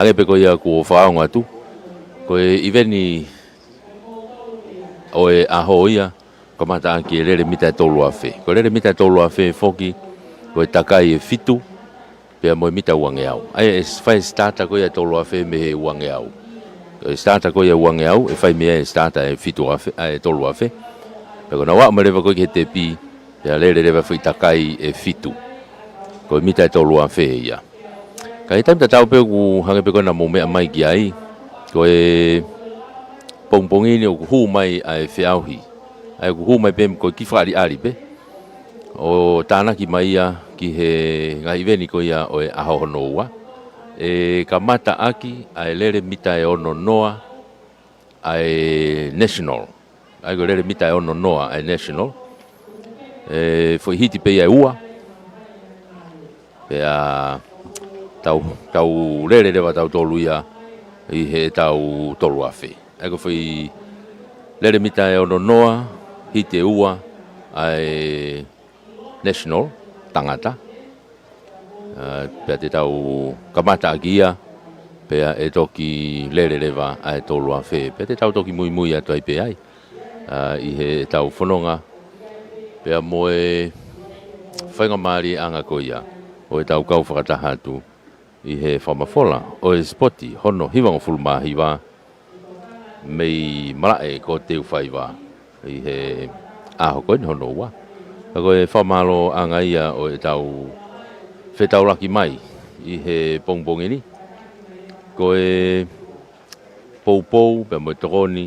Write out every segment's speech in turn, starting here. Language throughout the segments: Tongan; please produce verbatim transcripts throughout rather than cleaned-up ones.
Hangē pē ko ia kuo fakaongo atu, ko e ʻiveni ʻo e ʻaho ia, kamata ʻaki e lele mita ʻe tolu afe. Ko e lele mita ʻe tolu afe foki, ko e takai ʻe fitu, pea mo e mita uangeau. ʻA ia ʻe fai e starter ko ia ʻe tolu afe mei he uangeau. Ko e starter ko ia uangeau, ʻe fai mei ai e starter ʻe fitu afe, ʻa e tolu afe. Pea ko ʻenau aʻu mai leva ko ē ki he tepi, pea lele leva e foʻi takai ʻe fitu. Ko e mita ʻe tolu afe ia. Ka ʻi he taimi tatau pē ʻoku hangē pē ko ena mou meʻa mai ki ai, ko e pongipongi ni ʻoku hū mai ʻa e feʻauhi. ʻA ia ʻoku hū mai pē ko e kiʻi fakaʻaliʻali pē. ʻO tānaki mai ia ki he ngaahi ʻiveni ko ia ʻo e ʻaho hono ua. ʻE kamata ʻaki ʻa e lele mita ʻe ono noa ʻa e national. ʻA ia ko e lele mita ʻe ono noa ʻa e national. ʻE foʻi hiti pē ia ʻe ua. Pea tau, tau lele leva tautolu ia ʻi he tau tolu afe. ʻA ia ko e foʻi lele mita ʻe ono noa, hiti ʻe ua ʻa e national, tangata. ʻA, pea te tau kamata ʻaki ia, pea ʻe toki lele leva ʻa e tolu afe. Pea te tau toki muimui atu ai pē ai. ʻA, ʻi he tau fononga, pea mo e faingamālieʻanga ko ia, ʻo e tau kau fakataha atu, ʻi he fakamafola, ʻo e sipoti, hono hivangofulu mā hiva, mei malaʻe ko Teufaiva ʻi he ʻaho ko eni hono ua. Ka ko e fakamālōʻanga ia ʻo e tau fetaulaki mai ʻi he pongipongi ni. Ko e poupou pea mo e tokoni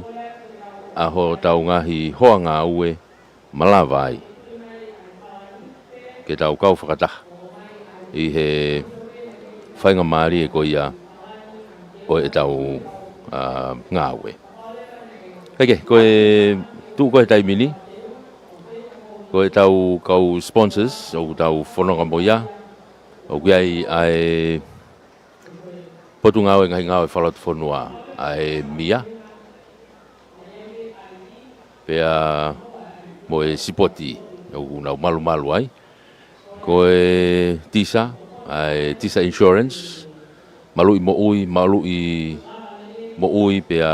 ʻa hotau ngaahi hoa ngāue malava ai ke tau kau fakataha ʻi he faingamālie ko ia ʻo e tau, ʻa, ngāue. Pea ko e tuʻu ko e taimi ni, ko e tau kau sponsors ʻoku tau fononga mo ia, ʻoku ʻi ai ʻa e Potungāue Ngaahi Ngāue Fakalotofonua, ʻa e mia, pea mo e sipoti ʻoku nau malumalu ai. Ko e tisa, ʻa e tisa insurance, maluʻi moʻui, maluʻi moʻui, pea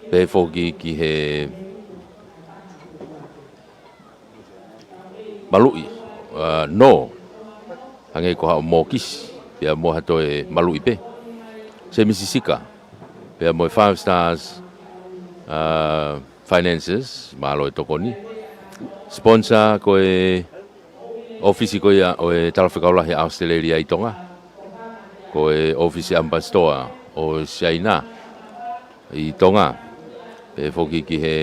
pehē foki ki he maluʻi, ʻa, nō, hangē ko haʻo mōkisi, pea mo ha toe maluʻi pē. Semisi Sika, pea mo e Five Stars, ʻa, Finances, mālō e tokoni. Sponsor ko e ʻōfisi ko ia ʻo e Talafekau Lahi ʻa ʻAositelēlia ʻi Tonga. Ko e ʻōfisi ʻAmipasitoa ʻo Siaina ʻi Tonga. Pehē foki ki he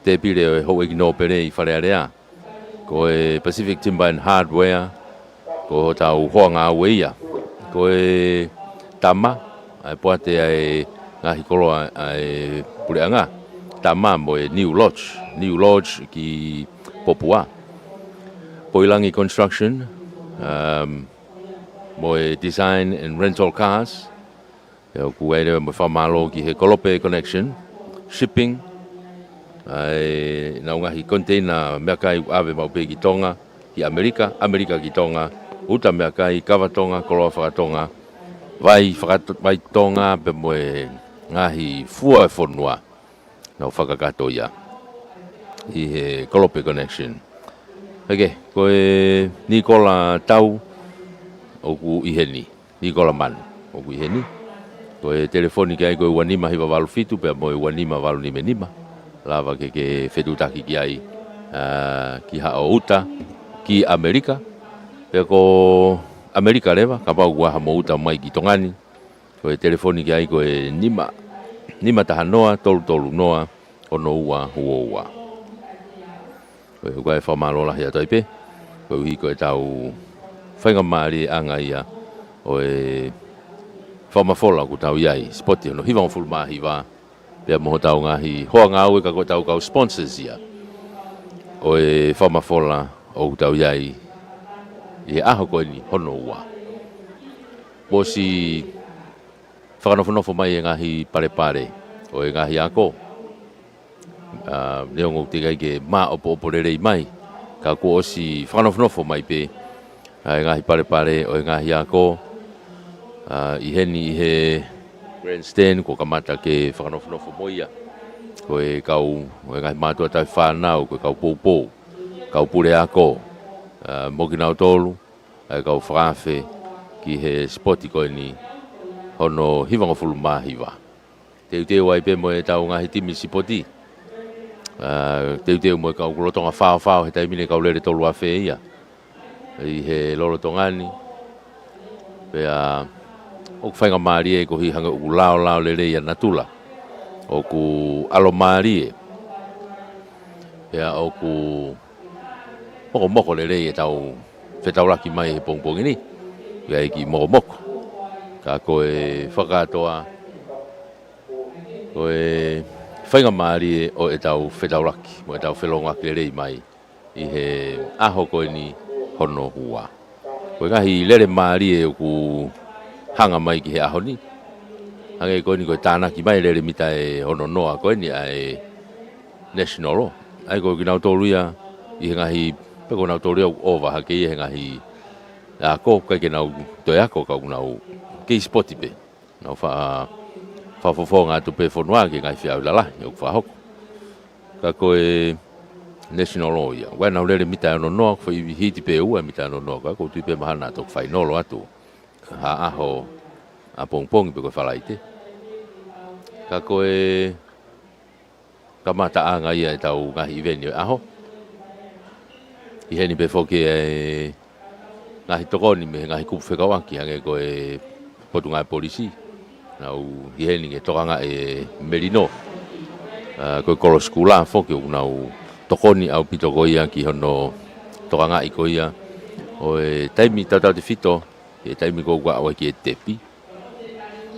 tēpile ʻo e Houʻeiki Nōpele ʻi Fale Alea. Ko e Pacific Timber and Hardware, ko hotau hoa ngāue ia. Ko e Tama, ʻa e poate ʻa e ngaahi koloa ʻa e puleʻanga. Tama mo e New Lodge, New Lodge ki Popua. Poilangi Construction, um, mo e Design and Rental Cars. Pea ʻoku ʻi ai leva mo e fakamālō ki he Kolope Connection Shipping, ʻa ʻenau ngaahi koniteina meʻakai ʻoku ʻave maʻu pē ki Tonga, ki ʻAmelika, ʻAmelika ki Tonga, uta meʻakai, kava Tonga, koloa fakatonga, vai fakato-, vai Tonga, pea mo e ngaahi fua ʻo e fonua, nau fakakakato ia ʻi he Kolope Connection. Pea ko e Nikola Tau ʻoku ʻi heni. Nikola Manu ʻoku ʻi heni. Ko e telefoni ki ai ko e ua nima hiva valu fitu pea mo e ua nima valu nima nima. Lava ke ke fetuʻutaki ki ai, ʻa, ki haʻo uta ki ʻAmelika. Pea ko ʻAmelika leva, kapau ʻoku ʻi ai haʻamo uta mai ki Tonga ni, ko e telefoni ki ai ko e nima, nima taha noa, tolu tolu noa, ono ua ua ua. Ko e, ko e fakamālō lahi atu ai pē, koeʻuhi ko e tau faingamālieʻanga ia ʻo e fakamafola ʻoku tau ʻi ai, sipoti hono hivangofulu mā hiva, pea mo hotau ngaahi hoa ngāue ka ko e tau kau sponsors ia ʻo e fakamafola ʻoku tau ʻi ai ʻi he ʻaho ko eni hono ua. Kuo ʻosi fakanofonofo mai e ngaahi palepale ʻo e ngaahi ako. ʻA, neongo ʻoku teʻeki ai ke māʻopoʻopo lelei mai, ka kuo ʻosi fakanofonofo mai pē ʻa e ngaahi palepale ʻo e ngaahi ako. ʻI heni ʻi he grandstand kuo kamata ke fakanofonofo mo ia. Ko e kau, ko e ngaahi mātuʻa tauhi fānau, ko e kau poupou, kau puleako, mo kinautolu ʻa e kau fakaafe ki he sipoti ko eni hono hivangofulu mā hiva. Teuteu ai pē mo ʻetau ngaahi timi sipoti. Teuteu mo e kau lolotonga faofao he taimi ni, kau lele tolu afe ia ʻi he lolotonga ni. Pea ʻoku faingamālie koeʻuhi hangē ʻoku laolao lelei ʻa natula, ʻoku ʻalomālie. Pea ʻoku mokomoko lelei ʻetau fetaulaki mai he pongipongi ni. ʻIkai ke mokomoko, ka ko e fakakātoa, ko e faingamālie ʻo ʻetau fetaulaki mo ʻetau felōngoaki lelei mai ʻi he ʻaho ko eni hono ua. Ko e ngaahi lele mālie ʻoku hanga mai ki he ʻaho ni. Hangē ko eni ko e tānaki mai lele mita ʻe ono noa ko eni ʻa e national law. ʻA ia ko kinautolu ia ʻi he ngaahi, pe ko kinautolu ia ʻoku ova hake ia he ngaahi ako, ʻikai ke nau toe ako, ka ʻoku nau kei sipoti pē. Nau fa-, fakafofonga atu pē fonua ki he ngaahi feʻauhi lalahi ʻoku fakahoko. Ka ko e national law ia, ʻoku ʻi ai ʻenau lele mita ʻe ono noa, ʻoku fai hiti pē ua mita ʻe ono noa, ka ʻoku ou tui pē mahalo naʻa toki fainolo atu ha ʻaho ʻapongipongi pe ko e Falaite. Ka ko e kamataʻanga ia ʻetau ngaahi ʻiveni ʻo e ʻaho. ʻI heni pē foki e ngaahi tokoni mei he ngaahi kupu fekauʻaki, hangē ko e Potungāue Polisi. Nau ʻi heni ke tokangaʻi e melino. Ko e kolo sikula foki ʻoku nau tokoni ʻaupito ko ia ki hono tokangaʻi ko ia ʻo e taimi tautautefito, he taimi ko ē ʻoku aʻu ai ki he tepi.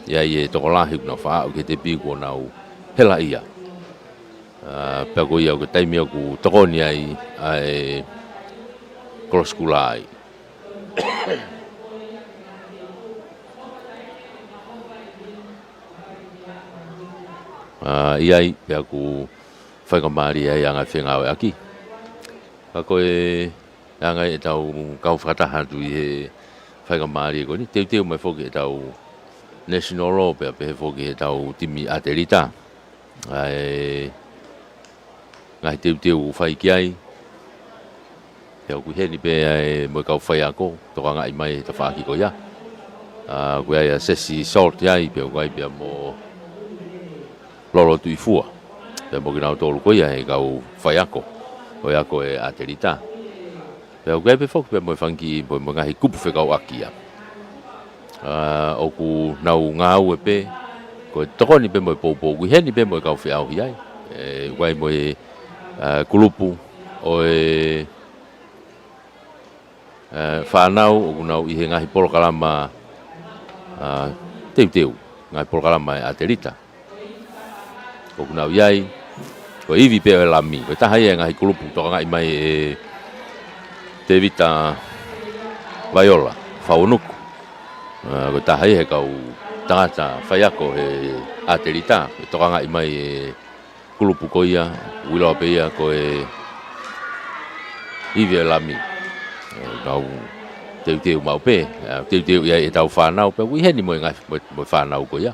ʻI ai e tokolahi ʻoku nau faʻa aʻu ki he tepi kuo nau helaʻia. Pea ko ia ko e taimi ʻoku tokoni ai ʻa e kolo sikula ai. ʻI ai pea ʻoku faingamālie ai ʻa e ngaahi fengāueʻaki. Ka ko e ʻa e ngaahi ʻetau kau fakataha atu ʻi he faingamālie ko eni, teuteu mai foki ʻetau national law pea pehē foki ʻetau timi ʻatelita. ʻA e ngaahi teuteu ʻoku fai ki ai. Pea ʻoku ʻi heni pē ʻa e mo e kau faiako, tokangaʻi mai he tafaʻaki ko ia. ʻOku ʻi ai ʻa Sesi Salt ai, pea ʻoku ʻi ai pea mo Lolo Tuʻifua. Pea mo kinautolu ko ia he kau faiako ʻo e ako ʻa e ʻatelita. Pea ʻoku ʻi ai pē foki pea mo e fanga kiʻi, mo e ngaahi kupu fekauʻaki ia. ʻOku nau ngāue pē, ko e tokoni pē mo e poupou, ʻoku ʻi heni pē mo e kau feʻauhi ai. ʻOku ʻi ai mo e kulupu ʻo e fānau ʻoku nau ʻi he ngaahi polokalama teuteu, ngaahi polokalama ʻa e ʻatelita. ʻOku nau ʻi ai, ko e ivi pē ʻo e lami, ko e taha ia e ngaahi kulupu tokangaʻi mai ʻe Tevita Vaiola Faunuku. Ko e taha ia he kau tangata faiako he ʻatelita, ʻe tokangaʻi mai e kulupu ko ia, ʻoku ʻiloa pē ia ko e ivi ʻo e lami. ʻOku nau teuteu maʻu pē, teuteu ʻi ai ʻetau fānau, pea ʻoku ʻi heni mo e ngaahi, mo e, mo e fānau ko ia.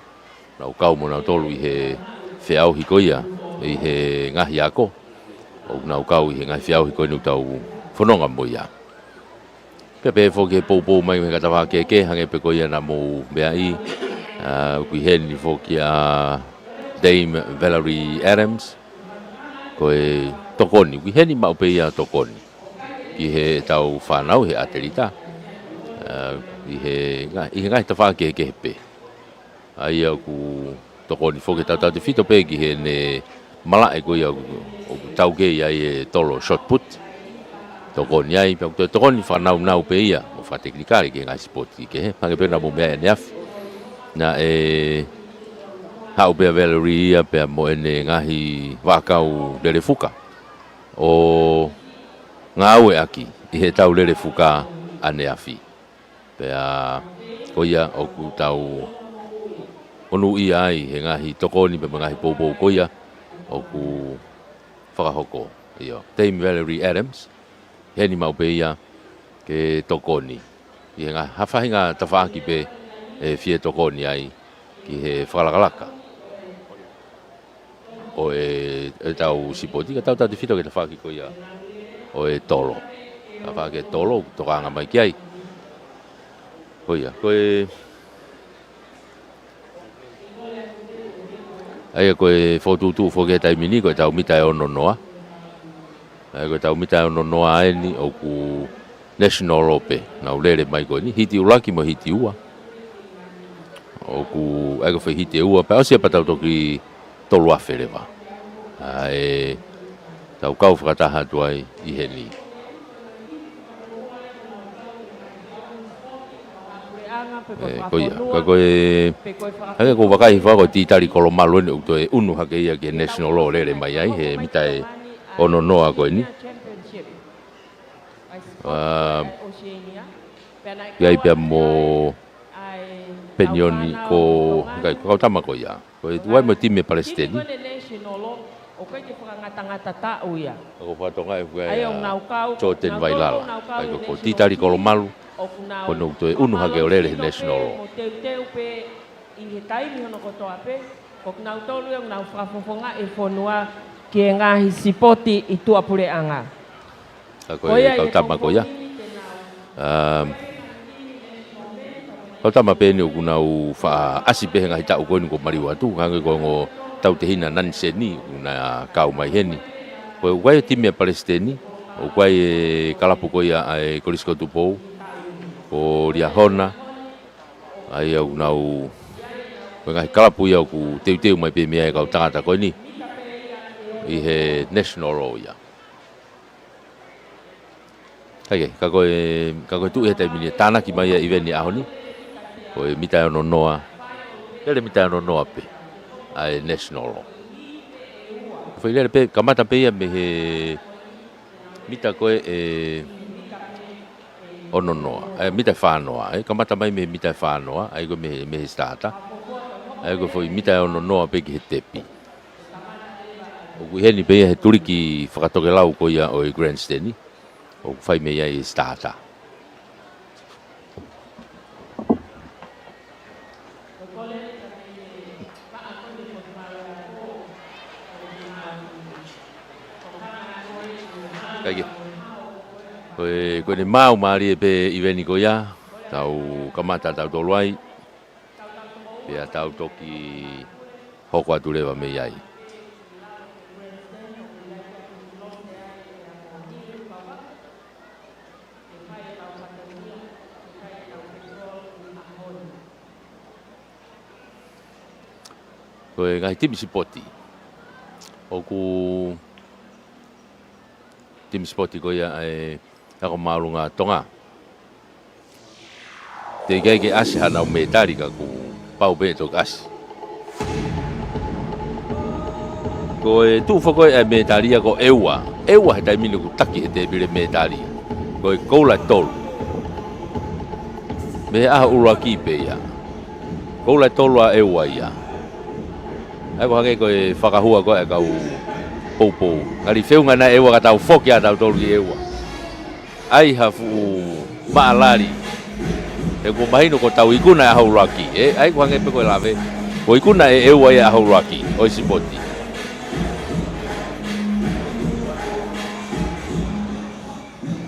Nau kau mo nautolu ʻi he feʻauhi ko ia, ʻi he ngaahi ako. ʻOku nau kau ʻi he ngaahi feʻauhi ko eni ʻoku tau fononga mo ia. Pea pehē foki he poupou mai he kau tafaʻaki kehekehe, hangē pē ko ia naʻa mou meaʻi, ʻoku ʻi heni foki ʻa Dame Valerie Adams, ko e tokoni, ʻoku ʻi heni maʻu pē ia tokoni ki heʻetau fānau he ʻatelita, ʻi he nga-, ʻi he ngaahi tafaʻaki kehekehe pē. ʻA ia ʻoku tokoni foki tautautefito pē ki heʻene malaʻe ko ia ʻoku, ʻoku taukei ai e tolo shot put. Tokoni ai, pea ʻoku toe tokoni fakanaunau pē ia, mo fakatekinikale ki he ngaahi sipoti kehe. Hangē pē naʻa mou meaʻi ʻaneafi. Naʻe haʻu pē ʻa Valerie ia pea mo ʻene ngaahi vaʻakau lele fuka ʻo ngāueʻaki ʻi heʻetau lele fuka ʻaneafi. Pea ko ia ʻoku tau monūʻia ai he ngaahi tokoni pea mo e ngaahi poupou ko ia ʻoku fakahoko. ʻIo, Dame Valerie Adams, ʻi heni maʻu pē ia ke tokoni ʻi he ngaahi, ha faʻahinga tafaʻaki pē ʻe fie tokoni ai ki he fakalakalaka ʻo e, ʻetau sipoti, ka tautautefito ki he tafaʻaki ko ia ʻo e tolo. Tafaʻaki e tolo, tokanga mai ki ai. Ko ia, ko e, ʻa ia ko e fokotuʻutuʻu foki he taimi ni, ko ʻetau mita ʻe ono noa. ʻA ia ko ʻetau mita ʻe ono noa eni ʻoku national law pē, nau lele mai ko eni, hiti ʻuluaki mo hiti ua. ʻOku, ʻa ia ko e foʻi hiti ʻe ua, pea ʻosi ia pea tau toki tolu afe leva. ʻA e, tau kau fakataha atu ai ʻi heni. ʻE, ko ia, ka ko e, hangē ko e vakai hifo ko e Titali Kolomalu eni ʻoku toe ʻunu hake ia ki he national law lele mai ai, he mita ʻe ono noa ko eni. ʻA, ʻi ai pea mo Penioni ko, ʻikai, ko e kau tama ko ia. Ko e tuʻu ai mo e timi ʻa Palesiteni. ʻOku ʻikai ke fakangatangata taʻu ia. Ko e fakatokangaʻi ʻe fua ʻa Jordan Vailala. ʻA ia ko, ko Titali Kolomalu, ko ʻene toe ʻunu hake ʻo lele he national law. Mo teuteu pē ʻi he taimi hono kotoa pē, ko kinautolu ia ʻoku nau fakafofongaʻi e fonua ki he ngaahi sipoti ʻi tuʻapuleʻanga. Ka ko e kau tama ko ia. Um, kau tama pē eni ʻoku nau faʻa ʻasi pē he ngaahi taʻu ko eni kuo maliu atu, hangē ko e ongo tautehina Naniseni, ʻoku na kau mai heni. Ko e ʻoku ʻi ai e timi ʻa Palesiteni, ʻoku ʻi ai e kalapu ko ia ʻa e Kolisi ko Tupou, ko Liahona, ʻa ia ʻoku nau, ko e ngaahi kalapu ia ʻoku teuteu mai pē mei ai e kau tangata ko eni ʻi he national law ia. Kae kehe, ka ko e, ka ko e tuʻu he taimi ni ʻe tānaki mai ia ʻi he ʻiveni ʻaho ni. Ko e mita ʻe ono noa. Lele mita ʻe ono noa pē ʻa e national law. Foʻi lele pē, kamata pē ia mei he mita ko ē ʻe ono noa, ʻe mita ʻe fā noa, ʻe kamata mai mei he mita ʻe fā noa, ʻa ia ko e mei, mei he sitata. ʻA ia ko e foʻi mita ʻe ono noa pē ki he tepi. ʻOku ʻi heni pē ia he tuliki fakatokelau ko ia ʻo e grandstand, ʻoku fai mei ai e sitata. Kae kehe, ko e, ko ʻene maau mālie pē ʻiveni ko ia, tau kamata tautolu ai, pea tau toki hoko atu leva mei ai. Ko e ngaahi timi sipoti. ʻOku timi sipoti ko ia ʻa e Ako Māʻolunga Tonga. Teʻeki ai ke ʻasi haʻanau mētali ka kuo pau pē ʻe toki ʻasi. Ko e tuʻu foki ʻa e mētali ia ko e ua. ʻE ua he taimi ni ʻoku taki he tēpile mētali. Ko e koula ʻe tolu. Mei he ʻaho ʻuluaki pē ia. Koula ʻe tolu ʻa ʻe ua ia. ʻA ia ko e hangē ko e fakahua ko ē ʻa e kau poupou. Ngali feʻunga naʻe ʻe ua ka tau foki ʻa tautolu ki ʻe ua. ʻAi ha fuʻu maʻalali. He kuo mahino ko ʻetau ikuna ʻe ʻaho ʻuluaki. ʻE, ʻa ia ko e hangē pē ko e lave. Ko e ikuna ʻe ʻe ua ia ʻaho ʻuluaki ʻo e sipoti.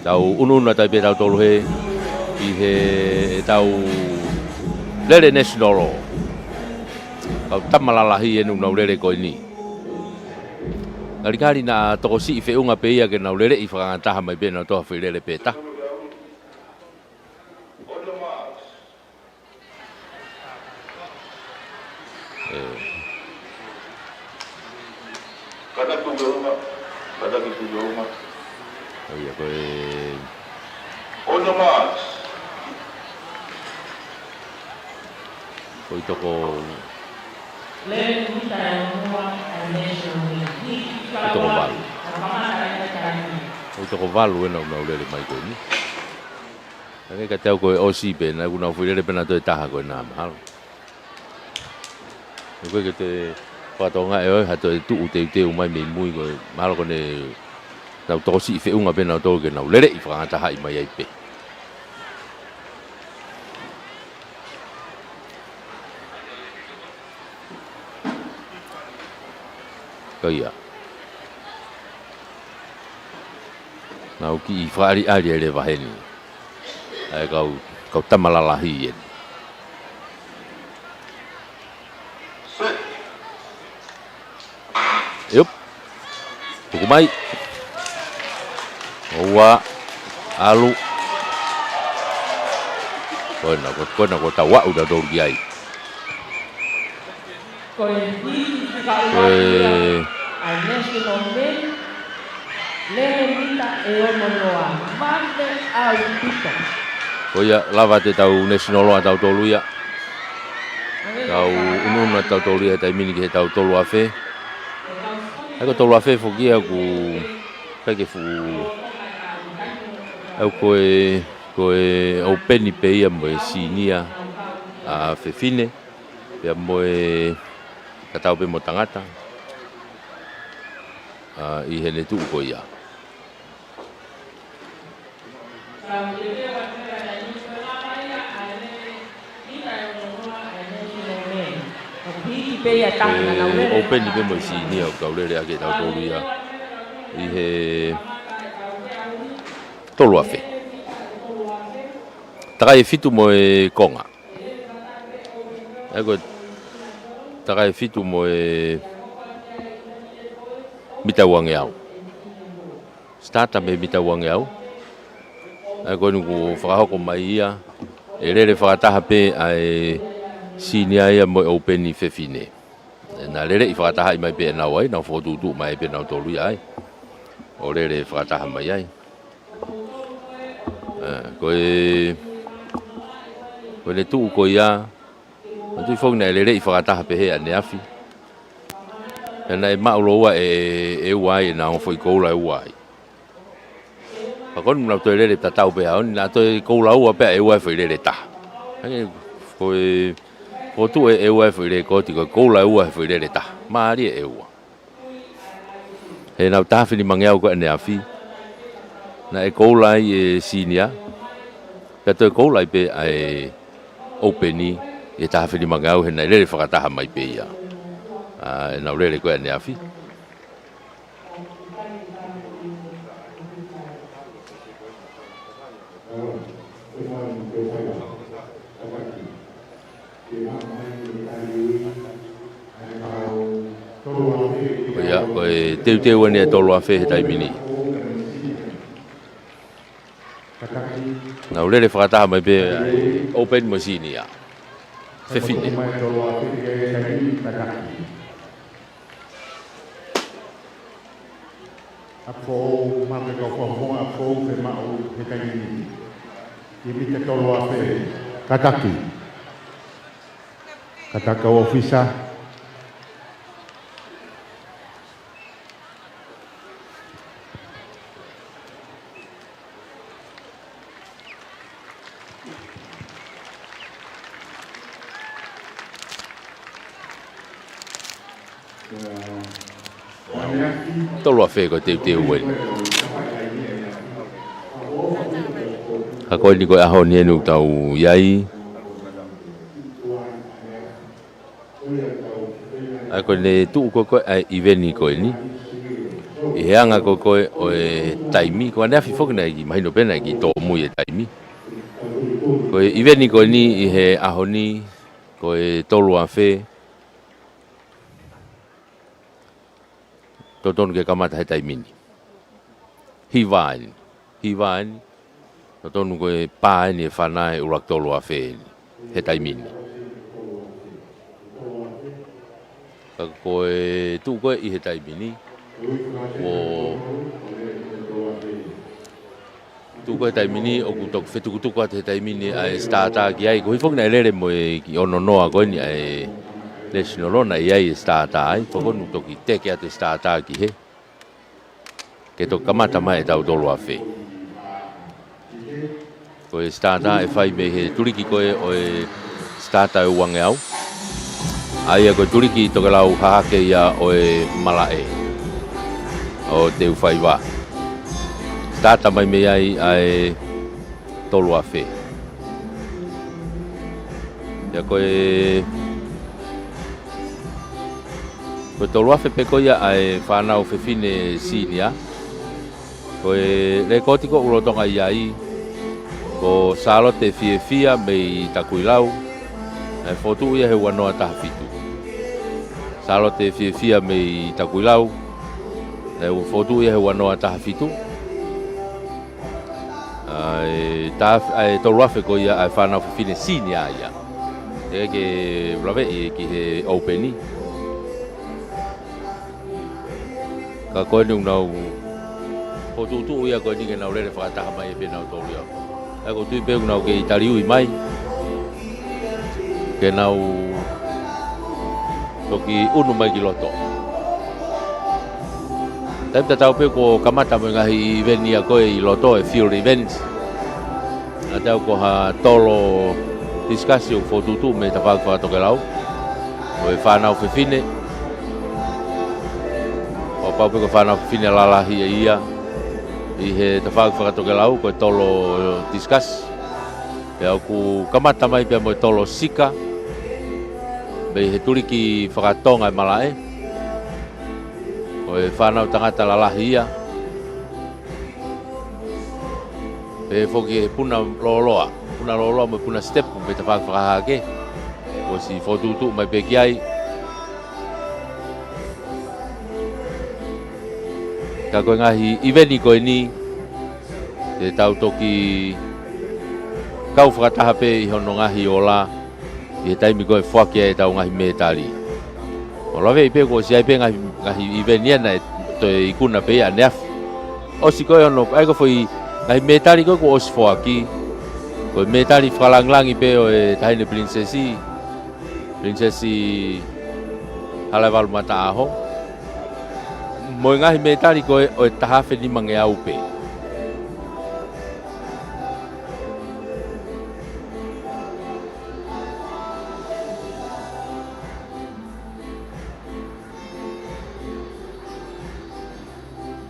Tau ʻunuʻunu atu ai pē tautolu he, ʻi he ʻetau lele national law. Kau tama lalahi eni ʻoku nau lele ko eni. Ngali ngali naʻa tokosiʻi feʻunga pē ia ke nau leleʻi fakangataha mai pē ʻenau toa foʻi lele pē taha. ʻE. Kata tuku uma, kata ki tuku uma. ʻA ia ko e. On the marks. Ko e toko. Lele mita ʻe ono noa ʻa e national league. Ko e toko valu. Ko e toko valu ena ʻoku nau lele mai ko eni. Hangē kiate au ko e ʻosi pē ena, ʻoku nau foʻi lele pē ʻenau toe taha ko ena mahalo. ʻOku ʻikai ke toe fakatokangaʻi ʻe au ha toe tuʻu teuteu mai mei mui ko e mahalo ko ʻenau tokosiʻi feʻunga pē ʻenau toe ke nau leleʻi fakangatahaʻi mai ai pē. Ko ia. Nau kiʻi fakaʻaliʻali e leva heni. ʻA e kau, kau tama lalahi eni. Iup. Tuku mai. Ua. ʻAlu. Ko ena, ko, ko ena, ko tau aʻu tautolu ki ai. Ko e hiki fika ua ia ʻa e national men, lele mita ʻe ono noa, vave ʻaupito. Ko ia, lava ʻetau national law ʻa tautolu ia. Tau ʻunuʻunu ʻa tautolu ia he taimi ni ki he tau tolu afe. ʻA ia ko e tolu afe foki ia ʻoku ʻikai ke fuʻu, ʻa ia ko e, ko e ʻoupeni pē ia mo e senior ʻa fefine. Pea mo e tatau pē mo tangata, ʻa, ʻi heʻene tuʻu ko ia. ʻE, ʻoupeni pē mo e senior ʻoku tau lele ʻaki ʻe tautolu ia ʻi he tolu afe. Takai ʻe fitu mo e konga. ʻA ia ko e takai ʻe fitu mo e mita uangeau. Starter mei he mita uangeau. ʻA ia ko eni kuo fakahoko mai ia, ʻe lele fakataha pē ʻa e senior ia mo e ʻoupeni fefine. ʻE, naʻa leleʻi fakatahaʻi mai pē ʻe naua ai, naʻa fokotuʻutuʻu mai pē nautolu ia ai. ʻO lele fakataha mai ai. ʻE, ko e, ko ʻene tuʻu ko ia, naʻe tui foki naʻe leleʻi fakataha pehē ʻaneafi. Pea naʻe maʻu lōua ʻe, ʻe ua ai, ʻenau ongo foʻi koula ʻe ua ai. Pea ko eni naʻa nau toe lele tatau pē ʻaho ni, naʻa toe koula ua pē ʻe ua e foʻi lele ʻe taha. Hangē ko e, ko e tuʻu ʻe, ʻe ua e foʻi lele ko oti ko e koula ʻe ua e foʻi lele ʻe taha. Mālie ʻe ua. He ʻenau taha afe nimangeau ko ē ʻaneafi, naʻe koula ai e senior, pea toe koula ai pē ʻa e ʻoupeni ʻi he taha afe nimangeau he naʻe lele fakataha mai pē ia. ʻA, ʻenau lele ko ē ʻaneafi. Ko ia, ko e teuteu eni ʻa e tolu afe he taimi ni. Nau lele fakataha mai pē ʻoupeni mo e senior. Fefine. ʻApifoʻou, maʻu ke kau fakafofonga ʻapifoʻou ke maʻu he taimi ni. ʻI he mita tolu afe, kātaki. Kātaki kau ʻōfisa. Tolu afe ko e teuteu eni. Ka ko eni ko e ʻaho ni eni ʻoku tau ʻi ai. ʻA ia ko ʻene tuʻu ko ē ko ē ʻa e ʻiveni ko eni. ʻI he anga ko ē ko ē ʻo e taimi, ko ʻaneafi foki naʻe ʻikai mahino pē naʻe ʻikai tōmui e taimi. Ko e ʻiveni ko eni ʻi he ʻaho ni, ko e tolu afe. Totonu ke kamata he taimi ni. Hiva eni. Hiva eni. Totonu ko e pā eni e fana e ʻuluaki tolu afe eni. He taimi ni. Ka ko e tuʻu ko ē ʻi he taimi ni. Kuo tuʻu ko ē taimi ni ʻoku toki fetukutuku atu he taimi ni ʻa e starter ki ai. Koeʻuhi foki naʻe lele mo e kiʻi ono noa ko eni ʻa e national law naʻe ʻi ai e starter ai. Pea ko eni ʻoku toki teke atu e starter ki hē. Ke toki kamata mai e tau tolu afe. Ko e starter ʻe fai mei he tuliki ko ē ʻo e starter ʻe uangeau. ʻA ia ko e tuliki tokelau hahake ia ʻo e malaʻe ʻo Teufaiva. Starter mai mei ai ʻa e tolu afe. Ia ko e Ko e tolu afe pē ko ia ʻa e fānau fefine senior. Ko e lēkooti ʻoku lolotonga ʻi ai, ko Sālote Fiefia mei Takuilau, naʻe fokotuʻu ia he ua noa taha fitu. Sālote Fiefia mei Takuilau, naʻe fokotuʻu ia he ua noa taha fitu. ʻA e ta-, ʻa e tolu afe ko ia ʻa e fānau fefine senior ia. ʻE ke laveʻi ki he ʻoupeni. Ka ko eni ʻoku nau fokotuʻutuʻu ia ko eni ke nau lele fakataha mai pē nautolu ia. ʻA ia ʻoku ou tui pē ʻoku nau kei taliui mai ke nau toki ʻunu mai ki loto. Taimi tatau pē kuo kamata mo e ngaahi ʻiveni ia ko ē ʻi loto, e field events. Naʻa tau ko ha tolo discussion ʻoku fokotuʻutuʻu mei he tafaʻaki fakatokelau ʻo e fānau fefine. Kuo pau pē ko e fānau fefine lalahi ia ʻi he tafaʻaki fakatokelau ko e tolo discuss. Pea ʻoku kamata mai pea mo e tolo sika mei he tuliki fakatonga e malaʻe. Ko e fānau tangata lalahi ia. Pea foki e puna lōloa, puna lōloa mo e puna step mei he tafaʻaki fakahahake. Kuo ʻosi fokotuʻutuʻu mai pē ki ai. Ka ko e ngaahi ʻiveni ko eni, te tau toki kau fakataha pē ʻi hono ngaahi ola, ʻi he taimi ko ē ʻe foaki ai ʻetau ngaahi mētali. ʻOku ou laveʻi pē kuo ʻosi ʻi ai pē ngaahi, ngaahi ʻiveni ia naʻe toe ikuna pē ia ʻaneafi. ʻOsi ko ē hono, ʻa ia ko e foʻi ngaahi mētali ko ē kuo ʻosi foaki. Ko e mētali fakalāngilangi pē ʻo e Taʻahine Pilinisesi, Pilinisesi Halaevalu Mataʻaho. Mo e ngaahi mētali ko ē ʻo e taha afe nimangeau pē.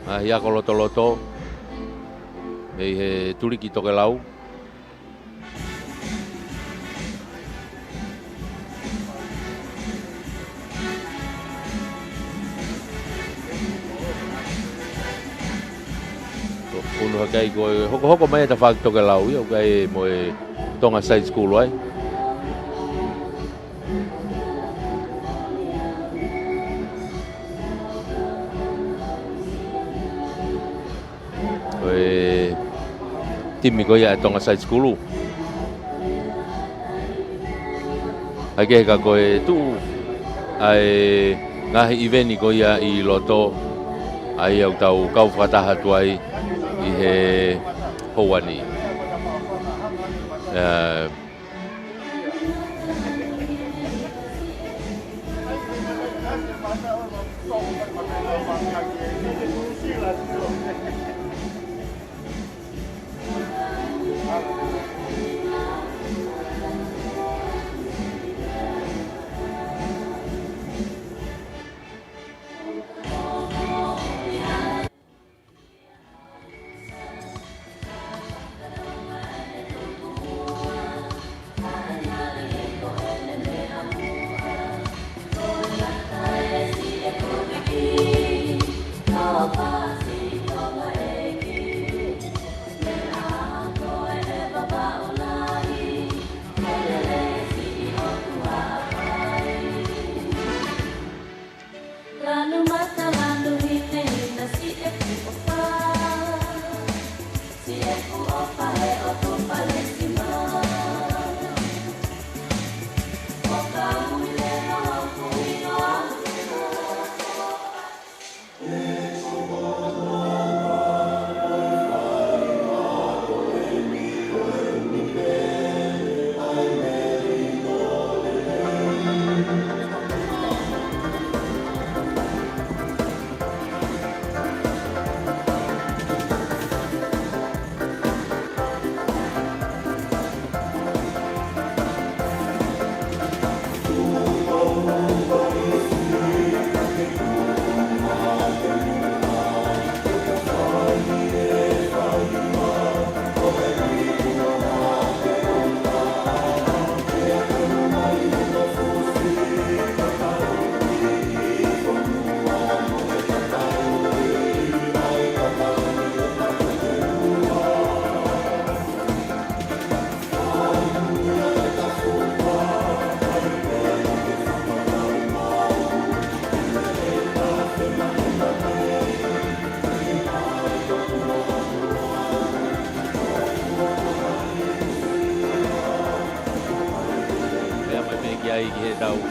Ngaahi ako lotoloto mei he tuliki tokelau. ʻUnu hake ai ko e hokohoko mai e tafaʻaki tokelau ia, ʻoku ʻi ai mo e Tonga Side School ai. Ko e timi ko ia ʻa e Tonga Side School. ʻA ia ka ko e tuʻu ʻa e ngaahi ʻiveni ko ia ʻi loto, ʻa ia ʻoku tau kau fakataha atu ai ʻi he houa ni. ʻE,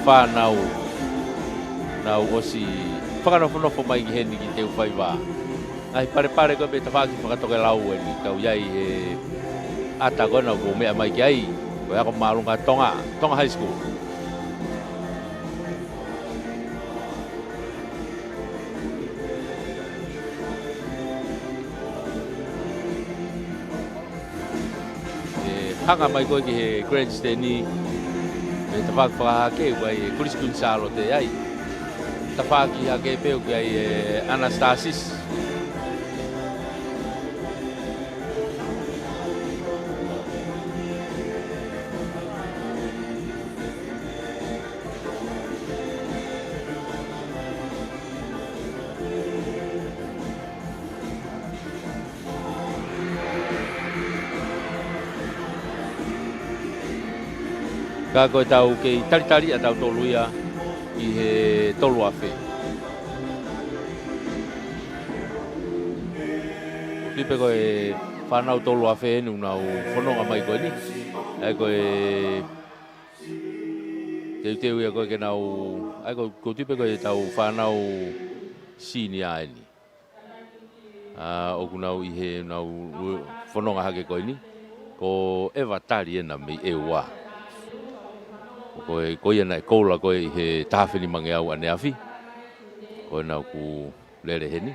Fānau, nau ʻosi fakanofonofo mai ki heni ki Teufaiva. Ngaahi palepale ko e mei he tafaʻaki fakatokelau eni, kau ʻi ai he ʻata ko ena ʻoku meʻa mai ki ai, ko e ako māʻolunga Tonga, Tonga High School. ʻE hanga mai ko ē ki he grandstand ʻi he tafaʻaki fakahahake, ʻoku ʻi ai e Kolisi Kuini Sālote ai. Tafaʻaki hake pē ʻoku ʻi ai e Anastasis. Ka ko ʻetau kei talitali ʻa tautolu ia ʻi he tolu afe. ʻOku ʻi ai pē ko e fānau tolu afe eni ʻoku nau fononga mai ko eni. ʻA ia ko e teuteu ia ko ē ke nau, ʻa ia ko, ʻoku ʻi ai pē ko ʻetau fānau senior eni. ʻA, ʻoku nau ʻi he nau fononga hake ko eni, ko ʻEva Tali ena mei ʻEua. Ko e, ko ia naʻe koula ko ē ʻi he taha afe nimangeau ʻaneafi. Ko ena ʻoku lele heni.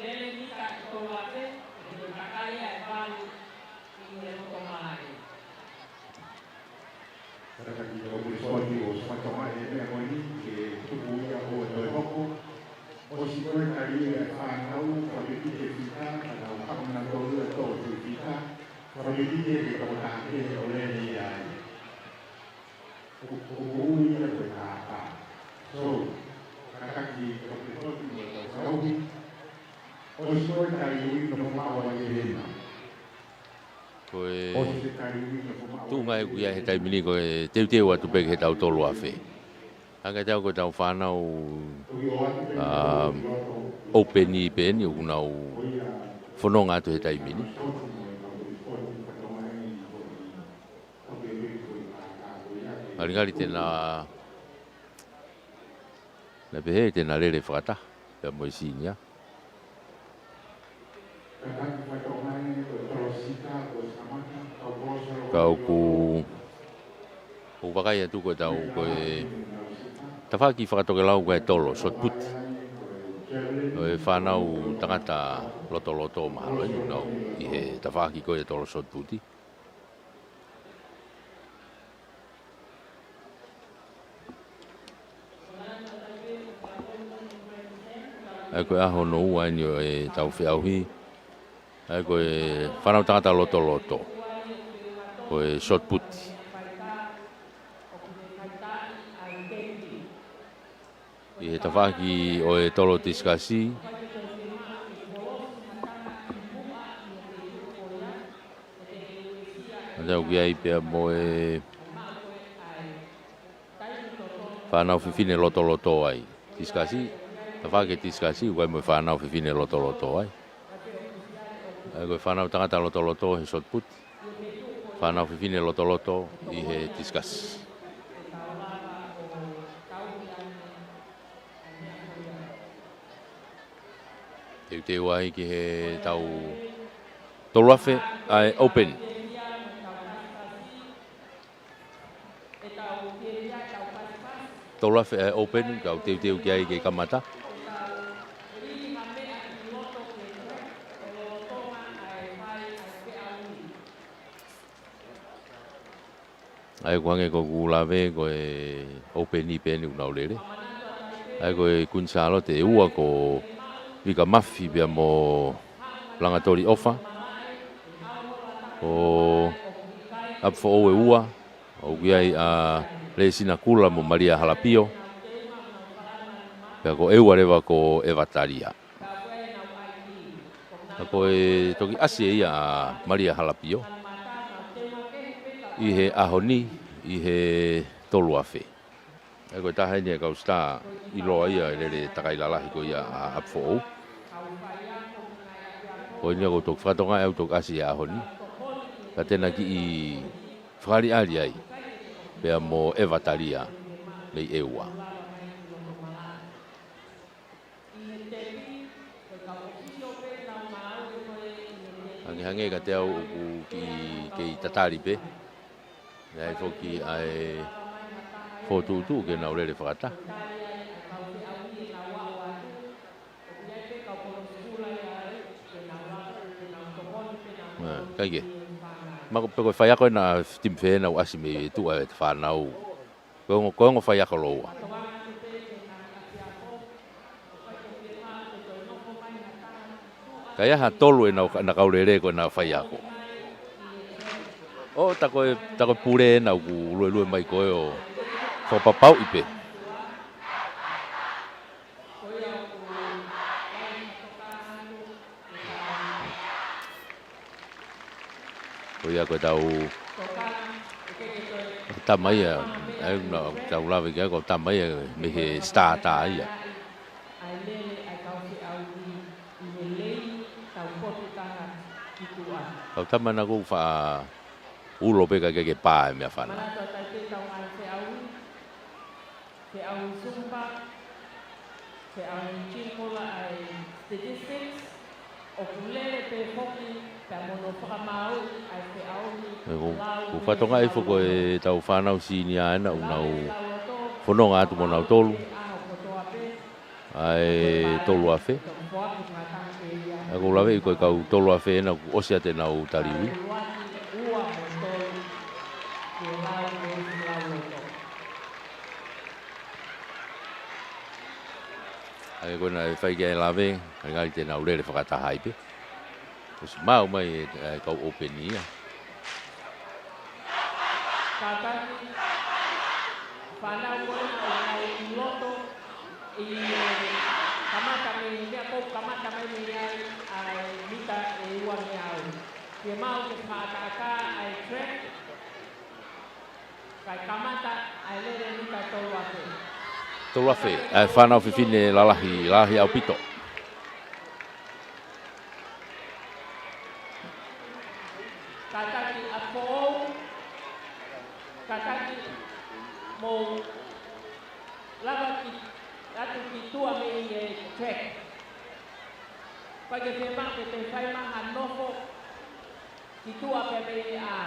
Lele mita ʻe tolu afe, ʻe tolu kakai ʻe valu ʻi he loto malaʻe. Kātaki ko e Kolisi ʻo Sipoti Tonga ʻi he meʻa ko eni, ke tuku ia ʻo toe hoko. ʻOsi ko ē tali ia ʻe he fānau, fakapipiki e fita, ka nau hanga ʻo tō ia ʻo tō e fita, fakapipiki e tokotaha kehe ʻo lele ia ai. ʻOku, ʻoku ui ia ko e kākā. So, kātaki ko e Kolisi ʻo Sipoti mo e kau fakaʻuhi. ʻOsi ko ē tali ui nofo maʻu ai e hena. Ko e ʻosi e tali ui nofo maʻu tuʻunga ai ʻoku ʻi ai he taimi ni ko e teuteu atu pē ki he tau tolu afe. Hangē tau ko ʻetau fānau, um, open ʻi pē eni ʻoku nau fononga atu he taimi ni. Ngalingali te na, na pehē te na lele fakataha pea mo e senior. Ka ʻoku, ʻoku vakai atu ko ʻetau, ko e tafaʻaki fakatokelau ko e tolo, shot put. Ko e fānau tangata lotoloto mahalo ʻoku nau ʻi he tafaʻaki ko e tolo shot put. ʻA ia ko e ʻaho hono ua eni ʻo ʻetau feʻauhi. ʻA ia ko e fānau tangata lotoloto. Ko e shot put. ʻI he tafaʻaki ʻo e tolo tisikasi. ʻA ia ʻoku ʻi ai pea mo e fānau fefine lotoloto ai. Tisikasi, tafaʻaki tisikasi, ʻoku ʻi ai mo e fānau fefine lotoloto ai. ʻA ia ko e fānau tangata lotoloto he shot put. Fānau fefine lotoloto ʻi he tisikasi. Teuteu ai ki he tau tolu afe, ʻa e open. Tolu afe ʻa e open, kau teuteu ki ai ke kamata. ʻA ia ʻoku hangē ko ʻeku lave ko e open ʻi pē eni ʻoku nau lele. ʻA ia ko e Kuini Sālote ʻe ua ko Vika Mafi pea mo Langatoli ʻOfa. Ko ʻApifoʻou ʻe ua, ʻoku ʻi ai ʻa Lēsina Kula mo Malia Halapio. Pea ko ʻEua leva ko ʻEvatalia. Ka ko e toki ʻasi ʻe ia ʻa Malia Halapio ʻi he ʻaho ni, ʻi he tolu afe. ʻA ia ko e taha eni ʻa e kau sitā ʻiloa ia ʻi he lele takai lalahi ko ia ʻa ʻApifoʻou. Ko eni ia ʻoku ou toki fakatokangaʻi ʻe au toki ʻasi he ʻaho ni. Ka te na kiʻi fakaʻaliʻali ai pea mo ʻEvatalia mei ʻEua. Hangehangē kiate au ʻoku kiʻi kei tatali pē. ʻE ʻi ai foki ʻa e fokotuʻutuʻu ke nau lele fakataha. ʻE, kae kehe. Ma ko e, pe ko e faiako ena, timi fē ena ʻoku ʻasi mei tuʻa e fānau. Ko e ongo, ko e ongo faiako lōua. Ka ʻi ai ha tolu ena ʻoku, ena kau lele ko ena faiako. ʻO, tā ko e, tā ko e pule ena ʻoku luelue mai ko ē ʻo fakapapauʻi pē. Ko ia ko e tau, ko e tama ia, ʻa ia naʻa tau lave ki ai, ko e tama ia mei he Star ia. Kau tama naʻa ʻoku faʻa ulo pē kae ʻikai ke pā e meʻafana. Feʻauhi Zumba, feʻauhi Gym Kula ʻa e Statistics, ʻoku lele pē foki pea mo hono fakamaauʻi ʻa e feʻauhi ʻE, ko, lau ko e fakatokangaʻi foki ko e tau fānau senior ena ʻoku nau fononga atu mo nautolu. ʻA e tolu afe. ʻA ia ʻoku ou laveʻi ko e kau tolu afe ena kuo ʻosi atu ʻenau taliui. ʻA ia ko ena ʻe fai ki ai e lave, ka ʻikai te nau lele fakataha ai pē. ʻOsi maʻu mai e, e kau ʻōpeni ia. Kātaki, fānau ko ena ʻoku nau ʻi loto, ʻi he kamata mei, meʻa ʻoku kamata mai mei ai ʻa e mita ʻe ua mei ʻaho. Ke maʻu ke fakaʻataʻatā ʻa e track, kae kamata ʻa e lele mita tolu afe. Tolu afe, ʻa e fānau fefine lalahi, lalahi ʻaupito. Kātaki ʻApifoʻou, kātaki mou lava ki, atu ki tuʻa mei he track. Pea ke fiemaʻu ke toe fai mai ha nofo ki tuʻa pē mei he ʻā.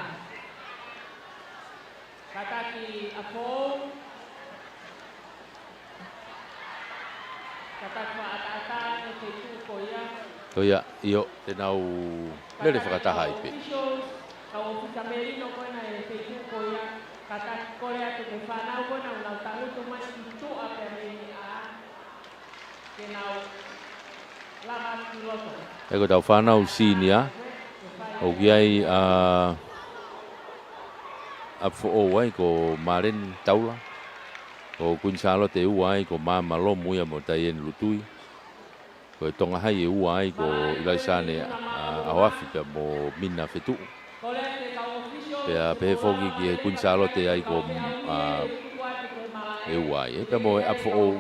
Kātaki ʻApifoʻou. Kātaki fakaʻataʻatā e feituʻu ko ia. Ko ia, ʻio, te nau lele fakataha ai pē. Kau ʻōfisa melino ko ena e feituʻu ko ia. Kātaki kole atu ki he fānau ko ena ʻoku nau tangutu mai ki tuʻa pē mei he ʻā. Ke nau lava ki loto. ʻA ia ko e tau fānau senior, ʻoku ʻi ai ʻa ʻApifoʻou ai ko Maleni Taula, ko Kuini Sālote ʻe ua ai ko Māmā Lomu ia mo Taieni Lutui, ko e Tonga Hai ʻe ua ai ko ʻIlaisane, ʻa, ʻAhoafi pea mo Mina Fetuʻu. Pea pehē foki ki he Kuini Sālote ai ko, ʻa, ʻe ua ai, ʻe, pea mo e ʻApifoʻou,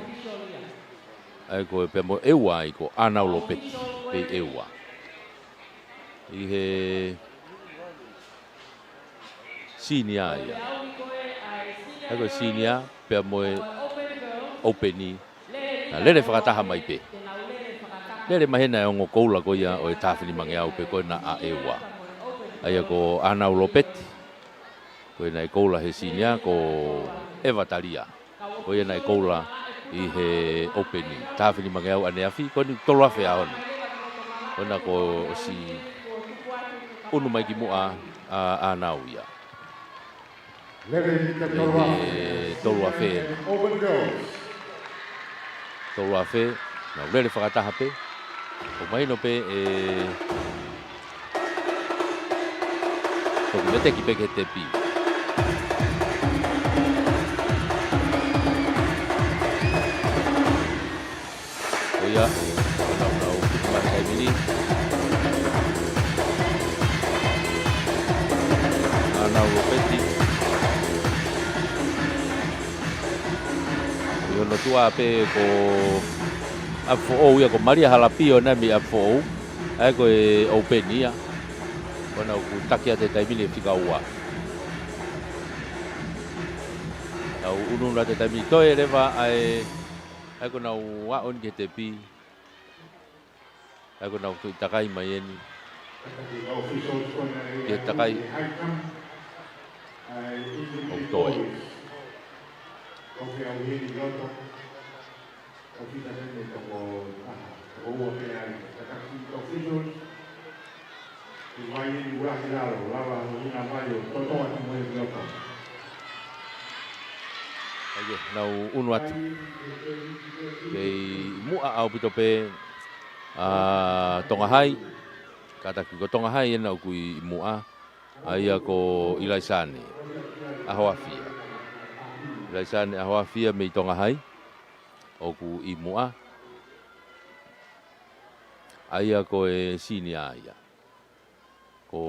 ʻa ia ko e pea mo ʻEua ai ko ʻAnau Lopeti, pea ʻEua. ʻI he senior ia. ʻA ia ko e senior, pea mo e ʻōpeni. Naʻa lele fakataha mai pē. Lele mai hena e ongo koula ko ia ʻo e taha finimangeau pē ko ena ʻa ʻEua. ʻA ia ko ʻAnau Lopeti. Ko ia naʻe koula he senior ko ʻEvatalia. Ko ia naʻe koula ʻi he ʻōpeni. Taha finimangeau ʻaneafi, ko eni tolu afe ʻaho ni. Ko ena kuo ʻosi ʻunu mai ki muʻa ʻa, ʻa ʻAnau ia. Lele mita tolu afe. Ē, tolu afe. Open girls. Tolu afe, nau lele fakataha pē. ʻOku mahino pē, ē, Toki veteki pē ki he tepi. ʻO ia, ʻānaunau, ʻānaunau, ʻānaunau lopeti. ʻI hono tuʻa pē ko ʻApifoʻou ia, ko Malia Halapio ena mei ʻApifoʻou. ʻA ia ko e ʻoupeni ia. Ko ena ʻoku taki atu he taimi ni e fika ua. Nau ʻunuʻunu atu he taimi ni, toe leva ʻa e, ʻa ia ko ʻenau aʻu eni ki he tepi. ʻA ia ko ʻenau kiʻi takai mai eni. Kiʻi takai. ʻOku toe. ʻA ia, nau ʻunu atu. Kei muʻa ʻaupito pē ʻa Tonga Hai. Kātaki ko Tonga Hai ena ʻoku ʻi muʻa. ʻA ia ko ʻIlaisane ʻAhoafia. ʻIlaisane ʻAhoafia mei Tonga Hai ʻoku ʻi muʻa. ʻA ia ko e senior ia. Ko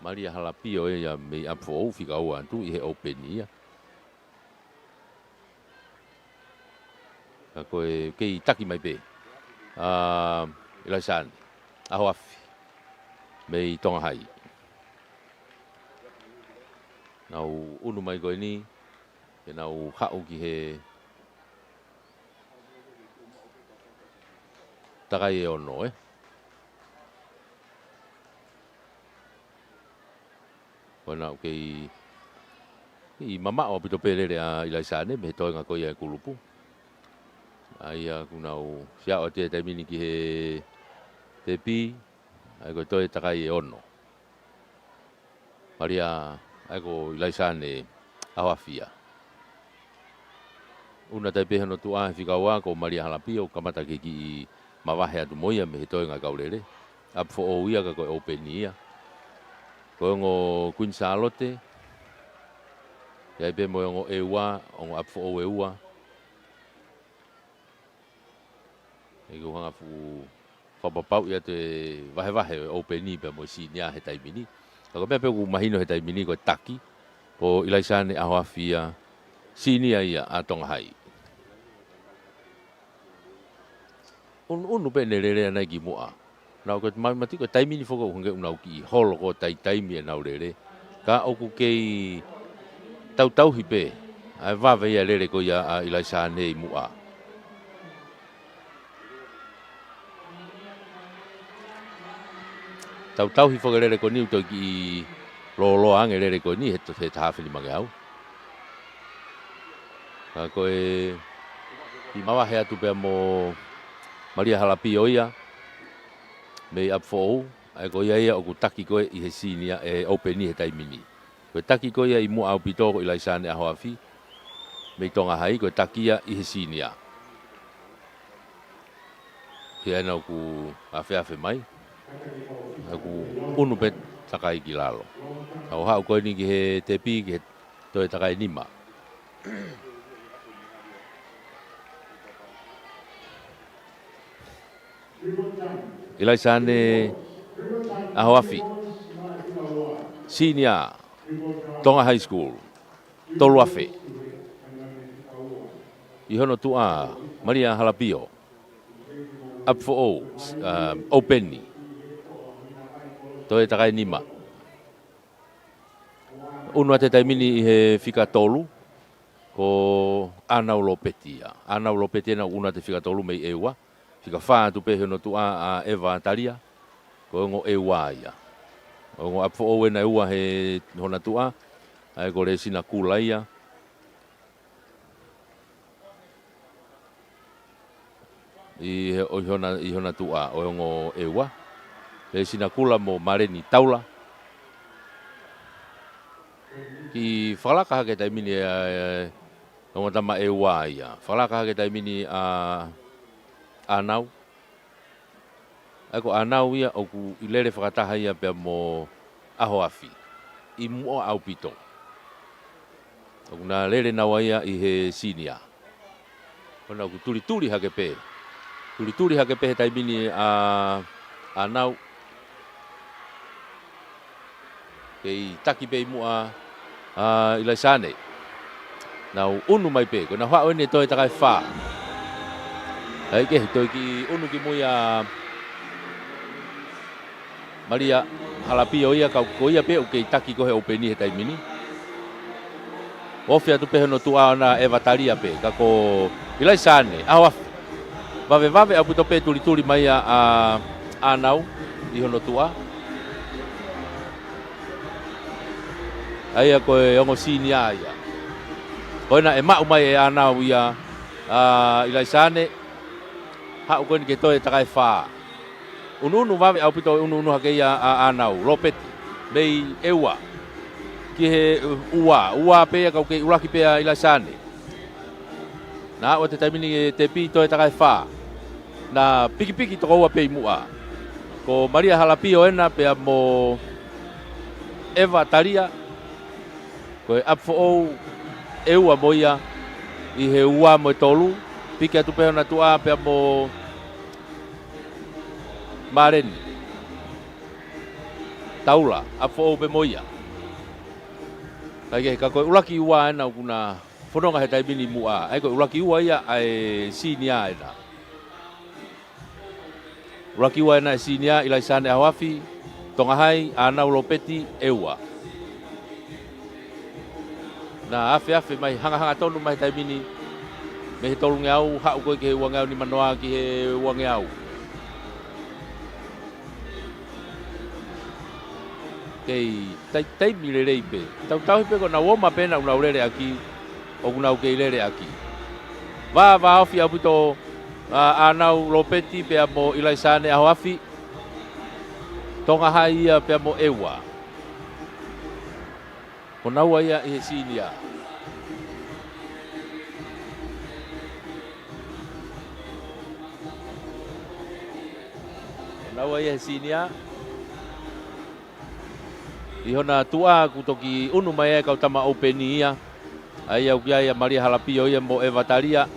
Malia Halapio ia mei ʻApifoʻou, fika ua atu ʻi he ʻoupeni ia. Ka ko e kei taki mai pē ʻa ʻIlaisane ʻAhoafia mei Tonga Hai. Nau ʻunu mai ko eni, ke nau haʻu ki he takai ʻe ono, ē. Ko ena ʻoku kei, kei mamaʻo ʻaupito pē lele ʻa ʻIlaisane mei he toenga ko ia e kulupu. ʻA ia kuo nau siʻi aʻu atu he taimi ni ki he tepi, ʻa ia ko e toe takai ʻe ono. Malia, ʻa ia ko ʻIlaisane ʻAhoafia. ʻUnu atu ai pē hono tuʻa he fika ua ko Malia Halapio, kamata ke kiʻi mavahe atu mo ia mei he toenga e kau lele. ʻApifoʻou ia ka ko e ʻoupeni ia. Ko e ongo Kuini Sālote. ʻI ai pē mo e ongo ʻEua, ongo ʻApifoʻou ʻEua. ʻOku ou hanga fuʻu fakapapauʻi atu e vahevahe ʻo e ʻoupeni pea mo e senior he taimi ni. Ka ko e meʻa pē ʻoku mahino he taimi ni ko e taki, ko ʻIlaisane ʻAhoafia, senior ia ʻa Tonga Hai. ʻUnuʻunu pē ʻene lele ʻana ki muʻa. Nau ko e ma-, mati ko e taimi ni foki ʻoku hangē ʻoku nau kiʻi holo ko e taitaimi ʻenau lele. Ka ʻoku kei tautauhi pē ʻa e vave ia e lele ko ia ʻa ʻIlaisane ʻi muʻa. Tautauhi foki e lele ko eni ʻoku toe kiʻi lōloa ange e lele ko eni he to-, he taha afe nimangeau. Ka ko e kiʻi mavahe atu pea mo Malia Halapio ia mei ʻApifoʻou, ʻa ia ko ia ia ʻoku taki ko ē ʻi he senior e ʻoupeni he taimi ni. Ko e taki ko ia ʻi muʻa ʻaupito ko ʻIlaisane ʻAhoafia mei Tonga Hai, ko e taki ia ʻi he senior. Pea ena ʻoku afeafe mai. ʻOku ʻunu pē takai ki lalo. Ka ʻoku haʻu ko eni ki he tepi, ki he toe takai nima. ʻIlaisane ʻAhoafia, senior, Tonga High School, tolu afe. ʻI hono tuʻa, Malia Halapio, ʻApifoʻou, ʻa, ʻoupeni, toe takai nima. ʻUnu atu he taimi ni ʻi he fika tolu, ko ʻAnau Lopeti ia. ʻAnau Lopeti ena ʻoku ʻunu atu he fika tolu mei ʻEua. Fika fā atu pē he hono tuʻa ʻa ʻEva Talia, ko e ongo ʻEua ia. Ongo ʻApifoʻou ena ʻe ua he hona tuʻa, ʻa ia ko Lesina Kula ia. ʻI he, ʻo ʻi hona, ʻi hona tuʻa, ʻo e ongo ʻEua. Lesina Kula mo Maleni Taula. Kiʻi fakalaka hake taimi ni ʻa e, ongo tama ʻEua ia. Fakalaka hake taimi ni ʻa ʻAnau. ʻA ia ko ʻAnau ia ʻoku ʻi lele fakataha ia pea mo ʻAhoafi ʻi muʻa ʻaupito. ʻOku na lele naua ia ʻi he senior. Ko ena ʻoku tulituli hake pē. Tulituli hake pē he taimi ni ʻa, ʻa ʻAnau. Kei taki pē ʻi muʻa ʻa ʻIlaisane. Nau ʻunu mai pē, ko ʻena haʻu eni e toe takai fā. ʻAi ke, toe kiʻi ʻunu ki mui ʻa Malia Halapio ia, ka ko ia pē ʻoku kei taki ko ē he ʻoupeni he taimi ni. Ofi atu pē hono tuʻa ʻona ʻEva Talia pē, ka ko ʻIlaisane ʻAhoafi. Vavevave ʻaupito pē tulituli mai ʻa, ʻa ʻAnau ʻi hono tuʻa. ʻA ia ko e ongo senior ia. Ko ena ʻe maʻu mai ʻe ʻAnau ia ʻa ʻIlaisane. Haʻu ko eni ke toe takai fā. ʻUnuʻunu vave ʻaupito ʻunuʻunu hake ia ʻa, ʻa ʻAnau Lopeti. Mei ʻEua. Ki he ua, ua pē ia ka ʻoku kei ʻuluaki pē ʻa ʻIlaisane. Na aʻu atu he taimi ni e tepi toe takai fā. Na pikipiki toko ua pē ʻi muʻa. Ko Malia Halapio ena pea mo ʻEva Talia. Ko e ʻapi foʻou ʻEua mo ia ʻi he ua mo e tolu. Piki atu pē hona tuʻa pea mo Maleni Taula, ʻapi foʻou pē mo ia. Kae kehe, ka ko e ʻuluaki ua ena ʻoku na fononga he taimi ni ʻi muʻa. ʻA ia ko e ʻuluaki ua ia ʻa e senior ena. ʻUluaki ua ena ʻa e senior, ʻIlaisane ʻAhoafi, Tongahai, ʻAnau Lopeti, ʻEua. Na afeafe mai hangahanga tonu mai he taimi ni, mei he tolungeau, haʻu ko ē ki he uangeau nimanoa ki he uangeau. Kei tai-, taimi lelei pē. Tautauhi pē ko ʻenau oma pē ena ʻoku nau lele ʻaki, ʻoku nau kei lele ʻaki. Vā, vā ofi ʻaupito ʻa, ʻAnau Lopeti pea mo ʻIlaisane ʻAhoafi. Tongahai ia pea mo ʻEua. Ko naua ia ʻi he senior. Ko naua ia he senior. ʻI hona tuʻa ʻoku toki ʻunu mai ai e kau tama ʻoupeni ia. ʻA ia ʻoku ʻi ai ʻa Malia Halapio ia mo ʻEva Talia.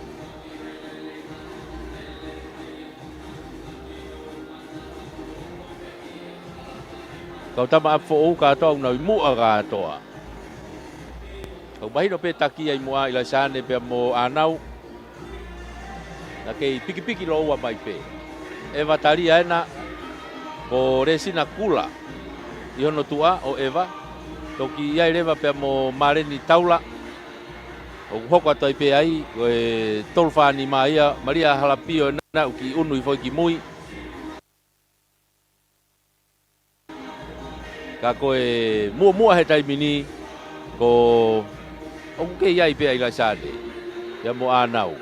Kau tama ʻapi foʻou kātoa ʻoku nau ʻi muʻa kātoa. Kau mahino pē taki ia ʻi muʻa ʻa ʻIlaisane pea mo ʻAnau. Na kei pikipiki lōua mai pē. ʻEva Talia ena, ko Lesina Kula ʻi hono tuʻa ʻo ʻEva. Toki ʻi ai leva pea mo Maleni Taula. ʻOku hoko atu ai pē ai, ko e tolu fā nima ia, Malia Halapio ena ʻoku kiʻi ʻunu hifo ki mui. Ka ko e muʻomuʻa he taimi ni, ko ʻoku kei ʻi ai pē ʻa ʻIlaisane, pea mo ʻAnau.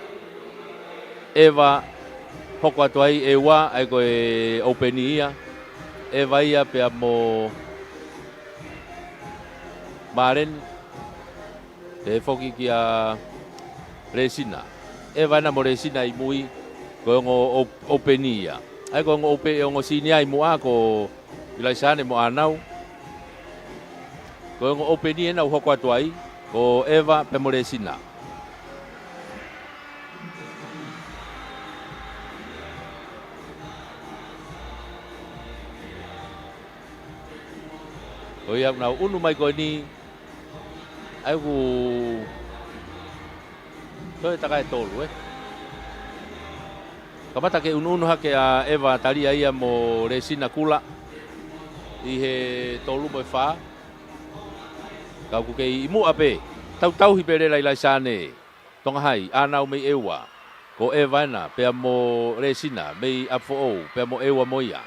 ʻEva, hoko atu ai ʻEua, ʻa ia ko e ʻoupeni ia. ʻEva ia pea mo Maleni. Pehē foki kia Lesina. ʻEva ena mo Lesina ʻi mui, ko e ongo ʻou-, ʻoupeni ia. ʻA ia ko e ongo ʻoupe-, ongo senior ʻi muʻa ko ʻIlaisane mo ʻAnau. Ko e ongo ʻoupeni ena ʻoku hoko atu ai, ko ʻEva pea mo Lesina. Ko ia ʻoku nau ʻunu mai ko eni, ʻa ia ʻoku toe takai tolu, ē. Kamata ke ʻunuʻunu hake ʻa ʻEva Talia ia mo Lesina Kula ʻi he tolu mo e fā. Ka ʻoku kei ʻi muʻa pē, tautauhi pē leva ʻa ʻIlaisane. Tongahai, ʻAnau mei ʻEua. Ko ʻEva ena, pea mo Lesina, mei ʻapi foʻou, pea mo ʻEua mo ia.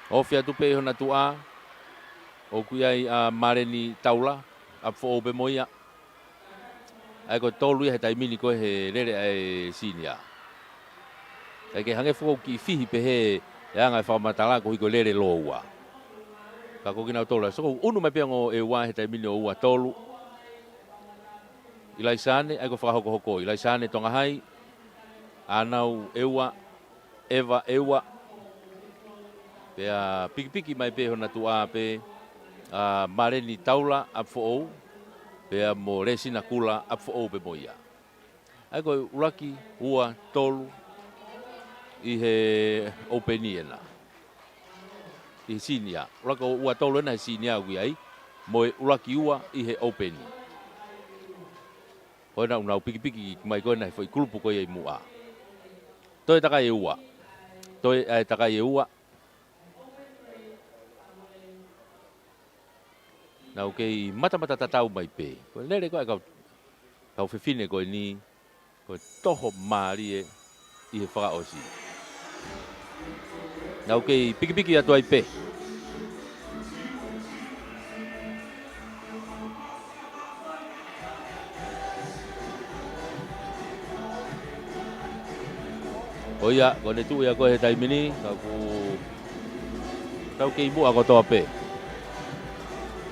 Ofi atu pē ʻi hona tuʻa, ʻoku ʻi ai ʻa Maleni Taula, ʻapi foʻou pē mo ia. ʻA ia ko e tolu ia he taimi ni ko ē he lele ʻa e senior. Kae kehe hangē foki ʻoku kiʻi fihi pehē e anga e fakamatala koeʻuhi ko e lele lōua. Ka ko kinautolu, so ʻoku ʻunu mai pē ongo ʻEua he taimi ni ʻo ua tolu. ʻIlaisane, ʻa ia ko e fakahokohoko. ʻIlaisane Tongahai, ʻAnau ʻEua, ʻEva ʻEua. Pea pikipiki mai pē hona tuʻa pē ʻa Maleni Taula ʻApifoʻou, pea mo Lesina Kula ʻApifoʻou pē mo ia. ʻA ia ko e ʻuluaki, ua, tolu ʻi he ʻoupeni ena. ʻI he sīnia. ʻUluaki ua, tolu ena he sīnia ʻoku ʻi ai, mo e ʻuluaki ua ʻi he ʻoupeni. Ko ena ʻoku nau pikipiki mai ko ena he foʻi kulupu ko ia ʻi muʻa. Toe takai ʻe ua. Toe ʻa e takai ʻe ua. Nau kei matamata tatau mai pē. Ko e lele ko ē ʻa e kau, kau fefine ko eni, ko e toho mālie ʻi he fakaʻosi. Nau kei pikipiki atu ai pē. ʻO ia, ko ʻene tuʻu ia ko ē he taimi ni, ka ʻoku tau kei muʻa kotoa pē.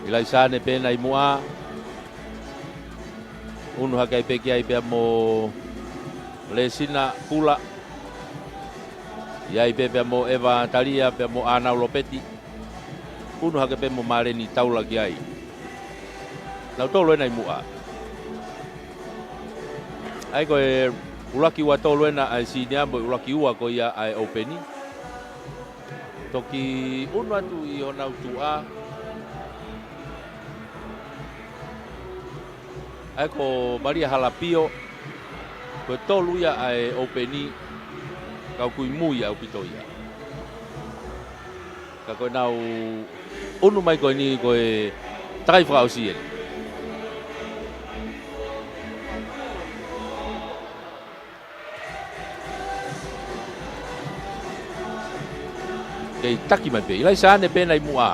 ʻIlaisaane pē ena ʻi muʻa. ʻUnu hake ai pē ki ai pea mo Lesina Kula. ʻI ai pē pea mo ʻEva Talia pea mo ʻAnau Lopeti. ʻUnu hake pē mo Maleni Taula ki ai. Nau tolu ena ʻi muʻa. ʻA ia ko e ʻuluaki ua, tolu ena ʻa e sīnia mo e ʻuluaki ua ko ia ʻa e ʻoupeni. Toki ʻunu atu ʻi honau tuʻa. ʻA ia ko Malia Halapio, ko e tolu ia ʻa e ʻoupeni, ka ʻoku ʻi mui ʻaupito ia. Ka ko ʻenau ʻunu mai ko eni ko e takai fakaʻosi eni. Kei taki mai pē. ʻIlaisaane pē ena ʻi muʻa.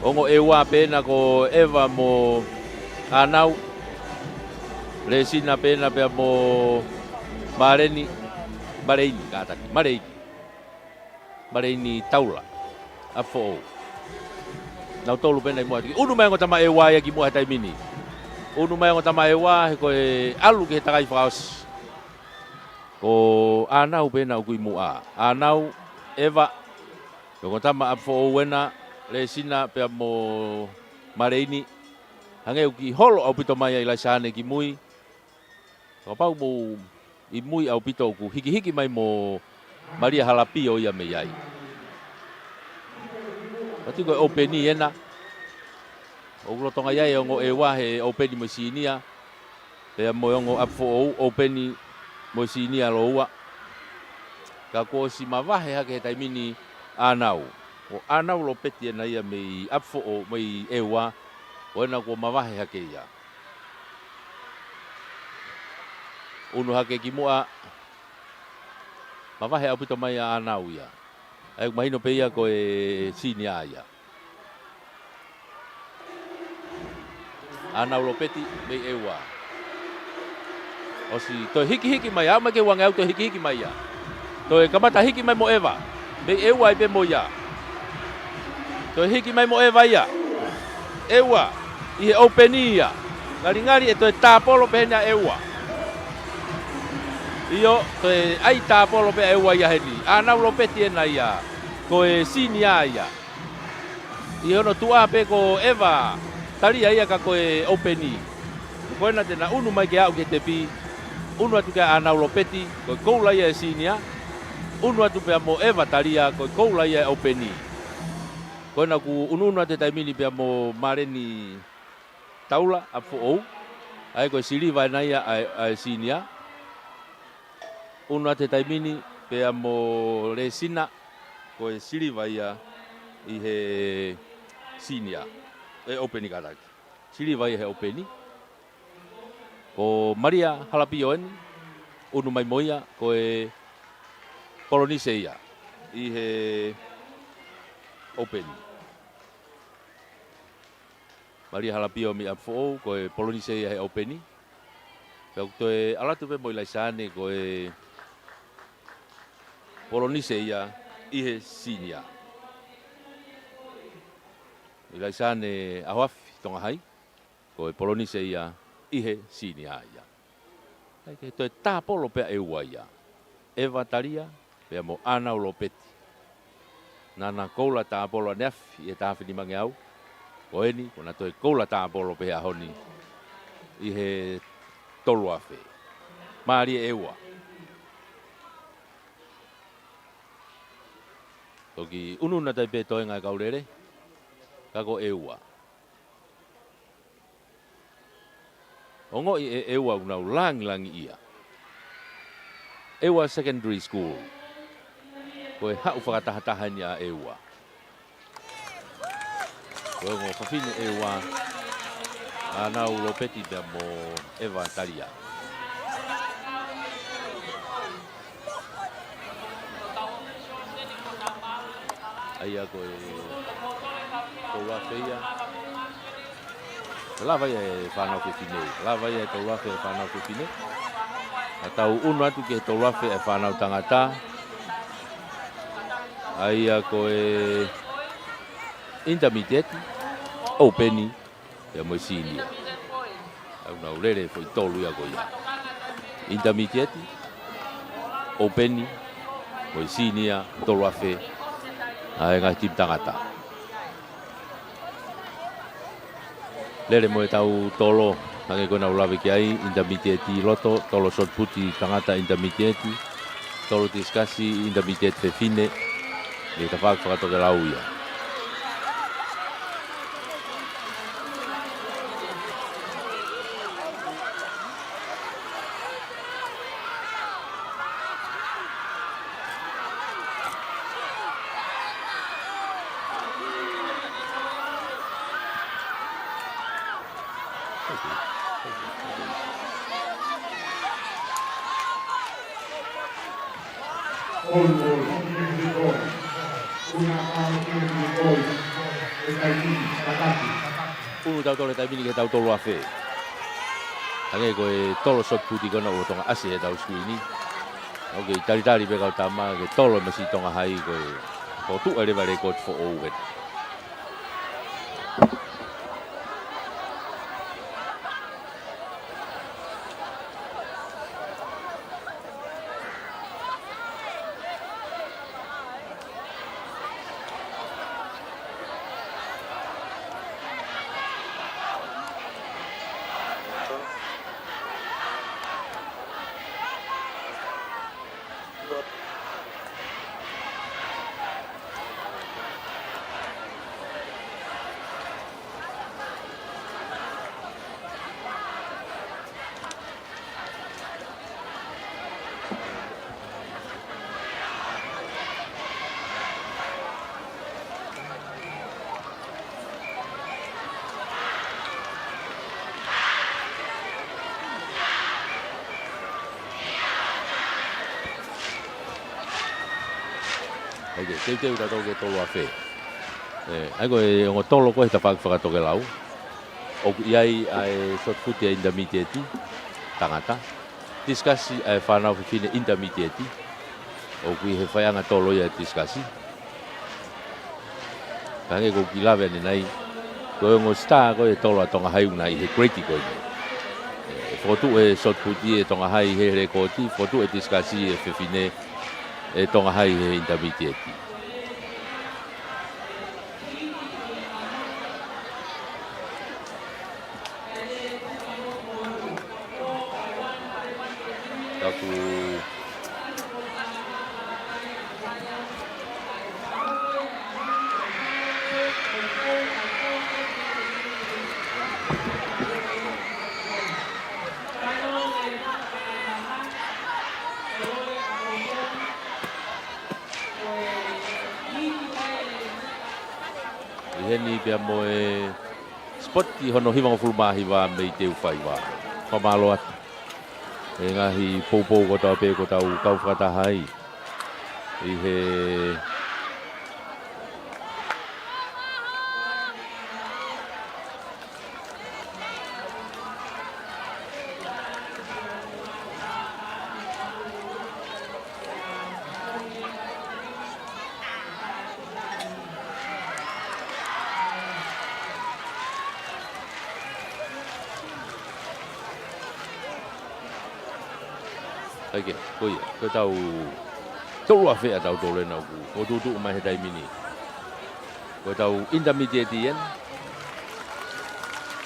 Ongo ʻEua pē ena ko ʻEva mo ʻAnau. Lesina pē ena pea mo Maleni. Maleini, kātaki. Maleini. Maleini Taula ʻApifoʻou. Nau tolu pē ena ʻi muʻa. ʻUnu mai ongo tama ʻEua ia ki muʻa he taimi ni. ʻUnu mai ongo tama ʻEua he ko e ʻalu ki he takai fakaʻosi. Ko ʻAnau pē ena ʻoku ʻi muʻa. ʻAnau, ʻEva, ko ongo tama ʻApifoʻou ena, Lesina pea mo Maleini. Hangē ʻoku kiʻi holo ʻaupito mai ʻa ʻIlaisaane ki mui. Kapau mou ʻi mui ʻaupito ʻoku hikihiki mai mo Malia Halapio ia mei ai. Pati ko e ʻoupeni ena. ʻOku lolotonga ʻi ai e ongo ʻEua he ʻoupeni mo e sīnia. Pea mo e ongo ʻApifoʻou ʻoupeni mo e sīnia lōua. Ka kuo ʻosi mavahe hake he taimi ni ʻAnau. Ko ʻAnau Lopeti ena ia mei ʻApifoʻou, mei ʻEua. Ko ena kuo mavahe hake ia. ʻUnu hake ki muʻa. Mavahe ʻaupito mai ʻa ʻAnau ia. ʻA ia ʻoku mahino pē ia ko e sīnia ia. ʻAnau Lopeti mei ʻEua. ʻOsi toe hikihiki mai, aʻu mai ki he uangeau toe hikihiki mai ia. Toe kamata hiki mai mo ʻEva. Mei ʻEua ai pē mo ia. Toe hiki mai mo ʻEva ia. ʻEua, ʻi he ʻoupeni ia. Ngalingali ʻe toe tāpolo pē heni ʻa ʻEua. ʻIo, toe ʻai tāpolo pē ʻa ʻEua ia heni. ʻAnau Lopeti ena ia. Ko e sīnia ia. ʻI hono tuʻa pē ko ʻEva Talia ia ka ko e ʻoupeni. Ko ena te na ʻunu mai ke aʻu ki he tepi. ʻUnu atu ki ai ʻAnau Lopeti, ko e koula ia e sīnia. ʻUnu atu pea mo ʻEva Talia, ko e koula ia e ʻoupeni. Ko ena ʻoku ʻunuʻunu atu he taimi ni pea mo Maleni Taula ʻApifoʻou. ʻA ia ko e siliva ena ia ʻa e, ʻa e sīnia. ʻUnu atu he taimi ni pea mo Lesina, ko e siliva ia ʻi he sīnia. ʻE ʻoupeni kātaki. Siliva ia he ʻoupeni. Ko Malia Halapio eni, ʻunu mai mo ia, ko e Polonise ia ʻi he ʻoupeni. Malia Halapio mei ʻApifoʻou, ko e Polonise ia he ʻoupeni. Pea ʻoku toe ʻalu atu pē mo ʻIlaisaane, ko e Polonise ia ʻi he sīnia. ʻIlaisaane ʻAhoafi Tongahai, ko e Polonise ia ʻi he sīnia ia. ʻAi ke toe tāpolo pē ʻa ʻEua ia. ʻEva Talia, pea mo ʻAnau Lopeti. Naʻa na koula tāpolo ʻaneafi ʻi he taha afe nimangeau. Ko eni, ko ʻena toe koula tāpolo pē he ʻaho ni ʻi he tolu afe. Mālie ʻEua. Toki ʻunu natai pē toenga e kau lele. Ka ko ʻEua. Ongoʻi ʻe ʻEua ʻoku nau langilangiʻia. ʻEua Secondary School. Ko e haʻu fakatahataha eni ʻa ʻEua. Ko e ongo fafine ʻEua, ʻa Nau Lopeti pea mo ʻEva Talia. ʻA ia ko e tolu afe ia. Lava ia e fānau fefine. Lava ia e tolu afe e fānau fefine. Ka tau ʻunu atu ki he tolu afe e fānau tangata. ʻA ia ko e intermediate, ʻoupeni, pea mo e senior. ʻOku nau lele foʻi tolu ia ko ia. Intermediate, ʻoupeni, mo e senior, tolu afe, ʻa e ngaahi timi tangata. Lele mo e tau tolo, hangē ko ʻenau lave ki ai, intermediate ʻi loto, tolo shot put tangata intermediate, tolo tisikasi intermediate fefine, ʻi he tafaʻaki fakatokelau ia. ʻUnu tautolu he taimi ni ki he tau tolu afe. Hangē ko e tolo shot put ko ena ʻoku lolotonga ʻasi he tau screen ni. ʻOku kei talitali pē kau tama ke tolo e masiʻi Tonga Hai ko e, ko e tuʻu leva e lekooti foʻou ē. ʻAi ke teuteu tautolu ki he tolu afe. ʻE, ʻa ia ko e ongo tolo ko ē he tafaʻaki fakatokelau. ʻOku ʻi ai ʻa e shot put ʻa e intermediate, tangata. Tisikasi ʻa e fānau fefine intermediate. ʻOku ʻi he faiʻanga tolo ia e tisikasi. Ka hangē ko ʻeku kiʻi lave ʻanenai, ko e ongo star ko ē e tolo ʻa Tonga Hai ʻoku nau ʻi he grade ko eni. ʻE, fokotuʻu e shot put ʻe Tonga Hai he lekooti, fokotuʻu e tisikasi e fefine ʻe Tonga Hai he intermediate. Taku. ʻI heni pea mo e spot ʻi hono hivangofulu mā hiva mei Teufaiva. Fakamālō atu. ʻE ngaahi poupou ko tau pē ko tau kau fakataha ai. ʻI he ʻAi ke, ko ia, ko e tau tolu afe ʻa tautolu ena ʻoku, ʻoku tuʻutuʻu mai he taimi ni. Ko ʻetau intermediate ena.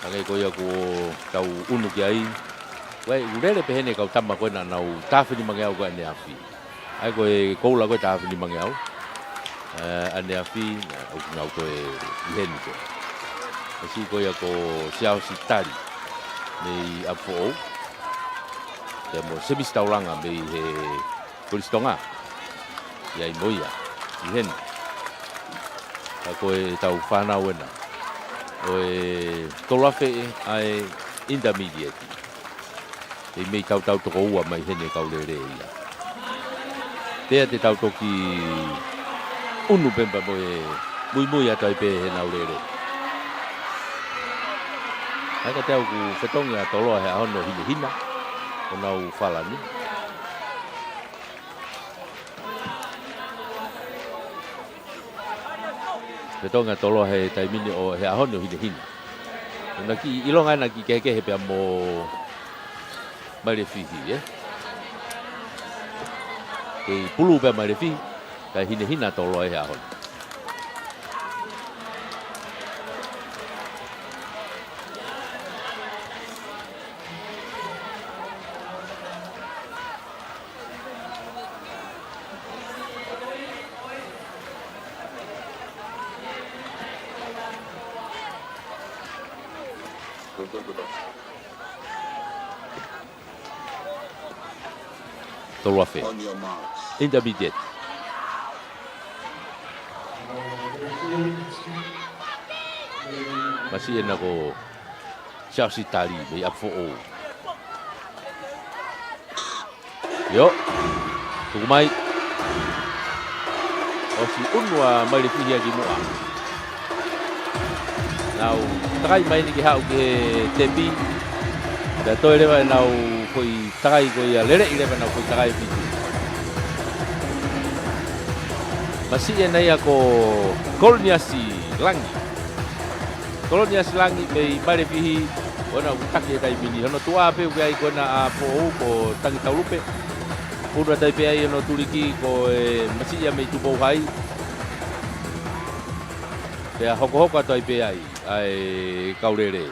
Hangē ko ia kuo tau ʻunu ki ai. Ko e ʻū lele pē ʻeni ʻa e kau tama ko ena ʻoku nau taha afe nima ngeau ko ē ʻaneafi. ʻA ia ko e koula ko ē taha afe nima ngeau. Ē, ʻaneafi, naʻa, ʻoku nau toe ʻi heni ko ē. Masiʻi ko ia ko Siaosi Tali mei ʻApifoʻou. Pea mo Semisi Taulanga mei he Kolisi Tonga. ʻI ai mo ia ʻi heni. Ka ko ʻetau fānau ena ʻo e tolu afe ʻa e intermediate. ʻE mei tautau toko ua mai heni e kau lele ia. Pea te tau toki ʻunu pē pea mo e muimui atu ai pē heʻenau lele. ʻA ia ka te u ʻoku fetongi ʻa Toloa he ʻaho ni ʻo hinehina ʻo nau falani. Fetongi ʻa Toloa he taimi ni ʻo, he ʻaho ni ʻo hinehina. ʻOku na kiʻi ʻilonga ʻena kiʻi kehekehe pea mo Mailefihi, ē? Kei pulu pē ʻa Mailefihi, kae hinehina ʻa Toloa he ʻaho ni. Tolu afe. Intermediate. Masiʻi ena ko Siaosi Tali mei ʻApifoʻou. ʻIo. Tuku mai. ʻOsi ʻunu ʻa Mailefihi ia ki muʻa. Nau takai mai eni ke haʻu ki he tepi. Pea toe leva ʻenau foʻi takai ko ia leleʻi leva ʻenau foʻi takai ʻe fitu. Masiʻi ena ia ko Koloniasi Langi. Koloniasi Langi mei Mailefihi, ʻoku na taki he taimi ni. Hono tuʻa pē ʻoku ʻi ai ko ena ʻa Foʻou ko Tangitaulupe. ʻUnu atu ai pē ʻa hono tuliki ko e masiʻi ia mei Tupou Hai. Pea hokohoko atu ai pē ʻa e kau lele.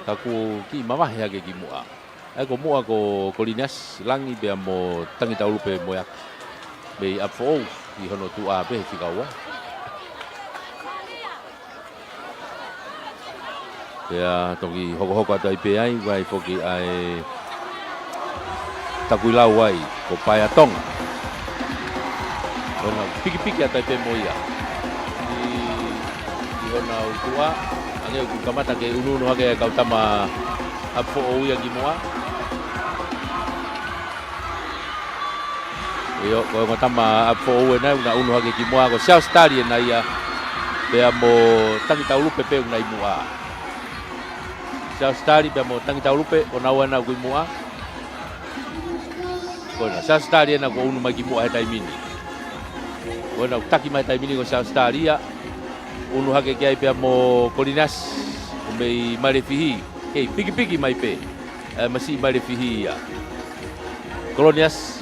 Ka kuo kiʻi mavahe hake ki muʻa. ʻA ia ko muʻa ko Koloniasi Langi pea mo Tangitaulupe Moeaki. Mei ʻApifoʻou ʻi hono tuʻa pē he fika ua. Pea toki hokohoko atu ai pē ai, ʻoku ʻi ai foki ʻa e takuilau ai, ko Paea Tonga. ʻOku na pikipiki atu ai pē mo ia. ʻI, ʻi honau tuʻa, hangē ʻoku kamata ke ʻunuʻunu hake ʻa e kau tama ʻApifoʻou ia ki muʻa. ʻIo, ko e ongo tama ʻApifoʻou ena ʻoku na ʻunu hake ki muʻa, ko Siaosi Tali ena ia, pea mo Tangitaulupe pē ʻoku na ʻi muʻa. Siaosi Tali pea mo Tangitaulupe, ko naua ena ʻoku ʻi muʻa. Ko ena, Siaosi Tali ena kuo ʻunu mai ki muʻa he taimi ni. Ko ena ʻoku taki mai he taimi ni ko Siaosi Tali ia. ʻUnu hake ki ai pea mo Koloniasi, ʻo mei Mailefihi. Kei pikipiki mai pē. ʻE, masiʻi Mailefihi ia. Koloniasi.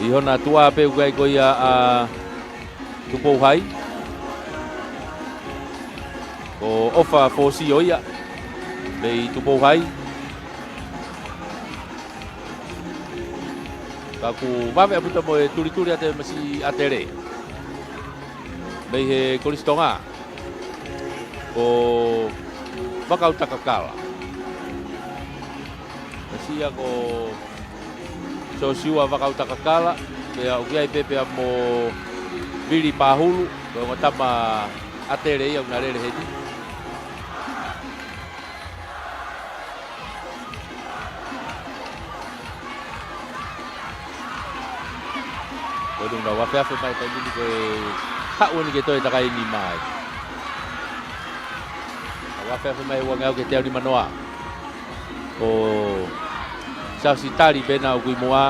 ʻI hona tuʻa pē ʻoku ʻi ai ko ia ʻa Tupou Hai. Ko ʻOfa Fōsio ia. Mei Tupou Hai. Ka ʻoku vave ʻaupito mo e tulituli ʻa e masiʻi ʻatele. Mei he Kolisi Tonga. Ko Vakautakakala. Masiʻi ia ko Siosiua Vakautakakala, pea ʻoku ʻi ai pē pea mo Vili Pahulu, ko e ongo tama ʻatele ia ʻoku na lele heni. Ko ʻenau afeafe mai taimi ni ko e haʻu eni ke toe takai nima ai. Nau afeafe mai ua ngeau ki he teau nimanoa. Ko Siaosi Tali pē ena ʻoku ʻi muʻa.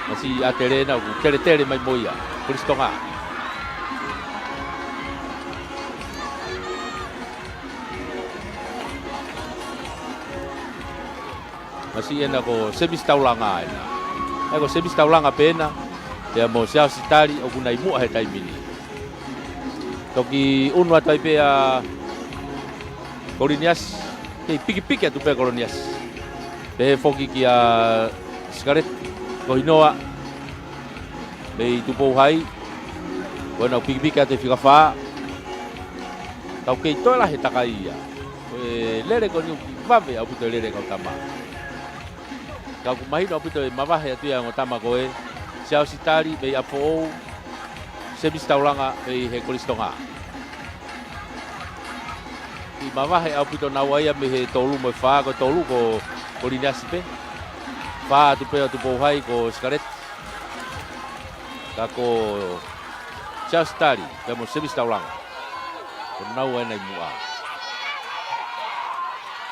Masiʻi ʻatele ena ʻoku teletele mai mo ia. Kolisi Tonga. Masiʻi ena ko Semisi Taulanga ena. ʻA ia ko Semisi Taulanga pē ena, pea mo Siaosi Tali ʻoku nau ʻi muʻa he taimi ni. Toki ʻunu atu ai pē ʻa Koliniasi, kei pikipiki atu pē ʻa Koliniasi. Pehē foki kia Sikaleti Kohinoa mei Tupou Hai, ko ʻenau pikipiki atu e fika fā. Ka ʻoku kei toe lahi e takai ia. Ko e lele ko eni ʻoku vave ʻaupito e lele ʻa e kau tama. Ka ʻoku mahino ʻaupito e mavahe atu ia ʻa e ongo tama ko ē, Siaosi Tali mei ʻApifoʻou, Semisi Taulanga mei he Kolisi Tonga. Kiʻi mavahe ʻaupito naua ia mei he tolu mo e fā, ko e tolu ko Koliniasi pē. Fā atu pē ʻa Tupou Hai ko Sikaleti. Ka ko Siaosi Tali pea mo Semisi Taulanga, ko naua ena ʻi muʻa.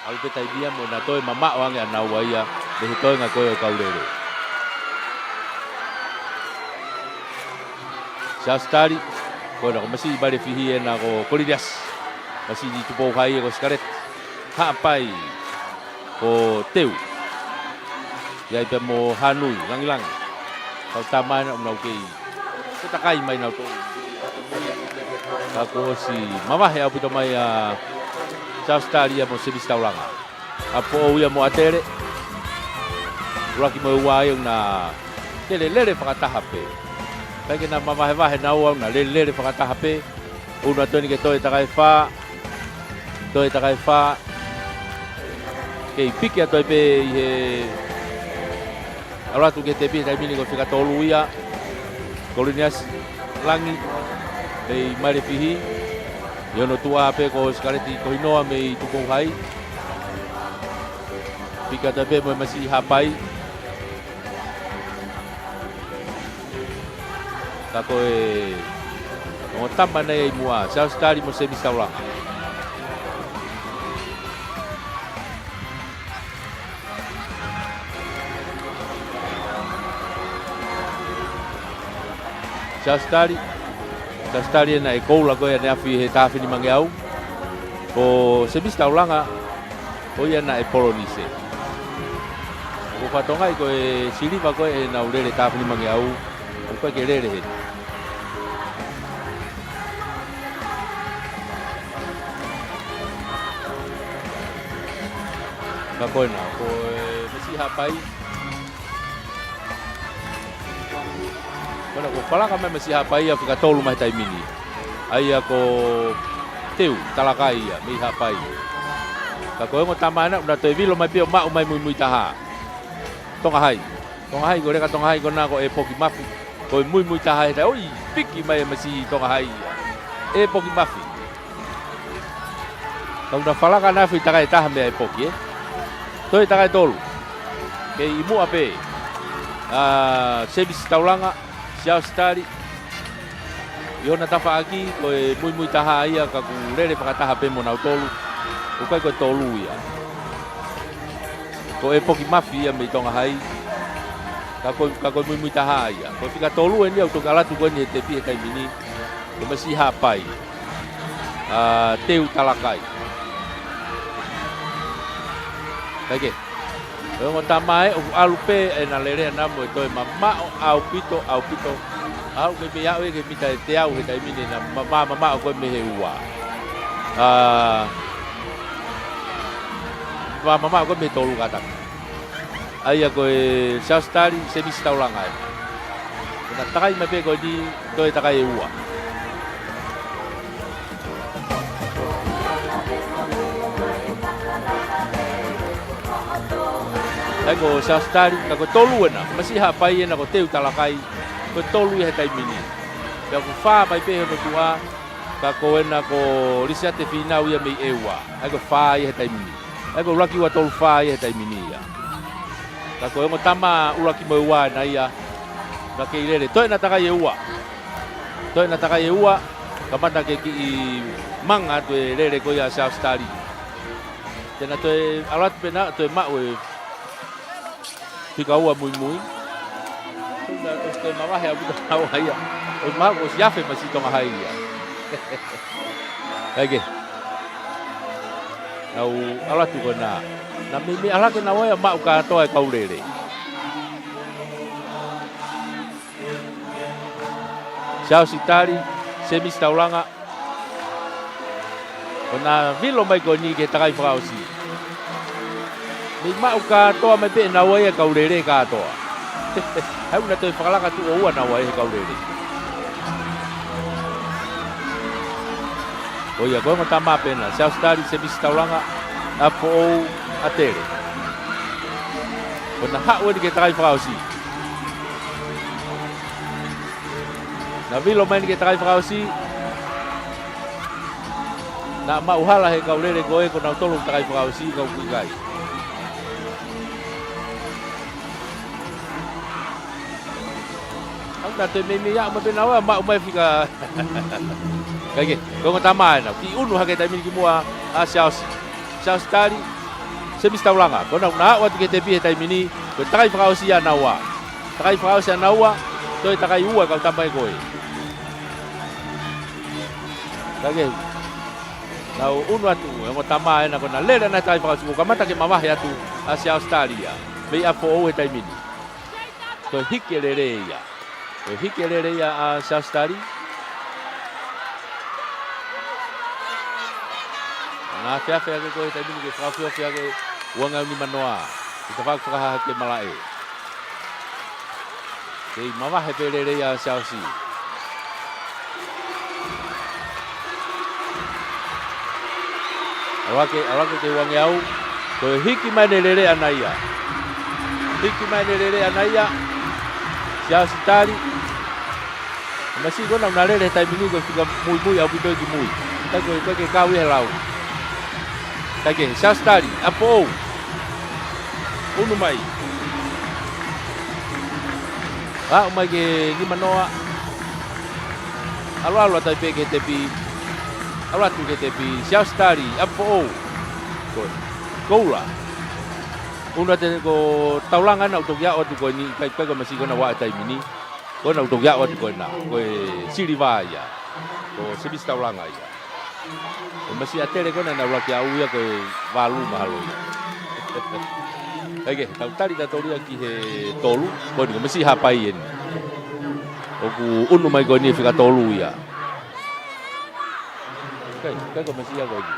ʻAlu pē taimi ia mo na toe mamaʻo ange ʻa naua ia mei he toenga ko ē ʻo e kau lele. Siaosi Tali, ko ena ko e masiʻi Mailefihi ena ko Koliniasi. Masiʻi Tupou Hai ko Sikaleti. Haʻapai ko Teu. ʻI ai pea mo Hanui, Langilangi. Kau tama ena ʻoku nau kei, kei takai mai nautolu. Ka kuo ʻosi mavahe ʻaupito mai ʻa Siaosi Tali ia mo Semisi Taulanga. ʻApifoʻou ia mo ʻAtele. ʻUluaki mo e ua ia ʻoku na lele, lele fakataha pē. ʻIkai ke na mavahevahe naua, ʻoku na lele, lele fakataha pē. ʻUnu atu eni ke toe takai fā. Toe takai fā. Kei piki atu ai pē ʻi he ʻalu atu ki he tepi he taimi ni ko e fika tolu ia. Koliniasi Langi mei Mailefihi. ʻI hono tuʻa pē ko Sikaleti Kohinoa mei Tupou Hai. Piki atu ai pē mo e masiʻi Haʻapai. Ka ko e ongo tama ena ia ʻi muʻa, Siaosi Tali mo Semisi Taulanga. Siaosi Tali, Siaosi Tali ena ʻe koula ko ē ʻaneafi he taha finimangeau. Ko Semisi Taulanga, ko ia naʻe polonise. ʻOku ou fakatokangaʻi ko e siliva ko ē ʻenau lele taha finimangeau, ʻoku ʻikai ke lele heni. Ka ko ena, ko e masiʻi Haʻapai. Ko ena kuo falaka mai e masiʻi Haʻapai ia fika tolu mai he taimi ni. ʻA ia ko Teu Talakai ia, mei Haʻapai. Ka ko e ongo tama ena, ʻoku na toe vilo mai pē ʻo maʻu mai muimui taha. Tonga Hai. Tonga Hai, ko e leka Tonga Hai ko ena ko ʻEpoki Mafi. Ko e muimui taha he taimi, ʻoi, piki mai e masiʻi Tonga Hai ia. ʻEpoki Mafi. Ka ʻoku na falaka ʻaneafi takai taha mei ʻEpoki, ē. Toe takai tolu. Kei ʻi muʻa pē ʻa Semisi Taulanga, Siaosi Tali. ʻI hona tafaʻaki, ko e muimui taha ia ka ʻoku lele fakataha pē mo nautolu. ʻOku ʻikai ko e tolu ia. Ko ʻEpoki Mafi ia mei Tonga Hai. Ka ko, ka ko e muimui taha ia. Ko e fika tolu eni ia ʻoku toki ʻalu atu ko eni he tepi he taimi ni. Ko e masiʻi Haʻapai. ʻA Teu Talakai. Kae kehe, ko e ongo tama ē, ʻoku ʻalu pē ʻena lele ʻana mo e toe mamaʻo ʻaupito, ʻaupito. ʻAlu ke mei aʻu ia ki he mita ʻe teau he taimi ni ʻena ma-, ma-, mamaʻo ko ē mei he ua. ʻA, ma-, mamaʻo ko ē mei he tolu kātaki. ʻA ia ko e Siaosi Tali, Semisi Taulanga ē. Ko ʻena takai mai pē ko eni, toe takai ʻe ua. ʻA ia ko Siaosi Tali, ka ko e tolu ʻena, masiʻi Haʻapai ʻena ko Teu Talakai, ko e tolu ia he taimi ni. Pea ʻoku fā mai pē hono tuʻa, ka ko ʻena ko Lisiate Fīnau ia mei ʻEua. ʻA ia ko e fā ia he taimi ni. ʻA ia ko e ʻuluaki ua tolu fā ia he taimi ni ia. Ka ko e ongo tama ʻuluaki mo e ua ʻena ia, naʻa kei lele. Toe ʻena takai ʻe ua. Toe ʻena takai ʻe ua, kamata ke kiʻi manga atu e lele ko ia ʻa Siaosi Tali. Te na toe ʻalu atu pē ʻena, toe maʻu e fika ua muimui. Toe mavahe ʻaupito ʻa ia. ʻOsi maʻu, ʻosi afe masiʻi Tonga Hai ia. Kae kehe, nau ʻalu atu ko ena. Naʻa meimei ʻalu hake naua ia ʻo maʻu kātoa e kau lele. Siaosi Tali, Semisi Taulanga. Ko ʻena vilo mai ko eni ki he takai fakaʻosi. Mei maʻu kātoa mai pē ʻe naua ia kau lele kātoa. He ʻoku na toe fakalaka tuʻo ua naua ia he kau lele. Ko ia, ko e ongo tama pē ena, Siaosi Tali, Semisi Taulanga, ʻApifoʻou, ʻa Tele. Ko ʻena haʻu eni ki he takai fakaʻosi. Na vilo mai eni ki he takai fakaʻosi. Na maʻu hala he kau lele ko ē ko nautolu takai fakaʻosi kau kui kai. ʻOku na toe meimei aʻu mai pē naua maʻu mai fika. Kae kehe, ko e ongo tama ena. Kiʻi ʻunu hake taimi ni ki muʻa ʻa Siaosi. Siaosi Tali, Semisi Taulanga. Ko ʻena ʻoku na aʻu atu ki he tepi he taimi ni, ko e takai fakaʻosi ʻa naua. Takai fakaʻosi ʻa naua, toe takai ua kau tama ē ko ē. Kae kehe, nau ʻunu atu, e ongo tama ena ko ʻena lele ʻena takai fakaʻosi, kuo kamata ke mavahe atu ʻa Siaosi Tali ia. Mei ʻApifoʻou he taimi ni. Ko e hiki e lele ia. Ko e hiki e lele ia ʻa Siaosi Tali. Na feafe ake ko e taimi ni ke fakaofiofi ake uangauni manoa. Ke ta fak fakahake malaʻe. Kei mavahe pē lele ia ʻa Siaosi. ʻAlu hake, ʻalu hake ki he uangeau, ko e hiki mai ʻene lele ʻana ia. Hiki mai ʻene lele ʻana ia, Siaosi Tali. Masiʻi ko ʻena ʻoku na lele he taimi ni ko e fika muimui ʻaupito ia ki mui. Kae ko e, ko e ke kau ia he lau. Kae kehe, Siaosi Tali, ʻApifoʻou. ʻUnu mai. Aʻu mai ki he nimanoa. ʻAlu, ʻalu atu ai pē ki he tepi. ʻAlu atu ki he tepi. Siaosi Tali, ʻApifoʻou. Ko, Koula. ʻUnu atu ko Taulanga ʻena ʻoku toki aʻu atu ko eni, ʻikai, ʻikai ko e masiʻi ko ʻena ʻoku aʻu he taimi ni. Ko ʻena ʻoku toki aʻu atu ko ʻena. Ko e Siliva ia. Ko Semisi Taulanga ia. Ko e masiʻi ʻa Tele ko ʻena naʻe ʻuluaki aʻu ia ko e valu mahalo ia. Kae kehe, tau tali tautolu ia ki he tolu, ko eni ko e masiʻi Haʻapai eni. ʻOku ʻunu mai ko eni fika tolu ia. ʻIkai, ʻikai ko e masiʻi ia ko eni.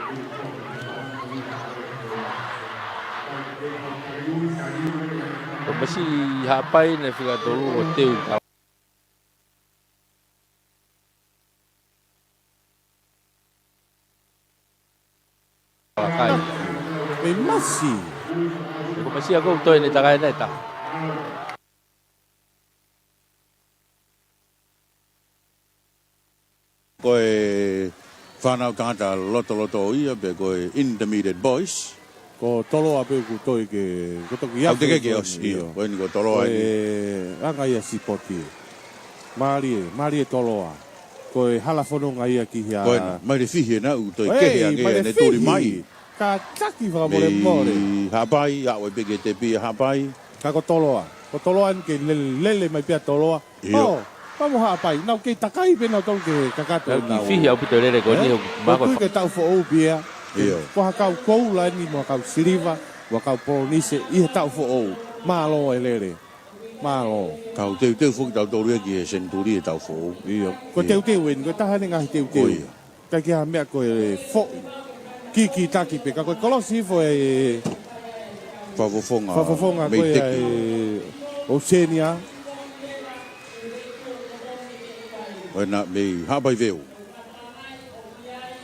Ko e masiʻi Haʻapai eni fika tolu ʻo teu ka Kai. Mei masi. Ko e masiʻi ia ko ē ʻoku toe ʻene takai ʻe taha. Ko e fānau tangata lotoloto ia pe ko e intermediate boys. Ko Toloa pē ʻoku toe ke, ko toki ʻAuteke ke ʻosi, ʻio. Ko eni ko Toloa eni. Ko e anga ia sipoti. Mālie, mālie Toloa. Ko e hala fononga ia ki hea. Ko ena, mai le fihi ena ʻoku toe kehe ange mai le ne tuli mai. Kātaki fakamolemole. Mei Haʻapai, aʻu ai pē ki he tepi ʻa Haʻapai. Ka ko Toloa. Ko Toloa eni ke lele, lele mai pē ʻa Toloa. ʻIo. ʻO, pea mo Haʻapai. Nau kei takai pē nautolu ke kakato ʻenau. Nau kiʻi fihi ʻaupito lele ko eni. ʻE? Ko e kui ke taʻu foʻou pē ia. ʻIo. Ko ha kau Koula eni mo ha kau Siliva, mo ha kau Polonise, ʻi he taʻu foʻou. Mālō e lele. Mālō. Tau teuteu foki tautolu ia ki he senituli he taʻu foʻou. ʻIo. Ko e teuteu eni, ko e taha eni ngaahi teuteu. Ko ia. Kae kehe ha meʻa ko e foʻi. Kikitaki pē, ka ko e kolosi foʻi e fakafofonga, fakafofonga ko ia Meiteki. E Oceania. Ko ena mei Haʻapai Veu.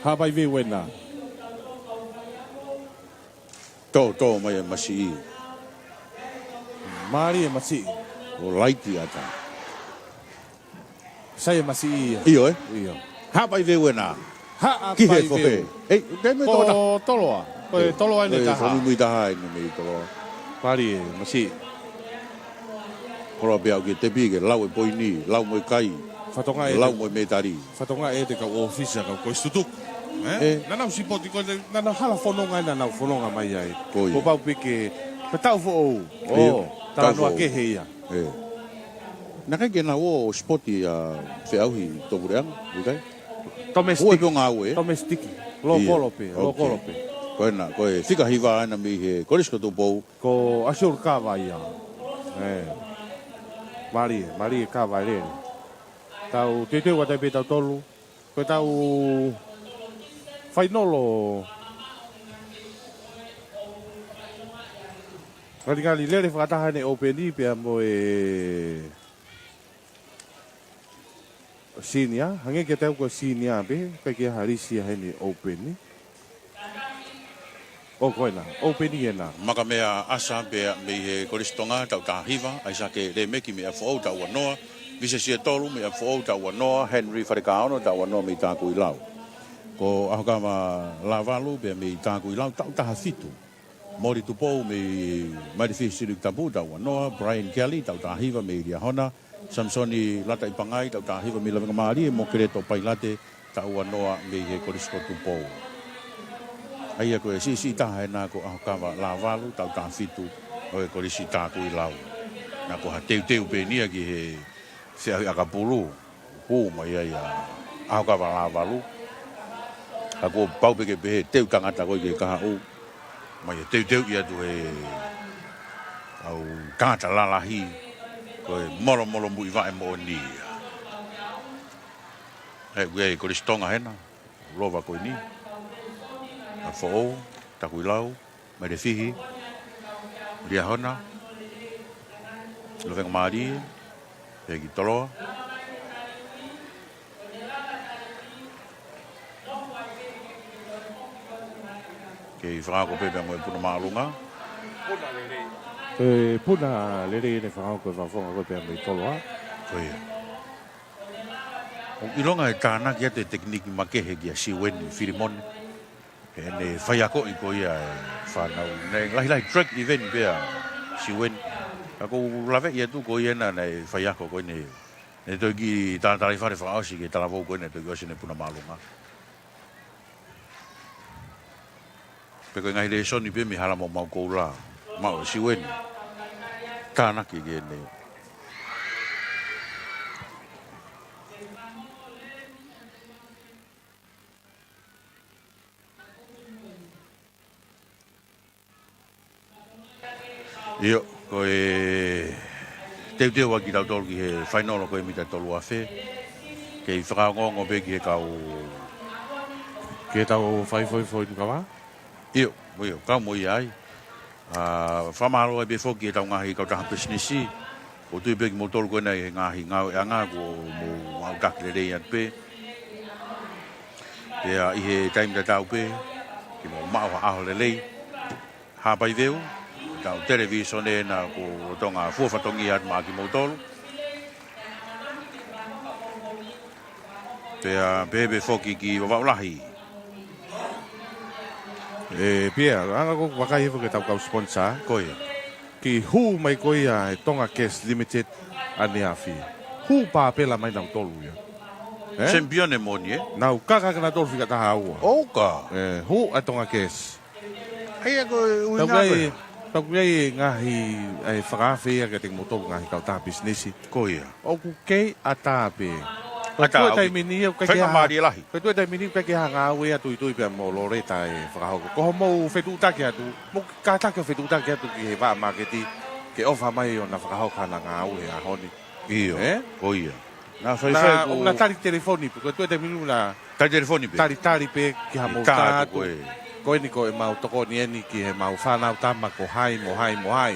Haʻapai Veu ena. Tō, tō mai e masiʻi. Mālie e masiʻi. ʻO laiti ʻatā. Sai e masiʻi ia. ʻIo, ē? ʻIo. Haʻapai Veu ena. Haʻapai Veu. Ki he fohe. Ei, te me tō taha. Ko Toloa. Ko e Toloa ʻene taha. Fakamuimui taha ʻene mei Toloa. Mālie e masiʻi. Koloa pē au ki he tepi ke lau e poini, lau mo e kai. Fatongia ʻe lau mo e mētali. Fatongia ʻe te kau ʻōfisa kau ko e sutuk. ʻE? ʻE. Naʻa nau sipoti ko e, naʻa nau hala fononga, naʻa nau fononga mai ai. Ko ia. Ko pau pē ke, ke taʻu foʻou. ʻIo. ʻO, talanoa kehe ia. ʻE. Naʻe ʻikai ke nau ō sipoti ʻa feʻauhi topuleʻanga, ʻikai? Domestic. Ua pe ngāue. Domestic. Lōkolo pē, lōkolo pē. Ko ena, ko e fika hiva ena mei he Kolisi ko Tupou. Ko Asiol Kava ia. ʻE. Mālie, mālie Kava lele. Tau teuteu atu pē tautolu. Ko e tau fainolo. Ngalingali lele fakataha ʻene ʻōpeni pea mo e senior. Hangē kiate au ko e senior pē, ʻikai ke ʻi ai ha lisi ia heʻene ʻōpeni. ʻO ko ena, ʻōpeni ena. Makamea ʻAsa pea mei he Kolisi Tonga, taʻu taha hiva, ʻAisake Lemeki mei ʻApifoʻou, taʻu ua noa, Vise Sietolu mei ʻApifoʻou, taʻu ua noa, Henry Falekaono, taʻu ua noa mei Takuilau. Ko ʻAhokava Lavalu pea mei Takuilau, taʻu taha fitu, Moli Tupou mei Mailefihi Silikitapu, taʻu ua noa, Brian Kelly, taʻu taha hiva mei Liahona, Samisoni Lataʻipangai, taʻu taha hiva mei Lavengamālie, mo Keleto Pailate, taʻu ua noa mei he Kolisi ko Tupou. ʻA ia ko e siʻisiʻi taha ena ko ʻAhokava Lavalu, taʻu taha fitu, ʻo e Kolisi Takuilau. Naʻa ko ha teuteu pē eni ia ki he feʻauhi ʻakapulu, hū mai ai ʻa ʻAhokava Lavalu. Ka kuo pau pē ke pehē teu tangata ko ē ki he kahaʻu. Mai ʻo teuteuʻi atu he ʻau tangata lalahi, ko e molomolo muivaʻe moʻoni ia. He ʻoku ʻi ai e Kolisi Tonga hena, lova ko eni. ʻApifoʻou, Takuilau, Mailefihi, Liahona, Lavengamālie, pea ki Toloa. Kei fakaako pē pea mo e puna māʻolunga. E puna lelei ʻene fakaako e fakafofonga ko ē pea mei Toloa. Ko ia. ʻOku ʻilonga e tānaki atu e tekiniki makehe kia Siueni Filimone. Heʻene faiakoʻi ko ia e fānau. Naʻe lahilahi track event pē ʻa Siueni. Ka ʻoku ou laveʻi atu ko ia naʻa, naʻe faiako ko ē ʻene, ʻene toe kiʻi talatalaifale fakaʻosi ki he talavou ko ē naʻe toe kiʻi ʻosi ʻene puna māʻolunga. Pea ko e ngaahi lēsoni pē mei he hala maumau koula. Maʻu ʻe Siueni. Tānaki ki heʻene. ʻIo, ko e teuteu ʻa kitautolu ki he fainolo ko ē mita tolu afe. Kei fakaongoongo pē ki he kau, ki he tau faifoifoi kava. ʻIo, ʻio, kau mo ia ai. ʻA, fakamālō ai pē foki e tau ngaahi kautaha pisinisi. ʻOku ou tui pē kimoutolu ko ena ʻi he ngaahi ngāueʻanga kuo mou maʻu taki lelei atu pē. Pea ʻi he taimi tatau pē, ke mou maʻu ha ʻaho lelei. Haʻapai Veu, tau televīsone ena ko Tonga fua fatongia atu maʻa kimoutolu. Pea pehē pē foki ki Vavaʻu Lahi. E, Pea, anga ko ē vakai hifo ki he tau kau sponsor. Ko ia. Kiʻi hū mai ko ia e Tonga Gas Limited ʻaneafi. Hū pāpela mai nautolu ia. E? Sempione moʻoni, e? Nau kaka ke nautolu fika taha ua. ʻOka. E, hū ʻa e Tonga Gas. ʻA ia ko e ʻuhinga pē. Tau ʻai, tau ʻai e ngaahi, ʻai fakaafe ia kiate kimoutolu ngaahi kautaha pisinisi. Ko ia. ʻOku kei ʻatā pē. Ko e ʻatā, tuʻu ʻoku taimi ni ʻoku ʻikai ke faingamālie lahi. Ko e tuʻu taimi ni ʻoku ʻikai ke ha ngāue ia tuitui pea mo Loreta e fakahoko. Ko hoʻomou fetuʻutaki atu, mou kātaki ʻo fetuʻutaki atu ki he vaʻa māketi, ke ʻofa mai ʻo na fakahoko hana ngāue he ʻaho ni. ʻIo, e? Ko ia. Naʻa faifai na, ko ʻoku na tali telefoni pē, ko e tuʻu taimi ni naʻa tali telefoni pē. Talitali pē ki ha mou tā atu ko ē. Ko eni ko ʻemau tokoni eni ki heʻemau fānau tama ko hai mo hai mo hai.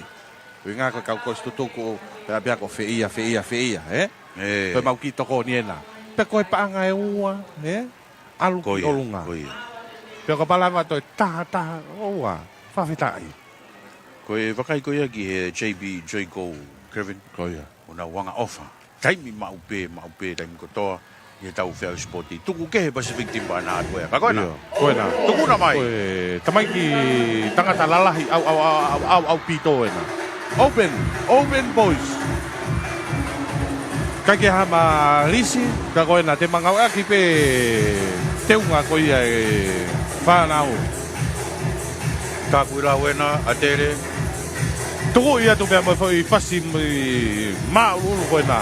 Ko e ʻuhinga ko e kau kosi tutuku, pea pea ko feia, feia, feia, e? E. Ko ʻemau kiʻi tokoni ena. Pea ko e paʻanga ʻe ua, e? ʻAlu ki ʻolunga. Ko ia, ko ia. Pea kapau lava toe taha, taha, ʻoua, fakafetaʻi. Ko e vakai ko ia ki he J B Joyco, Kevin. Ko ia. ʻOku nau anga ʻofa. Taimi maʻu pē, maʻu pē, taimi kotoa, ʻi he tau feʻauhi sipoti. Tuku kehe Pacific Timber na atu ea. Ka ko ena. ʻIo, ko ena. Tuku na mai. Ko e tamaiki tangata lalahi, ʻau, ʻau pito ena. Open, open boys. ʻIkai ke ha malisi, ka ko ena te mangau ʻaki pē teunga ko ia e fānau. Takuilau ena, ʻa Tele. Tukuʻi atu pea mo e foʻi pasi māʻuluʻulu ko ena.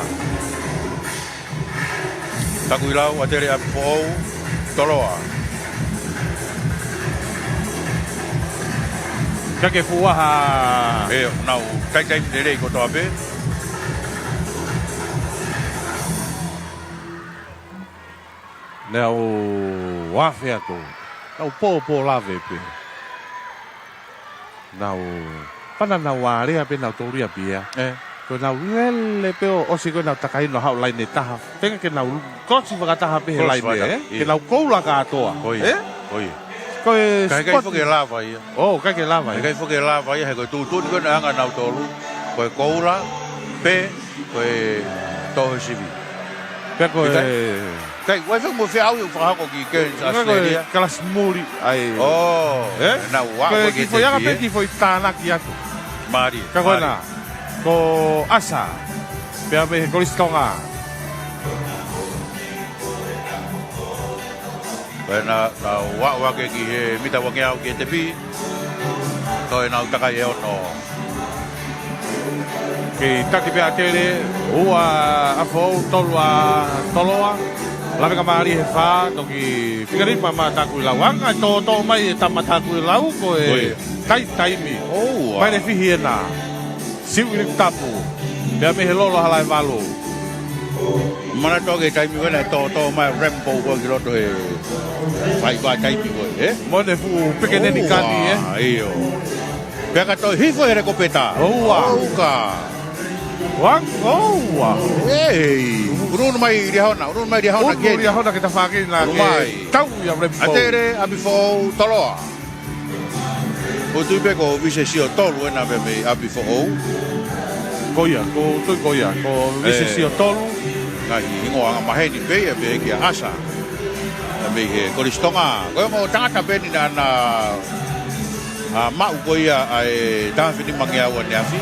Takuilau, ʻa Tele, ʻApifoʻou, Toloa. Ka ke fuaha. E, nau, taitaimi lelei kotoa pē. Naʻa nau afe atu. Naʻa nau pōpō lave pē. Naʻa nau, pea naʻa nau alea pē naʻa nau tolu ia pē ia. Ē. Ko ʻenau lele pē ʻo ʻosi ko ʻenau takai ʻo haʻu laine taha. Tenga ke nau kosi fakataha pē he laine, ē? Kosi fakataha, ʻio. Ke nau koula kātoa. Ko ia, ē? Ko ia. Ko e spot. Ka ʻikai foki ke lava ia. ʻO, ʻikai ke lava ia. ʻIkai foki ke lava ia, he ko e tuʻutuʻuni ko ē naʻe ʻoange ʻe nautolu. Ko e koula, pe, ko e tō he sivi. Pea ko e ʻikai, ʻikai, ʻoku ʻikai foki mo e feʻauhi ʻoku fakahoko ki Cairns, ʻikai ko e Australia. Kalasi muli, ʻai. ʻO, ē? Naʻa nau ua ko e ko e kiʻi foʻi anga pē kiʻi foʻi tānaki atu. Mālie, mālie. Ka ko ena, ko ʻAsa, pea mei he Kolisi Tonga. Ko ena, naʻa nau ua ua ke ki he mita uangeau ki he tepi. Ko ʻenau takai ʻe ono. Kei taki pē ʻa ʻAtele, ua ʻa Foʻou, tolu ʻa Toloa. Lavenga Mālie he fā, toki fika nima maʻa Takuilau. Anga e tōtō mai e tama Takuilau, ko e, ko ia, taimi, taimi. ʻOua. Mai le fihi ena. Siu ʻi le tapu. Pea mei he lolo Halaevalu. Manatuʻi e taimi ko ē naʻe tōtō mai Rambo ko ē ki loto he faiva taimi ko ē, ē? Mo ʻene fuʻu pekeneni kani, ē? ʻOua, ʻio. Pea ka toe hifo he lekopeta. ʻOua. ʻOuka. Uang, ʻoua. Ei, ʻunu mai Liahona, ʻunu mai Liahona. ʻUnu ke Liahona ke tafaʻaki na ʻunu ke mai. Tau ia Rambo. ʻAtele, ʻApifoʻou, Toloa. ʻOku ou tui pē ko Vise Siotolu ena pē mei ʻApifoʻou. Ko ia, ʻoku ou tui ko ia, ko Vise, ē, Siotolu. Ngaahi hingoa angamaheni pē ia pea kia ʻAsa. Mei he Kolisi Tonga. Ko e ongo tangata pē eni naʻa na, ʻa, maʻu ko ia ʻa e taha afe nima ngeau ʻaneafi.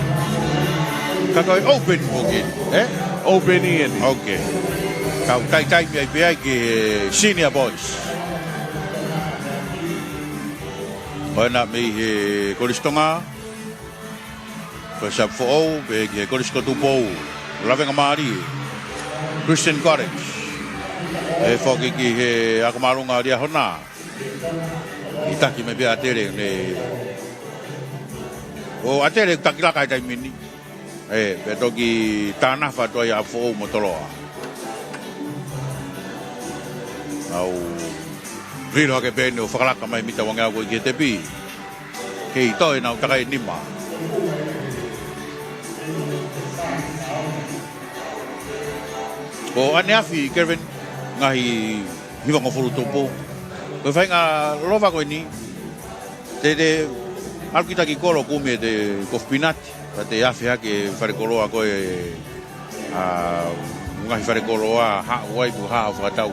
Ka ko e open foki eni, ē? Open eni. Ok. Kau taitaimi ai pē ai ki he senior boys. Ko ena mei he Kolisi Tonga, ko ʻApifoʻou, pehē ki he Kolisi ko Tupou, Lavenga Mālie, Christian College. Pehē foki ki he ako māʻolunga Liahona. Kei taki mai pē ʻa ʻAtele, ne. ʻO ʻAtele taki laka he taimi ni. Ē, pea toki tānafa atu ai ʻa Foʻou mo Toloa. Nau lilo hake pē eni ʻo fakalaka mai mita uangeau ko ē ki he tepi. Kei toe ʻenau takai ʻe nima. ʻO ʻaneafi Kevin, ngaahi hivangofulu tupu. Ko e faʻahinga lova ko eni. Te, te, ʻalu kita ki kolo kumi e te kofu pinati. Pea te afe hake e falekoloa ko ē, ʻa, ngaahi falekoloa, haʻu ai pea haʻu fakatau.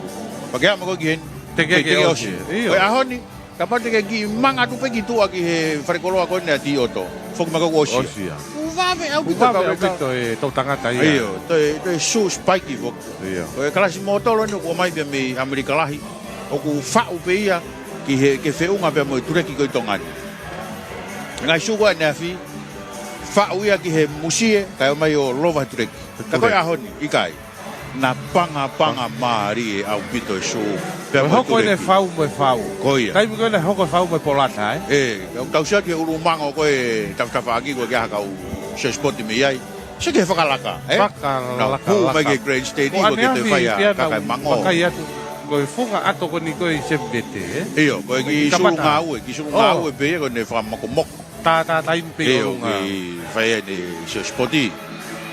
Pea ke aʻu mai ko ē ki heni. Te ke, te ke ʻosi. ʻOsi. ʻIo. Ko e ʻaho ni, kapau te ke kiʻi manga atu pē ki tuʻa ki he falekoloa ko eni ʻa Tioto. Foki mai ko ē kuo ʻosi. ʻOsi ia. Kuo vave ʻaupito. Kuo vave ʻaupito e toʻutangata ia. ʻIo, toe, toe sū spike foki. ʻIo. Ko e kalasi mōtolo ni ʻoku ʻomai pē mei ʻAmelika lahi. ʻOku faʻu pē ia ki he, ke feʻunga pea mo e tuleki ko ē ʻi Tonga ni. Ngaahi sū ko ē ʻaneafi, faʻu ia ki he musie, kae ʻomai ʻo lova he tuleki. Ka ko e ʻaho ni, ʻikai. Naʻe pangapanga mālie ʻaupito e sū. Pea mo e tuleki. Ko e hoko ʻene fau mo e fau. Ko ia. Taimi ko ē naʻe hoko e fau mo e polata, ē? Ē, tau sio ki he ʻulumango ko ē tafatafaʻaki ko ē ki he ʻaho kau sio sipoti mei ai. Sio ki he fakalaka, ē? Fakalaka, naʻa nau pū mai ki he grandstand, ko ē ke toe fai ʻa e kaka e mango. Vakai atu, ko e funga ʻato ko eni ko ē ʻi Sevete, ē? ʻIo, ko e kiʻi sulu ngāue, kiʻi sulu ngāue pē ia ko ʻene fakamakomoko. Tā, tā, taimi pē ʻi ʻolunga. ʻIo, kiʻi fai ʻene sio sipoti.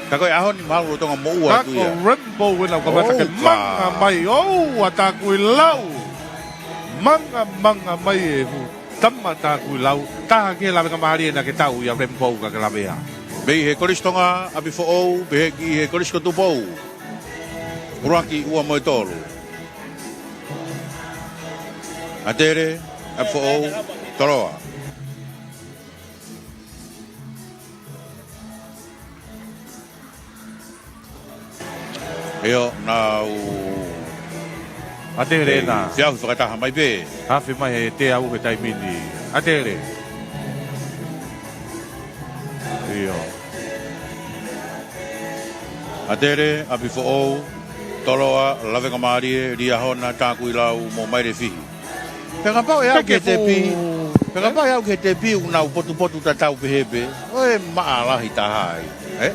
Ka ko e ʻaho ni mahalo lolotonga moʻua atu ia. Ka ko Rambo ena ʻoku kamata ke manga mai, ʻoua Takuilau. Manga, manga mai e hu. Tama Takuilau, taha ki he Lavenga Mālie naʻa ke tau ia Rambo ka ke lavea. Mei he Kolisi Tonga, ʻApifoʻou, pehē ki he Kolisi ko Tupou. ʻUluaki, ua mo e tolu. ʻAtele, ʻApifoʻou, Toloa. ʻIo, nau. ʻAtele ena. Feʻauhi fakataha mai pē. Afe mai he teau he taimi ni. ʻAtele. ʻIo. ʻAtele, ʻApifoʻou, Toloa, Lavenga Mālie, Liahona, Takuilau, mo Mailefihi. Pea kapau ʻe aʻu ki he tepi, pea kapau ʻe aʻu ki he tepi ʻoku nau potupotu tatau pehē pē, ʻoku maʻa lahi taha ai, ē?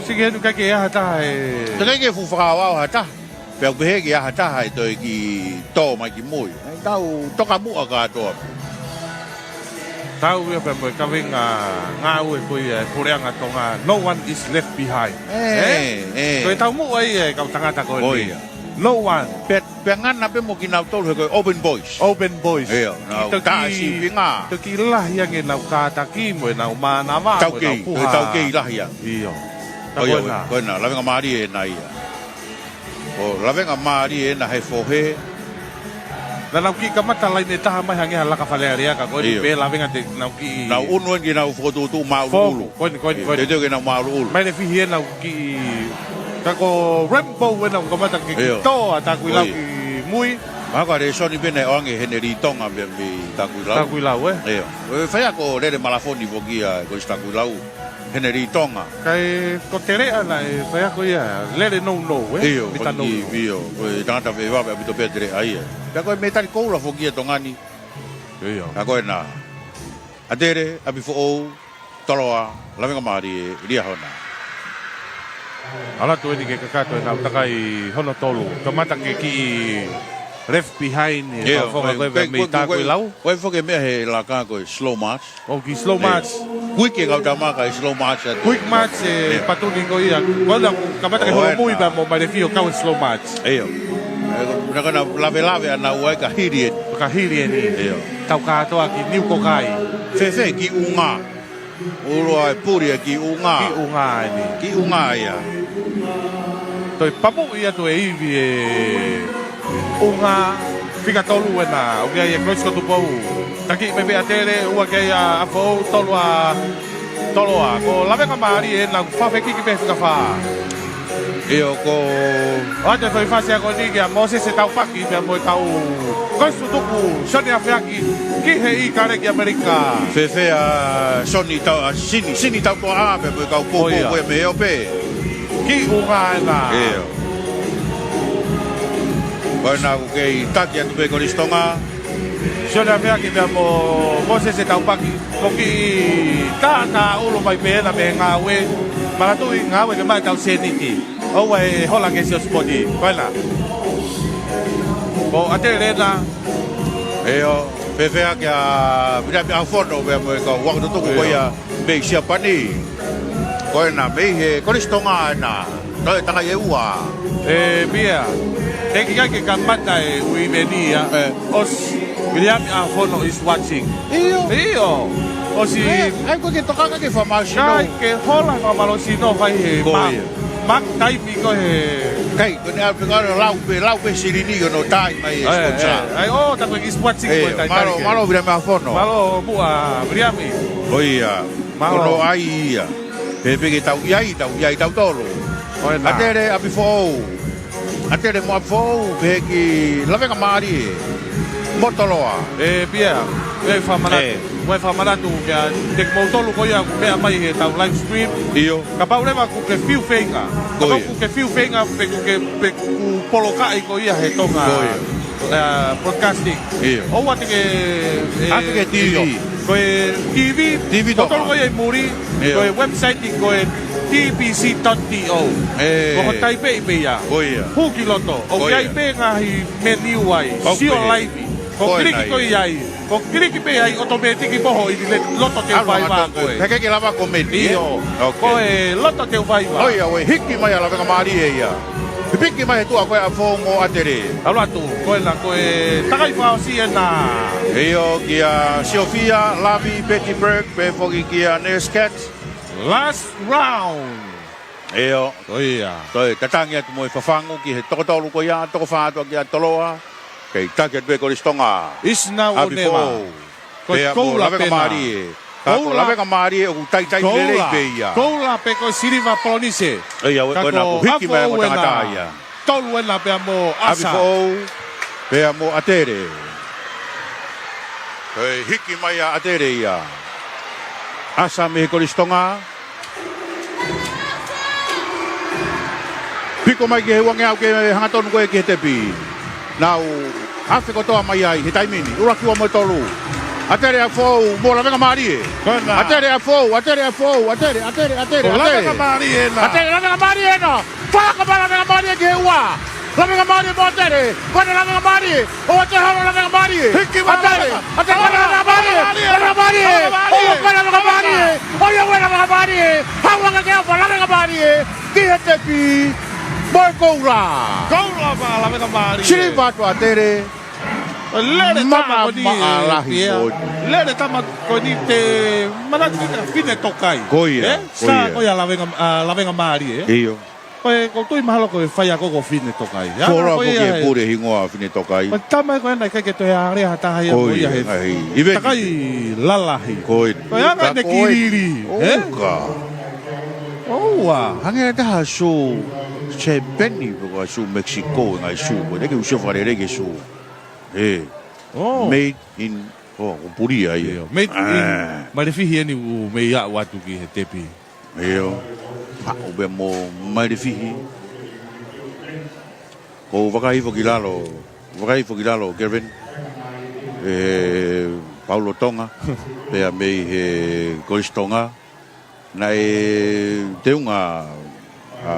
Sike henu ʻikai ke ʻi ai ha taha ē. Teʻeki ke fuʻu fakaʻaoʻao ha taha. Pea u pehē ki ha taha ʻe toe kiʻi tō mai ki mui. ʻE tau toka muʻa kātoa. Tau ia pea mo e kaveinga ngāue ko ia ʻa e puleʻanga Tonga, no one is left behind. ʻE, ʻe. Ko e taumuʻa ia ʻa e kau tangata ko eni. Ko ia. No one. Pea, pea ngana pē mo kinautolu he ko e Open Boys. Open Boys. ʻIo, nau kiʻi toki, tā sīpinga. Toki lahi ange ʻenau kātaki mo ʻenau mānava, mo ʻenau puha. Taukei, taukei lahi ange. ʻIo. Ko ia, ko ena. Ko ena, lavengamālie ena ia. ʻO lavengamālie ena he fohe. Naʻa nau kiʻi kamata laine taha mai hangē ha laka Fale Alea ka ko eni. ʻIo. Pē lavenga te nau kiʻi. Nau unu eni ke nau fokotuʻutuʻu māʻuluʻulu. Foku, ko eni, ko eni, ko eni. Teuteu ke nau māʻuluʻulu. Mai le fihi ena kiʻi. Ka ko Rainbow ena ʻoku kamata ke kiʻi. ʻIo. Tō ʻa Takuilau. Ko ia. Ki mui. Mahalo ko e lēsoni pē naʻe ʻoange ʻe Henelī Tonga mei, mei Takuilau. Takuilau, ē? ʻIo. ʻE faiako lele malafoni foki ia ko Takuilau. Henelī Tonga. Kae ko Teleʻa naʻe faiako ia, lele nounou, ē? ʻIo, mita nounou. ʻIo, ko e tangata fēfē ʻaupito pē Teleʻa ia. Pea ko e mētali koula foki ia Tonga ni. ʻIo. Ka ko ena. ʻAtele, ʻApifoʻou, Toloa, lavengamālie, Liahona. ʻAlu atu eni ke kakato ʻenau takai hono tolu. Kamata ke kiʻi left behind ʻi he fakafofonga ko ē mei Takuilau. Ko e foki e meʻa he laka ko e slow march. ʻO kiʻi slow march. Kuiki e kau tama kae slow march atu. Quick march e patuni ko ia. Ko ena kamata ke holomui pea mo Malefi ʻo kau e slow march. ʻIo. ʻE, ko ena ko ena lavelave ʻa naua ka hili eni. Ka hili eni. ʻIo. Tau kātoa ki Niukokai. Fēfē kiʻi ʻunga. Ulo ai puli e kiʻi ʻunga. Kiʻi ʻunga eni. Kiʻi ʻunga ia. Toe pamuʻi atu e ivi e ʻunga fika tolu ena. ʻOku ʻi ai e Kloisi ko Tupou. Taki mai pē ʻAtele, ua ki ai ʻa ʻApifoʻou, tolu ʻa Toloa. Ko lavengamālie ena ʻoku fafekiki pē fika fā. ʻIo ko. ʻOatu e foʻi fasi ako ni kia Mōsese Taupaki pea mo e kau Kloisi Tutuku, Sione Afeaki, ki he ʻIkale ki ʻAmelika. Fēfē ʻa Sione Tau, ʻa Sini, Sini Tautuʻa pea mo e kau poupou ko ia mei Eope. Kiʻi ʻunga ena. ʻIo. Ko ena ʻoku kei taki atu pē Kolisi Tonga. Sione Afeaki pea mo Mōsese Taupaki. Ko e kiʻi tātāʻulu mai pē ena mei he ngāue. Makatuʻi ngāue ke maʻu ʻetau sēniti. ʻOua ʻe hola ke sio sipoti. Ko ena. Ko ʻAtele ena. ʻIo, fēfē kia Viliami ʻAhofono pea mo e kau ako tutuku ko ia mei Siapani. Ko ena mei he Kolisi Tonga ena. Toe takai ʻe ua. ʻE, meʻa. ʻE ʻikai ke kamata e ui meni ia. ʻE. ʻOsi, Viliami ʻAhofono is watching. ʻIo. ʻIo. ʻOsi. ʻAi, ʻai ko e ke tokanga ke fakamālohisino. ʻIkai ke hola fakamālohisino fai he. Ko ia. Mark, mark taimi ko e. ʻIkai, ko eni ʻa e fika lau pē, lau pē silini ʻo nau taimi mai e sponsor. ʻE, ʻe. ʻAi, ʻo, taku e kiʻi sponsor ko e taimi mālō, mālō Viliami ʻAhofono. Mālō muʻa, Viliami. Ko ia. Mālō. Ko hono ʻai ia. Pehē pē ke tau ʻi ai, tau ʻi ai tautolu. Ko ena. ʻAtele, ʻApifoʻou. ʻAtele mo ʻApifoʻou, pehē ki lavengamālie mo Toloa. ʻE, pea, ʻe fakamanatu. ʻE. ʻE fakamanatu kia kimoutolu ko ia ʻoku meʻa mai heʻetau live stream. ʻIo. Kapau leva ʻoku ke fiu feinga. Ko ia. Kapau ʻoku ke fiu feinga, pe ʻoku ke, pe ʻoku polokaʻi ko ia he Tonga. Ko ia. ʻE, broadcasting. ʻIo. ʻOua te ke, ʻe, ʻAve ki he T V. ʻIo. Ko e T V, T V ko Tonga. Tolu ko ia ʻi muli, ʻio, ko e website ko e T B C dot T O. ʻE. Ko hoʻo taipeʻi pē ia. Ko ia. Hū ki loto. ʻOku ʻi ai pē ngaahi menu ai. ʻOku pē. Sio live. Ko e kiliki ko ia ai. Ko e kiliki pē ai, ʻotomētiki pē hoʻo ʻi loto te u faiva ko ē. He ʻikai ke lava komeni, ē? ʻIo. ʻOkei. Ko e loto te u faiva. ʻOi, ʻa e hiki mai ʻa lavengamālie ia. Hipiki mai he tuʻa ko ē ʻa Fou mo ʻAtele. ʻAlu atu, ko ena, ko e takai fakaʻosi ena. ʻIo, kia Siofia, Lavi, Betty Burke, pea foki kia Nurse Cat. Last round. ʻIo. Ko ia. Toe tatangi atu mo e fafangu ki he toko tolu ko ia, toko fā atu kia Toloa. Kei taki atu pē Kolisi Tonga. Is now or never. ʻApifoʻou. Ko e koula pē ena. Pea mo lavengamālie. Ka ko lavengamālie ʻoku taitai lelei pē ia. Koula pē ko e siliva polonise. ʻIo, ʻa ē ko ena ʻoku hiki mai ʻa e tangata ia. Tolu ena pea mo ʻAsa. ʻApifoʻou, pea mo ʻAtele. Ko e hiki mai ʻa ʻAtele ia. ʻAsa mei he Kolisi Tonga. Piko mai ki he uangeau ke hangatonu ko ē ki he tepi. Nau afe kotoa mai ai he taimi ni. ʻUluaki, ua mo e tolu. ʻAtele, ʻApifoʻou mo lavengamālie. Ko ena. ʻAtele, ʻApifoʻou, ʻAtele, ʻApifoʻou, ʻAtele, ʻAtele, ʻAtele, ʻAtele. Lavengamālie ena. ʻAtele, lavengamālie ena. Faka mai lavengamālie ki he ua. Lavengamālie mo ʻAtele, ko ʻene lavengamālie, ʻoua toe holo lavengamālie. Hiki mai ʻAtele, ʻAtele, lavengamālie, lavengamālie, lavengamālie, ʻoua toe lavengamālie, ʻoiauē lavengamālie, haʻu ange ke ʻofa lavengamālie, ki he tepi, mo e koula. Koula mo lavengamālie. Siliva atu ʻAtele. Lele tama ko eni. Maʻamaʻa lahi ko eni. Lele tama ko eni te manatu ki he Fine Tokai. Ko ia, ē? Ko ia. Sā ko ia lavenga, ʻa, lavengamālie, ē? ʻIo. Ko e, ʻoku ou tui mahalo ko e faiako ko Fine Tokai. Anga ko ia he pule hingoa Fine Tokai. Ko e tama ko ena ʻikai ke toe alea ha taha ia mo ia he takai lalahi. Ko e anga ʻene kilili, ē? ʻOua. Hangē ha taha sū Sepeni pe ko ha sū Mexico, ngaahi sū ko ē, ke usia fakalelei ki he sū. Ē. Made in, ʻo, ʻoku pulia ia. Made in Mailefihi eni ʻoku mei aʻu atu ki he tepi. ʻIo. Haʻu pē mo Mailefihi. ʻOku ou vakai hifo ki lalo, vakai hifo ki lalo, Kelvin. ʻE Paulo Tonga, pea mei he Kolisi Tonga. Naʻe teunga, ʻa,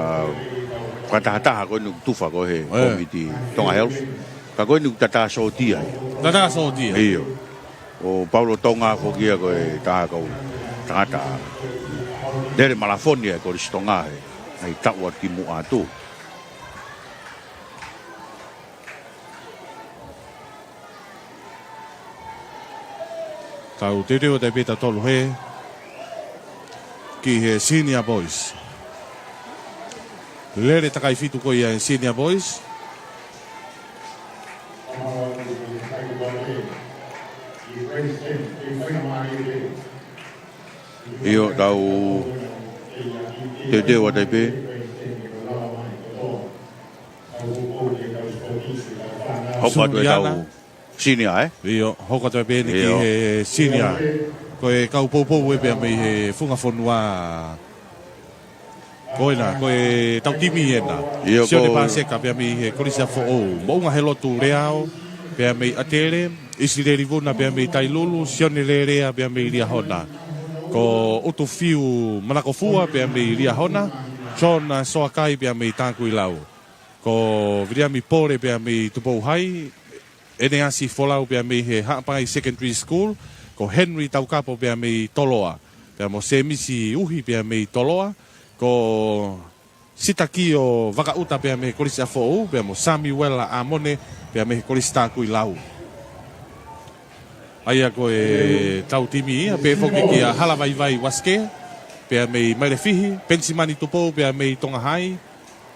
fakatahataha ko eni ʻoku tufa ko ē he kōmiti Tonga Health. Ka ko eni ʻoku tatā sōtia ia. Tatā sōtia. ʻIo. ʻO Paulo Tonga foki ia ko e taha kau tangata lele malafoni ʻa e Kolisi Tonga he, ʻa e taʻu ʻa kimuʻa atu. Tau teuteu atu pē tautolu heni ki he Senior Boys. Lele takai fitu ko ia he Senior Boys. ʻIo, tau teuteu atu pē. Hoko atu e tau senior, ē? ʻIo, hoko atu pē eni ki he senior. Ko e kau poupou ē pea mei he funga fonua. Ko ena, ko e tau timi ena. ʻIo, Sione Paseka pea mei he Kolisi ʻApifoʻou. Moʻunga Helotu Leao pea mei ʻAtele. ʻIsileli Vuna pea mei Tailulu. Sione Lelea pea mei Liahona. Ko ʻUtufiu Manakofua pea mei Liahona. Sione Soakai pea mei Takuilau. Ko Viliami Pole pea mei Tupou High, ʻEneasi Folau pea mei he Haʻapai Secondary School, ko Henry Taukapo pea mei Toloa, pea mo Semisi Uhi pea mei Toloa, ko Sitakio Vakaʻuta pea mei he Kolisi ʻApifoʻou, pea mo Samiuela ʻAmone pea mei he Kolisi Takuilau. ʻA ia ko e tau timi ia, pehē foki kia Halavaivai Uasike, pea mei Mailefihi, Penisimani Tupou pea mei Tonga High,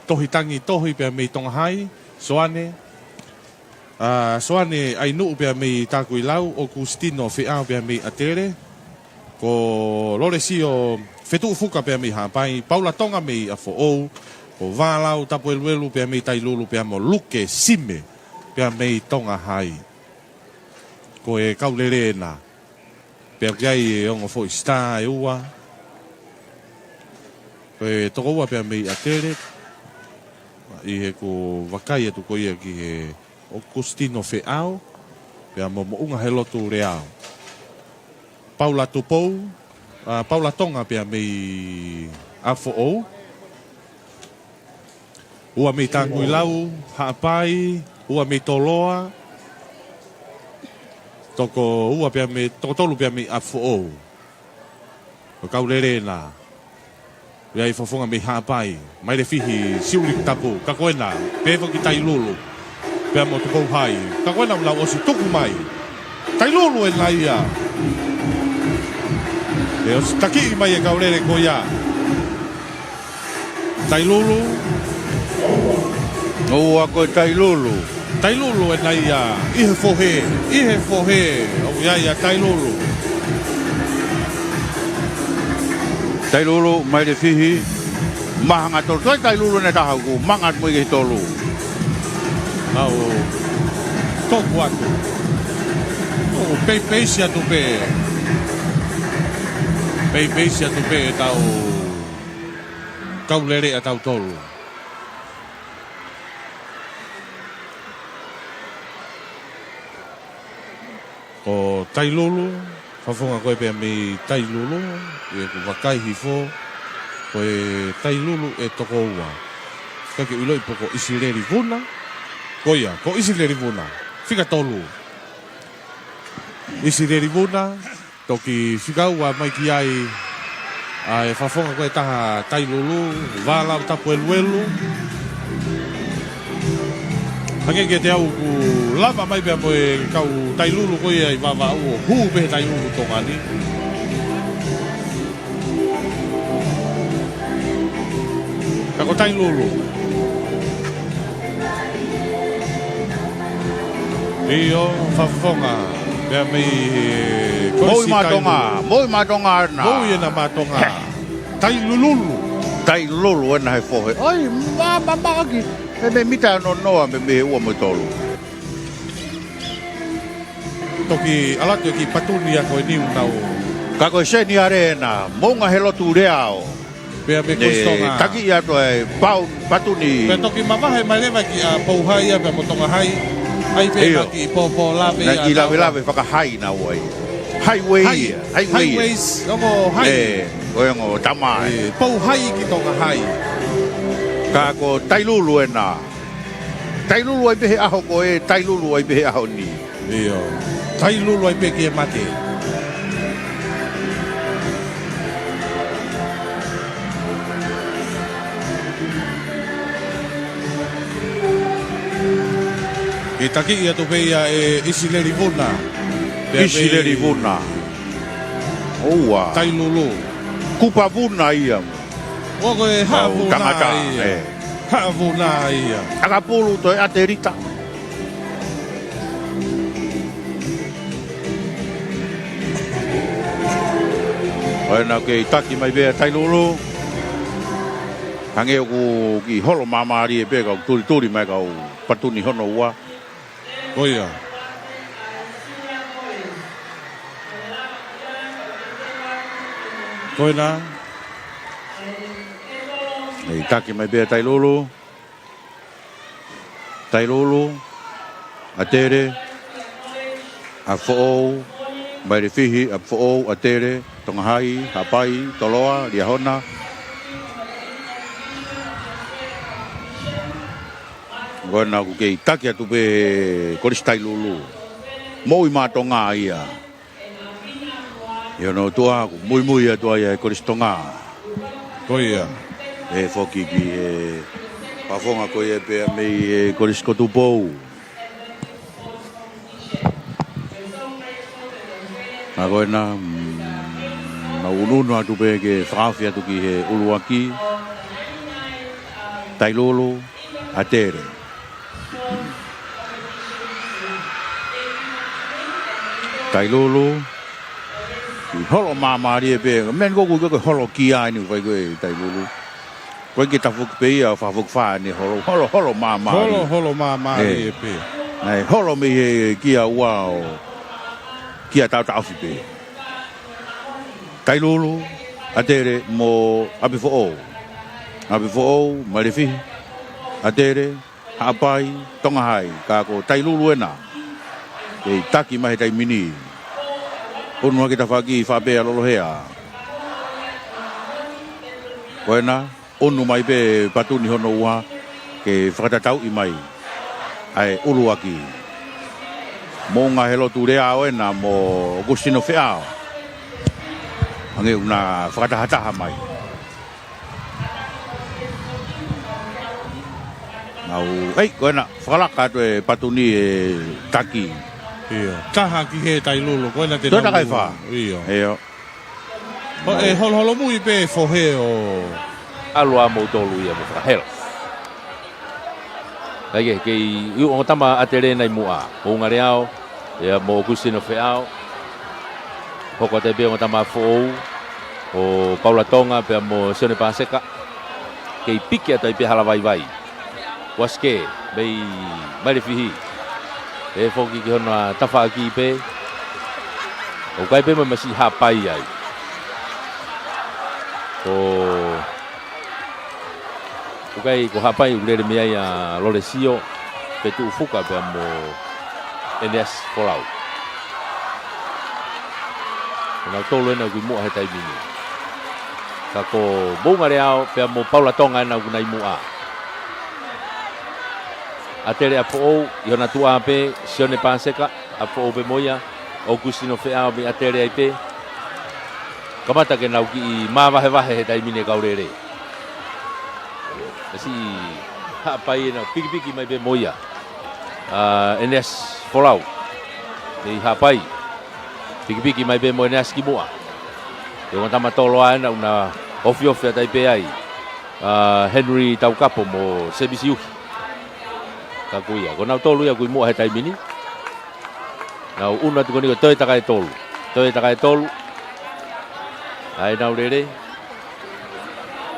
Tohitangi Tohi pea mei Tonga High, Soane, ʻa, Soane ʻAinuʻu pea mei Takuilau, ʻOkusitino Feʻao pea mei ʻAtele, ko Lolesio Fetuʻufuka pea mei Haʻapai, Paula Tonga mei ʻApifoʻou, ko Vālau Tapueluelu pea mei Tailulu pea mo Luke Sime pea mei Tonga High. Ko e kau lele ena. Pea ʻoku ʻi ai e ongo foʻi star ʻe ua. Ko e toko ua pea mei ʻAtele. ʻI heʻeku vakai atu ko ia ki he ʻOkusitino Feʻao. Pea mo Moʻunga Helotu Leao. Paula Tupou, ʻa, Paula Tonga pea mei ʻApifoʻou. Ua mei Takuilau, Haʻapai, ua mei Toloa, toko ua pea mei, toko tolu pea mei ʻApifoʻou. Ko e kau lele ena. ʻI ai fofonga mei Haʻapai, Mailefihi, Siuʻilikutapu, ka ko ena, pehē foki Tailulu. Pea mo Tupou High, ka ko ena ʻoku nau ʻosi tuku mai. Tailulu ena ia. ʻE ʻosi takiʻi mai e kau lele ko ia. Tailulu. ʻOua ko e Tailulu. Tailulu ena ia. ʻI he fohe. ʻI he fohe. ʻOku ʻi ai ʻa Tailulu. Tailulu, Mailefihi. Maha ngā tolu. Toe Tailulu ena taha ʻoku manga atu mo ia ki he tolu. Mau toku atu. ʻO peipeisi atu pē. Peipeisi atu pē tau kau lele ʻa tautolu. Ko Tailulu, fofonga ko ē pea mei Tailulu, ʻi heʻeku vakai hifo, ko e Tailulu ʻe toko ua. Ka ke ʻiloʻi pe ko ʻIsileli Vuna. Ko ia, ko ʻIsileli Vuna. Fika tolu. ʻIsileli Vuna, toki fika ua mai ki ai ʻa e fakafofonga ko ē ʻa Tailulu, Vālau Tapueluelu. Hangē kiate au ʻoku lava mai pea mo e kau Tailulu ko ia ʻi Vavaʻu ʻo hū pē he Tailulu Tonga ni. Ka ko Tailulu. ʻIo, fakafofonga. Pea mei he Moʻui Kolisi Mātonga, Tailulu. Moʻui Mātonga ena. Moʻui ena Mātonga. Tailululu. Tailulu ena he fohe. ʻAi, mā, mā, mā, ʻaki. Mei, mei mita noa noa, mei, mei he ua mo e tolu. Toki ʻalu atu e kiʻi patuni ia ko eni ʻoku nau. Ka ko e seniale ena, Moʻunga Helotu Leao. Pea mei Kolisi Tonga. Taki atu ai pau patuni. Pea toki mavahe mai leva ki ʻa Pouhai ia pea mo Tongahai. ʻAi pē ʻio. Naʻa ki Popo Lave naʻa ia ki Lave Lave fakahai naua ia. Highway ia. Highway ia. Highways, ongo hai. ʻE, ko e ongo tama ē. ʻE, Pouhai ki Tongahai. Ka ko Tailulu ena. Tailulu ai pē he ʻaho ko ē, Tailulu ai pē he ʻaho ni. ʻIo. Tailulu ai pē ki he mate. Ke takiʻi atu pē ia ʻe ʻIsileli Vuna. Pea ʻIsileli mei Vuna. ʻOua. Tailulu. Kupa Vuna ia. ʻOku ʻi ai e Haʻa Vuna ia. Haʻa Vuna ia. ʻAkapulu toe ʻAtelita. ʻOua naʻa ke taki mai pē ʻa Tailulu. Hangē ʻoku kiʻi holo māmālie pē kau tulituli mai kau patuni hono ua. Ko ia. Ko ena. ʻEi, taki mai pē ʻa Tailulu. Tailulu, ʻAtele, ʻApifoʻou, Mailefihi, ʻApifoʻou, ʻAtele, Tongahai, Haʻapai, Toloa, Liahona. Ko ena ʻoku kei taki atu pē Kolisi Tailulu. Moʻui Mātonga ia. ʻI hono ʻOtua, ʻoku muimui atu ai ʻa e Kolisi Tonga. Ko ia. ʻE foki ki he fakafofonga ko ia pea mei he Kolisi ko Tupou. Ka ko ena, mm, mau ʻunuʻunu atu pē ke fakaofi atu ki he ʻuluaki. Tailulu, ʻAtele. Tailulu. Kiʻi holo māmālie pē. Meʻa ni ko ē ʻoku ʻikai ko e holo kia eni ʻoku fai ko ē ʻe Tailulu. ʻOku ʻikai ke tafoki pē ia ʻo fakafoki fā eni holo. Holo, holo māmālie. Holo, holo māmālie pē. Naʻe holo mei he kia ua ʻo kia taʻotaʻofi pē. Tailulu, ʻAtele mo ʻApifoʻou. ʻApifoʻou, Mailefihi, ʻAtele, Haʻapai, Tongahai, ka ko Tailulu ena. Kei taki mai he taimi ni. ʻUnu hake tafaʻaki faʻa pē ʻa Lolohea. Ko ena, ʻunu mai pē patuni hono ua, ke fakatatauʻi mai ʻa e ʻuluaki. Moʻunga Helotu Leao ena mo ʻOkusitino Feʻao. Hangē ʻoku na fakatahataha mai. Nau, ʻei, ko ena, fakalaka atu e patuni ʻe taki. ʻIo. Taha ki he Tailulu, ko ena te Toe nau takai fā. ʻIo. ʻIo. Ko e holoholomui pē fohe ʻo ʻalu ʻa moutolu ia mo fakahela. Kae kehe, kei ʻi ongo tama ʻAtele ʻi muʻa. Moʻunga Leao, ia mo ʻOkusitino Feʻao. Hoko atu ai pē ongo tama foʻou, ʻo Paula Tonga, pea mo Sione Paseka. Kei piki atu ai pē hala vaivai. Uasike, mei Mailefihi. ʻE foki ki hono tafaʻaki pē. ʻOku ʻi ai pē mo e masiʻi Haʻapai ai. Ko ʻOku ʻi ai ko Haʻapai ʻoku lele mei ai ʻa Lolesio Fetuʻufuka pea mo ʻEneasi Folau. Ko nautolu ena ʻoku ʻi muʻa he taimi ni. Ka ko Moʻunga Leao pea mo Paula Tonga ena ʻoku nau ʻi muʻa. ʻAtele ʻApifoʻou, ʻi hona tuʻa pē, Sione Paseka, ʻApifoʻou pē mo ia, ʻOkusitino Feʻao mei ʻAtele ai pē. Kamata ke nau kiʻi māvahevahe he taimi ni e kau lele. Siʻi Haʻapai ʻena, pikipiki mai pē mo ia. ʻA, ʻEneasi Folau. Mei Haʻapai. Pikipiki mai pē mo ʻEneasi ki muʻa. Ko e ongo tama tolo ʻena ʻoku na ofiofi atu ai pē ai. ʻA, Henry Taukapo mo Semisi Uhi. Ka ko ia, ko nautolu ia ʻoku ʻi muʻa he taimi ni. Nau ʻunu atu ko eni ko e toe takai tolu. Toe takai tolu. ʻA ʻenau lele.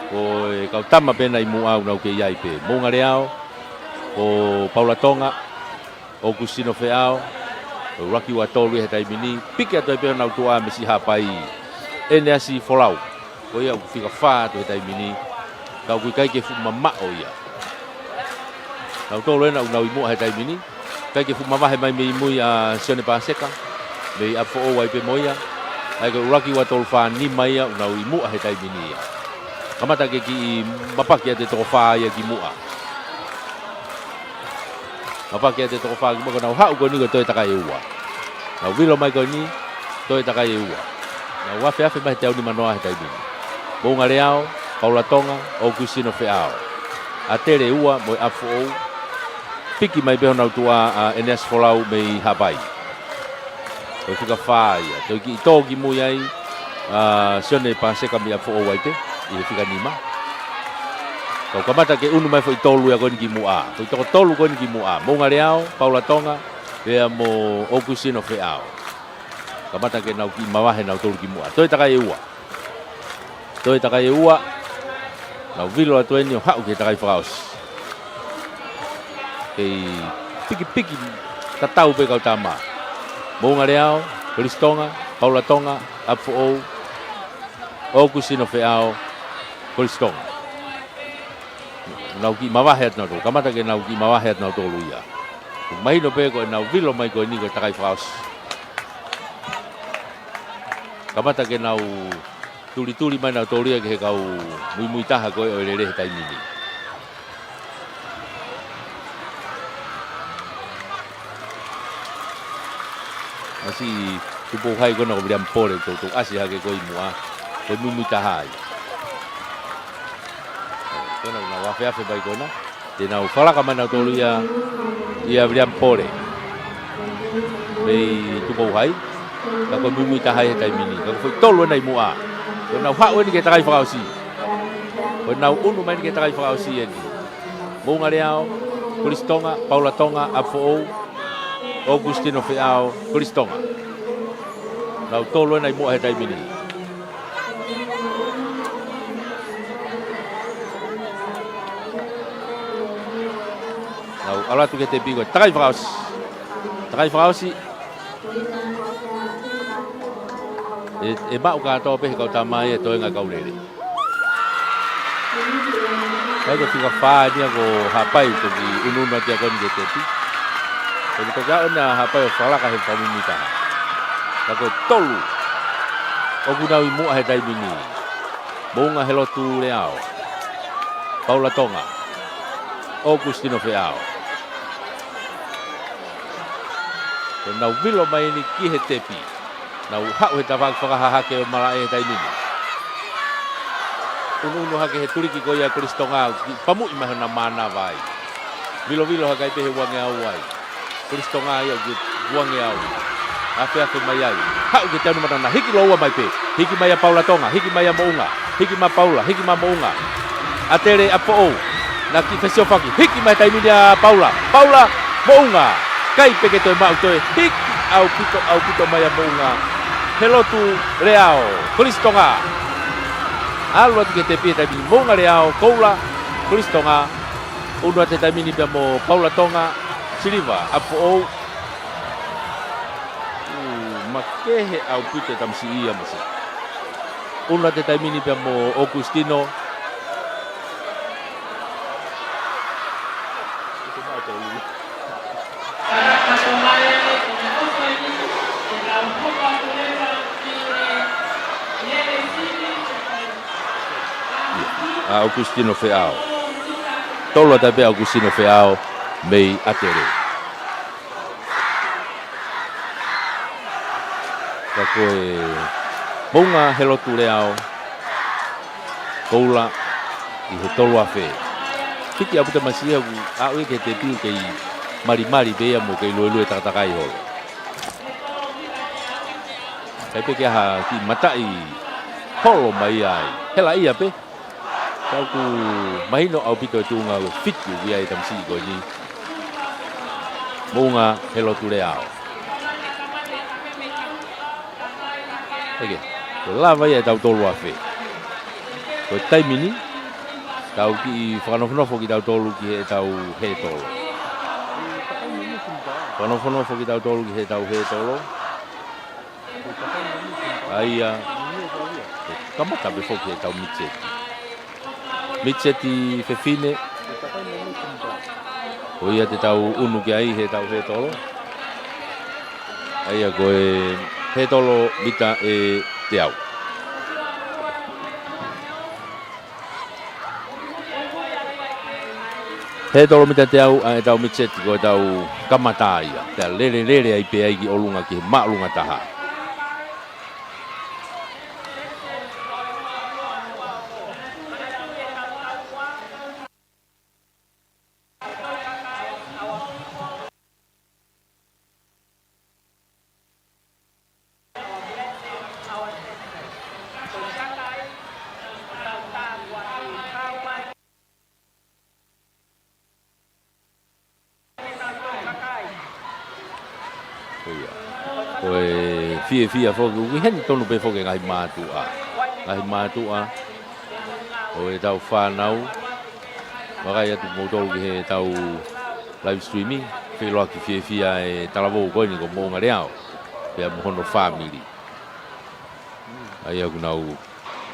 Ko e kau tama pē ʻena ʻi muʻa ʻoku nau kei ʻi ai pē. Moʻunga Leao, ko Paula Tonga, ʻOkusitino Feʻao, ko e ʻuluaki ua tolu ia he taimi ni, piki atu ai pē honau tuʻa mei Siʻi Haʻapai, ʻEneasi Folau. Ko ia ʻoku fika fā atu he taimi ni, ka ʻoku ʻikai ke fuʻu mamaʻo ia. Nautolu ʻena ʻoku nau ʻi muʻa he taimi ni, ʻikai ke fuʻu mavahe mai mei mui ʻa Sione Paseka, mei ʻApifoʻou ai pē mo ia, ʻa ia ko e ʻuluaki ua tolu fā nima ia ʻoku nau ʻi muʻa he taimi ni ia. Kamata ke kiʻi mapaki atu e toko fā ia ki muʻa. Mapaki atu e toko fā ki muʻa, ko ʻenau haʻu ko eni ko e toe takai ua. Nau vilo mai ko eni, toe takai ua. Nau afeafe mai he teau nimanoa he taimi ni. Moʻunga Leao, Paula Tonga, ʻOkusitino Feʻao. ʻAtele ua mo e ʻApifoʻou. Piki mai pē honau tuʻa ʻa ʻEneasi Folau mei Haʻapai. Ko e fika fā ia. Toe kiʻi tō ki mui ai, ʻa, Sione Paseka mei ʻApifoʻou ai pē, ʻi he fika nima. Kau kamata ke ʻunu mai foʻi tolu ia ko eni ki muʻa. Foʻi toko tolu ko eni ki muʻa. Moʻunga Leao, Paula Tonga, pea mo ʻOkusitino Feʻao. Kamata ke nau kiʻi mavahe nautolu ki muʻa. Toe takai ua. Toe takai ua. Nau vilo atu eni ʻo haʻu ki he takai fakaʻosi. Kei pikipiki tatau pē kau tama. Moʻunga Leao, Kolisi Tonga, Paula Tonga, ʻApifoʻou, ʻOkusitino Feʻao, Kolisi Tonga. Nau kiʻi mavahe atu nautolu, kamata ke nau kiʻi mavahe atu nautolu ia. Mahino pē ko ʻenau vilo mai ko eni ko e takai fakaʻosi. Kamata ke nau tulituli mai nautolu ia ki he kau muimui taha ko ē ʻo e lele he taimi ni. Siʻi Tupou Hai ko ena ko Viliami Pole, toutou ʻasi hake ko ē ʻi muʻa. Ko e muimui taha ia. Ko ena ʻoku nau afeafe mai ko ena. Te nau fakalaka mai nautolu ia, ʻia Viliami Pole. Mei Tupou Hai. Ka ko e muimui taha ia he taimi ni. Ka ko e foʻi tolu ena ʻi muʻa. Ko ʻenau haʻu eni ki he takai fakaʻosi. Ko ʻenau ʻunu mai eni ki he takai fakaʻosi eni. Moʻunga Leao, Kolisi Tonga, Paula Tonga, ʻApifoʻou, ʻOkusitino Feʻao, Kolisi Tonga. Nautolu ena ʻi muʻa he taimi ni. Nau ʻalu atu ki he tepi ko e takai fakaʻosi. Takai fakaʻosi. ʻE, ʻe maʻu kātoa pē he kau tama ia e toenga e kau lele. Ka ko e fika fā eni ia ko Haʻapai toki ʻunuʻunu atu ia ko eni ki he tepi. Ko eni toki aʻu eni ʻa Haʻapai ʻo fakalaka he fakamuimui taha. Ka ko e tolu ʻoku nau ʻi muʻa he taimi ni. Moʻunga Helotu Leao. Paula Tonga. ʻOkusitino Feʻao. Ko ʻenau vilo mai eni ki he tepi. Nau haʻu he tafaʻaki fakahahake ʻo e malaʻe he taimi ni. ʻUnuʻunu hake he tuliki ko ia ʻa Kolisi Tonga, kiʻi pamuʻi mai hona mānava ai. Vilovilo hake ai pē he uangeau ai. Kolisi Tonga ia ʻoku uangeau. Afeafe mai ai. Haʻu ki he teau nimanoa, hiki lōua mai pē. Hiki mai ʻa Paula Tonga, hiki mai ʻa Moʻunga. Hiki mai Paula, hiki mai Moʻunga. ʻAtele ʻApifoʻou. Naʻe kiʻi fesiofaki. Hiki mai taimi ni ʻa Paula. Paula, Moʻunga. ʻIkai pē ke toe maʻu toe. Hiki ʻaupito, ʻaupito mai ʻa Moʻunga. Helotu Leao. Kolisi Tonga. ʻAlu atu ki he tepi he taimi ni. Moʻunga Leao, Koula, Kolisi Tonga. ʻUnu atu he taimi ni pea mo Paula Tonga, Siliva, ʻApifoʻou. ʻOku makehe ʻaupito e tamasiʻi ia masi. ʻUnu atu he taimi ni pea mo ʻOkusitino. ʻA ʻOkusitino Feʻao. Tolu atu pē ʻa ʻOkusitino Feʻao. mei ʻAtele. Ka ko e Moʻunga Helotu Leao, koula ʻi he tolu afe. Fiki ʻaupito Masiʻi, ʻoku ʻaʻu ia ki he tepi ʻoku kei malimali pē ia mo kei luelue takatakai holo. ʻIkai pē ke ʻi ai ha kiʻi mataʻi holo mai ai. Hela ia pē. Ka ʻoku mahino ʻaupito e tuʻunga ʻo e fiki ʻoku ʻi ai e tamasiʻi ko eni. Moʻunga Helotu Leao. ʻEke, ko e lava ia ʻetau tolu afe. Ko e taimi ni, tau kiʻi fakanofonofo kitautolu ki heʻetau hētolo. Fakanofonofo kitautolu ki heʻetau hētolo. ʻA ia, kamata pē foki ʻetau miti seti. Miti seti fefine. Ko ia te tau ʻunu ki ai heʻetau hētolo. ʻA ia ko e hētolo mita ʻe teau. Hētolo mita teau ʻa ʻetau miti seti ko ʻetau kamata ia. Pea lele lele ai pē ai ki ʻolunga ki he māʻolunga taha. Ko ia. Ko e fiefia foki, ʻoku ʻi heni tonu pē foki e ngaahi mātuʻa. Ngaahi mātuʻa ʻo ʻetau fānau. Vakai atu kimoutolu ki heʻetau live streaming, feʻiloaki fiefia e talavou ko eni ko Moʻunga Leao. Pea mo hono fāmili. ʻA ia ʻoku nau,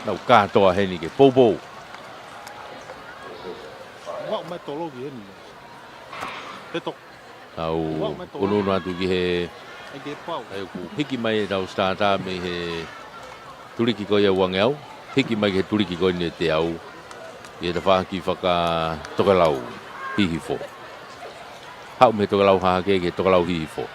nau kātoa heni ke poupou. Ua mai tolo ki heni. He to. Tau unu atu ki he, ʻa ia ʻoku hiki mai ʻetau starter mei he tuliki ko ia ʻe uangeau, hiki mai ki he tuliki ko eni ʻe teau, ʻi he tafaʻaki fakatokelau hihifo. Haʻu mei he tokelau hahake ki he tokelau hihifo.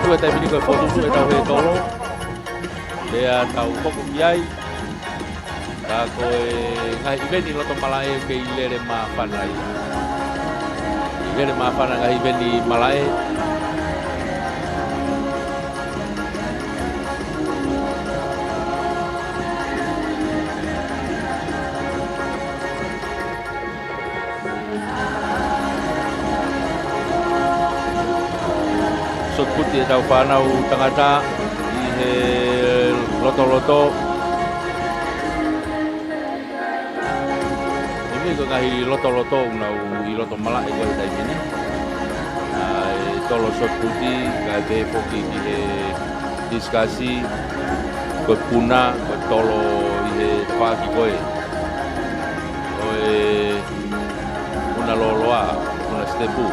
Ko e taimi ni ko e fokotuʻutuʻu ʻetau hētolo. Pea tau hoko ki ai. Ka ko e ngaahi ʻiveni loto malaʻe kei lele māfana ia. Lele māfana ngaahi ʻiveni malaʻe. Shot put ʻetau fānau tangata ʻi he lotoloto. ʻI he meʻa ko e ngaahi lotoloto ʻoku nau ʻi loto malaʻe ko e taimi ni. ʻA e tolo shot put, kae pehē foki ki he diskasi, ko e puna, ko e tolo ʻi he tafaʻaki ko ē ʻo e puna lōloa, puna sitepu.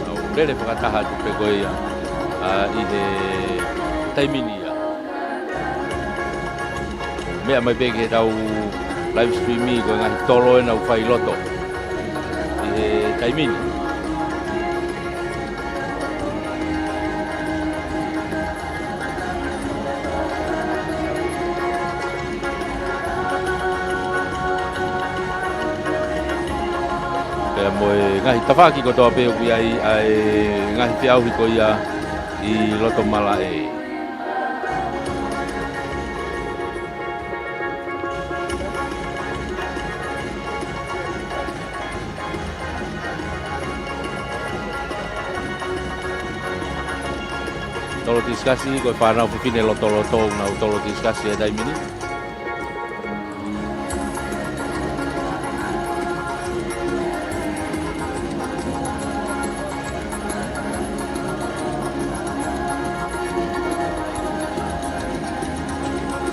Nau lele fakataha atu pē ko ia, ʻa, ʻi he taimi ni ia. Meʻa mai pē ki heʻetau live stream ʻi ko e ngaahi tolo ʻenau fai loto ʻi he taimi ni. Pea mo e ngaahi tafaʻaki kotoa pē ʻoku ʻi ai ʻa e ngaahi feʻauhi ko ia ʻi loto malaʻe. Tisikasi, ko e fānau fefine lotoloto, nau tolo tisikasi he taimi ni.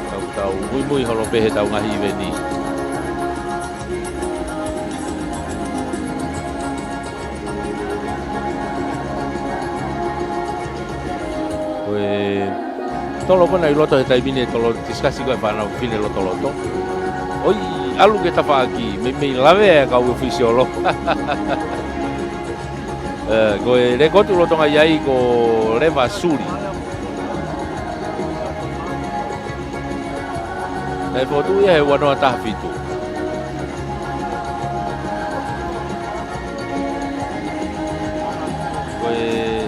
Tau, tau muimui holo pē he tau ngaahi iveni. Ko e tolo ko ena ʻi loto he taimi ni, tolo tisikasi ko e fānau fefine lotoloto. ʻOi, ʻalu ki he tafaʻaki, meimei lavea e kau ʻofisiolo. Ē, ko e lēkooti ʻoku lolotonga ʻi ai ko Leva Suli. Naʻe fokotuʻu ia he ua noa taha fitu. Ko e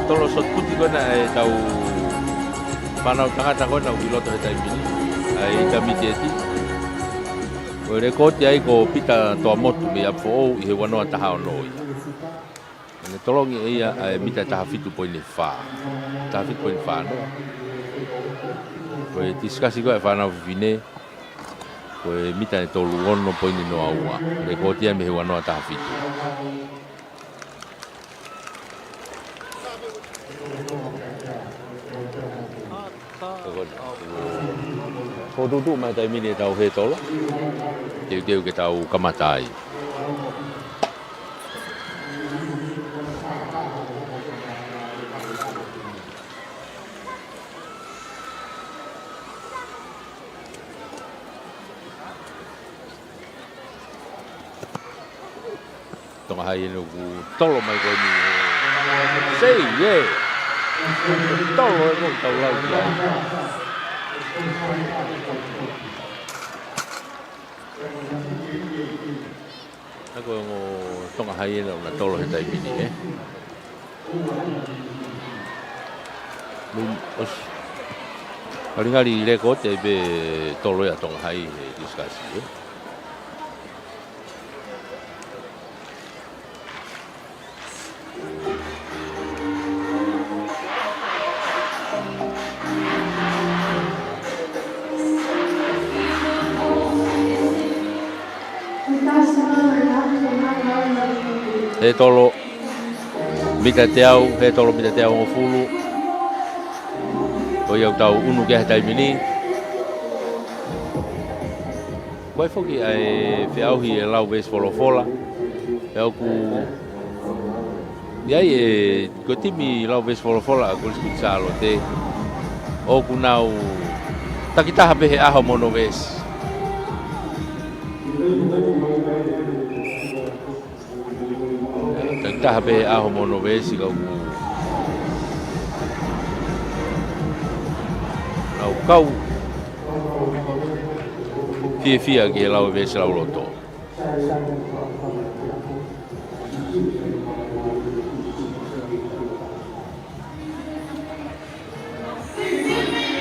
tolo sotikuti ko ena ʻa e tau fānau tangata ko ena ʻoku ʻi loto he taimi ni, ʻa e intermediate. Ko e lēkooti ai ko Pita Toamotu mei ʻApifoʻou ʻi he ua noa taha ono ia. Naʻá ne tolongi ʻe ia ʻa e mita taha fitu poini fā. Taha fitu poini fā noa. Ko e tisikasi ko e fānau fefine, ko e mita ʻe tolu ono poini noa ua. Lēkooti ia mei he ua noa taha fitu. Fokotuʻutuʻu mai taimi ni e tau hē tolo. Teuteu ke tau kamata ai. Tonga High ʻoku tolo mai ko eni he. Sei, ē. Tolo ē ko e tau lau ki ai. Ko e ongo Tonga High ʻena ʻoku na tolo he taimi ni, ē. Mei, ʻosi. Ngalingali lēkooti ai pē tolo ia Tonga High he tisikasi, ē. Hē tolo mita teau, hē tolo mita teau hongofulu. Ko ia ʻoku tau ʻunu ki ai he taimi ni. Ko e foki ʻa e feʻauhi ʻe Lau veesi Folofola. Pea ʻoku ʻi ai e, ko e timi Lau veesi Folofola ʻa Kolisi Kuini Sālote ʻoku nau takitaha pē he ʻaho mo hono veesi. Takitaha pē he ʻaho mo hono veesi ka ʻoku nau kau fiefia ki he lau e veesi lauloto.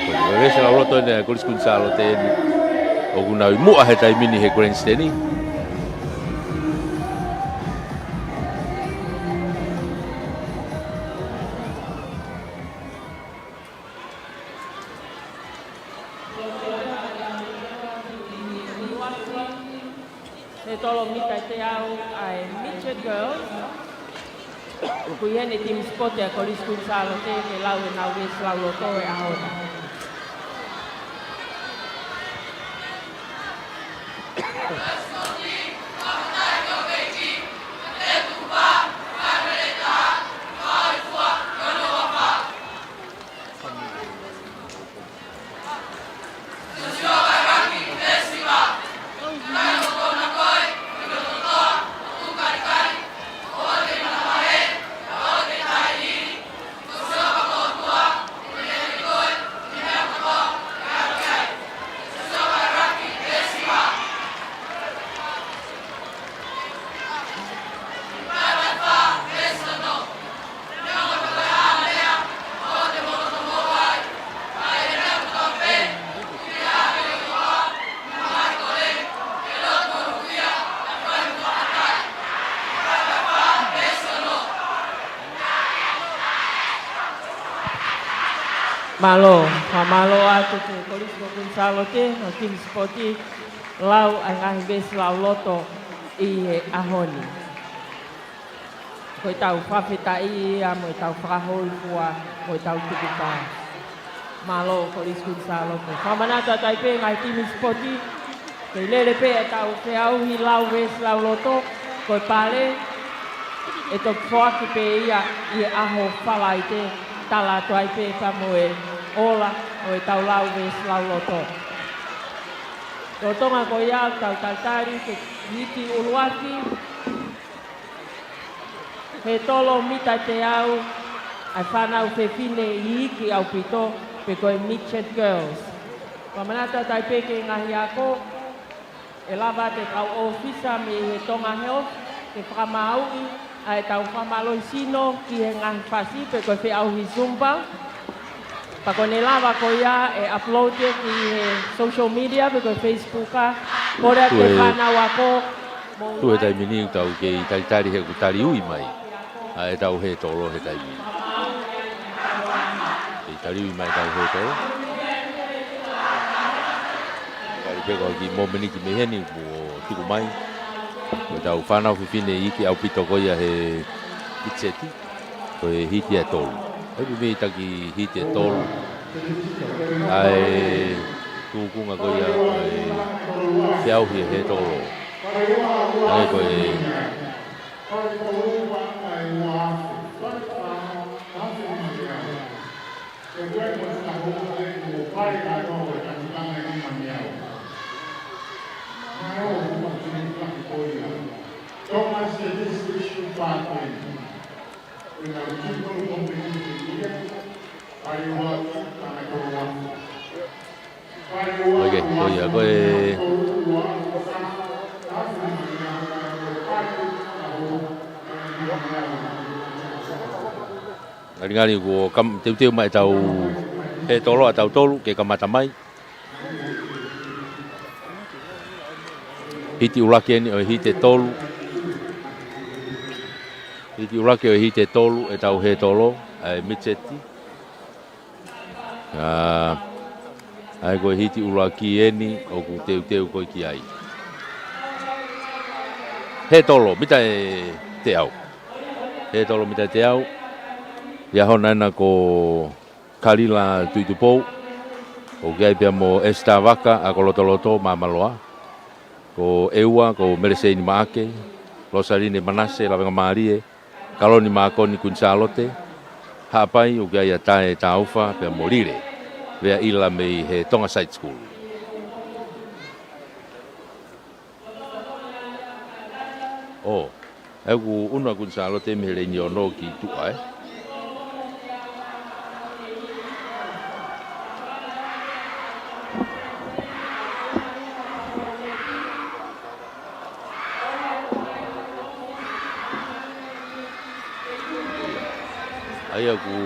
Ko e veesi lauloto ʻeni ʻa Kolisi Kuini Sālote ʻeni ʻoku nau ʻi muʻa he taimi ni he grandstand. Hē tolo mita teau ʻa e Midget Girls. ʻOku ʻi heni e timi sipoti ʻa Kolisi Kuini Sālote ke lau ʻenau veesi lauloto he ʻaho ni. Mālō, fakamālō atu ki he Kolisi ko Kuini Sālote, mo e timi sipoti, lau ʻa e ngaahi veesi lauloto ʻi he ʻaho ni. Ko ʻetau fakafetaʻi ia mo ʻetau fakahōifua mo ʻetau tukupā. Mālō Kolisi Kuini Sālote. Fakamanatu atu ai pē ngaahi timi sipoti, kei lele pē ʻetau feʻauhi lau veesi lauloto, ko e pale, ʻe toki foaki pē ia ʻi he ʻaho Falaite, tala atu ai pē pea mo e ola ʻo ʻetau lau veesi lauloto. Lolotonga ko ia ʻoku tau talitali ki he hiti ʻuluaki, hētolo mita teau, ʻa e fānau fefine iiki ʻaupito, pe ko e midget girls. Fakamanatu atu ai pē ki he ngaahi ako, ʻe lava ʻe he kau ʻōfisa mei he Tonga Health ke fakamaauʻi ʻa ʻetau fakamālohisino ki he ngaahi fasi pe ko e feʻauhi Zumba. Pea ko ʻene lava ko ia ʻe upload ia ki he social media pe ko e Facebook ʻa. Kole atu ki he fānau ako. Tuʻu he taimi ni ʻoku tau kei talitali he ʻoku tali ui mai ʻa ʻetau hētolo he taimi ni. Kei tali ui mai ʻetau hētolo. Kali pē ko e kiʻi momeniti mei heni kuo tuku mai. Ko ʻetau fānau fefine iiki ʻaupito ko ia he midget. Ko e hiti ʻe tolu. ʻOku mei taki hiti ʻe tolu. ʻA e tūkunga ko ia, ko e feʻauhi ʻe hētolo. ʻA ia ko e Oke, ko ia, ko e ngalingali kuo kam-, teuteu mai ʻetau hētolo ʻa tautolu ke kamata mai. Hiti ʻuluaki eni ʻo e hiti ʻe tolu. Hiti ʻuluaki ʻo e hiti ʻe tolu ʻetau hētolo, ʻa e midget. ʻA, ʻa ia ko e hiti ʻuluaki eni ʻoku teuteu ko ē ki ai. Hētolo, mita ʻe teau. Hētolo mita ʻe teau. Liahona ena ko Kalila Tuʻitupou. ʻOku ʻi ai pea mo Esita Vaka, ʻa Kolotoloto, Māmaloa. Ko ʻEua, ko Meleseini Maʻake, Losaline Manase, Lavengamālie, Kaloni Mākoni, Kuini Sālote, Haʻapai, ʻoku ʻi ai ʻa Tae Taufa, pea mo Lile Veaʻila mei he Tonga Side School. ʻŌ, ʻoku ʻunu ʻa Kuini Sālote mei he leini ono ki tuʻa, ē? ʻA ia ʻoku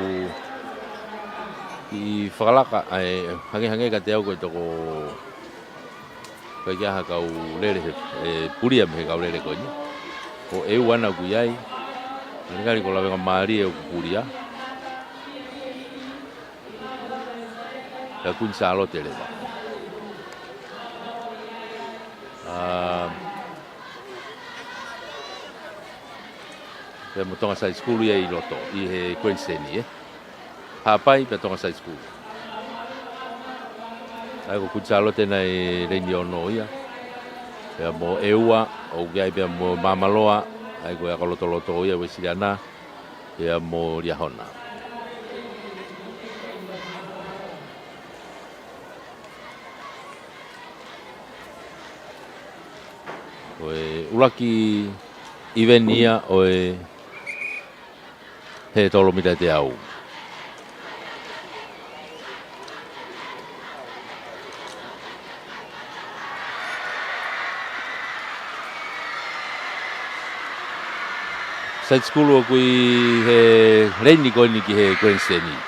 kiʻi fakalaka, ʻa e hangehangē kiate au ko e toko, ko e ʻikai ha kau lele he, ʻe pulia mei he kau lele ko eni. Ko ʻEua ena ʻoku ʻi ai. Ngalingali ko Lavengamālie ʻoku pulia. Pea Kuini Sālote leva. ʻA, pea mo Tonga Side School ia ʻi loto, ʻi he Queensland, ē? Haʻapai pea Tonga Side School. ʻA ia ko Kuini Sālote ena ʻi he leini ono ia. Pea mo ʻEua, ʻoku ʻi ai pea mo Māmaloa, ʻa ia ko e ako lotoloto ia Uēsiliana, pea mo Liahona. Ko e ʻuluaki ʻiveni ia ʻo e hētolo mita ʻe teau. Side School ʻoku ʻi he leini ko eni ki he Queensland.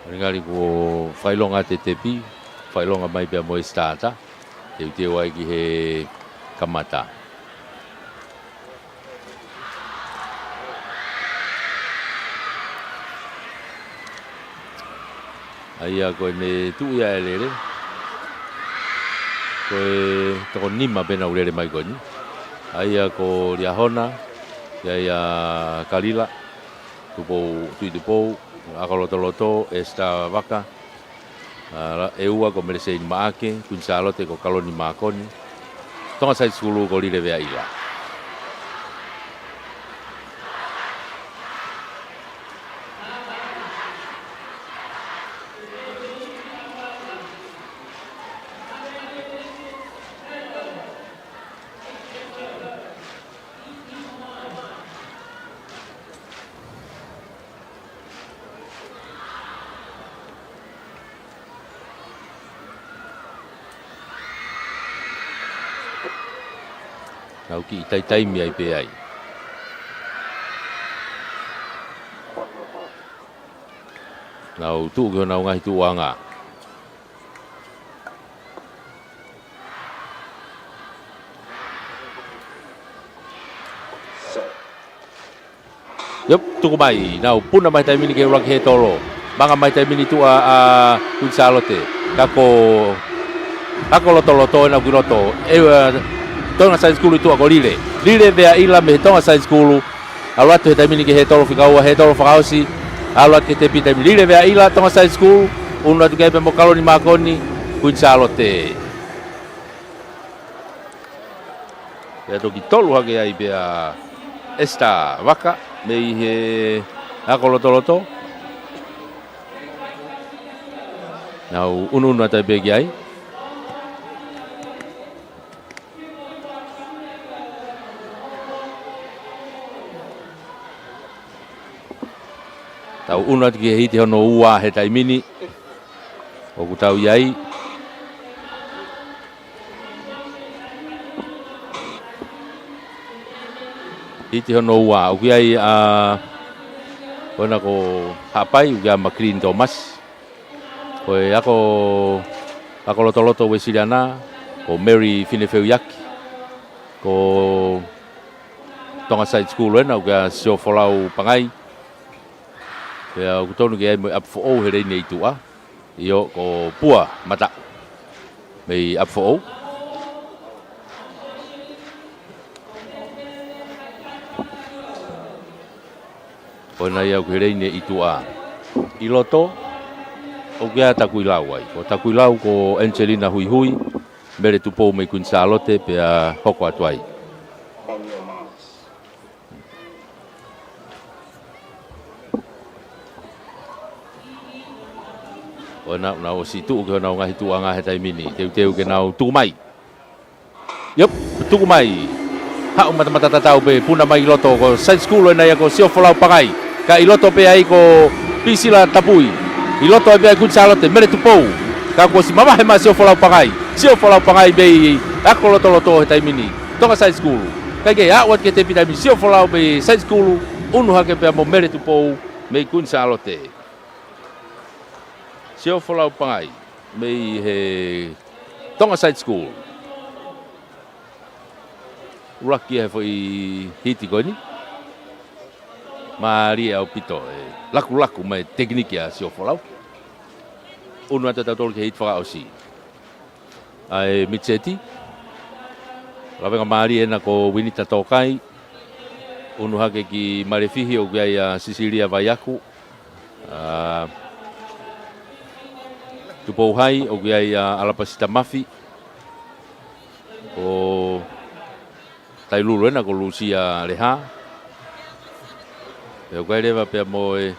Ngali kuo fakaʻilonga ʻa e tepi, fakaʻilonga mai pea mo e starter. Teuteu ai ki he kamata. ʻA ia ko ʻene tuʻu ia e lele. Ko e toko nima pē naʻa nau lele mai ko eni. ʻA ia ko Liahona, ʻa ia Kalila, Tupou, Tuʻitupou, ʻAkolotoloto, Esita Vaka, ʻa, ʻe ua ko Meleseini Maʻake, Kuini Sālote ko Kaloni Mākoni, Tonga Side School ko Lile Veaʻila. Nau kiʻi taitaimi ai pē ai. Nau tuʻu ki honau ngaahi tuʻuʻanga. Iop, tuku mai, nau puna mai he taimi ni ki he ʻuluaki hētolo. Manga mai he taimi ni tuʻa ʻa Kuini Sālote. Ka ko ʻAkolotoloto ʻena ʻoku ʻi loto. ʻE, ʻa, Tonga Side School ʻi tuʻa ko Lile. Lile Veaʻila mei he Tonga Side School. ʻAlu atu he taimi ni ki he hētolo fika ua, hētolo fakaʻosi. ʻAlu atu ki he tepi taimi ni. Lile Veaʻila, Tonga Side School. ʻUnu atu ki ai pea mo Kaloni Mākoni, Kuini Sālote. Pea toki tolu hake ai pea Esita Vaka mei he ʻAkolotoloto. Nau ʻunuʻunu atu ai pē ki ai. Tau ʻunu atu ki he hiti hono ua he taimi ni. ʻOku tau ʻi ai. Hiti hono ua, ʻoku ʻi ai ʻa, ko ena ko Haʻapai, ʻoku ʻi ai ʻa Makiline Thomas. Ko e ako, ʻAkolotoloto Uēsiliana, ko Mary Finefeuiaki. Ko Tonga Side School ena, ʻoku ʻi ai ʻa Siofolau Pangai. Pea ʻoku tonu ke ʻi ai mo e ʻapi foʻou he laine ʻi tuʻa. ʻIo, ko Pua Mataʻu mei ʻapi foʻou. Ko ena ia ʻoku he laine ʻi tuʻa. ʻI loto, ʻoku ʻi ai ʻa Takuilau ai. Ko Takuilau ko Angelina Huihui, Mele Tupou mei Kuini Sālote, pea hoko atu ai. Ko ena, nau ʻosi tuʻu ki honau ngaahi tuʻuʻanga he taimi ni. Teuteu ke nau tuku mai. Iop, tuku mai. Haʻu matamata tatau pē, puna mai ʻi loto, ko Side School ena ia ko Siofolau Pangai. Ka ʻi loto pē ai ko Pisila Tapui. ʻI loto ai pē ai Kuini Sālote, Mele Tupou. Ka kuo ʻosi mavahe mai ʻa Siofolau Pangai. Siofolau Pangai mei ʻAkolotoloto he taimi ni. Tonga Side School. Kae kehe, aʻu atu ki he tepi taimi, Siofolau mei Side School, ʻunu hake pea mo Mele Tupou mei Kuini Sālote. Siofolau Pangai mei he Tonga Side School. ʻUluaki ia he foʻi hiti ko eni. Mālie ʻaupito e lakulaku mai tekiniki ʻa Siofolau. ʻUnu atu ʻa tautolu ki he hiti fakaʻosi. ʻA e mitiseti. Lavengamālie ena ko Uinita Tokai. ʻUnu hake ki Malefihi ʻoku ʻi ai ʻa Sisilia Vaiaku. ʻA Tupou Hai, ʻoku ʻi ai ʻa ʻAlapasita Mafi. Ko Tailulu ena ko Lusia Leha. Pea ʻoku ʻi ai leva pea mo e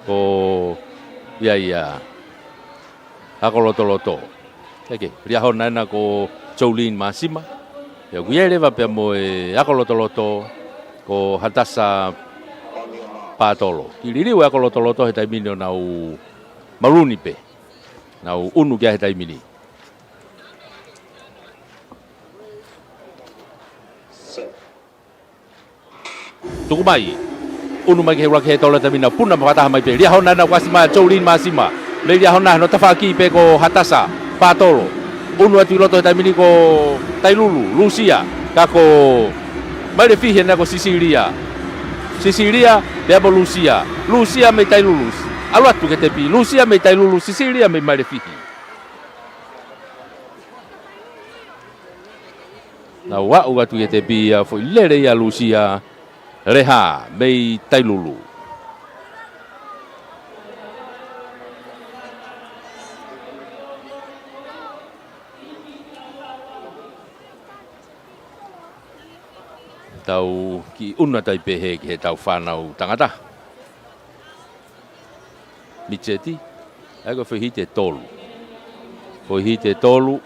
ko ia ia ʻAkolotoloto. Eke, Liahona ena ko Jolene Masima. Pea ʻoku ʻi ai leva pea mo e ʻAkolotoloto ko Hatasa Patolo. Kiʻi liliu e ʻAkolotoloto he taimi ni ʻo nau maluni pē. Nau ʻunu ki ai he taimi ni. Tuku mai. ʻUnu mai ki he ʻuluaki hētolo he taimi ni, puna mo fakataha mai pē. Liahona ʻena, kuo ʻasi mai Jolene Māsima. Mei Liahona, hono tafaʻaki pē ko Hatasa Patolo. ʻUnu atu ʻi loto he taimi ni ko Tailulu, Lusia. Ka ko Mailefihi ʻena ko Sisilia. Sisilia, pea mo Lusia. Lusia mei Tailulu. ʻAlu atu ki he tepi, Lusia mei Tailulu, Sisilia mei Mailefihi. Nau aʻu atu ki he tepi ʻa e foʻi lele ia ʻa Lusia, Leha mei Tailulu. Tau kiʻi ʻunu atu ai pē he ki heʻetau fānau tangata. Mitseti. ʻA ia ko e foʻi hiti ʻe tolu. Foʻi hiti ʻe tolu.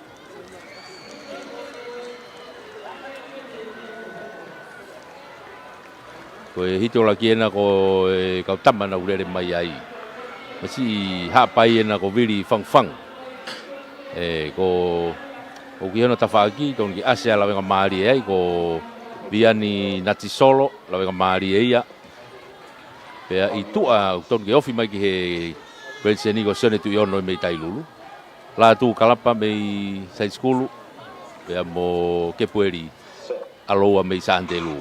Ko e hiti ʻuluaki ʻena ko e kau tama naʻa ku lele mai ai. Masiʻi Haʻapai ʻena ko Vili Fangufangu. ʻE, ko, ʻoku ʻi hono tafaʻaki, tonu ke ʻasi ʻa e lavengamālie ai, ko Viani Natisolo, lavengamālie ia. Pea ʻi tuʻa, tonu ke ofi mai ki he Kuini Siteni ko Sione Tuʻiono mei Tailulu. Lātū Kalapa mei Saisikulu. Pea mo Kepueli ʻAloua mei Sānitelū.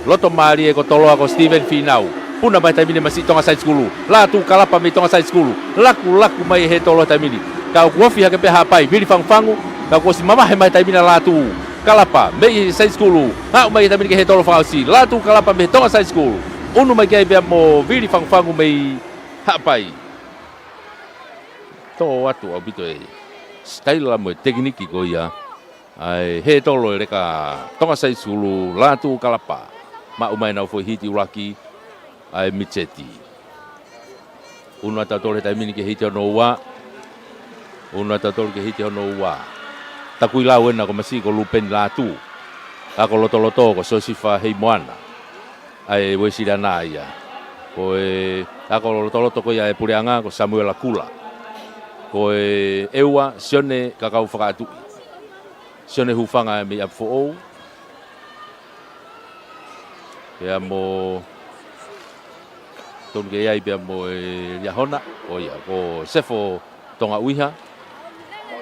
Loto mālie ko Toloa ko Steven Finau. Puna mai he taimi ni masiʻi Tonga Saisikulu. Lātū Kalapa mei Tonga Saisikulu. Lakulaku mai e hētolo he taimi ni. Ka ʻoku ofi hake pē Haʻapai, Vili Fangufangu. Ka kuo ʻosi mavahe mai he taimi ni ʻa Lātū Kalapa mei Saisikulu. Aʻu mai he taimi ni ki he hētolo fakaʻosi. Lātū Kalapa mei Tonga Saisikulu. ʻUnu mai ki ai pea mo Vili Fangufangu mei Haʻapai. Tō atu ʻaupito e sitaila mo e tekiniki ko ia ʻa e hētolo e leka Tonga Saisikulu, Lātū Kalapa. Maʻu mai ʻenau foʻi hiti ʻuluaki ʻa e Mitseti. ʻUnu atu ʻa Toloa he taimi ni ki he hiti hono ua. ʻUnu atu ʻa Toloa ki he hiti hono ua. Takuilau ʻena ko masiʻi ko Lupeni Lātū. Ako lotoloto ko Siosifa Heimoana. ʻA e Uēsiliana ia. Ko e ako lotoloto ko ia ʻa e puleʻanga ko Samuela Kula. Ko e ʻEua Sione Kakaufakatuʻi. Sione Hufanga mei ʻApifoʻou. Pea mo tonu ke ʻi ai pea mo e Liahona. ʻO ia, ko Sefo Tonga ʻUiha.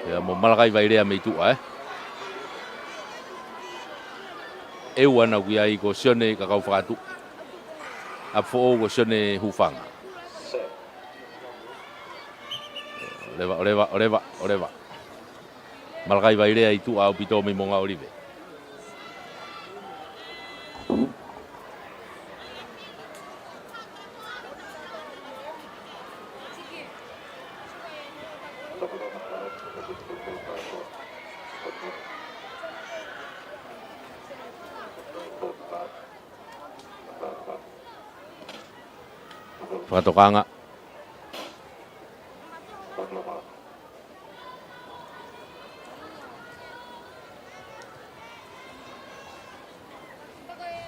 Pea mo Malakai Vailea mei tuʻa, ē. ʻEua ʻena ʻoku ʻi ai ko Sione Kakaufakatuʻi. ʻApifoʻou ko Sione Hufanga. ʻOleva, ʻoleva, ʻoleva, ʻoleva. Malakai Vailea ʻi tuʻa ʻaupito mei Moʻunga ʻŌlive. Fakatokanga.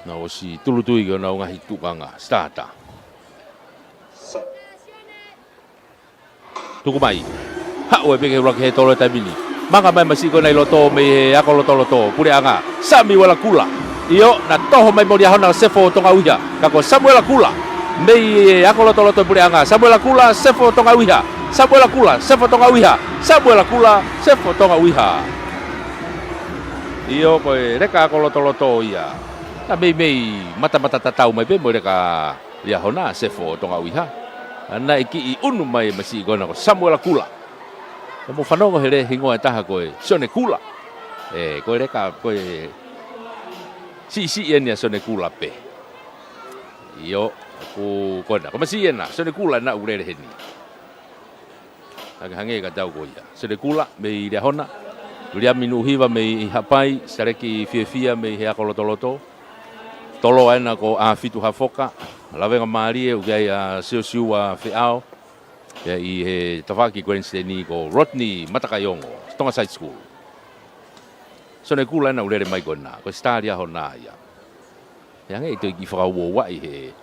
Naʻe ʻosi tūʻulutui ki honau ngaahi tuʻunga. Starter. Tuku mai. Haʻu ai pē ki he ʻuluaki hētolo he taimi ni. Manga mai masiʻi ko ʻena ʻi loto mei he ako lotoloto puleʻanga. Sami Uela Kula. ʻIo, naʻe toho mai mo Liahona Sefo Tonga ʻUiha. Ka ko Samuela Kula. Mei he ako lotoloto puleʻanga. Samuela Kula, Sefo Tonga ʻUiha. Samuela Kula, Sefo Tonga ʻUiha. Samuela Kula, Sefo Tonga ʻUiha. ʻIo, ko e leka ako lotoloto ia. Naʻe meimei matamata tatau mai pē mo e leka Liahona Sefo Tonga ʻUiha. Naʻe kiʻi ʻunu mai masiʻi ko ʻena ko Samuela Kula. Ka mou fanongo he lea hingoa ʻe taha ko e Sione Kula. ʻE, ko e leka, ko e siʻisiʻi ʻeni ʻa Sione Kula pē. ʻIo, ko, ko ʻena. Ko masiʻi ʻena, Sione Kula ʻena ʻoku lele heni. Hangē, hangē ka tau ko ia. Sione Kula mei Liahona. Viliami Nuʻuhiva mei Haʻapai, Saleki Fiefia mei he ako lotoloto. Toloa ʻena ko ʻAfitu Hafoka. Lavengamālie ʻoku ʻi ai ʻa Siosiua Feʻao. Pea ʻi he tafaʻaki Kuini Siteni ko Rodney Matakaiongo, Tonga Side School. Sione Kula ʻena ʻoku lele mai ko ʻena. Ko e sitā Liahona ia. He hangē ʻe toe kiʻi fakauouaʻi he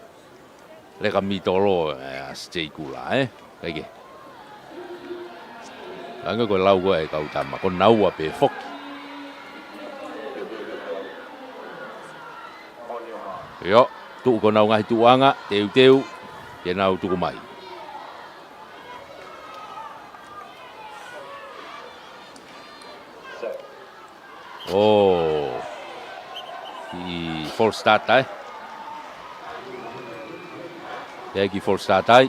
leka mītolo, ē, ʻa Sione Kula, ē? Kae kehe. Hangē ko e lau ko ē ʻa e kau tama, ko naua pē foki. ʻIo. Tuʻu ki honau ngaahi tuʻuʻanga, teuteu ke nau tuku mai. ʻO, kiʻi false start ai. Kiʻi false start ai.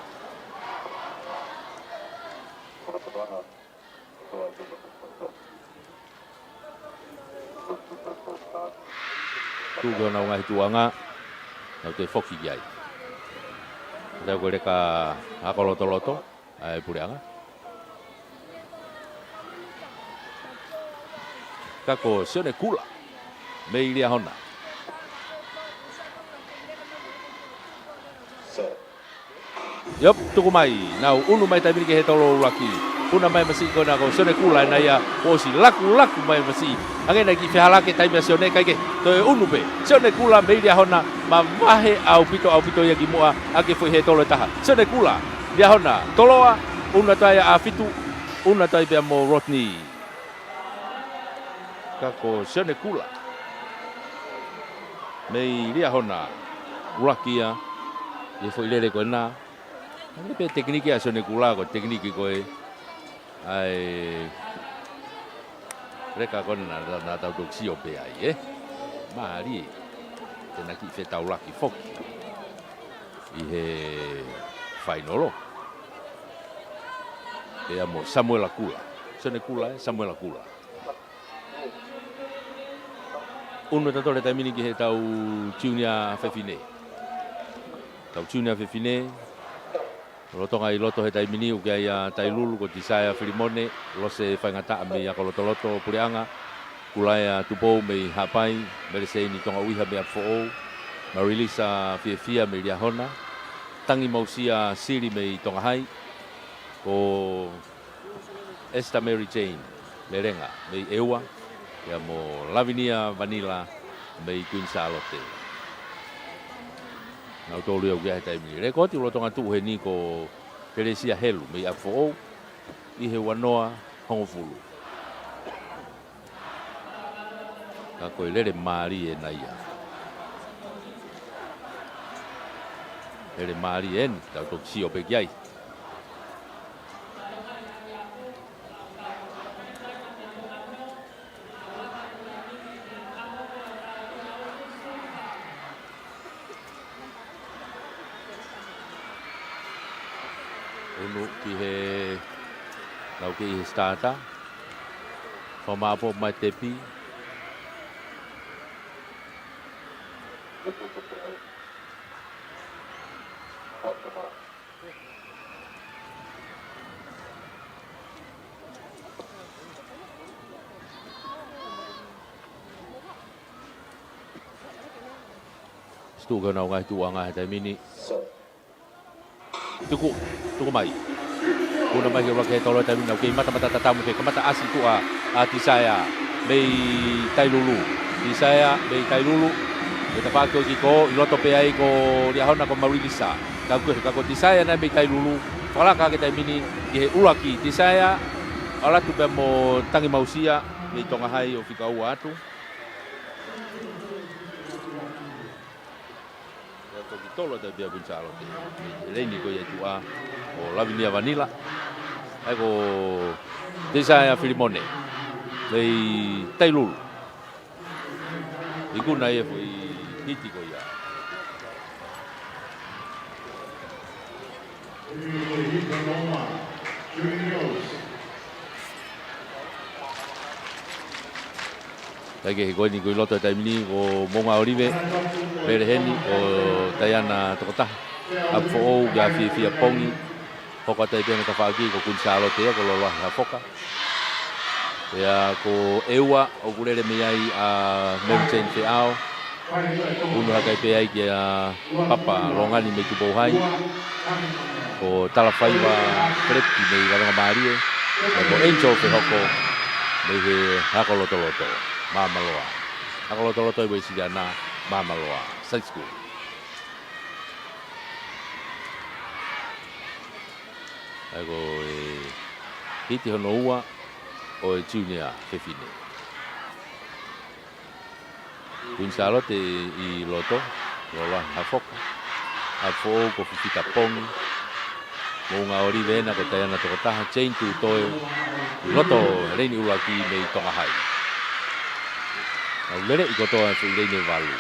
Tuʻu ki honau ngaahi tuʻuʻanga, nau toe foki ki ai. Tau ko e leka ako lotoloto ʻa e puleʻanga. Ka ko Sione Kula mei Liahona. ʻIo, tuku mai, nau ʻunu mai taimi ni ki he tolo ʻuluaki. ʻUnu mai masiʻi ko ena ko Sione Kula ʻena ia, ʻosi lakulaku mai masiʻi. Hangē naʻe kiʻi fehālaaki taimi ʻa Sione, kae kehe, toe ʻunu pē. Sione Kula mei Liahona, mavahe ʻaupito, ʻaupito ia ki muʻa, ʻaki e foʻi hē tolo ʻe taha. Sione Kula, Liahona, toloa, ʻunu atu ai ʻa Fitu, ʻunu atu ai pea mo Rodney. Ka ko Sione Kula mei Liahona, ʻuluaki ia, ʻi he foʻi lele ko ena. Hangē pē tekiniki ʻa Sione Kula, ko e tekiniki ko ē ʻa e leka ko ena naʻa, naʻa tau toki sio pē ai, ē? Mālie, te na kiʻi fetaulaki foki ʻi he fainolo. Pea mo Samuela Kula. Sione Kula, ē, Samuela Kula. ʻUnu ʻa tautolu he taimi ni ki heʻetau junior fefine. Tau junior fefine. Lolotonga ʻi loto he taimi ni, ʻoku ʻi ai ʻa Tailulu, ko Tisaea Filimone, Lose Faingataʻa mei ako lotoloto puleʻanga, Kulaea Tupou mei Haʻapai, Meleseini Tongaʻuiha mei ʻApifoʻou, Marilisa Fiefia mei Liahona, Tangi Mausia Sili mei Tonga Hai, ko Esther Mary Jane Lelenga mei ʻEua, pea mo Lavinia Vanila mei Kuini Sālote. Nautolu ia ʻoku ʻi ai he taimi ni. Lēkooti lolotonga tuʻu heni ko Telesia Helu mei ʻApifoʻou ʻi he ua noa hongofulu. Ka ko e lele mālie ʻena ia. Lele mālie ʻeni, tau toki sio pē ki ai. ʻUnu ki he, nau kei he starter. Fakamāʻopoʻopo mai tepi. Tuʻu ki honau ngaahi tuʻuʻanga he taimi ni. Tuku, tuku mai. ʻUnu mai ki he ʻuluaki hē tolo he taimi ni, nau kei matamata tatamu ke kamata ʻasi tuʻa ʻa Tisaea mei Tailulu. Tisaea mei Tailulu. Ko e tafaʻaki ko ē ki kō, ʻi loto pē ai ko Liahona ko Marilisa. Ka ko, ka ko Tisaea naʻe mei Tailulu. Fakalaka ki he taimi ni ki he ʻuluaki Tisaea. ʻAlu atu pea mo Tangi Mausia mei Tonga Hai ʻo fika ua atu. Ia toki tolo atu pē ʻa Kuini Sālote. Leini ko ia tuʻa ʻo Lavinia Vanila. ʻA ia ko Tisaea Filimone mei Tailulu. Ikuna ia foʻi hiti ko ia. Kae kehe ko eni ko ʻi loto he taimi ni, ko Moʻunga ʻOlive, lele heni, ko Taiana Tokotaha, ʻApifoʻou, kia Fiefia Pongi, hoko atu ai pē hono tafaʻaki ko Kuini Sālote ia, ko Loloahe Hafoka. Pea ko ʻEua, ʻoku lele mei ai ʻa Mary Jane Feʻao, ʻunu hake ai pē ai kia Papa Longani mei Tupou Hai, ko Talafaiva Feleti mei Lavengamālie, pea ko Angel Fehoko mei he ako lotoloto, Māmaloa. Ako lotoloto ʻi Uēsiliana, Māmaloa Side School. ʻA ia ko e hiti hono ua ʻo e junior fefine. Kuini Sālote ʻi loto, Loloahi Hafoka. ʻApifoʻou ko Fifita Pongi. Moʻunga ʻOlive ena ko Taiana Tokotaha, Jane Tutoe. Loto Leini ʻUluaki mei Tonga Hai. Nau lele ʻi kotoa e foʻi leini ʻe valu.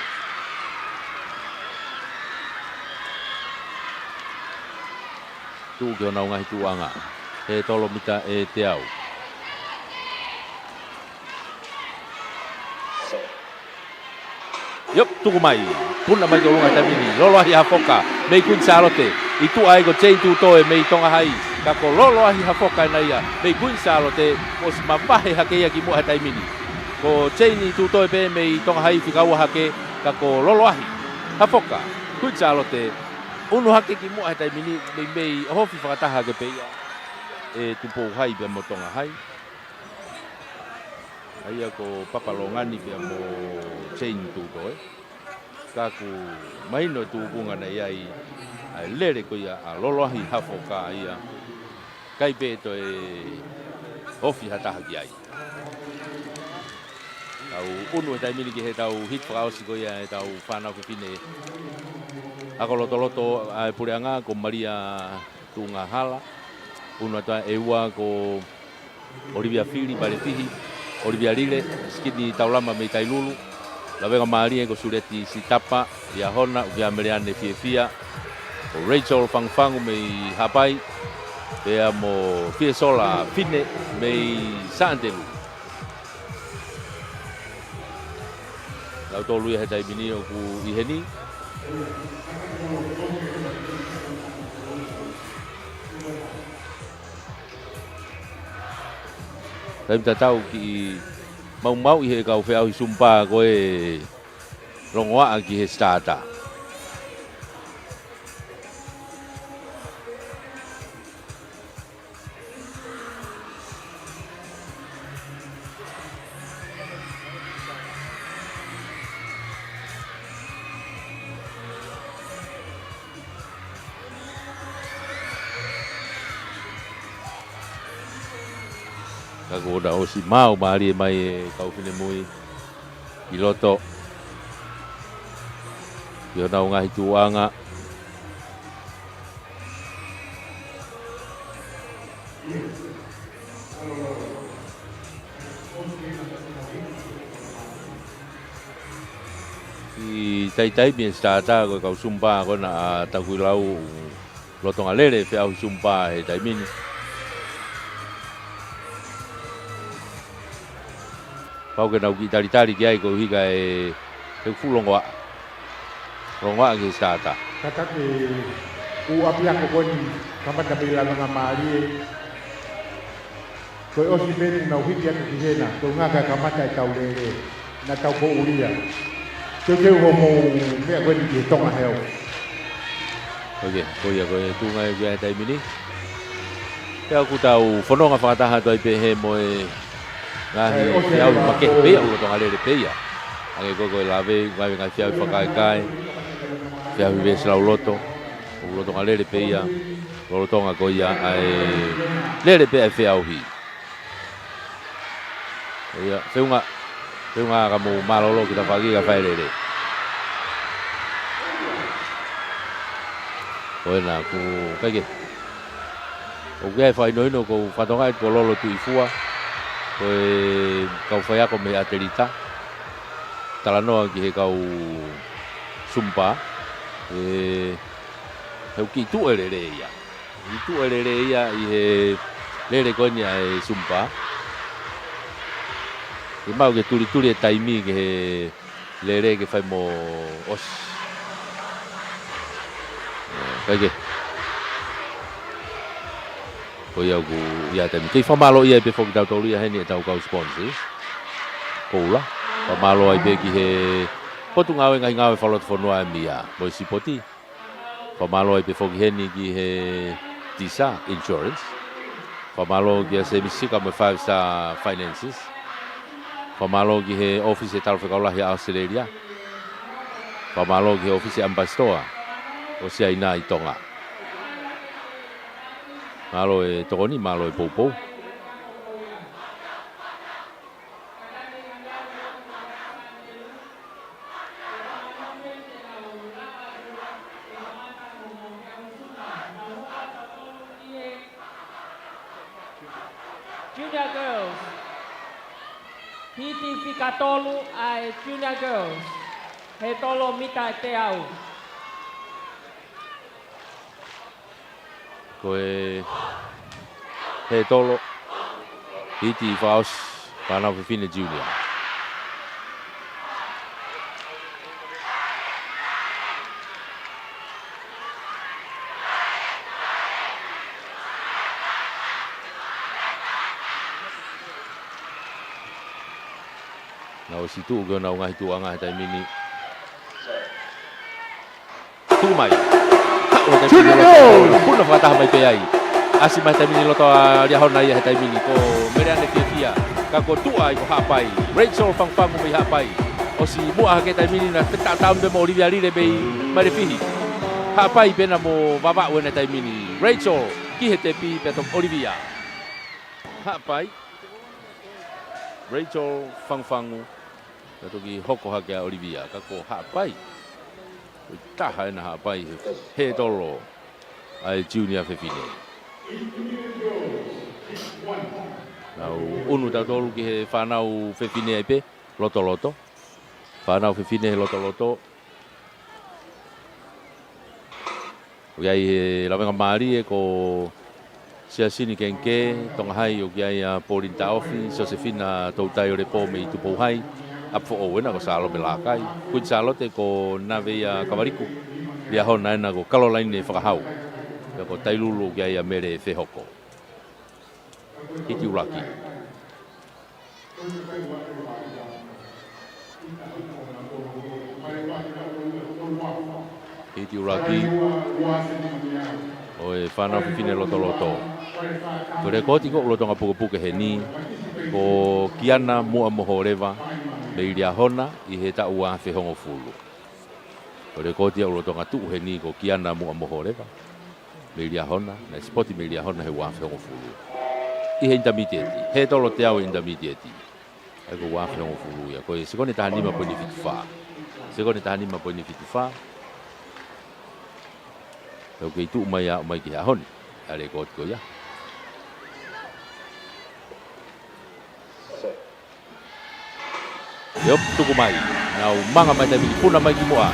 Tuʻu ki honau ngaahi tuʻuʻanga. He tolo mita ʻe teau. Iop, tuku mai. Puna mai ki ʻolunga he taimi ni. Loloahi Hafoka mei Kuini Sālote. ʻI tuʻa ai ko Jane Tutoe mei Tonga Hai. Ka ko Loloahi Hafoka ena ia mei Kuini Sālote. ʻOsi mavahe hake ia ki muʻa he taimi ni. Ko Jane Tutoe pē mei Tonga Hai fika ua hake. Ka ko Loloahi Hafoka, Kuini Sālote, ʻunu hake ki muʻa he taimi ni, meimei ʻohofi fakataha hake pē ia ʻe Tupou Hai pea mo Tonga Hai. ʻA ia ko Papa Longani pea mo Jane Tutoe. Ka ʻoku mahino e tūkunga naʻe ʻi ai ʻa e lele ko ia ʻa Loloahi Hafoka ia. ʻIkai pē toe ofi ha taha ki ai. Tau ʻunu he taimi ni ki heʻetau hiti fakaʻosi ko ia ʻetau fānau fefine ako lotoloto ʻa e puleʻanga ko Malia Tuʻungahala. ʻUnu atu ʻe ua ko ʻOlivia Fili, Valefihi, ʻOlivia Lile, Sikini Taulama mei Tailulu, Lavengamālie ko Suleti Sitapa, Liahona, ʻUvea Meleane Fiefia, ko Rachel Fangufangu mei Haʻapai, pea mo Fiesola Fine mei Santelu. Lautolu ia he taimi ni ʻoku ʻi heni. Taimi tatau kiʻi maumauʻi he kau feʻauhi Sumpā ko e longoaʻa ki he sitaata. Ka kuo na ʻosi maumālie mai e kau finemui ʻi loto ki honau ngaahi tuʻuʻanga. ʻI he taimi e sitaata ko e kau Sumpā ko ena ʻa Takuilau, lolotonga lele feʻauhi Sumpā he taimi ni. Pau ke nau kiʻi talitali ki ai koeʻuhi ka ʻe, ʻe fuʻu longoaʻa. Longoaʻa ki he sitaata. Kātaki ʻū ʻapiako ko eni kamata mei Lavengamālie. Ko e ʻosi pē eni nau hiki atu ki hena, ko e ʻuhinga ka kamata ʻetau lele, naʻa tau poʻulia. Teuteu hoʻomou meʻa ko eni ki he Tonga Health. ʻOku, ko ia, ko e tuʻunga ia he taimi ni. Pea ʻoku tau fononga fakataha atu ai pē he mo e ngaahi feʻauhi makehe pē ia, ʻoku lolotonga lele pē ia. Hangē ko e, ko e lave, ngaahi, ngaahi feʻauhi fakaekae, feʻauhi veesi lauloto, ʻoku lolotonga lele pē ia, lolotonga ko ia ʻa e lele pē ʻa e feʻauhi. Ia, feʻunga, feʻunga ka mou mālōlō ki tafaʻaki ka fai lele. Ko ena ʻoku, kae kehe. ʻOku ʻi ai e fakahinohino ʻoku ou fakatokangaʻi ko Lolo Tuʻifua, ko e kau faiako mei ʻAtelita. Talanoa ki he kau Sumpā. ʻE, he ʻoku kiʻi tuʻu e lele ia. ʻI tuʻu e lele ia ʻi he lele ko eni ʻa e Sumpā. ʻE maʻu ke tulituli e taimi ki he lele ke fai mo ʻosi. Kae kehe. Ko ia ʻoku ʻi ai e taimi. Kei fakamālōʻia ai pē foki tautolu ia heni ʻetau kau sponsors. Koula. Fakamālō ai pē ki he Potungāue Ngaahi Ngāue Fakalotofonua ʻa e MIA mo e Sipoti. Fakamālō ai pē foki heni ki he Tisa Insurance. Fakamālō kia Semi Sika mo e Five Star Finances. Fakamālō ki he ʻōfisi e Talafekau Lahi ʻa ʻAositelēlia. Fakamālō ki he ʻōfisi e ʻAmipasitoa ʻo Siaina ʻi Tonga. Mālō e tokoni, mālō e poupou. Junior Girls. Hiti fika tolu ʻa e Junior Girls. Hētolo mita teau. Ko e hētolo, hiti fakaʻosi, Fānau Fefine Junior. Naʻe ʻosi tuʻu ki honau ngaahi tuʻuʻanga he taimi ni. Tuʻu mai. Haʻu he taimi ni, Junior loto, Girls! Puna fakataha mai pē ai. ʻAsi mai he taimi ni loto ʻa Liahona ia he taimi ni. Ko Meleane Fiefia. Ka ko e tuʻu ai ko Haʻapai. Rachel Fangufangu mei Haʻapai. ʻOsi muʻa hake he taimi ni, naʻe fetaʻataʻa pē mo ʻOlivia Lile mei Mailefihi. Haʻapai pē ena mo Vavaʻu ena he taimi ni. Rachel ki he tepi pea toki ʻOlivia. Haʻapai. Rachel Fangufangu. Ka toki hoko hake ʻa ʻOlivia, ka ko Haʻapai. Ko e taha ena Haʻapai he, hētolo ʻa e Junior Fefine. Nau ʻunu tautolu ki he Fānau Fefine ai pē, Lotoloto. Fānau Fefine he Lotoloto. ʻOku ʻi ai he lavengamālie ko Siasini Kengikē, Tonga Hai, ʻoku ʻi ai ʻa Pauline Taofi, Sosefina Toutaiolopō mei Tupou Hai, ʻApifoʻou ena ko Salome Lakai, Kuini Sālote ko Naveia Kavaliku, Liahona ena ko Kalolaine Fakahau, pea ko Tailulu ʻoku ʻi ai ʻa Mele Fehoko. Hiti ʻuluaki. Hiti ʻuluaki ʻo e Fānau Fefine Lotoloto. Ko e lekooti ko ē ʻoku lolotonga pukepuke heni, ko Kiana Muʻa Moholeva mei Liahona ʻi he taʻu ua afe hongofulu. Ko e lekooti ia ʻoku lolotonga tuʻu heni ko Kiana Muʻa Moholeva mei Liahona, naʻe sipoti mei Liahona he ua afe hongofulu. ʻI he intermediate, hētolo teau intermediate. ʻA ia ko e ua afe hongofulu ia, ko e sekoni taha nima poini fitu fā. Sekoni taha nima poini fitu fā. Pea ʻoku kei tuʻu mai ʻo aʻu mai ki he ʻaho ni ʻa e lekooti ko ia. ʻIo, tuku mai. Nau manga mai he taimi ni, puna mai ki muʻa.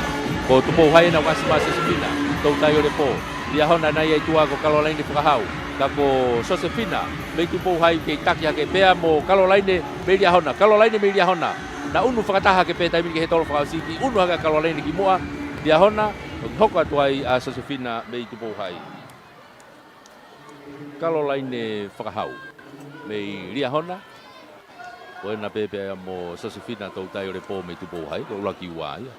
Ko Tupou Hai ena, ʻoku ʻasi mai ʻa Sosefina Toutaiolopō. Liahona ena ia ʻi tuʻa ko Kalolaine Fakahau. Ka ko Sosefina mei Tupou Hai kei taki hake pea mo Kalolaine mei Liahona. Kalolaine mei Liahona. Naʻe ʻunu fakataha hake pē he taimi ni ki he hētolo fakaʻosi, kiʻi ʻunu hake ʻa Kalolaine ki muʻa. Liahona, ʻo hoko atu ai ʻa Sosefina mei Tupou Hai. Kalolaine Fakahau mei Liahona. Ko ena pē pea mo Sosefina Toutaiolopō mei Tupou Hai, ko e ʻuluaki ua ia.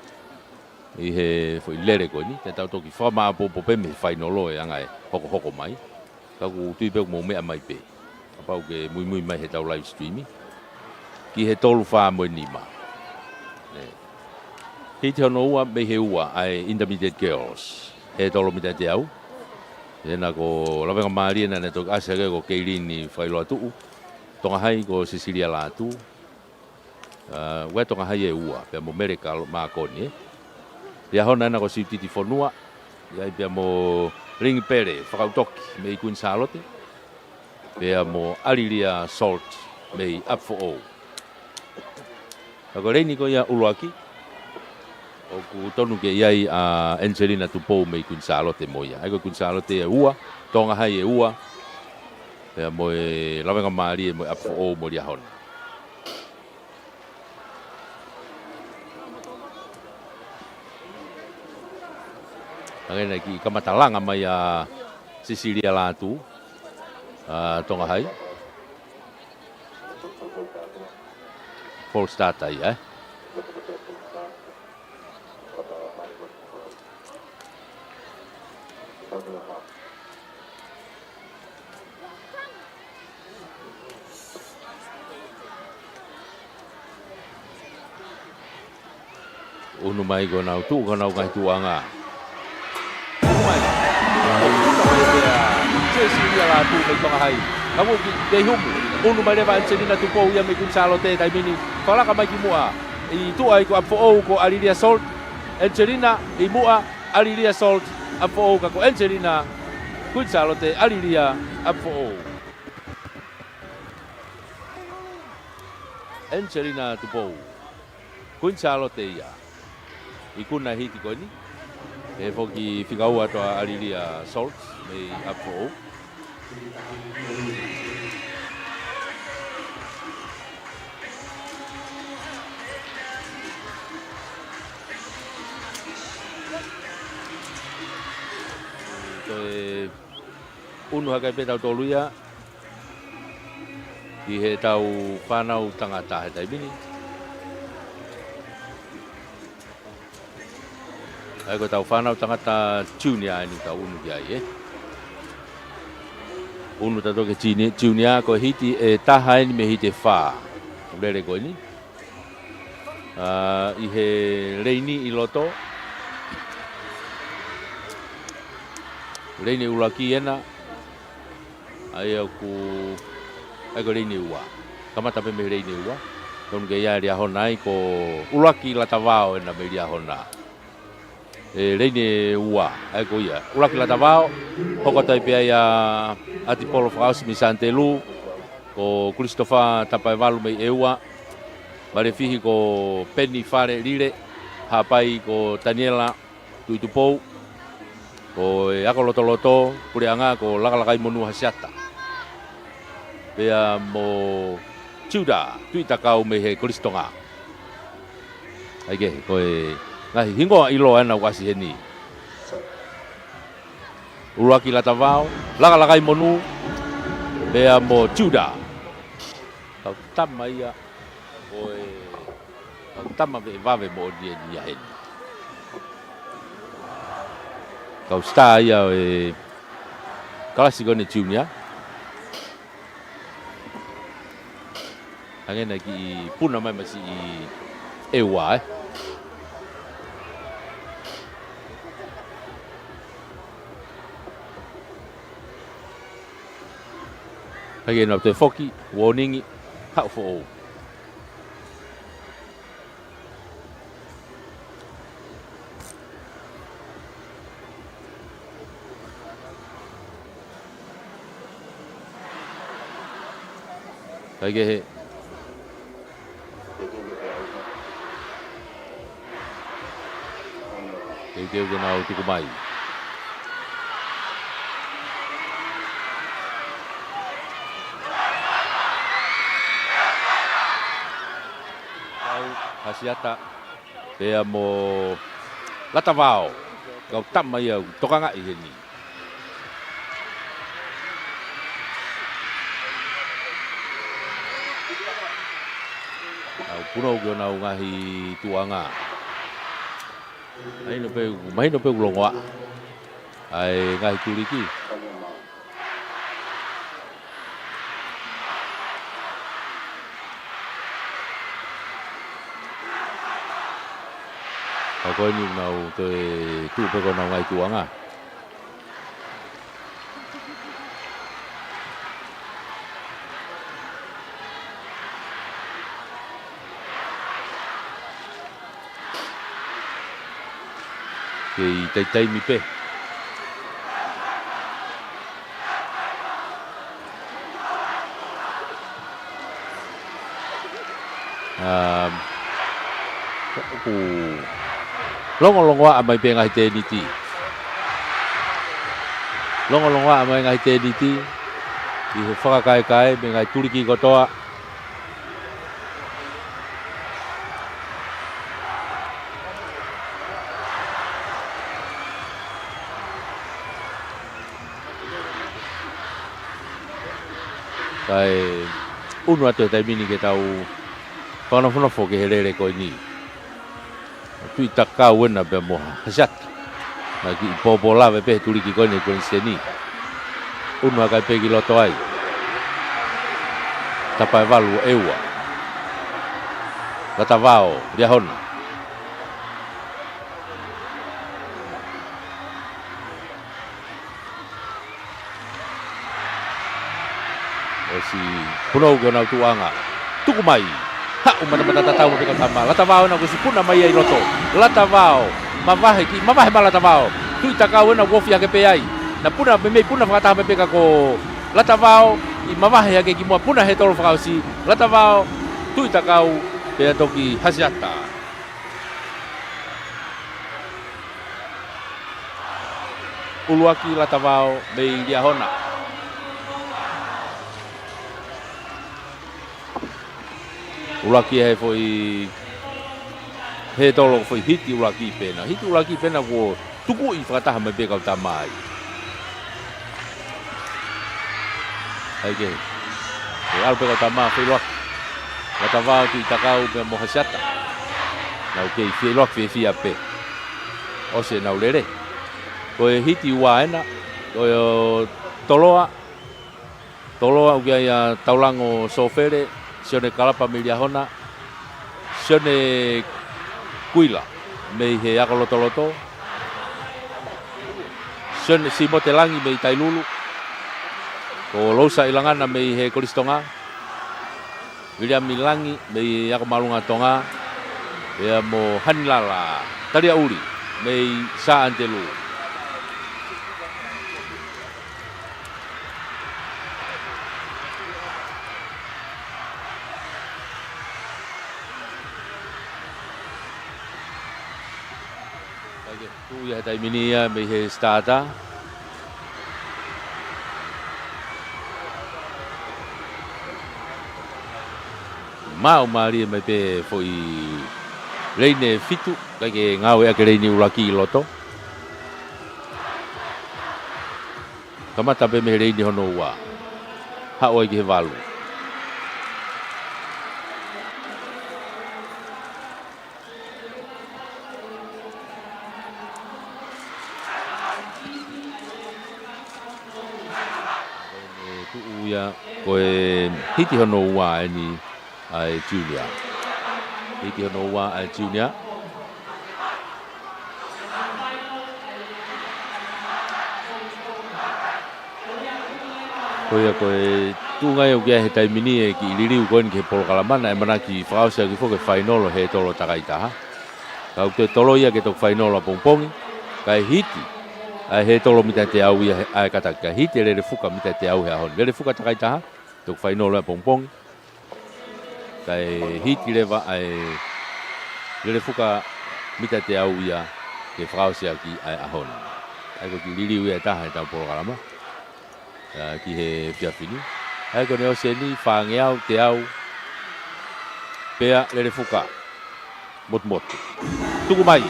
ʻI he foʻi lele ko eni, te tau toki fakamāʻopoʻopo pē mei he fainolo e anga e hokohoko mai. Ka ʻoku ou tui pē ʻoku mou meʻa mai pē. Kapau ʻoku ke muimui mai heʻetau live stream. Ki he tolu fā mo e nima. Nē. Hiti hono ua mei he ua ʻa e Intermediate Girls. Hētolo mita teau. Ena ko e lavengamālie naʻa ne toki ʻasi hake ko Keilini Fakailoatuʻu. Tonga Hai ko Sisilia Lātū. ʻA, ʻoku ʻi ai Tonga Hai ʻe ua, pea mo Mele Kalo-, Mākoni, ē. Liahona ena ko Siutiti Fonua, ʻi ai pea mo Lingi Pele Fakautoki mei Kuini Sālote, pea mo ʻAlilia Salt mei ʻApifoʻou. Ka ko e leini ko ia ʻuluaki, ʻoku totonu ke ʻi ai ʻa Angelina Tupou mei Kuini Sālote mo ia. ʻA ia ko Kuini Sālote ʻe ua, Tonga Hai ʻe ua, pea mo e lavengamālie mo e ʻApifoʻou mo Liahona. Hangē naʻe kiʻi kamata langa mai ʻa Sisilia Lātū, ʻa Tonga Hai. False start ia, ē. ʻUnu mai ko ʻenau tuʻu, ko ʻenau ngaahi tuʻuʻanga. ʻUnu mai. ʻUnu mai pē ʻa Sisilia Lātū mei Tonga Hai. Ka ʻoku kei humu. ʻUnu mai leva Angelina Tupou ia mei Kuini Sālote he taimi ni. Fakalaka mai ki muʻa. ʻI tuʻa ai ko ʻApifoʻou ko ʻAlilia Salt. Angelina ʻi muʻa, ʻAlilia Salt, ʻApifoʻou ka ko Angelina, Kuini Sālote, ʻAlilia, ʻApifoʻou. Angelina Tupou. Kuini Sālote ia. Ikuna e hiti ko eni. Pehē foki fika ua ʻa Alilia Schultz mei ʻApifoʻou. Ko e ʻunu hake pē tautolu ia ki heʻetau fānau tangata he taimi ni. ʻA ia ko ʻetau fānau tangata junior eni ʻoku tau ʻunu ki ai, ē. ʻUnu tautolu ki he junior, junior, ko e hiti ʻe taha eni mei he hiti ʻe fā. Lele ko eni. ʻA, ʻi he leini ʻi loto. Leini ʻuluaki ena. ʻA ia ʻoku, ʻa ia ko e leini ua. Kamata pē mei he leini ua. Tonu ke ʻi ai Liahona ai ko ʻUluaki Latavao ena mei Liahona. ʻE, leini ua, ʻa ia ko ia. ʻUluaki Latavao, hoko atu ai pē ia ʻa Tipolo Fakaʻosi mei Sānitelū, ko Kulisitofa Tapaevalu mei ʻEua, Malefihi ko Peni Fale Lile, Haʻapai ko Taniela Tuʻitupou, ko e ako lotoloto, puleʻanga ko Lakalakaimonū Hasiata. Pea mo Tiuta Tuʻitakau mei he Kolisi Tonga. ʻA ia ke, ko e ngaahi hingoa ʻiloa ena ʻoku ʻasi heni. ʻUluaki Latavao, Lakalakaimonū, pea mo Tiuta. Kau tama ia, ko e, kau tama veʻe vave moʻoni eni ia heni. Kau star ia ʻo e kalasi ko eni junior. Hangē naʻe kiʻi puna mai masiʻi ʻEua, ē. Hangē naʻa toe foki, warning, Haʻu Foʻou. Kaikehe. Teuteu ke nau tuku mai. Au, Hasiata. Pea mo Latavao. Kau tama ia ʻoku tokangaʻi heni. Nau punou ki honau ngaahi tuʻuʻanga. Mahino pē, mahino pē ʻoku longoaʻa ʻa e ngaahi tuliki. Ka ko eni ʻoku nau toe tuʻu pē ki honau ngaahi tuʻuʻanga. Kei taimi pē. Um, ʻoku longolongoaʻa mai pē ngaahi tēniti. Longolongoaʻa mai ngaahi tēniti. ʻI he fakakaekae mei he ngaahi tuliki kotoa. Kae ʻunu atu he taimi ni ke tau fakanofonofo ki he lele ko eni. Tuʻitakau ena pea mo Hasiata. Naʻe kiʻi pōpō lave pē he tuliki ko eni ko eni seni. ʻUnu hake pē ki loto ai. Tapaevalu ʻEua. Latavao, Liahona. ʻOsi punou ki honau tuʻuʻanga. Tuku mai. Haʻu matamata tatau mo peka tama. Latavao ena kuo ʻosi puna mai ia ʻi loto. Latavao. Mavahe ki, mavahe mai Latavao. Tuʻitakau ena kuo ofi hake pē ai. Naʻe puna, meimei puna fakataha mai peka ko Latavao. ʻI mavahe hake ki muʻa puna he tolo fakaʻosi. Latavao. Tuʻi Takau pea toki Hasiata. ʻUluaki Latavao mei Liahona. ʻUluaki he foʻi, he tolo foʻi hiti ʻuluaki pē ena. Hiti ʻuluaki pē ena kuo tukuʻi fakataha mai pē kau tama ai. ʻAi ke. ʻE ʻalu pē kau tama feʻiloaki. Latavao, Tuʻi Takau pea mo Hasiata. Nau kei feʻiloaki fiefia pē. ʻOsi ʻenau lele. Ko e hiti ua ena. Ko e ʻo Toloa. Toloa ʻoku ʻi ai ʻa Taulango Sofele, Sione Kalapa mei Liahona, Sione Kuila mei he Ako Lotoloto, Sione Simote Langi mei Tailulu, ko Lousa ʻIlangana mei he Kolisi Tonga, Viliami Langi mei Ako Māʻolunga Tonga, pea mo Hanilala Taliaʻuli mei Sā ʻAnitelū. Kae tuʻu ia he taimi ni ia mei he starter. Maʻu mālie mai pē foʻi leini ʻe fitu, kae ke ngāueʻaki e leini ʻuluaki ʻi loto. Kamata pē mei he leini hono ua. Haʻu ai ki he valu. Ko e tuʻu ia, ko e hiti hono ua eni ʻa e junior. Hiti hono ua ʻa e junior. Ko ia ko e tuʻunga ia ʻoku ʻi ai he taimi ni e kiʻi liliu ko eni ki he polokalama, naʻe ʻamanaki fakaʻosi ʻaki foki e fainolo he tolo takai taha. Ka ʻoku toe tolo ia ke toki fainolo ʻapongipongi. Kae hiti ʻa e he tolo mita teau ia he, ʻa e kātaki. Kae hiti e lele fuka mita teau he ʻaho ni. Lele fuka takai taha, toki fainolo ʻapongipongi. Kae hiti leva ʻa e lele fuka mita teau ia ke fakaʻosi ʻaki ʻa e ʻaho ni. ʻA ia ko e kiʻi liliu ia ʻe taha ʻetau polokalama. ʻA, ki he efiafi ni. ʻA ia ko ʻene ʻosi eni, fāngeau, teau, pea lele fuka. Motumotu. Tuku mai.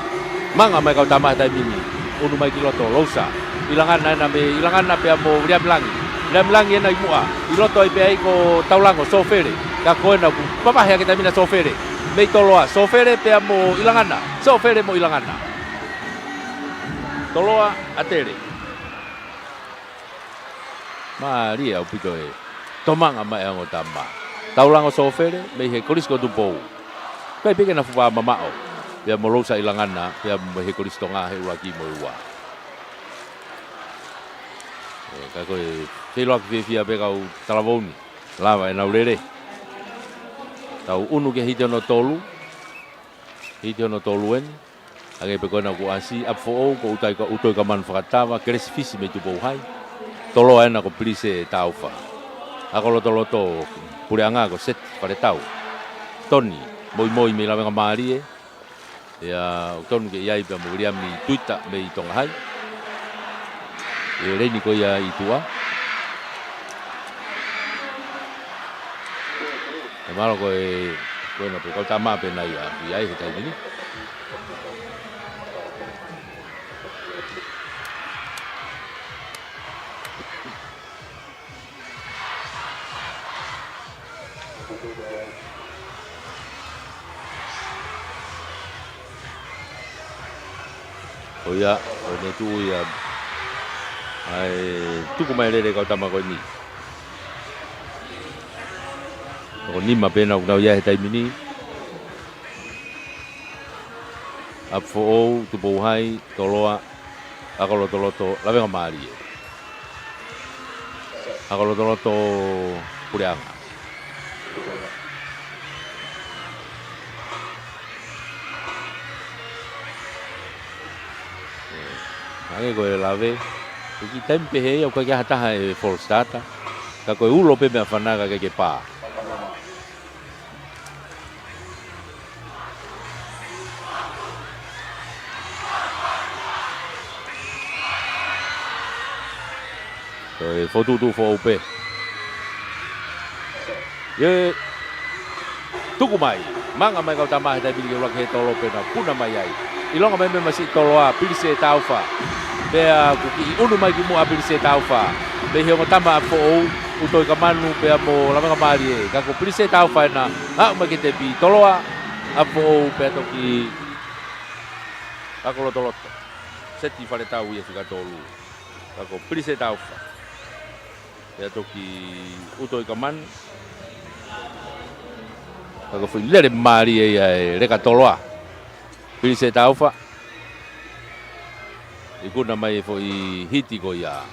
Manga mai kau tama he taimi ni. ʻUnu mai ki loto, Lousa. ʻIlangana ena mei ʻIlangana pea mo Viliami Langi. Viliami Langi ena ʻi muʻa. ʻI loto ai pea ʻi ai ko Taulango, Sofele. Ka ko ena ʻoku papahe ʻaki e taimi na Sofele. Mei Toloa, Sofele pea mo ʻIlangana. Sofele mo ʻIlangana. Toloa, ʻAtele. Mālie ʻaupito e toʻomanga mai ʻa e ongo tama. Taulango Sofele, mei he Kolisi ko Tupou. ʻIkai pē ke na fuʻu mamaʻo. Pea mo Lousa ʻIlangana, pea mei he Kolisi Tonga he ʻuluaki mo e ua. ʻE, ka ko e feʻiloaki fiefia pē kau talavou ni. Lava ʻenau lele. Tau ʻunu ki he hiti hono tolu. Hiti hono tolu eni. Hangē pē ko ena kuo ʻasi, ʻApifoʻou, ko ʻUtoikamanu Fakatava, Kelesi Fisi mei Tupou Hai. Toloa ena ko Pilise Taufa. Ako Lotoloto, puleʻanga ko Seti Faletau. Toni Moimoi mei Lavengamālie. ʻIo, ʻoku tonu ke ʻi ai pea mo Viliami Tuita mei Tonga Hai. ʻI he leini ko ia ʻi tuʻa. ʻE mahalo ko e, ko ena pē kau tama pē ena ia, ʻi ai he taimi ni. ʻO ia, ʻo ne tuʻu ia. ʻAi, tuku mai lele kau tama ko eni. Ko nima pē ena ʻoku nau ʻi ai he taimi ni. ʻApifoʻou, Tupou Hai, Toloa, Ako Lotoloto, Lavengamālie. Ako Lotoloto, puleʻanga. ʻE, hangē ko e lave, ko e kiʻi taimi pehē ia ʻoku ʻikai ke ʻi ai ha taha ʻe false starter. Ka ko e ulo pē meʻa fana ka ʻikai ke pā. ʻE fokotuʻutuʻu foʻou pē. ʻE tuku mai. Manga mai kau tama he taimi ni ke ʻuluaki he tolo pea na puna mai ai. ʻIlonga mai mei he masiʻi toloa, Pilise Taufa. Pea kuo kiʻi ʻunu mai ki muʻa Pilise Taufa. Mei he ongo tama ʻa foʻou, ʻUtoʻi ka Manu pea mo Lavengamālie. Ka ko Pilise Taufa ena, aʻu mai ki he tepi, toloa ʻa foʻou pea toki ako lotoloto. Seti Faletau ia fika tolu. Ka ko Pilise Taufa. Pea toki ʻUtoʻi ka Manu. Ka ko e foʻi lele mālie ia ʻa e leka toloa. Pilise Taufa. Ikuna mai e foʻi hiti ko ia.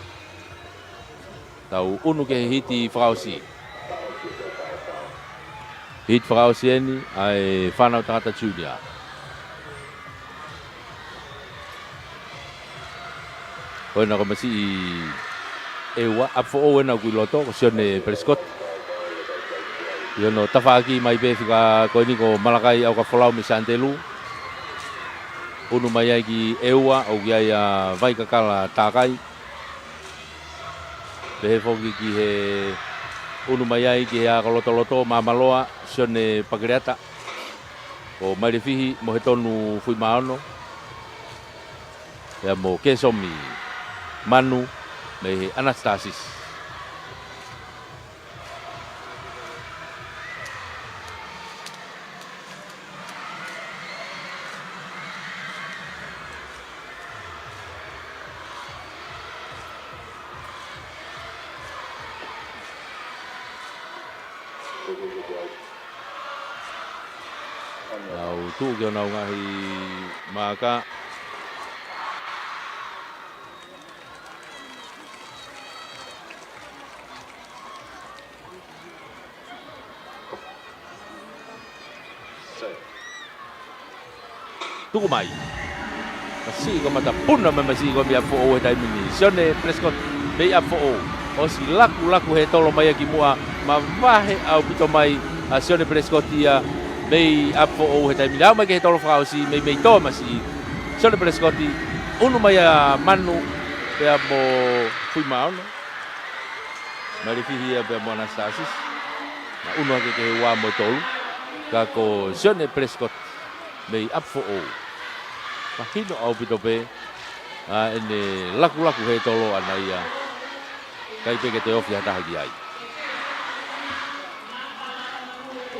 Tau ʻunu ki he hiti fakaʻosi. Hiti fakaʻosi eni ʻa e Fānau Tangata Junior. Ko ena ko e masiʻi ʻEua, ʻapi foʻou ena ʻoku ʻi loto, ko Sione Pelesikoti. ʻI hono tafaʻaki mai pē fika ko eni ko Malakai ʻAukafolau mei Sanitelū. ʻUnu mai ai ki ʻEua, ʻoku ʻi ai ʻa Vaikakala Takai. Pehē foki ki he ʻunu mai ai ki he ako lotoloto Māmaloa, Sione Pakeleata. Ko Mailefihi Mohetonu Fuimaono. Pea mo Kesomi Manu mei he Anastasis. Nau tuʻu ki honau ngaahi maaka. Tuku mai. Masiʻi kamata puna mai masiʻi ko e mei ʻapi foʻou he taimi ni. Sione Pelesikoti mei ʻapi foʻou. ʻOsi lakulaku he tolo mai ia ki muʻa, mavahe ʻaupito mai ʻa Sione Pelesikoti ia mei ʻapi foʻou he taimi ni. Aʻu mai ki he tolo fakaʻosi mei, mei tō masiʻi. Sione Pelesikoti, ʻunu mai ʻa Manu, pea mo Fuimaono. Mailefihi ia pea mo Anastasis. Na ʻunu hake ki he ua mo e tolu. Ka ko Sione Pelesikoti mei ʻapi foʻou. Mahino ʻaupito pē ʻa ʻene lakulaku he tolo ʻana ia. ʻIkai pē ke toe ofi ha taha ki ai.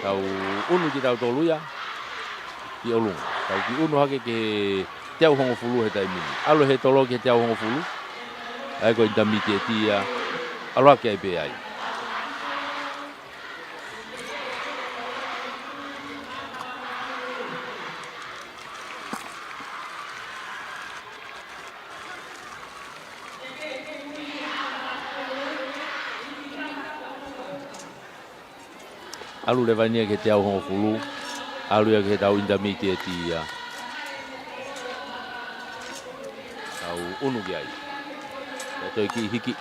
Tau ʻunu kitautolu ia ki ʻolunga. Tau kiʻi ʻunu hake ki he teau hongofulu he taimi ni. ʻAlu he tolo ki he teau hongofulu. ʻA ia ko e intermediate ia. ʻAlu hake ai pē ai. ʻAlu leva eni ia ki he teau hongofulu, ʻalu ia ki he tau intermediate ia. Tau ʻunu ki ai. Pea toe kiʻi hiki.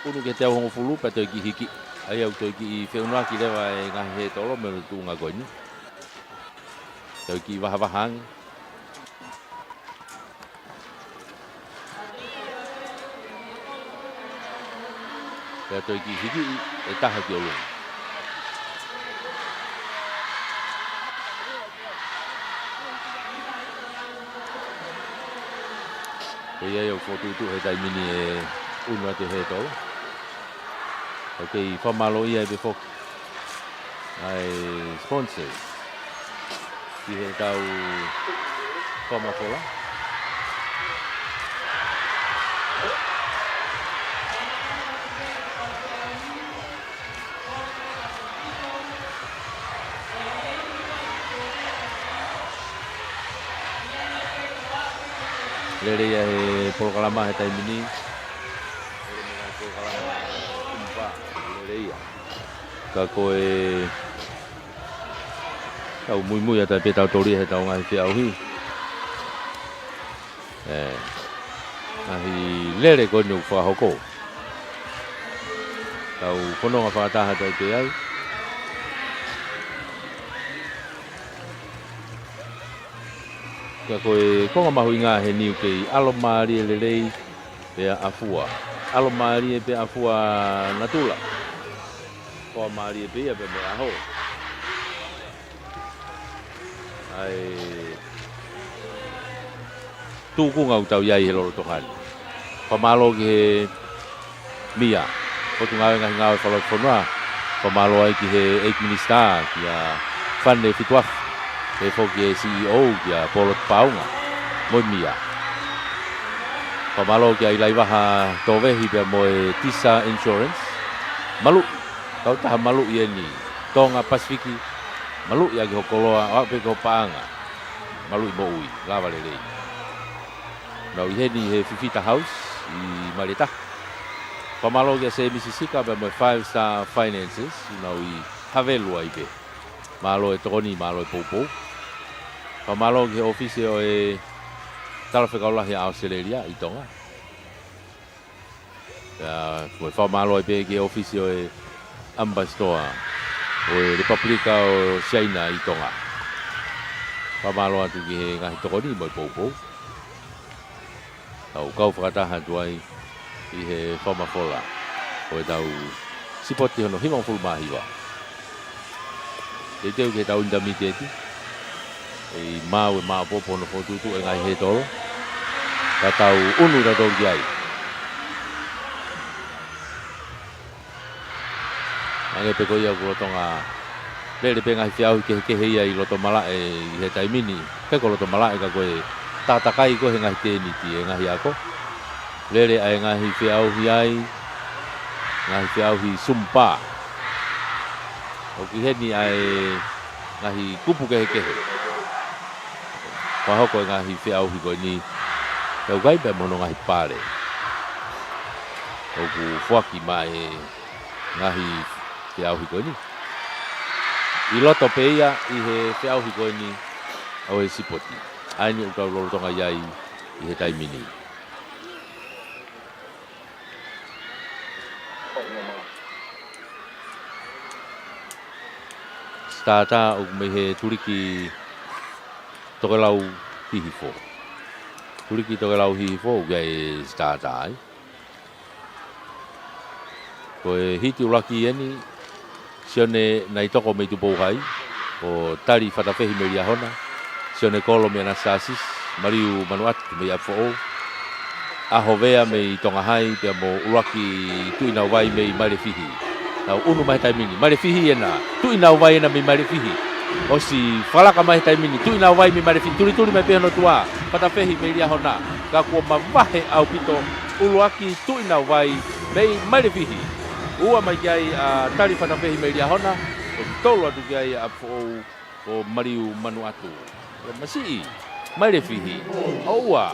ʻUnu ki he teau hongofulu, pea toe kiʻi hiki. ʻA ia ʻoku toe kiʻi feʻunuaki leva e ngaahi he tolo mei he tuʻunga ko eni. Toe kiʻi vahavaha ange. Pea toe kiʻi hiki e taha ki ʻolunga. Ko ia ia ʻoku fokotuʻutuʻu he taimi ni e ʻunu atu he tolo. ʻOku kei fakamālōʻia ai pē foki ʻa e sponsors ki he tau fakamafola. Lele ia he polokalama he taimi ni. Lele ia he polokalama ʻumpa. Lele ia. Ka ko e tau muimui atu ai pē tautolu ia he tau ngaahi feʻauhi. ʻE, ngaahi lele ko eni ʻoku fakahoko. Tau fononga fakataha atu ai pē ai. Ka ko e konga mahuʻinga heni ʻoku kei ʻalomālie lelei pea ʻafua. ʻAlomālie pē ʻa Fuanatula. Fakamālie pē ia pea mo e ʻaho. ʻAi, tūkunga ʻoku tau ʻi ai he lolotonga ni. Fakamālō ki he M I A, Potungāue Ngaahi Ngāue Fakalotofonua. Fakamālō ai ki he ʻEiki Minisitā, kia Fane Fituafu, pehē foki e C E O, kia Polo Tupaʻaonga, mo e M I A. Fakamālō kia ʻIlaivaha Tovehi pea mo e Tisa Insurance. Maluʻi, kautaha maluʻi eni, Tonga Pasifiki, maluʻi ʻaki ho koloa, ʻo aʻu pē ki ho paʻanga. Maluʻi moʻui, lava lelei. Nau ʻi heni he Fifita House ʻi Malietaha. Fakamālō kia Sēmisi Sika pea mo e Five Star Finances, nau ʻi Havelu ai pē. Mālō e tokoni, mālō e poupou. Fakamālō ki he ʻōfisi ʻo e Talafekau Lahi ʻa ʻAositelēlia ʻi Tonga. Pea ko e fakamālō ai pē ki he ʻōfisi ʻo e ʻAmipasitoa ʻo e Lepupelika ʻo Siaina ʻi Tonga. Fakamālō atu ki he ngaahi tokoni mo e poupou. Tau kau fakataha atu ai ʻi he fakamafola ʻo ʻetau sipoti hono hivangofulu mā hiva. Teuteu ki heʻetau ʻinitamītieti. ʻEi maau e māʻopoʻopo hono fokotuʻutuʻu e ngaahi hetolo. Ka tau ʻunu tautolu ki ai. Hangē pē ko ia ʻoku lolotonga lele pē ngaahi feʻauhi kehekehe ia ʻi loto malaʻe ʻi he taimi ni. ʻIkai ko loto malaʻe ka ko e takatakai ko ē he ngaahi tēniti e ngaahi ako. Lele ʻa e ngaahi feʻauhi ai, ngaahi feʻauhi Zumba. ʻOku ʻi heni ʻa e ngaahi kupu kehekehe. Fakahoko e ngaahi feʻauhi ko eni, ʻi he ʻuhinga pea mo hono ngaahi pale. ʻOku foaki mai e ngaahi feʻauhi ko eni. ʻI loto pē ia ʻi he feʻauhi ko eni ʻo e sipoti. ʻA eni ʻoku tau lolotonga ʻi ai ʻi he taimi ni. Sitaata ʻoku mei he Tuliki Tokelau Hihifo. Tuliki Tokelau Hihifo ʻoku ʻi ai e sitaata ai. Ko e hiti ʻuluaki eni, Sione Naitoko mei Tupou Hai, ko Tali Fatafehi mei Liahona, Sione Kolo mei Anasasi, Maliu Manuʻatu mei ʻApifoʻou, ʻAhovea mei Tonga Hai, pea mo ʻUluaki Tuʻinauvai mei Mailefihi. Nau ʻunu mai he taimi ni, Mailefihi ena, Tuʻinauvai ena mei Mailefihi. ʻOsi fakalaka mai he taimi ni, Tuʻinauvai mei Mailefihi, tulituli mai pē hono tuʻa, Fatafehi mei Liahona, ka kuo mavahe ʻaupito, ʻUluaki Tuʻinauvai mei Mailefihi. Ua mai ki ai ʻa Tali Fatafehi mei Liahona, ʻo tolu atu ki ai ʻa ʻApifoʻou ko Maliu Manuʻatu. Ia masiʻi, Mailefihi, ʻoua,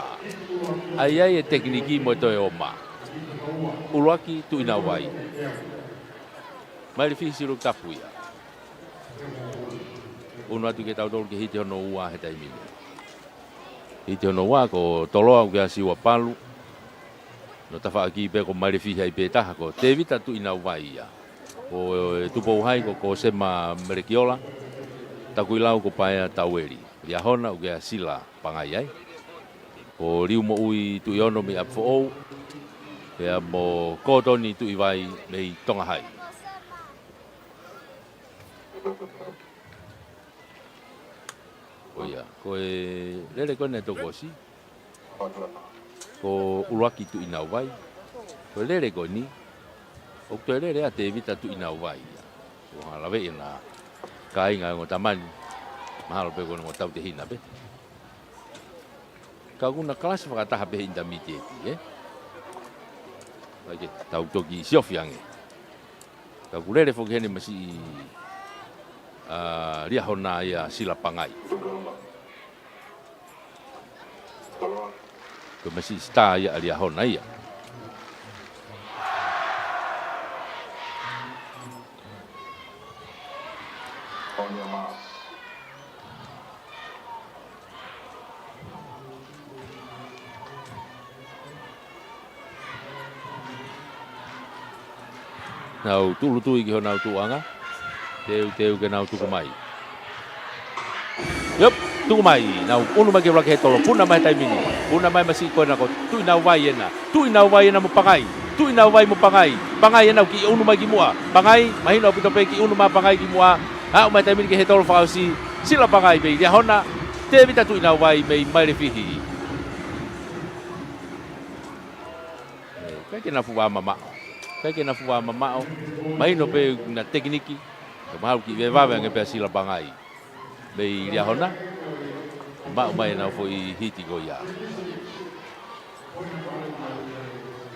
ʻa ia ʻa e tekiniki mo e toe ʻomai. ʻUluaki Tuʻinauvai. Mailefihi Silu Tapu ia. ʻUnu atu ke tautolu ke hiti hono ua he taimi ni. Hiti hono ua ko Toloa ʻUkeasiua Palu. Hono tafaʻaki pē ko Mailefihi ai pē taha ko Tevita Tuʻinauvai ia. Ko e Tupou Hai ko Kosema Melekiola. Takuilau ko Paea Taueli. Liahona ʻUkeasila Pangai ai. Ko Liumoʻui Tuʻiono mei ʻApifoʻou. Pea mo Kotoni Tuʻivai mei Tonga Hai. Ko ia, ko e lele ko ena ʻe toko ʻosi. Ko ʻUluaki Tuʻinauvai. Ko e lele ko eni, ʻoku toe lele ʻa Tevita Tuʻinauvai ia. ʻOku hanga ʻo laveʻi ʻena kāinga ongo tamani. Mahalo pē ko e ongo tautehina pē. Ka ʻoku na kalasi fakataha pē he ʻinitamītieti, ē? ʻAi ke tau toki siofi ange. Ka ʻoku lele foki heni masiʻi, ʻa, Liahona ia Sila Pangai. Ko e masiʻi sitā ia ʻa Liahona ia. Nau tūʻulutui ki honau tuʻuʻanga. Teuteu ke nau tuku mai. Iop, tuku mai. Nau ʻunu mai ke ʻuluaki hetolo. Puna mai he taimi ni. Puna mai masiʻi ko ena ko Tuʻinauvai ena. Tuʻinauvai ena mo Pangai. Tuʻinauvai mo Pangai. Pangai ʻena ʻoku kiʻi ʻunu mai ki muʻa. Pangai, mahino ʻaupito pē kiʻi ʻunu mai ʻa Pangai ki muʻa. Aʻu mai he taimi ni ki he tolo fakaʻosi. Sila Pangai mei Liahona. Tēvita Tuʻinauvai mei Mailefihi. ʻIkai ke na fuʻu vā mamaʻo. ʻIkai ke na fuʻu vā mamaʻo. Mahino pē ʻena tekiniki. Ka mahalo kiʻi vevave ange pē ʻa Sila Pangai mei Liahona. Maʻu mai ʻenau foʻi hiti ko ia.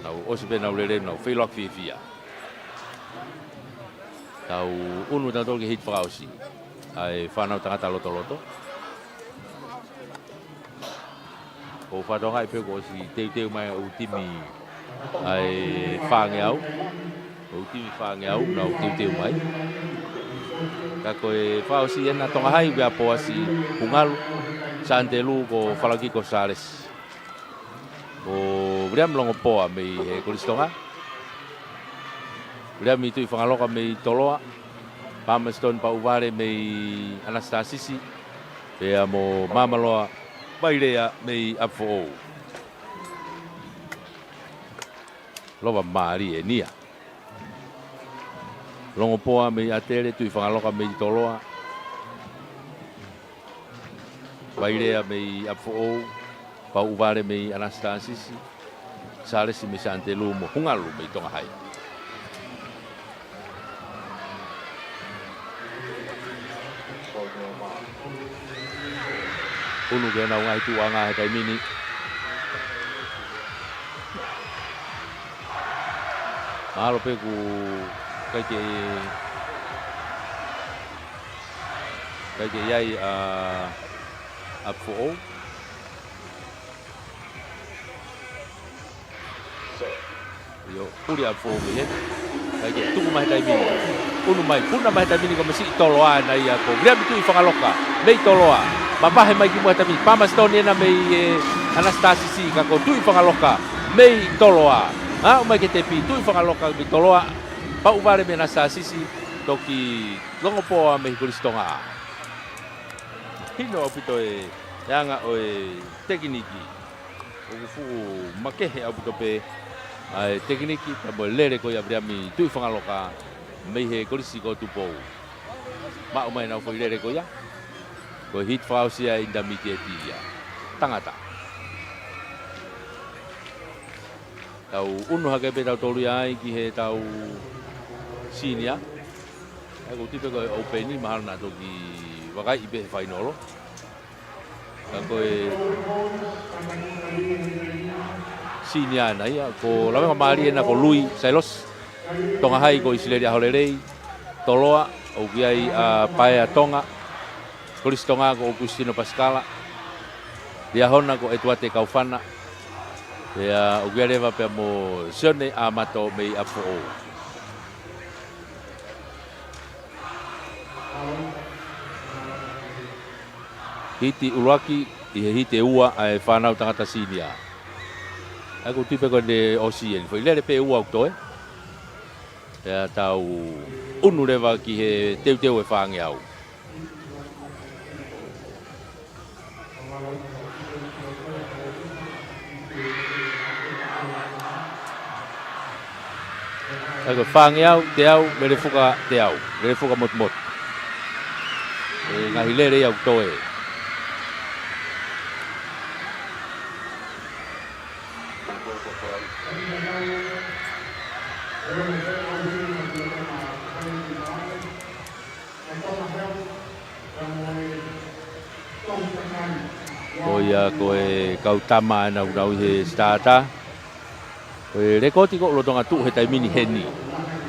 Nau ʻosi pē ʻenau lele, nau feʻiloaki fiefia. Tau ʻunu tautolu ki he hiti fakaʻosi ʻa e Fānau Tangata Lotoloto. ʻOku fakatokangaʻi pē kuo ʻosi teuteu mai ʻa e ʻū timi ʻa e Fāngeau. ʻA e ʻū timi Fāngeau, nau teuteu mai. Ka ko e fakaʻosi ʻena Tonga Hai, ʻoku ʻi ai ʻa Poasi Hungalu, Santelu ko Falaki ko Sālesi. Ko Viliami Longopoa mei he Kolisi Tonga. Viliami Tuʻifangaloka mei Toloa. Palmerston Pauʻuvale mei ʻAnasitāsisi. Pea mo Māmaloa Vailea mei ʻApifoʻou. Lova mālie ʻeni ia. Longopoa mei ʻAtele, Tuʻifangaloka mei Toloa. Vailea mei ʻApifoʻou, Pauʻuvale mei ʻAnasitāsisi, Sālesi mei Santelu mo Hungalu mei Tonga Hai. ʻUnu ki heʻenau ngaahi tuʻuʻanga he taimi ni. Mahalo pē ʻoku ʻikai ke, ʻikai ke ʻi ai ʻa, ʻApifoʻou. ʻIo, puli ʻApifoʻou mei heni. ʻIkai ke tuku mai he taimi ni. ʻUnu mai, puna mai he taimi ni ko e masiʻi Toloa ʻena ia ko Viliami Tuʻifangaloka mei Toloa. Mavahe mai ki muʻa he taimi ni. Palmerston ʻena mei, ē, ʻAnasitāsisi ka ko Tuʻifangaloka mei Toloa. Aʻu mai ki he tepi, Tuʻifangaloka mei Toloa. Pauʻuvale mei ʻAnasitāsisi, toki Longopoa mei Kolisi Tonga. Hino ʻaupito e, e anga ʻo e tekiniki. ʻOku fuʻu makehe ʻaupito pē ʻa e tekiniki, pea mo e lele ko ia ʻa Viliami Tuʻifangaloka mei he Kolisi ko Tupou. Maʻu mai ʻenau foʻi lele ko ia. Ko e hiti fakaʻosi ia ʻa e intermediate ia. Tangata. Tau ʻunu hake pē tautolu ia ai ki heʻetau senior. ʻA ia ʻoku ou tui pē ko e ʻoupeni mahalo naʻa toki vakaiʻi pē he fainolo. Ka ko e senior ʻena ia, ko e lavengamālie ʻena ko Lui Sailosi. Tonga Hai ko ʻIsileli ʻAholelei. Toloa, ʻoku ʻi ai ʻa Paea Tonga. Kolisi Tonga ko ʻOkusitino Pasikala. Liahona ko ʻEtuate Kaufana. Pea ʻoku ʻi ai leva pea mo Sione ʻAmato mei ʻApifoʻou. Hiti ʻuluaki ʻi he hiti ʻe ua ʻa e Fānau Tangata Senior. ʻA ia ʻoku ou tui pē ko ʻene ʻosi eni. Foʻi lele pē ʻe ua ʻoku toe. Pea tau ʻunu leva ki he teuteu ʻa e Fāngeau. ʻA ia ko e Fāngeau, teau, Lelefuka, teau. Lelefuka motumotu. E ngaahi lele ia ʻoku toe. Ko ia ko e kau tama ʻena ʻoku nau ʻi he starter. Ko e lekooti ko ē ʻoku lolotonga tuʻu he taimi ni heni.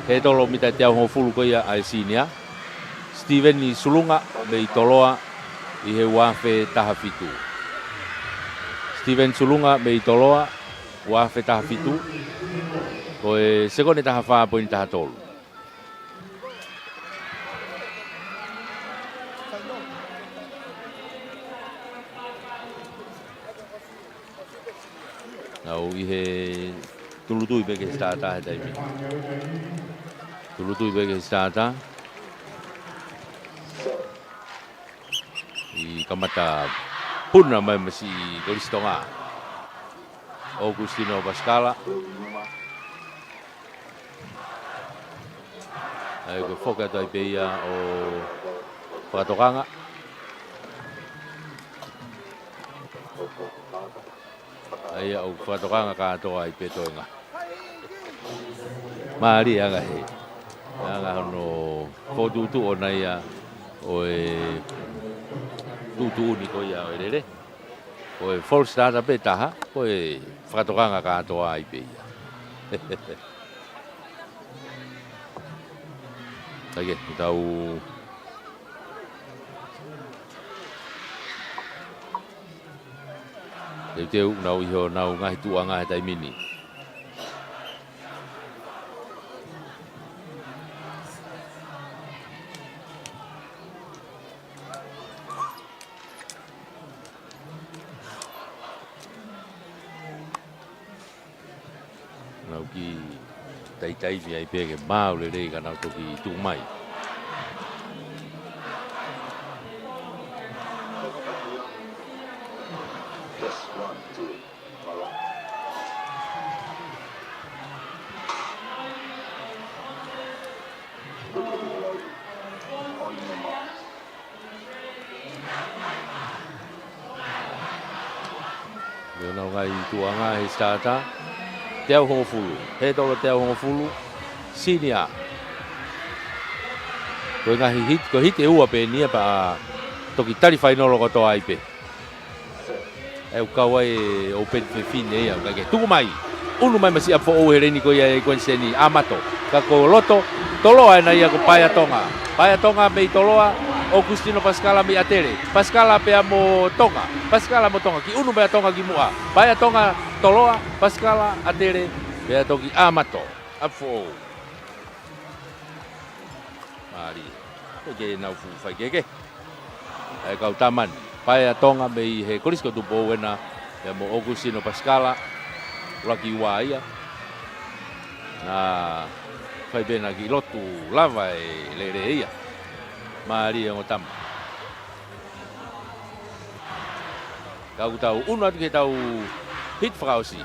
He tolo mita teau hongofulu ko ia ʻa e senior. Steven Sulunga mei Toloa ʻi he ua afe taha fitu. Steven Sulunga mei Toloa, ua afe taha fitu. Ko e sekone taha fā poini taha tolu. Nau ʻi he tūʻulutui pē ki he starter he taimi ni. Tūʻulutui pē ki he starter. ʻI kamata puna mai masiʻi Kolisi Tonga. ʻOkusitino Pasikala. ʻA ia ko e foki atu ai pē ia ʻo fakatokanga. ʻA ia ʻoku fakatokanga kātoa ai pē toenga. Mālie ʻa e anga he, ʻa e anga hono fokotuʻutuʻu ʻona ia ʻo e tuʻutuʻuni ko ia ʻo e lele. Ko e false starter pē taha, ko e fakatokanga kātoa ai pē ia. ʻA ia ke tau teuteu nau ʻi honau ngaahi tuʻuʻanga he taimi ni. Nau kiʻi taitaimi ai pē ke maau lelei ka nau toki tuʻu mai. Mei honau ngaahi tuʻuʻanga he starter. Teau hongofulu. He tolo teau hongofulu. Senior. Ko e ngaahi hit, ko e hit ʻe ua pē eni ia pea toki tali fainolo kotoa ai pē. ʻE ʻoku kau ai e open fefine ia, ʻoku ʻikai ke tuku mai. ʻUnu mai masiʻi ʻapi foʻou he leni ko ia ʻe Kuini Seni, ʻAmato. Ka ko loto, Toloa ʻena ia ko Paea Tonga. Paea Tonga mei Toloa, ʻOkusitino Pasikala mei ʻAtele. Pasikala pea mo Tonga. Pasikala mo Tonga. Kiʻi ʻunu pea Tonga ki muʻa. Paea Tonga, Toloa, Pasikala, ʻAtele, pea toki ʻAmato. ʻApi foʻou. Mālie. Ko e ke nau fuʻu faikehekehe ʻa e kau tama ni. Paea Tonga mei he Kolisi ko Tupou ʻena, pea mo ʻOkusitino Pasikala, ʻuluaki ua ia. Na fai pē ʻena kiʻi lotu lava e lele ia. Mālie ongo tama. Ka ʻoku tau ʻunu atu ki heʻetau hit fakaʻosi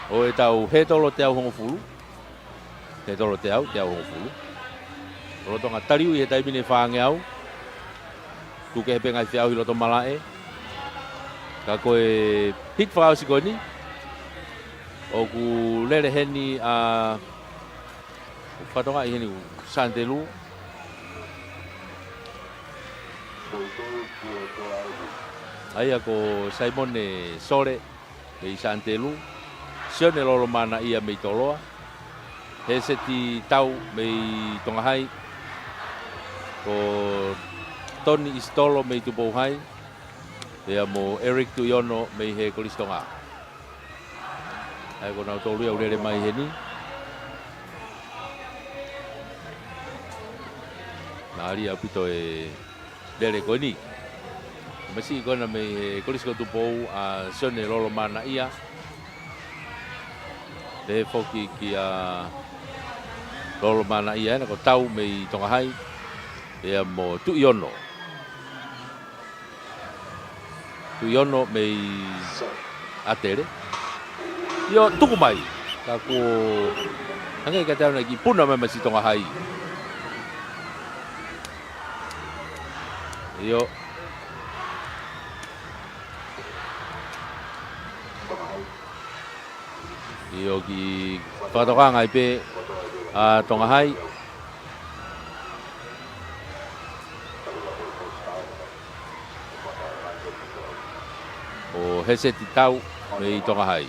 ʻo ʻetau he tolo teau hongofulu. He tolo teau, teau hongofulu. Lolotonga taliui he taimi ni ʻe fāngeau. Tuku kehe pē ngaahi feʻauhi loto malaʻe. Ka ko e hit fakaʻosi ko eni, ʻoku lele heni ʻa, ʻoku fakatokangaʻi heni ʻa Santelu. ʻA ia ko Saimone Sole mei Santelu, Sione Lolomanaʻia mei Toloa, Heseti Tau mei Tonga Hai, ko Toni ʻIsitolo mei Tupou Hai, pea mo Eric Tuʻiono mei he Kolisi Tonga. ʻA ia ko nautolu ia ʻoku lele mai heni. Mālie ʻaupito e lele ko eni. Masiʻi ko ena mei he Kolisi ko Tupou ʻa Sione Lolomanaʻia. Pehē foki kia Lolomanaʻia ʻena ko Tau mei Tonga Hai. Pea mo Tuʻiono. Tuʻiono mei ʻAtele. ʻIo, tuku mai. Ka kuo hangē kiate au naʻe kiʻi puna mai masiʻi Tonga Hai. ʻIo. ʻIo, kiʻi fakatokanga ai pē ʻa Tonga Hai. Ko Heseti Tau mei Tonga Hai.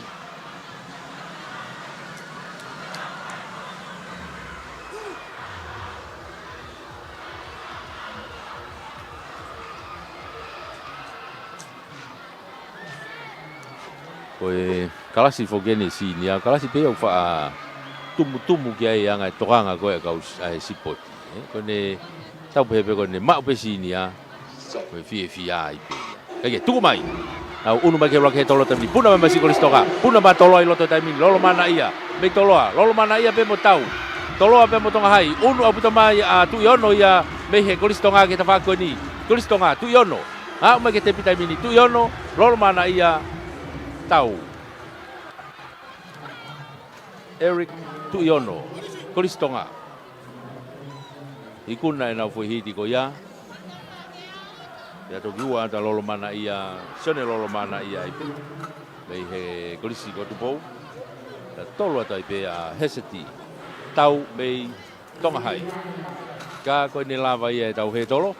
Ko e kalasi foki eni senior, kalasi pē ia ʻoku faʻa tumutumu ki ai ʻa e anga e tokanga ko ē ʻa e kau s-, ʻa e sipoti. Ē, ko ʻene tau pehē pē ko ʻene maʻu pē senior, ko e fiefia ai pē ia. Kae kehe, tuku mai. Nau ʻunu mai ki he ʻuluaki he tolo taimi ni. Puna mai masiʻi Kolisi Tonga. Puna mai Toloa ʻi loto taimi ni. Lolomanaʻia mei Toloa. Lolomanaʻia pea mo Tau. Toloa pea mo Tonga Hai. ʻUnu ʻaupito mai ʻa Tuʻiono ia mei he Kolisi Tonga ki he tafaʻaki ko eni. Kolisi Tonga, Tuʻiono. Aʻu mai ki he tepi taimi ni. Tuʻiono, Lolomanaʻia, Tau. Eric Tuʻiono, Kolisi Tonga. Ikuna ʻenau foʻi hiti ko ia. Pea toki ua atu ʻa Lolomanaʻia, Sione Lolomanaʻia ai pē. Mei he kolisi ko Tupou. Pea tolu atu ai pē ʻa Heseti Tau mei Tonga Hai. Ka ko ʻene lava ia ʻetau hētolo.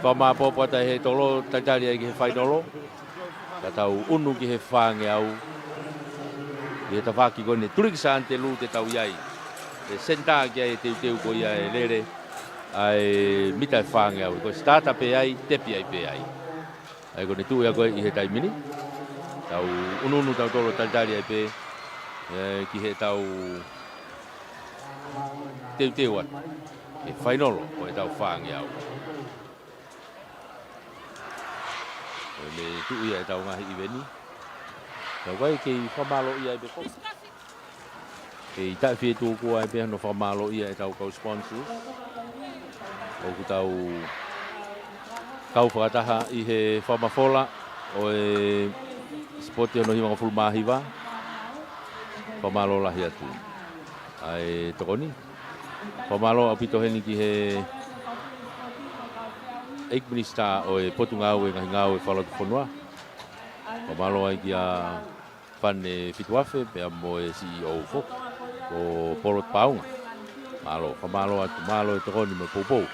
Fakamāpopo atu ʻa e hētolo, talitali ai ki he fainolo. Ka tau ʻunu ki he fāngeau. ʻI he tafaʻaki ko eni Tuliki Santelu te tau ʻi ai. ʻE senitā ki ai e teuteu ko ia e lele ʻa e mita ʻe fāngeau. Ko e sitata pē ai, tepi ai pē ai. ʻA ia ko ʻene tuʻu ia ko ē ʻi he taimi ni. Tau ʻunuʻunu tautolu talitali ai pē, ē, ki heʻetau teuteu atu. Ke fainolo ʻo ʻetau fāngeau. ʻO ne tuʻu ia ʻetau ngaahi ʻiveni. Tau kai kei fakamālōʻia ai pē foki. Kei taʻefietuʻu ko ē ai pē hano fakamālōʻia ʻetau kau sponsors. ʻOku tau kau fakataha ʻi he fakamafola ʻo e sipoti hono hivangofulu mā hiva. Fakamālō lahi atu. ʻA e tokoni. Fakamālō ʻaupito heni ki he ʻEiki Minisitā ʻo e Potungāue Ngaahi Ngāue Fakalotofonua. Fakamālō ai kia Fane Fituafe, pea mo e C E O foki, ko Poloti Paunga. Mālō, fakamālō atu, mālō e tokoni mo e poupou.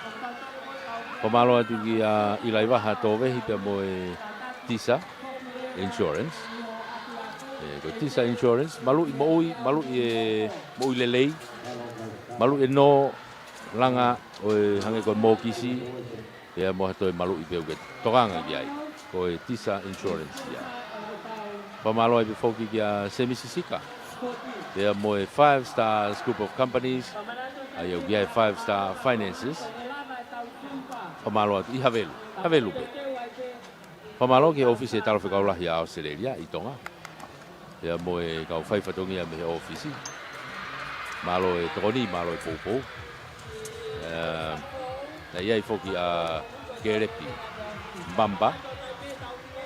Fakamālō atu kia ʻIlaivaha Tōvehi, pea mo e Tisa Insurance. ʻE, ko e Tisa Insurance, maluʻi moʻui, maluʻi e moʻui lelei, maluʻi e nō, langa ʻo e hangē ko e mōkisi, pea mo ha toe maluʻi pē ʻoku ke tokanga ki ai. Ko e Tisa Insurance ia. Fakamālō ai pē foki kia Semisi Sika, pea mo e Five Stars Group of Companies, ʻa ia ʻoku ʻi ai e Five Star Finances. Fakamālō atu ʻi Havelu, Havelu pē. Fakamālō ki he ʻōfisi e Talafekau Lahi ʻa ʻAositelēlia ʻi Tonga. Pea mo e kau faifatongia mei he ʻōfisi. Mālō e tokoni, mālō e poupou. Ē, naʻe ʻi ai foki ʻa Kelepi Mamba.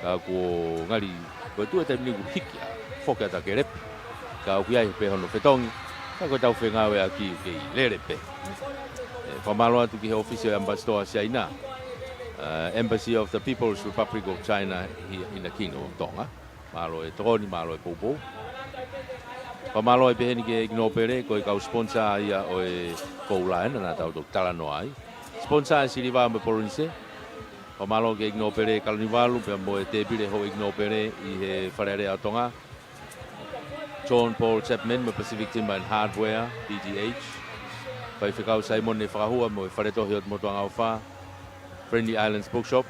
Ka kuo ngali, ko e tuʻu e taimi ni kuo hiki ʻa e foki atu ʻa Kelepi. Ka ʻoku ʻi ai pē hono fetongi. Ka ko ʻetau fengāueʻaki ʻoku kei lele pē. Ē, fakamālō atu ki he ʻōfisi ʻo e ʻAmipasitoa Siaina. Ē, Embassy of the People's Republic of China here in the Kingdom of Tonga. Mālō e tokoni, mālō e poupou. Fakamālō ai pē heni ki he ʻEiki Nōpele, ko e kau sponsor ia ʻo e koula ena naʻa tau toki talanoa ai. Sponsor e siliva mo e polonise. Fakamālō ki he ʻEiki Nōpele Kalaniuvalu, pea mo e tēpile houʻeiki nōpele ʻi he Fale Alea ʻo Tonga. John Paul Chapman mo e Pacific Timber and Hardware, P T H. Faifekau Saimone Fakahua mo e Fale Tohi ʻo Motuʻangaʻofa, Friendly Islands Bookshop.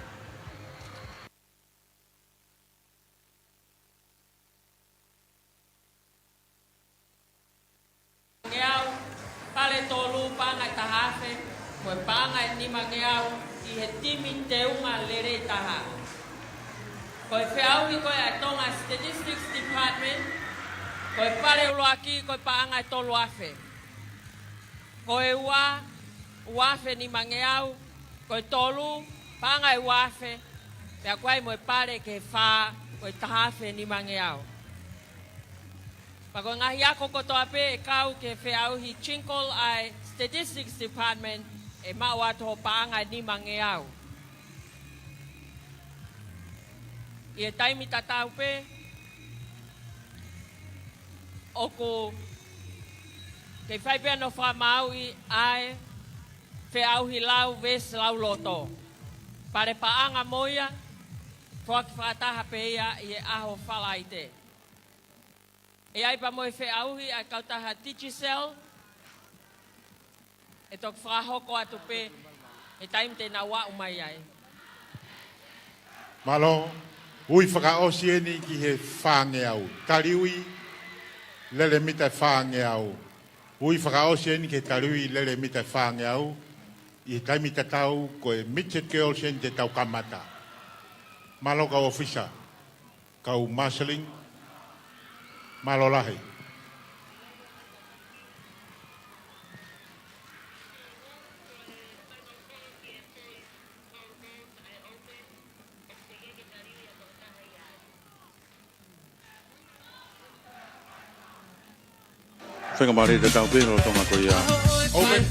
Ngeau, pale tolu, paʻanga ʻe taha afe, mo e paʻanga ʻe nimangeau ʻi he timi teunga lelei taha. Ko e feʻauhi ko ē ʻa e Tonga Statistics Department, ko e pale ʻuluaki ko e paʻanga ʻe tolu afe. Ko e ua, ua afe nimangeau, ko e tolu, paʻanga ʻe ua afe, pea ʻoku ʻi ai mo e pale ki he fā, ko e taha afe nimangeau. Pea ko e ngaahi ako kotoa pē ʻe kau ki he feʻauhi Jingle ʻa e Statistics Department ʻe maʻu atu hoʻo paʻanga ʻe nimangeau. ʻI he taimi tatau pē, ʻoku kei fai pē hono fakamāuʻi ʻa e feʻauhi lau veesi lau loto. Pale paʻanga mo ia, foaki fakataha pē ia ʻi he ʻaho Falaite. ʻE ʻi ai pē mo e feʻauhi ʻa e kautaha Digicel, ʻe toki fakahoko atu pē he taimi te nau aʻu mai ai. Mālō, ui fakaʻosi eni ki he fāngeau. Taliui lele mita ʻe fāngeau. Ui fakaʻosi eni ki he taliui lele mita ʻe fāngeau. ʻI he taimi tatau ko e midget girls eni te tau kamata. Mālō kau ʻōfisa. Kau marshalling, mālō lahi. Faingamālie tatau pē lolotonga ko ia. Open.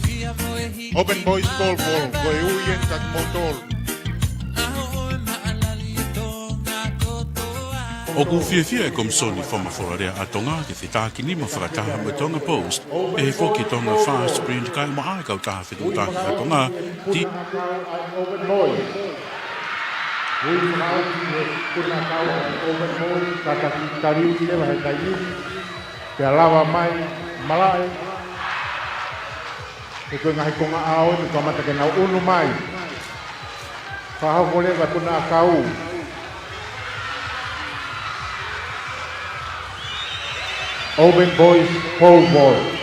Open Boys Pole Vault, ko e ui eni kiate kimoutolu. ʻOku fiefia e Komisoni Fakamafolalea ʻa Tonga ke fetākinima fakataha mo e Tonga Post, pehē foki e Tonga Fast Sprint kae ʻumaʻā e kautaha fetuʻutaki ʻa Tonga, ti- Open Boys. Ui fakaʻauki ʻe he Kona ʻAkau Open Boys, kātaki taliu leva he taimi ni, pea lava mai malaʻe. He ko e ngaahi konga ʻao eni kamata ke nau ʻunu mai. Fakahoko leva e Kona ʻAkau. Open Boys Pole Vault.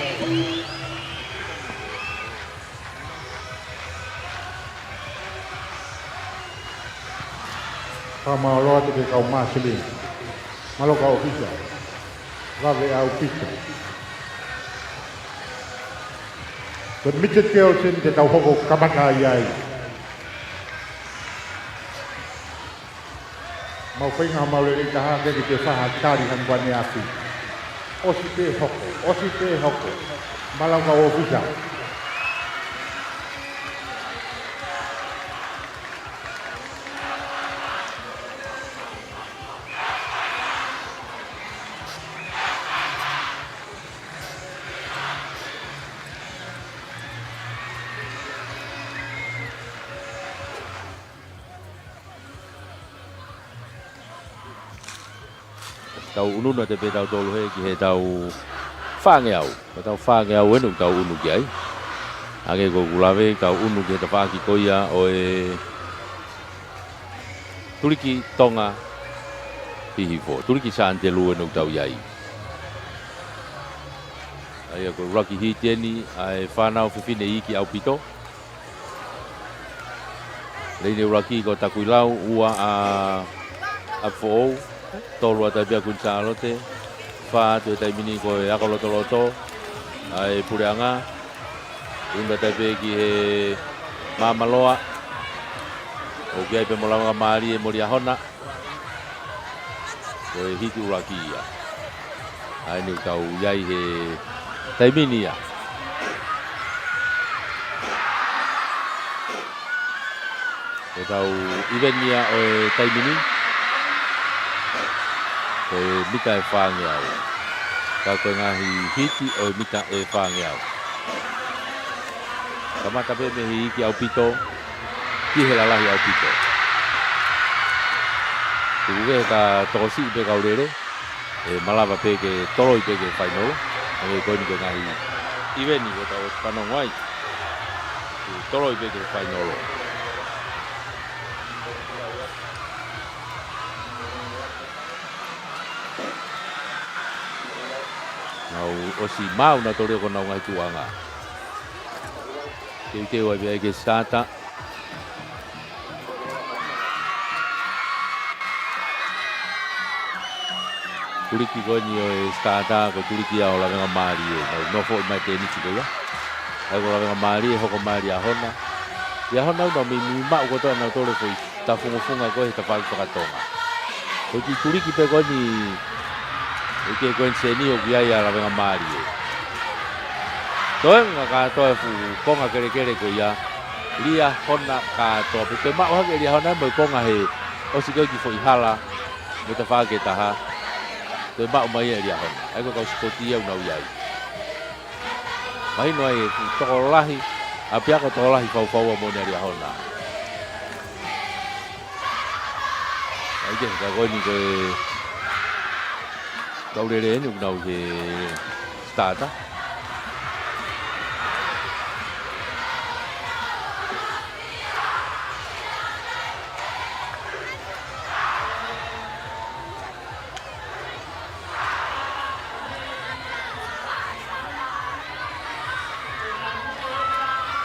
Fakamālō atu ki he kau māsili. Mālō kau ʻōfisa. Vave ʻaupito. Ko e Midget Girls eni te tau hoko kamata ai ai. Mau feinga ha mau lelei taha ke ke fai ha tali hangē ko ʻaneafi. ʻOsi pē hoko, ʻosi pē hoko. Mālō kau ʻōfisa. Tau ʻunu atu pē tautolu heni ki heʻetau fāngeau. Ko ʻetau fāngeau eni ʻoku tau ʻunu ki ai. Hangē ko ʻeku lave, tau ʻunu ki he tafaʻaki ko ia ʻo e Tuliki Tonga Hihifo, Tuliki Sānitelū eni ʻoku tau ʻi ai. ʻA ia ko e ʻuluaki hiti eni ʻa e fānau fefine iiki ʻaupito. Laine ʻuluaki ko Takuilau, ua ʻa ʻApifoʻou, tolu ʻa Taipea Kuini Sālote, fā atu he taimi ni ko e Ako Lotoloto ʻa e Puleʻanga. ʻUnu atu pē ki he Maamaloa, ʻoku ʻi ai pē mo Lavengamālie mo Liahona. Ko e hiti ʻuluaki ia. ʻA eni ʻoku tau ʻi ai he taimi ni ia. Ko ʻetau ʻiveni ia ʻo e taimi ni. Ko e mita ʻe fāngeau. Ka ko e ngaahi hiti ʻo e mita ʻe fāngeau. Kamata pē mei he iiki ʻaupito ki he lalahi ʻaupito. Tuku kehe ka tokosiʻi pē kau lele, ʻe malava pē ke toloi pē ki he fainolo. Hangē ko eni ko e ngaahi ʻiveni ko ʻetau ʻosi fanongo ai. Ke toloi pē ki he fainolo. Nau ʻosi maʻu nautolu ia ko honau ngaahi tuʻuʻanga. Teuteu ai pē ai ki he sitaata. Tuliki ko eni ʻo e sitaata, ko e tuliki ia ʻo Lavengamālie. Nau nofoʻi mai tenisi ko ia. ʻA ia ko Lavengamālie, hoko mai Liahona. Liahona ʻoku nau meimei maʻu kotoa nautolu e foʻi tafungofunga ko ē he tafaʻaki fakatonga. Ko e kiʻi tuliki pē ko eni, ʻoku ʻikai ko eni seni ʻoku ʻi ai ʻa Lavengamālie. Toenga kātoa e fuʻu konga kelekele ko ia, Liahona kātoa. Pea toe maʻu hake ʻe Liahona mo e konga he ʻosi ko ē kiʻi foʻi hala, mo e tafaʻaki ʻe taha. Toe maʻu mai ʻe Liahona. ʻA ia ko e kau sipoti ia ʻoku nau ʻi ai. Mahino ai e fuʻu tokolahi, ʻapiako tokolahi faufaua moʻoni ʻa Liahona. ʻA ia ke, ka ko eni ko e kau lele eni ʻoku nau he sitaata.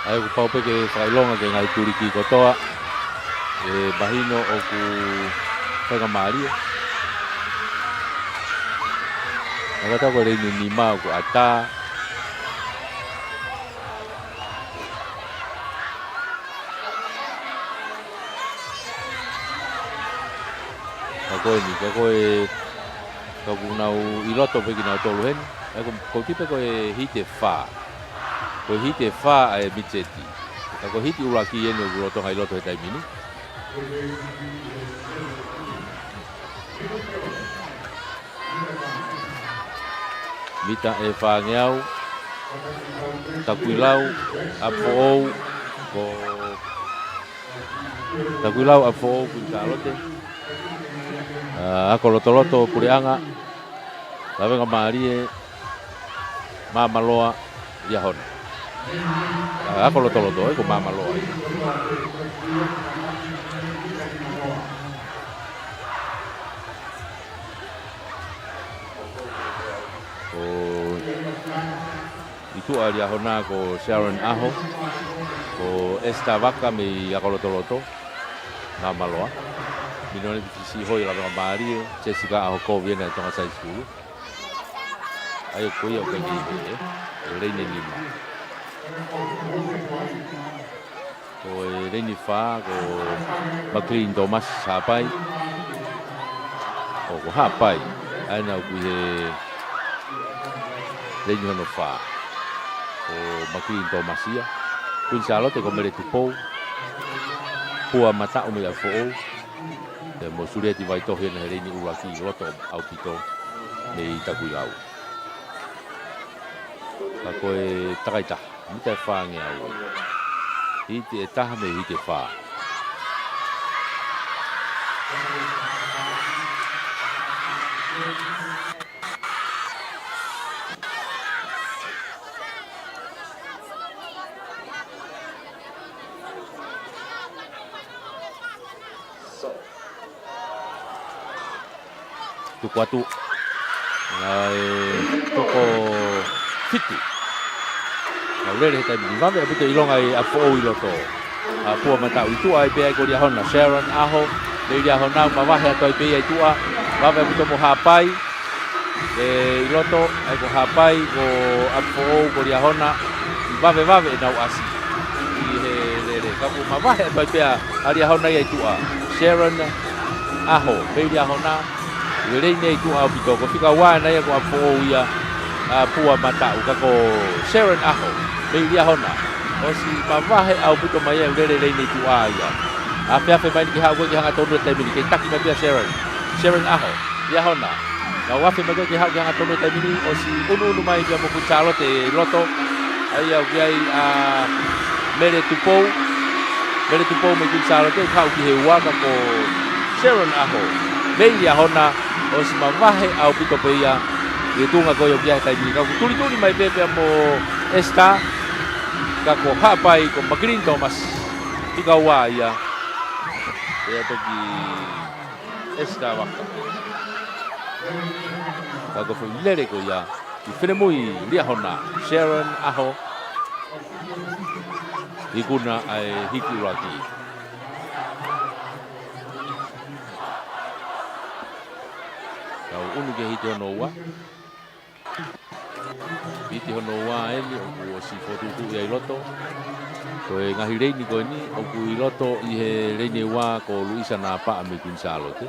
ʻA ia kuo pau pē ke fakaʻilonga ki he ngaahi tuliki kotoa, ʻe mahino ʻoku faingamālie. ʻA ia kātoa ko e laine nima ʻoku ʻatā. Ka ko eni, ka ko e, ka ʻoku nau ʻi loto pē kinautolu heni. ʻA ia ko, ko e tipe ko e hiti ʻe fā. Ko e hiti ʻe fā ʻa e Mitseti. Ka ko e hiti ʻuluaki eni ʻoku lolotonga ʻi loto he taimi ni. Mita ʻe fāngeau. Takuilau ʻApifoʻou, ko Takuilau ʻApifoʻou, Kuini Sālote. ʻA, ako lotoloto, puleʻanga, lavengamālie, Māmaloa, Liahona. ʻA, ako lotoloto, ē, ko Māmaloa ia. Ko ʻi tuʻa Liahona ko Sharon ʻAho, ko Esther Vaka mei ako lotoloto, Māmaloa. Minoani Fisiʻihoi, lavengamālie, Jessica ʻAho Kovi ena ʻi Tonga Side School. ʻA ia ko ia ʻoku kei he, he leini nima. Ko e leini fā, ko Maclean Thomas, Haʻapai. ʻO ko Haʻapai, ʻa ena ʻoku ʻi he leini hono fā. Ko Maclean Thomas ia. Kuini Sālote ko Mele Tupou. Pua Mataʻu mei ʻApifoʻou. Pea mo Sulieti Vaitohi ena he leini ʻuluaki, loto ʻaupito mei Takuilau. Ka ko e takaitaha, mita ʻe fāngeau. Hiti ʻe taha mei he hiti ʻe fā. Tuku atu. Naʻe toko fitu. Naʻe lele he taimi ni, vave ʻaupito ʻilonga ʻa ʻApifoʻou ʻi loto. ʻA, Pua Mataʻu ʻi tuʻa, ʻi pea ai ko Liahona, Sharon ʻAho, mei Liahona, mavahe atu ai pē ia ʻi tuʻa, vave ʻaupito mo Haʻapai, ē, ʻi loto, ʻa ia ko Haʻapai, ko ʻApifoʻou, ko Liahona, vave vave ʻenau ʻasi ʻi he lele. Ka kuo mavahe atu ai pē ʻa Liahona ia ʻi tuʻa. Sharon ʻAho, mei Liahona, ʻi he leini ʻi tuʻa ʻaupito, ko e fika ua ena ia ko ʻApifoʻou ia, ʻa, Pua Mataʻu, ka ko Sharon ʻAho, mei Liahona, ʻosi mavahe ʻaupito mai ia ʻi he lele leini ʻi tuʻa ia. Afeafe mai ni ke haʻu ko ē ki he hangatonu he taimi ni, ke taki mai pē ʻa Sharon. Sharon ʻAho, Liahona. Nau afe mai ko ē ke haʻu ki he hangatonu he taimi ni, ʻosi ʻunuʻunu mai pea mo Kuini Sālote ʻi loto. ʻA ia ʻoku ʻi ai ʻa Mele Tupou. Mele Tupou mei Kuini Sālote, ʻoku haʻu ki he ua ka ko Sharon ʻAho, mei Liahona, ʻosi mavahe ʻaupito pē ia ʻi he tuʻunga ko ē ʻoku ʻi ai he taimi ni. Ka ʻoku tulituli mai pē pea mo Esther, ka ko Haʻapai, ko Maclean Thomas, fika ua ia. Pea toki Esther Vaka. Ka ko e foʻi lele ko ia, ʻi finemui Liahona, Sharon ʻAho, ikuna ʻa e hiki ʻuluaki. Tau ʻunu ki he hiti hono ua. Hiti hono ua eni ʻoku ʻosi fokotuʻutuʻu ia ʻi loto. Ko e ngaahi leini ko eni ʻoku ʻi loto ʻi he leini ua ko Luisa Napaʻa mei Kuini Sālote.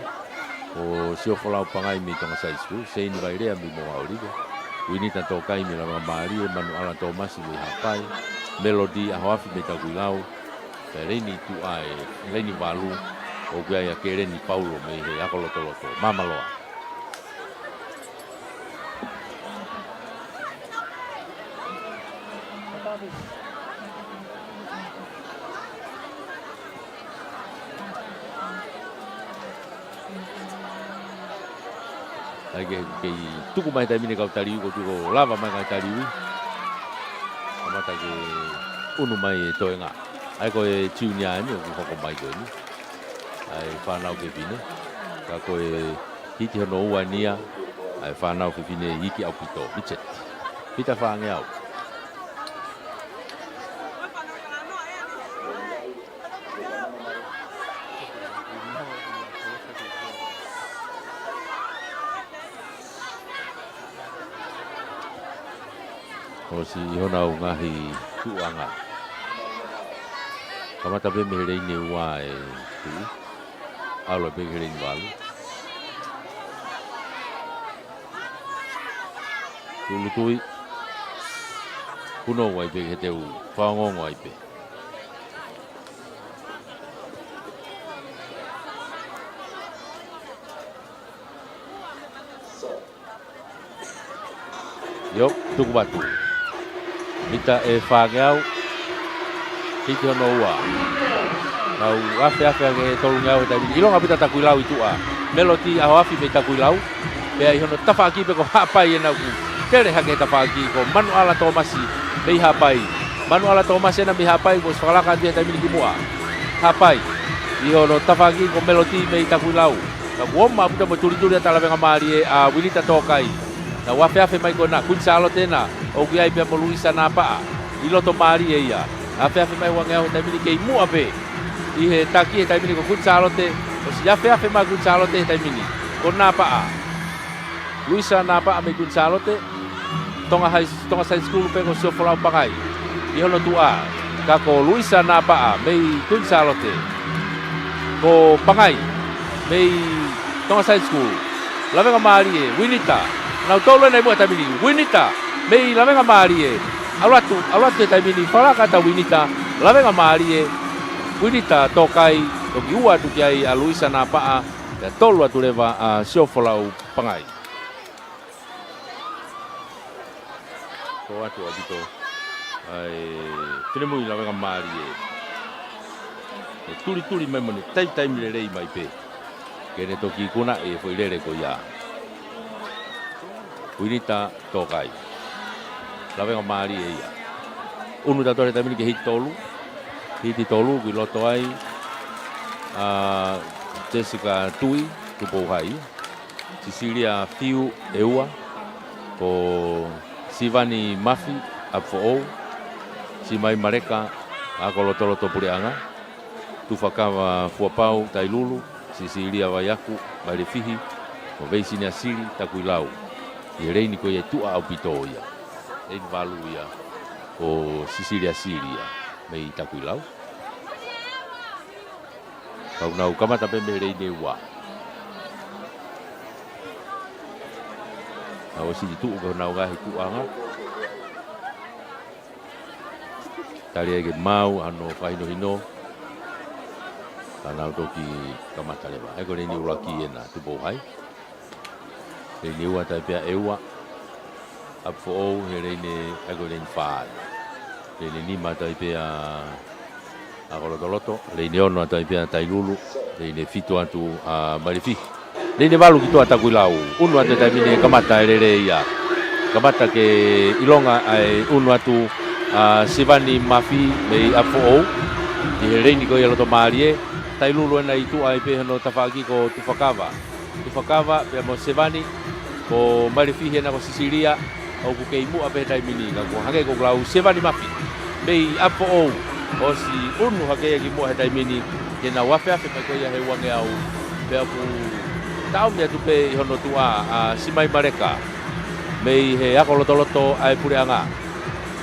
Ko Siofolau Pangai mei Tonga Side School, Seini Vailea mei Moʻa ʻOlive, Uinita Tokai mei Lavengamālie, Manuʻala Tōmasi mei Haʻapai, Melody ʻAhoafi mei Takuilau, pea leini tuʻa ʻe, leini valu, ʻoku ʻi ai ʻa Keleni Paulo mei he ako lotoloto, Māmaloa. ʻA ia ke, kei tuku mai taimi ni kau taliui, ko tuku lava mai kau taliui. Kamata ke ʻunu mai e toenga. ʻA ia ko e tiuni eni ʻoku hoko mai ko eni. ʻA e fānau fefine. Ka ko e hiti hono ua eni ia, ʻa e fānau fefine iiki ʻaupito, Mitseti. Mita fāngeau. ʻOsi ʻi honau ngaahi tuʻuʻanga. Kamata pē mei he leini ua e tuʻu. ʻAlu pē ki he leini valu. Tūʻulutui. Kuno ai pē he teu faongongo ai pē. Io, tuku atu. Mita ʻe fāngeau. Hiki hono ua. Kau afeafe ange he tolungeau he taimi ni. ʻIlonga Pita Takuilau ʻi tuʻa. Meloti ʻAhoafi mei Takuilau. Pea ʻi hono tafaʻaki pē ko Haʻapai ʻena ʻoku tele hake he tafaʻaki ko Manuʻala Tōmasi mei Haʻapai. Manuʻala Tōmasi ʻena mei Haʻapai kuo ʻosi fakalaka atu he taimi ni ki muʻa. Haʻapai. ʻI hono tafaʻaki ko Meloti mei Takuilau. Ka kuo ʻomai ʻaupito mo tulituli atu ʻa Lavengamālie ʻa Uinita Tōkai. Nau afeafe mai ko ena, Kuini Sālote ʻena, ʻoku ʻi ai pea mo Luisa Napaʻa. ʻI loto mālie ia. Afeafe mai ʻi he uangeau he taimi ni kei muʻa pē. ʻI he taki he taimi ni ko Kuini Sālote, ʻosi afeafe mai Kuini Sālote he taimi ni. Ko Napaʻa. Luisa Napaʻa mei Kuini Sālote. Tonga High, Tonga Side School pē ko Siofolau Pangai. ʻI hono tuʻa, ka ko Luisa Napaʻa mei Kuini Sālote. Ko Pangai mei Tonga Side School. Lavengamālie, Uinita. Nau tolu ʻena ʻi muʻa he taimi ni. Uinita mei Lavengamālie. ʻAlu atu, ʻalu atu he taimi ni, fakalaka atu ʻa Uinita. Lavengamālie, Uinita Tōkai. Toki ua atu ki ai ʻa Luisa Napaʻa. Pea tolu atu leva ʻa Siofolau Pangai. Ko atu ʻaupito ʻa e finemui Lavengamālie. ʻE tulituli mai mo ne taimi lelei mai pē. Ke ne toki ikuna e foʻi lele ko ia. Uinita Tōkai. Lavengamālie ia. ʻUnu atu he taimi ni ke hiti tolu. Hiti tolu ʻoku ʻi loto ai ʻa Jessica Tui, Tupou Hai. Sisilia Fiu ʻe ua, ko Sivani Mafi, ʻApifoʻou, Simaima Leka, Akolotoloto Puleʻanga, Tufakava Fuapau, Tailulu, Sisilia Vaiaku, Mailefihi, mo Veisinia Sili, Takuilau. ʻI he leini ko ia ʻi tuʻa ʻaupito ia. Leini valu ia, ko Sisilia Sili ia, mei Takuilau. Kau nau kamata pē mei he leini ua. Nau ʻosi tuʻu ko ʻenau ngaahi tuʻuʻanga. Tali ai ke maʻu hano fakahinohino. Ka nau toki kamata leva. ʻA ia ko e leini ʻuluaki ʻena, Tupou Hai. Leini ua ʻa Taipea ʻe ua. ʻApifoʻou he leini, ʻa ia ko e leini fā. Leini nima ʻa Taipea ʻAkolotoloto. Leini ono ʻa Taipea Tailulu. Leini fitu atu ʻa Mailefihi. Leini valu ki tuʻa Takuilau. ʻUnu atu he taimi ni kamata e lele ia. Kamata ke ʻilonga ʻa e ʻunu atu ʻa Sivani Mafi mei ʻApifoʻou. ʻI he leini ko ia loto mālie. Tailulu ʻena ʻi tuʻa ai pē hono tafaʻaki ko Tufakava. Tufakava, pea mo Sevani, ko Mailefihi ʻena ko Sisilia, ʻoku kei muʻa pē he taimi ni, ka ko hangē ko ʻeku lau Sevani Mafi. Mei ʻApifoʻou, ʻosi ʻunu hake ia ki muʻa he taimi ni, ke nau afeafe mai ko ia he uangeau, pea ʻoku taʻomi atu pē ʻi hono tuʻa ʻa Simaima Leka. Mei he Akolotoloto ʻa e Puleʻanga.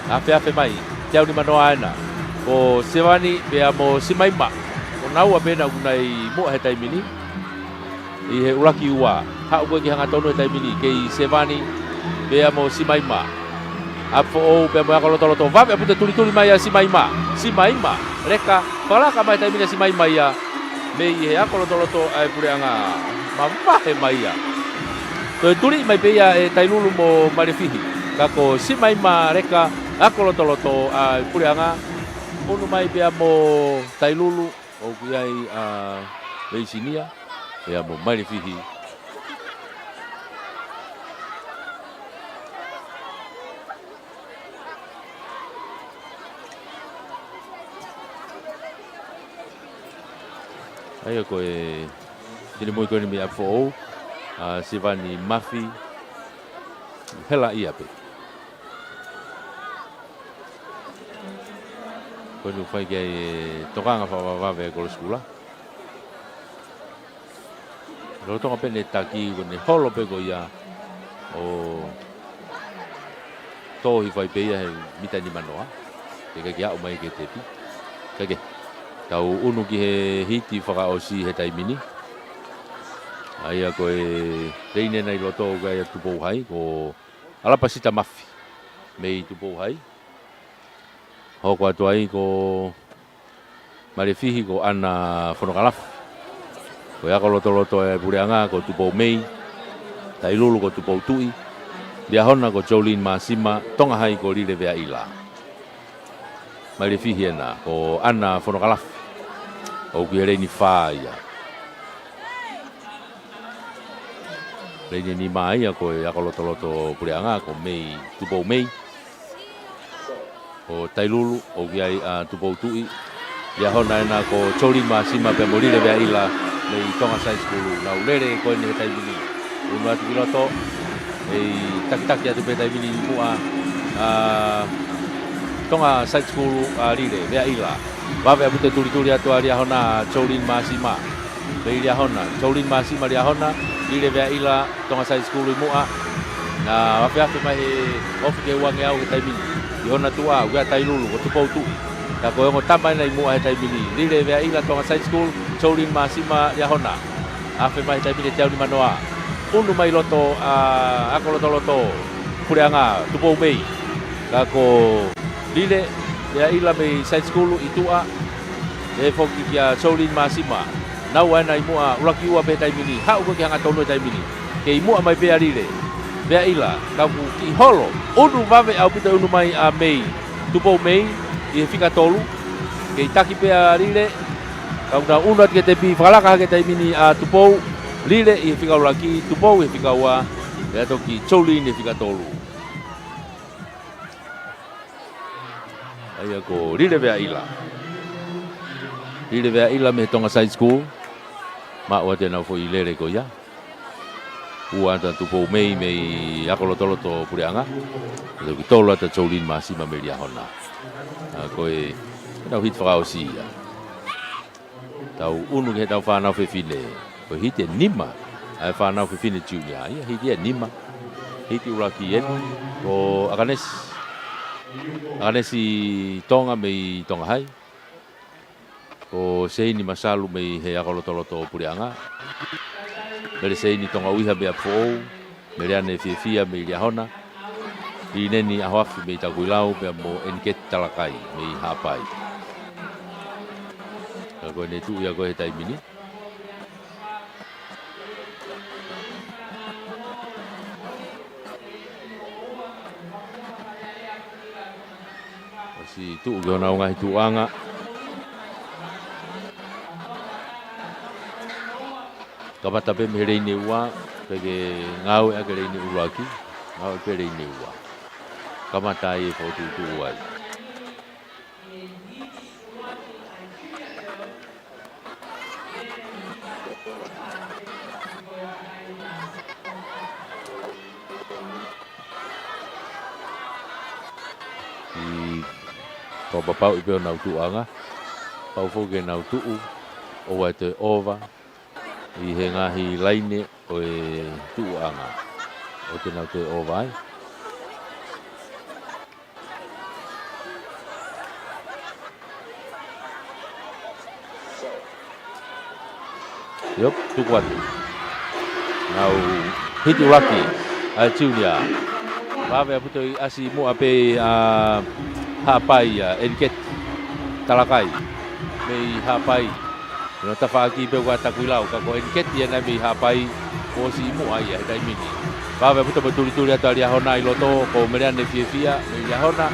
Afeafe mai, teau nimanoa ʻena. Ko Sevani, pea mo Simaima. Ko naua pē ʻena ʻoku nau ʻi muʻa he taimi ni. ʻI he ʻuluaki ua, haʻu ko ē ki hangatonu he taimi ni, kei Sevani, pea mo Simaima. ʻApifoʻou, pea mo e Akolotoloto, vave ʻaupito e tulituli mai ʻa Simaima. Simaima, Leka, fakalaka mai he taimi ni ʻa Simaima ia. Mei he Akolotoloto ʻa e Puleʻanga, mavahe mai ia. Toe tuli mai pē ia ʻe Tailulu mo Mailefihi. Ka ko Simaima, Leka, Akolotoloto ʻa e Puleʻanga. ʻUnu mai pea mo Tailulu, ʻoku ʻi ai ʻa Veisinia, pea mo Mailefihi. ʻA ia ko e finemui ko eni mei ʻApifoʻou, ʻa Sivani Mafi, hela ia pē. Ko eni ʻoku fai ki ai e tokanga fakavavevave ʻa e kolo sikula. Lolotonga pē ʻene taki ko ʻene holo pē ko ia ʻo tō hifo ai pē ia he mita nimanoa. Ke ʻikai ke aʻu mai ki he tepi. Kae kehe, tau ʻunu ki he hiti fakaʻosi he taimi ni. ʻA ia ko e leini ʻena ʻi loto ʻoku ʻi ai ʻa Tupou Hai, ko ʻAlapasita Mafi. Mei Tupou Hai. Hoko atu ai ko Malifihi ko ʻAna Fonokalafi. Ko e ako lotoloto ʻa e puleʻanga ko Tupou Mei. Tailulu ko Tupou Tuʻi. Liahona ko Jolene Māsima, Tonga Hai ko Lile Veaʻila. Malifihi ena, ko ʻAna Fonokalafi. ʻOku ʻi he leini fā ia. Leini nima ia ko e ako lotoloto puleʻanga ko Mei, Tupou Mei. Ko Tailulu, ʻoku ʻi ai ʻa Tupou Tuʻi. Liahona ena ko Jolene Māsima pea mo Lile Veaʻila mei Tonga Side School. Nau lele ko eni he taimi ni. Unu atu ki loto, ʻe takitaki atu pē taimi ni muʻa ʻa Tonga Side School ʻa Lile Veaʻila. Vave ʻaupito e tulituli atu ʻa Liahona, Jolene Māsima. Mei Liahona, Jolene Māsima Liahona, Lile Veaʻila, Tonga Side School ʻi muʻa. Naʻa afeafe mai he ofi ki he uangeau he taimi ni. ʻI hona tuʻa, ʻoku ʻi ai ʻa Tailulu, ko Tupou Tuʻi. Ka ko e ongo tama ena ʻi muʻa he taimi ni. Lile Veaʻila, Tonga Side School, Jolene Māsima Liahona. Afe mai he taimi ni ʻe teau nima noa. Unu mai loto ʻa e ako lotoloto puleʻanga, Tupou Mei. Ka ko Lile Veaʻila mei Side School ʻi tuʻa, ʻe foki kia Jolene Māsima. Naua ena ʻi muʻa, ʻuluaki ua pē he taimi ni. Haʻu ko ē ki he hangatonu he taimi ni. Kei muʻa mai pē ʻa Lile Veaʻila, ka ʻoku kiʻi holo. Unu vave ʻaupito e unu mai ʻa Mei. Tupou Mei ʻi he fika tolu. Kei taki pē ʻa Lile. Ka ʻoku nau unu atu ki he tepi, fakalaka hake he taimi ni ʻa Tupou. Lile ʻi he fika ʻuluaki, Tupou ʻi he fika ua. Pea toki Jolene ʻi he fika tolu. ʻA ia ko Lile Veaʻila. Lile Veaʻila mei Tonga Side School. Maʻu atu ʻenau foʻi lele ko ia. Ua atu ʻa Tupou Mei mei ako lotoloto puleʻanga. Pea toki tolu atu ʻa Jolene Māsima mei Liahona. ʻA ko e, ʻenau hiti fakaʻosi ia. Tau unu ki heʻetau fānau fefine. Ko e hiti ʻe nima ʻa e fānau fefine junior ia, hiti ʻe nima. Hiti ʻuluaki eni ko ʻAkanesi. ʻAkanesi Tonga mei Tonga Hai. Ko Seini Masalu mei he ako lotoloto puleʻanga. Mele Seini Tonga ʻUiha mei ʻApifoʻou. Meleane Fiefia mei Liahona. Lineni ʻAhoafi mei Takuilau pea mo ʻEniketi Talakai mei Haʻapai. Ka ko ʻene tuʻu ia ko ē he taimi ni. ʻOsi tuʻu ki honau ngaahi tuʻuʻanga. Kamata pē mei he leini ua, pea ke ngāueʻaki e leini ʻuluaki, ngāueʻaki pē leini ua. Kamata ai e fokotuʻutuʻu ai. ʻI he fakapapauʻi pē honau tuʻuʻanga, pau foki ke nau tuʻu, ʻoua ʻe toe ʻova, ʻi he ngaahi laine ʻo e tuʻuʻanga. ʻOua te nau toe ʻova ai. Iop, tuku atu. Nau hiti ʻuluaki ʻa e junior. Vave ʻaupito ʻi ʻasi muʻa pē ʻa Haʻapai ʻa ʻEniketi Talakai. Mei Haʻapai. Ko hono tafaʻaki pē ʻoku ʻa Takuilau, ka ko ʻEniketi ena mei Haʻapai, kuo ʻosi ʻi muʻa ia he taimi ni. Vave ʻaupito mo e tulituli atu ʻa Liahona ʻi loto, ko Meleane Fiefia mei Liahona.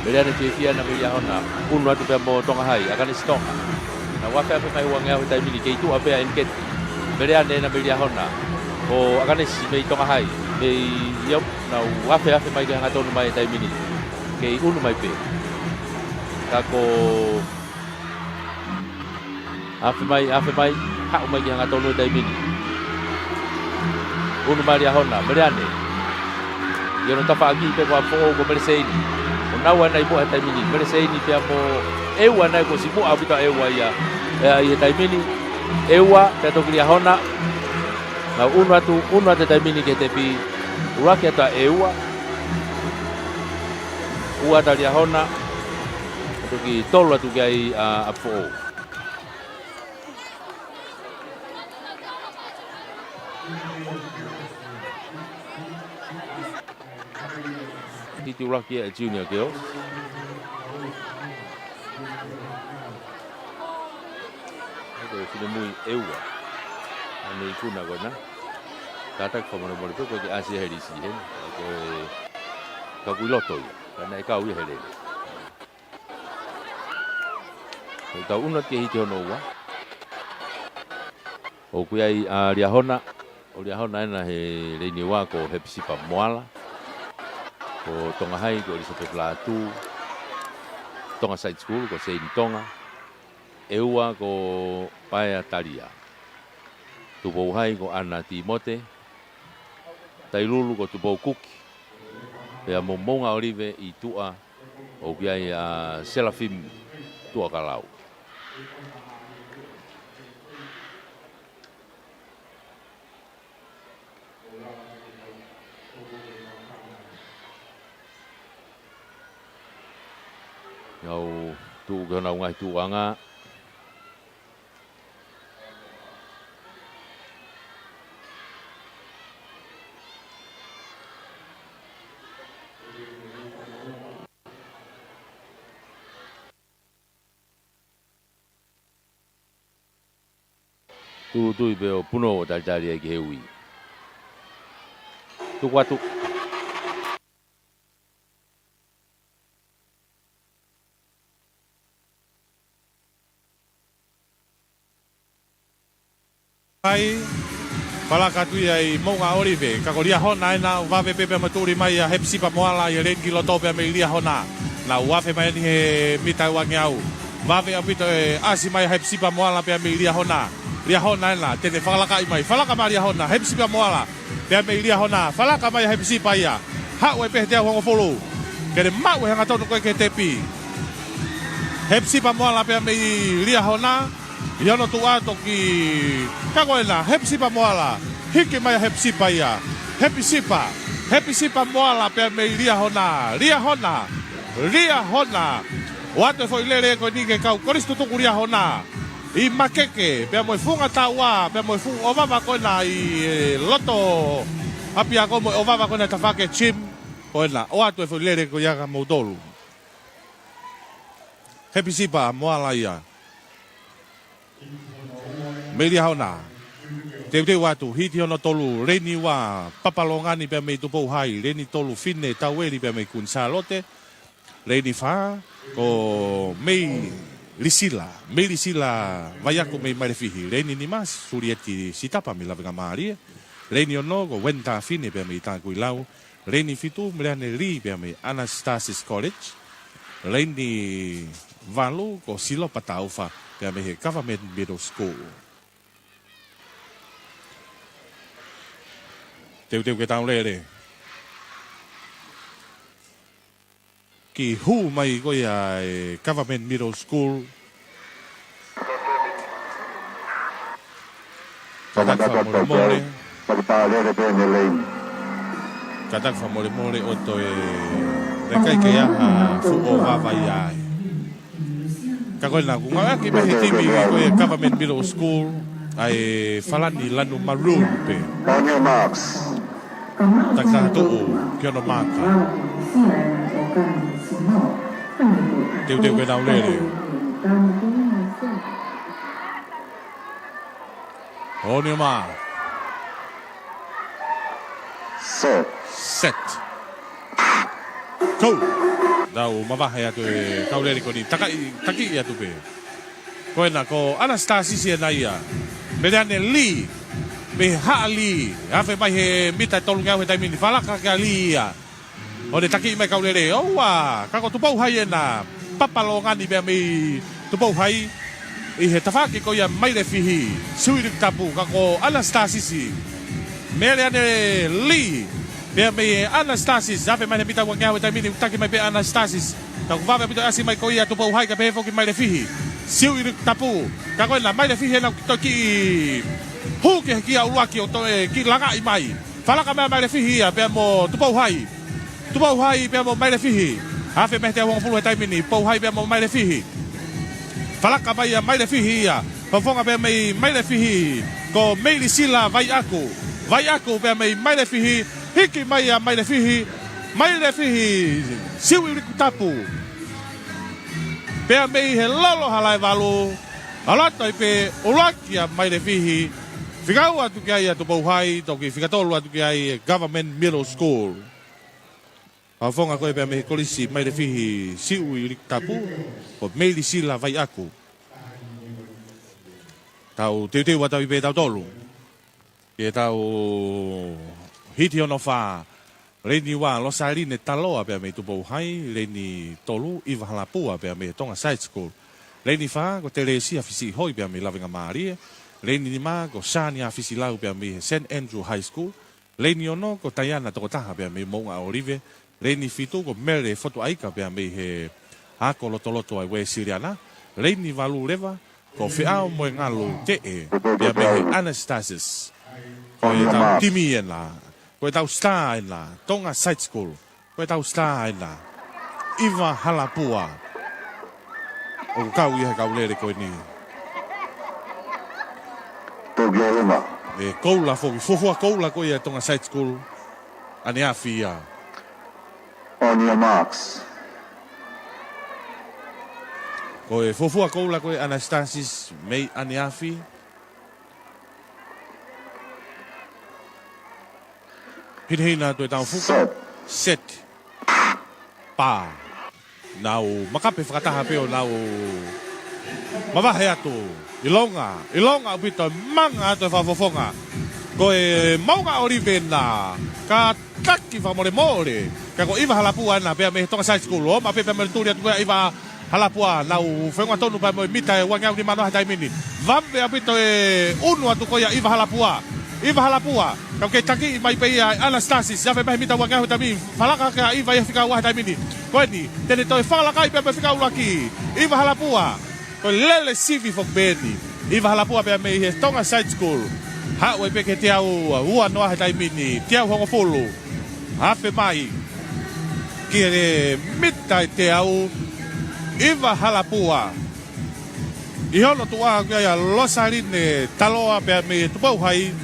Meleane Fiefia ena mei Liahona. Unu atu pea mo Tonga Hai, ʻAkanesi Tonga. Nau afeafe mai uangeau he taimi ni, kei tuʻa pē ʻa ʻEniketi. Meleane ena mei Liahona. Ko ʻAkanesi mei Tonga Hai. Mei ia, nau afeafe mai ke hangatonu mai he taimi ni. Kei unu mai pē. Ka ko Afe mai, afe mai, haʻu mai ki he hangatonu he taimi ni. Unu mai Liahona, Meleane. ʻI hono tafaʻaki pē ko ʻApifoʻou ko Mele Seini. ʻO naua ena ʻi muʻa he taimi ni. Mele Seini pea mo ʻEua ena kuo ʻosi muʻa ʻaupito ʻEua ia. ʻE, ʻi he taimi ni, ʻEua, pea toki Liahona. Nau unu atu, unu atu he taimi ni ki he tepi. ʻUluaki atu ʻa ʻEua. Ua atu ʻa Liahona. Toki tolu atu ki ai ʻa ʻApifoʻou. Hiti ʻuluaki ʻa e Junior Girls. Ko e finemui ʻEua. ʻA e ikuna ko ena. Kātaki fakamolemole pē ko e ke ʻasi he lisi heni. Ko e ka ʻoku ʻi loto ia. Ka naʻe kau ia he lele. Ko e tau ʻuna ki he hiti hono ua. ʻOku ʻi ai ʻa Liahona, ʻo Liahona ena he leini ua ko Hepisipa Moala, ko Tonga Hai ko Elizabeth Lātū, Tonga Side School ko Seini Tonga, ʻEua ko Paea Talia, Tupou Hai ko ʻAna Tīmote, Tailulu ko Tupou Kuki, pea mo Moʻunga ʻOlive ʻi tuʻa ʻoku ʻi ai ʻa Selafimi Tuʻakalau. Nau tuʻu ki honau ngaahi tuʻuʻanga. Tūtui pē ʻo punou ʻo talitali ai ki he ui. Tuku atu. Hai, palaka atu ia ʻi Moʻunga ʻOlive, ka ko Liahona ena ʻoku vave pē pea mo e tuli mai ʻa Hepisipa Moala ʻi he leini ki loto pea mei Liahona. Naʻa ku afe mai eni he mita ʻe uangeau. Vave ʻaupito e ʻasi mai ʻa Hepisipa Moala pea mei Liahona. Liahona ena, te ne fakalakaʻi mai. Falaka mai Liahona, Hepisipa Moala. Pea mei Liahona, falaka mai ʻa Hepisipa ia. Haʻu ai pē he teau hongofulu. Ke ne maʻu e hangatonu ko ē ki he tepi. Hepisipa Moala pea mei Liahona. ʻI hono tuʻu atu ki, ka ko ena, Hepisipa Moala. Hiki mai ʻa Hepisipa ia. Hepisipa, Hepisipa Moala pea mei Liahona. Liahona, Liahona. ʻOatu e foʻi lele ko eni ki he kau kolisi tutuku Liahona. ʻI Makeke, pea mo e funga taua, pea mo e fuʻu ʻovava ko ena ʻi he loto ʻapiako mo e ʻovava ko ena tafaʻaki e gym. Ko ena, ʻoatu e foʻi lele ko ia kia moutolu. Hepisipa Moala ia. Mei Liahona. Teuteu atu, hiti hono tolu, leini ua, Papalongani pea mei Tupou Hai, leini tolu, Fine Taueli pea mei Kuini Sālote, leini fā, ko Meilisila, Meilisila Vaiaku mei Mailefihi, leini nima, Sulieti Sitapa mei Lavengamālie, leini ono, ko Wenta Fine pea mei Takuilau, leini fitu, Meleane Lī pea mei Anastasis College. Leini valu ko Silopa Taufa pea mei he Government Middle School. Teuteu ke tau lele. Ki hū mai ko ia e Government Middle School. Kātaki fakamolemole. Kātaki fakamolemole ʻo toe ʻikai ke ʻi ai ha fuʻu ʻovava ia ai. Ka ko ena, ʻoku ngāueʻaki mei he timi ko e Government Middle School, ʻa e falani lanu maroon pē. On your marks. Takitaha tuʻu ki hono maaka. Teuteu ke nau lele. On your mark. Set. Set. Go. Tau mavahe atu e kau lele ko eni. Takaʻi, takiʻi atu pē. Ko ena ko Anastasisi ena ia. Meleane Lī. Mei Haʻa Lī. Afe mai he mita ʻe tolungeau he taimi ni. Falaka kia Lī ia. ʻO ne takiʻi mai kau lele. ʻOua. Ka ko Tupou Hai ena. Papalongani pea mei Tupou Hai. ʻI he tafaʻaki ko ia Mailefihi. Siuʻilikutapu. Ka ko Anastasisi. Meleane Lī. Pea mei Anastasisi. Afe mai he mita uangeau he taimi ni. Taki mai pē Anastasisi. Ka ʻoku vave ʻaupito e ʻasi mai ko ia Tupou Hai ka pehē foki Mailefihi. Siuʻilikutapu. Ka ko ena Mailefihi ena ʻoku toki hū ki he kia ʻuluaki ʻo toe kiʻi langaʻi mai. Falaka mai Mailefihi ia pea mo Tupou Hai. Tupou Hai pea mo Mailefihi. Afe mai he teau hongofulu he taimi ni. Tupou Hai pea mo Mailefihi. Falaka mai ia Mailefihi ia. Fofonga pea mei Mailefihi. Ko Meilisila Vaiaku. Vaiaku pea mei Mailefihi. Hiki mai ia Mailefihi. Mailefihi Siuʻilikutapu. Pea mei he Lolo Halaevalu, ʻalu atu ai pē ʻuluaki ʻa Mailefihi, fika ua atu ki ai ʻa Tupou High, toki fika tolu atu ki ai ʻa e Government Middle School. Fakafofonga ko ē pea mei he Kolisi Mailefihi Siuʻilikutapu, ko Meili Sila Vaiʻaku. Tau teuteu atu ai pē tautolu ki heʻetau hiti hono fā. Leini ua, Losaline Taloa pea mei Tupou High. Leini tolu, ʻIva Halapua pea mei he Tonga Side School. Leini fā, ko Telesia Fisiʻihoi pea mei Lavengamālie. Leini nima, ko Sania Fisilau pea mei he Saint Andrew High School. Leini ono, ko Taiana Tokotaha pea mei Moʻunga ʻŌlive. Leini fitu, ko Mele Fotuʻaika pea mei he Ako Lotoloto ʻa e Uēsiliana. Leini valu leva, ko Feʻaomoengalu Teʻe pea mei he Anastasis. Ko ʻetau timi ena, ko ʻetau star ena, Tonga Side School. Ko ʻetau star ena, ʻIva Halapua. ʻOku kau ia he kau lele ko eni. Tokyo Roma. ʻE koula foki, fuofua koula ko ia Tonga Side School. ʻAneafi ia. On your marks. Ko e fuofua koula ko e Anastasis mei ʻaneafi. Hinehina atu ʻetau fuka. Set. Set. Pā. Nau makape fakataha pē ʻo nau mavahe atu. ʻIlonga, ʻilonga ʻaupito e manga atu e Fakafofonga. Ko e Moʻunga ʻŌlive ena, ka taki fakamolemole. Ka ko ʻIva Halapua ena pea mei he Tonga Side School. ʻOmai pē pea mei tuli atu ko ia ʻIva Halapua, nau feʻunga tonu pea mo e mita ʻe uangeau nimanoa he taimi ni. Vave ʻaupito e ʻunu atu ko ia ʻIva Halapua. ʻIva Halapua, ka ʻoku kei taki mai pē ia ʻe Anastasis, ʻi he afe mei he mita uangeau he taimi ni. Fakalaka hake ʻa ʻIva ʻi he fika ua he taimi ni. Ko eni, te ne toe fakalaka ai pea mei he fika ʻuluaki. ʻIva Halapua, ko e lele sivi foki pē eni. ʻIva Halapua pea mei he Tonga Side School. Haʻu ai pē ki he teau uanoa he taimi ni, teau hongofulu. Afe mai ki he mita ʻe teau, ʻIva Halapua. ʻI hono tuʻa ko ia ʻa Losaline Taloa pea mei he Tupou High,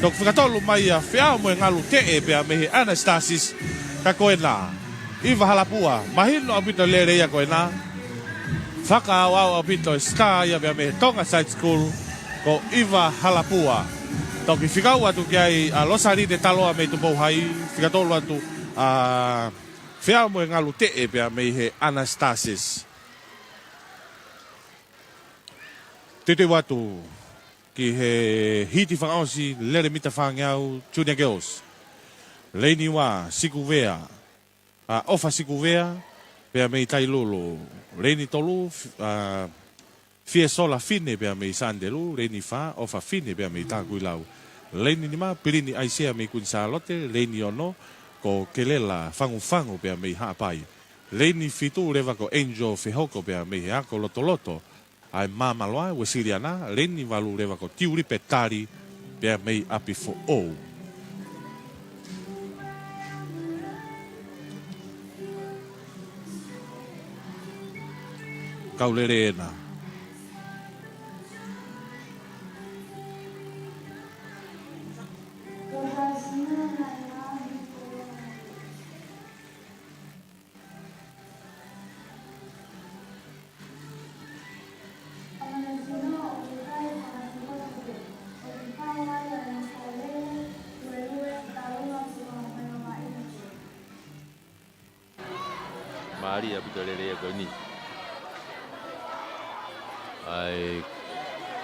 toki fika tolu mai ʻa Feʻaomoengalu Teʻe pea mei he Anastasis. Ka ko ena, ʻIva Halapua, mahino ʻaupito e lele ia ko ena. Fakaaoao ʻaupito e star ia pea mei he Tonga Side School, ko ʻIva Halapua. Toki fika ua atu ki ai ʻa Losaline Taloa mei Tupou High, fika tolu atu ʻa Feʻaomoengalu Teʻe pea mei he Anastasis. Teuteu atu ki he hiti fakaʻosi lele mita fāngeau Junior Girls. Leini ua, Sikuvea, ʻa, ʻOfa Sikuvea pea mei Tailulu. Leini tolu, f-, ʻa, Fiesola Fine pea mei Sandelu. Leini fā, ʻOfa Fine pea mei Takuilau. Leini nima, Pilini ʻAisea mei Kuini Sālote. Leini ono, ko Kelela Fangufangu pea mei Haʻapai. Leini fitu leva, ko Angel Fehoko pea mei he Ako Lotoloto ʻa e Māmaloa Uēsiliana. Leini valu leva, ko Tiulipe Tali pea mei ʻApifoʻou. Kau lele ena. Mālie ʻaupito e lele ia ko eni. ʻA e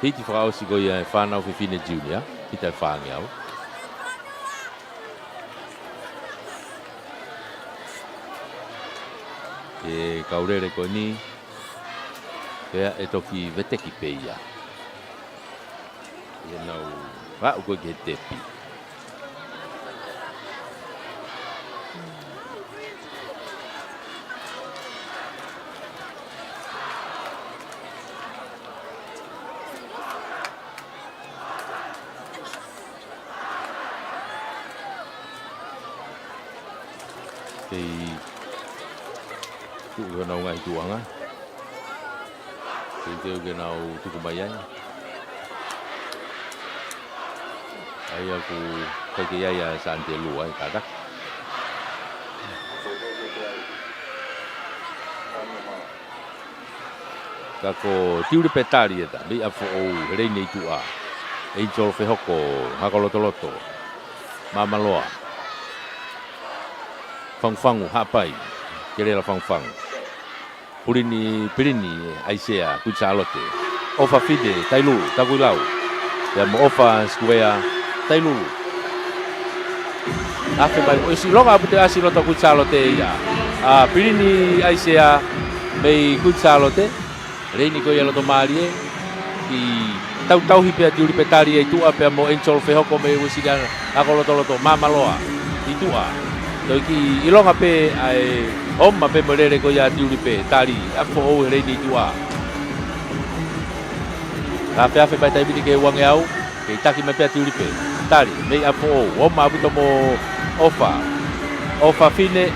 hiti fakaʻosi ko ia e fānau fefine junior, mita ʻe fāngeau. Ko e kau lele ko eni, pea ʻe toki veteki pē ia. ʻI heʻenau aʻu ko ē ki he tepi. Kei tuʻu ki honau ngaahi tuʻuʻanga. Teuteu ke nau tuku mai ai. ʻA ia ʻoku ʻikai ke ʻi ai ʻa Sandelu ai, kātaki. Ka ko Tiulipe Tali ena, mei ʻApifoʻou, he leini ʻi tuʻa. Angel Fehoko, hako lotoloto. Māmaloa. Fangufangu, Haʻapai. Kelela Fangufangu. Pilini, Pilini, ʻAisea, Kuini Sālote. ʻOfa Fine, Tailulu, Takuilau. Pea mo ʻOfa Sikuea, Tailulu. Afe mai, ʻosi ʻilonga ʻaupito e ʻasi loto Kuini Sālote ia. ʻA Pilini ʻAisea, mei Kuini Sālote. Leini ko ia loto mālie. Kiʻi tautauhi pē ʻa Tiulipe Tali ʻi tuʻa pea mo Angel Fehoko mei Uēsiliana, hako lotoloto, Māmaloa ʻi tuʻa. Toe kiʻi ʻilonga pē ʻa e ʻoma pē mo e lele ko ia ʻa Tiulipe Tali, ʻApifoʻou he leini ʻi tuʻa. Afe afe mai taimi ni ki he uangeau, kei taki mai pē ʻa Tiulipe Tali, mei ʻApifoʻou, ʻoma ʻaupito mo ʻOfa. ʻOfa Fine,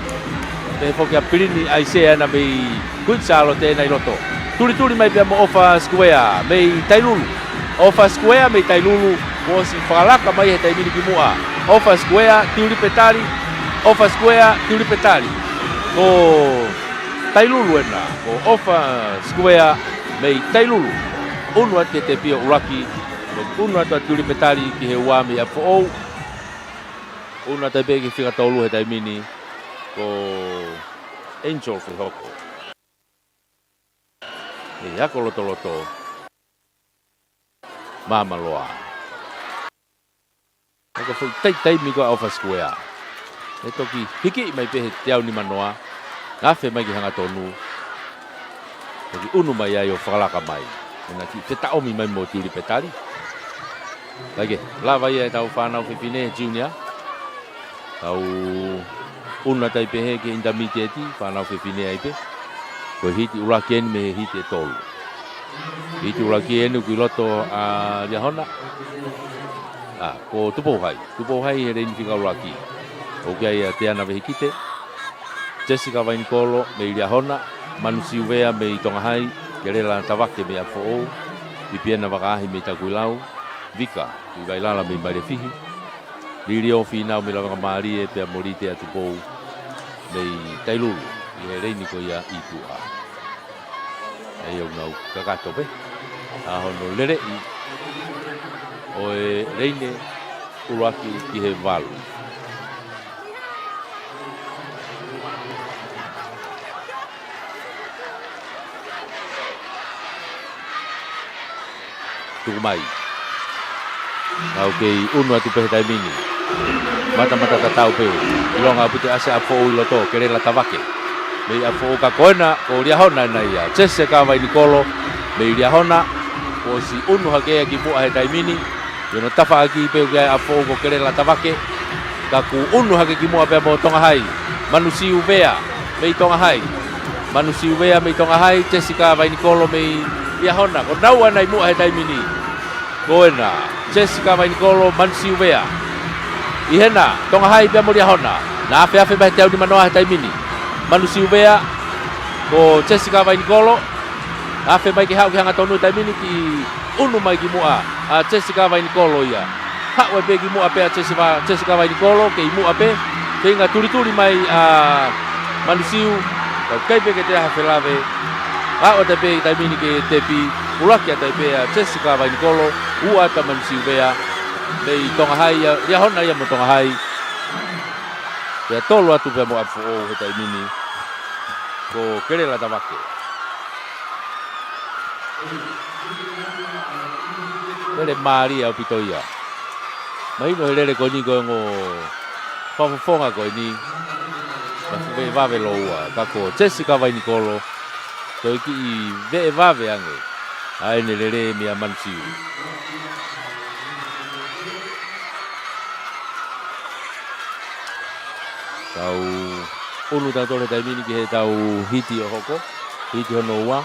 pehē foki ʻa Pilini ʻAisea ena mei Kuini Sālote ena ʻi loto. Tulituli mai pea mo ʻOfa Sikuea, mei Tailulu. ʻOfa Sikuea, mei Tailulu, kuo ʻosi fakalaka mai he taimi ni ki muʻa. ʻOfa Sikuea, Tiulipe Tali, ʻOfa Sikuea, Tiulipe Tali. Ko Tailulu ena, ko ʻOfa Sikuea, mei Tailulu. ʻUnu atu ki he tepi ʻuluaki, ʻunu atu ʻa Tiulipe Tali ki he ua mei ʻApifoʻou. ʻUnu atu pē ki he fika tolu he taimi ni, ko Angel Fehoko. ʻI he hako lotoloto. Māmaloa. Hako foʻi taimi ko ia ʻa ʻOfa Sikuea. ʻE toki hiki mai pē he teau nimanoa. Afe mai ki he hangatonu. Toki ʻunu mai ai ʻo fakalaka mai. ʻEna kiʻi fetaʻomi mai mo Tiulipe Tali. Kae lava ia ʻetau fānau fefine junior. Tau ʻunu atu ai pē he ki he intermediate, fānau fefine ai pē. Ko e hiti ʻuluaki eni mei he hiti ʻe tolu. Hiti ʻuluaki eni ʻoku ʻi loto ʻa Liahona. ʻA, ko Tupou Hai. Tupou Hai he leini fika ʻuluaki. ʻOku ʻi ai ʻa Teana Vehikite. Jessica Vainikolo mei Liahona. Manu Siuvea mei Tonga Hai. Kelela Tavake mei ʻApifoʻou. Pipiena Vakaahi mei Takuilau. Vika Tuʻivailala mei Mailefihi. Liliō Fīnau mei Lavengamālie pea mo Litea Tupou mei Tailulu ʻi he leini ko ia ʻi tuʻa. ʻA ia ʻoku nau kakato pē ʻa hono leleʻi ʻo e leini ʻuluaki ki he valu. Tuku mai. Nau kei ʻunu atu pē he taimi ni. Matamata tatau pē. ʻIlonga ʻaupito e ʻasi ʻa ʻApifoʻou ʻi loto, Kelela Tavake. Mei ʻApifoʻou ka ko ena, ko Liahona ena ia. Jessica Vainikolo, mei Liahona. Kuo ʻosi ʻunu hake ia ki muʻa he taimi ni. ʻI hono tafaʻaki pē ʻoku ʻi ai ʻa ʻApifoʻou ko Kelela Tavake. Ka kuo ʻunu hake ki muʻa pea mo Tonga Hai. Manu Siuvea, mei Tonga Hai. Manu Siuvea mei Tonga Hai, Jessica Vainikolo mei Liahona. Ko naua ena ʻi muʻa he taimi ni. Ko ena, Jessica Vainikolo, Manu Siuvea. ʻI hena, Tonga Hai pea mo Liahona. Na afe afe mai he teau nimanoa he taimi ni. Manu Siuvea, ko Jessica Vainikolo. Afe mai ke haʻu ki he hangatonu he taimi ni, kiʻi ʻunu mai ki muʻa ʻa Jessica Vainikolo ia. Haʻu ai pē ki muʻa pē ʻa Jessica, Jessica Vainikolo, kei muʻa pē. Feinga tulituli mai ʻa Manu Siu, ka ʻoku ʻikai pē ke toe ʻi ai ha felave. Haʻu atu ai pē he taimi ni ki he tepi, ʻuluaki atu ai pē ʻa Jessica Vainikolo, ua atu ʻa Manu Siuvea, mei Tonga Hai ia, Liahona ia mo Tonga Hai. Pea tolu atu pea mo ʻApifoʻou he taimi ni, ko Kelela Tavake. Lele mālie ʻaupito ia. Mahino he lele ko eni ko e ongo fakafofonga ko eni. Naʻe fuʻu veʻe vave lōua, ka ko Jessica Vainikolo, toe kiʻi veʻe vave ange ʻa ʻene lele meia Manu Siu. Tau ʻunu tautolu he taimi ni ki heʻetau hiti ʻo hoko. Hiti hono ua.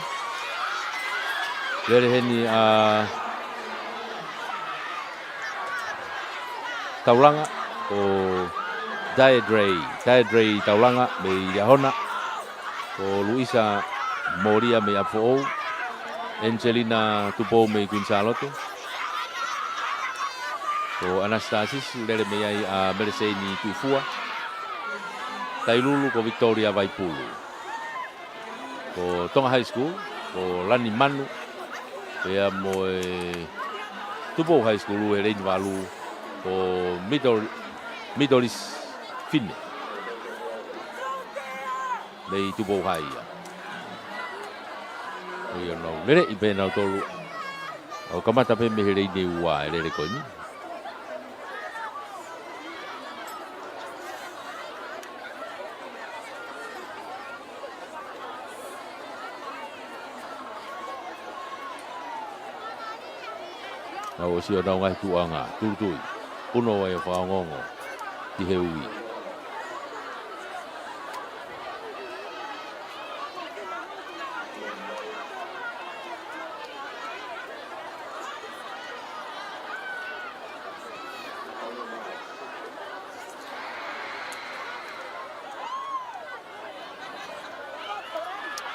Lele heni ʻa Taulanga, ko Deirdre. Deirdre Taulanga mei Liahona. Ko Luisa Molia mei ʻApifoʻou. Angelina Tupou mei Kuini Sālote. Ko Anastasius, lele mei ai ʻa Meleseini Tuʻifua. Tailulu ko Victoria Vaipulu. Ko Tonga High School, ʻo Lani Manu, pea mo e Tupou High School he leini valu, ko Middle, Middle East Fine. Mei Tupou High ia. Ko ia nau lele ʻi pē nau tolu. ʻO kamata pē mei he leini ua e lele ko eni. Nau ʻosi ʻo nau ngaahi tuʻuʻanga, tulutui. Punou ai ʻo fakaongoongo ki he ui.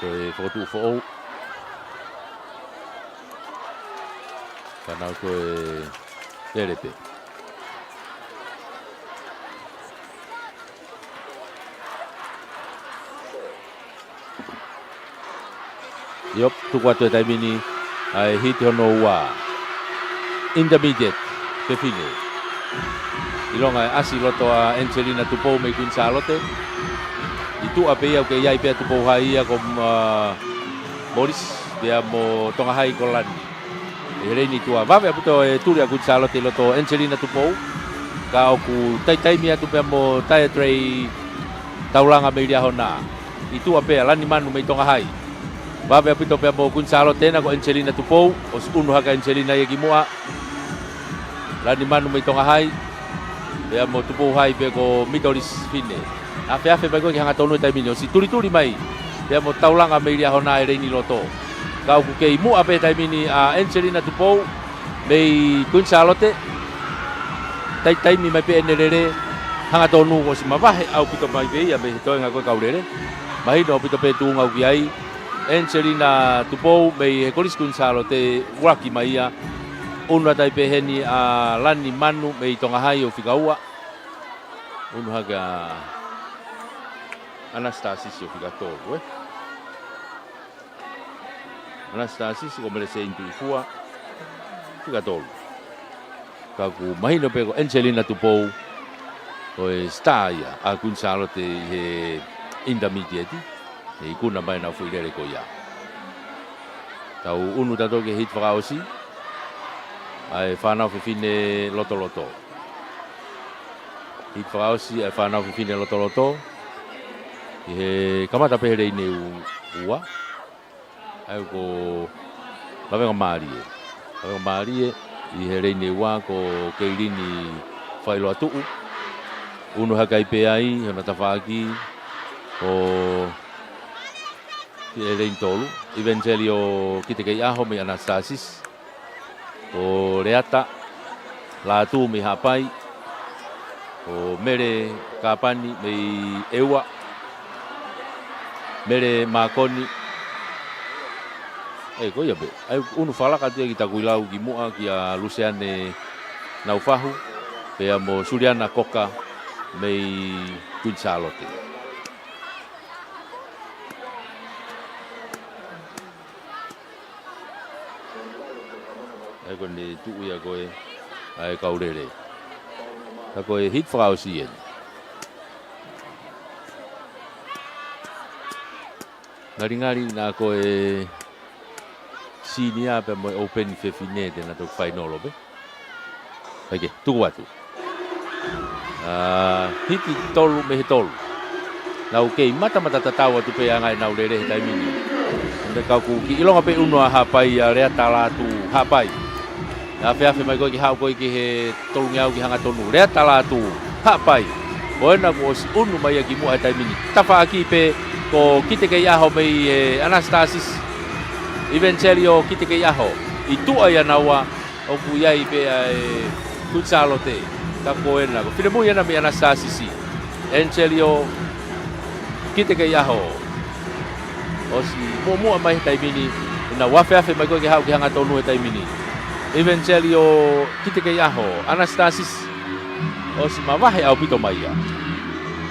Ko e fokotuʻu foʻou. Ka nau ko e lele pē. ʻIo, tuku atu he taimi ni ʻa e hiti hono ua. Intermediate, fefine. ʻIlonga e ʻasi loto ʻa Angelina Tupou mei Kuini Sālote. ʻI tuʻa pē ia ʻoku kei ʻi ai pē ʻa Tupou High ia ko, ā, Morris, pea mo Tonga High ko Lani. ʻI he leini tuʻa, vave ʻaupito e tuli ʻa Kuini Sālote ʻi loto ʻo Angelina Tupou. Ka ʻoku taitaimi atu pea mo Taiatrei Taulanga mei Liahona. ʻI tuʻa pē ʻa Lani Manu mei Tonga High. Vave ʻaupito pea mo Kuini Sālote ena ko Angelina Tupou, ʻosi ʻunu hake ʻa Angelina ia ki muʻa. Lani Manu mei Tonga High, pea mo Tupou High pē ko Middle East Fine. Afeafe mai ko ē ki he hangatonu he taimi ni, ʻosi tulituli mai pea mo Taulanga mei Liahona he leini loto. Ka ʻoku kei muʻa pē he taimi ni ʻa Angelina Tupou mei Kuini Sālote. Taitaimi mai pē ʻene lele, hangatonu kuo ʻosi mavahe ʻaupito mai pē ia mei he toenga ko ē kau lele. Mahino ʻaupito pē tuʻunga ʻoku ʻi ai. Angelina Tupou mei he Kolisi Kuini Sālote, ʻuluaki mai ia. ʻUnu atu ai pē heni ʻa Lani Manu mei Tonga High ʻo fika ua. ʻUnu hake ʻa Anastasisi ʻo fika tolu, ē. Anastasisi ko Mele Seini Tuʻifua, fika tolu. Ka ʻoku mahino pē ko Angelina Tupou, ko e star ia ʻa Kuini Sālote ʻi he intermediate, he ikuna mai ʻenau foʻi lele ko ia. Tau ʻunu tautolu ki he hiti fakaʻosi ʻa e fānau fefine lotoloto. Hiti fakaʻosi ʻa e fānau fefine lotoloto. ʻI he kamata pē he leini u-, ua. ʻA ia ko Lavengamālie. Lavengamālie, ʻi he leini ua ko Keilini Failoatuʻu. ʻUnu hake ai pē ai, hono tafaʻaki, ko ki he leini tolu. ʻIveniselio Kitekeiʻaho mei Anastasisi. Ko Leata Lātū mei Haʻapai. Ko Mele Kāpani mei ʻEua. Mele Mākoni. ʻE, ko ia pē. ʻA ia ʻunu fakalaka atu ia ki Takuilau ki muʻa kia Luseane Naufahu. Pea mo Suliana Koka mei Kuini Sālote. ʻA ia ko ʻene tuʻu ia ko ē ʻa e kau lele. Ka ko e hiti fakaʻosi eni. Ngalingali naʻa ko e senior pea mo e open fefine te na toki fainolo pē. Kae kehe, tuku atu. ʻA, hiti tolu mei he tolu. Nau kei matamata tatau atu pē ʻa e anga ʻenau lele he taimi ni. Meʻa ka ʻoku kiʻi ʻilonga pē ʻunu ʻa Haʻapai ʻa Leata Lātū Haʻapai. Afeafe mai ko ē ke haʻu ko ē ki he tolungeau ki he hangatonu. Leata Lātū Haʻapai. Ko ena kuo ʻosi ʻunu mai ia ki muʻa he taimi ni. Tafaʻaki pē ko Kitekeiʻaho mei he Anastasisi. ʻIveniselio Kitekeiʻaho. ʻI tuʻa ia naua. ʻOku ʻi ai pē ʻa e Kuini Sālote, ka ko ena, ko finemui ena mei Anastasisi. ʻIveniselio Kitekeiʻaho. ʻOsi muʻomuʻa mai he taimi ni, ʻenau afeafe mai ko ē ke haʻu ki he hangatonu he taimi ni. ʻIveniselio Kitekeiʻaho, Anastasisi. ʻOsi mavahe ʻaupito mai ia.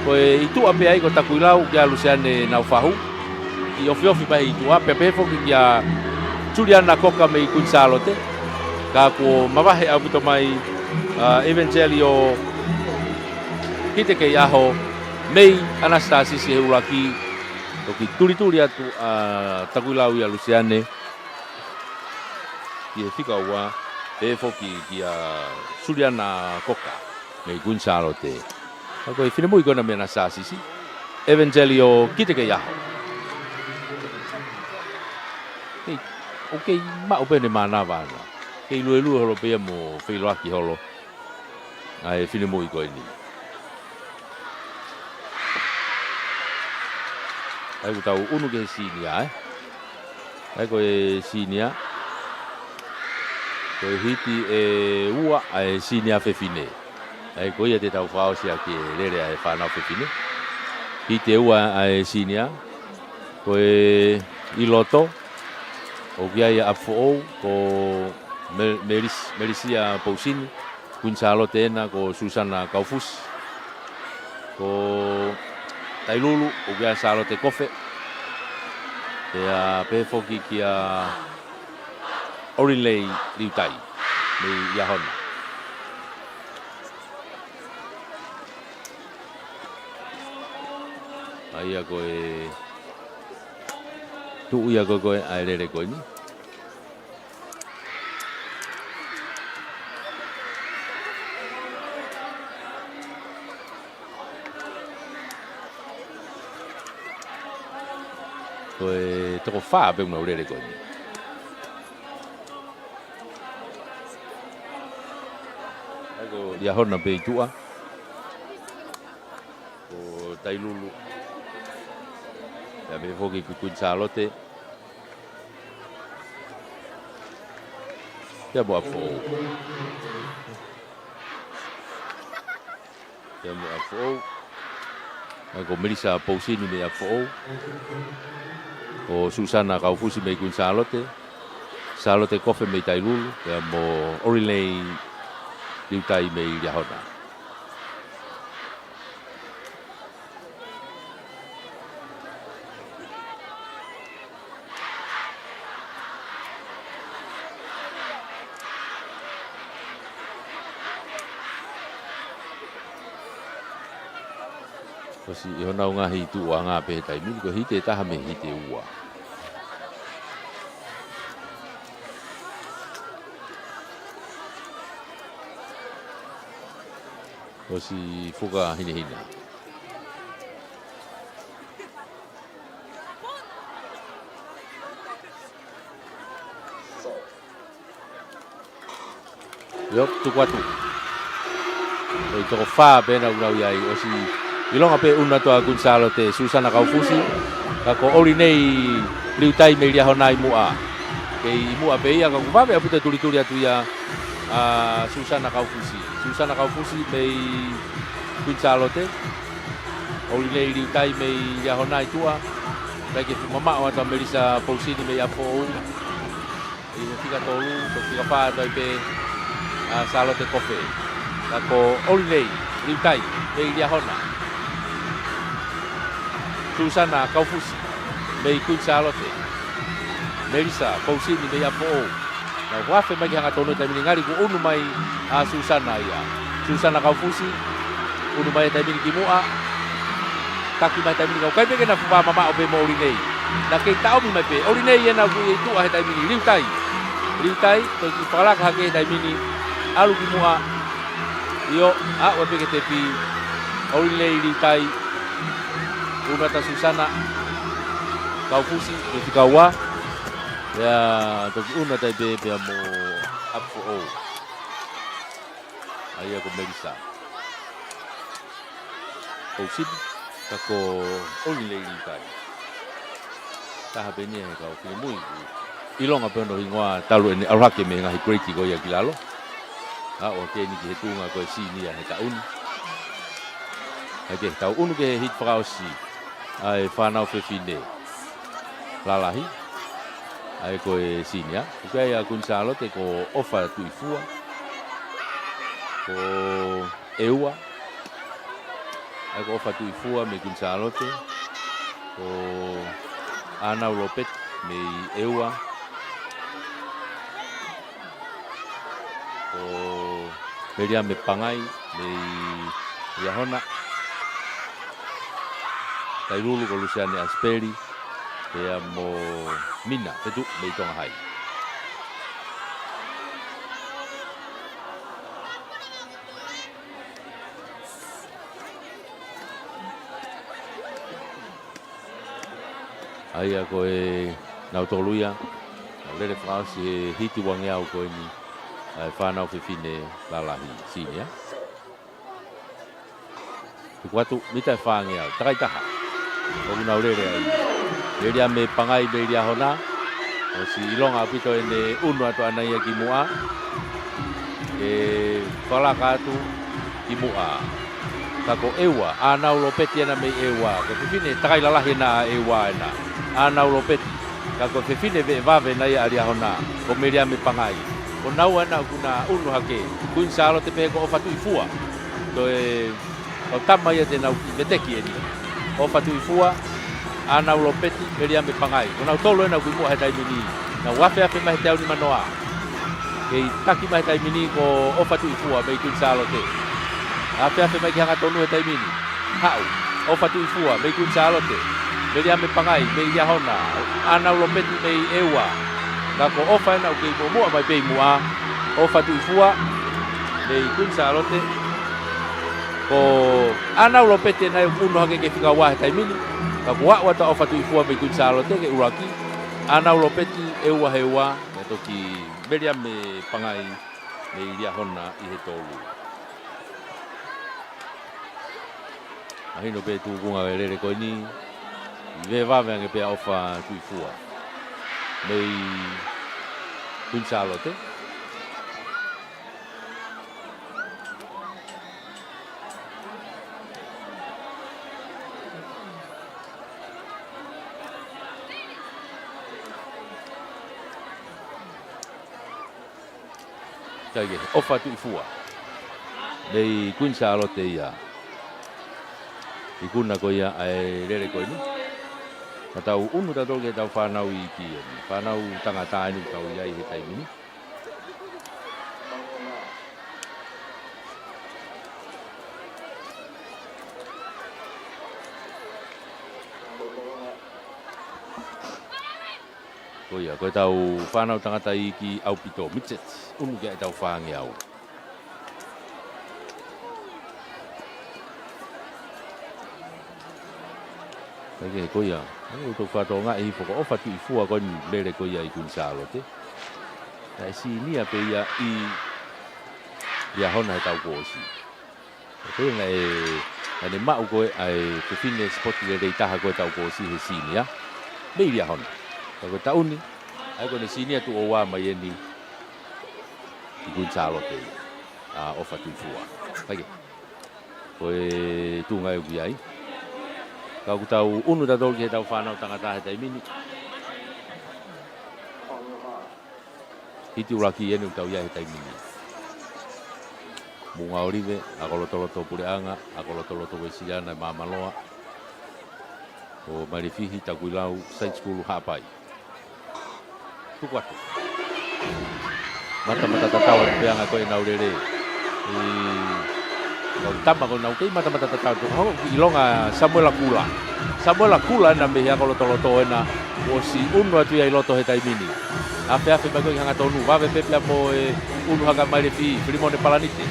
Ko e ʻi tuʻa pē ai ko Takuilau kia Luseane Naufahu. ʻI ofiofi mai ʻi tuʻa, pea pehē foki kia Suliana Koka mei Kuini Sālote. Ka kuo mavahe ʻaupito mai ʻa Evangelio Kitekeiʻaho mei Anastasisi he ʻuluaki. Toki tulituli atu ʻa Takuilau ia Lusiane ki he fika ua, pehē foki kia Suliana Koka mei Kuini Sālote. Ka ko e finemui ko ena mei Anastasisi, Evangelio Kitekeiʻaho. Kei, ʻoku kei maʻu pē ʻene mānava ʻana. Kei luelue holo pē ia mo feiloaki holo ʻa e finemui ko eni. ʻA ia kuo tau ʻunu ki he sīnia, ē? ʻA ia ko e sīnia. Ko e hiti ʻe ua ʻa e sīnia fefine. ʻA ia ko ia te tau fakaʻosi ʻaki e lele ʻa e fānau fefine. Hiti ʻe ua ʻa e sīnia. Ko e ʻi loto, ʻoku ʻi ai ʻa ʻApifoʻou, ko Mel-, Melis-, Melisia Pousini, Kuini Sālote ena, ko Susana Kaufusi. Ko Tailulu, ʻoku ʻi ai ʻa Sālote Kofe. Pea pehē foki kia ʻOlinelei Liutai mei Liahona. ʻA ia ko e tuʻu ia ko ē ʻa e lele ko eni. Ko e toko fā pē ʻoku nau lele ko eni. ʻA ia ko Liahona pē ʻi tuʻa. Ko Tailulu. Pea pehē foki ko Kuini Sālote. Pea mo ʻApifoʻou. Pea mo ʻApifoʻou. ʻA ia ko Melisa Pousini mei ʻApifoʻou. Ko Susana Kaufusi mei Kuini Sālote. Sālote Kofe mei Tailulu. Pea mo ʻOlinelei Liutai mei Liahona. ʻOsi ʻi honau ngaahi tuʻuʻanga pē he taimi ni, ko e hiti ʻe taha mei he hiti ʻe ua. ʻOsi fuka hinehina. ʻIo, tuku atu. Ko e toko fā pē ena ʻoku nau ʻi ai, ʻosi ʻilonga pē ʻunu atu ʻa Kuini Sālote, Susana Kaufusi, ka ko ʻOlinelei Liutai mei Liahona ʻi muʻa. Kei ʻi muʻa pē ia ka kuo vave ʻaupito e tulituli atu ia ʻa Susana Kaufusi. Susana Kaufusi mei Kuini Sālote. ʻOlinelei Liutai mei Liahona ʻi tuʻa. Kae kei fuʻu mamaʻo atu ʻa Melisa Pousini mei ʻApifoʻou. ʻI he fika tolu, ko e fika fā atu ai pē ʻa Sālote Kofe. Ka ko ʻOlinelei Liutai mei Liahona. Susana Kaufusi mei Kuini Sālote. Melisa Pousini mei ʻApifoʻou. Nau huafe mai ki he hangatonu he taimi ni, ngali kuo ʻunu mai ʻa Susana ia. Susana Kaufusi, ʻunu mai he taimi ni ki muʻa. Taki mai he taimi ni ka ʻoku ʻikai pē ke na fuʻu mamaʻo pē mo ʻOlinelei. Na kei taʻomi mai pē. ʻOlinelei ena ʻoku ʻi tuʻa he taimi ni. Liutai. Liutai, toki fakalaka hake he taimi ni. ʻAlu ki muʻa. ʻIo, aʻu pē ki he tepi. ʻOlinelei Liutai. ʻUnu atu ʻa Susana Kaufusi, mei he fika ua. Pea toki ʻunu atu ai pē pea mo ʻApifoʻou. ʻA ia ko Melisa Pousini, ka ko ʻOlinelei Liutai. Taha pē eni he kau finemui ʻoku ʻilonga pē hono hingoa talu ʻene ʻalu hake mei he ngaahi grade ko ia ki lalo. Aʻu hake eni ki he tuʻunga ko e senior he taʻu ni. ʻA ia ke tau ʻunu ki he hiti fakaʻosi ʻa e fānau fefine lalahi. ʻA ia ko e senior. ʻOku ʻi ai ʻa Kuini Sālote ko ʻOfa Tuʻifua. Ko ʻEua. ʻA ia ko ʻOfa Tuʻifua mei Kuini Sālote. Ko ʻĀnau Lopeti mei ʻEua, ko Meliame Pangai mei Liahona, Tailulu ko Lusiane Asipeli, pea mo Mina Fetuʻu mei Tonga Hai. ʻA ia ko e nau tolu ia, nau lele fakaʻosi he hiti uangeau ko eni ʻa e fānau fefine lalahi, senior. Tuku atu, mita ʻe fāngeau, takai taha. ʻOku nau lele ai. Meliame Pangai mei Liahona, ʻosi ʻilonga ʻaupito ʻene ʻunu atu ʻana ia ki muʻa. ʻE falaka atu ki muʻa. Ka ko ʻEua, ʻĀnau Lopeti ena mei ʻEua. Ko e fefine takai lalahi ena ʻa ʻEua ena. ʻĀnau Lopeti. Ka ko e fefine veʻe vave ena ia ʻa Liahona, ko Meliame Pangai. Ko naua ena ʻoku na ʻunu hake. Kuini Sālote pehē ko ʻOfa Tuʻifua. Ko e kau tama ia te nau kiʻi veteki eni. ʻOfa Tuʻifua, ʻĀnau Lopeti, Meliame Pangai. Ko nau tolu ena ʻoku ʻi muʻa he taimi ni. Nau afeafe mai he teau nimanoa. Kei taki mai he taimi ni ko ʻOfa Tuʻifua mei Kuini Sālote. Afeafe mai ki he hangatonu he taimi ni. Haʻu, ʻOfa Tuʻifua mei Kuini Sālote. Meliame Pangai mei Liahona. ʻĀnau Lopeti mei ʻEua. Ka ko ʻOfa ena ʻoku kei muʻomuʻa mai pē ʻi muʻa. ʻOfa Tuʻifua mei Kuini Sālote. Ko ʻĀnau Lopeti ena ʻoku ʻunu hake ke fika ua he taimi ni. Ka ko ʻAuata ʻOfa Tuʻifua mei Kuini Sālote ke ʻuluaki. ʻĀnau Lopeti ʻEua he ua. Pea toki Meliame Pangai mei Liahona ʻi he tolu. Mahino pē tūkunga e lele ko eni, ʻi vevave ange pē ʻa ʻOfa Tuʻifua mei Kuini Sālote. Kai ke, ʻOfa Tuʻifua. Mei Kuini Sālote ia. Ikuna ko ia ʻa e lele ko eni. Ka tau ʻunu tautolu ki heʻetau fānau iiki eni. Fānau tangata eni ʻoku tau ʻi ai he taimi ni. Ko ia, ko ʻetau fānau tangata iiki ʻaupito, midgets, ʻunu ki ai ʻetau fāngeau. Kae kehe, ko ia, ʻoku tau fakatokangaʻi hifo ko ʻOfa Tuʻifua ko eni lele ko ia ʻi Kuini Sālote. Naʻe senior pē ia ʻi Liahona he taʻu kuo ʻosi. Ko ia naʻe, naʻa ne maʻu ko ē ʻa e fefine sipoti lelei taha ko ē taʻu kuo ʻosi he senior. Mei Liahona. Ka ko e taʻu ni, ʻa ia ko ʻene senior tuʻo ua mai eni ʻi Kuini Sālote ia. ʻA ʻOfa Tuʻifua. Kae kehe. Ko e tuʻunga ē ʻoku ʻi ai. Ka ʻoku tau ʻunu tautolu ki heʻetau fānau tangata he taimi ni. Hiti ʻuluaki eni ʻoku tau ʻi ai he taimi ni. Moʻunga ʻŌlive, ʻAkolotoloto Puleʻanga, ʻAkolotoloto Uēsiliana Māmāloa, ʻo Mailefihi, Takuilau, Side School Haʻapai. Tuku atu. Matamata tatau atu pē ʻa e anga ko ē ʻenau lele. ʻI ʻenau tama ko ē ʻoku nau kei matamata tatau atu. Hoko ki ʻilonga Samuela Kula. Samuela Kula ena mei he ʻAkolotoloto ena. ʻOsi ʻunu atu ia ʻi loto he taimi ni. Afeafe mai ko ē ki he hangatonu. Vave pē pea mo e ʻunu hake ʻa Mailefihi, Filimone Palanite.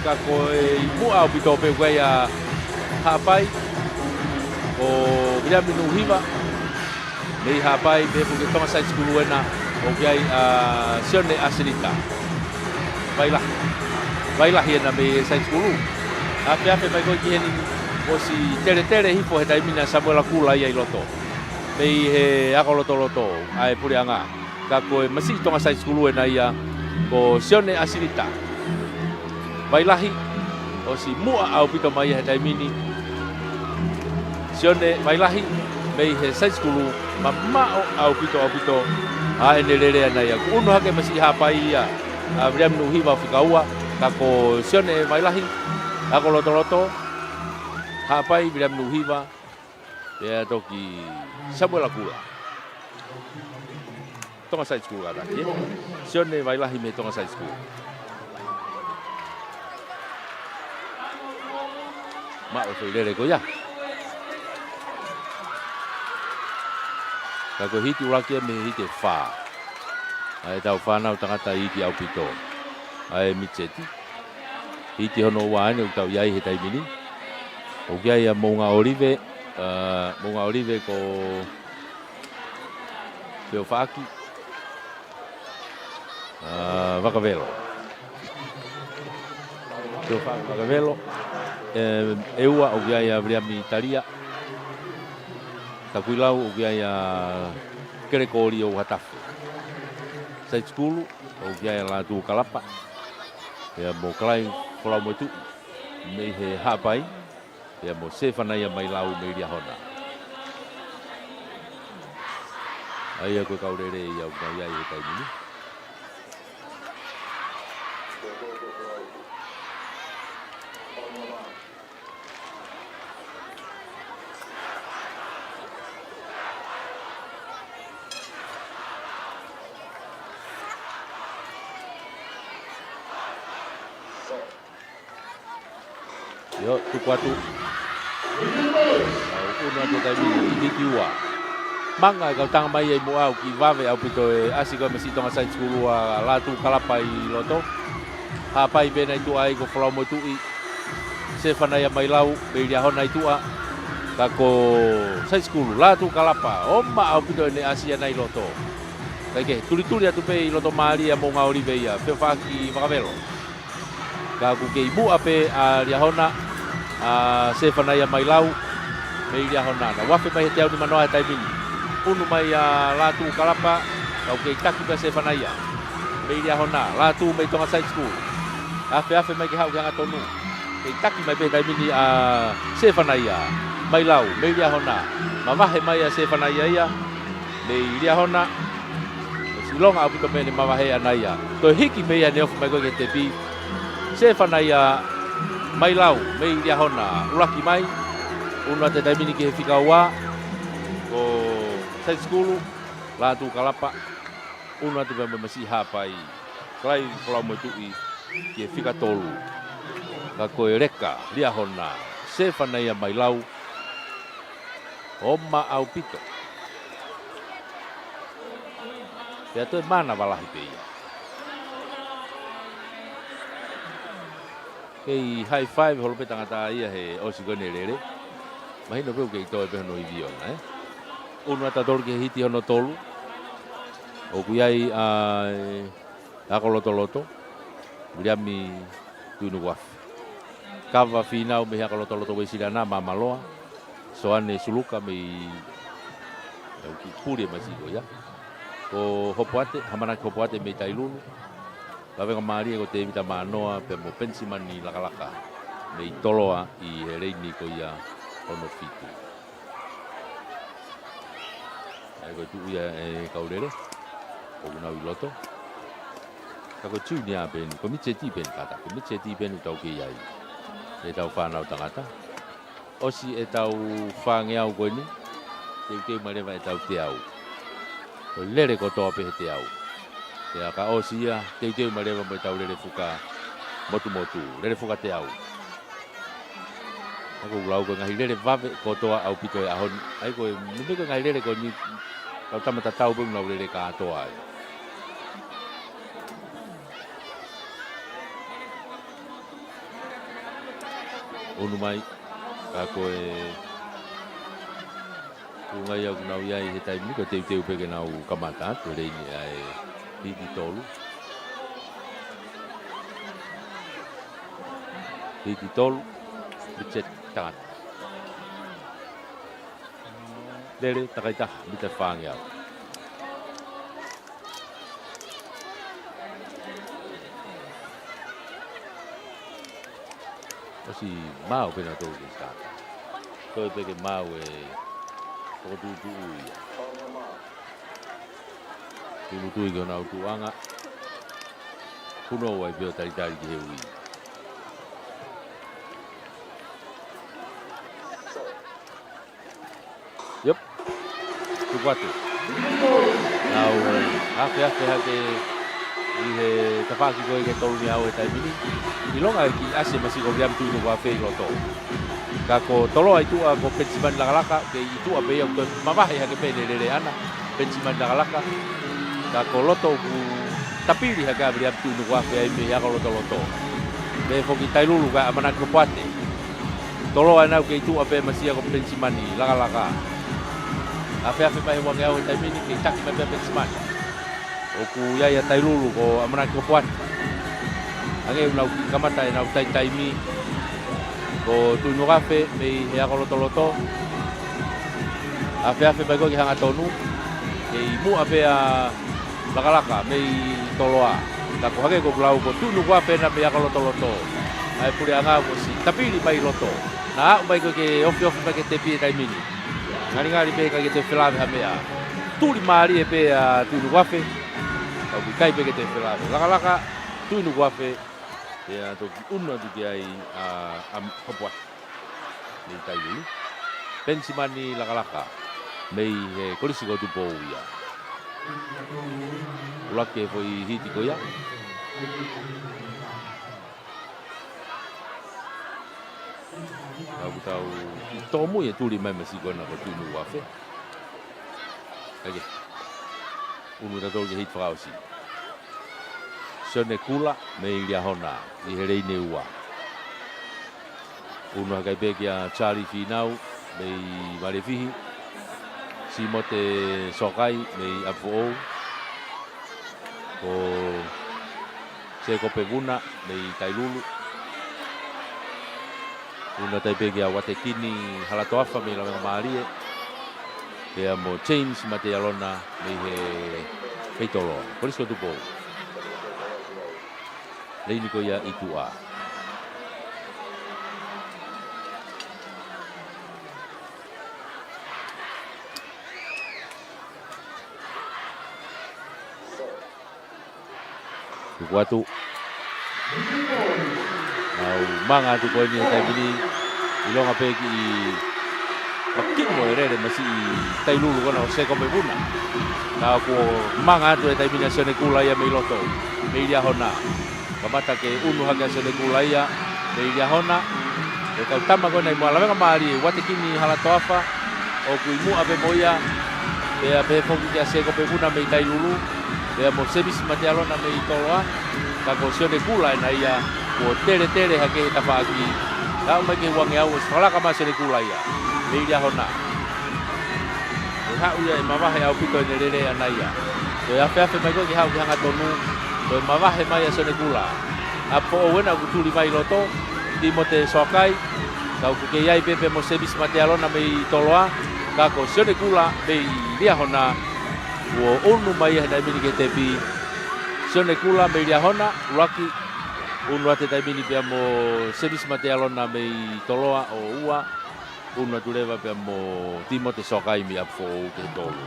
Ka ko e ʻi muʻa ʻaupito pē ko ē ʻa Haʻapai. Ko Viliami Nuʻuhiva. Mei Haʻapai, pea ko e Tonga Side School ena, ʻoku ʻi ai ʻa Sione ʻAsilita. Vailahi. Vailahi ena mei he Side School. Afeafe mai ko ē ki heni, ʻosi teletele hifo he taimi ni ʻa Samuela Kula ia ʻi loto. Mei he ʻAkolotoloto, ʻa e Puleʻanga. Ka ko e masiʻi Tonga Side School ena ia, ko Sione ʻAsilita. Vailahi, ʻosi muʻa ʻaupito mai ia he taimi ni. Sione Vailahi, mei he Side School, mamaʻo ʻaupito ʻaupito, ʻa ʻene lele ʻana ia. Kuo ʻunu hake masiʻi Haʻapai ia, ʻa Viliami Nuʻuhiva ʻo fika ua, ka ko Sione Vailahi, ʻAkolotoloto, Haʻapai, Viliami Nuʻuhiva, Pea toki Samuela Kula. Tonga Side School kātaki, ē? Sione Vailahi mei Tonga Side School. Maʻu e foʻi lele ko ia. Ka ko e hiti ʻuluaki ia mei he hiti ʻe fā ʻa ʻetau fānau tangata iiki ʻaupito ʻa e Mitseti. Hiti hono ua eni ʻoku tau ʻi ai he taimi ni. ʻOku ʻi ai ʻa Moʻunga ʻŌlive, ʻa, Moʻunga ʻŌlive ko Feofaʻaki, ʻa, Vakavelo. Feofaʻaki Vakavelo. ʻE, ʻe ua ʻoku ʻi ai ʻa Viliami Talia. Takuilau ʻoku ʻi ai ʻa Kelekoli ʻo Hatafu. Side School ʻoku ʻi ai ʻa Lātū Kalapa. Pea mo Kalai Folaumoetuʻi mei he Haʻapai. Pea mo Sefanaia Mailau mei Liahona. ʻA ia ko e kau lele ia ʻoku nau ʻi ai he taimi ni. ʻIo, tuku atu. ʻUnu atu taimi ni, hiki ua. Manga e kau tanga mai ʻi muʻa ʻoku kiʻi vave ʻaupito e ʻasi ko ē mei Tonga Side School ʻa Lātū Kalapa ʻi loto. Haʻapai pē ʻena ʻi tuʻa ai ko Folaumoetuʻi. Sefanaia Mailau, mei Liahona ʻi tuʻa. Ka ko Side School, Lātū Kalapa, ʻoma ʻaupito ʻene ʻasi ʻana ʻi loto. Kae kehe, tulituli atu pē ʻi loto mālie ʻa Moʻunga ʻŌlive ia, Feofaʻaki Vakavelo. Ka ʻoku kei muʻa pē ʻa Liahona, ʻa Sefanaia Mailau, mei Liahona. Naʻe afe mai he teau nimanoa he taimi ni. ʻUnu mai ʻa Lātū Kalapa, ka ʻoku kei taki pē ʻa Sefanaia. Mei Liahona, Lātū mei Tonga Side School. Afeafe mai ke haʻu ke hangatonu. Kei taki mai pē he taimi ni ʻa Sefanaia Mailau, mei Liahona. Mavahe mai ʻa Sefanaia ia. Mei Liahona, ʻosi ʻilonga ʻaupito mei heʻene mavahe ʻana ia. Toe hiki pē ia ʻene ofi mai ko ē ki he tepi. Sefanaia Mailau, mei Liahona, ʻuluaki mai. ʻUnu atu he taimi ni ki he fika ua. Ko Side School, Lātū Kalapa. ʻUnu atu pē mo e masiʻi Haʻapai. Kalai Folaumoetuʻi ki he fika tolu. Ka ko e leka, Liahona, Sefanaia Mailau. ʻOma ʻaupito. Pea toe mānava lahi pē ia. Kei high five holo pē tangata ia he ʻosi ko eni e lele. Mahino pē ʻoku kei toe pē hono ivi ʻona, ē? ʻUnu atu tautolu ki he hiti hono tolu. ʻOku ʻi ai ʻa e ako lotoloto, Viliami Tuʻinukuafe. Kava Fīnau mei he ako lotoloto Uēsiliana Māmāloa. Soane Suluka mei, ʻe, ʻoku puli e masiʻi ko ia. Ko Hopoate, Hamanaki Hopoate mei Tailulu. Kavenga mālie ko Tēvita Mānoa pea mo Penisimani Lakalaka mei Toloa ʻi he leini ko ia hono fitu. ʻA ia ko e tuʻu ia e kau lele ʻoku nau ʻi loto. Ka ko e junior pē eni, ko e Mitseti pē eni kātaki, ko e Mitseti pē eni ʻoku tau kei ʻi ai. ʻEtau fānau tangata. ʻOsi ʻetau fāngeau ko eni, teuteu mai leva ʻetau teau. Ko e lele kotoa pē he teau. Pea ka ʻosi ia, teuteu mai leva mo ʻetau lele fuka motumotu, lele fuka teau. Ka ʻoku ou lau ko e ngaahi lele vave kotoa ʻaupito he ʻaho ni. ʻA ia ko e, meimei ko e ngaahi lele ko eni, kau tama tatau pē ʻoku nau lele kātoa ai. ʻUnu mai, ka ko e tuʻunga ia ʻoku nau ʻi ai he taimi ni, ko e teuteu pē ke nau kamata atu he leini ʻa e hiti tolu. Hiti tolu, Richard Tangata. Lele, takai taha, mita fāngeau. ʻOsi maau pē nautolu ke saka. Toe pē ke maau e fokotuʻutuʻu ia. Tulutui ki honau tuʻuʻanga. Punou ai pē ʻo talitali ki he ui. Yep. Tuku atu. Nau afeafe hake ʻi he tafaʻaki ko ē ke tolu mei he ʻaho he taimi ni. ʻIlonga e kiʻi ʻasi e masiʻi ko Viliami Tuʻinukuafe ʻi loto. Ka ko Toloa ʻi tuʻa ko Penisimani Lakalaka, kei ʻi tuʻa pē ia ʻoku toe mavahe hake pē ʻene lele ʻana, Penisimani Lakalaka. Ka ko loto ʻoku tapili hake ʻa Viliami Tuʻinukuafe ai mei he ako lotoloto. Pea foki Tailulu kae ʻamanaki ko Poate. Toloa ʻena ʻoku kei tuʻa pē masiʻi ko Penisimani Lakalaka. Afeafe mai he uangeau he taimi ni kei taki mai pē Penisimani. ʻOku ʻi ai ʻa Tailulu ko ʻamanaki ko Poate. Hangē ʻoku nau kiʻi kamata ʻenau taimi. Ko Tuʻinukuafe mei he ako lotoloto. Afeafe mai ko ē ki he hangatonu. Kei muʻa pē ʻa Lakalaka mei Toloa. Ka ko hangē ko ʻeku lau ko Tuʻinukuafe ʻena mei he ako lotoloto. ʻA e puleʻanga kuo ʻosi tapili mai ʻi loto. Naʻa aʻu mai ko ē ke ofiofi mai ki he tepi he taimi ni. Ngalingali pē ʻikai ke toe felāveʻi ha meʻa. Tuli mālie pē ʻa Tuʻinukuafe. Ka ʻoku ʻikai pē ke toe felāveʻi. Lakalaka, Tuʻinukuafe. Pea toki ʻunu atu ki ai ʻa, ʻa Hopoate. Mei Tailulu. Penisimani Lakalaka. Mei he Kolisi ko Tupou ia. ʻUluaki e foʻi hiti ko ia. Ka ʻoku tau tōmui e tuli mai masiʻi ko ʻena ko Tuʻinukuafe. ʻAi ke. ʻUnu tautolu ki he hiti fakaʻosi. Sione Kula mei Liahona ʻi he leini ua. ʻUnu hake ai pē kia Charlie Finau mei Malefihi. Simote Sokai mei ʻApifoʻou. Ko Sekope Vuna mei Tailulu. ʻUnu atu ai pē kia Uatekini Halatoafa mei Lavengamālie. Pea mo James Matealona mei he, mei Toloa. Kolisi ko Tupou. Leini ko ia ʻi tuʻa. Tuku atu. Nau manga atu ko eni he taimi ni. ʻIlonga pē kiʻi makimo e lele masiʻi Tailulu ko ʻena ʻo Sekope Vuna. Ka kuo manga atu he taimi ni ʻa Sione Kula ia mei loto. Mei Liahona. Kamata ke ʻunu hake ʻa Sione Kula ia mei Liahona. Ko e kau tama ko ʻena ʻi muʻa, Lavengamālie, Uatekini Halatoafa, ʻoku ʻi muʻa pē mo ia, pea pehē foki kia Sekope Vuna mei Tailulu, pea mo Semisi Matealona mei Toloa, ka ko Sione Kula ʻena ia, kuo teletele hake he tafaʻaki, ka aʻu mai ki he uangeau ʻosi fakalaka mai ʻa Sione Kula ia, mei Liahona. ʻE haʻu ia ʻe mavahe ʻaupito ʻene lele ʻana ia. Ko e afeafe mai ko ē ke haʻu ki he hangatonu, ko e mavahe mai ʻa Sione Kula. ʻApifoʻou ʻena ʻoku tuli mai ʻi loto, Timote Soakai, ka ʻoku kei ʻi ai pē pea mo Semisi Matealona mei Toloa, ka ko Sione Kula mei Liahona, kuo ʻunu mai ia he taimi ni ki he tepi. Sione Kula mei Liahona, ʻuluaki, ʻunu atu he taimi ni pea mo Semisi Matealona mei Toloa ʻo ua, ʻunu atu leva pea mo Timote Soakai mei ʻApifoʻou ki he tolu.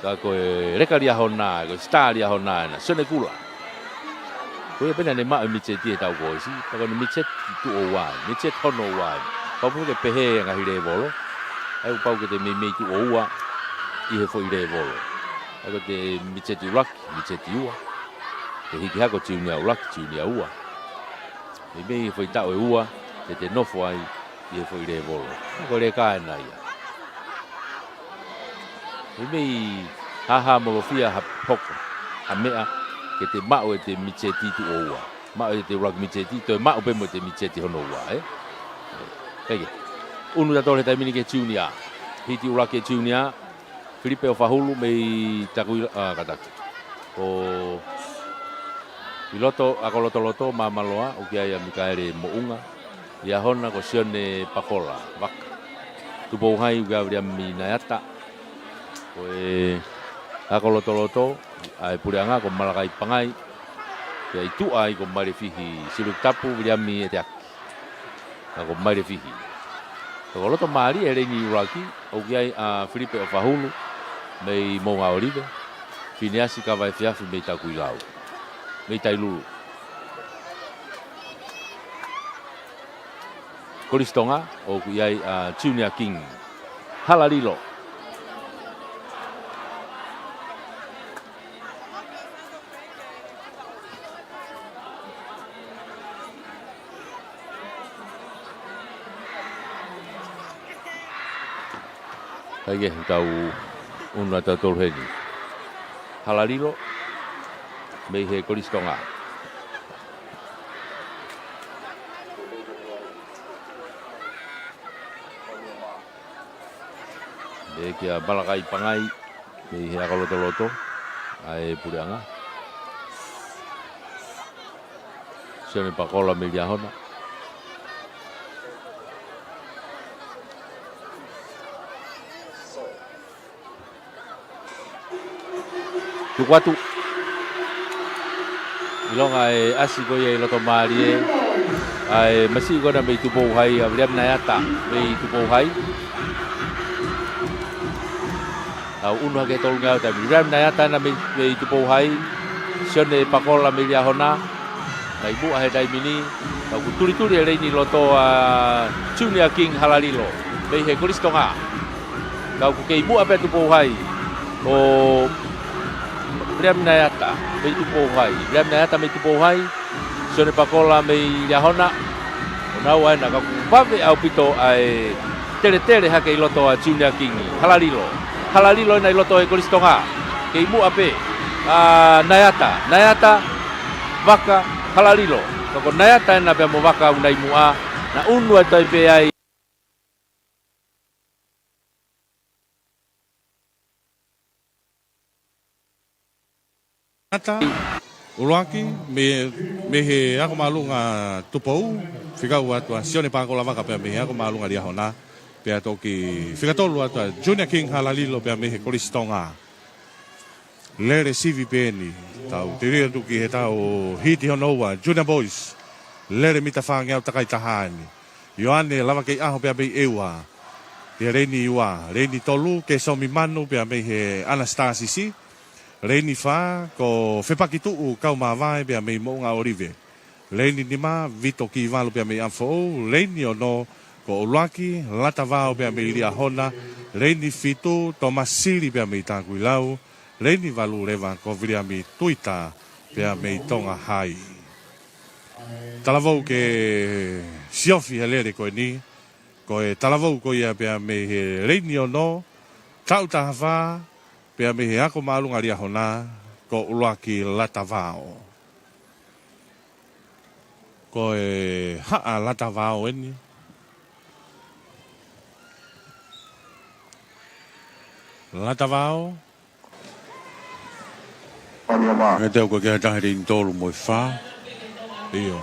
Ka ko e leka Liahona, ko e sitā Liahona ʻena, Sione Kula. Ko ia pē naʻa ne maʻu e mitiseti he taʻu kuo ʻosi, pea ko ʻene mitiseti tuʻo ua, mitiseti hono ua. Pau pē ke pehē e ngaahi lēvolo, ʻa ia kuo pau ke te meimei tuʻo ua ʻi he foʻi lēvolo. ʻA ia ko e mitiseti ʻuluaki, mitiseti ua. Ke hiki hake ko e tiunia ʻuluaki, tiunia ua. Meimei he foʻi taʻu ʻe ua, te te nofo ai ʻi he foʻi lēvolo. Ko e leka ʻena ia. Meimei hāhāmolofia ha hoko ha meʻa ke te maʻu ʻete mitiseti tuʻo ua. Maʻu ʻete ʻuluaki mitiseti, toe maʻu pē mo ʻete mitiseti hono ua, ē? ʻAi ke. ʻUnu tautolu he taimi ni ki he tiunia. Hiti ʻuluaki e tiunia. Filipe ʻOfahulu mei Takuila, ʻa, ka Taku. Ko ʻi loto, ako lotoloto, Māmaloa, ʻoku ʻi ai ʻa Mikaele Moʻunga. Liahona ko Sione Pakola, Vaka. Tupou Hai, ʻoku ʻi ai ʻa Viliami Naiata. Ko e ako lotoloto, ʻa e puleʻanga ko Malakai Pangai. Pea ʻi tuʻa ai ko Malefihi, Siluki Tapu, Viliami Eteaki. Ka ko Malefihi. Ka ko loto mālie he leini ʻuluaki, ʻoku ʻi ai ʻa Filipe ʻOfahulu, mei Moʻunga ʻOlive, Finiasi Kavaefiafi mei Takuilau. Mei Tailulu. Kolisi Tonga, ʻoku ʻi ai ʻa Junior King Halalilo. Kae kehe, tau ʻunu ʻa tautolu heni. Halalilo, mei he Kolisi Tonga. Pea kia Malakai Pangai, mei he ako lotoloto ʻa e puleʻanga. Sione Pakola mei Liahona. Tuku atu. ʻIlonga e ʻasi ko ia ʻi loto mālie ʻa e masiʻi ko ena mei Tupou Hai, ʻa Viliami Naiata mei Tupou Hai. Tau ʻunu hake tolungeau taimi. Viliami Naiata ena mei, mei Tupou Hai. Sione Pakola mei Liahona. Nai muʻa he taimi ni. Tau ku tulituli e leini loto ʻa Junior King Halalilo mei he Kolisi Tonga. Ka ʻoku kei muʻa pē Tupou Hai. Ko Viliami Naiata mei Tupou Hai. Viliami Naiata mei Tupou Hai. Sione Pakola mei Liahona. ʻO nau ʻa ena ka ʻoku vave ʻaupito ʻa e teletele hake ʻi loto ʻa Junior King. Halalilo. Halalilo ena ʻi loto he Kolisi Tonga. Kei muʻa pē ʻa Naiata. Naiata, Vaka, Halalilo. Ka ko Naiata ena pea mo Vaka ʻoku nai muʻa. Na ʻunu ʻa e toe pē ai. Naiata, ʻuluaki, mei, mei he ako māʻolunga Tupou, fika ua atu ʻa Sione Pakola Vaka pea mei he ako māʻolunga Liahona, pea toki fika tolu atu ʻa Junior King Halalilo pea mei he Kolisi Tonga. Lele sivi pē eni, tau tiri atu ki he tau hiti hono ua, Junior Boys, lele mita fāngeau takai taha eni. Ioane Lavakeiʻaho pea mei ʻEua. Pea leini ua, leini tolu, Kesomi Manu pea mei he Anastasisi. Leini fā, ko Fepakituʻu Kaumavae pea mei Moʻunga ʻOlive. Leini nima, Vito Kivalu pea mei ʻApifoʻou. Leini ono, ko ʻUluaki Latavao pea mei Liahona. Leini fitu, Tomasili pea mei Takuilau. Leini valu leva, ko Viliami Tuita pea mei Tonga Hai. Talavou ke siofi he lele ko eni, ko e talavou ko ia pea mei he leini ono, taʻu taha fā, pea mei he ako māʻolunga Liahona, ko ʻUluaki Latavao. Ko e haʻa Latavao eni. Latavao. He teu ko ke taha leini tolu mo e fā. ʻIo.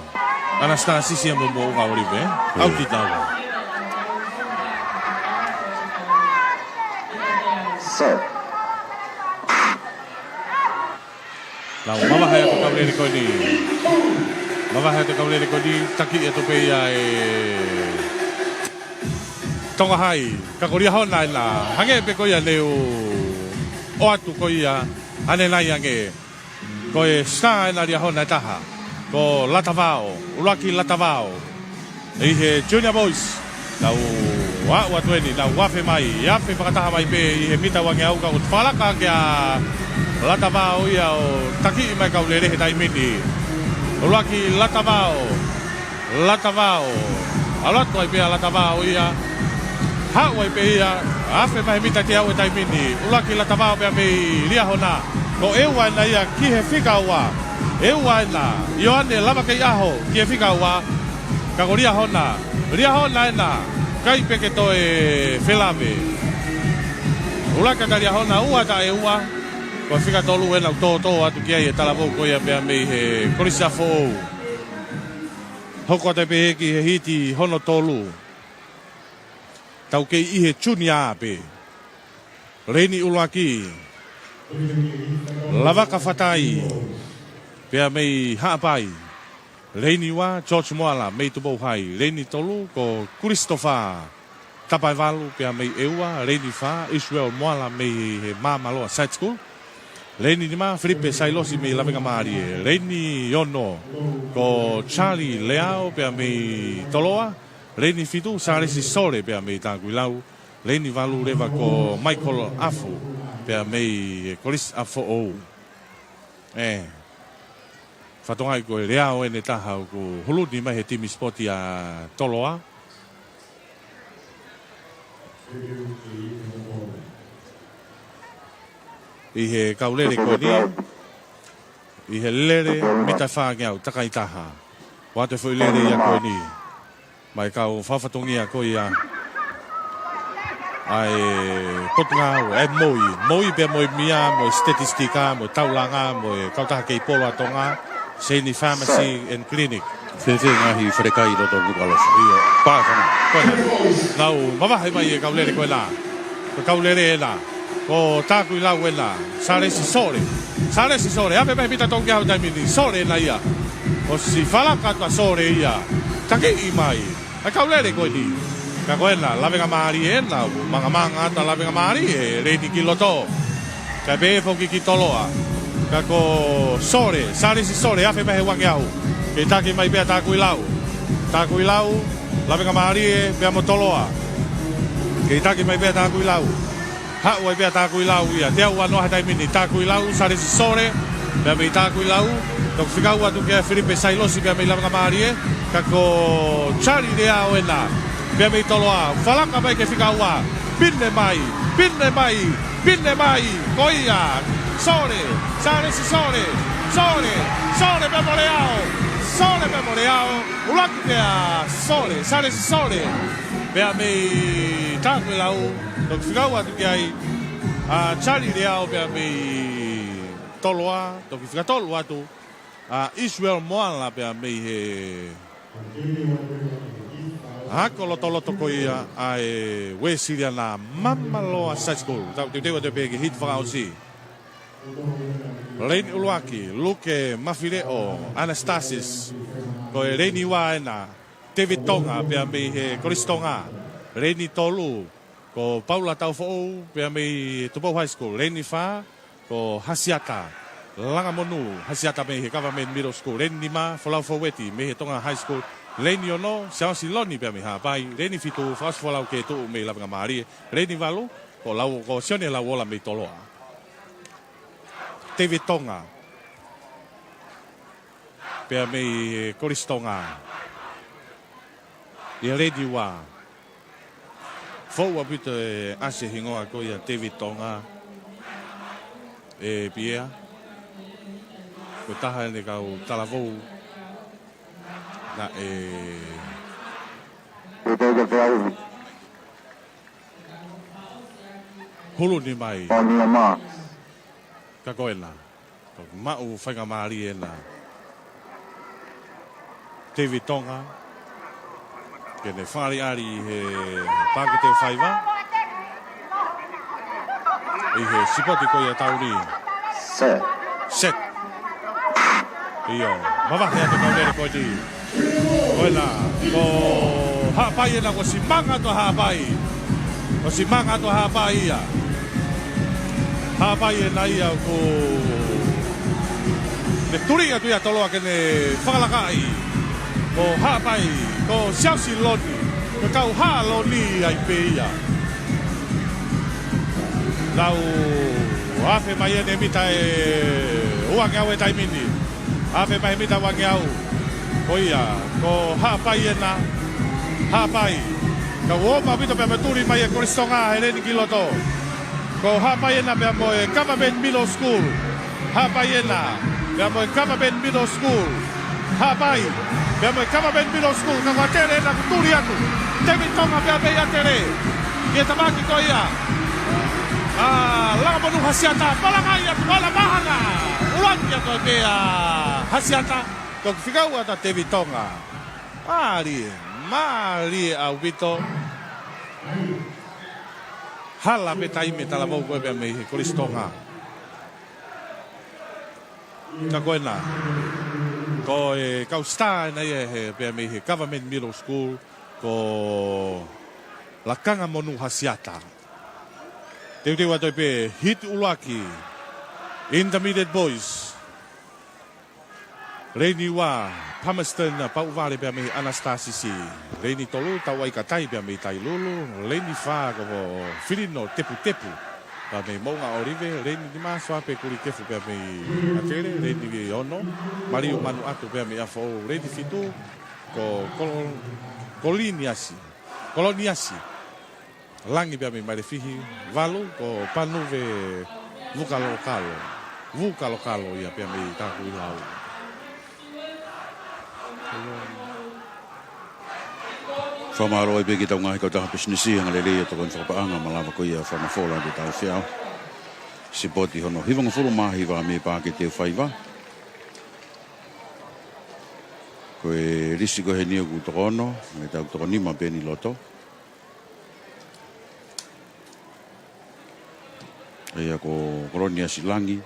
Anastasisi mo Moʻunga ʻOlive. ʻIo. ʻAuti tau. Set. Nau mavahe atu kau lele ko eni. Mavahe atu kau lele ko eni, taki atu pē ia ʻe Tonga Hai, ka ko Liahona ena, hangē pē ko ia ne u ʻoatu ko ia, ʻanenai ange. Ko e star ena Liahona ʻe taha, ko Latavao, ʻUluaki Latavao. ʻI he Junior Boys, nau aʻu atu eni, nau afe mai, afe fakataha mai pē ʻi he mita uangeau ka ʻoku fakalaka kia Latavao ia ʻo takiʻi mai kau lele he taimi ni. ʻUluaki Latavao, Latavao. ʻAlu atu ai pē ʻa Latavao ia. Haʻu ai pē ia, afe mai he mita teau he taimi ni. ʻUluaki Latavao pea mei Liahona. Ko ʻEua ena ia ki he fika ua. ʻEua ena, Ioane Lavakeiʻaho ki he fika ua. Ka ko Liahona, Liahona ena, ʻikai pē ke toe felave. ʻUluaki ʻa Liahona, ua ʻa ʻEua, ko e fika tolu ena ʻoku tōtō atu ki ai e talavou ko ia pea mei he Kolisi ʻApifoʻou. Hoko atu pē ki he hiti hono tolu. Tau kei ʻi he junior pē. Leini ʻuluaki, Lavaka Fatai, pea mei Haʻapai. Leini ua, George Moala, mei Tupou Hai. Leini tolu, ko Christopher Tapaevalu, pea mei ʻEua. Leini fā, Israel Moala, mei he Māmaloa Side School. Leini nima, Filipe Sailosi, mei Lavengamālie. Leini ono, ko Charlie Leao, pea mei Toloa. Leini fitu, Sālesi Sole pea mei Takuilau. Leini valu leva ko Michael Afu pea mei Kolisi ʻApifoʻou. ʻE, fatongia ko e leao ʻeni ʻe taha ʻoku huluni mai he timi sipoti ʻa Toloa. ʻI he kau lele ko eni, ʻi he lele mita fāngeau, takai taha. ʻOatu e foʻi lele ia ko eni mei he kau fakafatongia ko ia ʻa e Potungāue, ʻa e MOI, MOI pea mo e M I A, mo e Statistika, mo e Taulanga, mo e Kautaha Kei Polo ʻa Tonga, Seini Pharmacy and Clinic. Fēfē ngaahi falekai ʻi loto Nukuʻalofa? ʻIo. Pāfana. Ko ena. Nau mavahe mai e kau lele ko ena. Ko e kau lele ena. Ko Takuilau ena. Sālesi Sole. Sālesi Sole. Afe mai mita tolu ki he ʻaho taimi ni. Sole ena ia. ʻOsi falaka atu ʻa Sole ia. Takiʻi mai ʻa e kau lele ko eni. Ka ko ena, lavengamālie ena, mangamanga atu ʻa lavengamālie, leini ki loto. Kae pehē foki ki Toloa. Ka ko Sole, Sālesi Sole, afe mai he uangeau. Kei taki mai pē ʻa Takuilau. Takuilau, lavengamālie, pea mo Toloa. Kei taki mai pē ʻa Takuilau. Haʻu ai pē ʻa Takuilau ia. Teau ua noa he taimi ni, Takuilau, Sālesi Sole, pea mei Takuilau. Toki fika ua atu kia Filipe Sailosi pea mei lavengamālie. Ka ko Charlie Leao ena. Pea mei Toloa. Falaka mai ke fika ua. Pine mai. Pine mai. Pine mai. Ko ia. Sole. Sālesi Sole. Sole. Sole pea mo Leao. Sole pea mo Leao. ʻUluaki pē ʻa Sole. Sālesi Sole. Pea mei Takuilau. Toki fika ua atu ki ai ʻa Charlie Leao pea mei Toloa, toki fika tolu atu ʻa Israel Moala pea mei he ako lotoloto ko ia ʻa e Uēsiliana Mamaroa Side School. Tau teuteu atu pē ki he hiti fakaʻosi. Leini ʻuluaki, Luke Mafileʻo Anastasis, ko e leini ua ena, David Tonga pea mei he Kolisi Tonga. Leini tolu, ko Paula Taufoʻou pea mei Tupou High School. Leini fā, ko Hasiata Langamonu Hasiata mei he Government Middle School. Leini nima, Folau Foueti mei he Tonga High School. Leini ono, Siaosi Loni pea mei Haʻapai. Leini fitu, Fakaʻosi Folau Ketuʻu mei lavengamālie. Leini valu, ko Lau, ko Sione Lauola mei Toloa. David Tonga pea mei Kolisi Tonga. ʻI he leini ua. Foʻou ʻaupito e ʻasi e hingoa ko ia David Tonga, ʻe Piea. Ko e taha ʻene kau talavou naʻe huluni mai. Ka ko ena, toki maʻu faingamālie ena David Tonga ke ne fakaʻaliʻali he paketi faiva ʻi he sipoti ko ia ʻa tauni. Set. Set. ʻIo, mavahe atu e kau lele ko eni. Ko ena, ko Haʻapai ena, kuo ʻosi manga atu ʻa Haʻapai. Kuo ʻosi manga atu ʻa Haʻapai ia. Haʻapai ena ia ʻoku ne tuli atu ia ʻa Toloa ke ne fakalakaʻi. Ko Haʻapai, ko Siaosi Loni, ko e kau Haʻa Loni ai pē ia. Nau afe mai ʻeni he mita ʻe uangeau he taimi ni. Afe mai he mita uangeau. Ko ia, ko Haʻapai ena, Haʻapai. Ka ʻoku ʻomai ʻaupito pea mo e tuli mai ʻa e Kolisi Tonga he leini ki loto. Ko Haʻapai ena pea mo e Government Middle School. Haʻapai ena pea mo e Government Middle School. Haʻapai pea mo e Government Middle School, ka ko ʻAtele ena kuo tuli atu. David Tonga pea mei ʻAtele. Ki he tafaʻaki ko ia ʻa Langamonu Hasiata, fakalaka ia, tuʻu ʻa e mahanga. ʻUluaki atu pē ʻa Hasiata, toki fika ua atu ʻa David Tonga. Mālie, mālie ʻaupito. Hala pē taimi e talavou ko ē pea mei he Kolisi Tonga. Ka ko ena, ko e kau star ena ia he, pea mei he Government Middle School, ko Lakanga Monu Hasiata. Teuteu atu pē hiti ʻuluaki, Intermediate Boys. Leini ua, Palmerston Pauvale pea mei Anastasisi. Leini tolu, Tauaikatai pea mei Tailulu. Leini fā ko Filino Teputepu pea mei Moʻunga ʻOlive. Leini nima, Soape Kulikefu pea mei ʻAtele. Leini ono, Maliu Manuʻatu pea mei ʻApifoʻou. Leini fitu ko Kolo-, Koliniasi, Koloniasi Langi pea mei Mailefihi. Valu ko Panuve Vukalokalo, Vukalokalo ia pea mei Takuilau. Fakamālō ai pē ki heʻetau ngaahi kautaha pisinisi, angalelei ʻa e tokoni fakapaʻanga, malava ko ia fakamafola ʻetau feʻao. Sipoti hono hivangofulu mā hiva mei he paʻake ʻe faiva. Ko e lisi ko eni ʻoku toko ono, mo ʻetau toko nima pē ʻeni ʻi loto. ʻA ia ko Koloniasi Langi,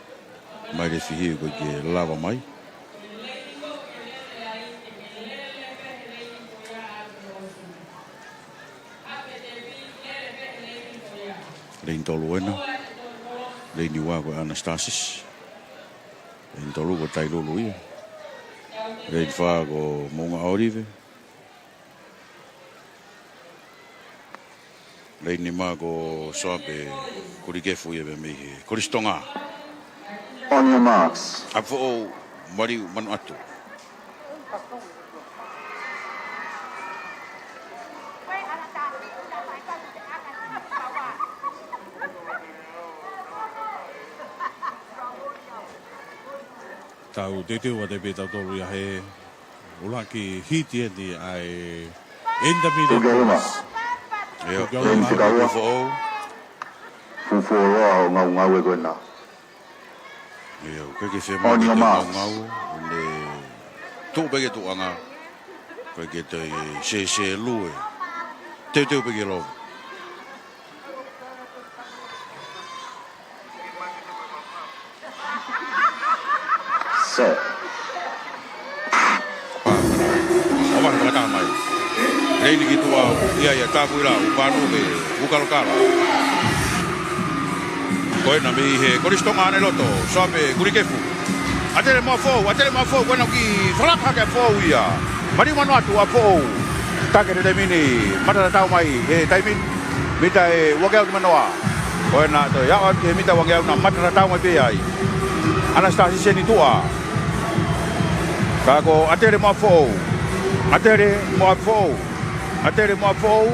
Mailefihi, ʻoku ʻikai ke lava mai. Leini tolu ena. Leini ua ko Anastasisi. Leini tolu ko Tailulu ia. Leini fā ko Moʻunga ʻOlive. Leini nima ko Soape Kulikefu ia pea mei he Kolisi Tonga. On your marks. ʻApifoʻou, Maliu Manuʻatu. Tau teuteu atu pē tautolu ia he ʻuluaki hiti eni ʻa e intermediate. Tuki ʻolunga. Ia, tuki ʻolunga. Tuki ʻolunga. Fuʻu fuoloa ʻo ngaungaue ko ena. Ia, ʻoku ʻikai ke fie maʻu ke ngaungaue, ʻo ne tuʻu pē ki he tuʻuʻanga, ʻoku ʻikai ke toe sēsēlue. Teuteu pē ki he love. Set. ʻOmai, fakataha mai. Leini ki tuʻa, ia, ia, Takuilau, Panuve Vukalokalo. Ko ena mei he Kolisi Tonga ʻi loto, Soape Kulikefu. ʻAtele mo ʻApifoʻou, ʻatele mo ʻApifoʻou, ko ena ʻoku kiʻi falaka hake ʻApifoʻou ia. Maliu Manuʻatu, ʻApifoʻou. Take he taimi ni, mata tatau mai he taimi ni. Mita ʻe uangeau nimanoa. Ko ena toe aʻu ki he mita uangeau na, mata tatau mai pē ai. Anastasisi ʻi tuʻa. Ka ko ʻAtele mo ʻApifoʻou. ʻAtele mo ʻApifoʻou. ʻAtele mo ʻApifoʻou.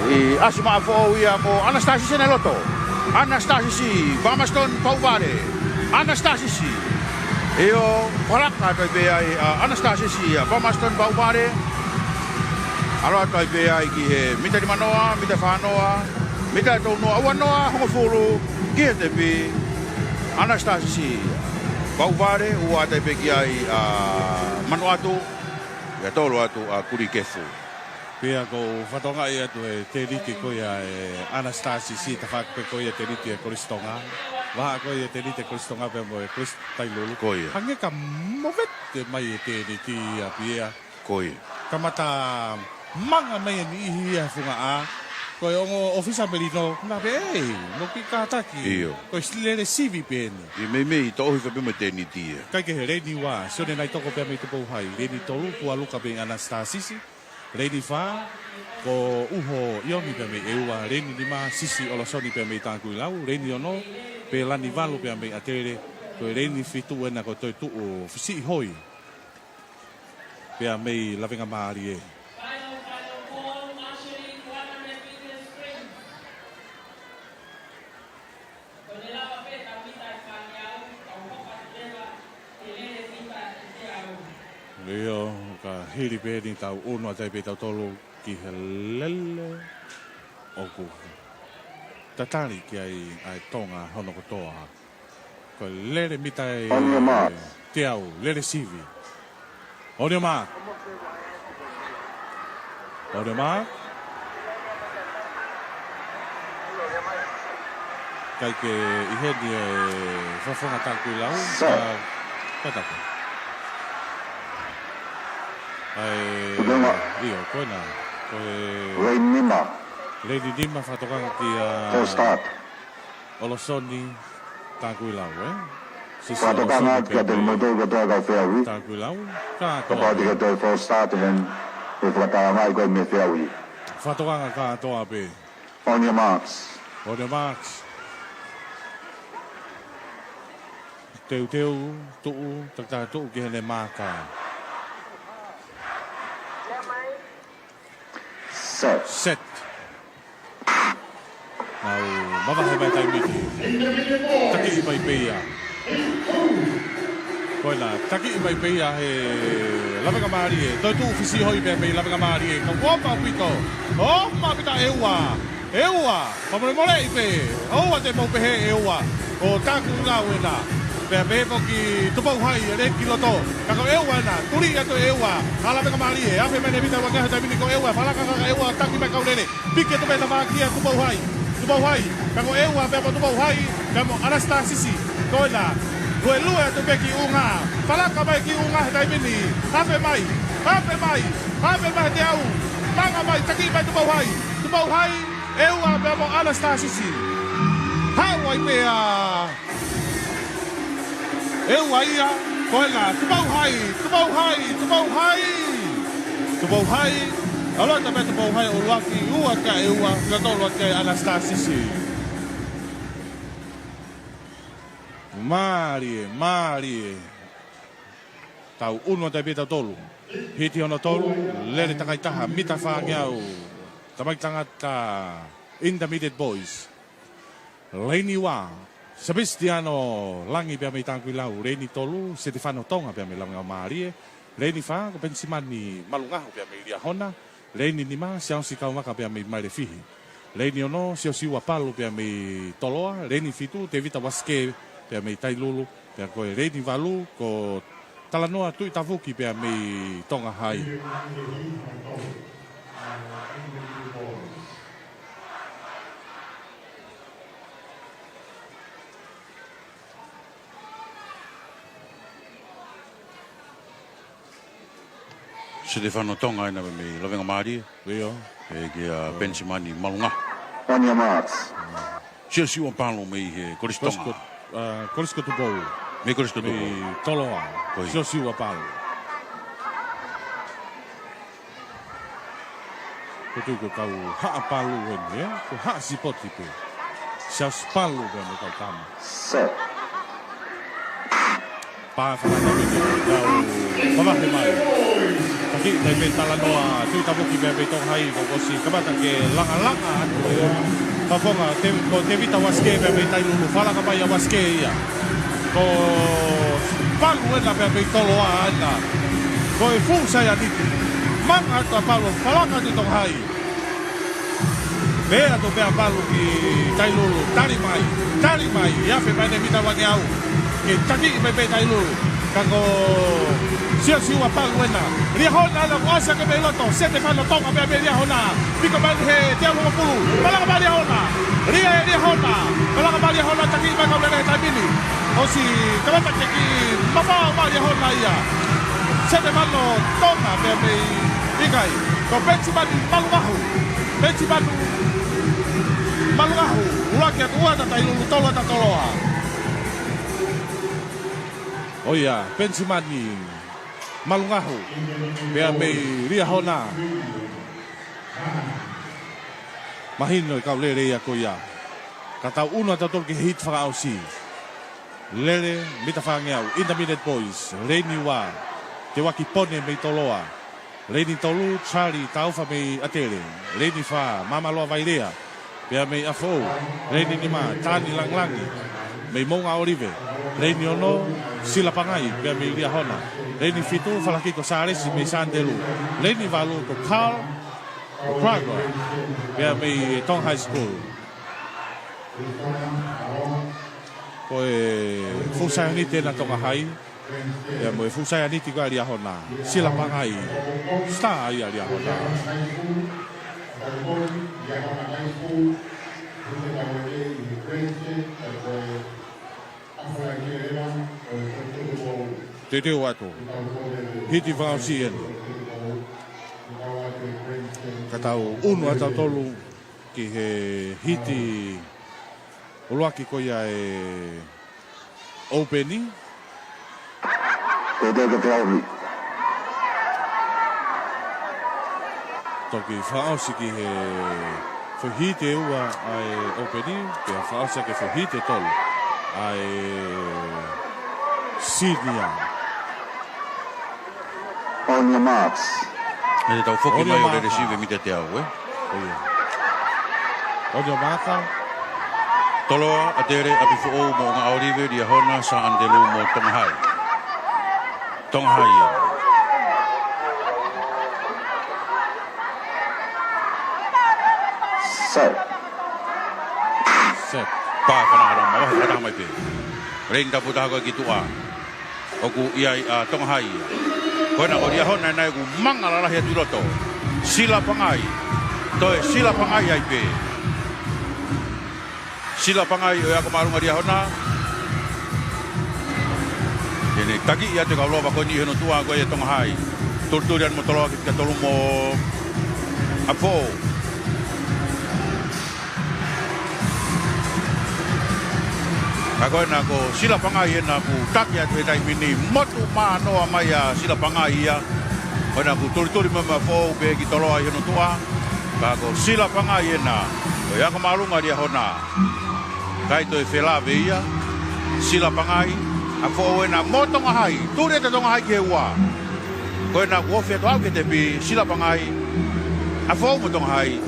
ʻI ʻasi mo ʻApifoʻou ia ko Anastasisi ʻi loto. Anastasisi, Palmerston Pauvale. Anastasisi. ʻIo, falaka atu ai pē ai ʻa Anastasisi ia Palmerston Pauvale. ʻAlu atu ai pē ai ki he mita nimanoa, mita fānoa, mita tolunoa, uanoa, hongofulu, ki he tepi. Anastasisi Pauvale, ua atu ai pē ki ai ʻa Manuʻatu, ia tolu atu ʻa Kulikefu. Pea ʻoku ou fakatokangaʻi atu e tēniti ko ia ʻa Anastasisi, tafaʻaki pē ko ia tēniti ʻa e Kolisi Tonga. Vahaʻa ko ia tēniti ʻa e Kolisi Tonga pea mo e Kolisi Tailulu. Ko ia. Hangē ka movete mai e tēniti ia pea. Ko ia. Kamata manga mai e niʻihi ia he funga ʻā. Ko e ongo ʻōfisa Melino, na pē, ʻei, mo ki kātaki. ʻIo. Ko e lele sivi pē eni. ʻIo, meimei, toʻo hifo pē mo e tēniti ia. ʻIkai ke he leini ua, Sione Naitoko pea mei Tupou Hai. Leini tolu, Pualuka pea mei Anastasisi. Leini fā, ko Uho ʻIomi pea mei ʻEua. Leini nima, Sisi ʻOlosoni pea mei Takuilau. Leini ono, Pelani Valu pea mei ʻAtele. Ko e leini fitu ena ko Toetuʻu Siʻihoi pea mei Lavengamālie. ʻIo, ka hili pē eni tau ʻunu atu ai pē tautolu ki he lele ʻoku tatali ki ai ʻa e Tonga hono kotoa. Ko e lele mita ʻe teau, lele sivi. On your mark. On your mark. ʻIkai ke ʻi heni e fakafofonga Takuilau. Set. Ka, ka tapu. ʻAi, ʻio, ko ena. Ko e leini nima. Leini nima, fakatokanga kia Full start. ʻOlosoni Takuilau, ē? Fakatokanga atu kiate kimoutolu kotoa kau fehuʻi. Tākuilau, kātoa. Kapau te ke toe false start heni, ʻe fakatānaki koe mei he fehuʻi. Fakatokanga kātoa pē. On your marks. On your marks. Teuteu, tuʻu, takitaha tuʻu ki heʻene maaka. Set. Set. Nau mavahe mai taimi ni. Takiʻi mai pē ia. Ko ena, takiʻi mai pē ia he Lavengamālie. Toe tuʻu fisihoʻi pē mei Lavengamālie. Ka ʻoku ʻofa ʻaupito. ʻOfa ʻaupito ʻEua. ʻEua, fakamolemoleʻi pē. ʻOua te mou pehē ʻEua. Ko Tākuilau ena. Pea pehē foki Tupou Hai, ʻe lele ki loto. Ka ko ʻEua ena, tuli atu ʻEua. ʻA Lavengamālie, afe mai ʻene mita ua ngeau he taimi ni ko ʻEua. Fakalaka ka ʻEua, taki mai kau lele. Piki atu pē tafaʻaki ʻa Tupou Hai. Tupou Hai, ka ko ʻEua, pea mo Tupou Hai, pea mo ʻAnasitā Sisi. Ko ena, ko e lue atu pē ki ʻuhinga. Fakalaka mai ki ʻuhinga he taimi ni. Afe mai, afe mai, afe mai he teau. Manga mai, taki mai Tupou Hai. Tupou Hai, ʻEua pea mo ʻAnasitā Sisi. Haʻu ai pē ʻa ʻEua ia, ko ena, Tupou Hai, Tupou Hai, Tupou Hai. Tupou Hai, ʻalu atu pē Tupou Hai ʻuluaki, ua kia ʻEua, kia tolu atu kia ʻAnasitā Sisi. Mālie, mālie. Tau ʻunu atu ai pē tautolu. Hiti hono tolu, lele takaitaha, mita fāngeau. Tamaiki tangata, Intermediate Boys. Leini ua, Sebastiano Langi pea mei Tākuilau. Leini tolu, Setefano Tonga pea mei Lavengamālie. Leini fā, ko Penisimani Malungahu pea mei Liahona. Leini nima, Siaosi Kaumaka pea mei Mailefihi. Leini ono, Siosiua Palu pea mei Toloa. Leini fitu, Tevita Uasike pea mei Tailulu. Pea ko e leini valu, ko Talanoa Tuʻitavuki pea mei Tonga Hai. Setefano Tonga ena mei Lavengamālie. ʻIo. Pea kia Penisimani Malungahu. On your marks. Siosiua Palu mei he Kolisi Tonga. Kolisi Ko-, ʻa, Kolisi ko Tupou. Mei Kolisi ko Tupou. Mei Toloa. Ko ia. Siosiua Palu. Ko e tui ko e kau haʻa Palu eni, ē? Ko e haʻa sipoti pē. Siaosi Palu pē mo e kau tama. Set. Pā fakatātā pē ke tau mavahe mai. Taki mai pē Talanoa Tuʻitavuki pea mei Tonga Hai, kuo ʻosi kamata ke langalanga atu e fafonga, Te-, ko Tevita Uasike pea mei Tailulu, fakalaka mai ʻa Uasike ia. Ko Palu ena pea mei Toloa ena. Ko e fuʻu saianiti. Manga atu ʻa Palu, fakalaka atu Tonga Hai. Pea atu pē ʻa Palu ki Tailulu, tali mai, tali mai, ʻe afe mai ʻene mita ua ngeau. Ke taki mai pē Tailulu, ka ko Siosiua Palu ena. Liahona ʻalu ʻo ʻasi hake mei loto, Setefano Tonga pea mei Liahona. Piko mai he teau hongofulu, fakalaka mai Liahona. Lia ʻe Liahona, fakalaka mai Liahona, taki mai kau lele he taimi ni. ʻOsi kamata ke kiʻi mapao mai Liahona ia. Setefano Tonga pea mei ʻikai. Ko Penisimani Malungahu. Penisimani Malungahu. ʻUluaki atu ua ʻa Tailulu, tolu ʻa Toloa. ʻO ia, Penisimani Malungahu. Pea mei Liahona. Mahino e kau lele ia ko ia. Ka tau ʻunu atu tautolu ki he hiti fakaʻosi. Lele, mita fāngeau, Intermediate Boys, leini ua, Teuaki Pone mei Toloa. Leini tolu, Charlie Taufa mei ʻAtele. Leini fā, Mamaloa Vailea, pea mei ʻApifoʻou. Leini nima, Tani Langilangi mei Moʻunga ʻŌlive. Leini ono, Sila Pangai, pea mei Liahona. Leini fitu, Falakiko Sālesi mei Sānitelū. Leini valu, ko Carl O'Crago, pea mei Tonga High School. Ko e fuʻu saianiti ena Tonga Hai, pea mo e fuʻu saianiti ko ia Liahona, Sila Pangai, star ia Liahona. Teuteu atu. Hiti fakaʻosi eni. Ka tau ʻunu atu tautolu ki he hiti ʻuluaki ko ia e ʻOpeni. Pea tau ka peau ni. Toki fakaʻosi ki he foʻi hiti ʻe ua ʻa e ʻopeni, pea fakaʻosi ki he foʻi hiti ʻe tolu ʻa e senior. On your marks. He tau foki mai ʻo lele sivi mita teau, ē? ʻIo. On your marker. Toloa, ʻAtele, ʻApifoʻou, Moʻunga ʻŌlive, Liahona, Sā ʻAnitelū mo Tonga Hai. Tonga Hai. Set. Set. Pā, fanau, fanau, mavahe, fanau mai pē. Leini tapu taha ko ē ki tuʻa. ʻOku ʻi ai ʻa Tonga Hai ia. Ko ena ko Liahona ena ʻoku manga lalahi atu ʻi loto. Silapangai. Toe silapangai ai pē. Silapangai ʻo e ako māʻolunga Liahona. Ke ne takiʻi atu e kau lova ko eni ʻi hono tuʻa ko ē ʻa Tonga Hai. Tulituli atu mo Toloa ki he fika tolu mo ʻApifoʻou. Ka ko ena ko Silapangai ena ʻoku taki atu he taimi ni, motu manoa mai ʻa Silapangai ia. Ko ena ʻoku tulituli mai mo ʻApifoʻou pē ki Toloa ʻi hono tuʻa. Ka ko Silapangai ena, ko e ako māʻolunga Liahona. ʻIkai toe felave ia, Silapangai, ʻApifoʻou ena mo Tonga Hai, tuli ʻa Tonga Hai ki he ua. Ko ena ʻoku ofi atu ʻo aʻu ki he tepi, Silapangai, ʻApifoʻou mo Tonga Hai.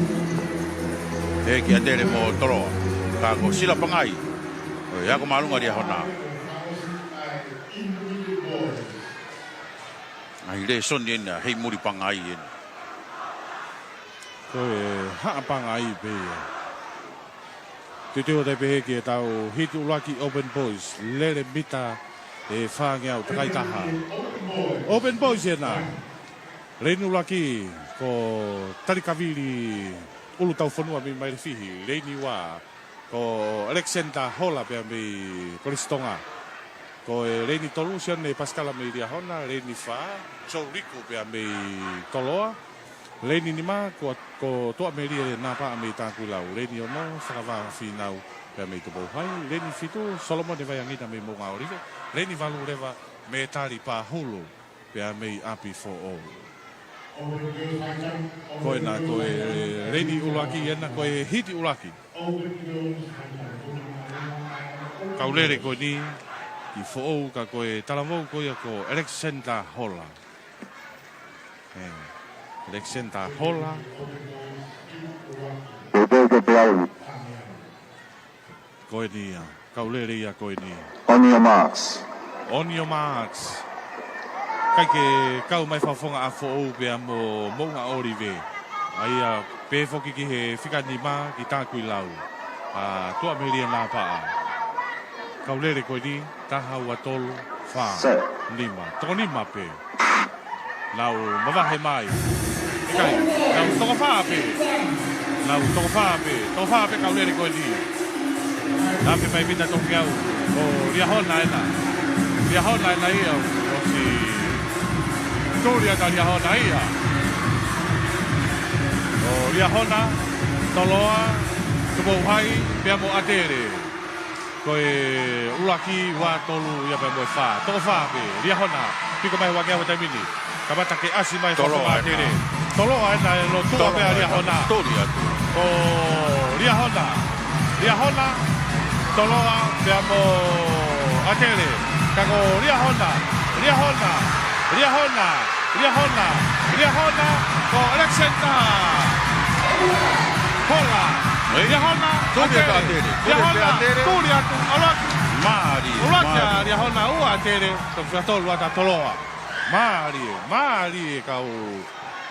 Pehē kia ʻAtele mo Toloa. Ka ko Silapangai, ʻo e ako māʻolunga Liahona. ʻAi lēsoni ena, hei muli pangai ena. Ko e haʻa pangai pē ia. Tuʻutuʻu atu ai pē ki heʻetau hiti ʻuluaki Open Boys, lele mita ʻe fāngeau, takai taha. Open Boys ena. Leini ʻuluaki ko Talikavili ʻUlutaufonua mei Mailefihi. Leini ua ko Alexander Hola pea mei Kolisi Tonga. Ko e leini tolu Sione Pasikala mei Liahona, leini fā Joe Liku pea mei Toloa. Leini nima ko, ko Toʻamelie Napaʻa mei Takuilau. Leini ono Fakavā Finau pea mei Tupou Hai. Leini fitu Solomone Vaiangina mei Moʻunga ʻŌlive. Leini valu leva Metali Pahulu pea mei ʻApifoʻou. Ko ena ko e leini ʻuluaki ena ko e hiti ʻuluaki. Kau lele ko eni ki foʻou ka ko e talavou ko ia ko Alexander Hola. ʻE, Alexander Hola. Ko eni ia, kau lele ia ko eni. On your marks. On your marks. ʻIkai ke kau mai fakafofonga ʻApifoʻou pea mo Moʻunga ʻŌlive. ʻA ia pē foki ki he fika nima ki Takuilau. ʻA Toʻamelie Napaʻa. Kau lele ko eni, taha, ua, tolu, fā, nima. Toko nima pē. Nau mavahe mai. ʻIkai, nau toko fā pē. Nau toko fā pē. Toko fā pē kau lele ko eni. Nau ke mai mita toko au. Ko Liahona ena. Liahona ena ia. ʻOsi tuli atu ʻa Liahona ia. Ko Liahona, Toloa, Tupou Hai, pea mo ʻAtele. Ko e ʻuluaki, ua, tolu, ia pea mo e fā. Toko fā pē, Liahona. Piko mai ua ke au taimi ni. Kamata ke ʻasi mai Toloa fakafonga ʻAtele. Toloa ena ʻe lotua pea Liahona. Tuli atu. Ko Liahona. Liahona. Toloa pea mo ʻAtele. Ka ko Liahona. Liahona. Liahona. Liahona. Liahona. Ko Alexander Hola. Liahona. Tuli atu ʻAtele. Liahona. Tuli atu. ʻUluaki. Mālie. ʻUluaki ʻa Liahona, ua ʻAtele. Toko fā tolu atu ʻa Toloa. Mālie. Mālie kau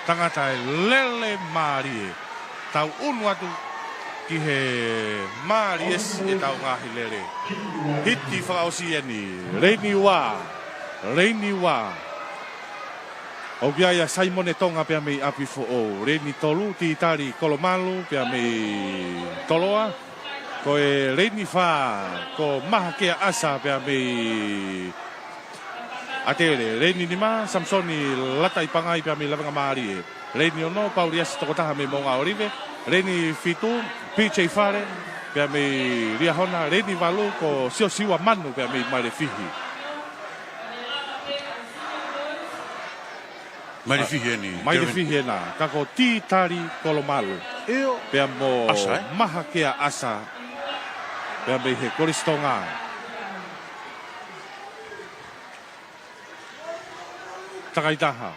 tangata ʻe lele mālie. Tau ʻunu atu ki he mālie siʻetau ngaahi lele. Hiti fakaʻosi eni. Leini ua. Leini ua. ʻOku ʻi ai ʻa Saimone Tonga pea mei ʻApifoʻou. Leini tolu, Titali Kolomalu pea mei Toloa. Ko e leini fā, ko Mahakea ʻAsa pea mei ʻAtele. Leini nima, Samisoni Lataipangai pea mei Lavengamālie. Leini ono, Pauliasi Tokotaha mei Moʻunga ʻŌlive. Leini fitu, P J Fale. Pea mei Liahona, Leini valu ko Siosiua Manu pea mei Mailefihi. Mailefihi eni, Mailefihi ena, ka ko Titali Kolomalu. ʻIo. Pea mo Asa, ē? Mahakea Asa. Pea mei he Kolisi Tonga. Takaitaha.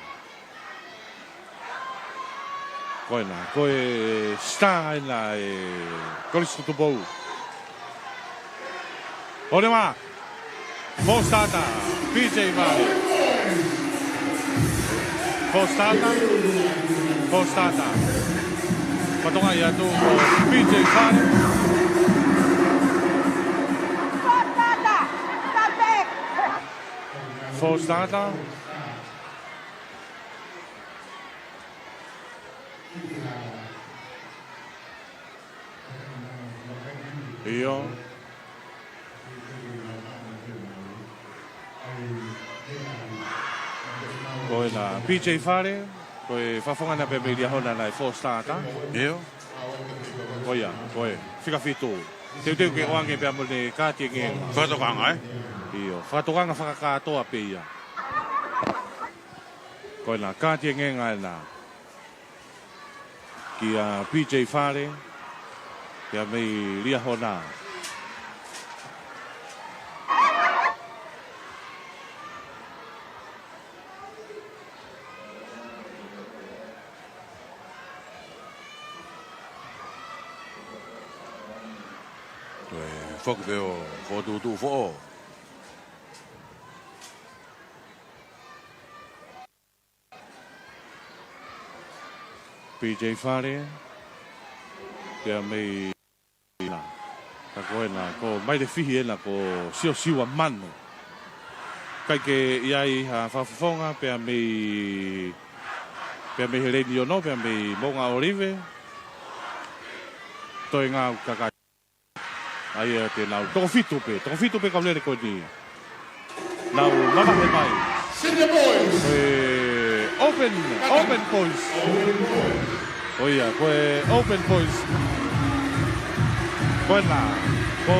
Ko ena, ko e star ena ʻa e Kolisi Tupou. ʻOleva. Four starter, P J Fale. Four starter, four starter. Fatongia atu ko P J Fale. Four starter. ʻIo. Ko ena P J Fale, ko e fakafofonga ena pea mei Liahona ʻa e four starter. ʻIo. Ko ia, ko e fika fitu. Teuteu ke ʻoange pea mo e kaati ʻe ngeʻenga. Fakatokanga, ē? ʻIo, fakatokanga fakakātoa pē ia. Ko ena kaati ʻe ngeʻenga ena kia P J Fale, pea mei Liahona. Ko e foki pē ʻo fokotuʻutuʻu foʻou. P J Fale, pea mei na. Ka ko ena, ko Mailefihi ena, ko Siosiua Manu. ʻIkai ke ʻi ai ha fakafofonga, pea mei, pea mei he Leini ono, pea mei Moʻunga ʻŌlive. Toe ngāue kakai. ʻA ia te nau toko fitu pē, toko fitu pē kau lele ko eni. Nau mavahe mai. Senior boys. Ko e open, open boys. Ko ia, ko e open boys. Ko ena, ko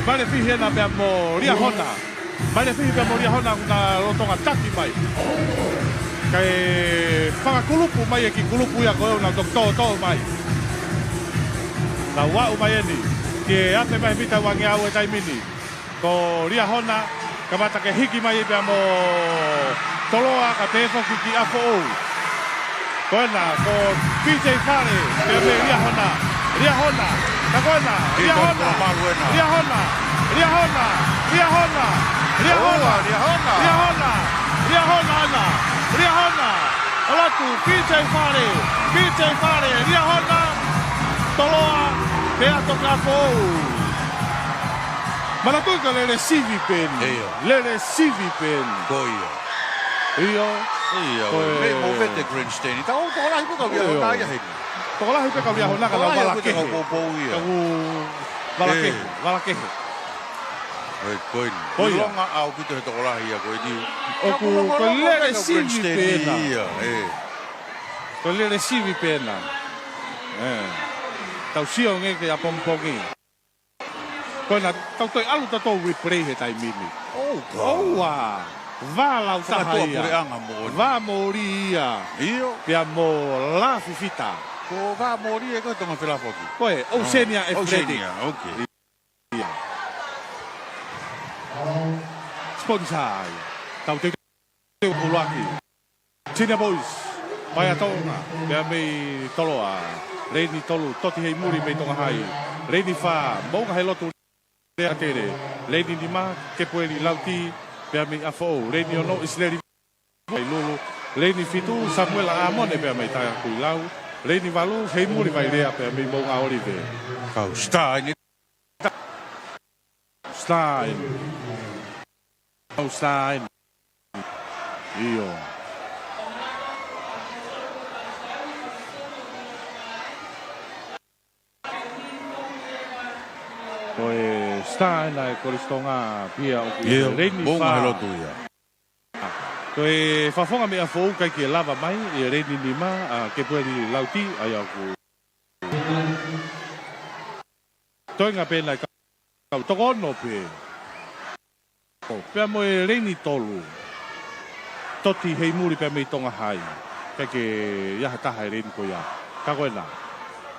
Mailefihi ena pea mo Liahona. Mailefihi pea mo Liahona ʻoku na lolotonga taki mai. Kae fakakulupu mai e kiʻi kulupu ia ko ē ʻoku nau toki tōtō mai. Nau aʻu mai eni, ke afe mai mita uangeau he taimi ni. Ko Liahona, kamata ke hiki mai pea mo Toloa ka pehē foki ki ʻApifoʻou. Ko ena, ko P J Fale, pea mei Liahona, Liahona, ka ko ena, Liahona, Liahona, Liahona, Liahona, Liahona, Liahona, Liahona, ʻoatu, P J Fale, P J Fale, Liahona, Toloa, pea toki ʻApifoʻou. Manatuʻi ko e lele sivi pē eni. ʻIo. Lele sivi pē eni. Ko ia. ʻIo. ʻIo, ko e mei mo vete grandstand. Tau tokolahi pē kau Liahona ia heni. Tokolahi pē kau Liahona ka nau vala kehe. Kau poupou ia. Kau vala kehe, vala kehe. Ko eni. Ko ia. ʻIlonga ʻaupito he tokolahi ia ko eni. ʻOku ko e lele sivi pē ena. Ia, ē. Ko e lele sivi pē ena. Ē. Tau sio ange ki he ʻapongipongi. Ko ena, tau toe ʻalu tautolu replay he taimi ni. ʻOku. ʻOua, vā lau taha ia. Fakatuʻapuleʻanga moʻoni. Vā moli ia. ʻIo. Pea mo Lafifita. Ko vā moli ē ko e Tonga Felafoki. Ko e, Oceania Athletic. Oceania, ok. Ia. Sponsor ai. Tau te te ʻuluaki. Senior boys, Paeatonga, pea mei Toloa. Leini tolu, Toti Heimuli mei Tonga Hai. Leini fā, Moʻunga Helotu Leatele. Leini nima, Kepueli Lauti, pea mei ʻApifoʻou. Leini ono, ʻIsileli Vailulu. Leini fitu, Samuela ʻAmone, pea mei Takuilau. Leini valu, Heimuli Vailea, pea mei Moʻunga ʻŌlive. Kau star eni. Star eni. Kau star eni. ʻIo. Ko e star ena ʻa e Kolisi Tonga pea ʻoku ʻi ai ʻIo, Leini Moʻunga fā. Helotu ia. Ko e fakafofonga mei ʻApifoʻou ʻikai ke lava mai, ʻi he Leini nima, ʻa Kepueli Lauti, ʻa ia ʻoku. toenga pē ʻena e kau, toko ono pē. Ko, pea mo e leini tolu. Toti Heimuli pea mei Tonga Hai. Kae kehe ʻi ai ha taha e leini ko ia. Ka ko ena.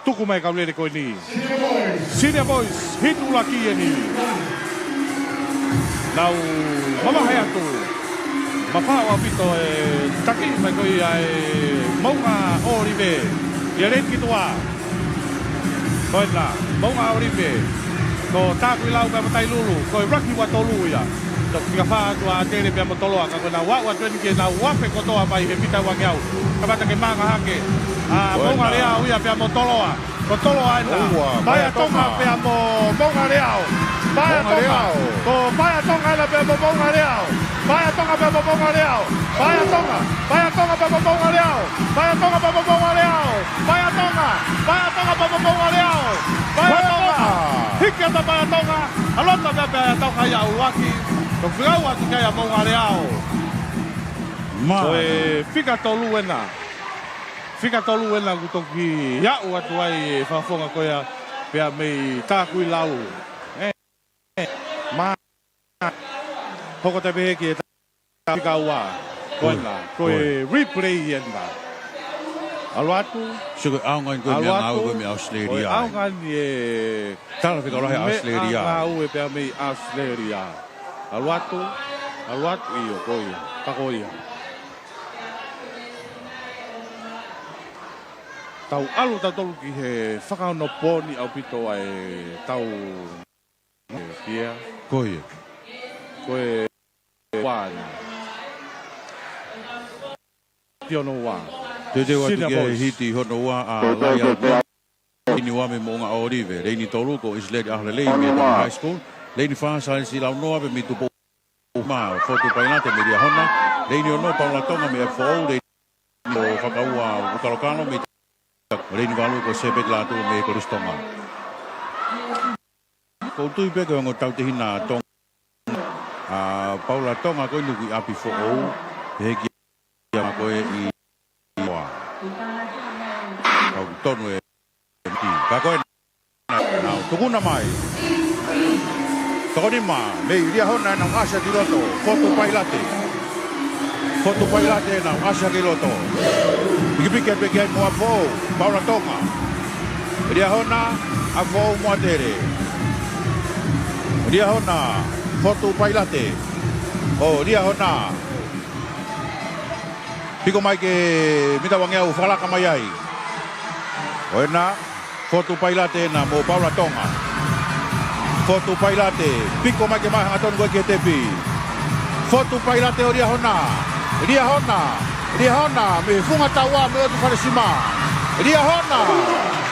Tuku mai e kau lele ko eni. Senior Boys, hit ʻuluaki eni. Nau mavahe atu. Mafaʻu ʻaupito e taki mai ko ia ʻa e Moʻunga ʻŌlive. ʻI he leini ki tuʻa. Ko ena, Moʻunga ʻŌlive. Ko Takuilau pea mo Tailulu. Ko e ʻuluaki ua tolu ia. Toki fika fā atu ʻa ʻAtele pea mo Toloa. Ka ko ʻenau aʻu atu eni ke nau afe kotoa mai he mita uangeau. Kamata ke maʻanga hake ʻa Moʻunga Leao ia pea mo Toloa. Ko Toloa ena. Paea Tonga pea mo Moʻunga Leao. Paea Tonga. Ko Paea Tonga ena pea mo Moʻunga Leao. Paea Tonga pea mo Moʻunga Leao. Paea Tonga. Paea Tonga pea mo Moʻunga Leao. Paea Tonga pea mo Moʻunga Leao. Paea Tonga. Paea Tonga pea mo Moʻunga Leao. Paea Tonga. Hiki atu ʻa Paea Tonga. ʻAlu atu ʻa Paea Tonga ia ʻuluaki. Toki lau atu ki ai ʻa Moʻunga Leao. Ko e fika tolu ena. Fika tolu ena kuo toki aʻu atu ai e fakafofonga ko ia pea mei Takuilau. ʻE, ma, hoko atu pē ki he fika ua. Ko ena, ko e replay ena. ʻAlu atu. Sio ko e ʻaonga eni ko e meʻangāue ko e meʻa ʻAositelēlia. Ko e ʻaonga eni e tala fika lahi ʻAositelēlia. Meʻangāue pea mei ʻAositelēlia. ʻAlu atu, ʻalu atu, ʻio, ko ia, ka ko ia. Tau ʻalu tautolu ki he fakaonopooni ʻaupito ʻa e tau, ē, pea. Ko ia. Ko e ua eni. Hiti hono ua. Teuteu atu ki he hiti hono ua ʻa Laiapi. Leini ua mei Moʻunga ʻŌlive. Leini tolu ko ʻIsileli ʻAholelei mei Tonga High School. Leini fā Sālesi Launoa pea mei Tupou Uma, Fotu Pailate mei Liahona. Leini ono Paula Tonga mei ʻApifoʻou. Leini ua Fakaua Ukalokalo mei Leini valu ko Sepeti Lātū mei Kolisi Tonga. ʻOku ou tui pē ko e ongo tautehina Tonga ʻa Paula Tonga ko eni ʻoku ʻi ʻApifoʻou, he ʻikai ke ʻi ai ko ē ʻi ʻOa. Kau tonu e M T. Ka ko ē nau tukuna mai. Toko nima, mei Liahona ʻenau ʻasi ki loto, Fotu Pailate. Fotu Pailate ʻenau ʻasi ki loto. Pikipiki atu pē ki ai mo ʻApifoʻou, Paula Tonga. Liahona, ʻApifoʻou mo ʻAtele. Liahona, Fotu Pailate. ʻO Liahona. Piko mai ki he mita uangeau, fakalaka mai ai. Ko ena, Fotu Pailate ena mo Paula Tonga. Fotu Pailate, piko mai ke maʻu hangatonu ko ē ki he tepi. Fotu Pailate ʻo Liahona. Liahona, Liahona, mei he funga taua, mei ʻotu fale sima. Liahona,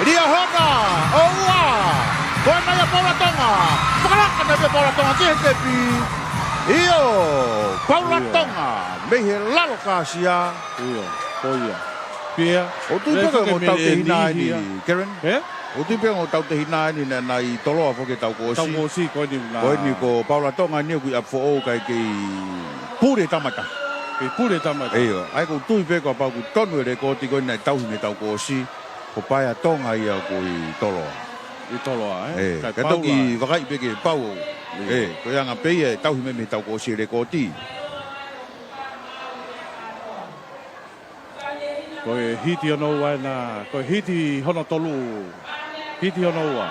Liahona, ʻo ua. Ko ena ia Paula Tonga. Fakalaka mai pē Paula Tonga ki he tepi. ʻIo, Paula Tonga, mei he lalo kāsia. ʻIo, ko ia. Pea, ʻoku ou tui pē ko e ongo tautehina eni, Kevin. Ē? ʻOku ou tui pē ko e ongo tautehina eni naʻa nau ʻi Toloa foki he taʻu kuo ʻosi. Taʻu kuo ʻosi, ko eni na. Ko eni ko Paula Tonga eni ʻoku ʻi ʻApifoʻou kae kei pule tama taha. Kei pule tama taha. ʻIo, ʻa ia ʻoku ou tui pē kapau ʻoku tonu e lekooti ko eni naʻe tauhi mei he taʻu kuo ʻosi, ko Paea Tonga ia ʻoku ʻi Toloa. ʻI Toloa, ē? Ē, kae toki vakai pē ke pau. ʻIo. Ē, ko e anga pē ia ʻe tauhi mai mei he taʻu kuo ʻosi e lekooti. Ko e hiti hono ua ena, ko e hiti hono tolu, hiti hono ua.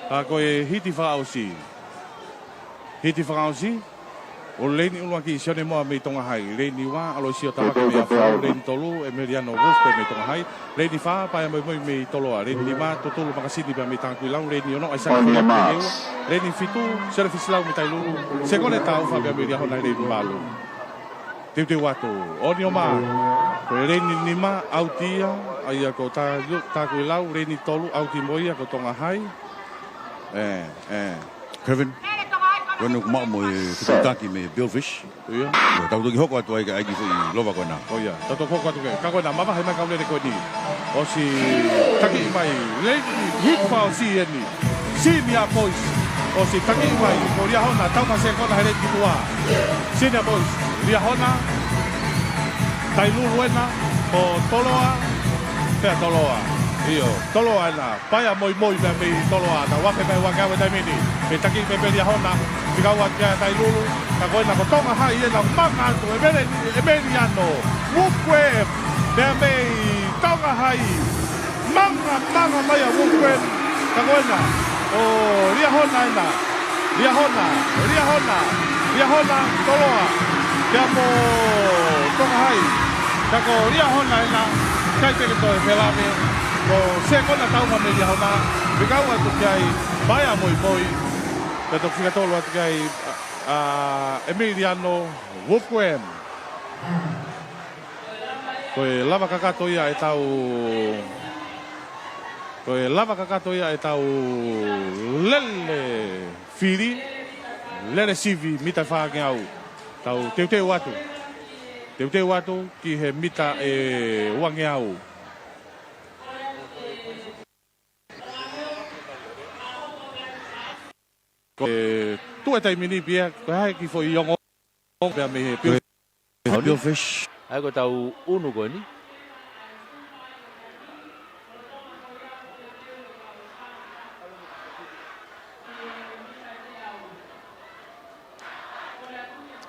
Ka ko e hiti fakaʻosi. Hiti fakaʻosi, ʻo leini ʻuluaki Sione Moa mei Tonga Hai, leini ua, ʻAlosio Tavake mei ʻApifoʻou, leini tolu, ʻEmeliano Wolf pē mei Tonga Hai, leini fā, Paea Moimoi mei Toloa, leini nima, Tutulu Makasini pē mei Takuilau, leini ono, ʻAisake Fiatu mei ʻEua, leini fitu, Sione Fisilau mei Tailulu, Sekone Taufa pē mei Liahona, leini valu. Teuteu atu, ʻOnioma, ko e leini nima, ʻauti ia, ʻa ia ko Ta-, Takuilau, leini tolu, ʻauti mo ia, ko Tonga Hai. Ē, ē. Kevin, ko ena ʻoku maʻu mo e fetuʻutaki mei Billfish. ʻIo. ʻIo, tau toki hoko atu ai ka ʻai ki foʻi lova ko ena. ʻIo, tau toki hoko atu ke, ka ko ena mavahe mai kau lele ko eni. ʻOsi taki mai, leini, hit fakaʻosi eni. Senior Boys, ʻosi taki mai, ko Liahona, tau ka sekona he leini ki tuʻa. Senior Boys, Liahona, Tailulu ena, ko Toloa, pea Toloa. ʻIo, Toloa ena, Paea Moimoi pea mei Toloa, tau afe pē ua ngeau he taimi ni. Mei taki pē peli a hona, fika ua kia Tailulu, ka ko ena ko Tonga Hai ena, manga atu, Emeli-, Emeliano Wukuem, pea mei Tonga Hai, manga, manga mai ʻa Wukuem, ka ko ena, ʻo Liahona ena, Liahona, Liahona, Liahona, Toloa, pea mo Tonga Hai. Ka ko Liahona ena, ʻikai pē ke toe felave, ko e sekona tau ma mei Liahona, fika ua atu ki ai, Paea Moimoi, pea toki fika tolu atu ki ai, ʻa, ʻa Emeliano Wukuem. Ko e lava kakato ia ʻetau, ko e lava kakato ia ʻetau lele fili, lele sivi mita fā ngeau. Tau teuteu atu. Teuteu atu ki he mita ʻe ua ngeau. Ko e tuʻu he taimi ni pea, ko e hā e kiʻi foʻi ongo pea mei he Ko e pio. Happy Fish. ʻA ia ko ʻetau ʻunu ko eni.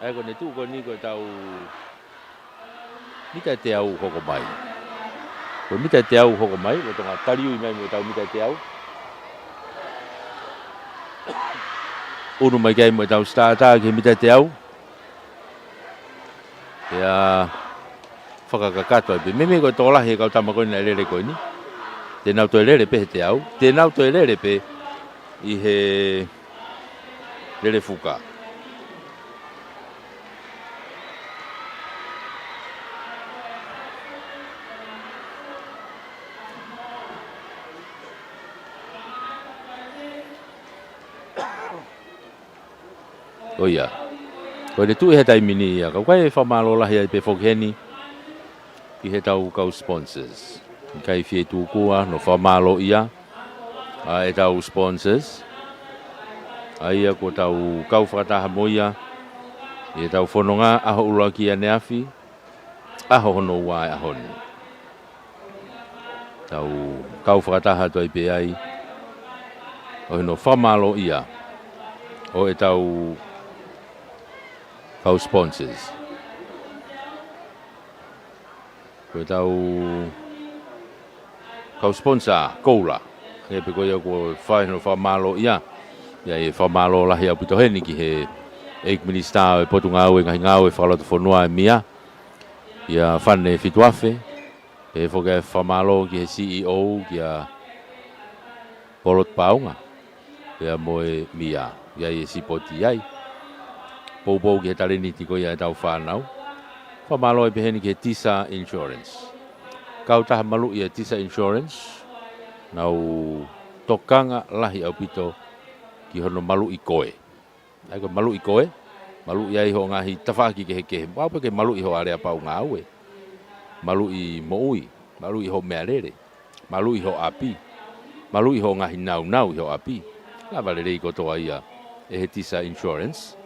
ʻA ia ko ʻene tuʻu ko eni ko ʻetau mita ʻe teau hoko mai. Ko e mita ʻe teau hoko mai, lolotonga taliui mai mo ʻetau mita ʻe teau. ʻUnu mai ki ai mo ʻetau starter ki he mita ʻe teau. Pea fakakakato ai pē. Meimei ko e tokolahi e kau tama ko eni naʻe lele ko eni. Te nau toe lele pē he teau. Te nau toe lele pē ʻi he lele fuka. ʻIo. Ko ʻene tuʻu he taimi ni ia, ka ʻoku ʻikai fakamālō lahi ai pē foki heni ki heʻetau kau sponsors. ʻIkai fie tūkua, hono fakamālōʻia ʻa ʻetau sponsors. ʻA ia kuo tau kau fakataha mo ia ʻi heʻetau fononga ʻaho ʻuluaki ʻaneafi, ʻaho hono ua e ʻaho ni. Tau kau fakataha atu ai pē ai, ʻo hono fakamālōʻia ʻo ʻetau kau sponsors. Ko ʻetau kau sponsor koula. Hangē pē ko ia kuo fai hono fakamālōʻia. ʻA ia ʻe fakamālō lahi ʻaupito heni ki he ʻEiki Minisitā ʻo e Potungāue Ngaahi Ngāue Fakalotofonua ʻe Mia, ʻa Fane Fituafe. Pehē foki ʻa e fakamālō ki he C E O, kia Polot Paunga, pea mo e Mia, ʻa ia ʻe sipoti ai. Poupou ki he talēniti ko ia ʻetau fānau. Fakamālō ai pē heni ki he Tisa Insurance. Kautaha maluʻi ʻa e Tisa Insurance, nau tokanga lahi ʻaupito ki hono maluʻi koe. ʻA ia ko e maluʻi koe, maluʻi ai hoʻo ngaahi tafaʻaki kehekehe. Pau pē ke maluʻi hoʻo aleapau ngāue. Maluʻi moʻui, maluʻi hoʻo meʻalele, maluʻi hoʻo ʻapi, maluʻi hoʻo ngaahi nāunau ʻi hoʻo ʻapi. Lava lelei kotoa ia ʻe he Tisa Insurance.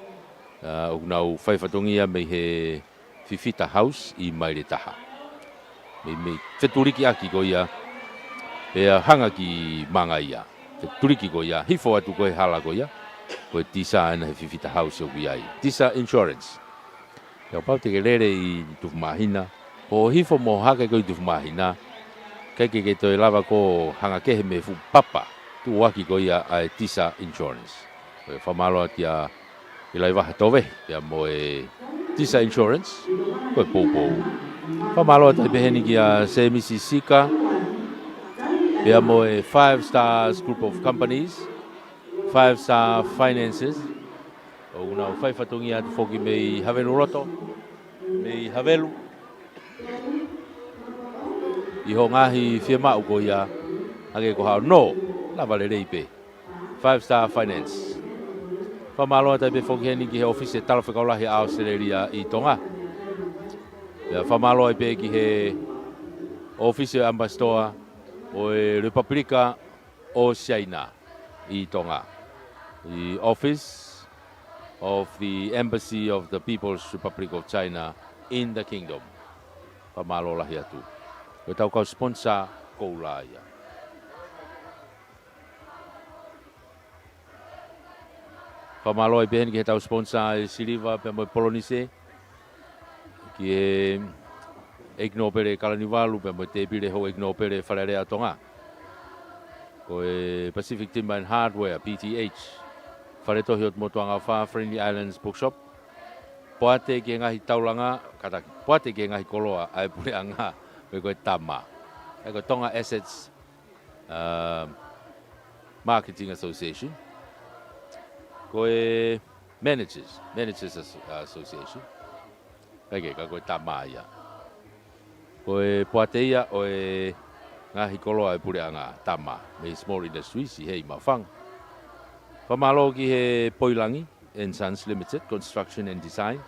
ʻA, ʻoku nau fai fatongia mei he Fifita House ʻi Maile Taha. Meimei fetulikiʻaki ko ia, pea hanga ki Mangaia. Fetuliki ko ia, hifo atu ko e hala ko ia, ko e Tisa ena he Fifita House ʻoku ʻi ai. Tisa Insurance. Kapau te ke lele ʻi Tufumāhina, hoʻo hifo mo hake ko ē ʻi Tufumāhina, ʻikai ke ke toe lava ʻo hanga kehe mei he fuʻu papa tuʻuaki ko ia ʻa e Tisa Insurance. Ko e fakamālō atu kia ʻIlaivaha Tove, pea mo e Tisa Insurance, ko e poupou. Fakamālō atu ai pē heni kia Semisi Sika, pea mo e Five Stars Group of Companies, Five Star Finances, ʻoku nau fai fatongia atu foki mei Haveluloto, mei Havelu, ʻi hoʻo ngaahi fiemaʻu ko ia, hangē ko haʻo nō, lava lelei pē. Five Star Finance. Fakamālō atu ai pē foki heni ki he ʻōfisi ʻo e Talafekau Lahi ʻa ʻAositelēlia ʻi Tonga. Pea fakamālō ai pē ki he ʻōfisi ʻo e ʻAmipasitoa ʻo e Lepupelika ʻo Siaina ʻi Tonga. The Office of the Embassy of the People's Republic of China in the Kingdom. Fakamālō lahi atu. Ko ʻetau kau sponsor koula ia. Fakamālō ai pē heni ki heʻetau sponsor ʻa e siliva pea mo e polonise, ki he ʻEiki Nōpele Kalaniuvalu pea mo e tēpile hou ʻEiki Nōpele Fale Alea ʻo Tonga. Ko e Pacific Timber and Hardware, P T H. Fale Tohi ʻo Motuʻanga ʻOfa, Friendly Islands Bookshop. Poate ki he ngaahi taulanga, kātaki, poate ki he ngaahi koloa ʻa e puleʻanga, ko e, ko e tama. ʻA ia ko e Tonga Assets, uh, Marketing Association. Ko e Managers, Managers Asso-, Association. Kae kehe, ka ko e tama ia. Ko e poate ia ʻo e ngaahi koloa ʻa e puleʻanga, tama, mei he Small Industries ʻi heni ʻi Maʻufanga. Fakamālō ki he Poilangi and Sons Limited, Construction and Design.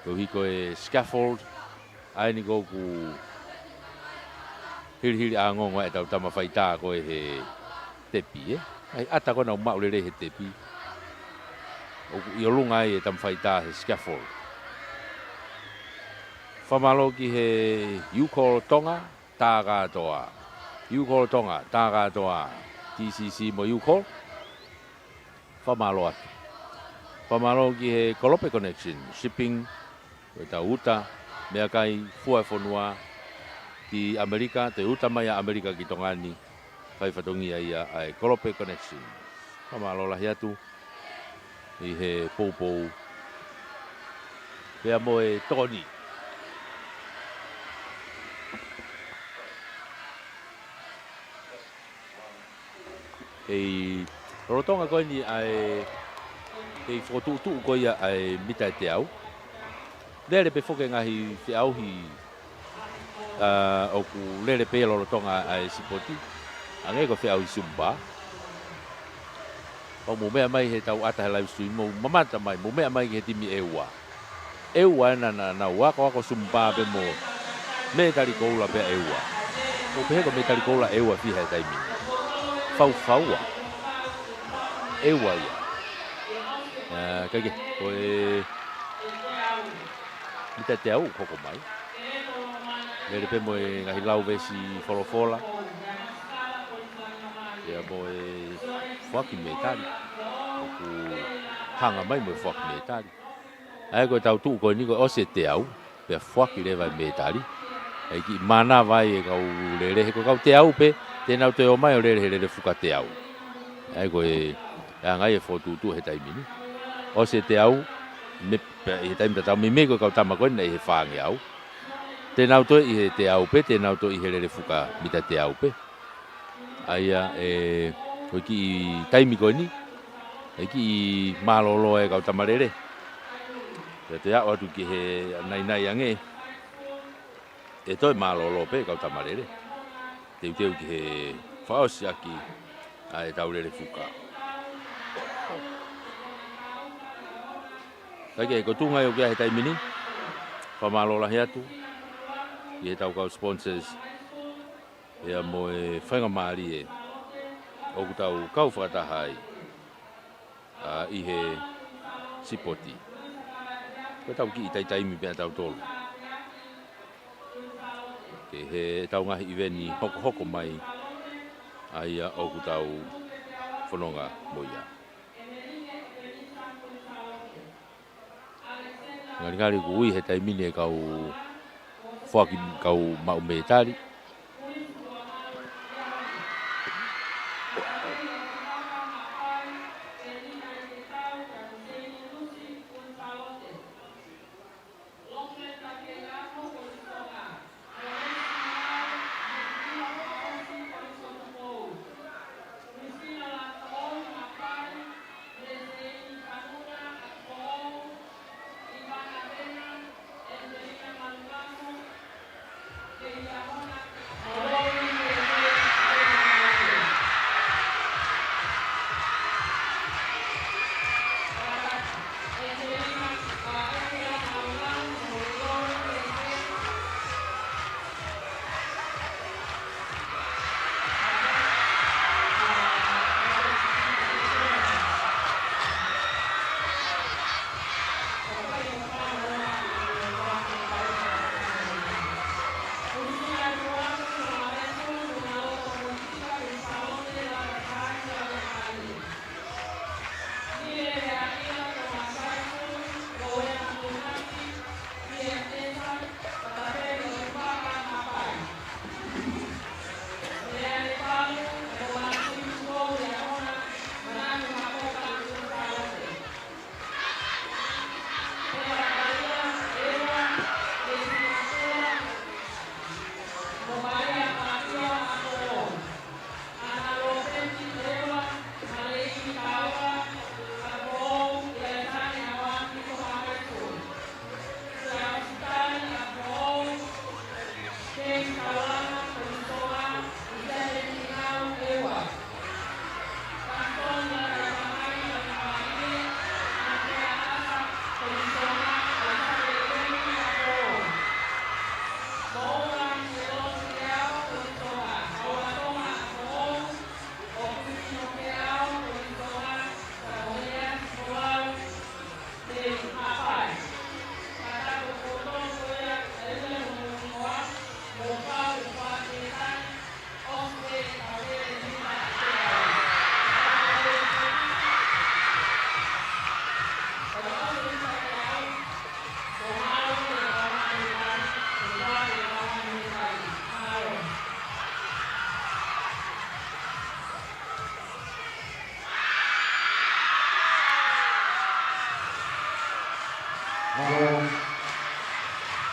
Koeʻuhi ko e scaffold, ʻa eni ʻoku hilihili ʻa e ongoongo ʻetau tama faitā ko ē he tepi, ē? ʻA e ʻata ko ē naʻa nau maʻu lelei he tepi. ʻOku ʻi ʻolunga ai e tama faitā he scaffold. Fakamālō ki he Ucall Tonga, tā kātoa. Ucall Tonga, tā kātoa. T C C mo Ucall. Fakamālō atu. Fakamālō ki he Kolope Connection, shipping, ko ʻetau uta, meʻakai, fua e fonua, ki ʻAmelika, toe uta mai ʻa ʻAmelika ki Tonga ni, fai fatongia ia ʻa e Kolope Connection. Fakamālō lahi atu ʻi he poupou pea mo e tokoni. ʻI he lolotonga ko eni ʻa e, ʻi he fokotuʻutuʻu ko ia ʻa e mita ʻe teau. Lele pē foki e ngaahi feʻauhi, ʻa, ʻoku lele pē lolotonga ʻa e sipoti. Hangē ko e feʻauhi Zumba. Pea mou meʻa mai heʻetau ʻata he live stream, mou mamata mai, mou meʻa mai ki he timi ʻEua. ʻEua ena naʻa, naʻa nau akoako Zumba pē mo mētali koula pē ʻEua. ʻOku pehē ko e mētali koula ʻEua fiha he taimi ni. Faufaua. ʻEua ia. ʻA, kae kehe, ko e mita ʻe teau ʻoku hoko mai. Lele pē mo e ngaahi lau veesi folofola. Pea mo e foaki mētali. ʻOku hanga mai mo e foaki mētali. ʻA ia ko ʻetau tuʻu ko eni ko e ʻosi e teau, pea foaki leva e mētali. ʻE kiʻi mānava ai e kau lele, he ko e kau teau pē, te nau toe ō mai ʻo lele he lele fuka teau. ʻA ia ko e, ʻa e ngaahi fokotuʻutuʻu he taimi ni. ʻOsi e teau, me, pea ʻi he taimi tatau, meimei ko e kau tama ko eni naʻe ʻi he fāngeau. Te nau toe ʻi he teau pē, te nau toe ʻi he lele fuka mita teau pē. ʻA ia, ʻe, ko e kiʻi taimi ko eni, ʻe kiʻi mālōlō e kau tama lele. Pea te aʻu atu ki he naʻinaʻi ange, ʻe toe mālōlō pē e kau tama lele. Teuteu ki he fakaʻosi ʻaki ʻa ʻetau lele fuka. Kae kehe, ko e tuʻunga ia ʻoku ʻi ai he taimi ni, fakamālō lahi atu, ʻi heʻetau kau sponsors, pea mo e faingamālie ʻoku tau kau fakataha ai, ʻa, ʻi he sipoti. Ko ʻetau kiʻi taimi pē ʻa tautolu. Ki heʻetau ngaahi ʻiveni hokohoko mai, ʻa ia ʻoku tau fononga mo ia. Ngalingali ʻoku ui he taimi ni e kau foaki, kau maʻu mētali.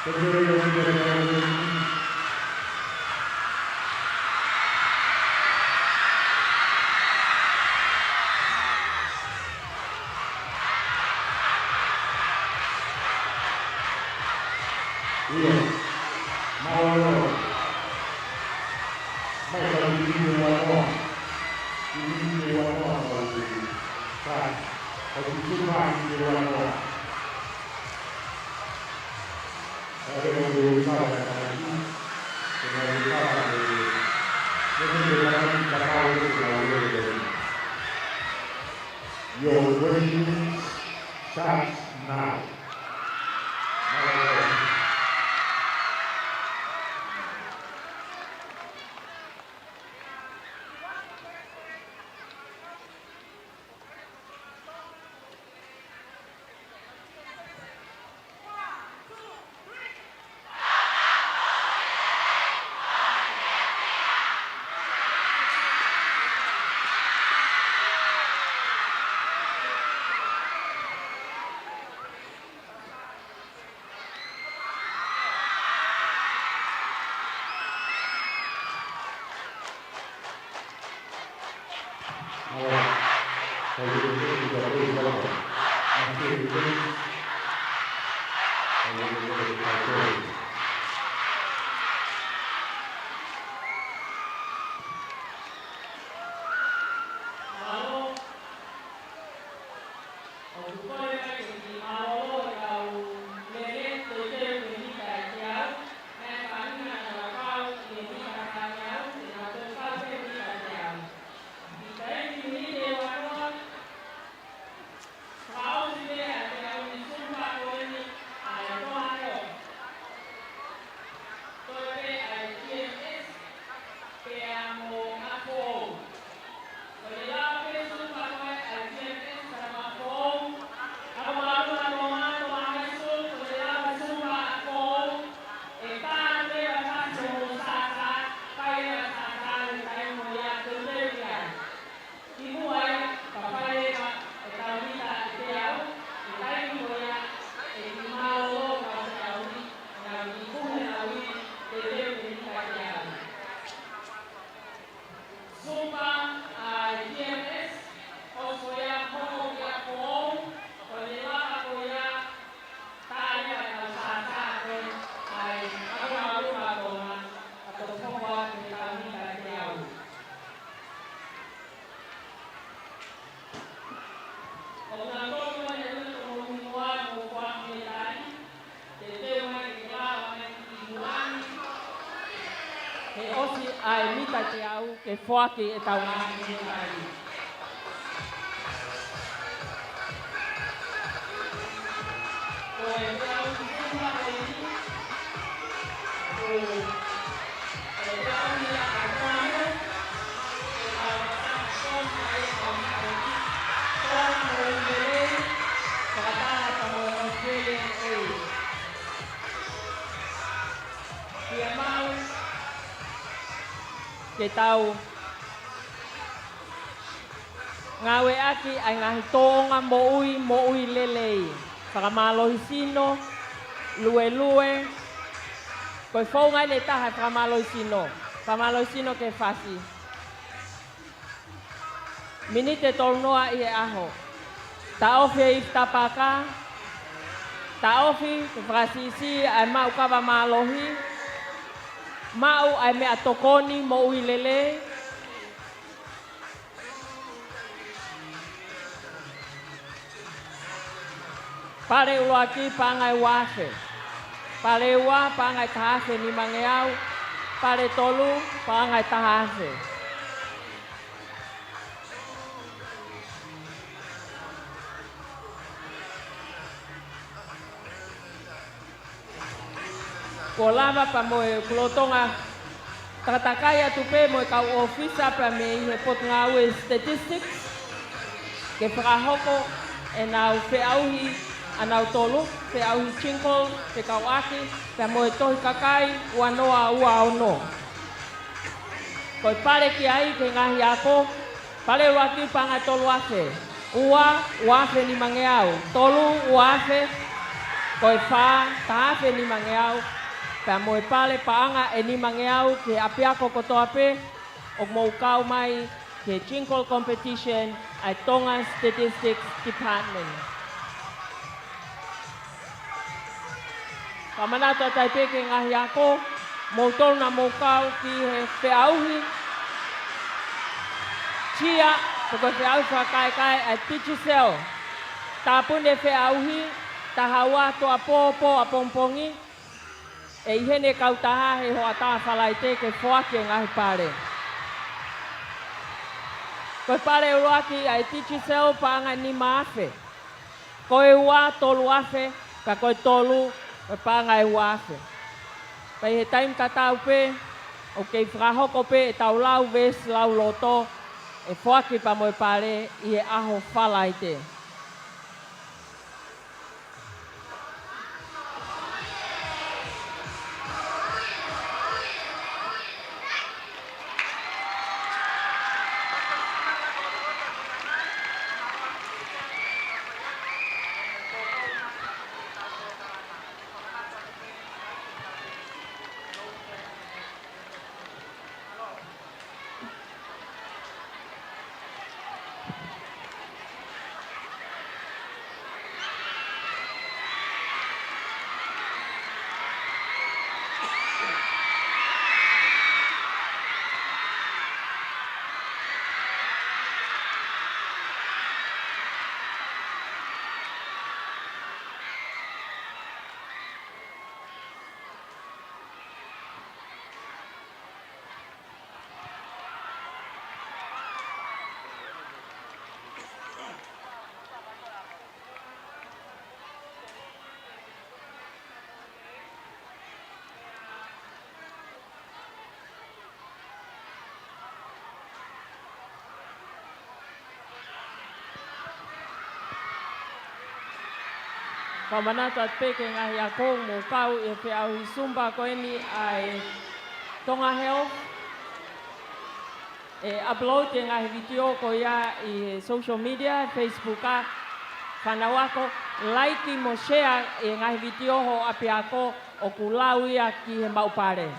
ʻIo. Mālō. Mai ka ui ki he ua noa. Ui ki he ua noa, ka ui ki he. Ka, ka ui ki he ua noa. Ka ui ki he ua noa. Your win starts now. Zumba, ʻa e G M S, ʻosi ko ia hoko ia ko, ko e lava ko ia, tā leva e kau sāsā ko ē, ʻa e kau ʻalu ʻa Tonga, ʻa e toki hoko atu he taʻu ni kae teau. ʻO na tō ko ē he ʻuhi ko mo hingoa mo kua me tali, He ʻosi ʻa e mita teau ke foaki ʻetau ngaahi mita ni. Ko e teau ki tuma ko eni. Ko e teau ni a ka tonu. Ke tau ka tau sō mai e kau mita ni. Tō mo e lelei. Fakataha ka mo e Australia e. Pea maʻu ke tau ngāueʻaki ʻa e ngaahi tōʻonga moʻui, moʻui lelei. Fakamālohisino, luelue, ko e founga ʻe taha e fakamālohisino. Fakamālohisino ke fasi. Miniti ʻe tolunoa ʻi he ʻaho. Taʻofi e ifi tapaka. Taʻofi ke fakasiʻisiʻi ʻa e maʻu kava mālohi. Maʻu ʻa e meʻatokoni moʻui lelei. Pale ʻuluaki, paʻanga ʻe ua afe. Pale ua, paʻanga ʻe taha afe nimangeau. Pale tolu, paʻanga ʻe taha afe. Kuo lava pea mo e kuo lolotonga takatakai atu pē mo e kau ʻōfisa pea mei he Potungāue Statistics ke fakahoko ʻenau feʻauhi ʻanautolu, feʻauhi jingle, fekauʻaki pea mo e tohi kakai ua noa ua ono. Ko e pale ki ai ki he ngaahi ako, pale ʻuluaki paʻanga ʻe tolu afe, ua, ua afe nimangeau, tolu, ua afe, Ko e fā, taha afe nimangeau, pea mo e pale paʻanga ʻe nimangeau ki he ʻapiako kotoa pē ʻoku mou kau mai ki he Jingle Competition ʻa e Tonga Statistics Department. Fakamanatu atu ai pē ki he ngaahi ako, moutolu naʻa mou kau ki he feʻauhi tia, pe ko e feʻauhi fakakaekae ʻa e Digicel. Tāpuni e feʻauhi, taha ua toʻa pō, pō ʻapongipongi, ʻe ʻi heni e kautaha he hoʻatā Falaite ke foaki e ngaahi pale. Ko e pale ʻuluaki ʻa e Digicel paʻanga ʻe nima afe. Ko e ua tolu afe, ka ko e tolu, ko e paʻanga ʻe ua afe. Pea ʻi he taimi tatau pē, ʻoku kei fakahoko pē ʻetau lau veesi lau loto, ʻe foaki pea mo e pale ʻi he ʻaho Falaite. Fakamanatu atu pē ki he ngaahi ako ʻoku mou kau ʻi he feʻauhi Zumba ko eni ʻa e Tonga Health. ʻE upload e ngaahi vitiō ko ia ʻi he social media, Facebook ʻa e fānau ako, like mo share e ngaahi vitiō ho ʻapiako ʻoku lau ia ki he maʻu pale.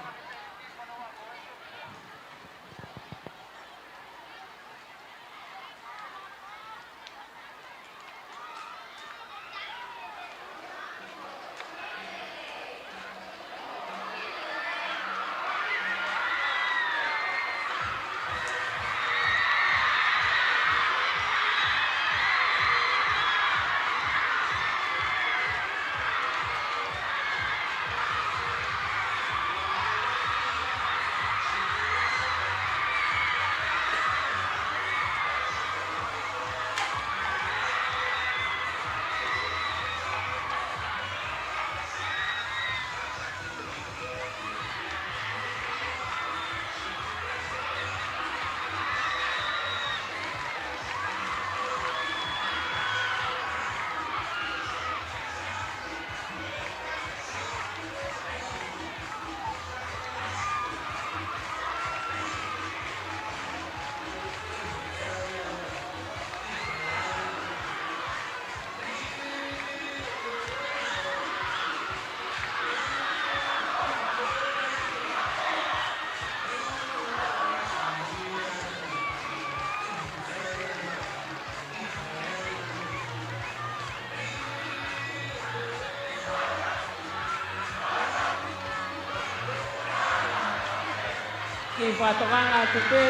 Kiʻi fakatokanga atu pē,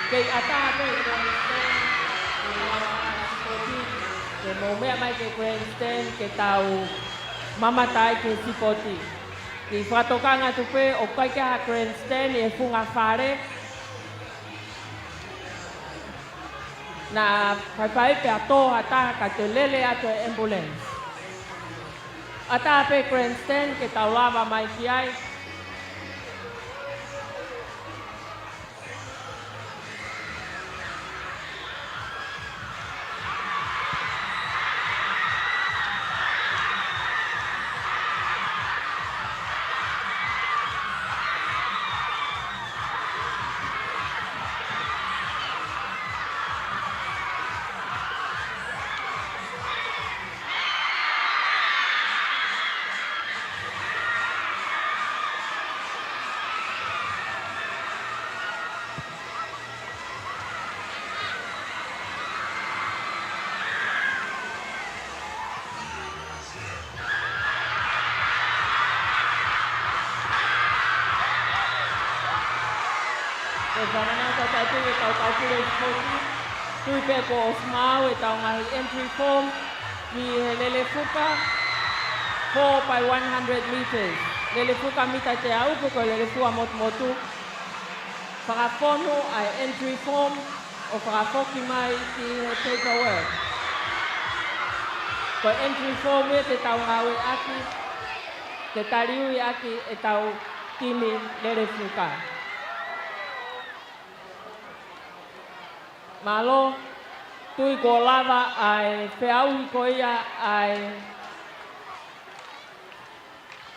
kei ʻatā pē e grandstand, ke mou meʻa mai ki he grandstand, ke tau mamata ai ki he sipoti. Kiʻi fakatokanga atu pē, ʻoku ʻikai ke ʻi ai ha grandstand ʻi he funga fale. Naʻa faifai pea tō ha taha ka toe lele atu e ambulance. ʻAtā pē grandstand ke tau lava mai ki ai. Ko e fānau, tau tui ki he kau kaupule sipoti, tui pē kuo ʻosi maʻu ʻetau ngaahi entry form ki he lele fuka, four by one hundred meters. Lele fuka mita teau pe ko e lele fuka motumotu. Fakafonu ʻa e entry form ʻo fakafoki mai ki he paperwork. Ko e entry form ia te tau ngāueʻaki, ke taliui ʻaki ʻetau timi lele fuka. Mālō, tui kuo lava ʻa e feʻauhi ko ia ʻa e,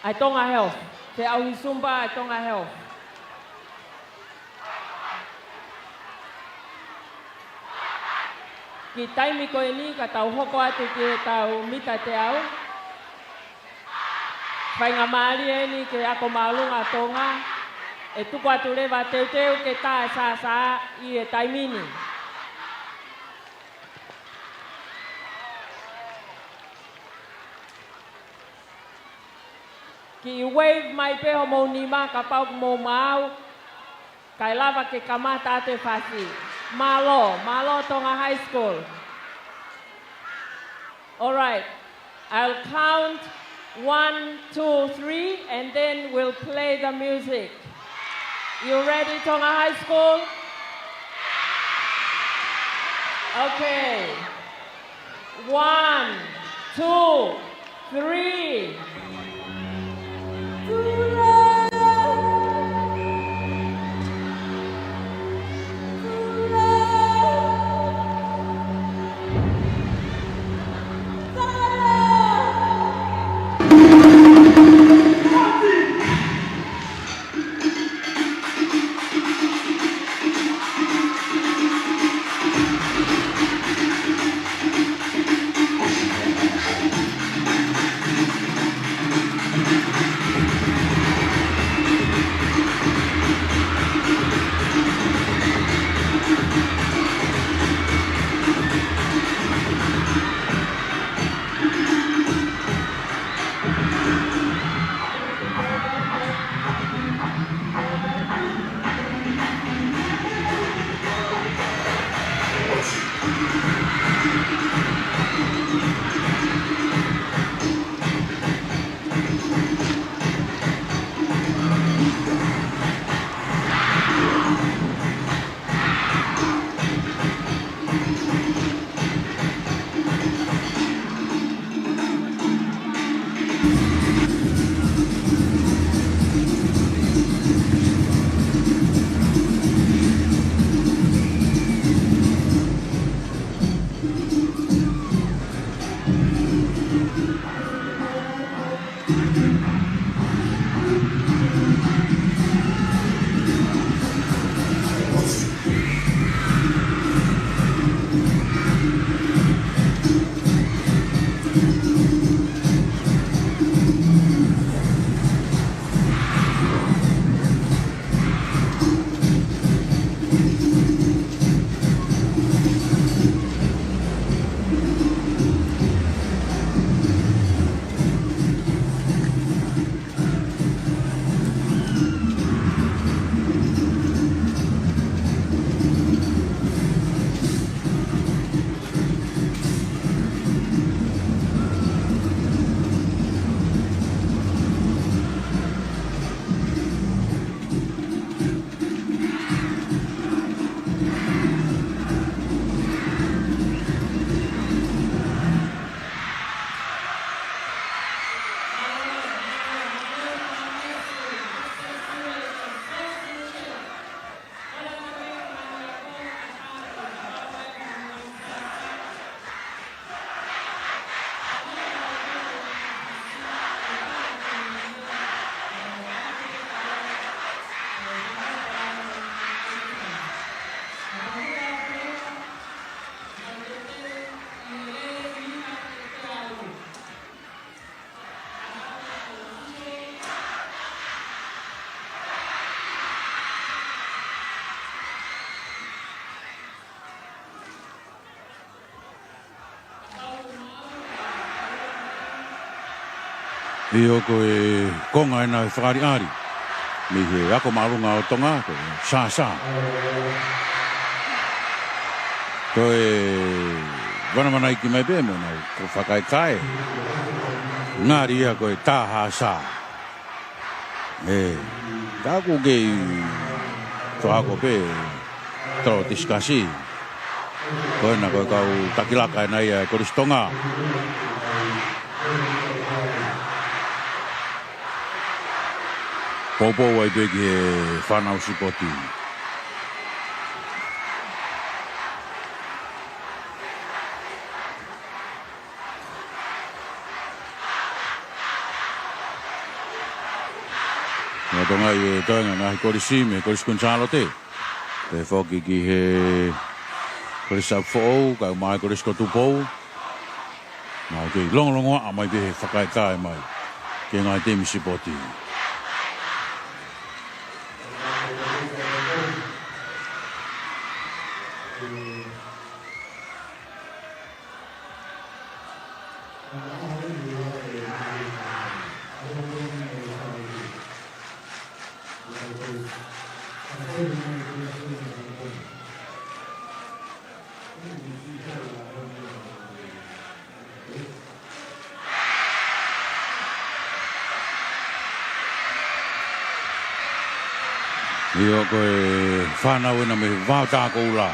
ʻa e Tonga Health. Feʻauhi Zumba ʻa e Tonga Health. Ki he taimi ko eni ka tau hoko atu ki heʻetau mita teau. Faingamālie eni ki he Ako Māʻolunga ʻa Tonga, ʻe tuku atu leva teuteu ke tā e sāsā ʻi he taimi ni. Kiʻi wave mai pē homou nima kapau ʻoku mou maau, kae lava ke kamata atu e fasi. Mālō, mālō Tonga High School. All right. I'll count one, two, three, and then we'll play the music. You ready, Tonga High School? Okay. One, two, three. ʻIo, ko e konga ena ʻo e fakaʻaliʻali. Mei he ako māʻolunga ʻo Tonga, ko e Sasa. Ko e vanavanaiki mai pē mo ʻenau fakaʻikaiʻi. Ngali ia ko e Tahasa. ʻE, ka ʻoku kei toe ako pē, toe tisikasi. Ko ena ko e kau takilaka ena ia ʻa e Kolisi Tonga. Poupou ai pē ki he fānau sipoti. Lolotonga ʻi he toenga ʻa e ngaahi kolisi mei he Kolisi Kuini Sālote. Pea foki ki he Kolisi ʻApifoʻou, kae ʻumaʻā e Kolisi ko Tupou. Naʻa nau kei longolongoaʻa mai pē he fakaʻikaiʻi mai ki he ngaahi timi sipoti. ʻIo, ko e fānau ena mei Vaotakoula.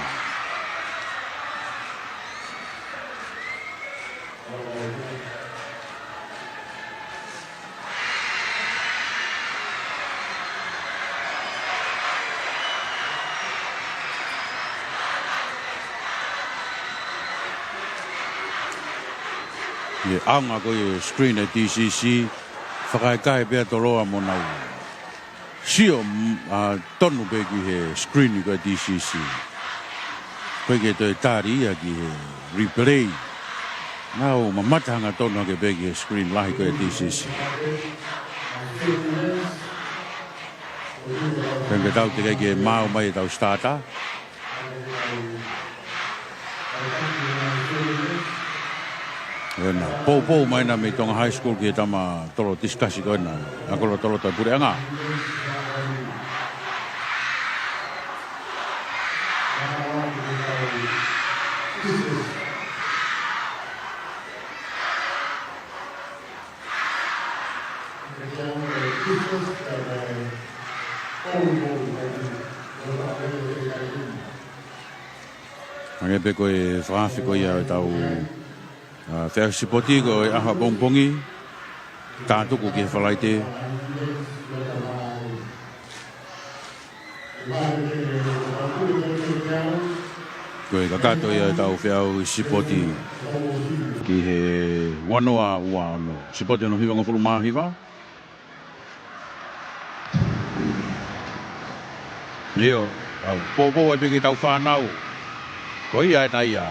ʻI he ʻaonga ko ia e screen ʻa e T C C, fakaʻikaiʻi pē ʻa Toloa mo nau sio, mm, ʻa, tonu pē ki he screen ko e T C C. ʻOku ʻikai ke toe tali ia ki he replay. Nau mamata hangatonu hake pē ki he screen lahi ko e T C C. Pea ke tau teʻeki ke maau mai ʻetau starter. Ko ena, poupou mai ena mei Tonga High School ki he tama tolo tisikasi ko ena, ako lotoloto e puleʻanga. Hangē pē ko e fakaafe ko ia ʻetau, ʻa, feʻauhi sipoti ko e ʻaho ʻapongipongi, tātuku ki he Falaite. Ko e kakato ia ʻetau feʻauhi sipoti ki he ua noa ua ono. Sipoti hono hivangofulu mā hiva. ʻIo, ʻoku poupou ai pē ki heʻetau fānau. Ko ia ena ia.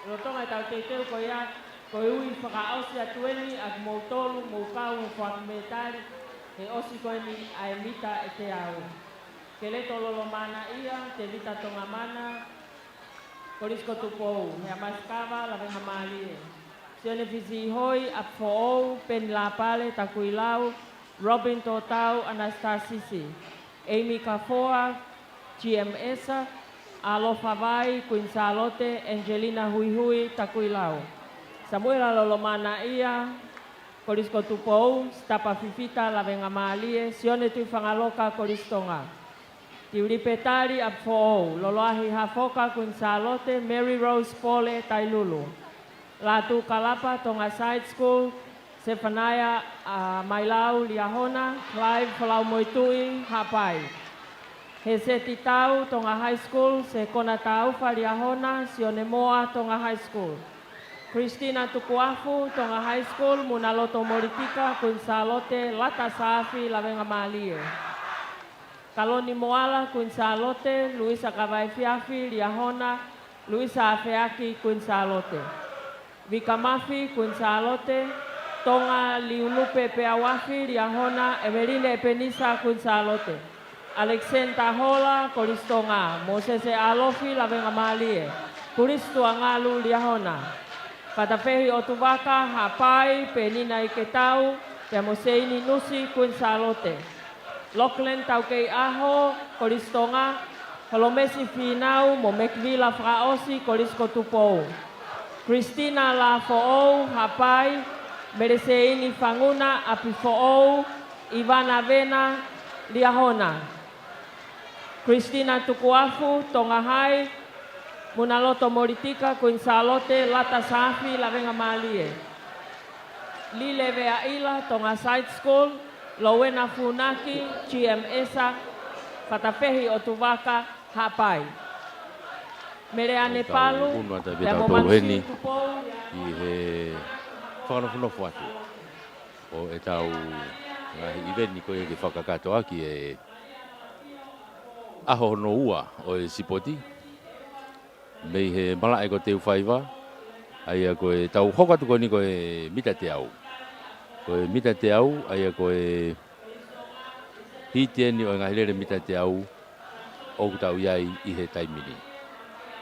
Lolotonga ʻetau teuteu ko ia, ko e ui fakaʻosi atu eni ʻa kimoutolu, mou kau he foaki mētali, he ʻosi ko eni ʻa e mita ʻe teau. Keleto Lolomānaʻia, Tevita Tongamana, Kolisi ko Tupou, Heamasikava Lavengamālie, Sione Fisihoi, ʻApifoʻou, Peni Lapale, Takuilau, Robin Totau, Anastasisi, Amy Kafoa, G M Esa, ʻAlofa Vai, Queen Sālote, Angelina Huihui, Takuilau, Samuela Lolomānaʻia, Kolisi ko Tupou, Sitapa Fifita Lavengamālie, Sione Tuʻifangaloka Kolisi Tonga. Tiulipe Tali ʻApifoʻou, Loloahi Hafoka Kuini Sālote, Mary Rose Pole Tailulu. Lātū Kalapa Tonga Side School, Sefanaia, ā, Mailau Liahona, Clive Folaumoetuʻi Haʻapai. Heseti Tau Tonga High School, Sekona Taufa Liahona, Sione Moa Tonga High School. Christina Tukuafu Tonga High School, Munaloto Molitika Kuini Sālote, Lata Saafi Lavengamālie. Kaloni Moala Kuini Sālote, Luisa Kavaefiafi Liahona, Luisa Afeaki Kuini Sālote. Vika Mafi Kuini Sālote, Tonga Liulupe Peauafi Liahona, Emeline Epenisa Kuini Sālote. Alexander Hola Kolisi Tonga, Mōsese ʻAlofi Lavengamālie, Kulisi Tuangalu Liahona. Fatafehi ʻOtuvaka Haʻapai, Penina ʻIketau, pea mo Seini Nusi Kuini Sālote. Lachlan Taukeiʻaho Kolisi Tonga, Holomesi Fīnau mo Mekivila Fakaʻosi Kolisi ko Tupou. Christina Lafoʻou Haʻapai, Meleseini Fanguna ʻApifoʻou, ʻIvana Vena Liahona. Christina Tukuafu Tonga High, Munaloto Molitika Kuini Sālote, Lata Saafi Lavengamālie. Lile Veaʻila Tonga Side School, Lowena Funaki, G M Esa, Fatafehi ʻOtuvaka Haʻapai. Meleane Palu, unu atu pē pea mo tautolu Manusi heni Tupou. ʻI he fakanofonofo atu ʻo ʻetau ngaahi ʻiveni ko ia ke fakakakato ʻaki e ʻaho hono ua ʻo e sipoti mei he malaʻe ko Teufaiva, ʻa ia ko e tau hoko atu ko eni ko e mita teau. Ko e mita teau, ʻa ia ko e hiti eni ʻo e ngaahi lele mita teau ʻoku tau ʻi ai ʻi he taimi ni.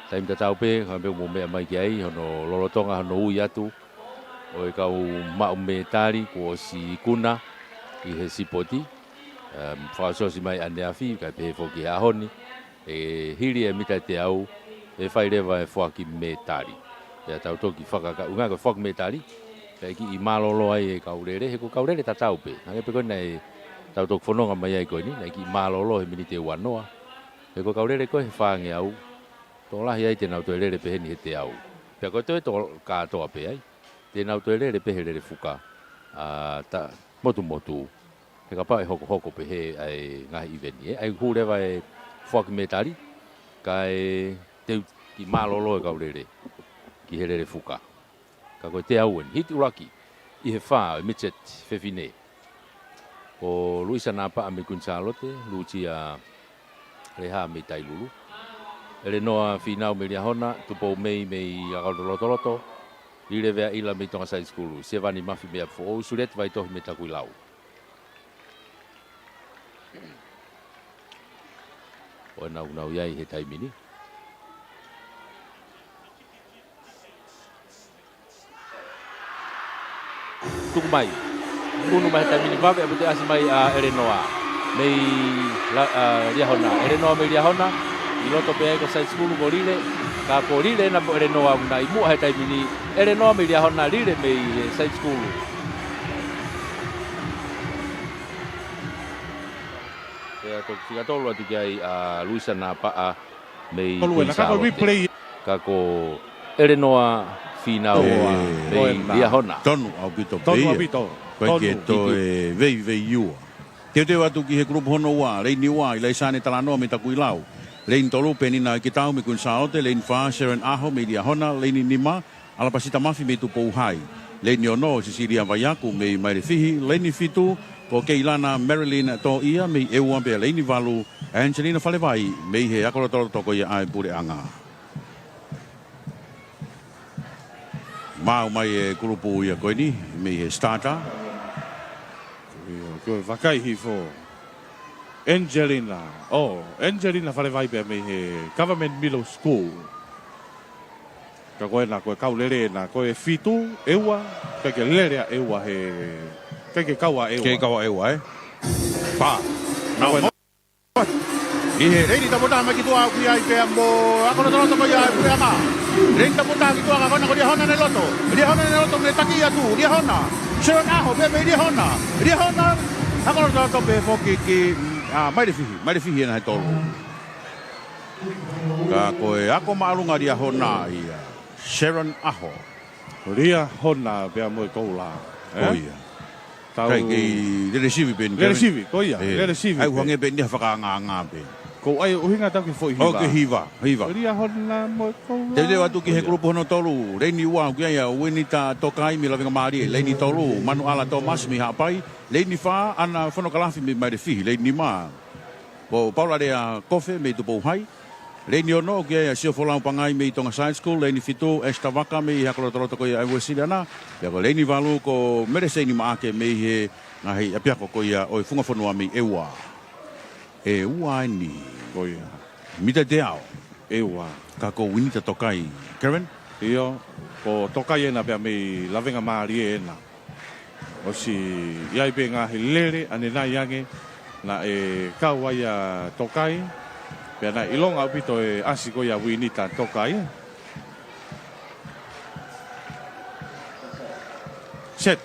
Taimi tatau pē, ka mou meʻa mai ki ai, hono lolotonga, hono ui atu ʻo e kau maʻu mētali kuo ʻosi ikuna ʻi he sipoti. Em, fakaʻosiʻosi mai ʻaneafi, kae pehē foki he ʻaho ni, ʻe hili e mita teau, ʻe fai leva e foaki mētali. Pea tau toki fakakaʻu, ʻuhinga ko e foaki mētali, pea kiʻi mālōlō ai e kau lele, he ko e kau lele tatau pē. Hangē pē ko ē naʻe tau toki fononga mai ai ko eni, naʻe kiʻi mālōlō he miniti ʻe uanoa. He ko e kau lele ko ē he fāngeau, tokolahi ai te nau toe lele pē heni he teau. Pea ko e toe to kātoa pē ai, te nau toe lele pē he lele fuka, ā, ta-, motumotu. He kapau ʻe hokohoko pehē ʻa e ngaahi ʻiveni, ē. ʻA ia ʻoku hū leva e foaki mētali, kae teu kiʻi mālōlō e kau lele ki he lele fuka. Ka ko e teau eni, hiti ʻuluaki ʻi he fā ʻo e midget fefine, ko Luisa Napaʻa mei Kuini Sālote, Lutia Leha mei Tailulu, ʻElenoa Fīnau mei Liahona, Tupou Mei mei ʻAkalotolotoloto, Lile Veaʻila mei Tonga Side School, Sevani Mafi mei ʻApifoʻou, Sulieti Vaitohi mei Takuilau. ʻO ʻenau nau ʻi ai he taimi ni. Tuku mai. Unu mai he taimi ni vave ʻa e pute ʻasi mai ʻa ʻElenoa mei La-, ʻa, Liahona. ʻElenoa mei Liahona, ʻi loto pē ai ko Side School mo Lile, ka ko Lile ena mo ʻElenoa ʻoku na ʻi muʻa he taimi ni. ʻElenoa mei Liahona, Lile mei he Side School. Pea toki fika tolu atu ki ai ʻa Luisa Napaʻa mei Kuini Sālote. Ka ko ʻElenoa Fīnau mei Liahona. Tonu ʻaupito pē ia. Tonu ʻaupito. Ko e ke toe veiveiua. Teuteu atu ki he kulupu hono ua, leini ua, ʻIlaisane Talanoa mei Takuilau. Leini tolu, Penina ʻIketau mei Kuini Sālote, leini fā, Sharon ʻAho mei Liahona, leini nima, ʻAlapasita Mafi mei Tupou High. Leini ono, Sisilia Vaiaku mei Mailefihi, leini fitu, ko Keilana Marilyn Toʻia mei ʻEua pea leini valu, Angelina Falevai mei he ʻAkalotolotoko ia ʻa e puleʻanga. Maʻu mai e kulupu ia ko eni, mei he starter. Ko e vakai hifo. Angelina. ʻO, Angelina Falevai pea mei he Government Middle School. Ka ko ena, ko e kau lele ena, ko e fitu, ʻEua, ʻikai ke lele ʻa ʻEua he, ʻikai ke kau ʻa ʻEua. ʻIkai ke kau ʻa ʻEua, ē? Pā. Nau ʻI he leini tapu taha mai ki tuʻa ʻoku ʻi ai pea mo ʻAkalotolotoko ia ʻa e puleʻanga. Leini tapu taha ki tuʻa ka ko ena ko Liahona ʻene loto. Liahona ʻene loto mei taki atu. Liahona. Sharon ʻAho, pea mei Liahona. Liahona, hako lotoloto pē foki ki, ʻa, Mailefihi. Mailefihi ena he tolu. Ka ko e ako māʻolunga Liahona ia. Sharon ʻAho. Liahona pea mo e koula. Ko ia. Tau kai kei lele sivi pē ni. Lele sivi, ko ia. Lele sivi pē. ʻAi hangē pē ni ha fakaangaanga pē. Ko e ʻuhinga tau ke foʻi hiva. ʻOku ke hiva, hiva. Liahona mo e koula. Teuteu atu ki he kulupu hono tolu. Leini ua, ʻoku ʻi ai ʻa Uinita Tokai mei Lavengamālie. Leini tolu, Manuʻala Thomas mei Haʻapai. Leini fā, ʻAna Fonokalafi mei Mailefihi. Leini nima, ko Paula Lea Kofe mei Tupou Hai. Leini ono, ʻoku ʻi ai ʻa Siofolau Pangai mei Tonga Side School. Leini fitu, Esther Vaka mei he ako lotoloto ko ia ʻa e Uēsiliana. Pea ko e leini valu ko Mele Seini Maʻake mei he ngaahi ʻapiako ko ia ʻo e Funga Fonua mei ʻEua. ʻEua eni. Ko ia. Mita teau. ʻEua. Ka ko Uinita Tokai. Kevin? ʻIo, ko Tokai ena pea mei Lavengamālie ena. ʻOsi ʻi ai pē ngaahi lele ʻanenai ange naʻe kau ai ʻa Tokai. Pea naʻe ʻilonga ʻaupito e ʻasi ko ia ʻa Uinita Tokai. Set.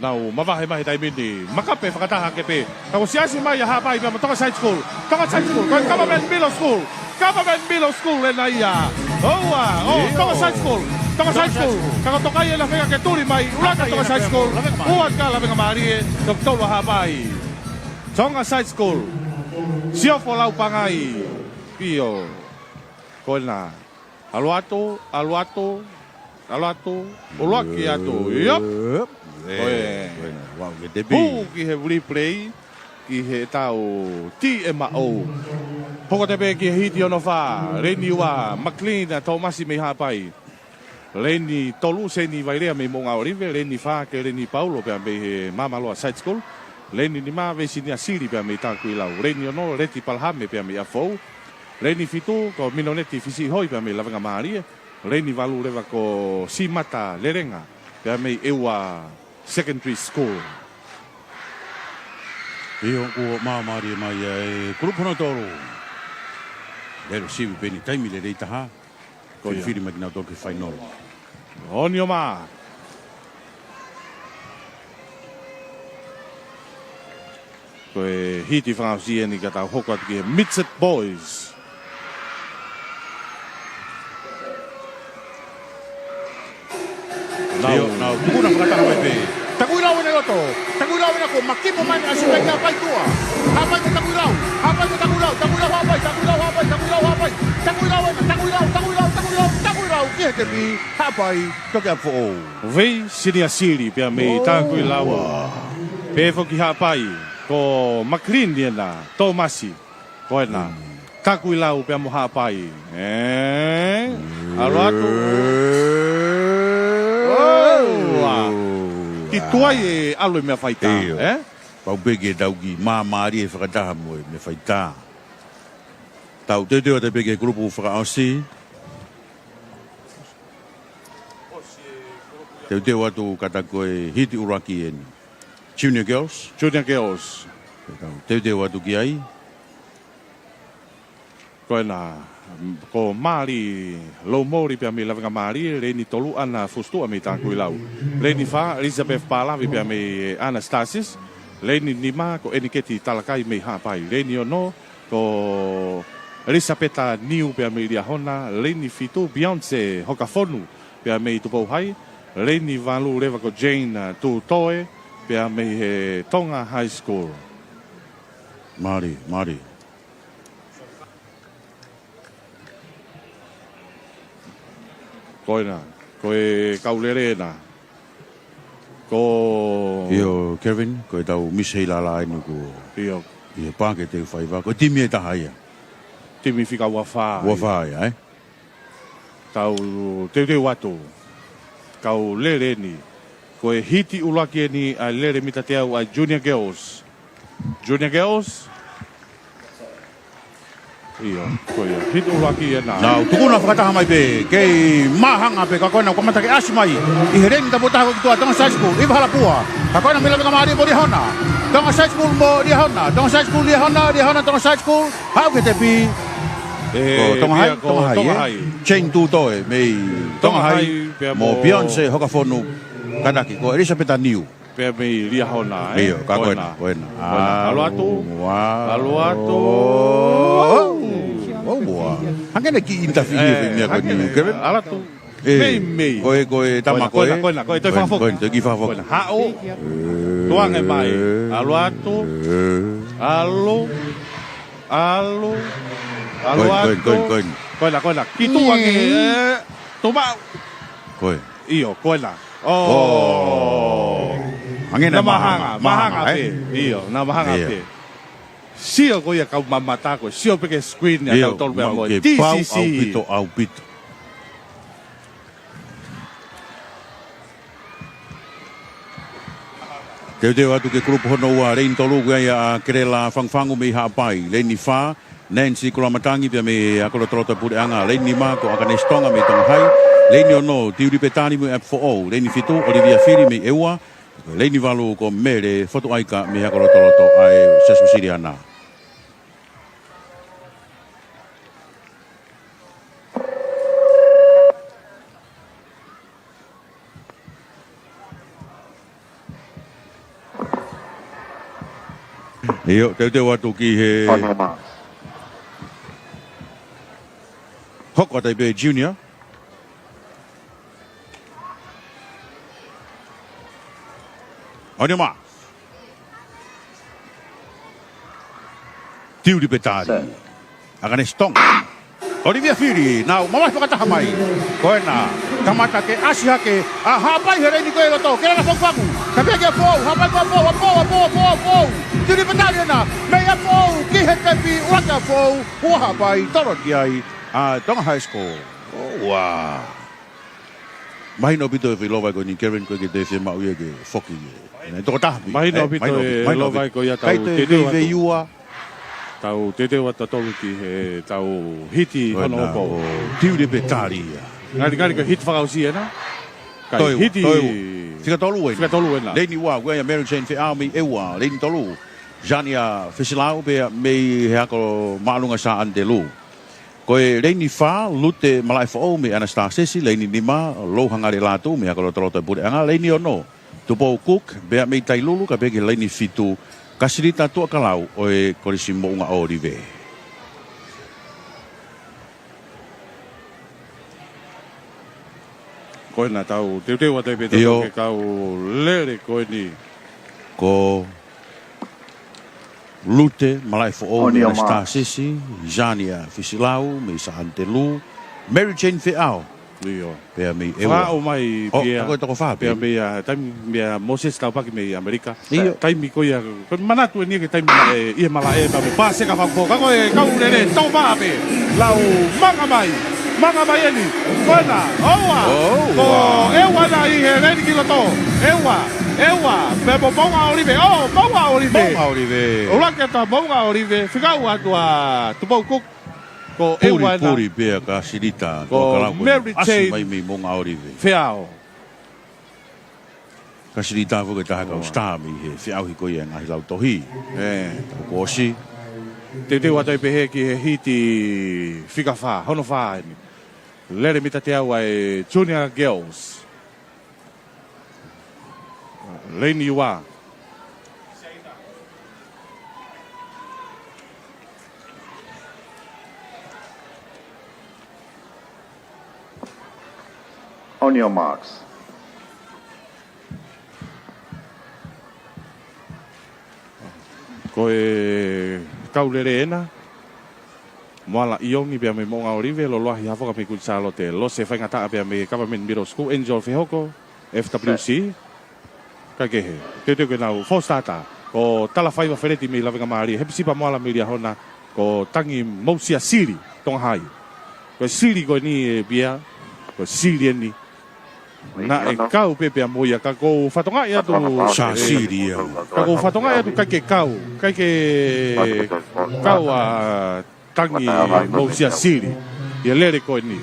Nau mavahe mai he taimi ni. Makape fakataha hake pē. Ka kuo siasi mai ʻa Haʻapai pea mo Tonga Side School. Tonga Side School. Ko e Government Middle School. Government Middle School ena ia. ʻOua, ʻo, ʻio. Tonga Side School. Tonga Side School. Ka ko Tokai ena feinga ke tuli mai. ʻUluaki Tonga Side School. Ua ka Lavengamālie. Toki tolu ʻa Haʻapai. Tonga Side School. Siofolau Pangai. ʻIo. Ko ena. ʻAlu atu, ʻalu atu, ʻalu atu, ʻuluaki atu. Yep. Yep. Ko e. Ko ena, vau ke te pī. Hū ki he replay, ki he tau T M O. Hoko atu pē ki he hiti hono fā, leini ua, McLean ʻa Tōmasi mei Haʻapai. Leini tolu, Seini Vailea mei Moʻungaʻolive, leini fā, Keleni Paulo pea mei he Māmaloa Side School. Leini nima, Veisinia Sili pea mei Takuilau. Leini ono, Leti Palahame pea mei ʻAfou. Leini fitu, ko Minoneti Fisiʻihoi pea mei Lavengamālie. Leini valu leva ko Simata Lelenga, pea mei ʻEua Secondary School. ʻIo, kuo māmālie mai ʻa e kulupu hono tolu. Lele sivi pē ni, taimi lelei taha. Ko ia. Filifili mai kinautolu ki he fainolo. Onioma. Ko e hiti fakaʻosi eni ka tau hoko atu ki he Midset Boys. Nau. ʻIo, nau tukuna fakataha mai pē. Takuilau ena loto. Takuilau ena ko Makimo mai ʻa Sita ia pai tua. Haʻapai ko Takuilau. Haʻapai ko Takuilau. Takuilau Haʻapai. Takuilau Haʻapai. Takuilau Haʻapai. Takuilau ena. Takuilau, Takuilau, Takuilau, Takuilau. Ki he tepi. Haʻapai. Toki ʻalu foʻou. Veisinia Sili pea mei Takuilau. Pea foki Haʻapai, ko McLean ena, Tōmasi, ko ena. Takuilau pea mo Haʻapai. ʻE? ʻAlu atu. ʻOua. Ki tuai e ʻalu e meʻa faitā, ʻio. ʻE? Pau pē ke tau kiʻi māmālie fakataha mo e meʻa faitā. Tau teuteu atu pē ki he kulupu fakaʻosi. Teuteu atu ka ta ko e hiti ʻuluaki eni. Junior Girls. Junior Girls. Teuteu atu ki ai. Ko ena, ko Mali Loumoli pea mei Lavengamālie, leini tolu ʻAna Fusitua mei Takuilau. Leini fā, Elizabeth Palavi pea mei Anastasis. Leini nima, ko Eniketi Talakai mei Haʻapai. Leini ono, ko Elisapeta Niu pea mei Liahona. Leini fitu, Beyonce Hokafonu pea mei Tupou Hai. Leini valu leva ko Jane Tutoe pea mei he Tonga High School. Mālie, mālie. Ko ena, ko e kau lele ena. Ko ʻIo, Kevin, ko e tau Miss Heilala eni ko ʻIo. ʻI he pāke te u faiva, ko e timi ʻe taha ia. Timi fika ua fā. Ua fā ia, ē? Tau teuteu atu. Kau lele eni. Ko e hiti ʻuluaki eni ʻa e lele mita teau ʻa e Junior Girls. Junior Girls. ʻIo, ko ia. Hiti ʻuluaki ena. Nau tukuna fakataha mai pē. Kei māhanga pē ka ko ena ʻoku kamata ke ʻasi mai. ʻI he leini tapu taha ko e ki tuʻa Tonga Side School. ʻIva Halapua. Ka ko ena mei Lavengamālie mo Liahona. Tonga Side School mo Liahona. Tonga Side School Liahona. Liahona Tonga Side School. Haʻu ki he tepi. ʻE, ko Tonga Hai, pea ko Tonga Hai, Tonga ē? Hai. Jane Tutoe mei Tonga Tonga Hai. Hai, pea mo mo Beyonce Hokafonu. Kātaki, ko Elisapeta Niu. Pea mei Liahona, ē? ʻIo, ka ko ena, ko ena. Ko ena. Ā, ʻalu atu. Ua. ʻAlu atu. Ua. Ua. Hangē naʻe kiʻi interfere ʻi he meʻa ko eni, Kevin. ʻAlu atu. Ē, mei, mei. Ko e, ko e tama ko ē. Ko ena, ko ena, ko ena. Toe fakafoki. Ko ena, toe kiʻi fakafoki. Ko ena. Haʻu. Ē. Tuku ange mai. ʻAlu atu. Ē. ʻAlu. ʻAlu. ʻAlu atu. Ko ena, ko ena, ko ena. Ko ena, ko ena. Kiʻi tuku ange, ē, tuʻu maʻu. Ko ē. ʻIo, ko ena. ʻŌ. ʻŌ. Hangē naʻe mahanga, mahanga, mahanga pē. ʻIo, naʻe mahanga pē. Sio ko ia kau mamata ko, sio pē ki he screen ʻa tautolu pea mo e T C C. Pau ʻaupito, ʻaupito. Teuteu atu ki he kulupu hono ua, leini tolu ko ia ʻa Kelela Fangufangu mei Haʻapai. Leini fā, Nancy Kulamatangi pea mei he Ako Lotoloto Puleʻanga. Leini nima ko ʻAkane Sitonga mei Tonga Hai. Leini ono, Tiuli Petali mei ʻApifoʻou. Leini fitu, ʻOlivia Fili mei ʻEua. Leini valu ko Mele Fotuʻaika mei he Ako Lotoloto ʻa e Siasi Uēsiliana. ʻIo, teuteu atu ki he hoko atu ai pē Junior. On your mark. Tiuli Petali. ʻAkane Sitonga. ʻOlivia Fili, nau mamahi fakataha mai. Ko ena, kamata ke ʻasi hake, ʻa Haʻapai he leini ko ē ʻi loto, Kelela Fangufangu. Ka pea ki ʻApifoʻou, Haʻapai mo ʻApifoʻou, ʻApifoʻou, ʻApifoʻou, ʻApifoʻou. Tiuli Petali ena, mei ʻApifoʻou, ki he tepi, ua ki ʻApifoʻou, ua Haʻapai, tolo ki ai, ʻa Tonga High School. ʻOua. Mahino ʻaupito e foʻi lova ko eni Kevin ko e ke te fiemaʻu ia ke foki ia. Naʻe toko taha pē. Mahino ʻaupito e lova ko ia. Kai tau teuteu atu. Tau teuteu atu tautolu ki he tau hiti hono hoko. Tiuli Petali ia. Ngali, ngali ko e hiti fakaʻosi ena. Kai hiti. Fika tolu ena. Fika tolu ena. Leini ua, ko ia Mary Jane Feʻao mei ʻEua. Leini tolu, Zania Fisilau pea mei he Ako Māʻolunga Sā ʻAnitelū. Ko e leini fā, Lute Malaʻefoʻou mei ʻAnasitasesi, leini nima, Louhangale Lātū mei he Ako Lotoloto Puleʻanga, leini ono, Tupou Cook, pea mei Tailulu, ka pea ki he leini fitu, Kasilita Tuʻakalau ʻo e Kolisi Moʻunga ʻŌlive. Ko ena tau teuteu atu ai pē tautolu ki he kau lele ko eni. Ko Lute Malaʻefoʻou mei ʻAnasitasesi, Zania Fisilau mei Sā ʻAnitelū, Mary Jane Feʻao. ʻIo. Pea mei ʻEua. Fakaʻau mai pea. Ko e toko fā pē. Pea mei a, taimi mei a Moses Taupaki mei ʻAmelika. ʻIo. Taimi ko ia, ko e manatu eni ki he taimi ʻe, ʻi he malaʻe pea mo e pāseka fakapō. Ka ko e kau lele, tau maʻa pē. Lau manga mai. Manga mai eni. Ko ena, ʻoua. Ko ʻEua ena ʻi he leini ki loto. ʻEua, ʻEua. Pea mo Moʻunga ʻŌlive. ʻŌ, Moʻunga ʻŌlive. Moʻunga ʻŌlive. ʻUluaki atu ʻa Moʻunga ʻŌlive. Fika ua atu ʻa Tupou Cook. Ko ʻEua ena. Puli, puli pea Kasilita. Ko Mary Jane. ʻAsi mai mei Moʻunga ʻŌlive. Feʻao. Kasilita foki ko e taha kau star mei he feʻauhi ko ia e ngaahi lautohi. ʻE. Tau kuo ʻosi. Teuteu atu ai pē hē ki he hiti fika fā, hono fā eni. Lele mita teau ʻa e Junior Girls. Leini ua. On your marks. Ko e kau lele ena. Moala ʻIongi pea mei Moʻunga ʻŌlive, Loloahi Hafoka mei Kuini Sālote, Lose Faingataʻa pea mei Government Middle School, Angel Fehoko, F W C. Kaikehe, teuteu ke nau fostātā. Ko Talafaiva Feleti mei Lavengamālie, Hepisipa Moala mei Liahona, ko Tangi Mousia Sili, Tonga Hai. Ko e sili ko eni ē Pia, ko e sili eni. Naʻe kau pē pea mo ia ka ʻoku ou fatongaʻi atu. Sa sili ia. Ka ʻoku ou fatongaʻi atu ʻikai ke kau, ʻikai ke kau ʻa Tangi Mousia Sili ʻi he lele ko eni.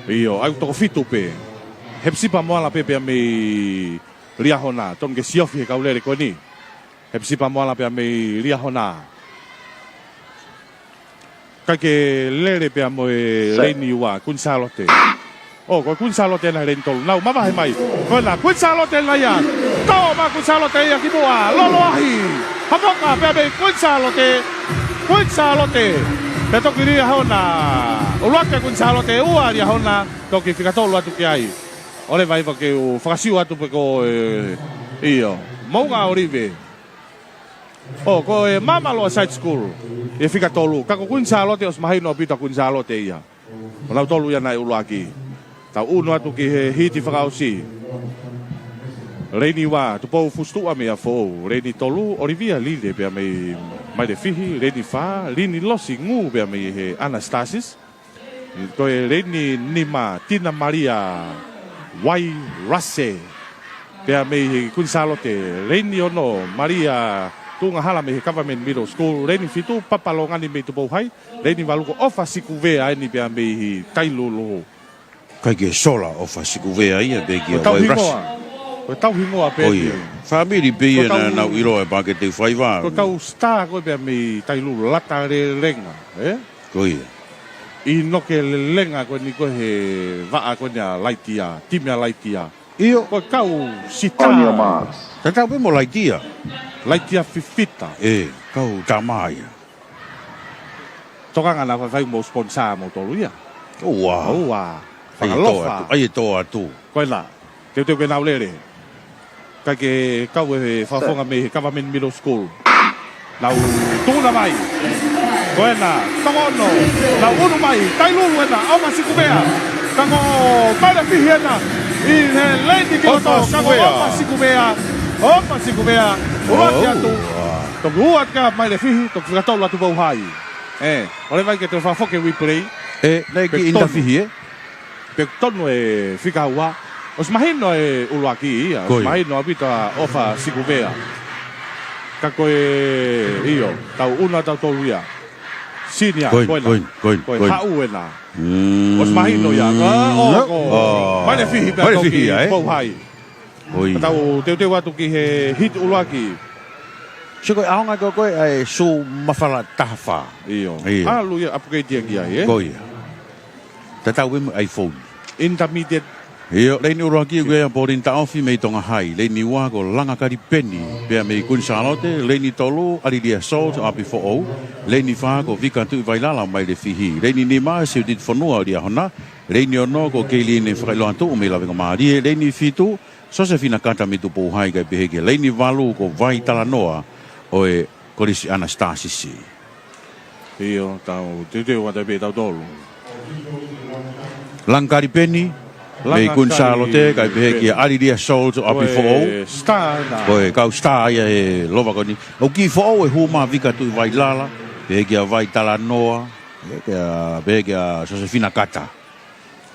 ʻIo, ʻoku toko fitu pē. Hepisipa Moala pē pea mei Liahona, tonu ke siofi he kau lele ko eni. Hepisipa Moala pea mei Liahona. ʻIkai ke lele pea mo e leini ua, Kuini Sālote. ʻO, ko e Kuini Sālote ena he leini tolu. Nau mavahe mai. Ko ena, Kuini Sālote ena ia. Tō mai Kuini Sālote ia ki muʻa. Lolo ahi. Hafoka pea mei Kuini Sālote. Kuini Sālote. Pea toki Liahona. ʻUluaki Kuini Sālote, ua Liahona. Toki fika tolu atu ki ai. ʻOua leva ia ke u fakasiu atu pē ko e, ʻio. Moʻunga ʻOlive. ʻO, ko e Māmaloa Side School. ʻI he fika tolu. Ka ko Kuini Sālote ʻosi mahino ʻaupito Kuini Sālote ia. Ko nautolu ia naʻe ʻuluaki. Tau ʻunu atu ki he hiti fakaʻosi. Leini ua, Tupou Fusitua mei ʻApifoʻou. Leini tolu, ʻOlivia Lile pea mei Mailefihi. Leini fā, Lini Losi Ngū pea mei he Anastasis. Ko e leini nima, Tina Malia Wairase pea mei he Kuini Sālote. Leini ono, Malia Tuʻungahala mei he Government Middle School. Leini fitu, Papa Longani mei Tupou High. Leini valu ko ʻOfa Sikuvea eni pea mei he Tailulu. ʻIkai ke sola ʻOfa Sikuvea ia, pea ki Ko e tau Wairase. Hingoa. Ko e tau hingoa pē Ko ia. Fāmili pē ia naʻa nau ʻiloa e Pakete Faiva. Ko e kau star ko ē pea mei Tailulu, Lata Lelenga, ē? Ko ia. ʻInoke Lelenga ko eni ko ē he vaʻa ko eni ʻa Laitia, timi ʻa Laitia. ʻIo. Ko e kau sita. On your marks. Tatau pē mo Laitia. Laitia Fifita. ʻE, kau tama ia. Tokanga naʻa faifai mo sponsor mo tolu ia. ʻOua. ʻOua. ʻAi e tō Fakalofa. atu. ʻAi e tō atu. Ko ena. Teuteu ke nau lele. ʻIkai ke kau e fakafofonga mei he Government Middle School. Nau tuna mai. Ko ena, toko ono. Nau ʻunu mai. Tailulu ena, ʻOfa Sikuvea. Ka ko Mailefihi ena. ʻI he leini ki loto, ka ko ʻOfa Sikuvea. ʻOfa Sikuvea. ʻUluaki atu. Toki ua atu kia Mailefihi, toki fika tolu atu Tupou High. ʻE, ʻoua leva ia ke toe fakafoki e replay. ʻE, naʻe kiʻi inda fihi, ē? Pea tonu e fika ua. ʻOsi mahino e ʻuluaki ia. Ko ia. ʻOsi mahino ʻaupito ʻa ʻOfa Sikuvea. Ka ko e, ʻio, tau ʻunu atu tautolu ia. Senior, ko ena, ko ena, ko ena, ko ena. Haʻu ena. Mm. ʻOsi mahino ia. Ka, ʻo, ko. Mailefihi pea Mailefihi toki ia, ē? Tupou High. Ko ia. Tau teuteu atu ki he hiti ʻuluaki. Sio ko e ʻaonga ko ē ʻa e sū mafala taha fā. ʻIo. ʻIo. ʻAlu ia upgrade ia ki ai, ē? Ko ia. Tatau pē mo e iPhone. Intermediate. ʻIo, leini ʻuluaki ko ia Pauline Taʻofi mei Tonga High. Leini ua ko Langa Kalipeni, pea mei Kuini Sālote. Leini tolu, ʻAlilia Salt, ʻApifoʻou. Leini fā ko Vika Tuʻivailala, Mailefihi. Leini nima, Siutiti Fonua, Liahona. Leini ono ko Keiline Fakaʻiloa Tuʻu mei Lavengamālie. Leini fitu, Sosefina Kata mei Tupou High, kae pehē ki he leini valu ko Vai Talanoa ʻo e Kolisi Anastasisi. ʻIo, tau teuteu atu pē tautolu. Langa Kalipeni, mei Kuini Sālote, kae pehē kia ʻAlilia Salt ʻo ʻApifoʻou. Ko e star ena. Ko e kau star ia he lova ko eni. ʻOku kiʻi foʻou e hū mai ʻa Vika Tuʻivailala, pehē kia Vai Talanoa, pehē kia, pehē kia Sosefina Kata.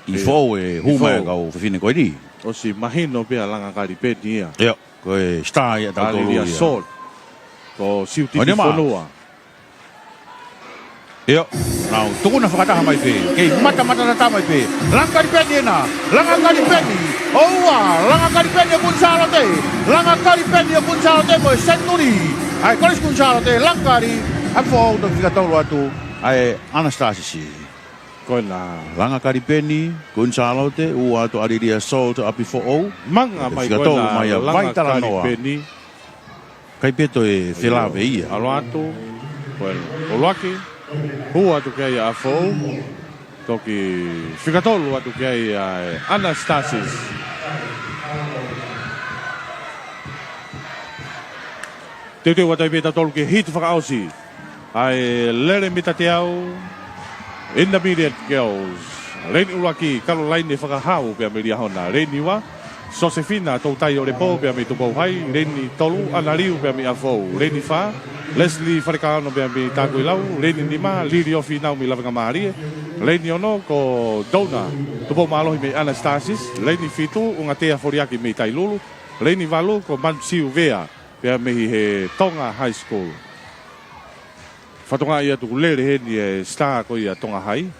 ʻIo. Kiʻi foʻou e hū mai ʻa e kau fefine ko eni. ʻOsi mahino pē ʻa Langa Kalipeni ia. ʻIo, ko e star ia tautolu ia. ʻAlilia Salt. Ko Siutiti Fonua. ʻIo, nau tukuna fakataha mai pē. Kei matamata tata mai pē. Langa Kalipeni ena. Langa Kalipeni. ʻOua, Langa Kalipeni ʻo Kuini Sālote. Langa Kalipeni ʻo Kuini Sālote mo e senituli ʻa e Kolisi Kuini Sālote. Langa Kali. ʻApifoʻou toki fika tolu atu ʻa e Anastasisi. Ko ena. Langa Kalipeni, Kuini Sālote, ua atu ʻAlilia Salt, ʻApifoʻou. Manga mai ko ena, Langa Kalipeni. Kai pē toe felave ia. ʻAlu atu, ko ena. ʻUluaki, ua atu ki ai ʻa ʻApifoʻou. Toki fika tolu atu ki ai ʻa e Anastasis. Teuteu atu ai pē tautolu ki he hiti fakaʻosi. ʻA e lele mita teau, Intermediate Girls. Leini ʻuluaki, Kalolaine Fakahau pea mei Liahona. Leini ua, Sosefina Toutai ʻOlepo pea mei Tupou High. Leini tolu, ʻAna Liu pea mei ʻApifoʻou. Leini fā, Leslie Falekaono pea mei Takuilau. Leini nima, Liliofi Nau mei Lavengamālie. Leini ono, ko Dona Tupoumālohi mei Anastasis. Leini fitu, ʻUngatea Foliaki mei Tailulu. Leini valu, ko Manu Siuvea pea mei he Tonga High School. Fatongia ia tuku lele heni e star ko ia Tonga High.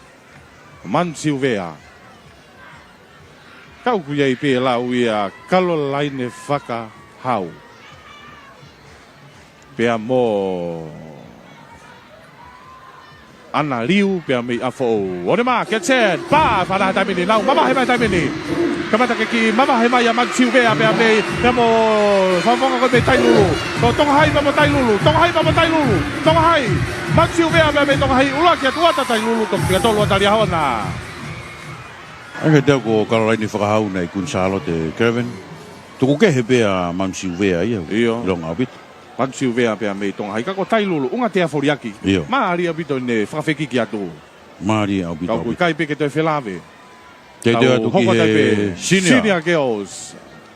Manu Siuvea. Ka ʻoku ʻi ai pē lau ia Kalolaine Fakahau. Pea mo ʻAna Liu pea mei ʻApifoʻou. ʻOne mā, ke set, pā, fālahi taimi ni, nau mavahe mai taimi ni. Kamata ke kiʻi mavahe mai ʻa Manu Siuvea pea mei, pea mo Fafonga ko ē mei Tailulu. Ko Tonga Hai pea mo Tailulu, Tonga Hai pea mo Tailulu, Tonga Hai. Manu Siuvea pea mei Tonga Hai, ʻuluaki atu ʻa Tailulu, toki fika tolu ʻa Liahona. ʻAi ke teu ko Kalolaine fakahau naʻe Kuini Sālote Kevin. Tuku kehe pē ʻa Manu Siuvea ia. ʻIo. ʻIlonga ʻaupito. Manu Siuvea pea mei Tonga Hai ka ko Tailulu, ʻunga te a foliaki. ʻIo. Mālie ʻaupito ʻene fakafekiki atu. Mālie ʻaupito. Ka ʻoku ʻikai pē ke toe felāveʻi. Te teu atu ki he senior. Senior girls.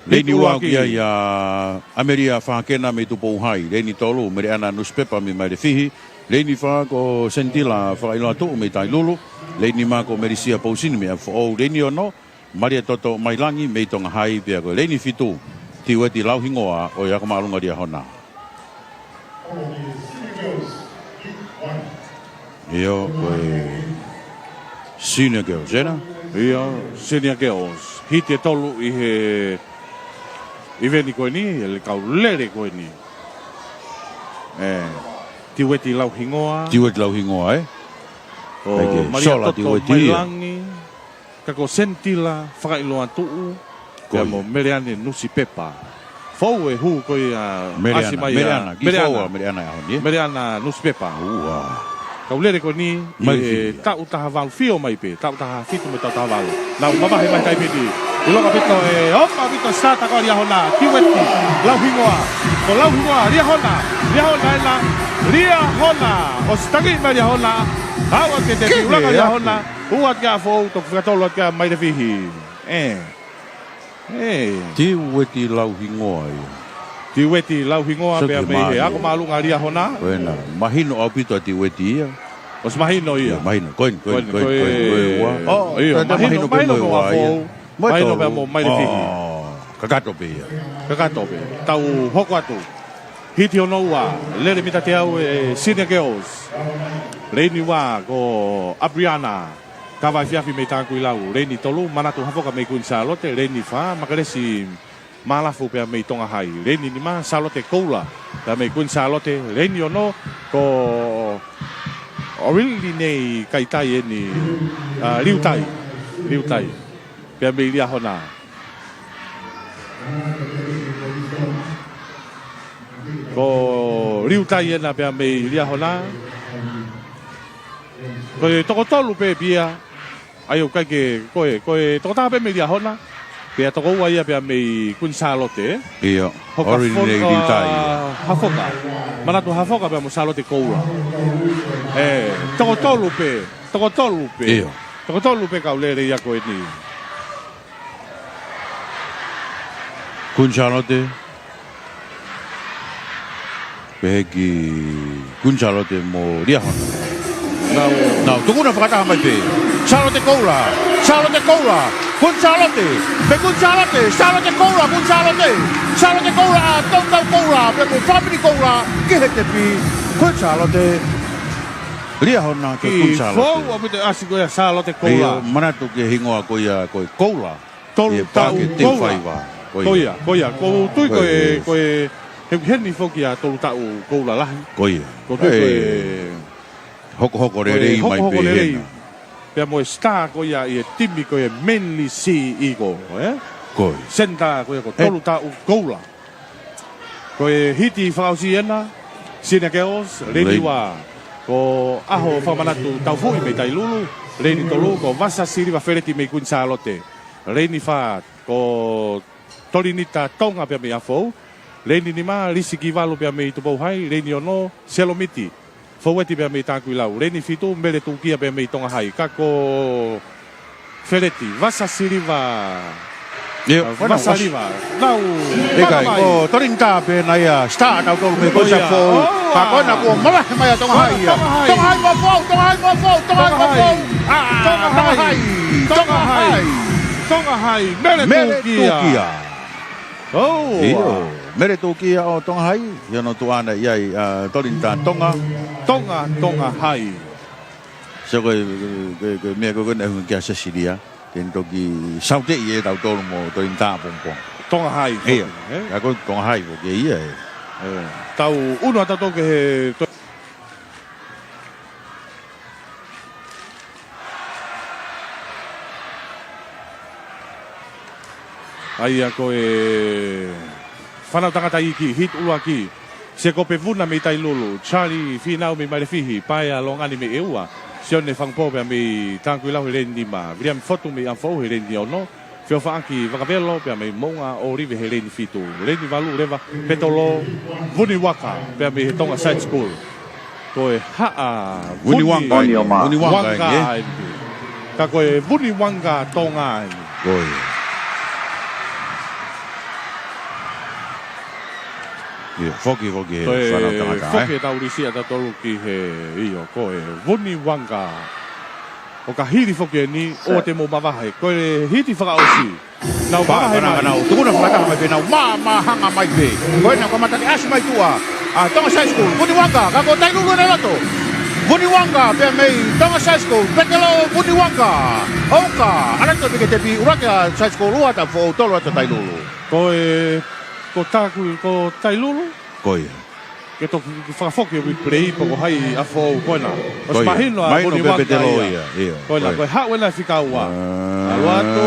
Leini ua ʻuluaki. Ki ai ʻa ʻAmelia Fakena mei Tupou Hai. Leini tolu, Meleʻana Nusipepa mei Mailefihi. Leini fā ko Senitila Fakailoatuʻu mei Tailulu. Leini nima ko Melisia Pousini mei ʻApifoʻou. Leini ono, Malia Toto Mailangi mei Tonga Hai pea ko e leini fitu, Tiueti Lauhingoa ʻo e ako māʻolunga Liahona. ʻIo, ko e senior girls, ena? ʻIo, senior girls. Hiti ʻe tolu ʻi he ʻiveni ko eni, ʻe le kau lele ko eni. ʻE, Tiueti Lauhingoa. Tiueti Lauhingoa, ē? Ko Malia Toto Mailangi. Ka ko Senitila Fakailoatuʻu, pea mo Meleane Nusipepa. Fou e hū ko ia ʻasi mai ia. Meleana, ki fou ʻa Meleana ʻaho ni, ē? Meleana Nusipepa. Ua. Kau lele ko eni, ʻi he taʻu taha valu, fio mai pē, taʻu taha fitu mo e taʻu taha valu. Nau mavahe mai taimi ni. ʻIlonga ʻaupito e, ʻofa ʻaupito sata ko Liahona, Tiueti Lauhingoa. Ko Lauhingoa, Liahona, Liahona ena, Liahona. ʻOsi tangi mai Liahona, kau ake te piulanga Liahona. Ua kia Foʻou, toki fika tolu kia Mailefihi. ʻE. ʻE. Tiueti Lauhingoa ia. Tiueti Lauhingoa pea mei he ako māʻolunga Liahona. Ko ena, mahino ʻaupito ʻa Tiueti ia. ʻOsi mahino ia. Mahino, ko eni, ko eni, ko eni, ko e ua. ʻIo, mahino pē mo Foʻou. Mahino pē mo Mailefihi. Kakato pē ia. Kakato pē. Tau hoko atu. Hiti hono ua, lele mita teau e senior girls. Leini ua ko Abriana Kavaifiafi mei Takuilau. Leini tolu, Manatu Hafoka mei Kuini Sālote. Leini fā, Makalesi Malafu pea mei Tonga Hai. Leini nima, Sālote Koula pea mei Kuini Sālote. Leini ono, ko Orilinei Kaitai eni, ʻa, Liutai. Liutai. Pea mei Liahona. Ko Liutai ena pea mei Liahona. Ko e toko tolu pē pia. ʻAi ʻoku ʻikai ke, ko e, ko e toko taha pē mei Liahona. Pea toko ua ia pea mei Kuini Sālote. ʻIo. Orilinei Liutai ia. Hafoka. Manatu Hafoka pea mo Sālote Koula. ʻE, toko tolu pē. Toko tolu pē. ʻIo. Toko tolu pē kau lele ia ko eni. Kuini Sālote. Pehē ki Kuini Sālote mo Liahona. Nau. Nau, tukuna fakataha mai pē. Sālote Koula. Sālote Koula. Kuini Sālote. Pē Kuini Sālote. Sālote Koula. Kuini Sālote. Sālote Koula. ʻA Tautau Koula. Pē mo Fāmili Koula. Ki he tepi. Kuini Sālote. Liahona ki Kuini Sālote. Fou ʻaupito ʻasi ko ia Sālote Koula. ʻIo, manatu ki he hingoa ko ia ko e Koula. Tolu taʻu Koula. Ko ia, ko ia. Ko u tui ko e, ko e, he, heni foki ʻa Tolu Taʻu Koula lahi. Ko ia. Ko u tui ko e hokohoko lelei mai pē hena. Pea mo e star ko ia ʻi he timi ko e Manly Sea Eagle, ē? Ko ia. Senitā ko ia ko Tolu Taʻu Koula. Ko e hiti fakaʻosi ena, senior girls, leini ua. Ko ʻAho Fakamanatu Taufuʻi mei Tailulu, leini tolu, ko Vasa Siliva Feleti mei Kuini Sālote. Leini fā, ko Tolinita Tonga pea mei ʻApifoʻou. Leini nima, Lisi Kivalu pea mei Tupou Hai. Leini ono, Selomiti Foueti pea mei Takuilau. Leini fitu, Mele Tukia pea mei Tonga Hai. Ka ko Feleti, Vasa Siliva. ʻIo, Vasa Siliva. Nau, ʻikai, ko Tolinita pē ena ia, star tautolu mei Kuini Sālote. Ka ko ena kuo mavahe mai ʻa Tonga Hai ia. Tonga Hai mo Foʻou, Tonga Hai mo Foʻou, Tonga Hai mo Foʻou. ʻA, Tonga Hai. Tonga Hai. Tonga Hai. Mele Tukia. ʻIo, Mele Tukia ʻo Tonga Hai, ʻi hono tuʻa ʻana ʻi ai ʻa Tolinita Tonga. Tonga, Tonga Hai. So ko e, ko e, ko e meʻa ko ē naʻe hū kia Sesilia, ke ne toki saute ʻi he tautolu mo Tolinita pongipongi. Tonga Hai. ʻIo, ka ko Tonga Hai foki ia ē. Tau ʻunu ʻa tautolu ki he to- ʻA ia ko e fānau tangata iiki, hit ʻuluaki. Sēkope Vuna mei Tailulu, Charlie Fīnau mei Mailefihi, Paea Longani mei ʻEua, Sione Fangupō pea mei Tākuilau he leini nima, Viliami Fotu mei ʻApifoʻou he leini ono, Feofaʻaki Vakavelo pea mei Moʻunga ʻŌlive he leini fitu, leini valu leva, Petelo Vuniwaka pea mei he Tonga Side School. Ko e Haʻa Vuniwanga Vuni-, eni, Vuniwanga eni, ē? Ka ko e Vuniwanga Tonga eni. Ko ia. ʻIo, foki, foki he fānau tangata, ē? Ko e foki ʻetau lisi ʻatautolu ki he, ʻio, ko e Vuniwanga. ʻO ka hili foki eni, ʻoua te mou mavahe. Ko e hiti fakaʻosi. Nau mavahe mai. Nau tukuna fakataha mai pē, nau mā, māhanga mai pē. Ko ena ko e mata ke ʻasi mai tuʻa ʻa Tonga Side School, Vuniwanga, ka ko Tailulu ʻena loto. Vuniwanga, pea mei Tonga Side School, Petelo Vuniwanga. ʻOka, ʻalu atu pē ki he tepi, ʻuluaki ʻa Side School, ua ʻa Tafoʻou, tolu atu ʻa Tailulu. Ko e, ko Taku, ko Tailulu? Ko ia. Ke toki fakafoki ʻo replay pe ko hai ʻa Foʻou ko ena. Ko ia. Mahino ʻa Vuniwanga ia. Ko ena, ko e haʻu ena fika ua. ʻAlu atu.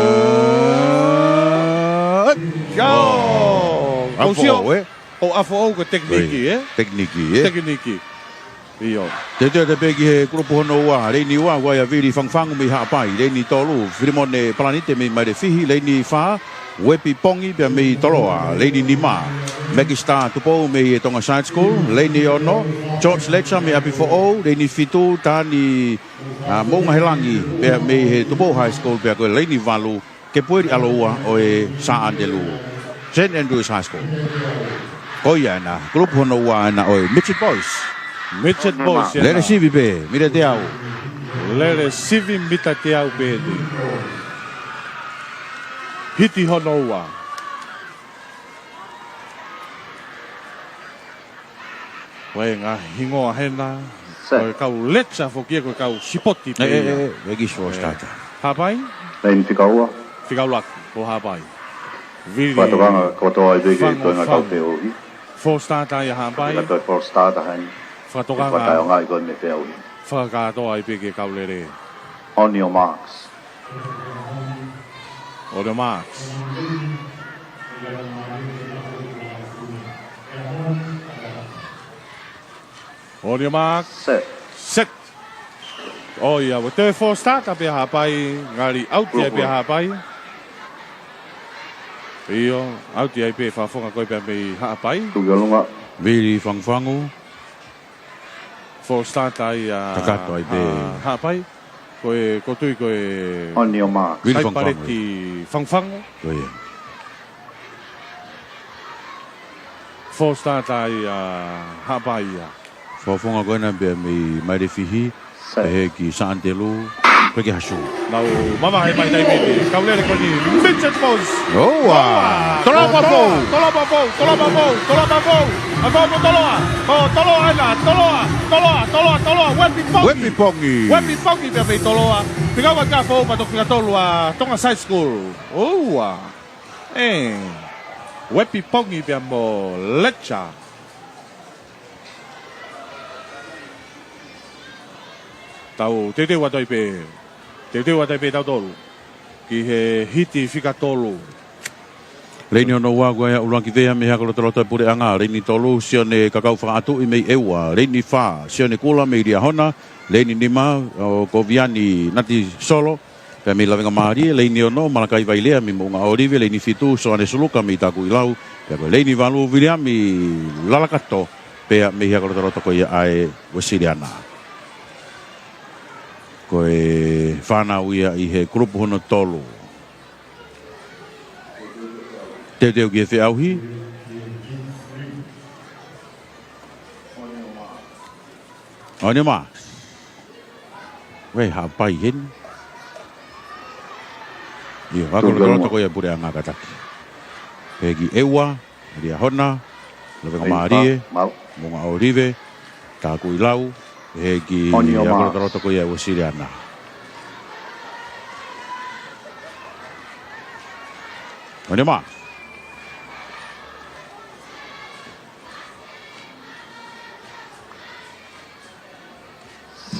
ʻIo. ʻA Foʻou, ē? ʻO ʻa Foʻou ko e tekiniki, ē? Tekiniki, ē? Tekiniki. ʻIo. Teuteu atu pē ki he kulupu hono ua, leini ua, ʻa ia Vili Fangufangu mei Haʻapai, leini tolu, Filimone Palanite mei Mailefihi, leini fā, Uepi Pongi pea mei Toloa, leini nima, Mekisita Tupou mei he Tonga Side School, leini ono, George Lecha mei ʻApifoʻou, leini fitu, Tani, ʻa, Moʻungahelangi, pea mei he Tupou High School, pea ko e leini valu, Kepueli ʻAloua ʻo e Saint Andrew, Saint Andrew's High School. Ko ia ena, kulupu hono ua ena ʻo e Midget Boys. Midget Boys ena. Lele sivi pē, mita teau. Lele sivi mita teau pē eni. Hiti hono ua. Ko e ngaahi hingoa hena, ko e kau Lecha foki ia, ko e kau sipoti pē ia. ʻE, ʻe, ʻe, ʻe, ki Four Starter. Haʻapai? Leini fika ua. Fika ʻuluaki, ko Haʻapai. Vili. Fakatokanga kotoa ai pē ki he toenga kau feʻauhi. Four Starter ia Haʻapai. Fakatokanga. Four Starter heni. Fakatokanga. Fakataonga ai ko e mei feʻauhi. Fakakātoa ai pē ki he kau lele. On your marks. On your marks. On your marks. Set. Set. ʻO ia, ʻoku toe Four Starter pē ʻa Haʻapai, ngali ʻauti ai pē ʻa Haʻapai. ʻIo, ʻauti ai pē Fafonga ko ē pea mei Haʻapai. Tuku ki ʻolunga. Vili Fangufangu. Four Starter ia. Kakato ai pē. Ha-, Haʻapai. Ko e, ʻoku ou tui ko e. On your mark. Vili Fangufangu. Saipaleti Fangufangu. Ko ia. Four Starter ia Haʻapai ia. Fafonga ko ena pea mei Mailefihi. Set. Pehē ki Saint Andrew. Pehē ki Haʻasu. Nau mavahe mai taimi ni. Kau lele ko eni. Midget Boys. ʻOua. ʻOua. Toloa pē Foʻou. Toloa pē Foʻou. Toloa pē Foʻou. Toloa pē Foʻou. ʻA Foʻou mo Toloa. Ko Toloa ena. Toloa. Toloa. Toloa. Toloa. Uepi Pongi. Uepi Pongi. Uepi Pongi pea mei Toloa. Fika ua kia Foʻou pea toki fika tolu ʻa Tonga Side School. ʻOua. ʻE. Uepi Pongi pea mo Lecha. Tau teuteu atu ai pē. Teuteu atu ai pē tautolu. Ki he hiti fika tolu. Leini ono ua ko ia ʻUluakivea mei he Hako Lotoloto ʻa e Puleʻanga. Leini tolu Sione Kakau Fakaʻatuʻi mei ʻEua. Leini fā Sione Kula mei Liahona. Leini nima ʻo Koviani Natisolo. Pea mei Lavengamālie, leini ono, Malakai Vailea mei Moʻunga ʻŌlive, leini fitu, Soane Suluka mei Takuʻilau, pea ko e leini valu, Viliami Lalakato, pea mei he Hako Lotoloto ko ia ʻa e Uēsiliana. Ko e fānau ia ʻi he kulupu hono tolu. Teuteu ki he feʻauhi. On your mark. Uē, Haʻapai heni. ʻIo, Hako Lotoloto ko ia ʻa e Puleʻanga kātaki. Pehē ki ʻEua, Liahona, Lavengamālie, Moʻunga ʻŌlive, Takuʻilau, pehē ki he Hako Lotoloto ko ia ʻa e Uēsiliana. On your mark.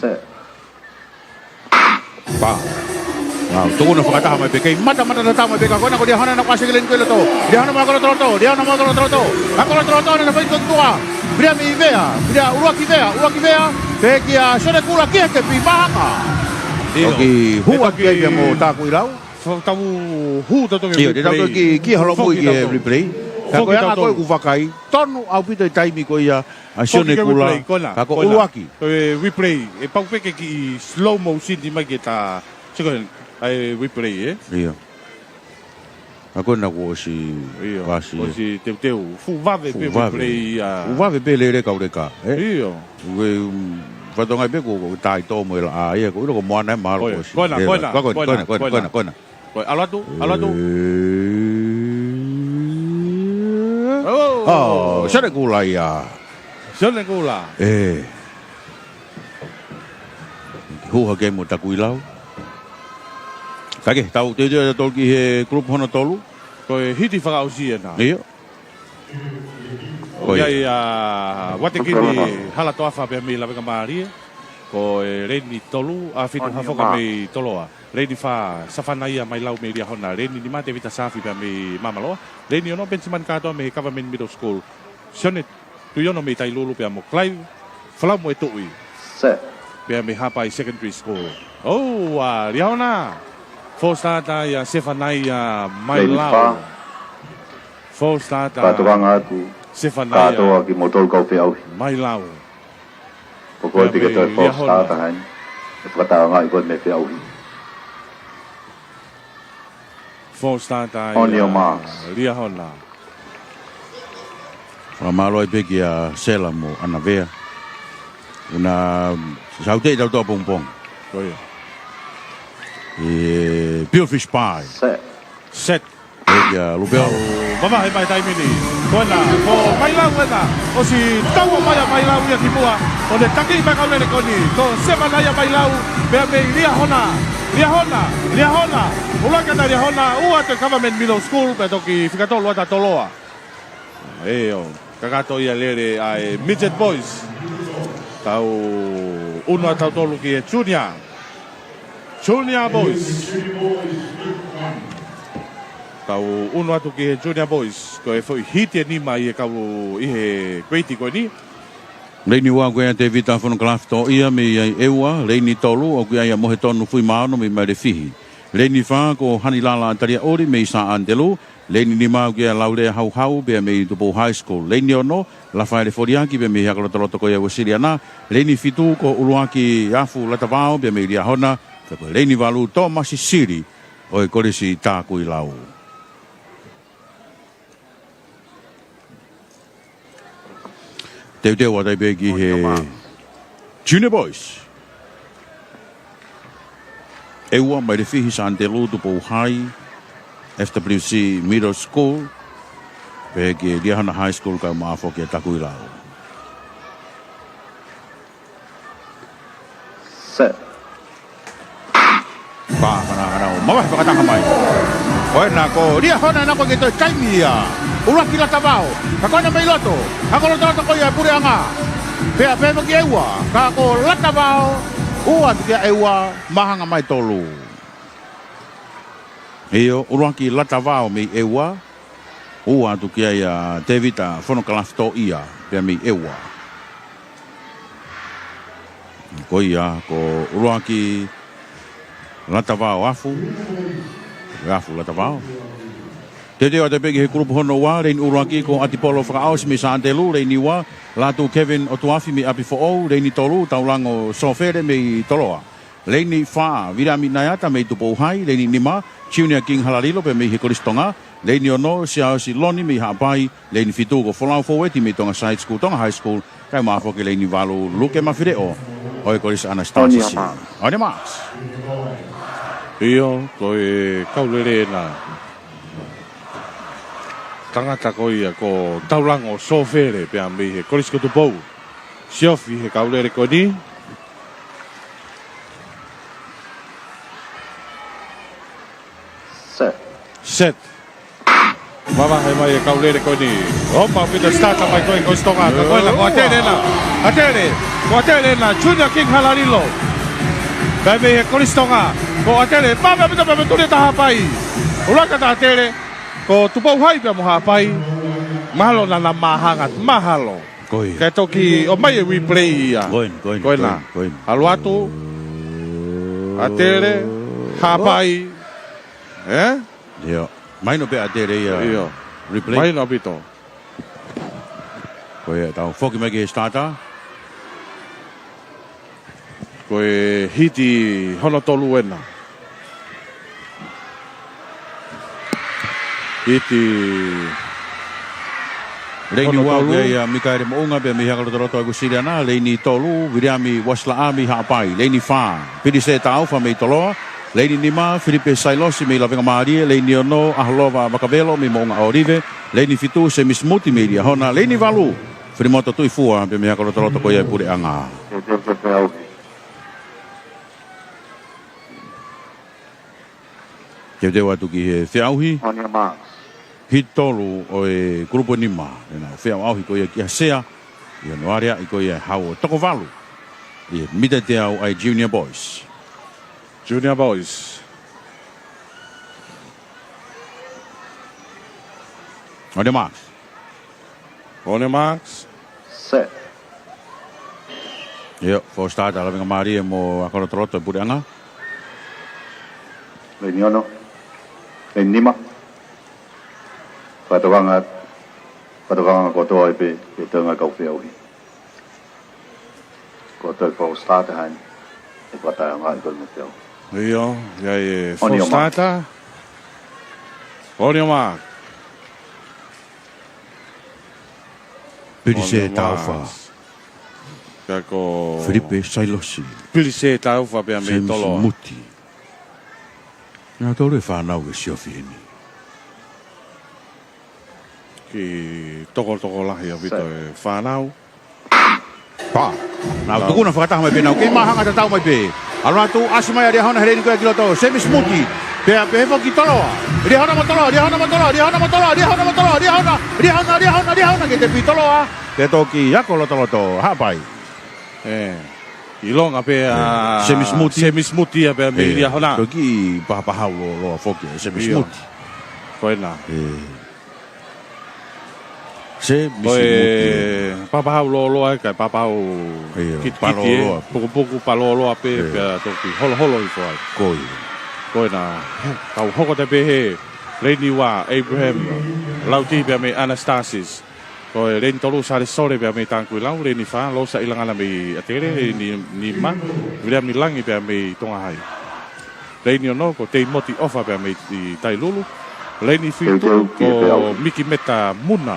Set. Pā. Tuku hono fakataha mai pē, kei matamata tatau mai pē, ka ko ena ko Liahona naʻe ʻosi ʻalu ki loto. Liahona mo Akolotoloto, Liahona mo Akolotoloto. Akolotoloto naʻe fai ki tuʻa. Pea mei Vea, pea ʻuluaki Vea, ʻuluaki Vea. Pea kia Sione Kula ki he tepi, mahanga. ʻIo. ʻOku hū atu pē mo Takuilau. Tau hū tautolu ki he replay. ʻIo, te tau ki, ki holomui ki he replay. Ka ko e anga ko ē ʻeku vakai, tonu ʻaupito e taimi ko ia ʻa Sione Kula. Ka ko e ʻuluaki. Ko e replay, ʻe pau pē ke kiʻi slow motion mai ke ta, seko, ʻa e replay, ē? ʻIo. Ka ko ena kuo ʻosi, ʻio, ʻosi, ʻosi teuteu. Fuʻu vave pē replay ia. Fuʻu vave pē lele kau leka, ē? ʻIo. Ko e, um, fatongia pē ko, ko e taito mo e laʻā ia, ko e ʻilo ko Moana ʻe mahalo kuo ʻosi. Ko ena, ko ena, ko ena, ko ena. Ko e ʻalu atu, ʻalu atu. ʻOi. ʻOi, Sione Kula ia. Sione Kula. ʻE. Hū hake mo Takuilau. Kae kehe, tau teuteu atu ki he group hono tolu. Ko e hiti fakaʻosi ena. ʻIo. Ko ia. ʻOku ʻi ai ʻa Vatekini Halatoafa pea mei Lavengamālie. Ko e leini tolu, ʻa Fitu Hafoka mei Toloa. Leini fā, Sefanaia Mailau mei Liahona. Leini nima, Tevita Safi pea mei Māmaloa. Leini ono, Benjamin Kātoa mei Government Middle School. Sione Tuiono mei Tailulu pea mo Clive Falamoetuʻi. Pea mei Haʻapai Secondary School. ʻOua, Liahona. False start ʻa Sefanaia Mailau. False start. Kātoanga atu. Sefanaia. Kātoa kimoutolu kau feʻauhi. Mailau. Ko koe pē ke toe false start heni. ʻE fakatāngaʻi koe mei he feʻauhi. False start ʻa Liahona. Fakamālō ai pē kia Sela mo ʻAnavea. ʻOku na saute ʻi tautoa pongipongi. Ko ia. ʻE, Billfish Pie. Set. Set. ʻE, kia Lupea. Mavahe mai taimi ni. Ko ena, ko Mailau ena. ʻOsi tau mai ʻa Mailau ia ki muʻa. ʻO ne taki mai kau lele ko eni. Ko Sefanaia Mailau. Pea mei Liahona. Liahona. Liahona. ʻUluaki ʻa Liahona. Ua ʻa Government Middle School. Pea toki fika tolu ʻa Toloa. ʻIo, kakato ia lele ʻa e Midget Boys. Tau ʻunu atu tautolu ki he Junior. Junior Boys. Tau ʻunu atu ki he Junior Boys. Ko e foʻi hiti ʻe nima ʻi he kau ʻi he grade ko eni. Leini ua ko ia Tevita Fonokalafi Toʻia mei ʻEua. Leini tolu ʻoku ʻi ai ʻa Mohetonu Fuimaono mei Mailefihi. Leini fā ko Hanilala Taliaʻuli mei Sā ʻAnitelū. Leini nima ʻoku ʻi ai ʻa Laulea Hauhau pea mei Tupou High School. Leini ono, Lafaele Foliaki pea mei he Akolotoloto ko ia Uēsiliana. Leini fitu ko ʻUluaki Afu Latavao pea mei Liahona. Pea ko e leini valu, Tōmasi Sili ʻo e Kolisi Takuilau. Teuteu atu ai pē ki he Junior Boys. ʻEua, Mailefihi, Sā ʻAnitelū, Tupou High, F W C Middle School, pea ki he Liahona High School kae ʻumaʻā foki ʻa Takuilau. Set. Pā, kana, kana, ʻo mavahe fakataha mai. Ko ena ko Liahona ena ko e kei toe taimi ia. ʻUluaki Latavao. Ka ko ena mei loto. Akolotoloto ko ia e puleʻanga. Pea pehē mo ki ʻEua. Ka ko Latavao. Ua atu kia ʻEua. Mahanga mai tolu. ʻIo, ʻUluaki Latavao mei ʻEua. Ua atu ki ai ʻa Tevita Fonokalafi Toʻia, pea mei ʻEua. Ko ia, ko ʻUluaki Latavao Afu. Afu Latavao. Teuteu atu pē ki he kulupu hono ua, leini ʻuluaki ko ʻAtipolo Fakaʻosi mei Sā ʻAnitelū, leini ua, Lātū Kevin ʻOtuafi mei ʻApifoʻou, leini tolu, Taulango Sofele mei Toloa. Leini fā, Viliami Naiata mei Tupou High, leini nima, Junior King Halalilo pea mei he Kolisi Tonga, leini ono, Siaosi Loni mei Haʻapai, leini fitu ko Folau Foueti mei Tonga Side School, Tonga High School, kae ʻumaʻā foki leini valu, Luke Mafileʻo, ʻo e Kolisi ʻAnasitāsisi. On your marks. On your marks. ʻIo, ko e kau lele ena. Tangata ko ia ko Taulango Sofele pea mei he Kolisi ko Tupou. Siofi he kau lele ko eni. Set. Set. Mavahe mai e kau lele ko eni. Opa, pita start mai ko e Kolisi Tonga. Ka ko ena, ko ʻAtele ena. ʻAtele. Ko ʻAtele ena. Junior King Halalilo. Pea mei he Kolisi Tonga, ko ʻAtele, pea mei ʻaupito pea mei tuli ʻa Haʻapai. ʻUluaki ʻa ʻAtele, ko Tupou Hai pea mo Haʻapai. Mahalo naʻa na māhanga, mahalo. Ko ia. Kae toki ʻomai e replay ia. Ko ena, ko ena, ko ena, ko ena. ʻAlu atu, ʻAtele, Haʻapai. Eh? Io. Mahino pē ʻAtele ia. Io. Replay. Mahino ʻaupito. Ko ia, tau foki mai ki he starter. Ko e hiti hono tolu ena. Hiti Leini hono ua tolu. Ia, ia Mikaele Moʻunga pea mei he Hakalotoloto ʻa Uēsiliana. Leini tolu, Viliami Uasilaʻa mei Haʻapai. Leini fā, Pilisē Taufa mei Toloa. Leini nima, Filipe Sailosi mei Lavengamālie. Leini ono, ʻAholova Vakavelo mei Moʻunga ʻŌlive. Leini fitu, Semisi Muti mei Liahona. Leini valu, Finemoto Tuʻifua pea mei he Hakalotoloto ko ia ʻo e Puleʻanga. Teuteu atu ki he feʻauhi. On your marks. Hiti tolu ʻo e kulupu nima. Ena feʻauhi ko ia ki ha sea. ʻI hono aleaʻi ko ia ʻe he hau ʻo e toko valu ʻi he mita teau ʻa e Junior Boys. Junior Boys. On your marks. On your marks. Set. ʻIo, four starter, Lavengamālie mo Hakalotoloto ʻo e Puleʻanga. Leini ono. Leini nima. Fakatokanga, fakatokanga kotoa ʻi he pē, ʻi he tōʻonga kau feʻauhi. Ko e toe four starter heni. ʻE fakataʻeʻaongaʻi ko e meʻa. ʻIo, ʻi ai e four starter. On your mark. Pilisē Taufa. Ka ko Filipe Sailosi. Pilisē Taufa pea mei Toloa. Semisi Muti. Naʻa tolu e fānau ke siofi heni. Kiʻi tokotokolahi ʻaupito e fānau. Pā. Nau tukuna fakataha mai pē nau. Kei māhanga tatau mai pē. ʻAlu atu, ʻasi mai ʻa Liahona he leini ko ia ki loto. Semisi Muti. Pea pehē foki Toloa. Liahona mo Toloa, Liahona mo Toloa, Liahona mo Toloa, Liahona mo Toloa, Liahona, Liahona, Liahona, Liahona, ke tepi Toloa. Pea toki ako lotoloto, Haʻapai. ʻE, ʻilonga pē ʻa Semisi Muti. Semisi Muti ia pea mei Liahona. Toki pahapahau lōloa foki ʻa Semisi Muti. Ko ena. Semisi Muti. Ko e pahapahau lōloa ē, kae pahapahau kitikiti ē. Pukupuku pā lōloa pē, pea toki holoholo hifo ai. Ko ia. Ko ena, tau hoko atu pē he leini ua, Abraham Lauti pea mei Anastasis. Ko e leini tolu, Sale Sole pea mei Takuilau. Leini fā, Losa ʻIlangana mei ʻAtele. Leini nima, Viliami Langi pea mei Tonga Hai. Leini ono, ko Teimoti ʻOfa pea mei Tailulu. Leini fitu, ko Miki Meta Muna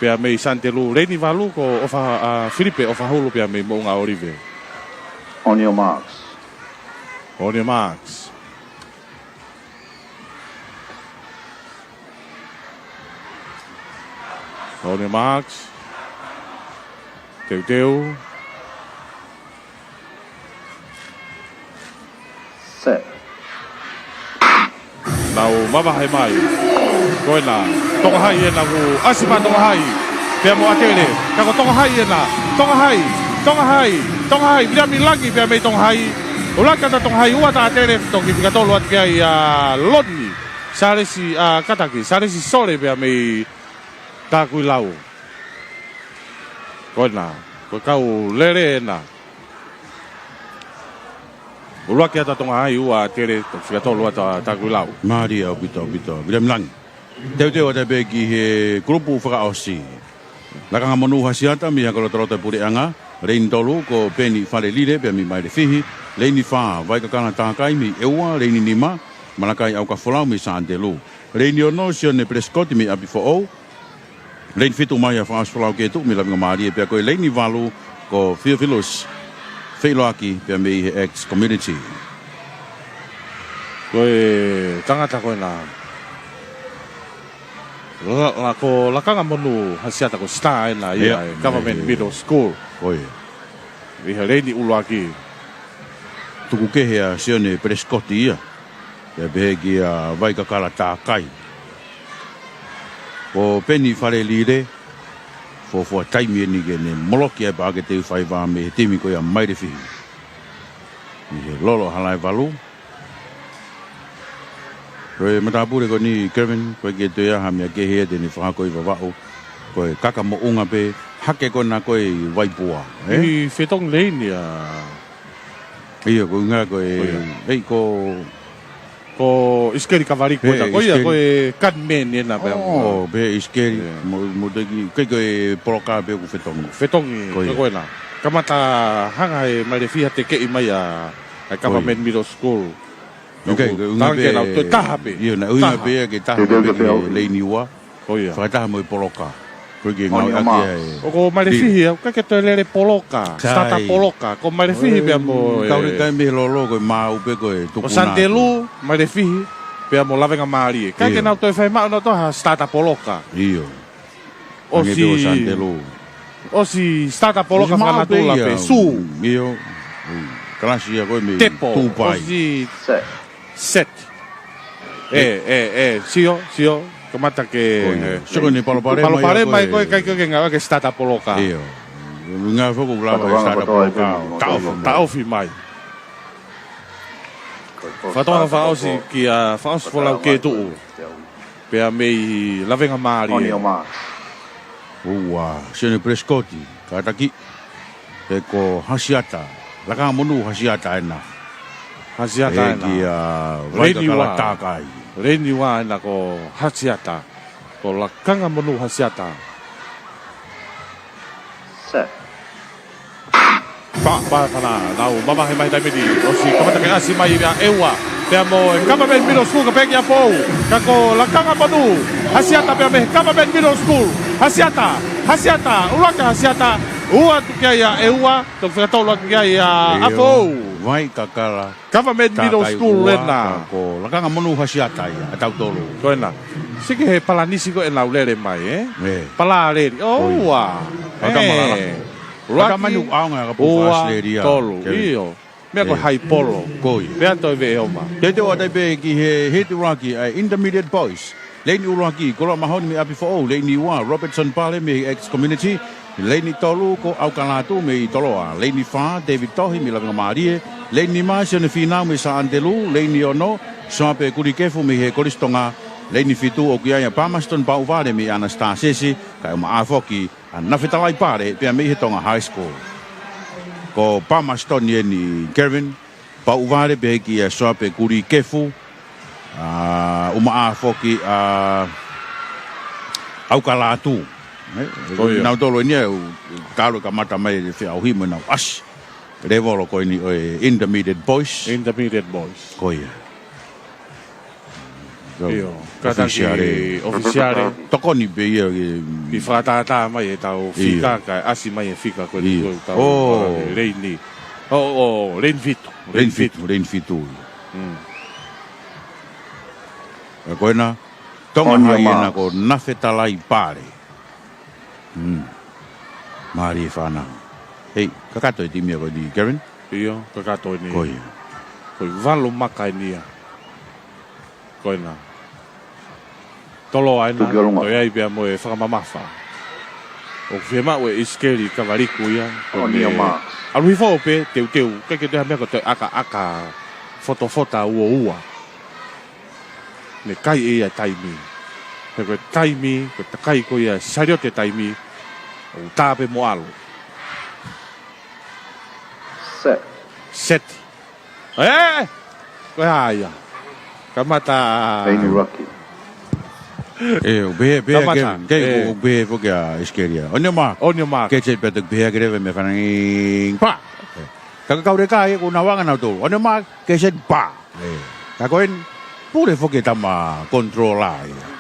pea mei Santelu. Leini valu, ko ʻOfa, ʻa, Filipe ʻOfahulu pea mei Moʻunga ʻŌlive. On your marks. On your marks. On your marks. Teuteu. Set. Nau mavahe mai. Ko ena, Tonga Hai ena, kuo ʻasi mai Tonga Hai. Pea mo ʻAtele, ka ko Tonga Hai ena. Tonga Hai, Tonga Hai, Tonga Hai. Viliami Langi pea mei Tonga Hai. ʻUluaki ʻa Tonga Hai, ua ʻa ʻAtele, toki fika tolu atu ki ai ʻa Loni. Salesi, ʻa, kātaki, Salesi Sole pea mei Takuilau. Ko ena, ko e kau lele ena. ʻUluaki ʻa Tonga Hai, ua ʻa ʻAtele, toki fika tolu atu ʻa Takuilau. Mālie ʻaupito, ʻaupito. Viliami Langi. Teuteu atu pē ki he kulupu fakaʻosi. Lakanga monū Hasiata mei he Hakalotoloto ʻo e Puleʻanga. Leini tolu, ko Peni Falelile pea mei Mailefihi. Leini fā, Vaikakala Takai mei ʻEua. Leini nima, Malakai ʻAukafolau mei Santelu. Leini ono, Sione Pelesikoti mei ʻApifoʻou. Leini fitu mai ʻa Faʻaosi Folau Ketu mei Lavengamālie, pea ko e leini valu ko Theophilus Feʻiloaki pea mei he X Community. Ko e tangata ko ena. La, la, ko Lakanga Monū Hasiata ko e star ena ia ʻa e Government Middle School. Ko ia. ʻI he leini ʻuluaki. Tuku kehe ʻa Sione Pelesikoti ia. Pea pehē kia Vaikakala Takai. Ko Peni Falelile, fuofua taimi eni ke ne moloki ʻa e paʻake teufaiva mei he timi ko ia Mailefihi. ʻI he lolo hala ʻe valu. Ko e matāpule ko eni Kevin, ko e ke toe ʻi ai ha meʻa kehe ia te ne fakahoko ʻi Vavaʻu. Ko e kaka moʻunga pē, hake ko ena ko e ʻi Vaipua, ē? ʻI Fetongi Leini ʻa. Ia, ko e ʻuhinga ko e, ʻEi, ko Ko ʻIsikeli Kavaliku ena, ko ia, ko e gunman ena pea mo. ʻIsikeli, mo, mo te ki, ko e, ko e poloka pē ʻoku Fetongi. Fetongi, ko ena. Kamata hanga ʻe Malefihi ʻo tekeʻi mai ʻa, ʻa e Government Middle School. Ko ia, ko e ʻuhinga pē, ʻio, naʻe ʻuhinga pē ke taha pē ki he Leini Ua. Ko ia. Fakataha mo e poloka. Ko e ke ngāueʻaki ʻa e. ʻOku Malefihi, ʻoku ʻikai ke toe lele poloka. Starter poloka. Ko Malefihi pea mo e. Kau le kai mei he lolo ko e maau pē ko e tuku. Ko Santelu, Malefihi, pea mo Lavenga Mālie. ʻIkai ke nau toe fai maʻu nautolu ha starter poloka. ʻIo. ʻOsi. ʻOsi starter poloka fakamatala pē ia. Sū. ʻIo. Kalasi ia ko e mei Tupai. ʻOsi. Set. ʻE, ʻe, ʻe, sio, sio, kamata ke. Sio ko eni palopalema mai ko e ʻikai ko e ke ngāueʻaki e starter poloka. ʻIo. Ngā foko lava e starter poloka. Taʻofi mai. Fakatonga fakaʻosi kia, fakaʻosi folau ke tuʻu. Pea mei Lavenga Mālie. Ua, Sione Prescott, kātaki. Pea ko Hasiata, Lakanga Monū Hasiata ena. Hasiata ena. Kia Leini Ua. Leini Ua ena ko Hasiata. Ko Lakanga Monū Hasiata. Set. Pā, pā, pana, nau mamahi mai taimi ni, ʻosi kamata ke ʻasi mai ia ʻEua. Pea mo e Government Middle School ka peki a pou. Ka ko Lakanga Monū Hasiata pea mei Government Middle School. Hasiata, Hasiata, ʻuluaki Hasiata, ua atu ki ai ʻa ʻEua, toki fakatolu atu ki ai ʻa Apou. Vai kakala. Government Middle School ena. Ko Lakanga Monū Hasiata ia, ʻa tautolu. Ko ena. Sike he palanisi ko ena ʻoku lele mai, ē? Palaleli. ʻOua. Ua, tolu. ʻIo. Meʻa ko hai polo. Ko ia. Pea toe veʻe oma. Teuteu atu ai pē ki he hiti ʻuluaki ʻa e Intermediate Boys. Leini ʻuluaki, Koloa Mahoni mei ʻApifoʻou. Leini ua, Robertson Pale mei X Community. Leini tolu, ko ʻAukalatu mei Toloa. Leini fā, David Tohi mei Lavengamālie. Leini nima, Sione Fīnau mei Sānitelū. Leini ono, Soape Kulikefu mei he Kolisi Tonga. Leini fitu, ʻoku ʻi ai ʻa Palmerston Pauʻuvale mei ʻAnastāsesi. Kae ʻumaʻā foki ʻa Nafetalai Pale pea mei he Tonga High School. Ko Palmerston eni Kevin, Pauʻuvale pea ki ai ʻa Soape Kulikefu, ʻa, ʻumaʻā foki ʻa ʻAukalatu. Ē, ko ia. Nautolu eni ia, ʻoku talu e kamata mai e feʻauhi mo ʻenau ʻasi. Lēvolo ko eni ʻo e Intermediate Boys. Intermediate Boys. Ko ia. ʻIo, kātaki ʻofisiale. ʻOfisiale. Tokoni pē ia ke fakatātā mai ʻetau fika, kae ʻasi mai e fika ko eni ko ʻetau leini. ʻO, ʻo, leini fitu. Leini fitu, leini fitu. Mm. Ē, ko ena, Tonga High ena ko Nafetalai Pale. Mm. Mālie fānau. Hei, kakato e timi ko eni, Kevin? ʻIo, kakato eni. Ko ia. Ko e valu maka eni ia. Ko ena. Toloa ena, toe ai pea mo e fakamamafa. ʻOku fiemaʻu ʻe ʻIsikeli Kavaliku ia. ʻAlu hifo pē, teuteu, ʻikai ke toe ha meʻa ko e toe ʻakaʻaka fotofota ua ua. Ne kai ʻe ia e taimi. He ko e taimi, ko e takai ko ia, saliote taimi, ʻoku tā pē mo ʻalu. Set. Set. Ē! Ko e hā ia? Kamata. Leini ʻuluaki. Ē, ʻoku pehē, pehē, kamata. Ke, ke, ē, ʻoku pehē foki ʻa ʻIsikeli ia. On your mark. On your mark. Ke set pea toki pehē ke leve mei fanangi. Pā! Ē. Ka ka kaure ka e ko na wanga na to. On your mark, ke set pā. Ē. Ka ko eni, pule foki e tama controller ia.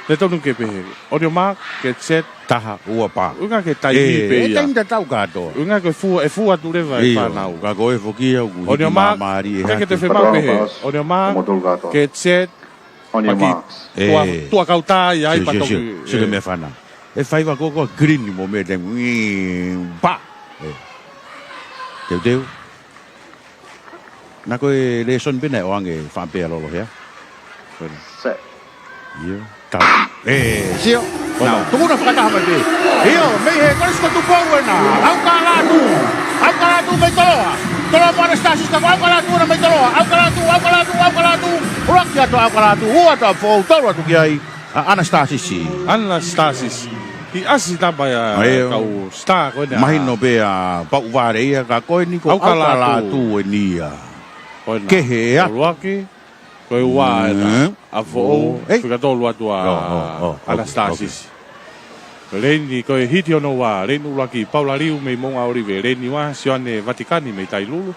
Te tonu ke pehē. On your mark, get set. Taha, ua, pā. ʻUhinga ke taimi pē ia. Ē, taimi tatau kātoa. ʻUhinga ko e fua, ʻe fua atu leva e fānau. Ka ko e foki ia ʻoku hiki māmālie hake. On your mark, ke te fiemaʻu pehē. On your mark, get set. On your marks. Ē. Tua, tua kautā ia ai patoki. Sio, sio, sio, sio ki he meʻa fana. ʻE faiva ko ko green mo meʻa taimi. Pā! Ē. Teuteu. Naʻa ko e lēsoni pē naʻe ʻoange faʻa pea lolo hea. Set. ʻIo. Tau. Ē, sio. Nau, tukuna fakataha mai pē. ʻIo, mei he Kolisi ko Tupou ena. ʻAukalatu. ʻAukalatu mei Toloa. Toloa mo Anastasius ʻAukalatu ena mei Toloa, ʻAukalatu, ʻAukalatu, ʻAukalatu. ʻUluaki atu ʻAukalatu, ua atu ʻApifoʻou, tolu atu ki ai ʻa Anastasisi. Anastasisi. Ki ʻasi tapa ia. ʻA ia, kau star ko ena. Mahino pē ʻa Pauʻuvale ia ka ko eni ko ʻAukalatu. ʻAukalatu eni ia. Ko ena. Kehe atu. ʻUluaki, ko e ua ena. Mm. ʻApifoʻou, Oh, ei. Fika tolu atu ʻa Oh, oh, oh, okay, Anastasisi. Okay. Leini ko e hiti hono ua, leini ʻuluaki Paula Liu mei Moʻunga ʻOlive, leini ua Sione Vatikani mei Tailulu,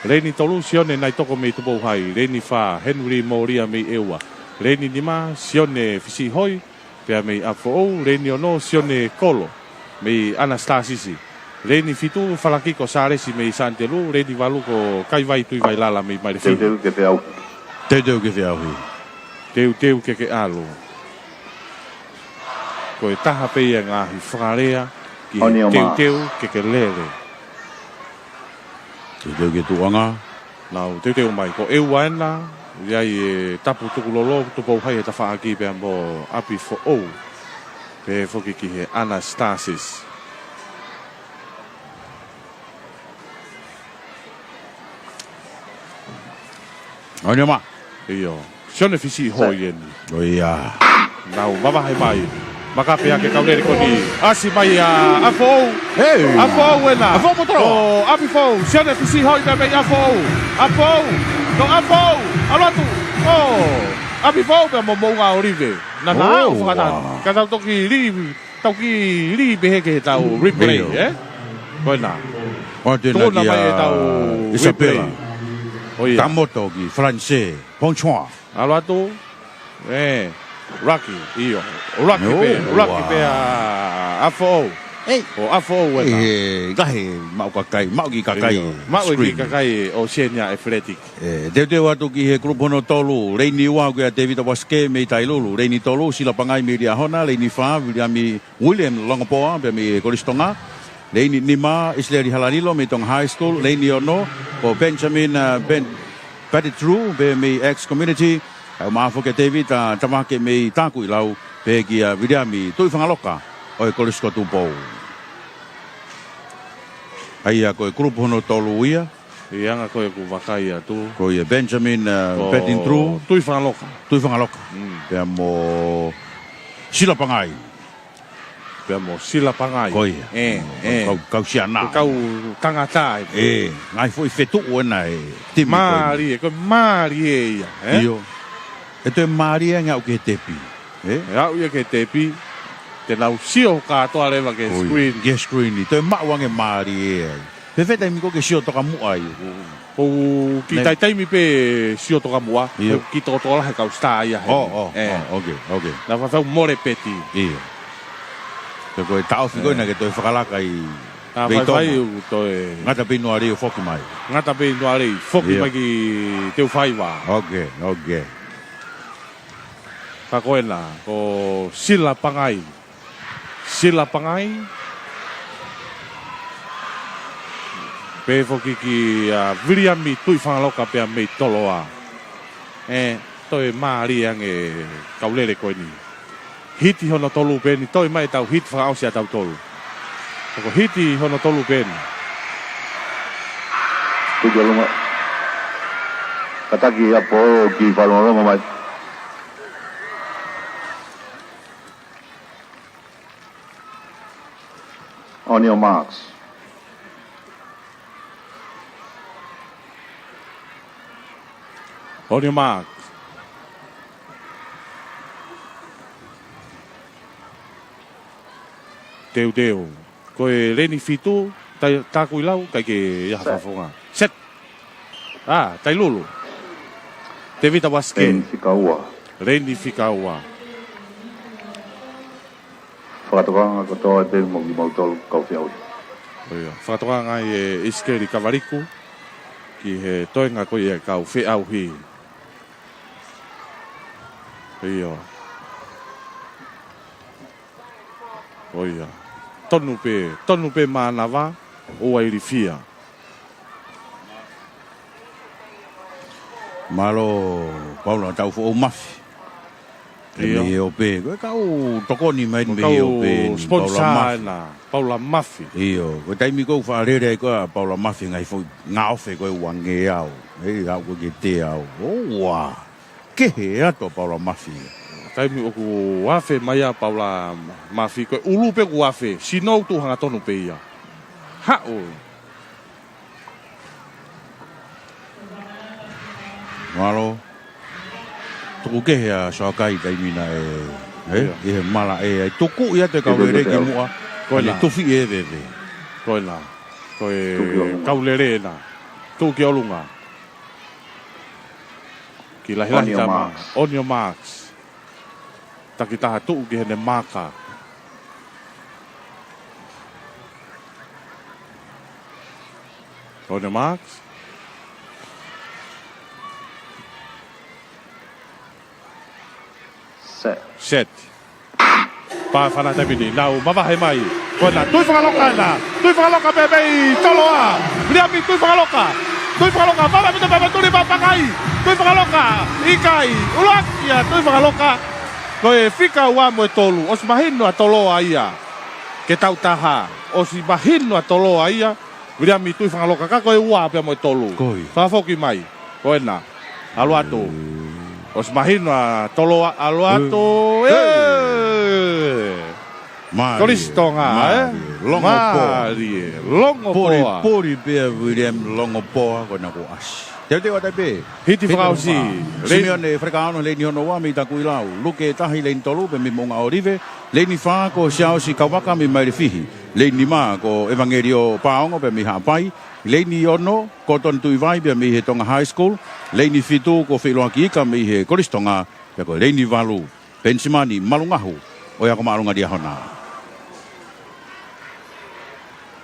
leini tolu Sione Naitoko mei Tupou Hai, leini fā Henry Molia mei ʻEua, leini nima Sione Fisihoi pea mei ʻApifoʻou, leini ono Sione Kolo mei Anastasisi, leini fitu Falakiko Salesi mei Santelu, leini valu ko Kaivai Tuivailala mei Mailefia. Teuteu ke feʻauhi. Teuteu ke feʻauhi. Teuteu ke ke ʻalu. Ko e taha pē ia e ngaahi fakalea ki he Oni o mā. Teuteu ke ke lele. Teuteu ke tuʻunga. Nau teuteu mai. Ko ʻEua ena, ʻi ai e Tapu Tukulolo, Tupou Hai he tafaʻaki pea mo ʻApifoʻou. Pehē foki ki he Anastasisi. Oni o mā. ʻIo. Sione Fisihoi eni. ʻIo ia. Nau mavahe mai. Makape ake kau lele ko eni. ʻAsi mai ʻa ʻApifoʻou. Hei. ʻApifoʻou ena. ʻApifoʻou mo Toloa. ʻO ʻApifoʻou. Sione Fisihoi pea mei ʻApifoʻou. ʻApifoʻou. No ʻApifoʻou. ʻAlu atu. ʻO ʻApifoʻou pea mo Moʻunga ʻOlive. Nana Oh, au fakana. Wow. Ka tau toki lī, tau kiʻi lī pehē ke tau replay, ʻIo. ē? Ko ena. ʻOatu ena Tuʻuna kia mai e tau Isabella. Replay. ʻO ia. Tamoto ki Falanisē. Bonsoir. ʻAlu atu. ʻE, ʻuluaki, ʻio. ʻUluaki ʻIo, pē, ʻuluaki ua. Pē ʻa ʻApifoʻou. Ei. ʻO ʻApifoʻou ena. ʻE, kahe, maʻu kakai, maʻu ki kakai. ʻIo. Maʻu ki Screen. Kakai ʻo Senior Athletic. ʻE, teuteu atu ki he kulupu hono tolu, leini ua ko ia Tevita Vasike mei Tailulu, leini tolu, Sila Pangai mei Liahona, leini fā, Viliami William Longopoa, pea mei Kolisi Tonga, leini nima, ʻIsileli Halalilo mei Tonga High School, leini ono, ko Benjamin, uh, Ben, Pettigrew, pea mei X Community, ʻa e mafoke David, uh, Tamake mei Takuilau, pea kia Viliami Tuifangaloka, ʻo e Kolisi ko Tupou. ʻA ia ko e kulupu hono tolu ia, ʻI anga ko ē ʻoku vakai atu. Ko ia Benjamin, uh, Ko Pettigrew. Tuifangaloka. Tuifangaloka. Mm. Pea mo Sila Pangai. Pea mo Sila Pangai. Ko ia. ʻE, ʻe. Kau, kau siana. Ko e kau tangata ē. ʻE, ngaahi foʻi fetuʻu ena e timi ko ē. Mālie, ko e mālie ia, ē? ʻIo. ʻE toe mālie ange aʻu ki he tepi. Ē? ʻE aʻu ia ki he tepi. Te nau sio kātoa leva ki he Ko ia. Screen. Ki he screen. Toe maʻu ange mālie ai. Fēfē taimi ko ē ke sio tokamuʻa ai? Ko u kiʻi Ne. Tai taimi pē sio tokamuʻa, ʻIo. Ko u kiʻi tokotokolahi kau star ia he. Oh, oh, ʻE. Oh, okay, okay. Naʻa faifai mole peti. ʻIo. Pea ko e taʻofi ko ē ʻE. Naʻa ke toe fakalaka ʻi Naʻa Veitonga. Faifai u toe. Ngata pē ʻi Nualei ʻo foki mai. Ngata pē ʻi Nualei, foki ʻIo. Mai ki Teufaiva. Okay, okay. Ka ko ena, ko Sila Pangai. Sila Pangai. Pehē foki kia Viliami Tuifangaloka pea mei Toloa. ʻE, toe mālie ange kau lele ko eni. Hiti hono tolu pē eni, toe mai ʻetau hiti fakaʻosi ʻa tautolu. Ko e hiti hono tolu pē eni. Tuku ʻalunga. Kātaki ʻApifoʻou ki fakalongolongo mai. On your marks. On your marks. Teuteu. Ko e leini fitu, tai, Takuilau, ʻikai ke ʻi ai ha Set. Fakafofonga. Set. ʻA, Tailulu. Tevita Vasike. Leini fika ua. Leini fika ua. Fakatokanga kotoa pē mo kimoutolu kau feʻauhi. ʻIo, fakatokanga ʻe ʻIsikeli Kavaliku ki he toenga ko ia e kau feʻauhi. ʻIo. ʻIo. Tonu pē, tonu pē mānava, ʻoua ʻe ilifia. Mālō, Paula, tau foʻou mafi. Ia. Mei he ope. Ko e kau tokoni mai eni mei he ope eni, sponsor Paula Mafi. Ena, Paula Mafi. ʻIo, ko e taimi ko ē ʻoku faʻa lele ai ko ē ʻa Paula Mafi he ngaahi foʻi ngaofe ko ē ʻoku ange au. Hei, aʻu ko ē ki he teau. ʻOua. Kehe atu ʻa Paula Mafi. Taimi ʻoku afe mai ai ʻa Paula Mafi, ko e ʻulu pē ʻoku afe. Sino ʻoku tuʻu hangatonu pē ia. Haʻu. Mālō. Tuku kehe ʻa Soakai taimi na ē, ē? Ia. ʻI he mala ē, ʻai tukuʻi atu e kau lele ki muʻa. Ko ena. Tufi e veve. Ko ena. Ko e kau lele ena. Tuʻu ki ʻolunga. Ki lahilahi tama. On your marks. On your marks. Takitaha tuʻu ki heʻene maaka. On your marks. Set. Set. Pā fana taimi ni, nau mavahe mai. Ko ena, Tuʻifakaloka ena. Tuʻifakaloka pē mei Toloa. Viliami Tuʻifakaloka. Tuʻifakaloka, vava mita pē mei tuli papakai. Tuʻifakaloka. ʻIkai, ʻuluaki ʻa Tuʻifakaloka. Ko e fika ua mo e tolu. ʻOsi mahino ʻa Toloa ia. Ke tau taha. ʻOsi mahino ʻa Toloa ia. Viliami Tuʻifakaloka ka ko e ua pea mo e tolu. Ko ia. Fakafoki mai. Ko ena. ʻAlu atu. ʻOsi mahino ʻa Toloa, ʻalu atu. ʻE. Mālie. Kolisi Tonga, ē? Mālie. Longopoa. Mālie. Longopoa. Pori, pori pea Viliami Longopoa, ko ena kuo ʻasi. Teuteu atu ai pē. Hiti fakaʻosi. Simione Falekaono, leini hono ua mei Takuilau. Luke tahi, leini tolu pē mei Moʻunga ʻŌlive. Leini fā ko Siaosi Kauaka mei Mailefihi. Leini nima ko ʻEvangelio Paongo pē mei Haʻapai. Leini ono ko Toni Tuʻivai pē mei he Tonga High School. Leini fitu ko Feʻiloaki Ika mei he Kolisi Tonga. Pea ko e leini valu, Penisimani Malungahu, ʻo e ako māʻolunga Liahona.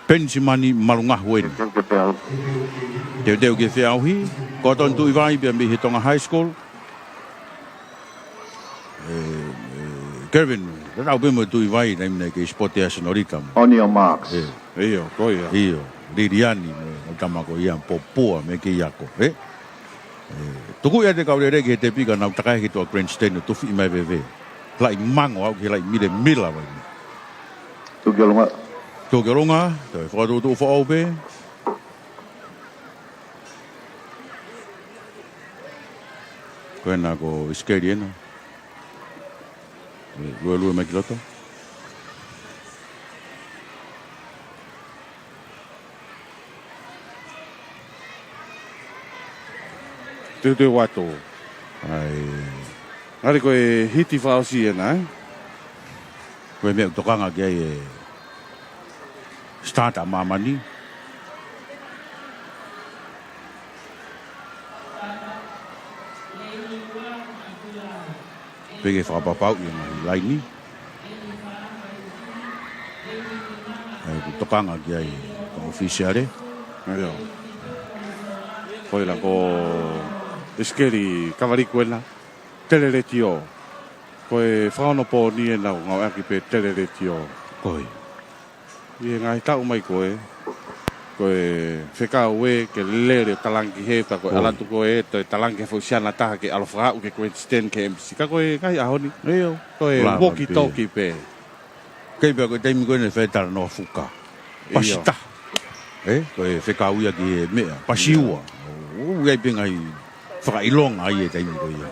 Penisimani Malungahu eni. Teuteu ki he feʻauhi, ko Toni Tuʻivai pē mei he Tonga High School. ʻE, ʻe, Kevin, tatau pē mo Tuʻivai, taimi naʻe kei sipote ʻa Senolita mo. On your marks. ʻE. ʻIo, ko ia. ʻIo, Liliani mo e tama ko ia Popua mei he ako, ē? ʻE, tuku ia ʻa e kau lele ki he tepi ka nau takai ki tuʻa grandstand ʻo tufi mai veve. Laʻi mango aʻu ki he laʻi milemila mai. Tuku ki ʻolunga. Tuku ki ʻolunga, toe fakatuʻutuʻu foʻou pē. Ko ena ko ʻIsikeli ena. ʻE, luelue mai ki loto. Teuteu atu. ʻAi. Ngali ko e hiti fakaʻosi ena, ē? Ko e meʻa ʻoku tokanga ki ai e starter ʻa māmani. Pea ke fakapapauʻi e ngaahi laini. ʻAi, ʻoku tokanga ki ai ko e ʻōfisiale. ʻIo. Ko ena ko ʻIsikeli Kavaliku ena, Teleletio. Ko e fakaonopooni ena ʻoku ngāueʻaki pē Teleletio. Ko ia. ʻI he ngaahi taʻu mai ko ē, ko e fekau ē ke lele ʻo talaange ki hē pea ko e ʻalu atu ko ē, toe talaange ki he foʻi siana ʻe taha ke ʻalu ʻo fakaaʻu ki he grandstand ki he M C C. Ka ko e ngaahi ʻaho ni, ʻio, ko e walkie-talkie pē. Kei pea ko e taimi ko ē naʻe fai e talanoa fuka. ʻIo. Pasi taha. Ē, ko e fekau ia ki he meʻa. Pasi ua. ʻOku ʻi ai pē ngaahi fakaʻilonga ia he taimi ko ia.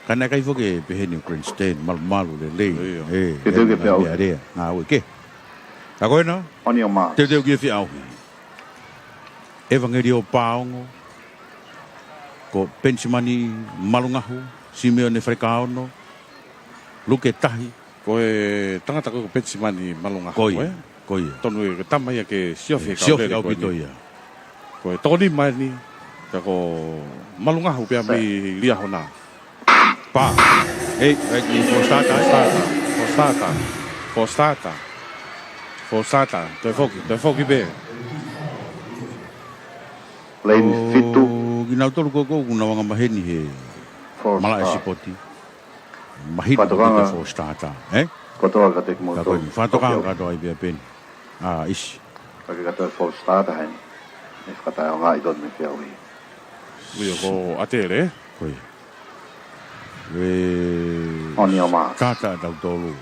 Ka naʻe ʻikai foki ke pehē ni grandstand, malumalu lelei. ʻIo. Ē, ke teu ke ē, feʻauhi. Meʻa lea. Ngāue kehe. Ka ko ena, teuteu ki he feʻauhi. ʻEvangelio Paongo, ko Penisimani Malungahu, Simione Falekaono, Luke tahi. Ko e tangata ko ē ko Penisimani Malungahu, ē? Ko ia, ko ia. Tonu e tama ia ke siofi e kau lele ko eni. Siofi ʻaupito ia. Ko e toko nima eni, ka ko Malungahu pē ia mei Liahona. Pā. Ei, ei, ki he four starter, ē? Four starter. Four starter. Four starter. Toe foki, toe foki pē. Laini fitu. Ko kinautolu ko ē ʻoku nau anga maheni he malaʻe sipoti. Maheni ko e four starter, ē? Fakatokanga kiate kimoutolu. Fakatokanga kātoa ai pē ia pē. ʻA, ʻIsi. Ka ke kātoa e four starter heni. ʻE fakataʻeʻaongaʻi tonu mei he feʻauhi. ʻIo, ko ʻAtele. Ko ia. ʻE, On your mark. Starter ʻa tautolu.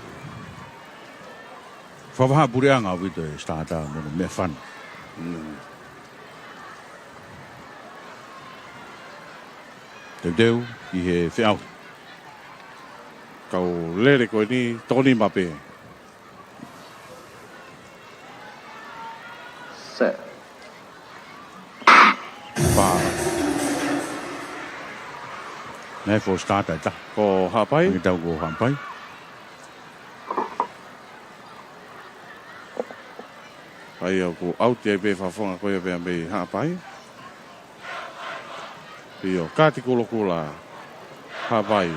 Fakavahaʻapuleʻanga ʻaupito e starter mo hono meʻafana. Mm. Teuteu ki he feʻauhi. Kau lele ko eni, toko nima pē. Set. Pā. Naʻe fo starter ʻe taha. Ko Haʻapai. Nge tau ko Haʻapai. ʻA ia ʻoku ʻauti ai pē fafonga ko ia pea mei Haʻapai. ʻIo, Kati Kulokula Haʻapai.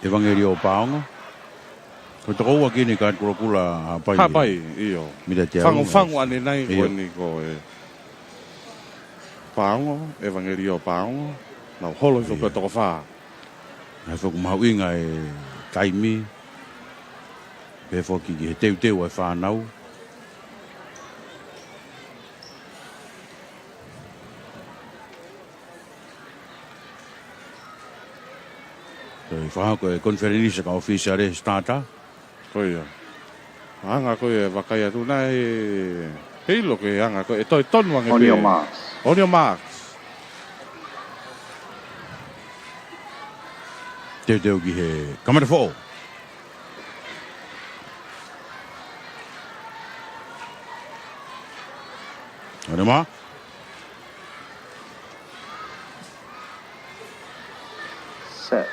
ʻEvangelio Paongo. Ko e tokoua ʻeni Kati Kulokula Haʻapai. Haʻapai, ʻio. Mita te au. Fangufangu ʻanenai ko ʻeni ko e Paongo, ʻEvangelio Paongo. Nau holo hifo ko e toko fā. Naʻe foki mahuʻinga e taimi. Pea foki ki he teuteu ʻa e fānau. Ko e fakahoko e konifelenisi ʻa e kau ʻōfisiale starter. Ko ia. Anga ko ia e vakai atu naʻe, he ʻilo ke anga ko e toe tonu ange pē. On your marks. On your marks. Teuteu ki he kamata foʻou. Ane mā. Set.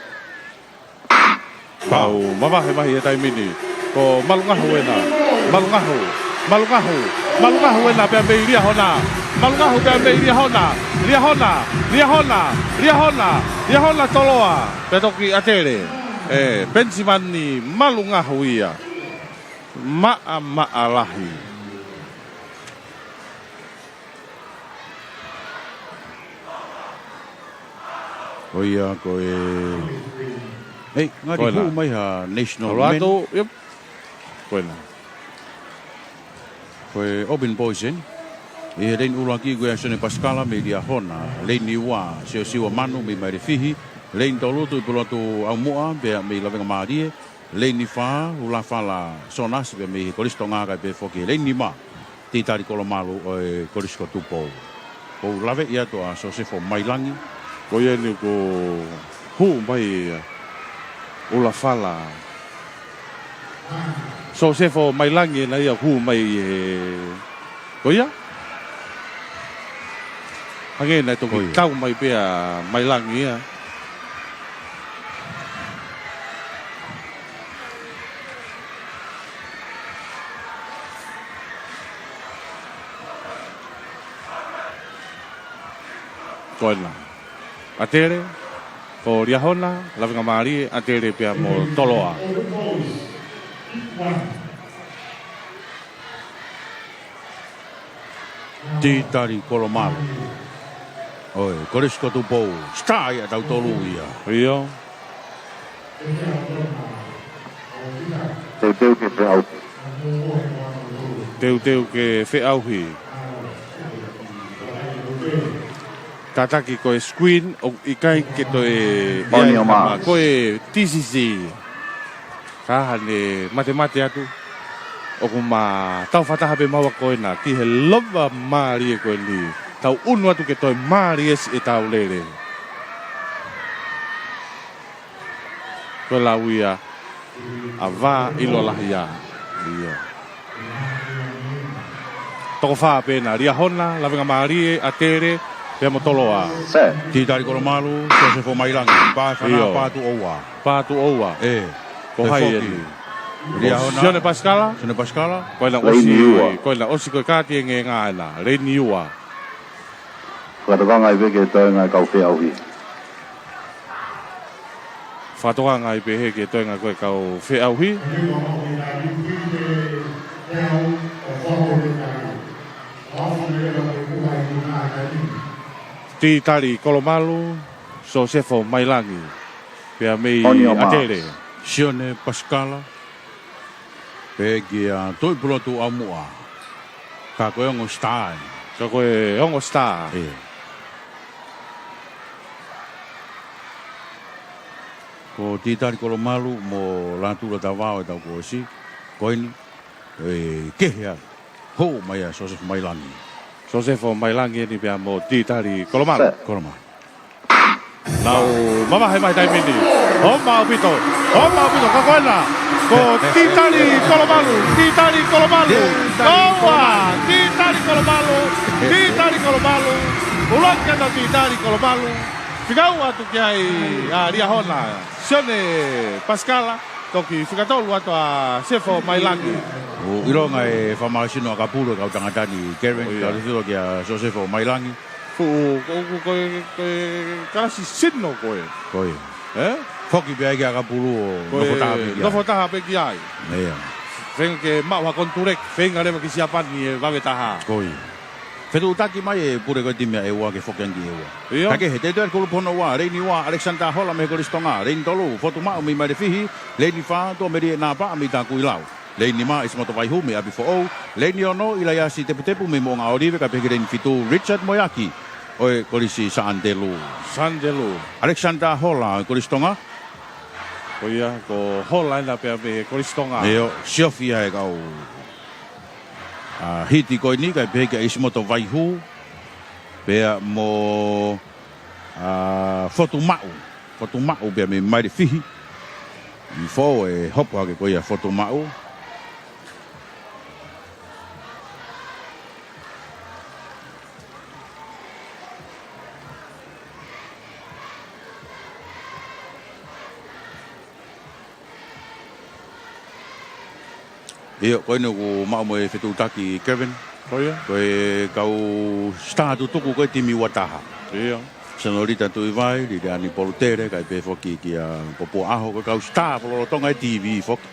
Pau, mavahe mai he taimi ni. Ko Malungahu ena. Malungahu. Malungahu. Malungahu ena pea mei Liahona. Malungahu pea mei Liahona. Liahona. Liahona. Liahona. Liahona Toloa. Pea toki ʻatele ʻe Penisimani Malungahu ia. Maʻamaʻa lahi. ʻO ia ko e, ei, ngati hū mai ha national man. Ko ena. Ko e open position. ʻI he leini ʻuluaki ko ia Sione Pasikala mei Liahona. Leini ua, Siosiua Manu mei Mailefihi. Leini tolu, Tuʻipulotu ʻAumuʻa, pea mei Lavengamālie. Leini fā, Ulafala Sonasi pea mei he Kolisi Tonga kae pehē foki leini nima, Titali Kolomalu ʻo e Kolisi ko Tupou. ʻOku ou laveʻi atu ʻa Sosefo Mailangi. Ko ia ʻeni ʻoku hū mai ia. Ulafala. Sosefo Mailangi ena ia hū mai he Ko ia. Hangē naʻe toki tau mai pē ʻa Mailangi ia. Ko ena. ʻAtele, ko Liahona, Lavengamālie, ʻAtele pea mo Toloa. Titali Kolomalu. ʻOi, Kolisi ko Tupou, star ia ʻa tautolu ia. ʻIo. Teuteu ke feʻauhi. Teuteu ke feʻauhi. Tataki ko e screen, ʻoku ʻikai ke toe ʻi ai ha ma-, ko e T C C. Ka hane matemate atu. ʻOku ma tau fataha pē maua ko ena ki he lova mālie ko eni. Tau ʻunu atu ke toe mālie siʻetau lele. Ko e lau ia ʻa Vā ʻIlo Lahi ia. ʻIo. Toko fā pē ena, Liahona, Lavengamālie, ʻAtele, pea mo Toloa. Set. Titali Kolomalu, Sosefo Mailangi, pā fana, ʻio, pā tuʻo ua. Pā tuʻo ua. ʻE. Ko hai ʻeni? Liahona. Sione Pasikala? Sione Pasikala. Ko ena ʻosi, ko ena ʻosi ko e kāti e ngā ena. Leini ua. Fakatokanga ai pē ki he toenga e kau feʻauhi. Fakatokanga ai pē he ki he toenga ko e kau feʻauhi. Titali Kolomalu, Sosefo Mailangi, pea mei ʻAtele. Sione Pasikala. Pea kia Tuʻipulotu ʻAumuʻa. Ka ko e ongo star ē. Ka ko e ongo star. ʻE. Ko Titali Kolomalu mo Latula Tavao ʻetau kolosi, ko eni, ʻe kehe ai. Hou mai ʻa Sosefo Mailangi. Sosefo Mailangi eni pea mo Titali Kolomalu. Sir. Kolomalu. Nau mavahe mai taimi ni. Homa ʻaupito. Homa ʻaupito. Ka ko ena. Ko Titali Kolomalu. Titali Kolomalu. Titali Kolomalu. Koua. Titali Kolomalu. Titali Kolomalu. ʻUluaki ʻa Titali Kolomalu. Fekau atu ki ai ʻa Liahona. Sione Pasikala. Toki fika tolu atu ʻa Sosefo Mailangi. ʻOku ʻilonga e fakamālohisino ʻakapulu ʻa e kau tangata ni, Kevin. ʻIo. Ka ʻoku tau sio kia Sosefo Mailangi. Fuʻu, ko, ko, ko, ko e kalasi sino ko ē. Ko ia. Ē? Foki pē ai ki ʻakapulu ʻo ko e nofo taha pē ki ai. Nofo taha pē ki ai. ʻIo. Feinga ke maʻu ha konituleki, feinga leva ki Siapani ʻe vave taha. Ko ia. Fetuʻutaki mai e pule ko e timi ʻa ʻEua ke foki ange ki ʻEua. ʻIo. Ka kehe, teuteu atu kulupu hono ua, leini ua, Alexander Hola mei he Kolisi Tonga, leini tolu, Fotu Maʻu mei Mailefihi, leini fā, Tuʻamelie Napaʻa mei Takuilau. Leini nima, ʻIsimoto Vaihu mei ʻApifoʻou. Leini ono, ʻIlaiasi Teputepu mei Moʻunga ʻŌlive, kae pehē ki he leini fitu, Richard Moeaki ʻo e Kolisi Sandelu. Sandelu. Alexander Hola ʻo e Kolisi Tonga. Ko ia, ko Hola ena pea mei he Kolisi Tonga. ʻIo, siofi ia ʻe he kau, ʻa, hiti ko eni, kae pehē kia ʻIsimoto Vaihu, pea mo, ʻa, Fotu Maʻu. Fotu Maʻu pea mei Mailefihi. ʻI fo e hopo hake ko ia Fotu Maʻu. ʻIo, ko eni ʻoku maʻu mo e fetuʻutaki, Kevin. Ko ia. Ko e kau star tutuku ko e timi ua taha. ʻIo. Senolita Tuʻivai, Liliani Polutele, kae pehē foki kia Popua ʻAho, ko e kau star pololotonga e TV foki.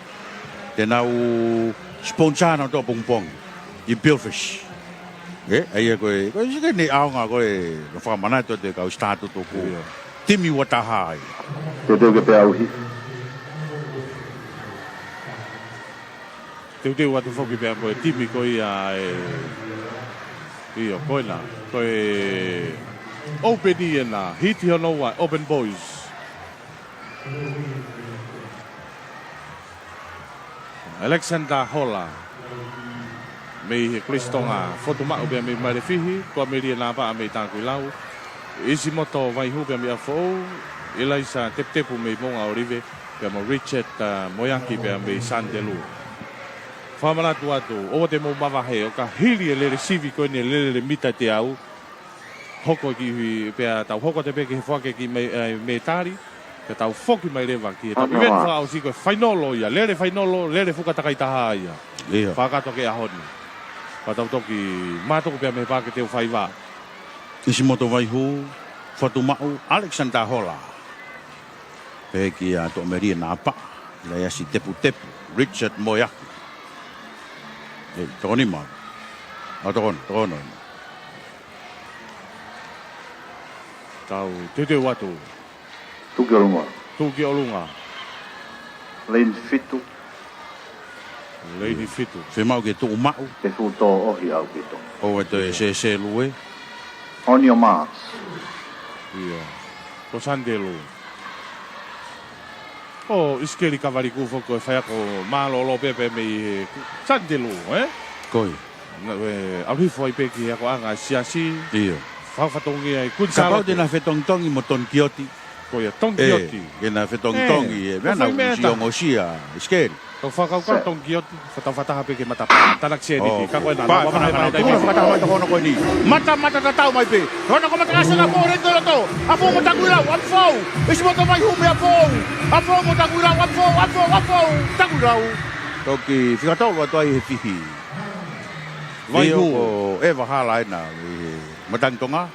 Te nau sponsor nautolu pongipongi ʻi Bilfish. ʻE, ʻa ia ko e, ko e sike ne ʻaonga ko e, no fakamanatu atu e kau star tutuku. ʻIo. Timi ua taha ai. Teuteu ke peauhi. Teuteu atu foki pea ko e timi ko ia ʻe, ʻio, ko ena, ko e Open ʻi ena, hiti hono ua, Open Boys. Alexander Hola mei he Kolisi Tonga, Fotu Maʻu pea mei Mailefihi, Tuʻamelie Napaʻa mei Takuilau, ʻIsimoto Vaihu pea mei ʻApifoʻou, ʻIlaisa Teputepu mei Moʻunga ʻŌlive, pea mo Richard, ʻa, Moeaki pea mei Sandelu. Fakamanatu atu, ʻoua te mou mavahe, ʻo ka hili e lele sivi ko eni e lele mita teau, hoko ki, pea tau hoko atu pē ki he foaki e kiʻi me-, ʻa, mētali, pea tau foki mai leva ki he tapu ʻi he ʻaho ni fakaʻosi ko e fainolo ia, lele fainolo, lele fuka takai taha ia. ʻIo. Fakakātoa ki he ʻaho ni. Pea tau toki mātuku pea mei he paʻake teufaiva. ʻIsimoto Vaihu, Fotu Maʻu, Alexander Hola. Pehē kia Tuʻamelie Napaʻa, ʻIlaiasi Teputepu, Richard Moeaki. ʻE, toko nima. ʻA, toko ono, toko ono. Tau teuteu atu. Tuʻu ki ʻolunga. Tuʻu ki ʻolunga. Leini fitu. Leini fitu. Fiemaʻu ke tuʻu maʻu. Te fuʻu tō ʻohi ʻaupito. ʻOua te sēsēlue. On your marks. ʻIo. Ko Sandelu. ʻO ʻIsikeli Kavaliku foki ko e faiako mālōlō pē pea mei he Sandelu, ē? Ko ia. Na, ē, ʻalu hifo ai pē ki he akoʻanga siasi. ʻIo. Fakafatongia ʻi Kuini Sālote. Kapau te na fetongitongi mo Tonikioti. Ko ia, Tonikioti. ʻE, ke na fetongitongi, ʻe, ʻe, meʻa ko e fai na meʻa usi ta ongosia, ʻIsikeli. Tau fakakaukau Tonikioti, fakataha pē ki he matapā, tānaki sēniti, ka ko ena, pā, lau mavahe mai, tau fakataha mai toko ono ko eni. Mata, mata tatau mai pē. Ko ena ko mata ʻasi na pō, rei tolo to. ʻApifoʻou mo Takuilau, ʻApifoʻou. ʻIsimoto Vaihu mei ʻApifoʻou. ʻApifoʻou mo Takuilau, ʻApifoʻou, ʻApifoʻou, ʻApifoʻou, Takuilau. Toki fika tolu atu ai he fihi. Vaihu. ʻIo, ko ʻEva Hala ena, ʻi he Matangi Tonga.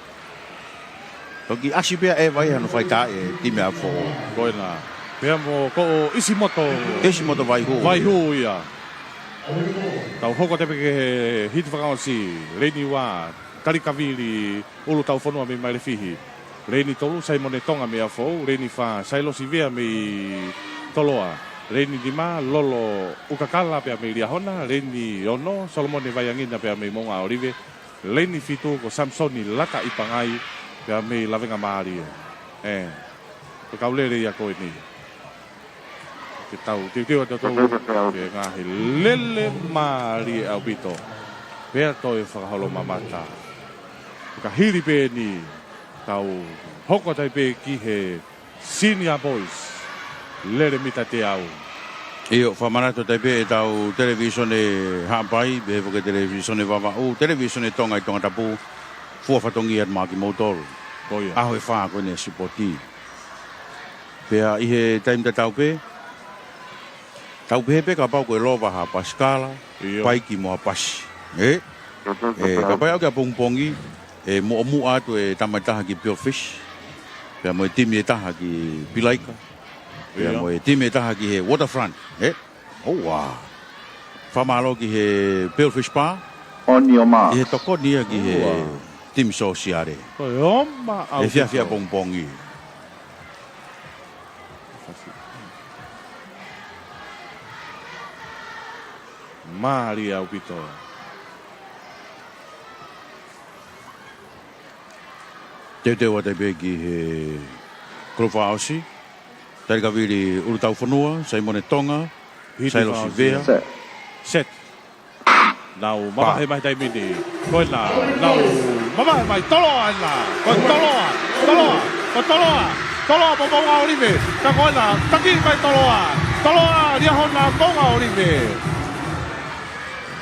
Toki ʻasi pē ʻa ʻEva ʻi hano fai tā e timi ʻa ʻApifoʻou. Ko ena. Pea mo ko ʻIsimoto. ʻIsimoto Vaihu. Vaihu ia. Tau hoko atu pē ki he hiti fakaʻosi, leini ua, Talikavili ʻUlutaufonua mei Mailefihi. Leini tolu, Saimone Tonga mei ʻApifoʻou, leini fā, Sailosi Vea mei Toloa. Leini nima, Lolo ʻUkakala pea mei Liahona, leini ono, Solomone Vaiangina pea mei Moʻunga ʻŌlive, leini fitu ko Samisoni Lata ʻi Pangai, pea mei Lavengamālie. ʻE, ko e kau lele ia ko eni. Ke tau teuteu atu ʻa tautolu ki he ngaahi lele mālie ʻaupito. Pea toe fakaholo mamata. Ka hili pē eni tau hoko atu ai pē ki he Senior Boys. Lele mita teau. ʻIo, fakamanatu atu ai pē ʻetau televīsone Haʻapai, pehē foki e televīsone Vavaʻu, televīsone Tonga ʻi Tongatapu, fua fatongia atu maʻa kimoutolu. Ko ia. ʻAho ʻe fā ko eni e sipoti. Pea ʻi he taimi tatau pē, tau pehē pē kapau ko e lova ha pasikala, ʻio, paiki mo ha pasi. Ē? Ē, kapau ʻe aʻu ki ʻapongipongi, ʻe muʻomuʻa atu e tama ʻe taha ki Pure Fish. Pea mo e timi ʻe taha ki Pilaika. Pea, ʻio, mo e timi ʻe taha ki he Waterfront. Ē? ʻOua. Fakamālō ki he Pure Fish Bar. On your mark. ʻI he tokoni ia ki he, ʻoua, timi sōsiale. Ko e oma ʻaupito. Efiafi ʻapongipongi. Mālie ʻaupito. Teuteu atu ai pē ki he kolo fakaʻosi. Tali kavili ʻUlutaufonua, Saimone Tonga, hiti Sailosi fakaʻosi. Vea. Set. Set. Nau mavahe mai taimi ni. Ko ena, nau mavahe mai, toloa ena. Ko toloa, toloa, ko toloa. Toloa mo Moʻunga ʻŌlive. Ka ko ena, taki mai toloa. Toloa, Liahona, Moʻunga ʻŌlive.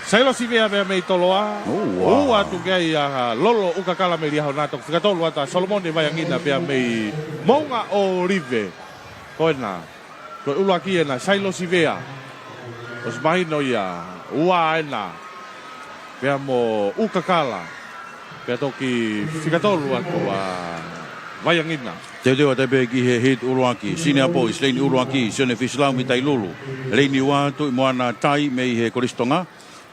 Sailosi Vea pea mei toloa. ʻOua. ʻOua atu ki ai ʻa Lolo ʻUkakala mei Liahona, toki fika tolu atu ʻa Solomone Vaiangina pea mei Moʻunga ʻŌlive. Ko ena. Ko e ʻuluaki ena, Sailosi Vea. ʻOsi mahino ia, ua ena. Pea mo ʻUkakala. Pea toki fika tolu atu ʻa Vaiangina. Teuteu atu ai pē ki he heat ʻuluaki, Senior Boys, leini ʻuluaki, Sione Fisilau mei Tailulu. Leini ua, Tuʻimoana Tai mei he Kolisi Tonga.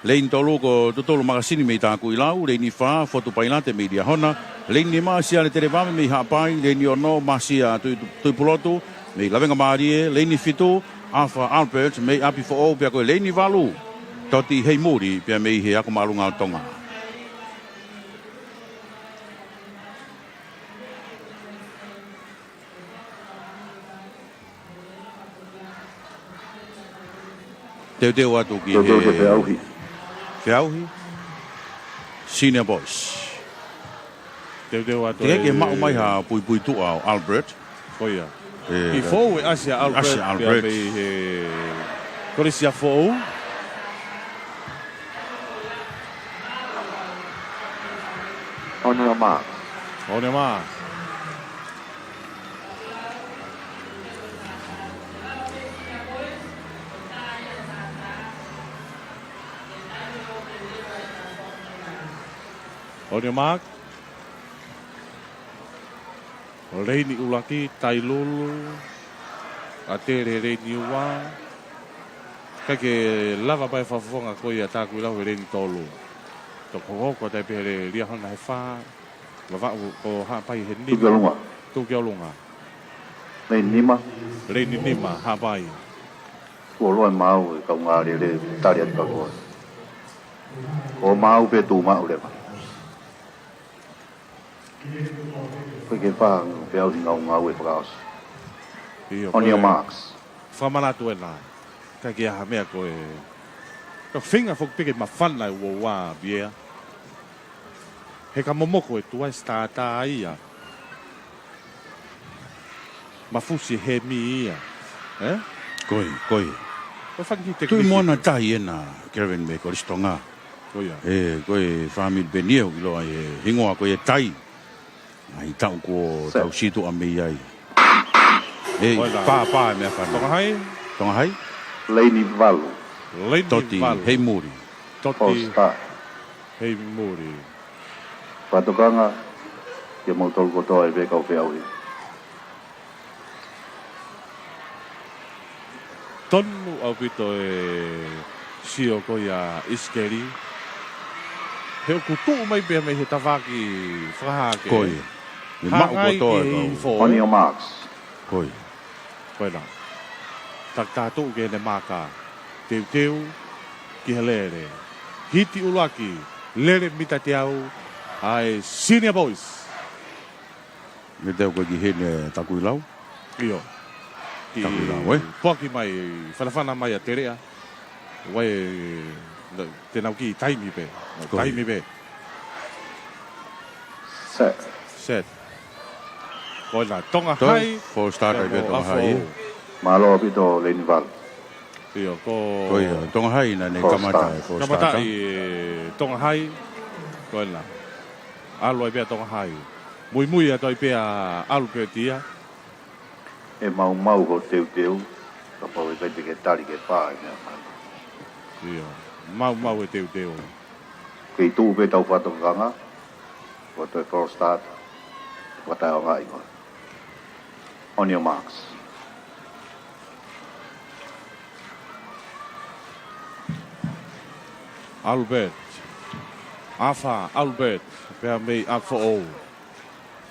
Leini tolu ko Tutulu Makasini mei Takuilau, leini fā, Fotu Pailate mei Liahona, leini nima, Siale Televave mei Haʻapai, leini ono, Masia Tui-, Tuipulotu mei Lavengamālie, leini fitu, ʻAfa Albert mei ʻApifoʻou, pea ko e leini valu, Toti Heimuli, pea mei he Ako Māʻolunga ʻo Tonga. Teuteu atu ki he, teuteu ki he feʻauhi. Feʻauhi. Senior Boys. Teuteu atu. Teʻeki ke maʻu mai ha puipuituʻa ʻo Albert. Ko ia. ʻE, ʻi Foʻou e ʻasi ʻa Albert, ʻasi ʻa Albert. Pea mei he Kolisi ʻa Foʻou. On your mark. On your mark. On your mark. Leini ʻuluaki, Tailulu, ʻa Tele leini ua. Kae ke lava mai fakafofonga ko ia Takuilau he leini tolu. Toki hokohoko atu ai pē he Liahona he fā. Vavaʻu ko Haʻapai he nima. Tuku ki ʻolunga. Tuku ki ʻolunga. Leini nima. Leini nima, Haʻapai. Tuʻo loa e maau e kaungā lele tali atu kaua. Ko maau pē tuʻu maʻu leva. Ko e ke fā, feʻauhi ngaungau e fakaʻosi. ʻIo, on your marks. Fakamanatu ena. Kae ke ʻai ha meʻa ko e. Ka feinga foki pē ke mafana e uaua, Biea. He ka momoko e tuai starter ia. Mafusi e hemi ia. Ē? Ko ia, ko ia. Ko e fanga kiʻi tekiniki. Tuʻimoana Tai ena, Kelvin, mei Kolisi Tonga. Ko ia. Ē, ko e fāmili pē eni ʻoku ʻiloa ai e hingoa ko ia Tai. ʻAi taʻu ko tau situʻa mei ai. Ē, ko ia. Pā, pā e meʻafana. Tonga hai? Tonga hai? Leini valu. Leini valu. Toti Heimuli. Toti Heimuli. Fakatokanga, kiate kimoutolu kotoa e kau feʻauhi. Tonu ʻaupito e sio ko ia ʻIsikeli. He ʻoku tuʻu mai pē mei he tafaʻaki fakahake. Ko ia. ʻE maʻu kotoa e kau. Hāngai ki he ifo. On your marks. Ko ia. Ko ena. Takitaha tuʻu ki heʻene maka. Teuteu ki he lele. Hiti ʻuluaki. Lele mita teau. ʻA e Senior Boys. Mita teau ko ē ki heni Takuilau. ʻIo. Tapu lau, ē? Poaki mai, fanafana mai ʻa Teleʻa. Vai, te nau kiʻi taimi pē. Ko ia. Taimi pē. Set. Set. Ko ena Tonga Toe, High. False start ai pē Tonga High, ē? Mālō ʻaupito Leini Valu. ʻIo, ko Ko ia, Tonga High naʻa ne kamata e false start. Kamata ʻi Tonga High. Ko ena. ʻAlu ai pē ʻa Tonga High. Muimui atu ai pē ʻa ʻAlu pē tia. ʻE maumau ho teuteu, kapau ʻe ʻikai te ke tali ke pā e meʻa mai. ʻIo, maumau e teuteu. Kei tuʻu pē tau fakatokanga, ko toe false start, fakataʻeʻaongaʻi koe. On your marks. Albert. ʻAfa Albert, pea mei ʻApifoʻou.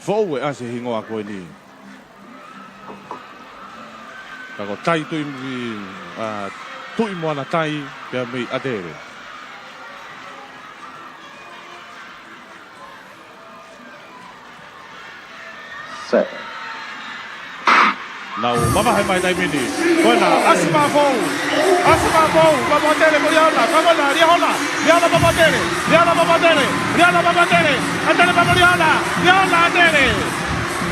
Foʻou e ʻasi e hingoa ko eni. Ka ko Tai Tuʻi, ʻa, Tuʻimoana Tai, pea mei ʻAtele. Set. Nau mavahe mai taimi ni. Ko ena, ʻasi pā foʻou. ʻAsi pā foʻou, pea mo ʻAtele mo Liahona. Ka ko ena, Liahona. Liahona pea mo ʻAtele. Liahona pea mo ʻAtele. Liahona pea mo ʻAtele. ʻAtele pea mo Liahona. Liahona ʻAtele.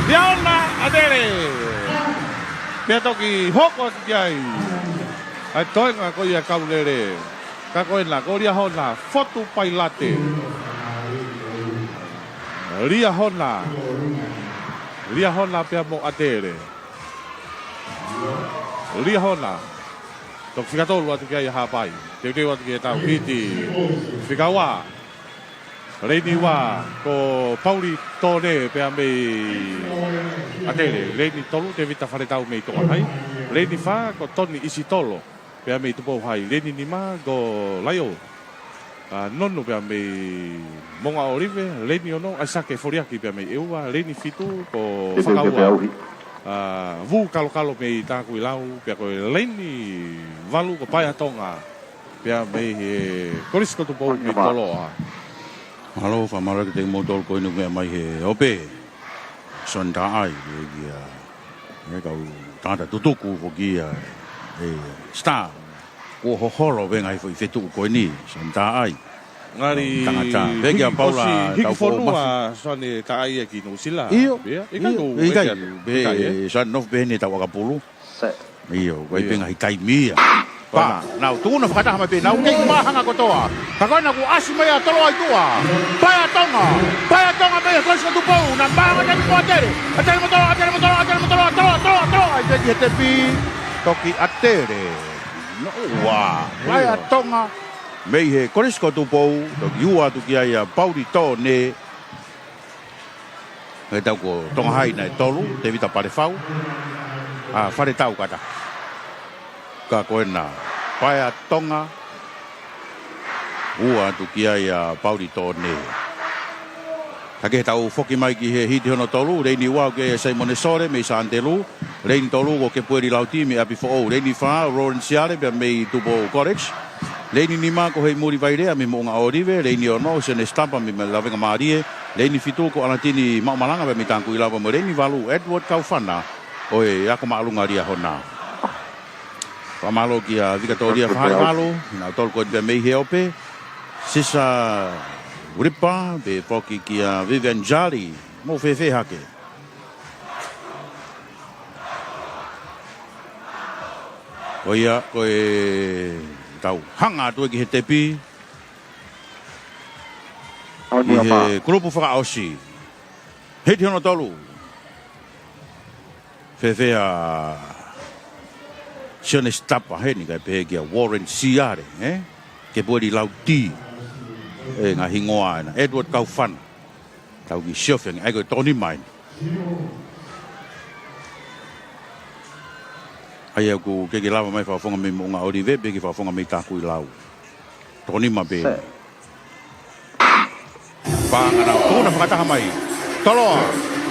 Liahona ʻAtele. Pea toki hoko atu ki ai ʻa e toenga ko ia Kaulele. Ka ko ena, ko Liahona Fotu Pailate. Liahona. Liahona pea mo ʻAtele. Liahona. Toki fika tolu atu ki ai ʻa Haʻapai. Teuteu atu ki he tau hiti. Fika ua. Leini ua, ko Pauli Tone pea mei ʻAtele. Leini tolu, Tevita Faletau mei Tonga High. Leini fā, ko Toni ʻIsitolo pea mei Tupou High. Leini nima, ko Laio, ʻa, Nonu pea mei Moʻunga ʻŌlive. Leini ono, ʻAisake Foliaki pea mei ʻEua. Leini fitu, ko Fakaua, ʻa, Vū Kalokalo mei Takuilau. Pea ko e leini valu, ko Paea Tonga pea mei he Kolisi ko Tupou mei Toloa. Mālō, fakamālō kiate kimoutolu ko eni ʻoku meʻa mai he ope. Son Taʻai, ʻe ia, ʻe kau tangata tutuku foki ia, ʻe Star. Kuo hoholo pē ngaahi foʻi fetuʻu ko eni, Son Taʻai. Ngali tangata. Pea kia Paula, hiki, hiki tau fonua, Son Taʻai ʻe ki Nuʻusila. ʻIo. Pea, ʻikai ʻio, ʻikai. Pea, ʻikai, ē? Son nofo pē ʻeni tau ʻakapulu. Set. ʻIo, ʻoku ʻi ai pē ngaahi taimi ia. Pea nau tuna fakataha mai pē, nau kei māhanga kotoa. Ka ko ena kuo ʻasi mai ʻa Toloa ʻi tuʻa. Paea Tonga, Paea Tonga mei he Kolisi ko Tupou, naʻe māhanga taimi ko ʻAtele. ʻAtele mo Toloa, ʻAtele mo Toloa, ʻAtele mo Toloa, Toloa, Toloa, Toloa, ʻai pē ki he tepi. Toki ʻAtele. Noʻu ua. Paea Tonga mei he Kolisi ko Tupou, toki ua atu ki ai ʻa Pauli Tone. He tau ko Tonga High naʻe tolu, Tevita Palefau, ʻa, Faletau kata. Ka ko ena, Paea Tonga, ua atu ki ai ʻa Pauli Tone. Ka ke tau foki mai ki he hiti hono tolu, leini ua ki ai ʻa Saimone Sole mei Santelu, leini tolu ko Kepueli Lauti mei ʻApifoʻou, leini fā, Lawrence Siale pea mei Tupou College, leini nima ko Heimuli Vailea mei Moʻunga ʻŌlive, leini ono, Sione Sitapa mei Lavengamālie, leini fitu ko ʻAlatini Maʻumalanga pea mei Takuilau pea mo e leini valu, Edward Kaufana ʻo e Ako Māʻolunga Liahona. Fakamālō kia Vikatolia Fahaivalu, nautolu ko eni pea mei he ope, Sisa Ripa, pea foki kia Vivian Jali, mou fēfē hake. Ko ia, ko e tau hanga atu ki he tepi. ʻI he kulupu fakaʻosi. Hiti hono tolu. Fēfē ʻa Sione Sitapa heni kae pehē kia Warren Siale, ē? Kepueli Lauti. ʻE ngaahi hingoa ena. Edward Kaufana. Tau kiʻi siofi ange, ʻai ko e toko nima eni. ʻAi ʻoku ke ke lava mai fakafofonga mei Moʻunga ʻŌlive, pe ke fakafofonga mei Takuilau. Toko nima pē. Pangana, tuna fakataha mai. Toloa,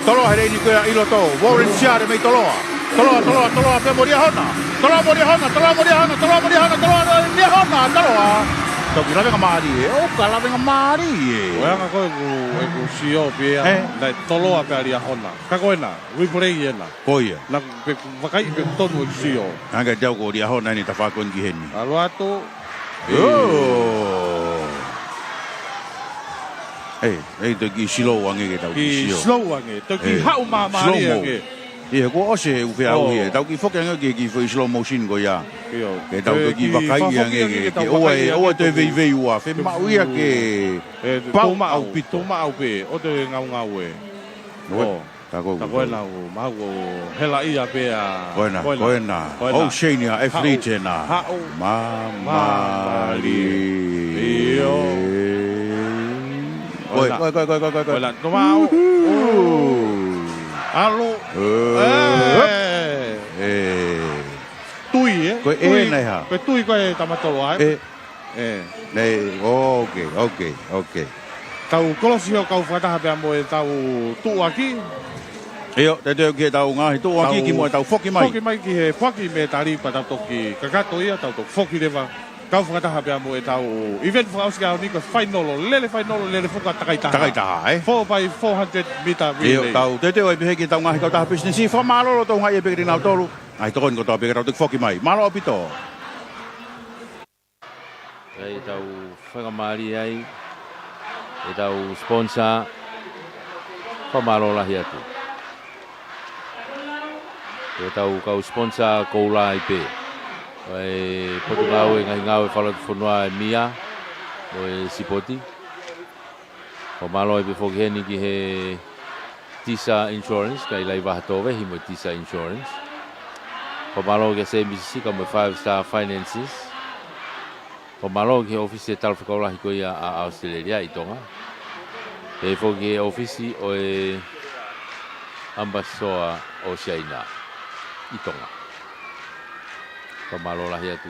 Toloa he leini ko ia ʻi loto. Warren Siale mei Toloa. Toloa, Toloa, Toloa, pea mo Liahona. Toloa mo Liahona, Toloa mo Liahona, Toloa mo Liahona, Toloa mo Liahona, Toloa. Tau ki lavengamālie, ʻo ka lavengamālie. Ko e anga ko ē ʻeku, ʻeku sio pē ia, ē? Naʻe toloa pē ʻa Liahona. Ka ko ena, replay ena. Ko ia. Naʻa ku pe, vakai pē tonu ʻeku sio. Ange te au ko Liahona eni ta fakoni ki heni. ʻAlu atu. ʻIo. ʻE, ʻe, toki slow ange ke tau ki sio. Slow ange, toki haʻu māmālie ange. ʻIo, kuo ʻosi e ʻū feʻauhi ē. Tau ki foki ange ki, ki foʻi slow motion ko ia. ʻIo. Ke tau toki vakai ange ke, ke ʻoua ē, ʻoua toe veiveiua. Fiemaʻu ia ke pau maʻu ʻaupito. Pau maʻu pē, ʻoua toe ngaungaue. ʻOi. Tā ko ē. Tā ko ē ʻoku mau helaʻia pē ʻa. Ko ena, ko ena. Ko ena. ʻOu Shane ia, e fleet ena. Haʻu. Māmālie. ʻIo. Ko ena. Ko ē, ko ē, ko ē. Ko ena. Tō mau. ʻAlu. ʻE. Tui, ē? Ko e tui, ena ia. Ko e tui ko ē tama toloa, ē? ʻE. ʻE. Nei, ʻoke, ʻoke, ʻoke. Tau kolosi ʻo kau fakataha pea mo ʻetau tuʻuaki. ʻIo, te teu ki heʻetau ngaahi tuʻuaki ki mo ʻetau foki mai. Foki mai ki he foaki mētali pea tau toki kakato ia, tau toki foki leva. Kau fakataha pea mo ʻetau event fakaʻosi ʻaho ni ko e fainolo, lele fainolo, lele foki ʻa e takai taha. Takai taha, ē? Four by four hundred meter relay. ʻIo, tau teuteu ai pē ki heʻetau ngaahi kautaha pisinisi, fakamālō ʻaupito ʻi he ngaahi ʻapi kinautolu. Ngaahi tokoni kotoa pē ka tau toki foki mai. Mālō ʻaupito. ʻEtau faingamālie ai, ʻetau sponsor, fakamālō lahi atu. ʻEtau kau sponsor koula ai pē. ʻA e Potungāue Ngaahi Ngāue Fakalotofonua ʻa e M I A, mo e Sipoti. Fakamālō ai pē foki heni ki he Tisa Insurance, kae ʻiloa ʻi Vahatō Vehi mo e Tisa Insurance. Fakamālō ki he Sēmisi Sika mo e Five Star Finances. Fakamālō ki he ʻōfisi e talafekau lahi ko ia ʻa ʻAositelēlia ʻi Tonga. Pehē foki ki he ʻōfisi ʻo e ʻAmipasitoa ʻo Siaina ʻi Tonga. Fakamālō lahi atu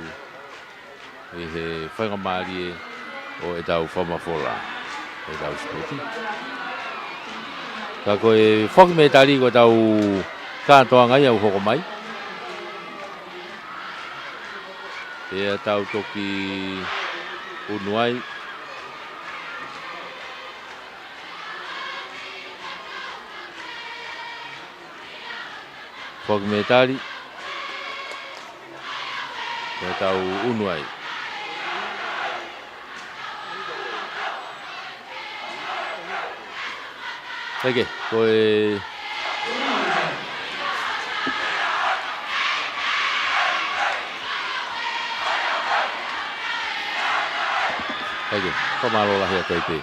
ʻi he faingamālie ʻo ʻetau fakamafola ʻetau sipoti. Ka ko e foaki mētali ko ʻetau kātoanga ia ʻoku hoko mai. ʻE tau toki ʻunu ai. Foaki mētali. ʻE tau ʻunu ai. Heke, ko e. Heke, fakamālō lahi atu ai pē.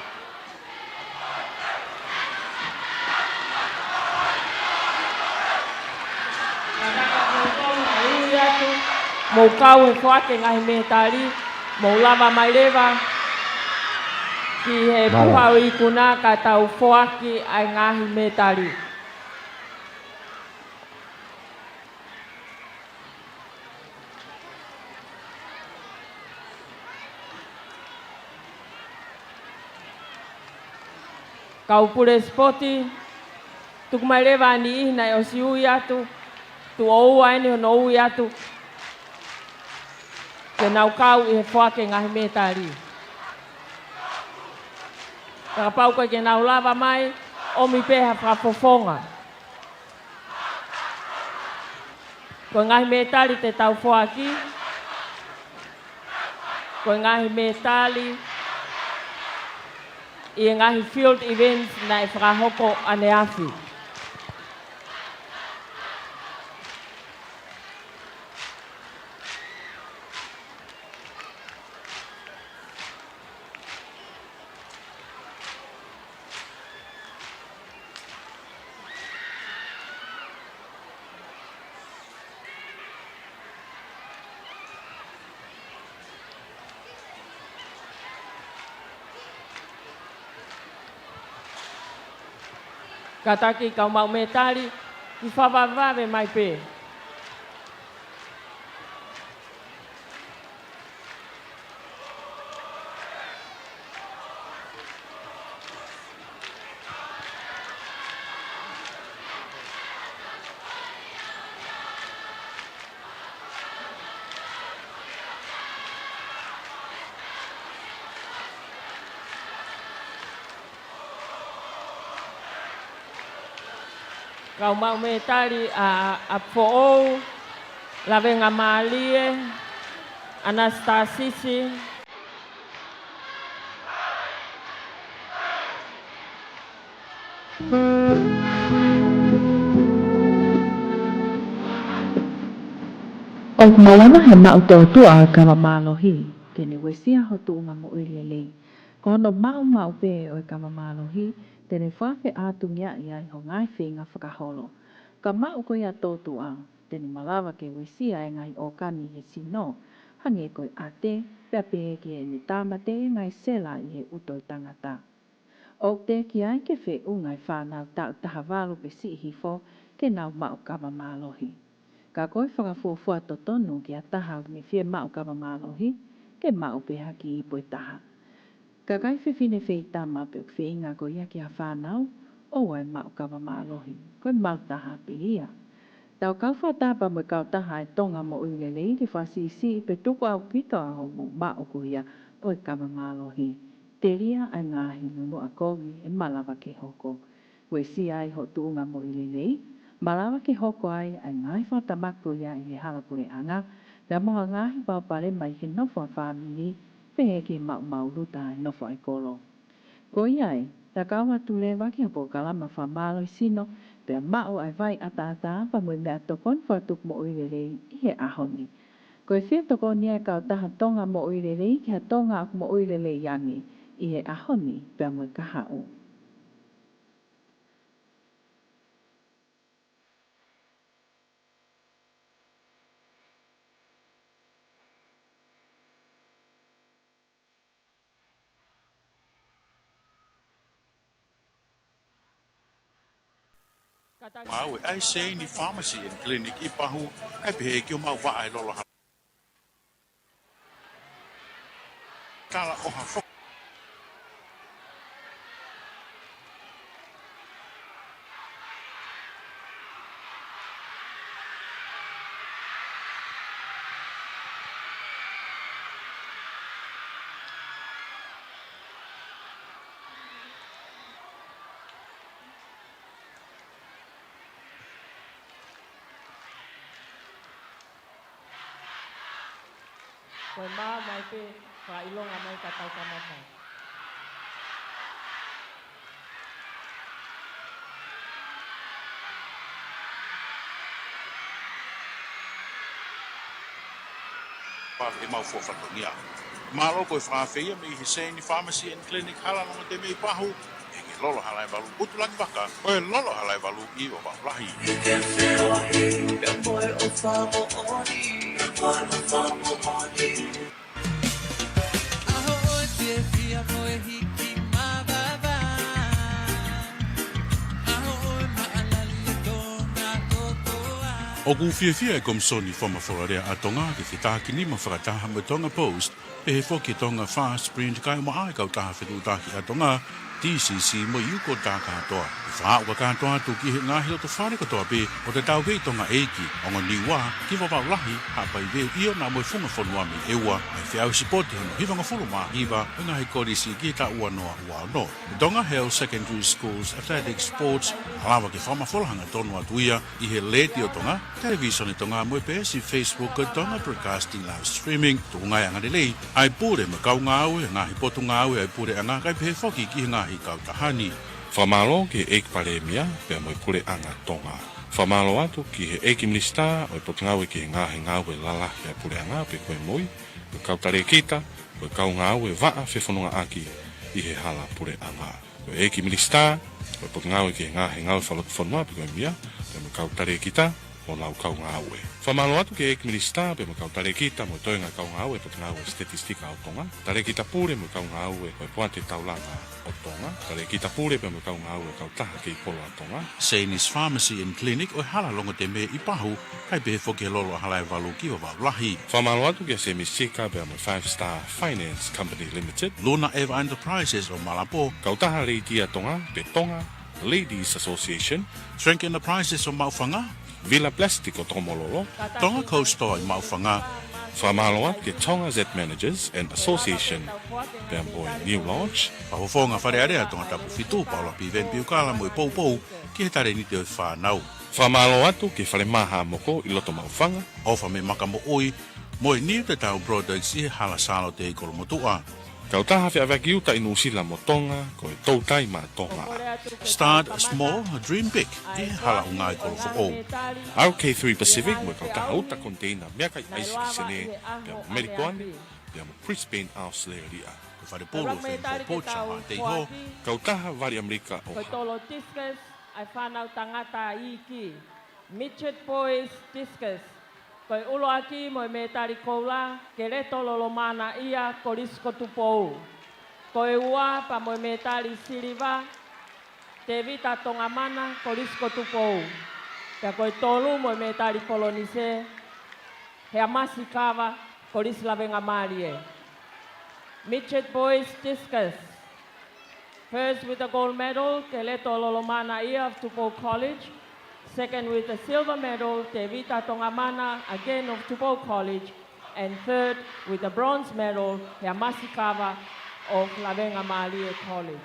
Mou kau he foaki e ngaahi mētali, mou lava mai leva ki he puha ʻo e ikuna ka tau foaki ʻa e ngaahi mētali. Kau pule sipoti, tuku mai leva ʻa e niʻihi naʻe ʻosi ui atu, tuʻo ua eni hono ui atu, ke nau kau ʻi he foaki e ngaahi mētali. Kapau ʻoku ʻikai ke nau lava mai, ʻomi pē ha fakafofonga. Ko e ngaahi mētali te tau foaki, ko e ngaahi mētali ʻi he ngaahi field events naʻe fakahoko ʻaneafi. Kātaki kau maʻu mētali, kiʻi fakavavevave mai pē. Kau maʻu mētali ʻa, ʻa Foʻou, Lavengamālie, ʻAnasitasisi. ʻOku malava he maʻu tōtuʻa ʻo e kava mālohi ke ne uesia ho tuʻunga moʻui lelei. Ko hono maʻumaʻu pē ʻo e kava mālohi te ne fakafeʻātungiaʻi ai ho ngaahi feinga fakaholo. Ka maʻu ko ia tōtuʻa, te ne malava ke uesia e ngaahi ʻōkani he sino, hangē ko e ʻate, pea pehē ki heʻene tāmateʻi e ngaahi sela ʻi he ʻuto ʻo e tangata. ʻOku teʻeki ai ke feʻunga e fānau taʻu taha valu pe siʻi hifo ke nau maʻu kava mālohi. Ka ko e fakafuofua totonu ki ha taha ʻoku ne fiemaʻu kava mālohi, ke maʻu pē ha kiʻi ipu ʻe taha. Kakai fefine feitama pe ʻoku feinga ko ia ki ha fānau, ʻoua ʻe maʻu kava mālohi, ko e malu taha pē ia. Tau kau fakataha pea mo e kautaha ʻa e Tonga Moʻui Lelei ke fakasiʻisiʻi pe tuku ʻaupito ʻa hoʻomou maʻu ko ia ʻo e kava mālohi. Telia ʻa e ngaahi nunuʻa kovi ʻe malava ke hoko. Uesia ai ho tuʻunga moʻui lelei, malava ke hoko ai ʻa e ngaahi fakatamaki ko ia ʻi he hala puleʻanga, pea mo ha ngaahi palopalema ʻi he nofo ʻa e fāmili, pehē ki he maʻumaʻuluta ʻa e nofo ʻa e kolo. Ko ia ai, ta kau atu leva ki ha polokalama fakamālohisino, pea maʻu ʻa e vai ʻataʻatā pea mo e meʻatokoni fakatupu moʻui lelei ʻi he ʻaho ni. Ko e fie tokoni ia ʻa e kautaha Tonga Moʻui Lelei ki ha Tonga ʻoku moʻui lelei ange ʻi he ʻaho ni pea mo e kahaʻu. Maʻu ʻe Aiseini Pharmacy and Clinic ʻi Pahu, kae pehē ki homau vaʻa ʻi Lolohala. Kala ʻo ha fo- Ko e maama ai pē, fakaʻilonga mai ka tau kamata. Pea ʻi he mau fua fatongia. Mālō ko e fakaafe ia mei he Seini Pharmacy and Clinic Hala Longoteme ʻi Pahu, ʻi he Lolohala ʻe Valu, Utulangi Vaka, ʻo e Lolohala ʻe Valu ʻi Vavaʻu Lahi. ʻAho ʻo e fiefia mo e hiki mavava. ʻAho ʻo e maʻalali ʻa Tonga kotoa. ʻOku fiefia e Komisoni Fakamafola Lea ʻa Tonga ke fetākinima fakataha mo e Tonga Post, pehē foki e Tonga Fast Print kae ʻumaʻā e Kautaha Fetuʻutaki ʻa Tonga, T C C, mo e Yuko Takatoa. ʻE fakaaʻu kakato atu ki he ngaahi lotofale kotoa pē ʻo e Taukei Tonga ʻEiki, Ongo Niua, ki Vavaʻu Lahi, Haʻapai Veu, ʻio, naʻa mo e Funga Fonua mei ʻEua, ʻa e feʻauhi sipoti hono hivangofulu mā hiva ʻo e ngaahi kolisi ki he taʻu ua noa ua ono. Tonga Hill Secondary Schools Athletic Sports, ʻe lava ke fakamafola hangatonu atu ia ʻi he Letiō Tonga, Televīsone Tonga mo e peesi Facebook ko e Tonga Broadcasting Live Streaming. Tuʻunga ʻi he angalelei ʻa e pule mo e kau ngāue, ngaahi potungāue ʻa e puleʻanga kae pehē foki ki he ngaahi kautaha ni. Fakamālō ki he ʻEiki Palēmia pea mo e Puleʻanga Tonga. Fakamālō atu ki he ʻEiki Minisitā ʻo e Potungāue ki he Ngaahi Ngāue Lalahi ʻa e Puleʻanga pe ko e MOI, mo e kau talēkita, mo e kau ngāue vaʻa fefonongaʻaki ʻi he hala puleʻanga. Ko e ʻEiki Minisitā ʻo e Potungāue ki he Ngaahi Ngāue Fakalotofonua pe ko e MIA, pea mo e kau talēkita mo honau kau ngāue. Fakamālō atu ki he ʻEiki Minisitā pea mo e kau talēkita mo e toenga kau ngāue ʻo e Potungāue Sitetisitika ʻo Tonga, talēkita pule mo e kau ngāue ʻo e Poate Taulanga ʻo Tonga, talēkita pule pea mo e kau ngāue ʻo e Kautaha Kei Polo ʻa Tonga, Seini's Pharmacy and Clinic ʻo e Hala Longoteme ʻi Pahu, kae pehē foki he Lolohala ʻe Valu ki Vavaʻu Lahi. Fakamālō atu kia Semi Sika pea mo e Five Star Finance Company Limited, Luna Eva Enterprises ʻo Malapō, Kautaha Lady ʻa Tonga pe Tonga Ladies Association, Trank Enterprises ʻo Maʻufanga, Vila Plastic ʻo Tokomololo, Tonga Cold Store ʻi Maʻufanga, Fakamālō atu ki he Tonga Zet Managers and Association pea mo e New Lodge. Fakafofonga Fale Alea Tongatapu fitu, Paula Piveni Piukala mo e poupou ki he talēniti ʻo e fānau. Fakamālō atu ki he Falemaha Moko ʻi loto Maʻufanga. ʻOfa mei Makamoʻui mo e New Te Tau Products ʻi he hala Sālote ʻi Kolomotuʻa. Kautaha Feʻaveaki Uta ʻi Nuʻusila mo Tonga, ko e Toutai Maʻa Tonga. Start small, dream big ʻi he hala ʻUnga ʻi Kolofoʻou. R K three Pacific mo e kautaha uta koniteina meʻakai ʻaisi ki Senē, pea mo Melipoane, pea mo Brisbane, ʻAositelēlia. Ko e Fale Pulu ʻo e Fenifo Pocha Mateiho. Kautaha Vali ʻAmelika ʻo Ko e tolo discus ʻa e fānau tangata iiki. Midget Boys Discus. Ko e ʻuluaki mo e mētali koula, Keleto Lolomānaʻia, Kolisi ko Tupou. Ko e ua pea mo e mētali siliva, Tēvita Tongamana, Kolisi ko Tupou. Pea ko e tolu mo e mētali polonise, Heamasi Kava, Kolisi Lavengamālie. Midget Boys Discus. First with the gold medal, Keleto Lolomānaʻia of Tupou College. Second with the silver medal, Tēvita Tongamana, again of Tupou College. And third with the bronze medal, Heamasi Kava of Lavengamālie College.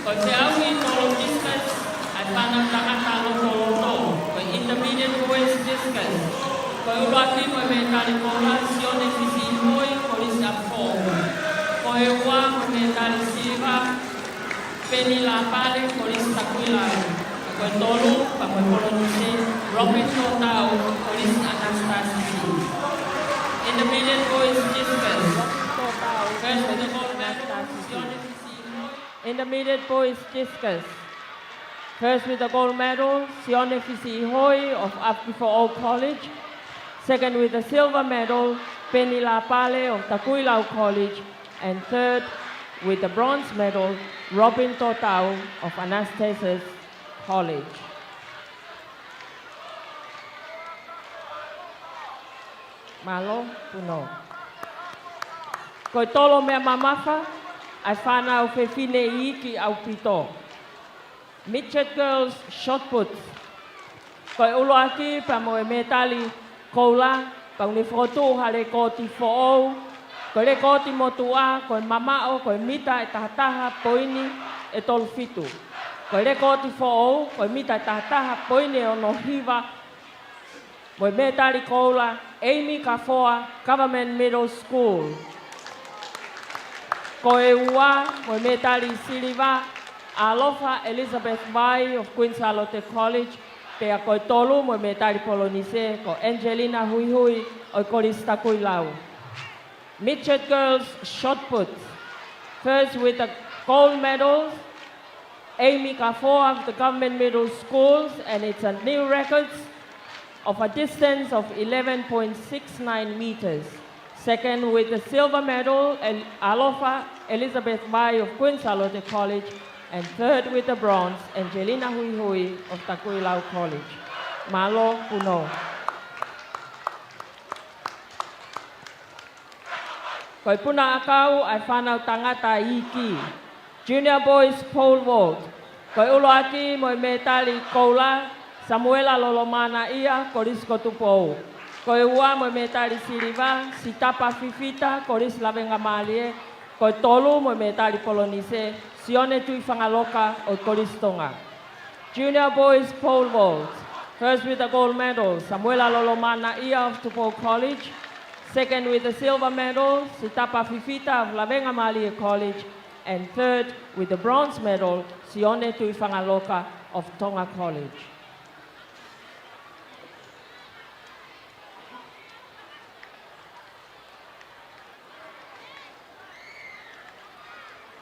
Ko e feʻauhi tolo discus ʻa e fānau tangata lotoloto, ko e intermediate boys discus. Ko e ʻuluaki mo e mētali koula, Sione Fisi ʻIhoi, Kolisi ʻApifoʻou. Ko e ua mo e mētali siliva, Peni Lapale, Kolisi Takuilau. Ko e tolu pea mo e polonise, Robert Totau, Kolisi ʻAnasitasi. Intermediate boys discus. First with the gold medal, Sione Fisi ʻIhoi. Intermediate boys discus. First with the gold medal, Sione Fisi ʻIhoi of ʻApifoʻou College. Second with the silver medal, Peni Lapale of Takuilau College. And third, with the bronze medal, Robin Totau of Anastasis College. Mālō, punou. Ko e tolo meʻa mamafa ʻa e fānau fefine iiki ʻaupito. Midget Girls Shot Put. Ko e ʻuluaki pea mo e mētali koula, pea ʻoku ne fokotuʻu ha lekooti foʻou. Ko e lekooti motuʻa, ko e mamaʻo, ko e mita ʻe tahataha poini ʻe tolu fitu. Ko e lekooti foʻou, ko e mita ʻe tahataha poini ʻe ono hiva. Mo e mētali koula, Amy Kafoa, Government Middle School. Ko e ua mo e mētali siliva, ʻAlofa Elizabeth Vai of Queen Sālote College, pea ko e tolu mo e mētali polonise, ko Angelina Huihui ʻo e Kolisi Takuilau. Midget Girls Shot Put. First with the gold medals, Amy Kafoa of the Government Middle Schools, and it's a new record of a distance of eleven point six nine meters. Second with the silver medal, El-, ʻAlofa Elizabeth Vai of Queen Sālote College, and third with the bronze, Angelina Huihui of Takuilau College. Mālō, punou. Ko e puna ʻakau ʻa e fānau tangata iiki. Junior Boys Pole Vault. Ko e ʻuluaki mo e mētali koula, Samuela Lolomānaʻia, Kolisi ko Tupou. Ko e ua mo e mētali siliva, Sitapa Fifita, Kolisi Lavengamālie. Ko e tolu mo e mētali polonise, Sione Tuʻifangaloka ʻo e Kolisi Tonga. Junior Boys Pole Vault. First with the gold medal, Samuela Lolomānaʻia of Tupou College. Second with the silver medal, Sitapa Fifita of Lavengamālie College. And third with the bronze medal, Sione Tuʻifangaloka of Tonga College.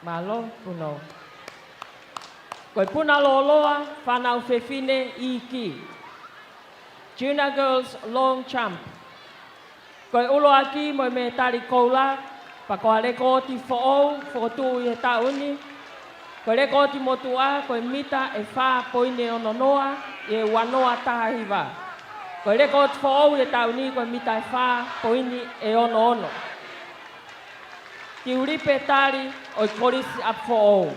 Mālō, punou. Ko e puna lōloa, fānau fefine iiki. Junior Girls Long Jump. Ko e ʻuluaki mo e mētali koula, pea ko ha lekooti foʻou, fokotuʻu ʻi he taʻu ni. Ko e lekooti motuʻa, ko e mita ʻe fā poini ʻe ono noa, ʻi he ua noa taha hiva. Ko e lekooti foʻou ʻi he taʻu ni, ko e mita ʻe fā poini ʻe ono ono. Tiulipe Tali ʻo e Kolisi ʻApifoʻou.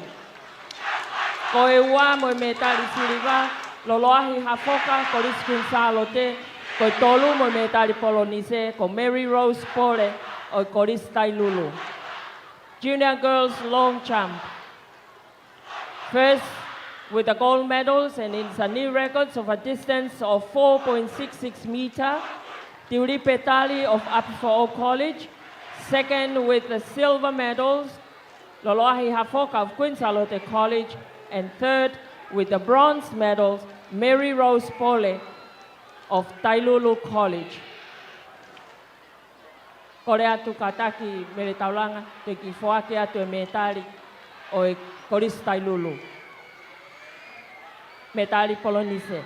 Ko e ua mo e mētali siliva, Loloahi Hafoka, Kolisi Kuini Sālote. Ko e tolu mo e mētali polonise, ko Mary Rose Pole ʻo e Kolisi Tailulu. Junior girls long jump. First with the gold medals, and it's a new record of a distance of four point six six meter, Tiulipe Tali of ʻApifoʻou College. Second with the silver medals, Loloahi Hafoka of Kuini Sālote College. And third with the bronze medals, Mary Rose Pole of Tailulu College. Kole atu kātaki Mele Taulanga, ke kiʻi foaki atu e mētali ʻo e Kolisi Tailulu. Mētali polonise.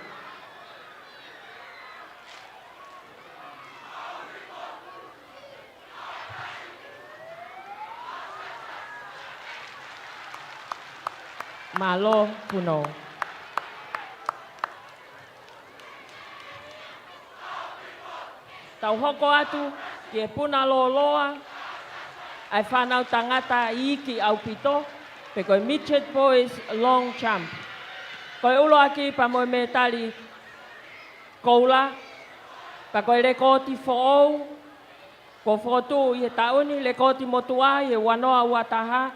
Mālō Punou. Tau hoko atu ki he puna lōloa ʻa e fānau tangata iiki ʻaupito, pe ko e midget boys long jump. Ko e ʻuluaki pea mo e mētali koula, pea ko e lekooti foʻou kuo fokotuʻu ʻi he taʻu ni, lekooti motuʻa ʻi he ua noa ua taha,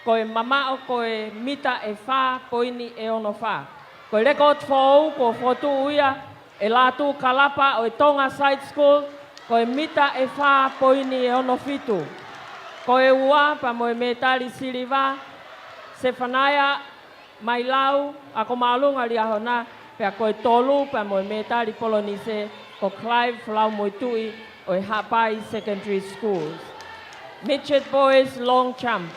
ko e mamaʻo ko e mita ʻe fā poini ʻe ono fā. Ko e lekooti foʻou kuo fokotuʻu ia ʻe Lātū Kalapa ʻo e Tonga Side School, ko e mita ʻe fā poini ʻe ono fitu. Ko e ua pea mo e mētali siliva, Sefanaia Mailau, Ako Māʻolunga Liahona, pea ko e tolu pea mo e mētali polonise, ko Clive Folaumoetuʻi ʻo e Haʻapai Secondary Schools. Midget boys long jump.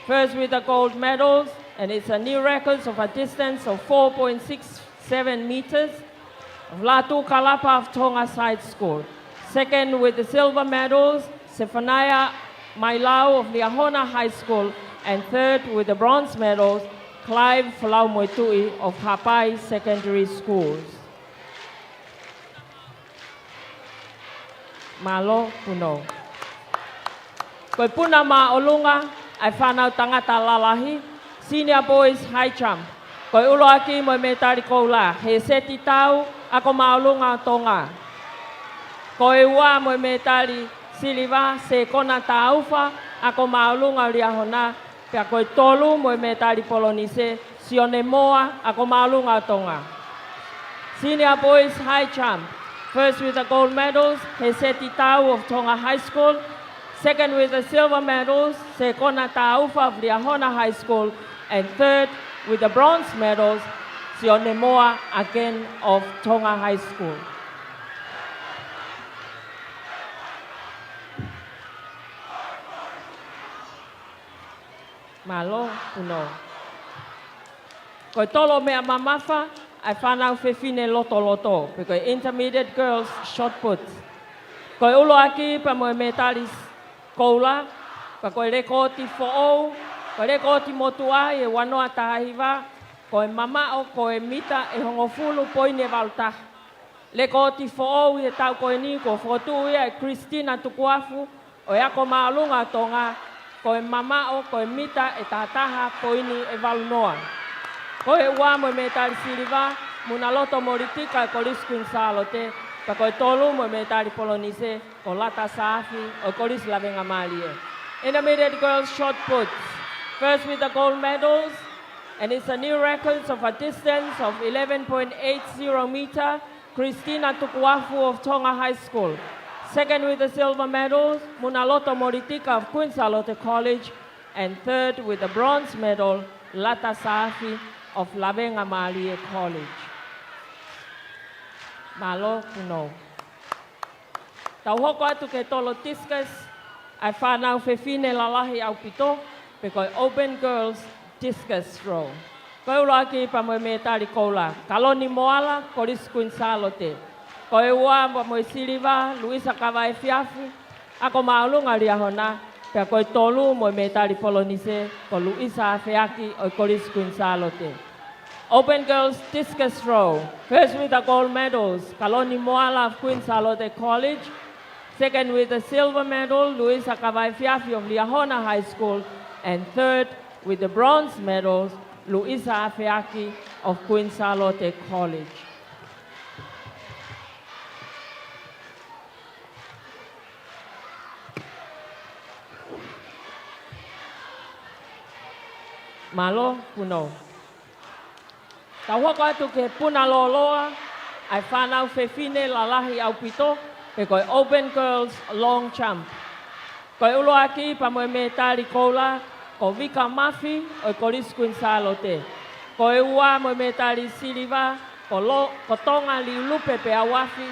First with the gold medals, and it's a new record of a distance of four point six seven meters, of Lātū Kalapa of Tonga Side School. Second with the silver medals, Sefanaia Mailau of Liahona High School, and third with the bronze medals, Clive Folaumoetuʻi of Haʻapai Secondary Schools. Mālō Punou. Ko e puna māʻolunga ʻa e fānau tangata lalahi, senior boys high jump. Ko e ʻuluaki mo e mētali koula, Heseti Tau, Ako Māʻolunga ʻo Tonga. Ko e ua mo e mētali siliva, Sekona Taufa, Ako Māʻolunga Liahona, pea ko e tolu mo e mētali polonise, Sione Moa, Ako Māʻolunga ʻo Tonga. Senior boys high jump. First with the gold medals, Heseti Tau of Tonga High School. Second with the silver medals, Sekona Taufa of Liahona High School. And third with the bronze medals, Sione Moa, again of Tonga High School. Mālō Punou. Ko e tolo meʻa mamafa ʻa e fānau fefine lotoloto, pe ko e intermediate girls shot put. Ko e ʻuluaki pea mo e mētali koula, pea ko e lekooti foʻou, ko e lekooti motuʻa ʻi he ua noa taha hiva, ko e mamaʻo ko e mita ʻe hongofulu poini ʻe valu taha. Lekooti foʻou ʻi he taʻu ko eni kuo fokotuʻu ia ʻe Christina Tukuafu ʻo e Ako Māʻolunga ʻo Tonga, ko e mamaʻo ko e mita ʻe taha taha poini ʻe valu noa. Ko e ua mo e mētali siliva, Munaloto Molitika ʻo e Kolisi Kuini Sālote, pea ko e tolu mo e mētali polonise, ko Lata Saafi ʻo e Kolisi Lavengamālie. Intermediate girls shot put. First with the gold medals, and it's a new record of a distance of eleven point eight zero meter, Christina Tukuafu of Tonga High School. Second with the silver medal, Munaloto Molitika of Kuini Sālote College. And third with the bronze medal, Lata Saafi of Lavengamālie College. Mālō Punou. Tau hoko atu ki he tolo discus ʻa e fānau fefine lalahi ʻaupito, pe ko e open girls discus throw. Ko e ʻuluaki pea mo e mētali koula, Kaloni Moala, Kolisi Kuini Sālote. Ko e ua pea mo e siliva, Luisa Kavaefiafi, Ako Māʻolunga Liahona, pea ko e tolu mo e mētali polonise, ko Luisa Afeaki ʻo e Kolisi Kuini Sālote. Open girls discus throw. First with the gold medals, Kaloni Moala of Kuini Sālote College. Second with the silver medal, Luisa Kavaifiafi of Liahona High School. And third with the bronze medals, Luisa Afeaki of Queen Sālote College. Mālō, Punou. Tau hoko atu ki he puna lōloa ʻa e fānau fefine lalahi ʻaupito, pe ko e Open Girls Long Jump. Ko e ʻuluaki pea mo e mētali koula, ko Vika Mafi ʻo e Kolisi Kuini Sālote. Ko e ua mo e mētali siliva, ko Lo-, ko Tonga Liulupe Peauafi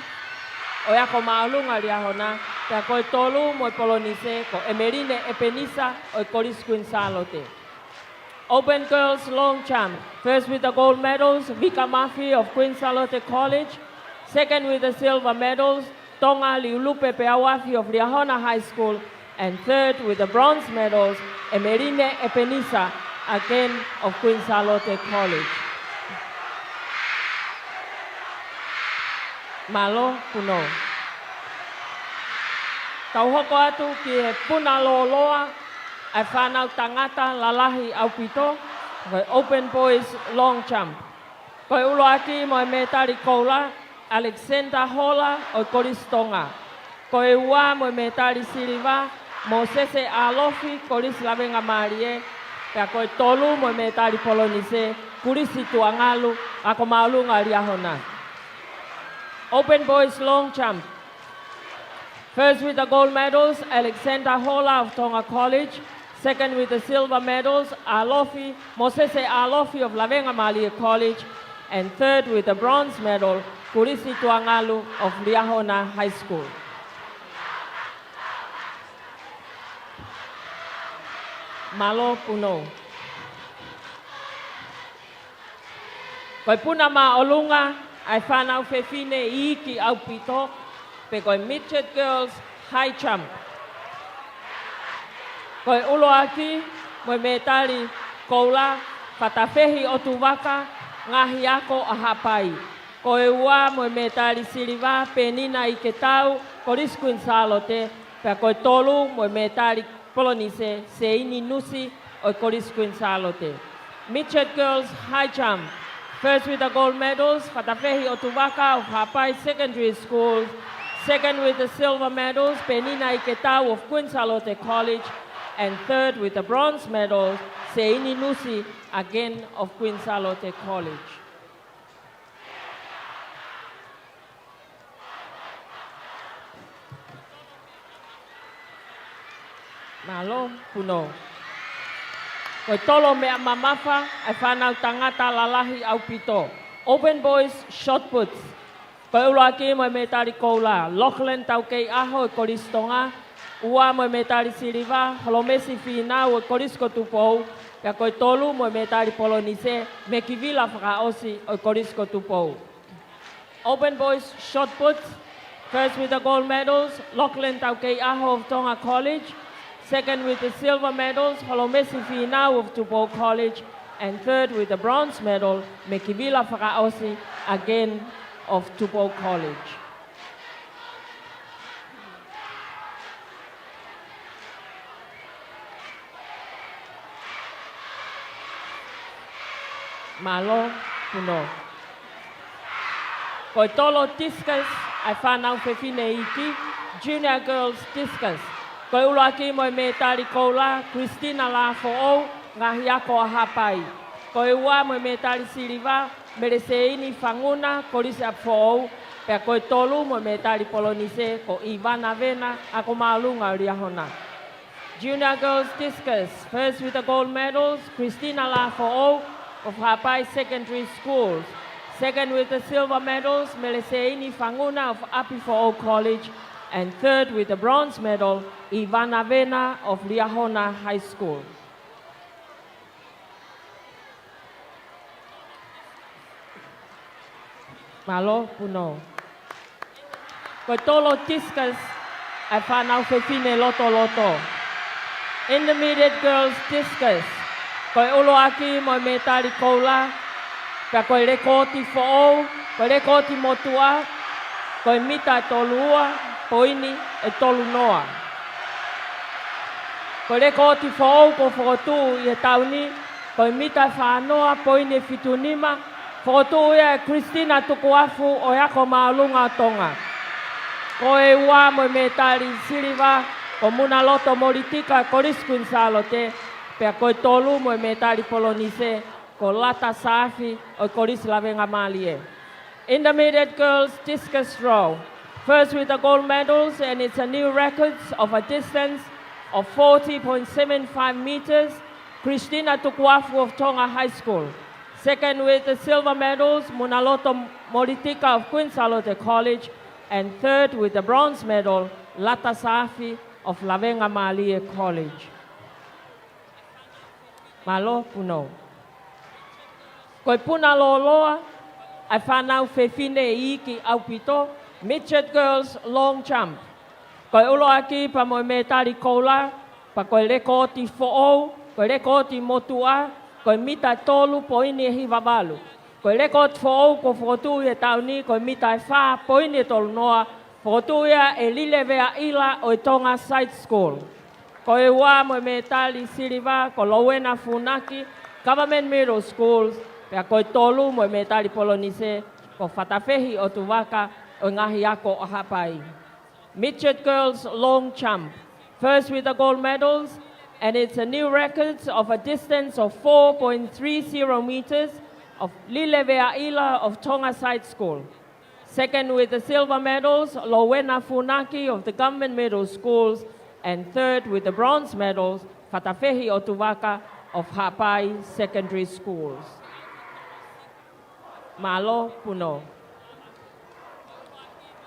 ʻo e Ako Māʻolunga Liahona, pea ko e tolu mo e polonise, ko ʻEmeline ʻEpenisa ʻo e Kolisi Kuini Sālote. Open Girls Long Jump. First with the gold medals, Vika Mafi of Queen Sālote College. Second with the silver medals, Tonga Liulupe Peauafi of Liahona High School. And third with the bronze medals, ʻEmeline ʻEpenisa, again of Queen Sālote College. Mālō, Punou. Tau hoko atu ki he puna lōloa ʻa e fānau tangata lalahi ʻaupito, ko e Open Boys Long Jump. Ko e ʻuluaki mo e mētali koula, Alexander Hola ʻo e Kolisi Tonga. Ko e ua mo e mētali siliva, Mōsese Alofi, Kolisi Lavengamālie, pea ko e tolu mo e mētali polonise, Kulisi Tuʻangalu, Ako Māʻolunga Liahona. Open Boys Long Jump. First with the gold medals, Alexander Hola of Tonga College. Second with the silver medals, Alofi, Mōsese Alofi of Lavengamālie College. And third with the bronze medal, Kulisi Tuʻangalu of Liahona High School. Mālō, Punou. Ko e puna māʻolunga ʻa e fānau fefine iiki ʻaupito, pe ko e Midget Girls High Jump. Ko e ʻuluaki mo e mētali koula, Fatafehi ʻOtuvaka, Ngaahi Ako ʻa Haʻapai. Ko e ua mo e mētali siliva, Penina ʻIketau, Kolisi Kuini Sālote, pea ko e tolu mo e mētali polonise, Seini Nusi ʻo e Kolisi Kuini Sālote. Midget Girls High Jump. First with the gold medals, Fatafehi ʻOtuvaka of Haʻapai Secondary School. Second with the silver medals, Penina ʻIketau of Queen Sālote College. And third with the bronze medals, Seini Nusi, again of Queen Sālote College. Mālō, Punou. Ko e tolo meʻa mamafa ʻa e fānau tangata lalahi ʻaupito. Open Boys Shot Puts. Ko e ʻuluaki mo e mētali koula, Lachlan Taukeiʻaho ʻo e Kolisi Tonga. Ua mo e mētali siliva, Holomesi Fīnau ʻo e Kolisi ko Tupou. Pea ko e tolu mo e mētali polonise, Mekivila Fakaʻosi ʻo e Kolisi ko Tupou. Open Boys Shot Put, first with the gold medals, Lachlan Taukeiʻaho of Tonga College. Second with the silver medals, Holomesi Fīnau of Tupou College. And third with the bronze medal, Mekivila Fakaʻosi, again of Tupou College. Mālō, Punou. Ko e tolo discus ʻa e fānau fefine iiki, Junior Girls Discus. Ko e ʻuluaki mo e mētali koula, Christina Lafoʻou, Ngaahi Ako ʻa Haʻapai. Ko e ua mo e mētali siliva, Meleseini Fanguna, Kolisi ʻApifoʻou, pea ko e tolu mo e mētali polonise, ko ʻIvana Vena, Ako Māʻolunga Liahona. Junior Girls Discus, first with the gold medals, Christina Lafoʻou of Haʻapai Secondary Schools. Second with the silver medals, Meleseini Fanguna of ʻApifoʻou College. And third with the bronze medal, ʻIvana Vena of Liahona High School. Mālō, Punou. Ko e tolo discus ʻa e fānau fefine lotoloto. Intermediate Girls Discus. Ko e ʻuluaki mo e mētali koula, pea ko e lekooti foʻou, ko e lekooti motuʻa, ko e mita tolu ua, poini ʻe tolu noa. Ko e lekooti foʻou kuo fokotuʻu ʻi he taʻu ni, ko e mita ʻe fā noa poini ʻe fitu nima, fokotuʻu ia ʻe Christina Tukuafu ʻo e Ako Māʻolunga ʻo Tonga. Ko e ua mo e mētali siliva, ko Munaloto Molitika, Kolisi Kuini Sālote, pea ko e tolu mo e mētali polonise, ko Lata Saafi ʻo e Kolisi Lavengamālie. Intermediate girls discus throw. First with the gold medals, and it's a new record of a distance of forty point seven five meters, Christina Tukuafu of Tonga High School. Second with the silver medals, Munaloto Molitika of Queen Sālote College, and third with the bronze medal, Lata Saafi of Lavengamālie College. Mālō Puno. Ko e puna lōloa ʻa e fānau fefine iiki ʻaupito, midget girls long jump. Ko e ʻuluaki pea mo e mētali koula, pea ko e lekooti foʻou, ko e lekooti motuʻa, ko e mita ʻe tolu poini ʻe hiva valu. Ko e lekooti foʻou kuo fokotuʻu ʻi he taʻu ni, ko e mita ʻe fā poini ʻe tolu noa, fokotuʻu ia ʻe Lile Veaʻila ʻo e Tonga Side School. Ko e ua mo e mētali siliva, ko Lowena Funaki, Government Middle Schools, pea ko e tolu mo e mētali polonise, ko Fatafehi ʻOtuvaka ʻo e Ngaahi Ako ʻa Haʻapai. Midget girls long jump. First with the gold medals, and it's a new record of a distance of four point three zero meters, of Lile Veaʻila of Tonga Side School. Second with the silver medals, Lowena Funaki of the Government Middle Schools, and third with the bronze medals, Fatafehi ʻOtuvaka of Haʻapai Secondary Schools. Mālō Puno.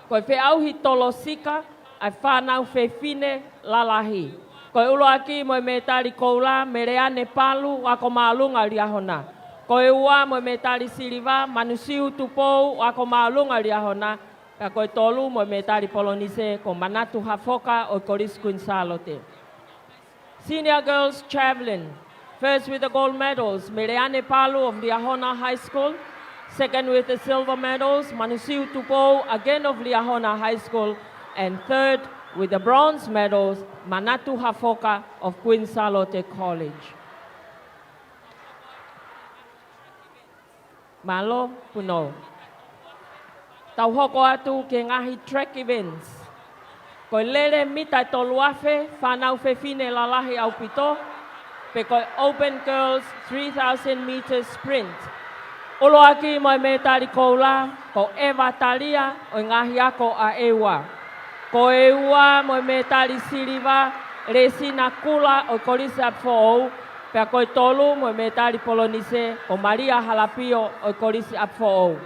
Ko e feʻauhi tolosika ʻa e fānau fefine lalahi. Ko e ʻuluaki mo e mētali koula, Meleane Palu, Ako Māʻolunga ʻo Liahona. Ko e ua mo e mētali siliva, Manusiu Tupou, Ako Māʻolunga ʻo Liahona. Pea ko e tolu mo e mētali polonise, ko Manatu Hafoka ʻo e Kolisi Kuini Sālote. Senior girls javelin. First with the gold medals, Meleane Palu of Liahona High School. Second with the silver medals, Manusiu Tupou, again of Liahona High School. And third with the bronze medals, Manatu Hafoka of Queen Sālote College. Mālō Puno. Tau hoko atu ki he ngaahi track events. Ko e lele mita ʻe tolu afe, fānau fefine lalahi ʻaupito, pe ko e Open Girls three thousand meter sprint. ʻUluaki mo e mētali koula, ko ʻEva Talia ʻo e Ngaahi Ako ʻa ʻEua. Ko e ua mo e mētali siliva, Lesina Kula ʻo e Kolisi ʻApifoʻou, pea ko e tolu mo e mētali polonise, ko Malia Halapio ʻo e Kolisi ʻApifoʻou.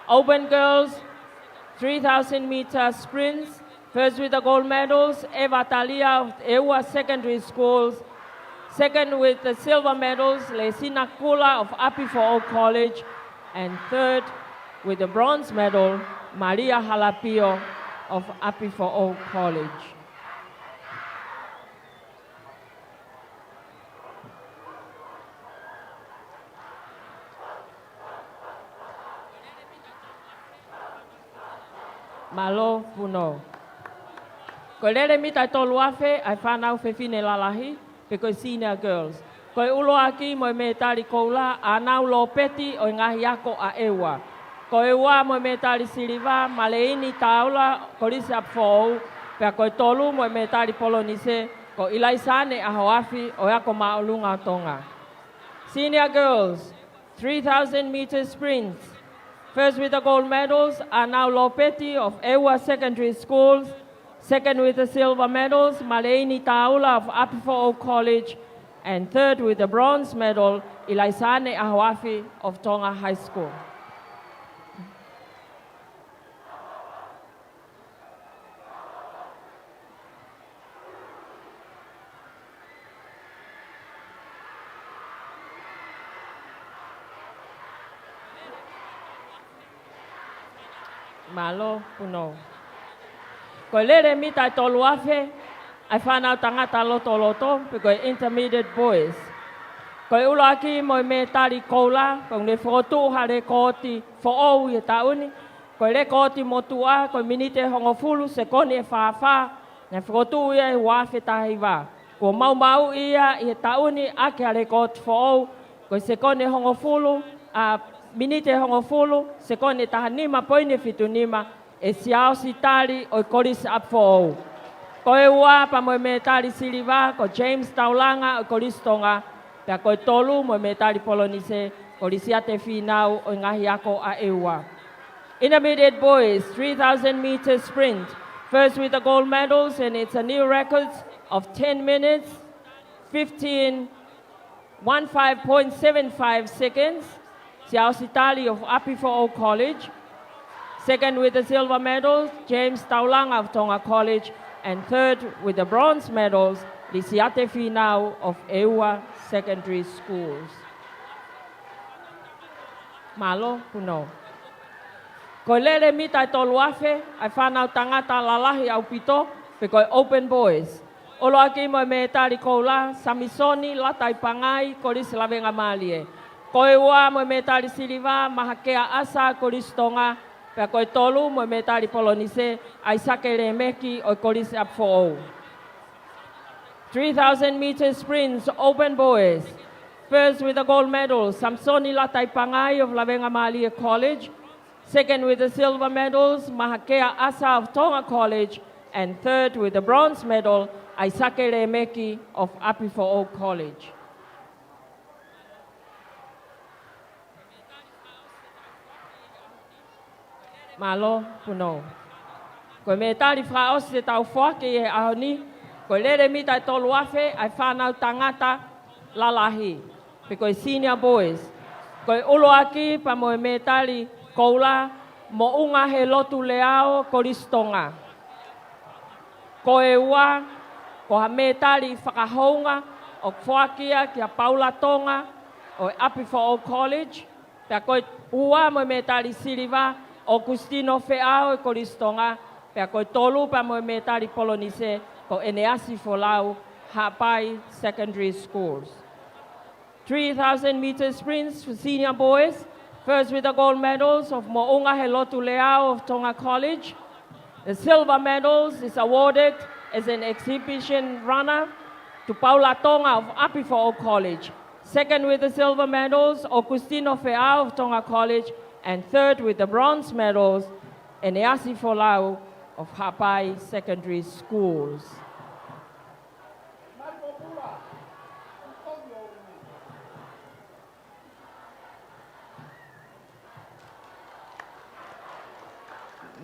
Open Girls three thousand meter sprints, first with the gold medals, ʻEva Talia of ʻEua Secondary Schools, second with the silver medals, Lesina Kula of ʻApifoʻou College, and third with the bronze medal, Malia Halapio of ʻApifoʻou College. Mālō Puno. Ko e lele mita ʻe tolu afe ʻa e fānau fefine lalahi, pe ko e senior girls. Ko e ʻuluaki mo e mētali koula, ʻAnau Lopeti ʻo e Ngaahi Ako ʻa ʻEua. Ko e ua mo e mētali siliva, Maleini Taula, Kolisi ʻApifoʻou, pea ko e tolu mo e mētali polonise, ko ʻIlaisaane ʻAhoafi ʻo e Ako Māʻolunga ʻo Tonga. Senior girls, three thousand meter sprints. First with the gold medals, ʻAnau Lopeti of ʻEua Secondary Schools. Second with the silver medals, Maleini Taula of ʻApifoʻou College. And third with the bronze medal, ʻIlaisaane ʻAhoafi of Tonga High School. Mālō Puno. Ko e lele mita ʻe tolu afe ʻa e fānau tangata lotoloto, pe ko e intermediate boys. Ko e ʻuluaki mo e mētali koula, kuo ne fokotuʻu ha lekooti foʻou ʻi he taʻu ni, Ko e lekooti motuʻa, ko e miniti ʻe hongofulu, sekoni ʻe fāfā, naʻe fokotuʻu ia ʻi he ua afe taha hiva. Kuo maumauʻi ia ʻi he taʻu ni ʻaki ha lekooti foʻou, ko e sekoni ʻe hongofulu, ʻa, miniti ʻe hongofulu, sekoni ʻe taha nima poini fitu nima, ʻe Siaosi Tali ʻo e Kolisi ʻApifoʻou. Ko e ua pea mo e mētali siliva, ko James Taulanga ʻo e Kolisi Tonga, pea ko e tolu mo e mētali polonise, ko Lisiate Fīnau ʻo e Ngaahi Ako ʻa ʻEua. Intermediate boys, three thousand meter sprint. First with the gold medals, and it's a new record of ten minutes, fifteen, one five point seven five seconds, Siaosi Tali of ʻApifoʻou College. Second with the silver medal, James Taulanga of Tonga College. And third with the bronze medals, Lisiate Fīnau of ʻEua Secondary Schools. Mālō, Puno. Ko e lele mita ʻe tolu afe, ʻa e fānau tangata lalahi ʻaupito, pe ko e open boys. ʻUluaki mo e mētali koula, Samisoni Lataipangai, Kolisi Lavengamālie. Ko e ua mo e mētali siliva, Mahakea ʻAsa, Kolisi Tonga, pea ko e tolu mo e mētali polonise, ʻAisake Lēmeki ʻo e Kolisi ʻApifoʻou. Three thousand meter sprints, open boys. First with the gold medal, Samisoni Lataipangai of Lavengamālie College. Second with the silver medals, Mahakea ʻAsa of Tonga College. And third with the bronze medal, ʻAisake Lēmeki of ʻApifoʻou College. Mālō, Puno. Ko e mētali fakaʻosi te tau foaki ʻi he ʻaho ni, ko e lele mita ʻe tolu afe, ʻa e fānau tangata lalahi, pe ko e senior boys. Ko e ʻuluaki pea mo e mētali koula, Moʻungahelotu Leao, Kolisi Tonga. Ko e ua, ko ha mētali fakahounga ʻoku foaki ia kia Paula Tonga ʻo e ʻApifoʻou College. Pea ko e ua mo e mētali siliva, ʻOkusitino Feʻao ʻo e Kolisi Tonga. Pea ko e tolu pea mo e mētali polonise, ko ʻEneasi Folau, Haʻapai Secondary Schools. Three thousand meter sprints for senior boys. First with the gold medals of Moʻungahelotu Leao of Tonga College. The silver medals is awarded as an exhibition runner to Paula Tonga of ʻApifoʻou College. Second with the silver medals, ʻOkusitino Feʻao of Tonga College. And third with the bronze medals, ʻEneasi Folau of Haʻapai Secondary Schools.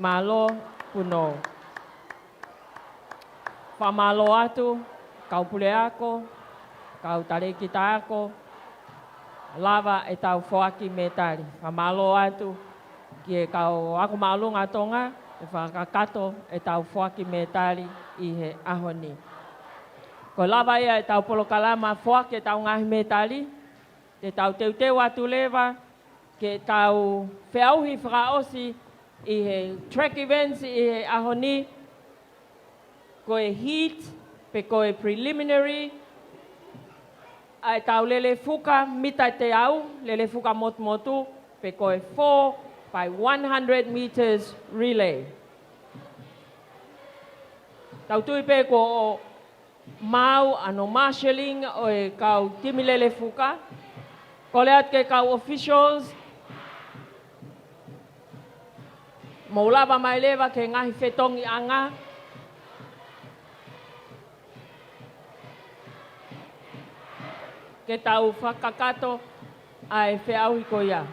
Mālō, Puno. Fakamālō atu, kau puleako, kau talēkita ako, lava ʻetau foaki mētali. Fakamālō atu ki he kau ako māʻolunga Tonga, ʻi he fakakakato ʻetau foaki mētali ʻi he ʻaho ni. Ko e lava ia ʻetau polokalama foaki ʻetau ngaahi mētali, te tau teuteu atu leva ke tau feʻauhi fakaʻosi ʻi he track events ʻi he ʻaho ni, ko e heat, pe ko e preliminary, ʻa ʻetau lele fuka mita ʻe teau, lele fuka motumotu, pe ko e four by one hundred meters relay. Tau tui pē kuo maau ʻa hono marshalling ʻo e kau timi lele fuka. Kole atu ki he kau officials, mou lava mai leva ki he ngaahi fetongiʻanga ke tau fakakakato ʻa e feʻauhi ko ia.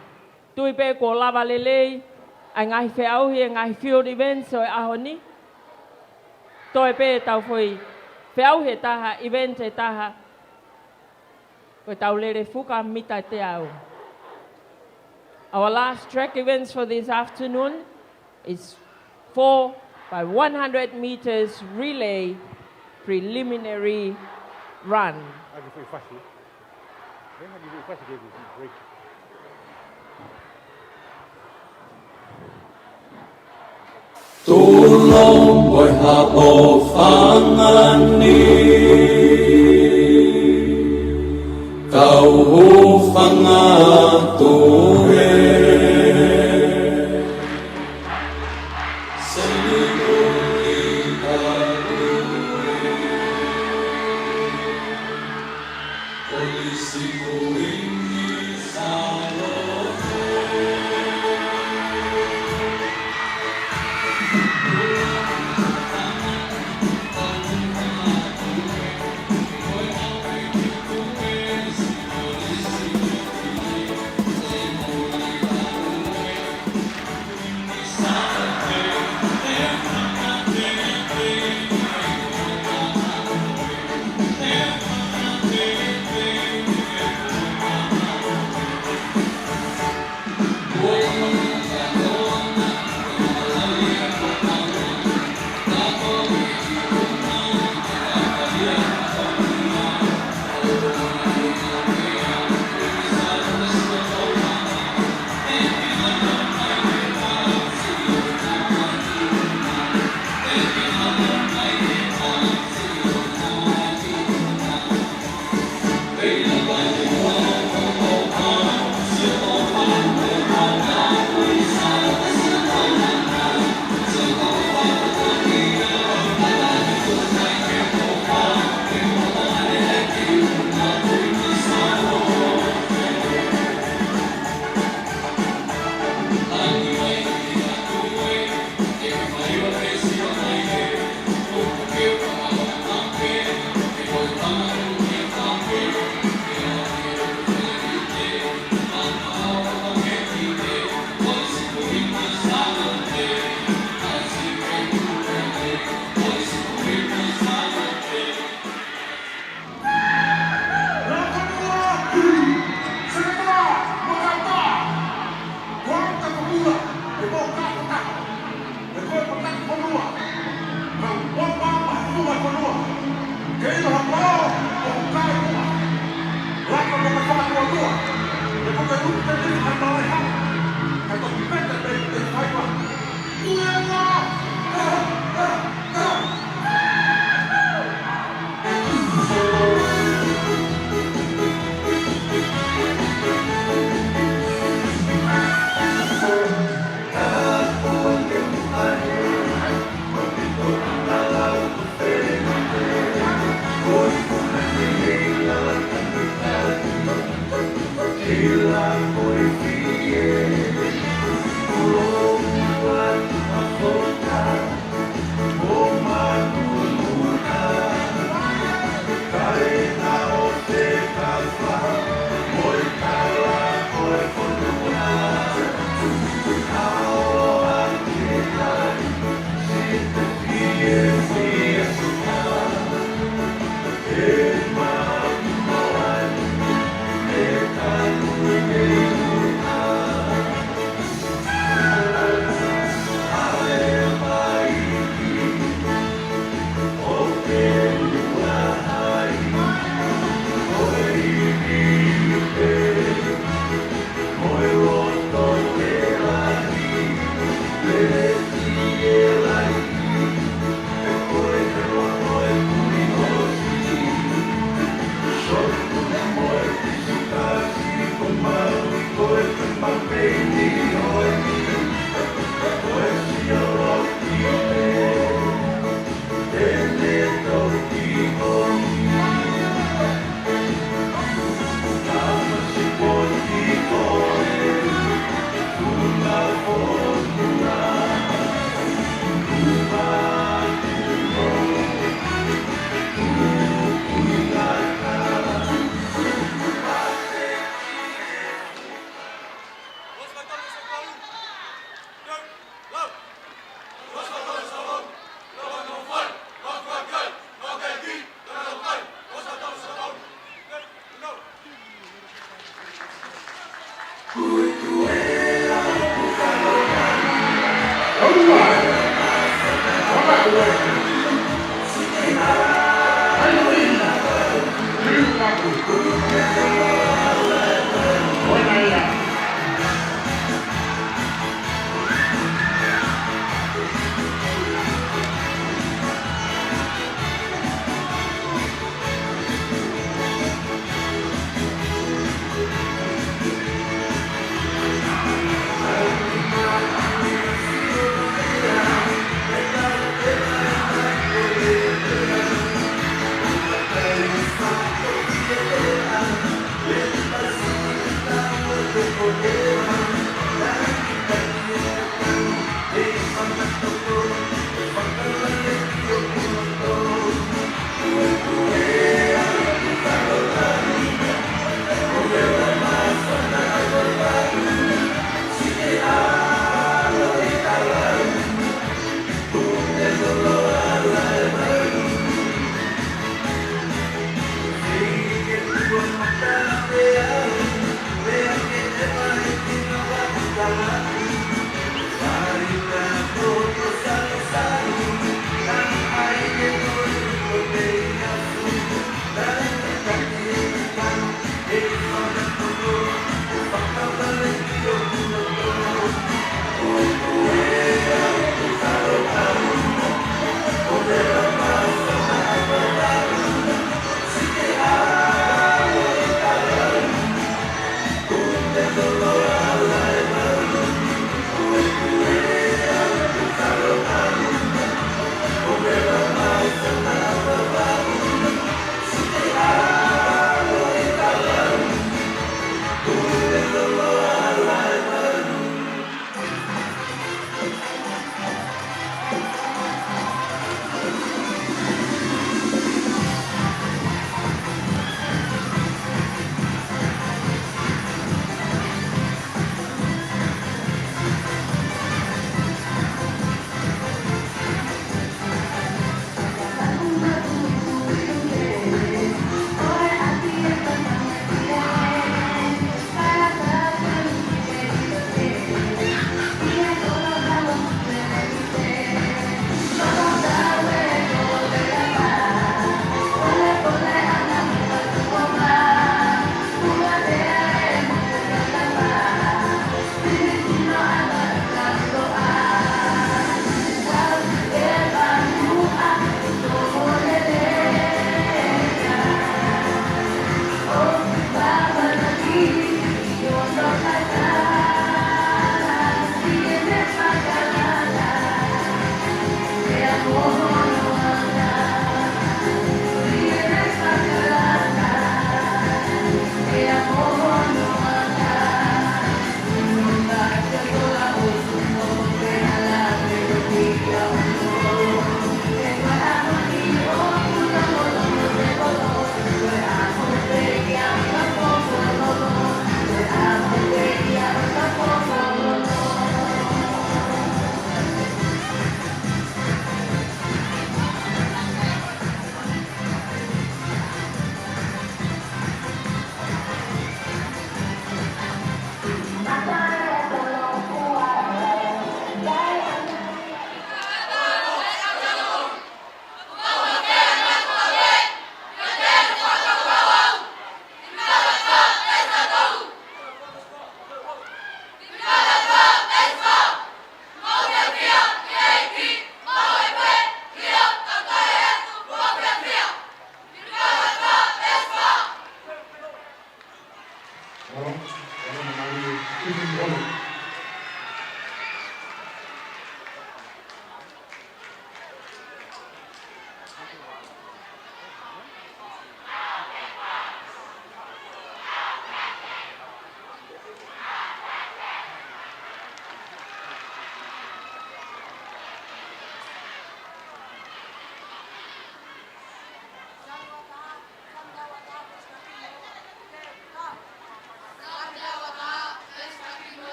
Tui pē kuo lava lelei ʻa e ngaahi feʻauhi ʻi he ngaahi field events ʻo e ʻaho ni. Toe pē ʻetau foʻi feʻauhi ʻe taha, event ʻe taha, ko ʻetau lele fuka mita ʻe teau. Our last track events for this afternoon is four by one hundred meters relay preliminary run. Ake foʻi fasi. Ē, ake foʻi fasi ke break. Tulou mo e haʻofangani, kau hūfanga atu ē.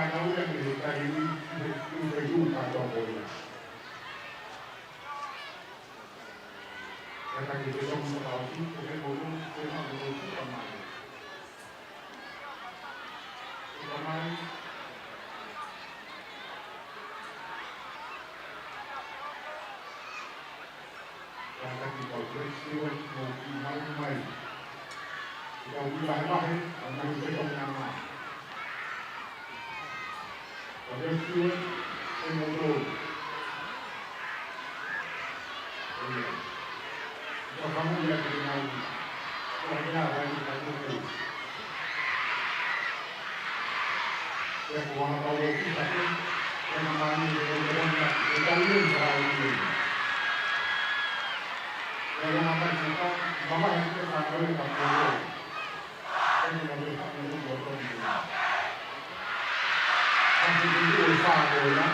Au ia ki he taimi ni, ki he, ki he ʻū kātoa ko ia. Kātaki ke tau fakaʻosi, ko e motu, ko e motu, ko e motu, ko e motu. Kātaki kau Brett Stewart mo kimautolu mai. Kau kiʻi vahevahe, ʻa e ngaahi fetongi ʻa e ngaahi. Kau Brett Stewart, ʻe moutolu. ʻIo. Kau Kamuʻia ke nau. Kau Hea, vai, kau Tuku. Pea ko e ʻuhinga ʻoku ou kei pehē, ʻe na mani e ʻoku ou kei pehē, ʻe tau ʻi he fakaʻosi. Pea ʻi he ʻuhinga mai se ka, mamahi ke fānau e ka kōkō. Pea ʻi he ʻuhinga mai ka kōkō tonu. Ka kōkō e fā ko ia.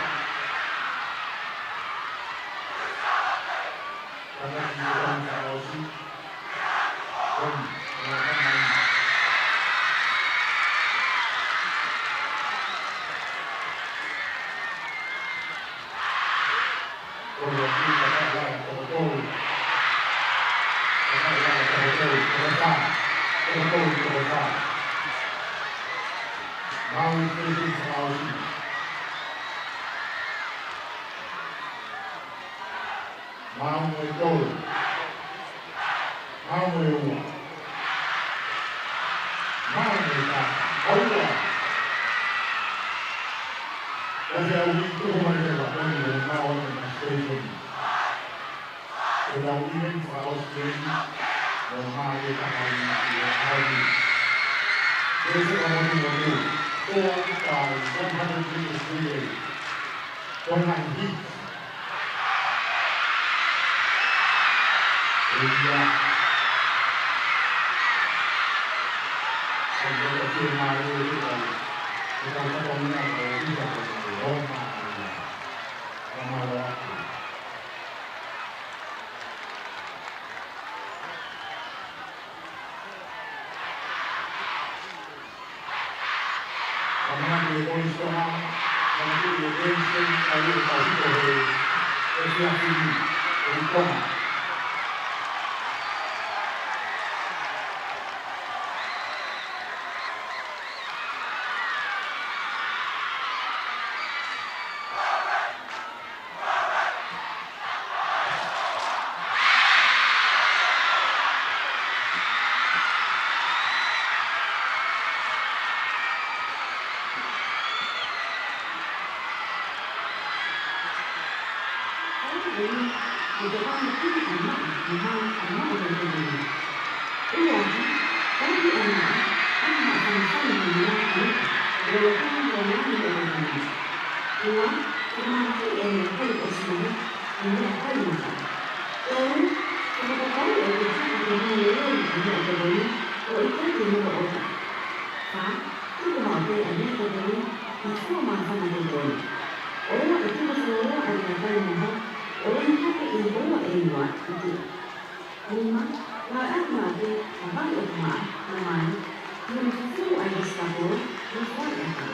Ka na ki he ʻuhinga fakaʻosi. Maʻu mo e tolu. Maʻu mo e ua. Maʻu mo e taha. ʻOua. ʻOku ʻi ai e ʻū tuʻunga ʻe taha ʻoku ʻi ai e maʻu ʻa e station. Ko e lau ʻi he fakaʻosi eni, ʻo maʻu e taha ʻi he ʻaho ni. Ko e fakamotumotu, ko e one hundred meters relay. Ko e ngaahi hiki. ʻIo. Ko e lau ʻi he maʻu e ʻū tau. Ko e tau fatongia ko e ʻū tau ko e ʻū tau. Ka mālō atu. Fā, tuku maʻu pē ʻa e meʻatokoni ʻi he fua māfana tokoni. ʻOua ʻe tuku fuoloa ʻa e meʻakai moho, ʻo ʻi hake ʻi he ua ʻe ua ʻi tuʻa. Nima, ngāueʻaki maʻu pē ʻa e vaʻe ʻoku maʻa, na mai, ki hono fufulu ʻa e vesitapolo, mo e fua ʻi ʻakau.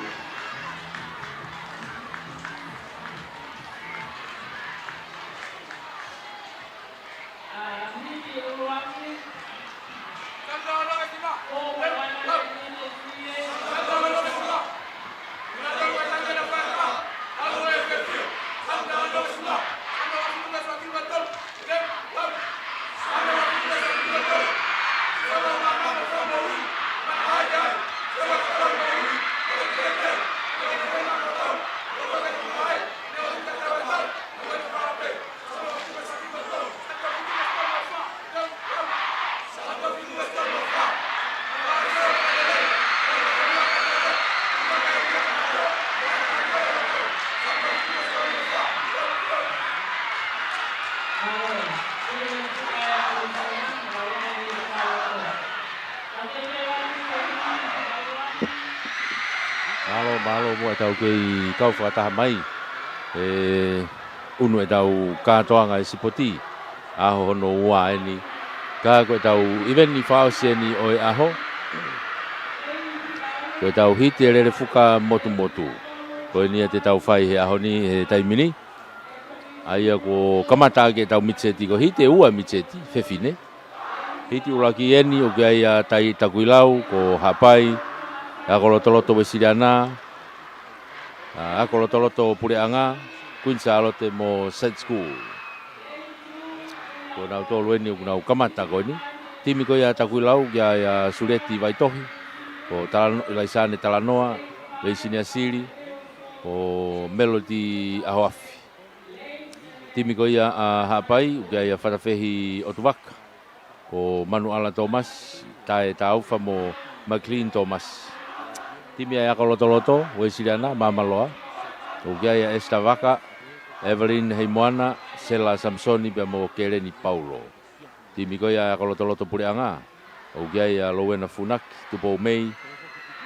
Mālō, mālō muʻa ʻetau kei kau fakataha mai. ʻE ʻunu ʻetau kātoanga ʻi he sipoti. ʻAho hono ua eni. Ka ko ʻetau ʻiveni fakaʻosi eni ʻo e ʻaho. Ko ʻetau hiti e lele fuka motumotu. Ko eni ia te tau fai he ʻaho ni he taimi ni. ʻA ia kuo kamata ʻaki ʻetau mid-set ko e hiti ʻe ua mid-set, fefine. Hiti ʻuluaki eni ʻoku ʻi ai ʻa Tai Takuilau, ko Haʻapai, ʻa Ako Lotoloto Uēsiliana, ʻa Ako Lotoloto Puleʻanga, Queen Sālote mo Side School. Ko nautolu eni ʻoku nau kamata ko eni. Timi ko ia ʻa Takuilau ʻoku ʻi ai ʻa Sulieti Vaitohi, ko Talano-, ʻIlaisane Talanoa, Leisinia Sili, ko Melody ʻAhoafi. Timi ko ia ʻa Haʻapai ʻoku ʻi ai ʻa Fatafehi ʻOtuvaka, ko Manuʻala Thomas, Tae Taufa mo Maclean Thomas. Timi ʻa e Ako Lotoloto Uēsiliana, Māmaloa, ʻoku ʻi ai ʻa Esther Vaka, Evelyn Heimoana, Sela Samisoni pea mo Keleni Paulo. Timi ko ia ʻa e Ako Lotoloto Puleʻanga, ʻoku ʻi ai ʻa Lowena Funaki, Tupou Mei,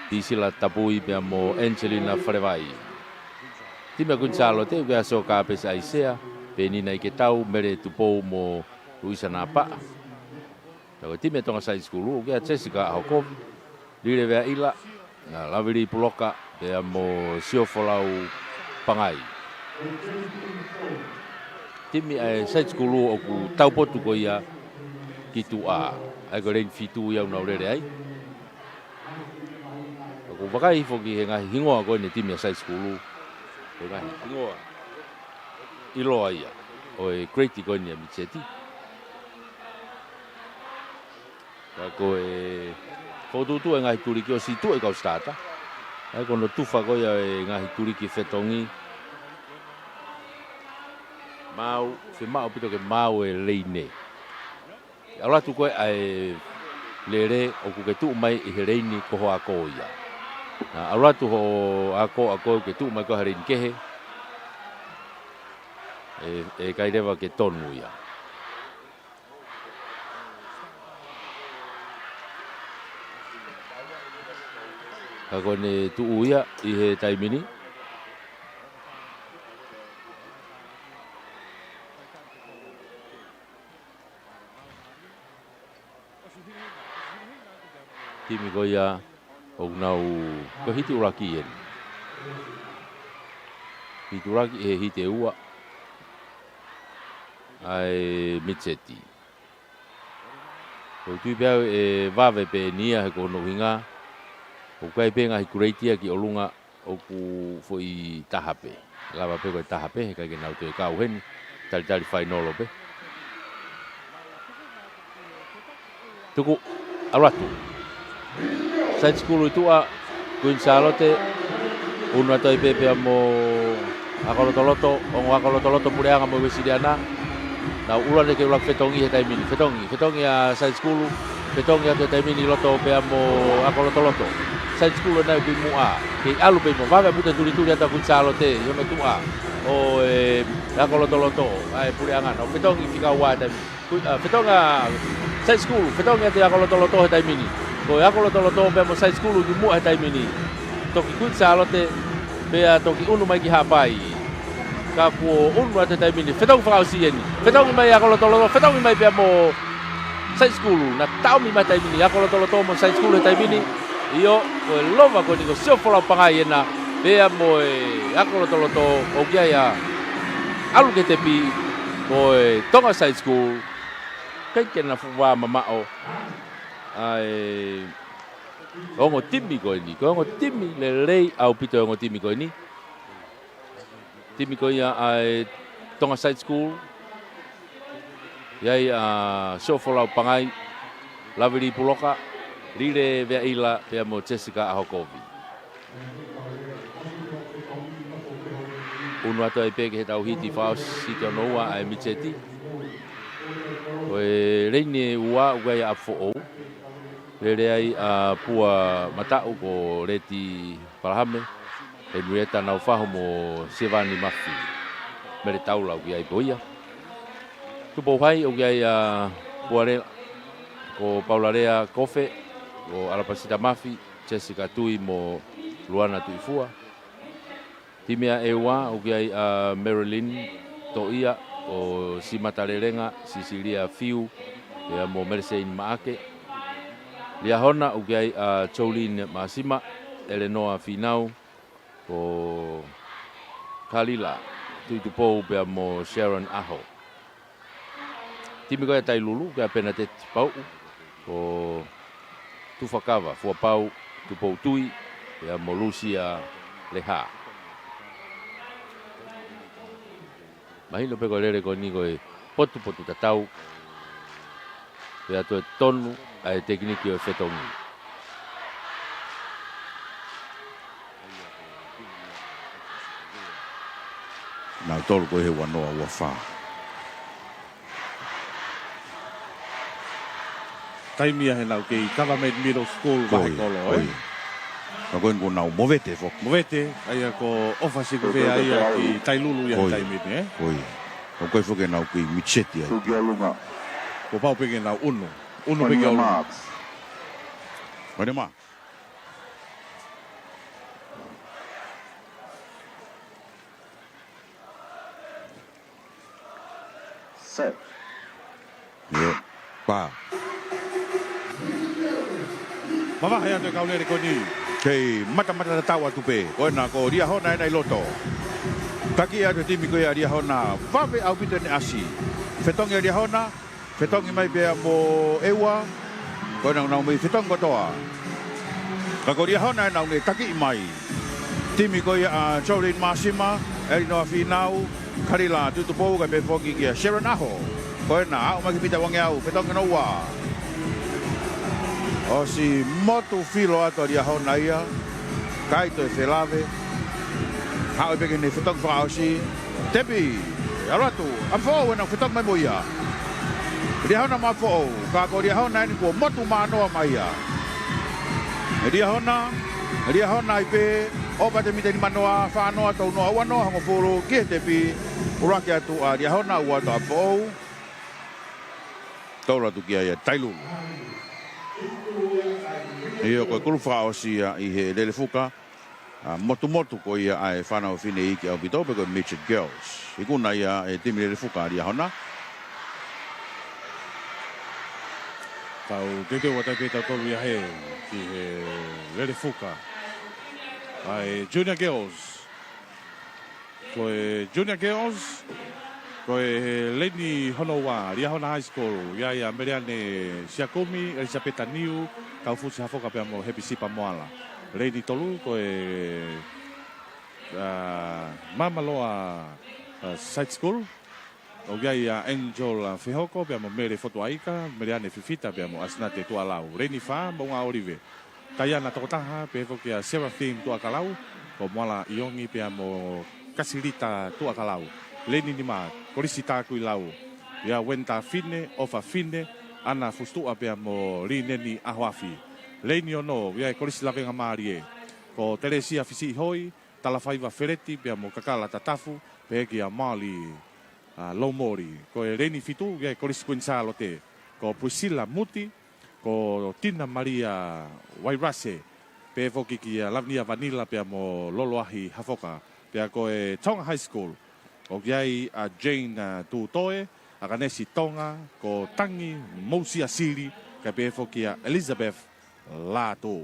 Pisila Tapui pea mo Angelina Falevai. Timi ʻa Queen Sālote, ʻoku ʻi ai ʻa Sokapesi ʻAisea, Penina ʻIketau, Mele Tupou mo Luisa Napaʻa. Ka ko e timi ʻa Tonga Side School, ʻoku ʻi ai ʻa Jessica ʻAhokovi, Lile Veaʻila, ʻa Lavili Puloka pea mo Siofolau Pangai. Timi ʻa e Side School ʻoku taupotu ko ia ki tuʻa. ʻA ia ko e leini fitu ia ʻoku nau lele ai. ʻOku ou vakai foki he ngaahi hingoa ko eni timi ʻa Side School, ko e ngaahi hingoa ʻiloa ia ʻo e grade ko eni ʻa e mid-set. Ka ko e fokotuʻutuʻu e ngaahi tuliki ʻosi tuʻu e kau starter. ʻA ia ko hono tufa ko ia e ngaahi tuliki fetongi. Maau, fiemaʻu ʻaupito ke maau e leini. ʻAlu atu ko ē ʻa e lele ʻoku ke tuʻu mai ʻi he leini ko ho ako ia. ʻAlu atu ho ako, ako ke tuʻu mai ko ē ha leini kehe. ʻE, ʻe ʻikai leva ke tonu ia. Ka ko ʻene tuʻu ia ʻi he taimi ni. Timi ko ia ʻoku nau, ko e hiti ʻuluaki eni. Hiti ʻuluaki he hiti ʻe ua ʻa e mid-set. ʻOku ou tui pē au ʻe vave pē eni ia he ko hono ʻuhinga ʻoku ʻi ai pē ngaahi grade ia ki ʻolunga ʻoku foʻi taha pē. Lava pē ko e taha pē, he ʻikai ke nau toe kau heni. Talitali fainolo pē. Tuku, ʻalu atu. Side School ʻi tuʻa, Queen Sālote, unu atu ai pē pea mo Ako Lotoloto, ongo Ako Lotoloto Puleʻanga mo Uēsiliana. Nau ʻuluaki ke ʻuluaki fetongi he taimi ni. Fetongi, fetongi ʻa Side School, fetongi atu he taimi ni ʻi loto pea mo Ako Lotoloto. Side School ʻoku ʻi muʻa. Kei ʻalu pē mo vave ʻaupito e tulituli atu ʻa Queen Sālote ʻi hono tuʻa ʻo e Ako Lotoloto, ʻa e Puleʻanga. Nau fetongi fika ua he taimi ni. Kui-, ʻa, fetongi ʻa Side School, fetongi atu e Ako Lotoloto he taimi ni. Ko e Ako Lotoloto pea mo Side School ʻi muʻa he taimi ni. Toki Queen Sālote, pea toki unu mai ki Haʻapai. Ka kuo unu atu he taimi ni, fetongi fakaʻosi eni. Fetongi mai Ako Lotoloto, fetongi mai pea mo Side School, naʻa tau ʻomi mai he taimi ni, Ako Lotoloto mo Side School he taimi ni. ʻIo, ko e lova ko eni ko Siofolau Pangai ena, pea mo e Ako Lotoloto, ʻoku ʻi ai ʻa ʻalu ke tepi, ko e Tonga Side School, ʻikai ke na fuʻu vā mamaʻo ʻa e ongo timi ko eni, ko e ongo timi lelei ʻaupito e ongo timi ko eni. Timi ko ia ʻa e Tonga Side School, ʻi ai ʻa Siofolau Pangai, Lavili Puloka, Lile Veaʻila, pea mo Jessica ʻAhokovi. Unu atu ai pē ki he tau hiti fakaʻosi, hiti hono ua ʻa e mid-set. Ko e leini ʻe ua ʻoku ʻi ai ʻa Foʻou. Lele ai ʻa Pua Mataʻu ko Leti Palahame, Henrietta Naufahu mo Sevani Mafi. Mele Taula ʻoku ʻi ai pē ia. Tupou Hai ʻoku ʻi ai ʻa Pualea, ko Paulalea Kofe, ko ʻAlapasita Mafi, Jessica Tui mo Luana Tuifua. Timi ʻa ʻEua ʻoku ʻi ai ʻa Marilyn Toʻia, ko Simata Lelenga, Sisilia Fiu, pea mo Meleseini Maʻake. Liahona ʻoku ʻi ai ʻa Jolene Masima, Eleanor Finau, ko Kalila Tuitupou pea mo Sharon ʻAho. Timi ko ia ʻa Tailulu, ko Penateti Pauʻu, ko Tufakava Fuapau, Tupou Tui, pea mo Lusia Leha. Mahino pē ko e lele ko eni ko e potupotu tatau. Pea toe tonu ʻa e tekiniki ʻo e fetongi. Nau tolu ko ē he ua noa ua fā. Taimi ia he nau kei Government Middle School vahe kolo, ē? Ka ko eni kuo nau movete foki. Movete, ʻa ia ko ʻOfa Sikuvea ia ki Tailulu ia he taimi ni, ē? Ko ia. Ka ko ē foki ʻenau kei mixeti ai. Tuki ʻolunga. Kuo pau pē ke nau ʻunu. ʻUnu pē ke ʻolunga. Mane mā. Set. ʻIo. Pā. Mavahe atu e kau lele ko eni. Kei matamata tatau atu pē. Ko ena ko Liahona ena ʻi loto. Taki atu e timi ko ia ʻa Liahona. Vave ʻaupito ʻene ʻasi. Fetongi ʻa Liahona. Fetongi mai pea mo ʻEua. Ko ena nau mei fetongi kotoa. Ka ko Liahona ena ʻoku ne takiʻi mai. Timi ko ia ʻa Jolene Māsima, ʻElinoa Fīnau, Kalila Tuitupou, kae pehē foki kia Sharon ʻAho. Ko ena, aʻu mai ki he mita uangeau, fetongi hono ua. ʻOsi motu filo atu ʻa Liahona ia, ʻikai toe felave. Haʻu pē ki heʻene fetongi fakaʻosi. Tepi, ʻalu atu, ʻApifoʻou ena fetongi mai mo ia. Liahona mo ʻApifoʻou, ka ko Liahona eni kuo motu manoa mai ia. Liahona, Liahona ai pē, ʻo pate mita nimanoa, fānoa, tolunoa, uanoa, hongofulu, ki he tepi, ʻuluaki atu ʻa Liahona, ua atu ʻApifoʻou. Tolu atu ki ai ʻa Tailulu. ʻIo, ko e kulupu fakaʻosi ia ʻi he lele fuka. ʻA, motumotu ko ia ʻa e fānau fefine iiki ʻaupito pe ko e midget girls. Ikuna ia e timi lele fuka ʻa Liahona. Tau teuteu atu ai pē tautolu ia he, ki he lele fuka ʻa e junior girls. Ko e junior girls, ko e leini hono ua, Liahona High School, ʻoku ʻi ai ʻa Meleane Siakumi, ʻElisapeta Niu, Kaufusi Hafoka pea mo Hepisipa Moala. Leini tolu, ko e, ʻa, Mamaloa, ʻa, Side School, ʻoku ʻi ai ʻa Angel, ʻa, Fehoko pea mo Mele Fotuaika, Meleane Fifita pea mo ʻAsinate Tuʻalau. Leini fā, Moʻunga ʻOlive. Taiana Tokotaha, pehē foki ʻa Seraphim Tuʻakalau, ko Moala ʻIongi pea mo Kasilita Tuʻakalau. Leini nima, Kolisi Takuilau, ʻoku ʻi ai ʻa Uenita Fine, ʻOfa Fine, ʻAna Fusituʻa pea mo Lineni ʻAhoafi. Leini ono, ʻoku ʻi ai ʻa e Kolisi Lavengamālie, ko Telesia Fisiʻihoi, Talafaiva Feleti pea mo Kakala Tatafu, pehē kia Mali, ʻa, Lomori. Ko e leini fitu, ʻoku ʻi ai ʻa e Kolisi Kuini Sālote, ko Priscilla Muti, ko Tina Malia Wairase, pehē foki kia Lavinia Vanila pea mo Loloahi Hafoka. Pea ko e Tonga High School, ʻoku ʻi ai ʻa Jane, ʻa, Tutoe, ʻa Kanesi Tonga, ko Tangi Mousiasili, kae pehē foki kia Elizabeth Lātū.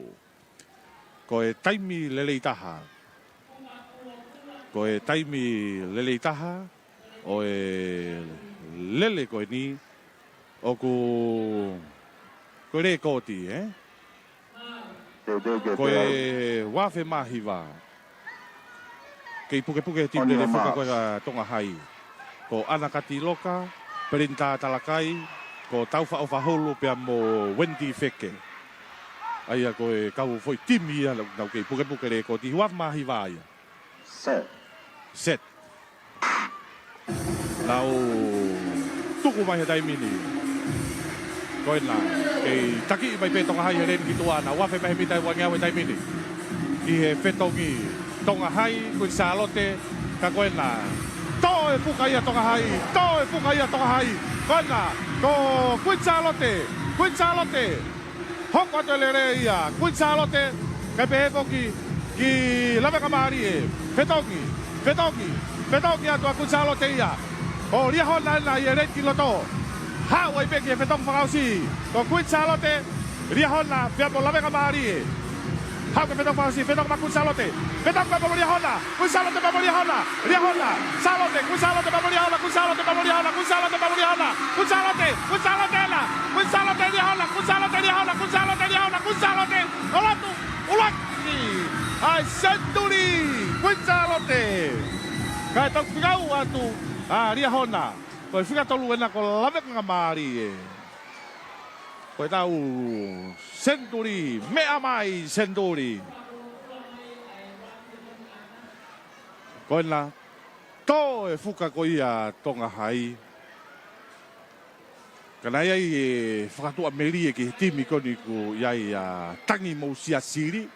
Ko e taimi lelei taha. Ko e taimi lelei taha ʻo e lele ko eni, ʻoku, ko e lēkooti, ē? Ko e ua afe mā hiva. Kei pukepuke he timi lele fuka ko ē ʻa Tonga High. Ko ʻAna Katiloka, Pelinitā Talakai, ko Taufa ʻOfahulu pea mo Wendy Feke. ʻA ia ko e kau foʻi timi ia nau, nau kei pukepuke lēkooti, ua afe mā hiva ia. Set. Set. Nau tuku mai he taimi ni. Ko ena, kei takiʻi mai pē Tonga High he leini ki tuʻa, nau afe mai he mita ʻe uangeau he taimi ni. Ki he fetongi Tonga High, Kuini Sālote, ka ko ena. Tō e fuka ia Tonga High, tō e fuka ia Tonga High. Ko ena, ko Kuini Sālote, Kuini Sālote. Hoko atu e lele ia, Kuini Sālote, kae pehē foki ki Lavengamālie, fetongi, fetongi, fetongi atu ʻa Kuini Sālote ia. Ko Liahona ena ʻi he leini ki loto. Haʻu ai pē ki he fetongi fakaʻosi. Ko Kuini Sālote, Liahona, pea mo Lavengamālie. Hau ke fetau fasi, fetau ma Kuini Sālote. Fetau pea mo Liahona. Kuini Sālote pea mo Liahona. Liahona. Sālote, Kuini Sālote pea mo Liahona. Kuini Sālote pea mo Liahona. Kuini Sālote pea mo Liahona. Kuini Sālote, Kuini Sālote ena. Kuini Sālote Liahona. Kuini Sālote Liahona. Kuini Sālote Liahona. Kuini Sālote. ʻOlatu. ʻUluaki. ʻAi senituli. Kuini Sālote. Kae tau fekau atu ʻa Liahona. Ko e fika tolu ena ko Lavengamālie. Ko ʻetau senituli, meʻa mai senituli. Ko ena, tō e fuka ko ia Tonga Hai. Ka naʻe ʻi ai e fakatuʻamelie ki he timi ko eni ʻoku ʻi ai ʻa Tangi Mousiasili.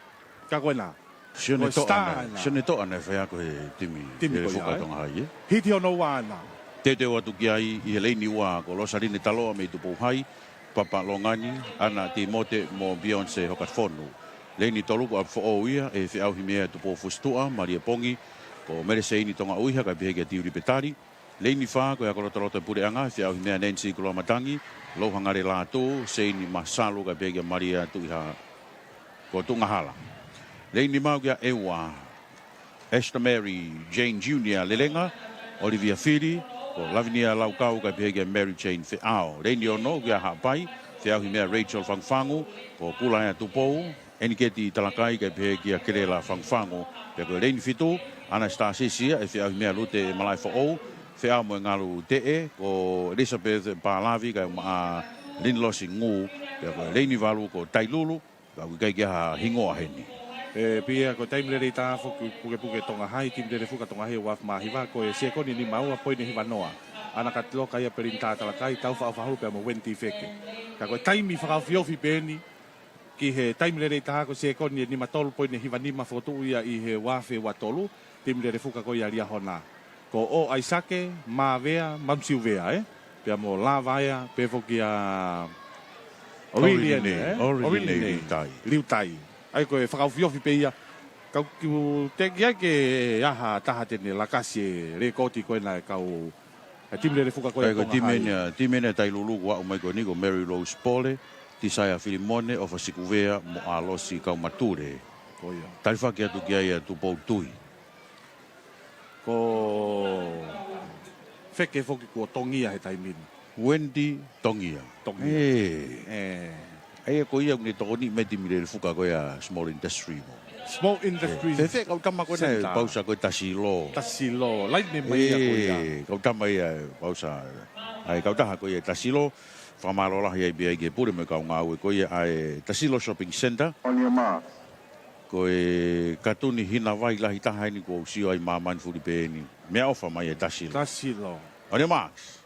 Ka ko ena. Sione Ko e Toʻa star na, ena. Sione Toʻa na e faiako he timi, Timi he ko fuka ia, ē? Tonga Hai, ē? Hiti hono ua ena. Teuteu atu ki ai ʻi he leini ua ko Losaline Taloa mei Tupou Hai, Papa Longani, ʻAna Timote mo Beyonce Hokafonu. Leini tolu ko ʻApifoʻou ia, ʻe feʻauhi mei ai ʻa Tupou Fusituʻa, Malia Pongi, ko Mele Seini Tonga ʻUiha, kae pehē kia Tiuli Petali. Leini fā ko ia ko Lotoloto Puleʻanga, feʻauhi mei ai ʻa Nancy Kuloa Matangi, Louhangale Lātū, Seini Masalu, kae pehē kia Malia Tuʻiha ko Tuʻungahala. Leini nima ko ia ʻEua, Esther Mary Jane Junior Lelenga, Olivia Fili, ko Lavinia Laukau, kae pehē kia Mary Jane Feʻao. Leini ono ko ia Haʻapai, feʻauhi mei ai ʻa Rachel Fangufangu, ko Kulaea Tupou, ʻEniketi Talakai, kae pehē kia Kelela Fangufangu. Pea ko e leini fitu, ʻAnasitā Sisi ia, ʻe feʻauhi mei ai ʻa Lute Malaʻefoʻou, feʻao mo e ngalu teʻe, ko Elizabeth Palavi, kae ʻumaʻā ʻa Linilosi Ngū. Pea ko e leini valu ko Tailulu, ka ʻoku ʻikai ke ʻi ai ha hingoa heni. ʻE, pea ko e taimi lelei taha foki pukepuke Tonga Hai, timi lele fuka Tonga Hai ʻo e ua afe mā hiva, ko e siekoni ʻe nima ua poini hiva noa. ʻAna Katiloka ia Pelinitā Talakai, Taufa ʻOfahulu pea mo Wendy Feke. Ka ko e taimi fakaofiofi pē eni, ki he taimi lelei taha ko e siekoni ʻe nima tolu poini hiva nima, fokotuʻu ia ʻi he ua afe ua tolu, timi lele fuka ko ia Liahona. Ko ʻAisake, Mavea, Manusiuvea, ē? Pea mo Lavaea, pea foki ʻa Oriliene, Oriliene, ē? Oriliene Oriliene Liutai. Liutai. ʻAi ko e fakaofiofi pē ia. Ka ʻoku teʻeki ai ke ʻi ai ha taha te ne lakasi e lekooti ko ena ʻa e kau ʻa e timi lele fuka ko ia ʻa Tonga Hai. Ko e timi eni ʻa, timi eni ʻa Tailulu ʻoku aʻu mai ko eni ko Mary Rose Pole, Tisaia Filimone, ʻOfa Sikuvea, mo ʻAlosi Kaumature. Ko ia. Talifaki atu ki ai ʻa Tupou Tui. Ko Feke foki kuo tongia he taimi ni. Wendy Tongia. Tongia. ʻĒ. ʻĒ. ʻA ia ko ia ʻoku ne tokoni mai timi lele fuka ko ia Small Industry mo. Small Industry. ʻĒ. Fēfē kau tama ko ena ʻe Center. Pausa ko e Tasilo. Tasilo. Laine mai ia ko ia. ʻĒ, kau tama ia ʻe pausa. ʻAi, kau taha ko ia Tasilo. Fakamālō lahi ai pē ia ki he pule mo e kau ngāue ko ia ʻa e Tasilo Shopping Centre. On your mark. Ko e katuni hina vai lahi taha eni kuo u sio ai ʻi māmani fulipē eni. Meʻaʻofa mai e Tasilo. Tasilo. On your marks.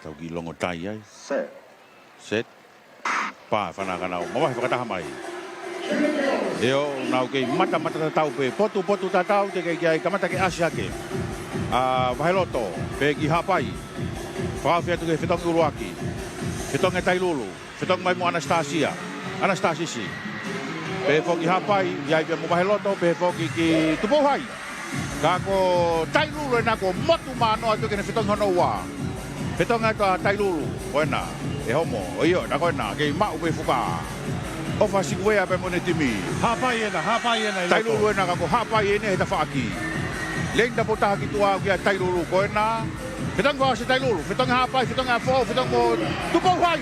Tau kiʻi longo tai ai. Set. Set. Pā, fanaka nau. Mavahe fakataha mai. ʻIo, nau kei matamata tatau pē. Potupotu tatau, teʻeki ai kamata ke ʻasi hake ʻa Vaheloto, pehē ki Haʻapai. Fakaofi atu ki he fetongi ʻuluaki. Fetongi ʻa Tailulu. Fetongi mai mo ʻAnasitasia. ʻAnasitasisi. Pehē foki Haʻapai, ʻi ai pea mo Vaheloto, pehē foki ki Tupou Hai. Ka ko Tailulu ena kuo motu manoa atu ki heʻene fetongi hono ua. Fetongi atu ʻa Tailulu, ko ena, ʻe homo, ʻo ʻio, na ko ena, kei maʻu pē fuka. ʻOfa Sikuvea pea mo ʻene timi. Haʻapai ena, Haʻapai ena ʻi loto. Tailulu ena ka ko Haʻapai ena he tafaʻaki. Leini tapu taha ki tuʻa kia Tailulu, ko ena. Fetongi fakaʻosi Tailulu, fetongi Haʻapai, fetongi ʻa Foʻou, fetongi mo Tupou Hai.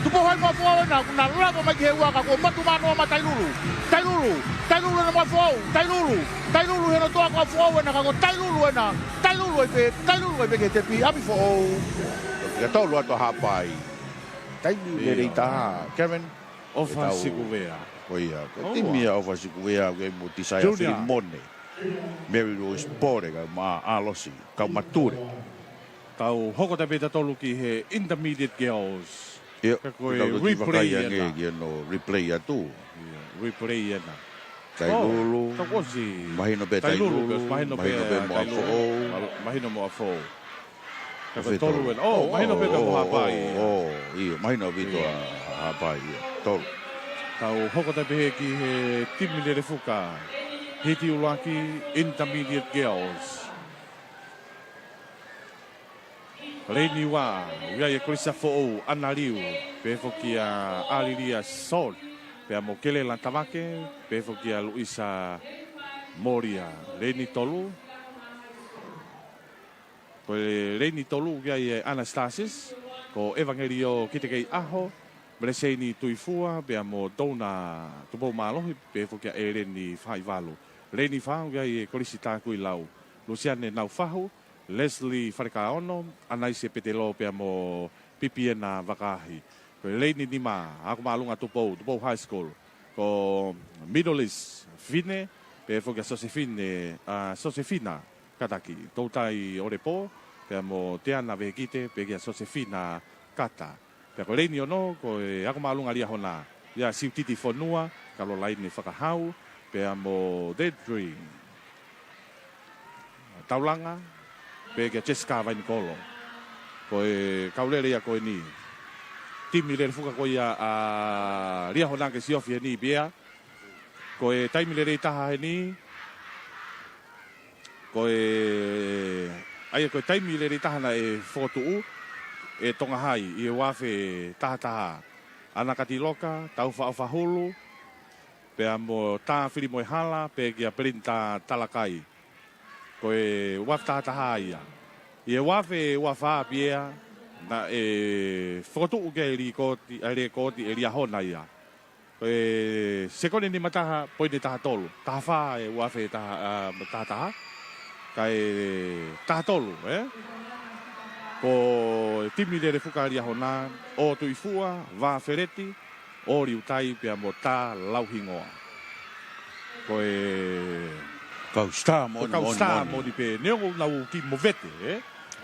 Tupou Hai mo Foʻou ena, kuo na lava mai ki he ua ka kuo motu manoa mai Tailulu. Tailulu, Tailulu ena mo Foʻou, Tailulu. Tailulu he loto ʻa Foʻou ena ka ko Tailulu ena. Tailulu ai pē, Tailulu ai pē ki he tepi, ʻapi Foʻou. Ka tolu atu ʻa Haʻapai. Taimi lelei taha, Kevin. ʻOfa Sikuvea. Ko ia, ko e timi ia ʻOfa Sikuvea, ko e mo Tisaia Filimone. Mary Rose Pole, kae ʻumaʻā ʻAlosi Kaumature. Tau hoko atu pē tautolu ki he Intermediate Girls. ʻIo, ka ko e replay ena. Ki hono replay atu. ʻIo, replay ena. Tailulu. Mahino pē Tailulu, mahino pē mo ʻAfoʻou. Mahino mo ʻAfoʻou. Ka ko e tolu ena. ʻO, mahino pē mo Haʻapai. ʻO, ʻio, mahino ʻaupito ʻa Haʻapai, ʻio. Tolu. Tau hoko atu pē ki he timi lele fuka. Hiti ʻuluaki, Intermediate Girls. Leini ua, ʻoku ʻi ai e Kolisi ʻApifoʻou, ʻAna Liu, pehē foki kia ʻAlilia Sot, pea mo Kelela Tavake, pehē foki kia Luisa Molia. Leini tolu, ko e leini tolu ʻoku ʻi ai e Anastasis, ko ʻEvangelio Kitekeiʻaho, Meleseini Tuifua, pea mo Dona Tupoumālohi, pehē foki kia ʻEleni Faʻivalu. Leini fā ʻoku ʻi ai e Kolisi Takuilau, Lusiane Naufahu, Leslie Falekaono, ʻAnaise Petelo pea mo Pipiena Vakaahi. Ko e leini nima, ako māʻolunga Tupou, Tupou High School, ko Middle East Fine, pehē foki kia Sosefine, ʻa, Sosefina Kataki, Toutai ʻOlepō, pea mo Teana Vehekite, pehē kia Sosefina Kata. Pea ko e leini ono, ko e ako māʻolunga Liahona, ʻia Siutiti Fonua, Kalolaine Fakahau, pea mo Deidre Taulanga, pehē kia Jessica Vainikolo. Ko e kau lele ia ko eni. Timi lele fuka ko ia ʻa Liahona ke siofi heni pea. Ko e taimi lelei taha heni. Ko e, ʻa ia ko e taimi lelei taha naʻe fokotuʻu ʻe Tonga High ʻi he ua afe taha taha. ʻAna Katiloka, Taufa ʻOfahulu, pea mo Tā Filimoehala, pehē kia Pelinita Talakai. Ko e ua afe taha taha ia. ʻI he ua afe ua fā pea, naʻe fokotuʻu ke lēkooti, ʻa e lēkooti ʻe Liahona ia. Ko e sekoni nima taha, poini taha tolu. Taha fā ʻi he ua afe taha, ʻa, taha taha. Kae taha tolu, ē? Ko e timi lele fuka Liahona, ʻo Tuifua, Vā Feleti, ʻo Liutai pea mo Tā Lauhingoa. Ko e kau star ko e moʻoni, kau moʻoni, star moʻoni. Moʻoni pē, neongo ʻoku nau kiʻi movete, ē?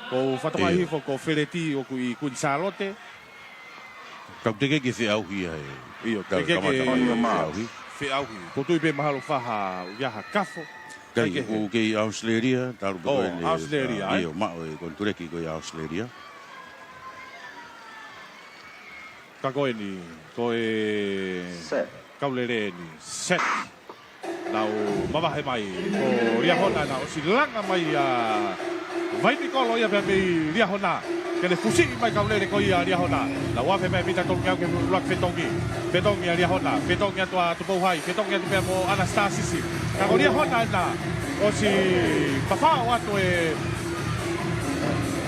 Ko Fatokaʻi ʻIo. Hifo, ko Feleti ʻoku ʻi Kuini Sālote. Kau teke ke feʻauhi ai. ʻIo, kau teke kamata ke feʻauhi. Feʻauhi. Ko tui pē mahalo faha, ʻoku ʻi ai ha kafo. Kai, kai ke ʻoku kei ʻAositelēlia, talu pē ʻo, ko eni, ʻAositelēlia, ʻa, ē? ʻIo, maʻu e konituleki ko ia ʻAositelēlia. Ka ko eni, ko e set. Kau lele eni, set. Nau mavahe mai, ko Liahona naʻe ʻosi langa mai ʻa Vainikolo ia pea mei Liahona. Ke ne fusiʻi mai kau lele ko ia Liahona. Nau afe mai mita tolungeau ke ʻuluaki fetongi. Fetongi ʻa Liahona, fetongi atu ʻa Tupou High, fetongi atu pea mo ʻAnasitasisi. Ka ko Liahona ena, ʻosi papaʻo atu e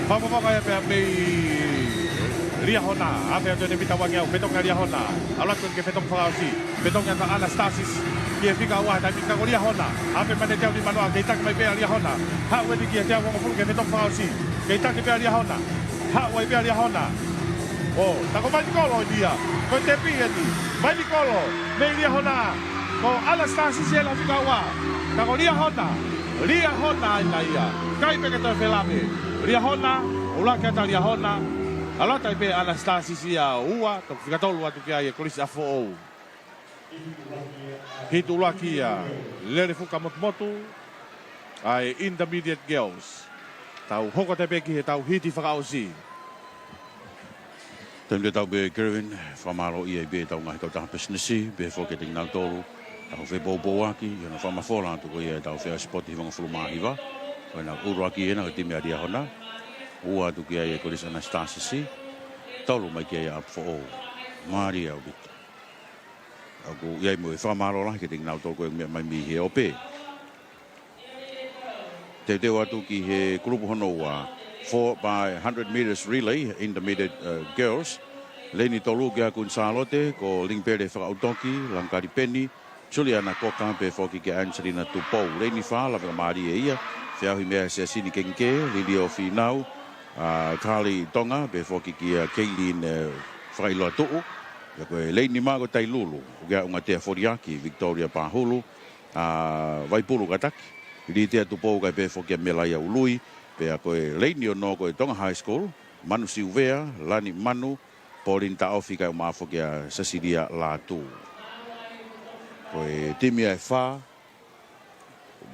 fakafofonga ia pea mei Liahona, afe atu ʻene mita uangeau, fetongi ʻa Liahona. ʻAlu atu ke fetongi fakaʻosi, fetongi atu ʻa ʻAnasitasisi ki he fika ua, taimi ka ko Liahona, afe mai ʻene teau nimanoa, kei taki mai pē ʻa Liahona. Haʻu eni ki he teau hongofulu ki he fetongi fakaʻosi, kei taki pē ʻa Liahona. Haʻu ai pē ʻa Liahona. ʻO, tā ko Vainikolo eni ia. Ko e tepi eni. Vainikolo, mei Liahona. Ko ʻAnasitasisi ʻena fika ua. Tā ko Liahona. Liahona ena ia. ʻIkai pē ke toe felave. Liahona, ʻuluaki atu ʻa Liahona. ʻAlu atu ai pē ʻa ʻAnasitasisi ia ua, toki fika tolu atu ki ai e Kolisi ʻApifoʻou. Hiti ʻuluaki ia, lele fuka motumotu ʻa e Intermediate Girls. Tau hoko atu pē ki heʻetau hiti fakaʻosi. Taimi tatau pē Kevin, fakamālō ai pē ʻetau ngaahi kautaha pisinisi, pehē foki kiate kinautolu ʻoku nau fepoupouaki, ʻi hono fakamafola atu ko ia ʻetau feʻauhi sipoti hivangofulu mā hiva. Ko ena ʻuluaki ena ko e timi ʻa Liahona, ua atu ki ai e Kolisi ʻAnasitasisi, tolu mai ki ai ʻa ʻApifoʻou. Mālie ʻaupito. ʻOku ʻi ai mo e fakamālō lahi kiate kinautolu ko ē meʻa mai mei he ope. Teuteu atu ki he kulupu hono ua, four by hundred meters relay, Intermediate, uh, Girls. Leini tolu ki ai ʻa Kuini Sālote, ko Lingipele Fakaʻutoki, Langakali Peni, Juliana Koka, pehē foki kia Angelina Tupou. Leini fā, lave mālie ia, feʻauhi mei ai ʻa Siasini Kengike, Lilio Fīnau, ʻa Kali Tonga, pehē foki kia Keiline, eh, Fakailoatuʻu. Pea ko e leini nima ko Tailulu, ʻoku ʻi ai ʻa ʻUngatea Foliaki, Victoria Pahulu, ʻa Vaipulu Kataki, Litia Tupou kae pehē foki kia Melaia Ului. Pea ko e leini ono ko e Tonga High School, Manu Siuvea, Lani Manu, Pauline Taʻofi kae ʻumaʻā foki ʻa Sasilia Lātū. Ko e timi ia ʻe fā,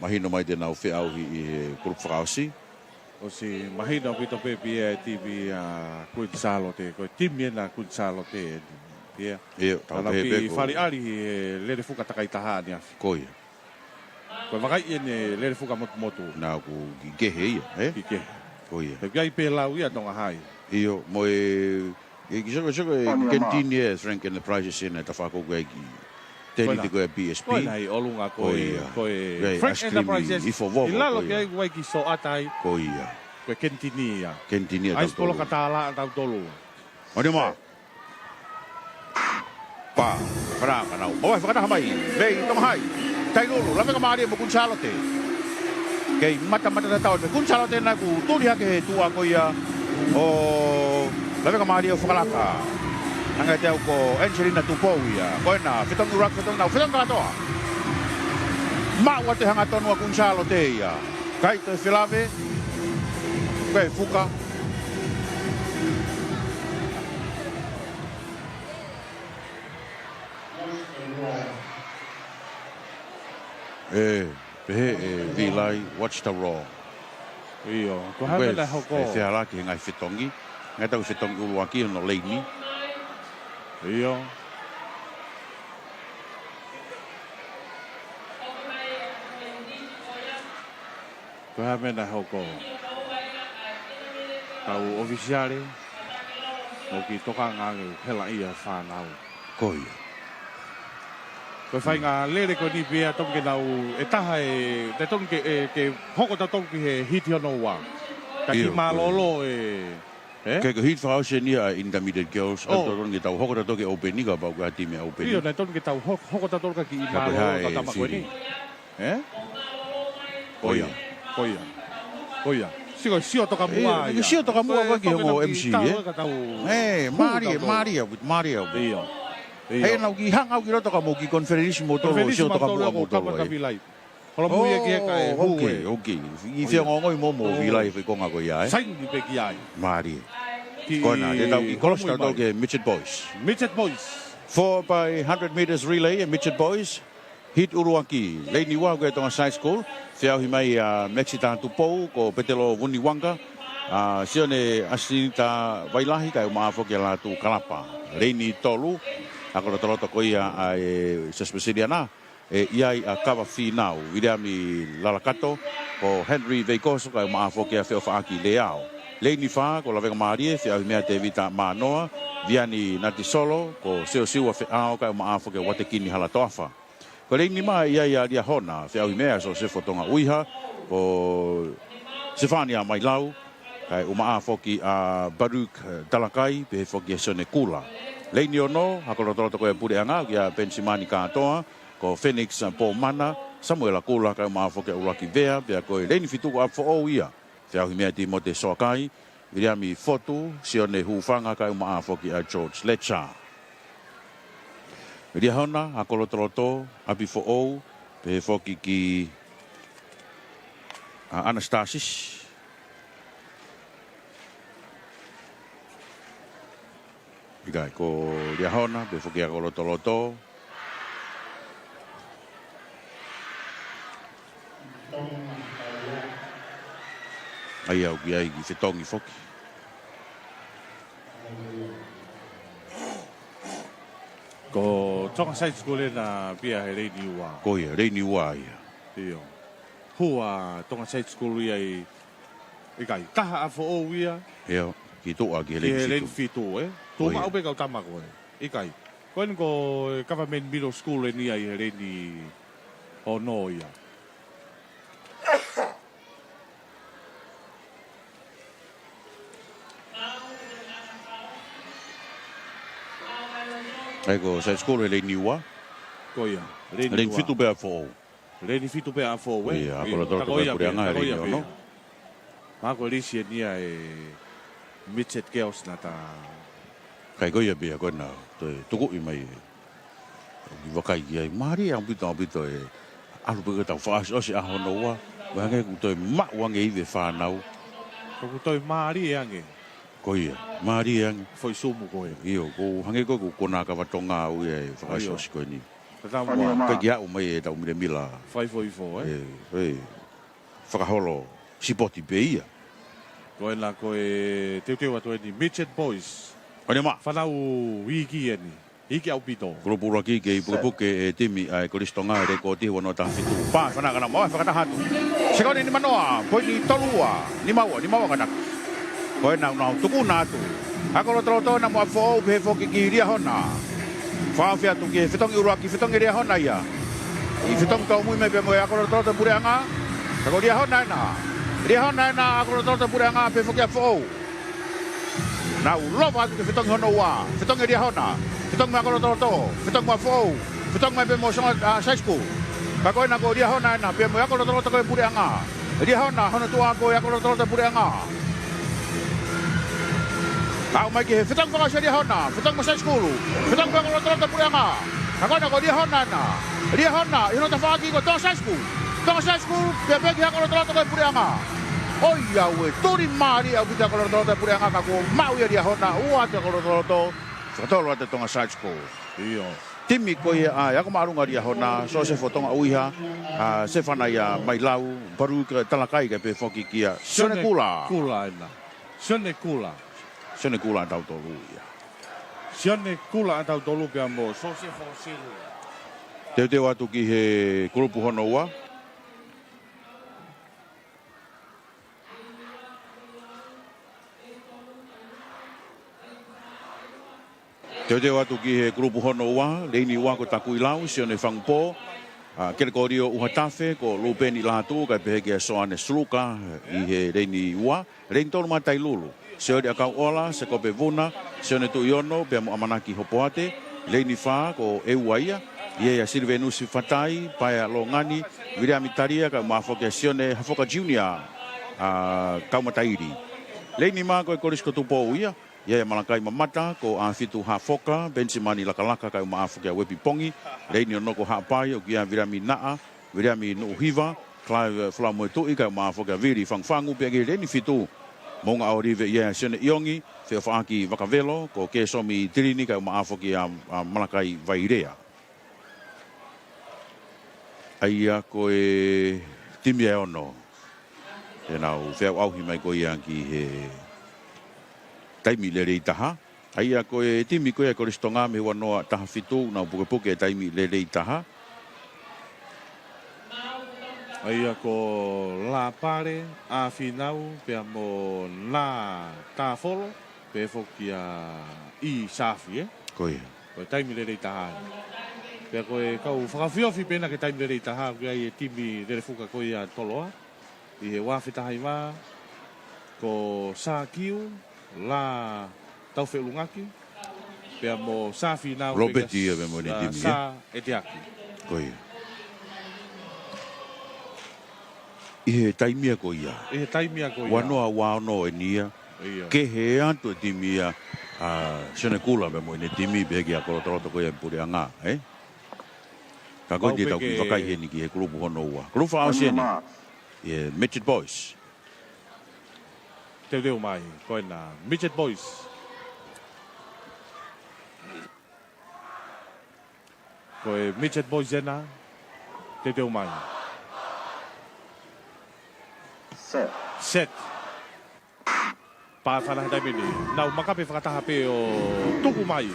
mahino mai te nau feʻauhi ʻi he kulupu fakaʻosi. ʻOsi mahino ʻaupito pē pea e timi ʻa Kuini Sālote, ko e timi ena Kuini Sālote eni, pea. ʻIo, tau pehē pē ko e faliʻali he lele fuka takai taha ʻaneafi. Ko ia. Ko e vakai eni lele fuka motumotu. Naʻa ʻoku kiʻi kehe ia, ē? Kiʻi kehe. Ko ia. He ʻoku ʻi ai pē lau ia Tonga High. ʻIo, mo e, e ki soko, soko e kenitini e Frank Enterprises ʻi he tafaʻaki ko ē ki he tēniti ko ē ʻa e B S P. Ko ena ʻi ʻolunga ko ē, ko e Frank Enterprises. ʻI lalo ki ai ʻoku ʻi ai ki Soʻata ai. Ko ia. Ko e kenitini ia. Kenitini ia ʻa tautolu. ʻAi poloka tālā ʻa tautolu. ʻOni mā. Pā, parā, kanau. Mavahe fakataha mai mei Tonga High. Tailulu, Lavengamālie mo Kuini Sālote. Kei matamata tatau atu Kuini Sālote naʻa ku tuli hake he tuʻa ko ia ʻo Lavengamālie ʻo fakalaka. Hangē te au ko Angelina Tupou ia. Ko ena, fetongi ʻuluaki, fetongi nau, fetongi kātoa. Maʻu atu e hangatonu ʻa Kuini Sālote ia. ʻIkai toe felave. Ko e fuka. ʻE, pehē ʻe Vilai, watch the roar. ʻIo, ko e hā e meʻa naʻe hoko? Ko e fehālaaki he ngaahi fetongi. Ngaahi tau fetongi ʻuluaki hono leini. ʻIo. Ko e hā e meʻa naʻe hoko? Kau ʻofisiale, ʻoku tokanga ange helaʻia e fānau. Ko ia. Ko e faʻahinga lele ko eni pea tonu ke nau, ʻe taha e, te tonu ke, ʻe, ke hoko tautolu ki he hiti hono ua. Ka kiʻi mālōlō e, ē? Ke ko e hiti fakaʻosi eni ʻa e Intermediate Girls, ʻoku tonu ke tau hoko tautolu ki he ʻōpeni, kapau ko ha timi ʻa e ʻōpeni. ʻIo, naʻe tonu ke tau ho-, hoko tautolu ka kiʻi mālōlō e tama ko eni. Ē? Ko ia. Ko ia. Ko ia. Sio, sio toka muʻa ia. Sio toka muʻa ko e ki hongo M C, ē? Ē, mālie, mālie, mālie. ʻIo. ʻIo. Hei, nau kiʻi hanga au ki loto ka mou kiʻi konifelenisi moutolu, sio toka muʻa moutolu ai. Holomui e ki he kae hū e. ʻOkei, ʻokei. ʻI fia ngongoi mo mo Vilai he konga ko ia, ē? Saini pē ki ai. Mālie. Ko ena, te tau kiʻi kolosi tautolu ki he Midget Boys. Midget Boys. Four by hundred meters relay, Midget Boys. Hiti ʻuluaki, leini ua ko e Tonga Side School, feʻauhi mai ʻa Maxita Tupou, ko Petelo Vuniwaqa, ʻa Sione Asinita Vailahi, kae ʻumaʻā foki ʻa Lātū Kalapa. Leini tolu, ʻa e kolotoloto ko ia ʻa e Siaosi Uēsiliana, ʻe ʻi ai ʻa Kava Fīnau, Viliami Lalakato, ko Henry Veikoso, kae ʻumaʻā foki ʻa Feʻofaʻaki Leao. Leini fā, ko Lavengamālie, feʻauhi mai ʻa Tēvita Mānoa, Viani Natisolo, ko Siosiua Feʻao, kae ʻumaʻā foki ʻa Uatekini Halatoafa. Ko e leini nima ʻe ʻi ai ʻa Liahona, feʻauhi mai ʻa Sosefo Tonga ʻUiha, ko Sefania Mailau, kae ʻumaʻā foki ʻa Baruch Talakai, pehē foki ʻa Sione Kula. Leini ono, ʻa e kolotoloto ko e puleʻanga, kia Penisimani Kātoa, ko Phoenix Pomana, Samuela Kula, kae ʻumaʻā foki ʻa ʻUluaki Vea, pea ko e leini fitu ko ʻApifoʻou ia. Feʻauhi mai ʻa Timote Soakai, Viliami Fotu, Sione Hufanga, kae ʻumaʻā foki ʻa George Letcher. Liahona, ʻa e kolotoloto, ʻApifoʻou, pehē foki kia Anastasis. ʻIkai, ko Liahona, pehē foki ʻa e kolotoloto. ʻA ia ʻoku ʻi ai e kiʻi fetongi foki. Ko Tonga Side School ena pē ia he leini ua. Ko ia, leini ua ia. ʻIo. Hū ʻa Tonga Side School ia ʻi, ʻikai, taha ʻApifoʻou ia. ʻIo, kiʻi tuʻa ki he leini fitu, ē? Tuʻu maʻu pē kau tama ko ē. ʻIkai. Ko eni ko e Government Middle School eni ia ʻi he leini ono ia. ʻA ia ko Side School he leini ua. Ko ia, leini ua. Leini fitu pē ʻApifoʻou. Leini fitu pē ʻApifoʻou, ē? Ia, ʻa e kolotoloto ko e puleʻanga he leini ono. Mā ko e lisi eni ia e Midget Girls naʻa ta. ʻIkai, ko ia pē ia ko ena, toe tukuʻi mai ē. ʻOku vakai ki ai, mālie ʻaupito, ʻaupito e ʻalu pē ko e tau fakaʻosiʻosi ʻaho hono ua, ʻo hangē ʻoku toe maʻu ange ivi e fānau. ʻOku toe mālie ange. Ko ia, mālie ange. Foʻi sumu ko ē. ʻIo, ʻoku hangē ko ē ʻoku konā kava Tonga au ia e fakaʻosiʻosi ko eni. Tatau mo. Pea kiʻi aʻu mai e tau milemila. Fai foʻi fo, ē? ʻE, ʻe. Fakaholo sipoti pē ia. Ko ena ko e teuteu atu eni Midget Boys. ʻOni mā. Fānau iiki eni. Hiki ʻaupito. Kulupu ʻuluaki kei pukepuke e timi ʻa e Kolisi Tonga, lekooti ua noa taha fitu. Pā, fanaka na mau, fakataha atu. Sekoni nima noa, poini tolu ua, nima ua, nima ua kanaka. Ko ena ʻoku nau tuku na atu. ʻAkolotoloto na mo ʻApifoʻou pehē foki ki Liahona. Fakaʻosi atu ki he fetongi ʻuluaki, fetongi Liahona ia. ʻI he fetongi tōmui mai pea mo e ʻAkolotoloto Puleʻanga. Ka ko Liahona ena. Liahona ena ʻAkolotoloto Puleʻanga pehē foki ʻApifoʻou. Nau lova atu ki he fetongi hono ua, fetongi Liahona, fetongi mo e ʻAkolotoloto, fetongi mo ʻApifoʻou, fetongi mai pea mo Songa, a, High School. Ka ko ena ko Liahona ena, pea mo e ʻAkolotoloto ko e Puleʻanga. Liahona, hono tuʻa ko e ʻAkolotoloto Puleʻanga. Aʻu mai ki he fetongi fakaʻosi Liahona, fetongi mo High School, fetongi mo e ʻAkolotoloto Puleʻanga. Ka ko ena ko Liahona ena, Liahona, ʻi hono tafaʻaki ko Tonga High School. Tonga High School, pea pehē ki he ʻAkolotoloto ko e Puleʻanga. ʻOiauē, tuli mālie ʻaupito ʻAkolotoloto Puleʻanga ka kuo maʻu ia Liahona, ua atu ʻAkolotoloto, fakatolu atu Tonga High School. ʻIo. Timi ko ia ʻa e ako māʻolunga Liahona, Sosefo Tonga ʻUiha, a, Sefanaia Mailau, Paruka Talakai kae pehē foki kia Sione Kula. Kula ena. Sione Kula. Sione Kula ʻa tautolu ia. Sione Kula ʻa tautolu pea mo Sosefo Silu. Teuteu atu ki he kulupu hono ua. Teuteu atu ki he kulupu hono ua, leini ua ko Takuilau, Sione Fangupō, a, Kelekolio ʻUhatafe, ko Lupeni Lātū, kae pehē kia Soane Suluka, ʻi he leini ua, leini tolu Matailulu, Sione ʻAkauʻola, Sekope Vuna, Sione Tuʻiono, pea mo ʻAmanaki Hopoate, leini fā ko ʻEua ia, ʻi ai ʻa Silivenusi Fatai, Paea Longani, Viliami Talia, kae ʻumaʻā foki ʻa Sione Hafoka Junior, a, Kaumataili. Leini nima ko e Kolisi ko Tupou ia, ʻi ai ʻa Malakai Mamata, ko ʻAfitu Hafoka, Penisimani Lakalaka, kae ʻumaʻā foki ʻa Uepi Pongi, leini ono ko Haʻapai, ʻoku ʻi ai ʻa Viliami Naʻa, Viliami Nuʻuhiva, Clive Fulamoetuʻi, kae ʻumaʻā foki ʻa Vili Fangufangu, pea ki he leini fitu, Moʻunga ʻOlive ʻi ai ʻa Sione ʻIongi, Feʻofaʻaki Vakavelo, ko Kēsomi Tilini, kae ʻumaʻā foki ʻa, ʻa Malakai Vailea. ʻA ia ko e timi ʻe ono. Te nau feʻauʻauhi mai ko ia ki he taimi lelei taha. ʻA ia ko e timi ko ia Kolisi Tonga mei he ua noa taha fitu, nau pukepuke taimi lelei taha. ʻA ia ko Lāpale, ʻAfinau, pea mo Nā Tāfolo, pehē foki ʻa ʻIsafi, ē? Ko ia. Ko e taimi lelei taha. Pea ko e kau fakaofiofi pē ena ki he taimi lelei taha, ʻoku ʻi ai e timi lele fuka ko ia Toloa. ʻI he ua afe taha hiva, ko Sākiu, Lā Taufeʻulungaki, pea mo Sāfinau Lopeti ia pea mo ʻene timi, ē? Sā Eteaki. Ko ia. ʻI he taimi ia ko ia. ʻI he taimi ia ko ia. Ua noa ua ono eni ia. ʻIo. Kehe atu e timi ia, a, Sione Kula pea mo ʻene timi pea ki he ʻAkolotoloto ko ia Puleʻanga, ē? Ka ko e tau kiʻi vakai heni ki he kulupu hono ua. Kulupu fakaʻosi eni. ʻIo, Midget Boys. Teuteu mai, ko ena, Midget Boys. Ko e Midget Boys ena, teuteu mai. Set. Set. Pā fana he taimi ni. Nau makape fakataha pē ʻo tuku mai.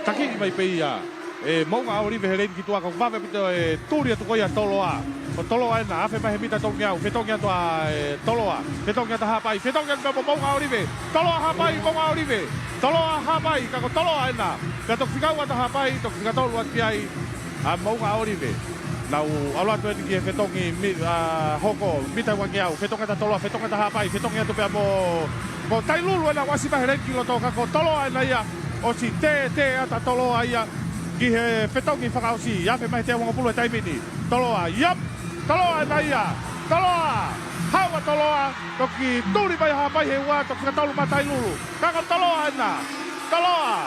Takiʻi mai pē ia ʻe Moʻunga ʻOlive he leini ki tuʻa, ka ʻoku vave ʻaupito e tuli atu ko ia Toloa. Ko Toloa ena, afe mai he mita tolungeau, fetongi atu ʻa e Toloa. Fetongi atu Haʻapai, fetongi atu pea mo Moʻunga ʻOlive. Toloa Haʻapai, Moʻunga ʻOlive. Toloa Haʻapai, ka ko Toloa ena. Pea toki fika ua atu Haʻapai, toki fika tolu atu ki ai ʻa Moʻunga ʻOlive. Nau ʻalu atu eni ki he fetongi mi-, a, hoko, mita uangeau, fetongi atu Toloa, fetongi atu Haʻapai, fetongi atu pea mo, mo Tailulu ena ʻoku ʻasi mai he leini ki loto ka ko Toloa ena ia, ʻosi tētē atu ʻa Toloa ia ki he fetongi fakaʻosi, afe mai he teau hongofulu he taimi ni. Toloa, iap, Toloa ena ia, Toloa, haʻu ʻa Toloa, toki tuli mai Haʻapai he ua, toki fika tolu mai Tailulu. Ka ko Toloa ena. Toloa.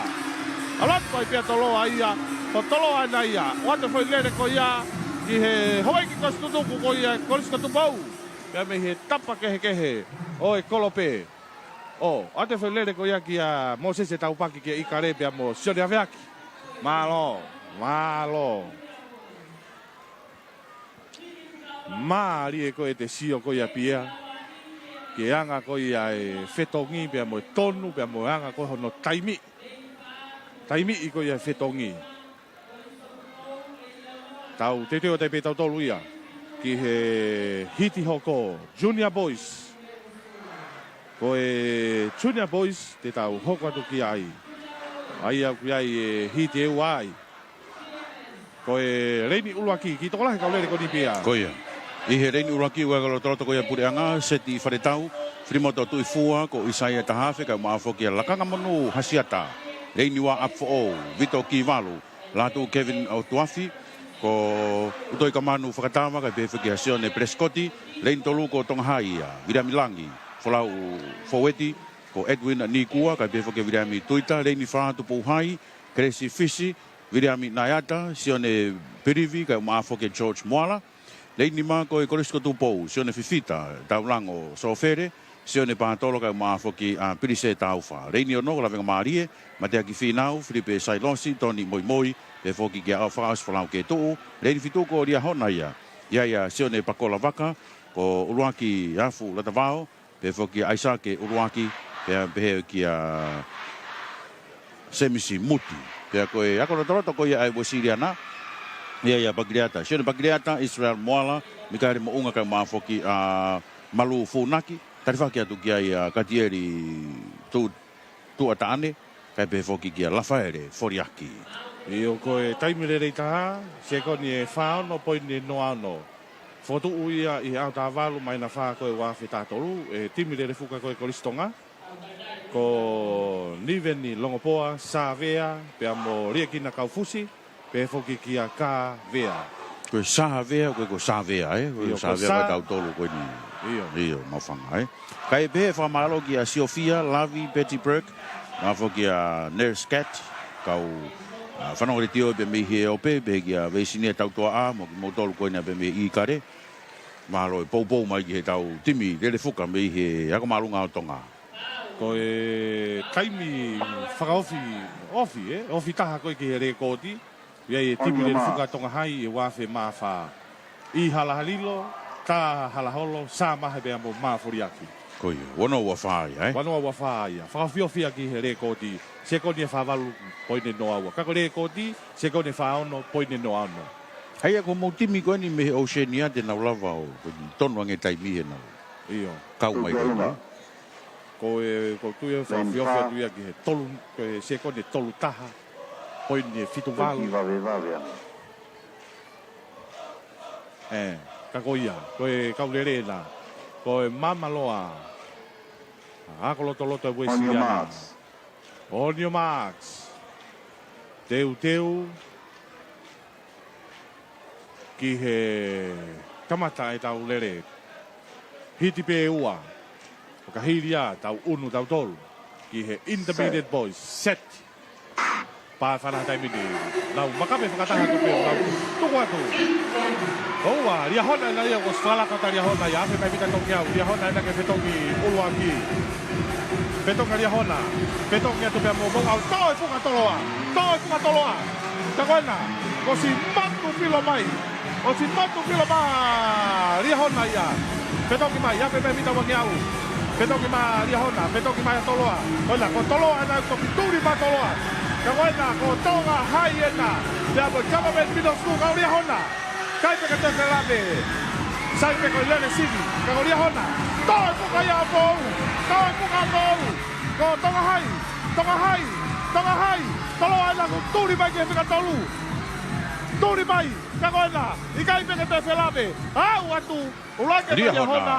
ʻAlu atu ai pea Toloa ia. Ko Toloa ena ia. ʻOatu e foʻi lele ko ia ki he houʻeiki kolisi tutuku ko ia, Kolisi ko Tupou. Pea mei he tapa kehekehe ʻo e kolope. ʻO, ʻoatu e foʻi lele ko ia kia Mōsese Taupaki, kia ʻIkale pea mo Sione Aveaki. Mālō. Mālō. Mālie ko e te sio ko ia pea ki he anga ko ia e fetongi pea mo e tonu pea mo e anga ko hono taimi. taimi ʻi ko ia e fetongi. Tau teuteu atu pē tautolu ia ki he hiti hoko Junior Boys. Ko e Junior Boys te tau hoko atu ki ai. ʻA ia ʻoku ʻi ai e hiti ʻe ua ai. Ko e leini ʻuluaki, kiʻi tokolahi e kau lele ko eni pē ia. Ko ia. ʻI he leini ʻuluaki ʻoku ʻi ai e kau lotoloto ko ia e puleʻanga, Seti Faletau, Filimoto Tuʻifua, ko ʻIsaia Tahafe, kae ʻumaʻā foki ʻa Lakanga Monū Hasiata. Leini ua ʻApifoʻou, Vito Kivalu, Lātū Kevin ʻOtuafi, ko ʻUtoikamanu Fakatava, kae pehē foki ʻa Sione Pelesikoti. Leini tolu ko Tonga Hai ia, Viliami Langi, Folau Foueti, ko Edwin Nikua, kae pehē foki ʻa Viliami Tuita. Leini fā Tupou Hai, Kelesi Fisi, Viliami Naeata, Sione Pilivi, kae ʻumaʻā foki ʻa George Moala. Leini nima ko e Kolisi ko Tupou, Sione Fifita, Taulango Sofele, Sione Patolo, kae ʻumaʻā foki ʻa Pilise Taufa. Leini ono ko Lavengamālie Mateaki Fīnau, Filipe Sailosi, Toni Moimoi, pehē foki kia ʻAofakaʻosi Folau Ketuʻu. Leini fitu ko Liahona ia, ʻi ai ʻa Sione Pakola Vaka, ko ʻUluaki Afu Latavao, pehē foki kia ʻAisake ʻUluaki, pea pehē kia Semisi Muti. Pea ko e ako lotoloto ko ia ʻa e Uēsiliana, ʻi ai ʻa Pakiliata, Sione Pakiliata, Israel Moala, Mikaele Moʻunga, kae ʻumaʻā foki ʻa Malū Funaki, talifaki atu ki ai ʻa Katieli Tu-, Tuʻataʻane, kae pehē foki kia Lafaele Foliaki. ʻIo, ko e taimi lelei taha, sekoni ʻe fā ono poini noa ono. Fokotuʻu ia ʻi he ʻaho taha valu māhina fā ko e ua afe taha tolu, e timi lele fuka ko e Kolisi Tonga. Ko Niveni Longopoa, Sāvea, pea mo Liekina Kaufusi, pehē foki kia Kāvea. Ko e Sāvea, ko e ko Sāvea, ē? Ko e ʻIo, ko Sāvea Sā- ko e tautolu ko eni. ʻIo. ʻIo, Maʻufanga, ē? Kae pehē fakamālō kia Siofia, Lavi, Betty Burke, ʻumaʻā foki ʻa Nurse Cat, kau, ʻa, fanongo letiō pē mei he ʻope, pehē kia Veisinia Tautuaʻa, mo kimoutolu ko ena pē mei ʻIkale. Mālō e poupou mai ki heʻetau timi lele fuka mei he ako māʻolunga ʻo Tonga. Ko e taimi fakaofi, ofi, ē? Ofi taha ko ē ki he lēkooti. ʻI ai e timi lele fuka Tonga Hai ʻi he ua afe mā fā. ʻI Halahalilo, Tā Halaholo, Sā Mahe pea mo Mā Foliaki. Ko ia, ua noa ua fā ia, ē? Ua noa ua fā ia. Fakaofiofi ia ki he lēkooti. Sekoni ʻe fā valu poini noa ua. Ka ko e lēkooti, sekoni ʻe fā ono poini noa ono. ʻA ia ko hoʻomou timi ko eni mei he Oceania te nau lava ʻo, ko eni tonu ange taimi he nau. ʻIo. Kau mai ko eni. Ko e, ko e tui e fakaofiofi atu ia ki he tolu, ko e sekoni ʻe tolu taha poini ʻe fitu valu. Ē, ka ko ia, ko e kau lele ena. Ko e Māmaloa. Ako lotoloto e Uēsiliana. On your marks. Teuteu ki he kamata ʻetau lele. Hiti pē ua. Fakahili ia, tau ʻunu tautolu ki he Intermediate Boys. Set. Pā fana taimi ni. Nau makape fakataha atu pē, nau tuku atu. ʻOua, Liahona ena ia, ʻosi falaka ʻa Liahona ia, afe mita tolu ngeau, Liahona ena ke fetongi ʻuluaki. Fetongi ʻa Liahona, fetongi atu pea mo Moʻunga, ʻo tō e fuka Toloa, tō e fuka Toloa. Ka ko ena, ʻosi matu pilo mai, ʻosi matu pilo mai, Liahona ia. Fetongi mai, afe mita ua ngeau. Fetongi mai Liahona, fetongi mai ʻa Toloa. Ko ena, ko Toloa ena, toki tuli mai Toloa. Ka ko ena, ko Tonga Hai ena. Pea ko e Government Middle School, kau Liahona. ʻIkai pē ke toe felāveʻi. Sai pē ko e lele sivi, ka ko Liahona. Tō e fuka ia ʻo pou. Tō e fuka ʻo pou. Ko Tonga Hai, Tonga Hai, Tonga Hai. Toloa ena kuo tuli mai ki he fika tolu. Tuli mai, ka ko ena. ʻIkai pē ke toe felāveʻi. Aʻu atu. ʻUluaki ʻa Liahona. Liahona.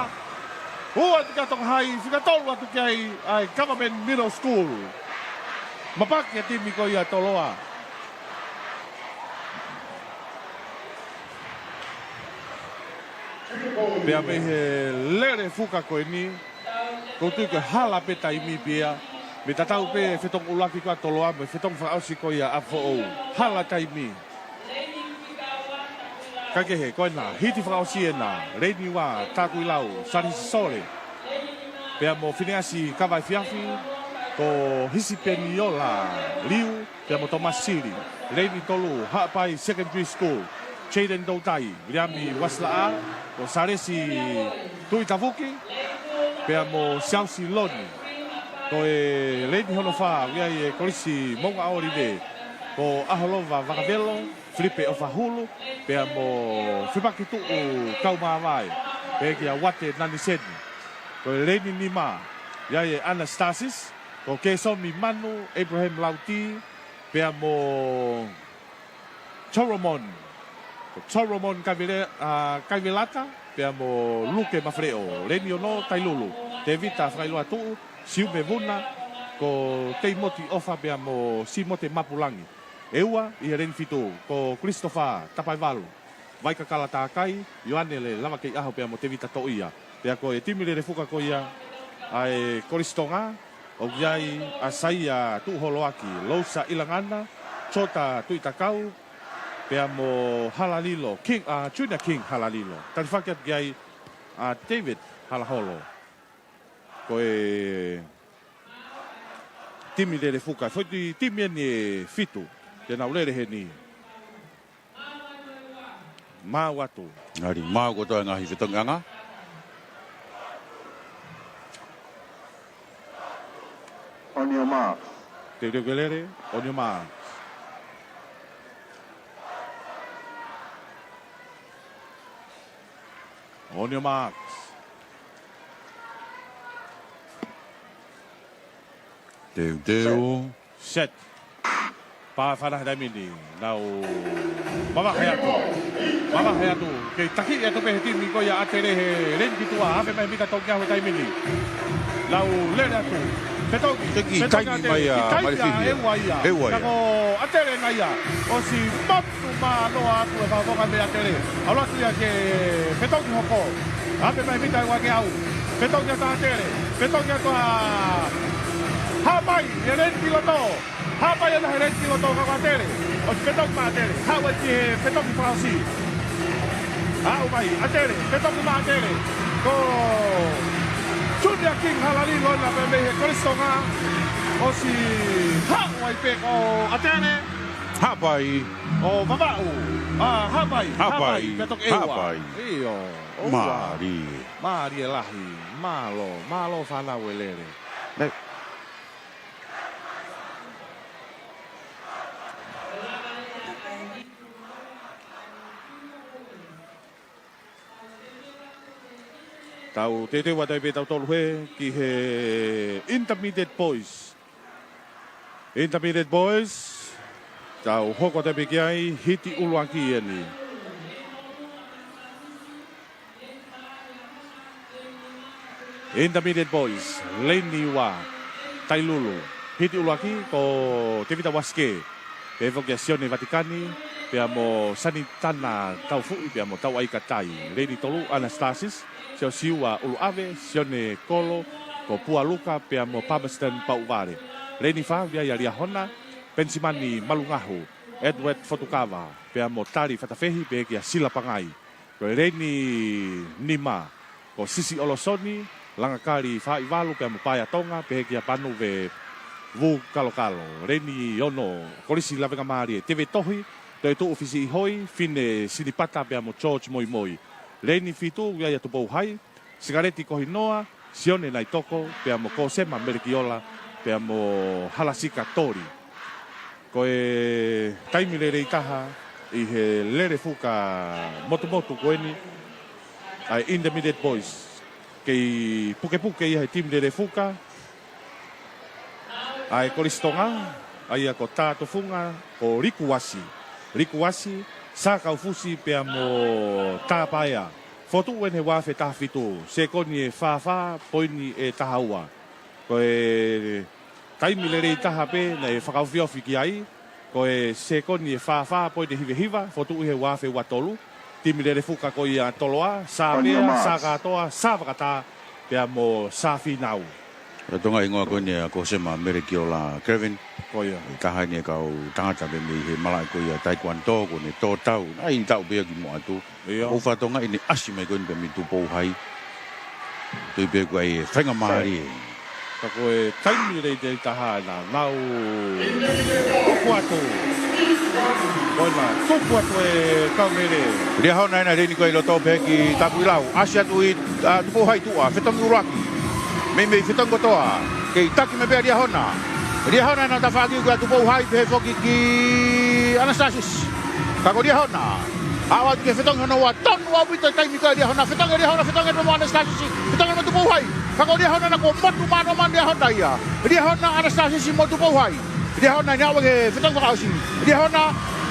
Ua atu kia Tonga Hai, fika tolu atu ki ai ʻa e Government Middle School. Mapaki e timi ko ia Toloa. Pea mei he lele fuka ko eni, kou tui ko e hala pē taimi pē ia, mei tatau pē fetongi ʻuluaki ko ia Toloa, mo e fetongi fakaʻosi ko ia ʻApifoʻou. Hala taimi. Kae kehe, ko ena, hiti fakaʻosi ena, leini ua, Takuilau, Salisi Sole. Pea mo Fineasi Kavaifiafi, ko Hisipeniola Liu, pea mo Tomasi Sili. Leini tolu, Haʻapai Secondary School, Jaden Toutai, Viliami Uasilaʻa, ko Salesi Tuʻitavuki, pea mo Siausi Loni. Ko e leini hono fā, ʻoku ʻi ai e Kolisi Moʻunga ʻŌlive, ko ʻAholova Vakavelo, Filipe ʻOfahulu, pea mo Fepaki Tuʻu Kaumavae, pehē kia Uate Naniseni. Ko e leini nima, ʻoku ʻi ai e Anastasis, ko Kesomi Manu, Abraham Lauti, pea mo Solomon. Ko Solomon Kaivele-, ʻa, Kaivelata, pea mo Luke Mafeleʻo. Leini ono, Tailulu, Tevita Fakailoa Tuʻu, Siume Vuna, ko Teimoti ʻOfa, pea mo Simote Mapulangi. ʻE ua, ʻi he leini fitu, ko Christopher Tapaevalu, Vaikakala Takai, Ioane Lelavakeʻiʻaho, pea mo Tevita Toʻia. Pea ko e timi lele fuka ko ia ʻa e Kolisi Tonga, ʻoku ʻi ai ʻa Saia Tuʻuholoaki, Lousa ʻIlangana, Jota Tuʻitakau, pea mo Halalilo, King, ʻa, Junior King Halalilo. Talifaki atu ki ai ʻa David Halaholo. Ko e timi lele fuka, foʻi timi eni ʻe fitu te nau lele heni. Maau atu. Ngali maau kotoa e ngaahi fetokiʻanga. On your mark. Teuteu ke lele, on your mark. On your mark. Teuteu. Set. Pā fana he taimi ni. Nau mavahe atu. Mavahe atu. Kei takiʻi atu pē he timi ko ia ʻa ʻAtele he leini ki tuʻa. Hafe mai mita toki au he taimi ni. Nau lele atu. Fetoki. Fetoki taimi ʻAtele mai ʻa Malifi. ʻE ua ia. ʻE ua ia. Ka ko ʻAtele nai ia. ʻOsi matu. Manoa atu e fakafofonga mei ʻAtele. ʻAlu atu ia ke fetoki hoko. Hape mai mita ua ke au. Fetoki atu ʻa ʻAtele. Fetoki atu ʻa Hapai. ʻI he leini ki loto. Hapai ʻena he leini ki loto ka ko ʻAtele. ʻOsi fetoki maʻa ʻAtele. Haʻu ʻe ki he fetoki fakaʻosi. Haʻu mai ʻAtele. Fetoki maʻa ʻAtele. Ko Junior King Halalilo ʻena pē mei he Kolisi Tonga. ʻOsi haʻu ai pē ko ʻAtele. Hapai. ʻO Vavaʻu. ʻA, Hapai. Hapai. Hapai. Pea toki ʻe ua. Hapai. ʻIo. ʻO ua. Mālie. Mālie lahi. Mālō. Mālō fānau e lele. Ne. Tau teuteu atu ai pē tautolu hē ki he Intermediate Boys. Intermediate Boys, tau hoko atu ai pē ki ai, hiti ʻuluaki eni. Intermediate Boys, leini ua, Tailulu. Hiti ʻuluaki, ko Tevita Uasike. Pehē foki kia Sione Vatikani, pea mo Sanitana Taufuʻi, pea mo Tauʻaika Tai. Leini tolu, Anastasis, Siosiua ʻUluʻave, Sione Kolo, ko Pualuka, pea mo Palmerston Pauʻuvale. Leini fā, ʻoku ʻi ai ʻa Liahona, Penisimani Malungahu, Edward Fotukava, pea mo Tali Fatafehi, pehē kia Sila Pangai. Ko e leini nima, ko Sisi ʻOlosoni, Langakali Faʻivalu, pea mo Paea Tonga, pehē kia Panuve Vukalokalo. Leini ono, Kolisi Lavengamālie, Teve Tohi, Toetuʻu Fisiʻihoi, Fine Sinipata, pea mo George Moimoi. Leini fitu, ʻoku ʻi ai ʻa Tupou Hai, Sikaleti Kohinoa, Sione Naitoko, pea mo Kosema Melekiola, pea mo Halasika Toli. Ko e taimi lelei taha ʻi he lele fuka motumotu ko eni, ʻa e Intermediate Boys. Kei pukepuke ia he timi lele fuka ʻa e Kolisi Tonga, ʻa ia ko Tatufunga, ko Likuasi. Likuasi, Sakaufusi, pea mo Tapaea. Fokotuʻu eni he ua afe taha fitu, sekoni ʻe fā fā, poini ʻe taha ua. Ko e taimi lelei taha pē naʻe fakaofiofi ki ai, ko e sekoni ʻe fā fā, poini ʻe hiva hiva, fokotuʻu he ua afe ua tolu, timi lele fuka ko ia Toloa, Sāpea, Sākatoa, Sāvakatā, pea mo Sāfinau. Ko e Tonga hingoa ko eni ʻa Kosema Melekiola Kevin. Ko ia. ʻI he taha eni e kau tangata pē mei he malaʻe ko ia Taekwondo, ko ʻene tō tau. Naʻe ʻi taʻu pē ia ki muʻa atu. ʻIo. ʻOku ou fakatokangaʻi ʻene ʻasi mai ko eni pē mei Tupou Hai. Tui pē ko e faingamālie. Ka ko e taimi lelei taha ena, nau tuku atu. Ko ena, tuku atu e kau mele. Liahona ʻena leini ko ē ʻi loto pē ki Tapuilau. ʻAsi atu ʻi, ʻa, Tupou Hai tuʻa, fetoki ʻuluaki. Meimei fetongi kotoa. Kei taki mai pē ʻa Liahona. Liahona ʻi he tafaʻaki ko ia ʻa Tupou Hai pehē foki ki ʻAnasitasisi. Ka ko Liahona. ʻAʻu atu ki he fetongi hono ua, tonu ʻaupito e taimi ko ia ʻa Liahona. Fetongi ʻa Liahona, fetongi atu mo ʻAnasitasisi. Fetongi mo Tupou Hai. Ka ko Liahona naʻa kuo motu mānoa mai ʻa Liahona ia. Liahona, ʻAnasitasisi mo Tupou Hai. Liahona ʻi he fetongi fakaʻosi. Liahona,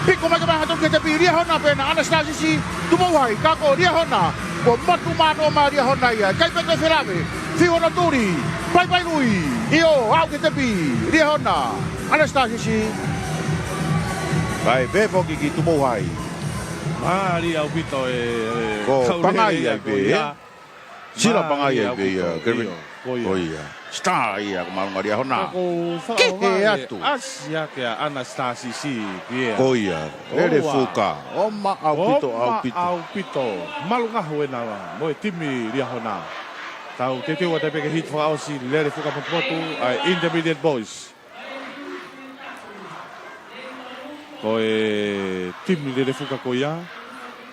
piko mai ke maʻu ha tonu ki he tepi. Liahona pē ena, ʻAnasitasisi, Tupou Hai. Ka ko Liahona, kuo motu mānoa mai ʻa Liahona ia. ʻIkai pē toe felāveʻi. Fiu hono tuli. Paipai lui. ʻIo, aʻu ki he tepi. Liahona, ʻAnasitasisi. Kae pehē foki ki Tupou Hai. Mālie ʻaupito e, e, ko e kaulele Pangai ia ai ko pē ia. Sila Pangai ai pē ia, ʻaupito, Kevin. ʻIo, ko ia. Ko ia. Star ia, ko mālunga Liahona. Ka ko e fakaʻohovale, kehe atu. ʻAsi ake ʻa ʻAnasitasisi ki ai. Ko ia. Lele fuka. ʻOma ʻaupito, ʻaupito. ʻOma ʻaupito. Mālunga ʻaupito ena mo e timi Liahona. Tau teuteu atu pē ki he hiti fakaʻosi, lele fuka motumotu, ʻa e Intermediate Boys. Ko e timi lele fuka ko ia,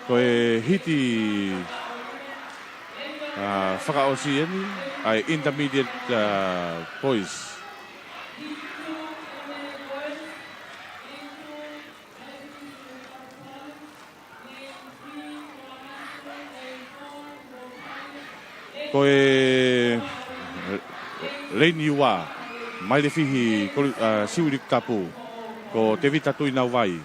ko e hiti, ā, fakaʻosi eni, ʻa e Intermediate, ā, Boys. Ko e leini ua, Mailefihi, koli-, ā, Siuʻilikutapu, ko Tevita Tuʻinauvai,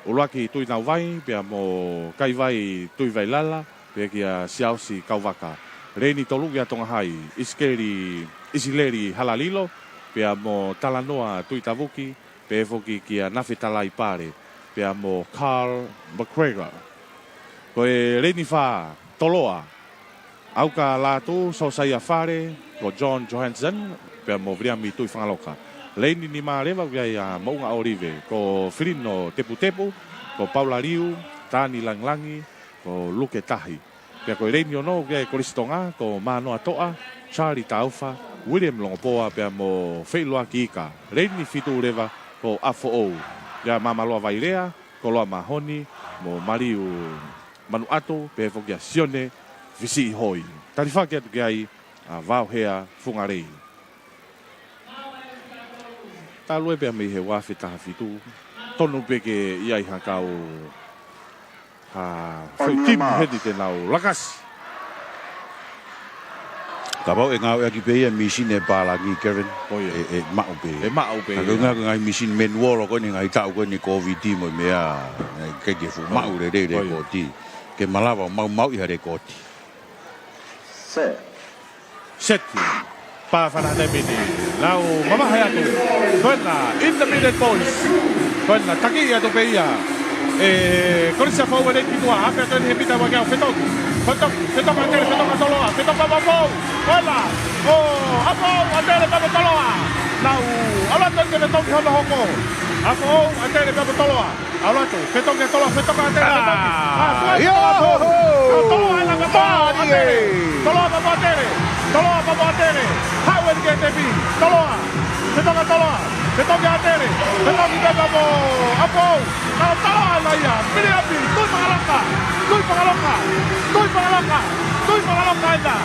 ʻUluaki Tuʻinauvai, pea mo Kaivai Tuʻivailala, pea kia Siaosi Kauvaka. Leini tolu kia Tonga Hai, ʻIsikeli, ʻIsileli Halalilo, pea mo Talanoa Tuʻitavuki, pehē foki kia Nafe Talaipale, pea mo Carl McGregor. Ko e leini fā, Toloa, ʻAuka Lātū, Sosaia Fale, ko John Johansson, pea mo Viliami Tuʻifangaloka. Leini nima leva ʻoku ʻi ai ʻa Moʻunga ʻŌlive, ko Filino Teputepu, ko Paula Liu, Tani Langilangi, ko Luke Tahi. Pea ko e leini ono ʻoku ʻi ai Kolisi Tonga, ko Mānoa Toʻa, Charlie Taufa, William Longopoa, pea mo Feʻiloaki Ika. Leini fitu leva ko ʻAfoʻou, ʻi ai ʻa Māmaloa Vailea, Koloa Mahoni, mo Maliu Manuʻatu, pehē foki kia Sione Fisiʻihoi. Talifaki atu ki ai ʻa Vaohea Fungalei. Talu ē pea mei he ua afe taha fitu, tonu pē ke ʻi ai ha kau, ha foʻi timi heni te nau lakasi. Kapau ʻe ngāueʻaki pē ia mīsini ʻe pālangi, Kevin, ʻe, ʻe maʻu pē. ʻE maʻu pē ia. Ka ko e ngaahi, ngaahi mīsini manual ko eni, ngaahi taʻu ko eni Covid mo e meʻa, ʻikai ke fuʻu maʻu lelei lekooti. Ke malava ʻo maumauʻi ha lekooti. Seti. Pā fana te mini. Lau mamahe atu. Ko ena, Intermediate Boys. Ko ena, taki atu pē ia. ʻE, Kolisi ʻAfoʻou ʻi he kitua, afe atu eni he mita ua ngeau, fetongi. Fetongi, fetongi ʻa Tele, fetongi ʻa Toloa, fetongi ʻa ʻAfoʻou. Ko ena, ʻo ʻAfoʻou, ʻa Tele, pea mo Toloa. Nau, ʻalu atu eni ke fetongi hono hoko. ʻAfoʻou, ʻa Tele, pea mo Toloa. ʻAlu atu, fetongi ʻa Toloa, fetongi ʻa Tele, fetongi. ʻA, ʻio, fetongi ʻa Toloa. ʻA, Toloa, ʻa Toloa, ʻa Tele. Toloa, pea mo ʻa Tele. Toloa, pea mo ʻa Tele. Haʻu eni ki he tepi. Toloa. Fetongi ʻa Toloa. Fetongi ʻa Tele. Fetongi pea mo ʻAfoʻou. Ka Toloa ʻana ia. Viliami Tuʻifangaloka. Tuʻifangaloka. Tuʻifangaloka. Tuʻifangaloka ʻana.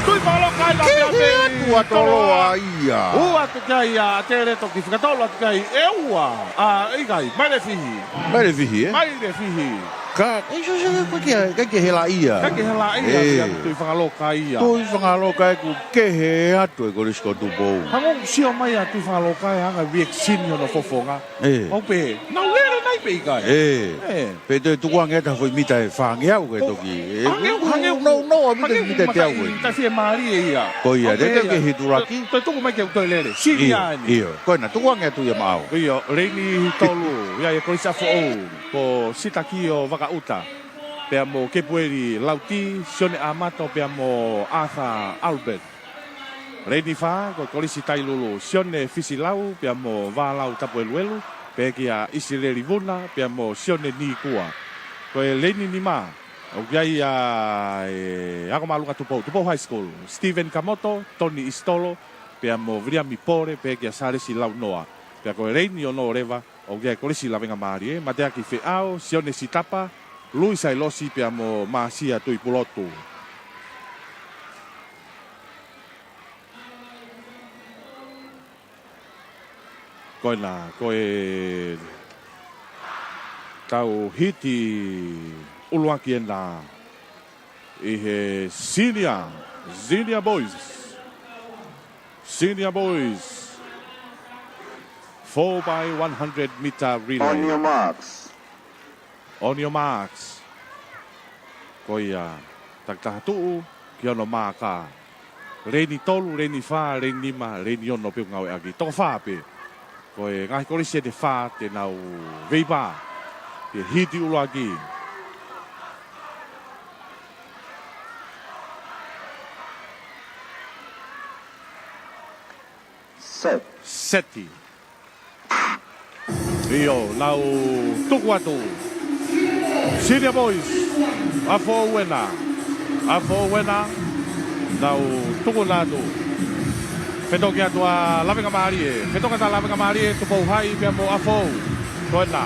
Tuʻifangaloka ʻana. Kehe atu ʻa Toloa ia. Ua atu ki ai ʻa Tele, toki fakatolo atu ki ai ʻe ua. ʻA, ʻikai, Mailefihi. Mailefihi, ē? Mailefihi. Ka, ʻe, so, so, ko kia, ka ke hela ia. Ka ke hela ia, ʻe. Tuʻifangaloka ia. Tuʻifangaloka ē, kuo kehe atu e Kolisi ko Tupou. Hangē ʻoku sio mai ʻa Tuʻifangaloka ʻa e anga reaction ʻi hono fofonga. ʻE. ʻOku pehē, nau lele nai pe ʻikai. ʻE. ʻE. Pea toe tukuange atu ha foʻi mita ʻe fāngeau ke toki. ʻE, hangē, hangē, no, no, ʻa mita, hangē mita te au e. Mita fiemālie ia. Ko ia, ʻoku te pehē ke ia. Hitulaki. Toe, toe tuku mai ke u toe lele. Sili ʻio, ʻa eni. ʻIo. Ko ena, tukuange atu ia maʻau. ʻIo, leini tolu. ʻI ai e Kolisi ʻAfoʻou. Ko Sitakio Vakaʻuta. Pea mo Kepueli Lauti, Sione ʻAmato, pea mo Arthur Albert. Leini fā, ko Kolisi Tailulu, Sione Fisilau, pea mo Vālau Tapueluelu, pea kia ʻIsileli Vuna, pea mo Sione Nikua. Ko e leini nima, ʻoku ʻi ai ʻa e ako māʻolunga Tupou, Tupou High School, Stephen Kamoto, Tony Isitolo, pea mo Viliami Pole, pea kia Salesi Launoa. Pea ko e leini ono leva, ʻoku ʻi ai Kolisi Lavengamālie, Mateaki Feʻao, Sione Sitapa, Lui Sailosi, pea mo Masia Tuipulotu. Ko ena, ko e tau hiti ʻuluaki ena ʻi he senior, senior boys. Senior boys. Four by one hundred meter relay. On your marks. On your marks. Ko ia, takitaha tuʻu ki hono maaka. Leini tolu, leini fā, leini nima, leini ono pē ʻoku ngāueʻaki. Toko fā pē. Ko e ngaahi kolisi ʻe fā te nau veipā he hiti ʻuluaki. Set. Seti. ʻIo, nau tuku atu. Senior boys, ʻAfo ʻUena. ʻAfo ʻUena, nau tuku atu. Fetoki atu ʻa Lavengamālie. Fetoki atu ʻa Lavengamālie, Tupou Hai pea mo ʻAfo. Ko ena.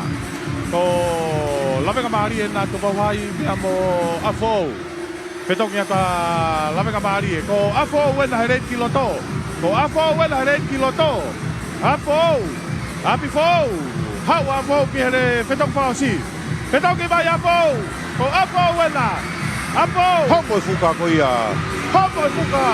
Ko Lavengamālie ena, Tupou Hai pea mo ʻAfo. Fetoki atu ʻa Lavengamālie. Ko ʻAfo ʻUena he leini ki loto. Ko ʻAfo ʻUena he leini ki loto. ʻAfo. ʻApi fou. Haʻu ʻAfo ki he fetoki fakaʻosi. Fetoki mai ʻAfo. Ko ʻAfo ʻUena. ʻAfo. Homo e fuka ko ia. Homo e fuka.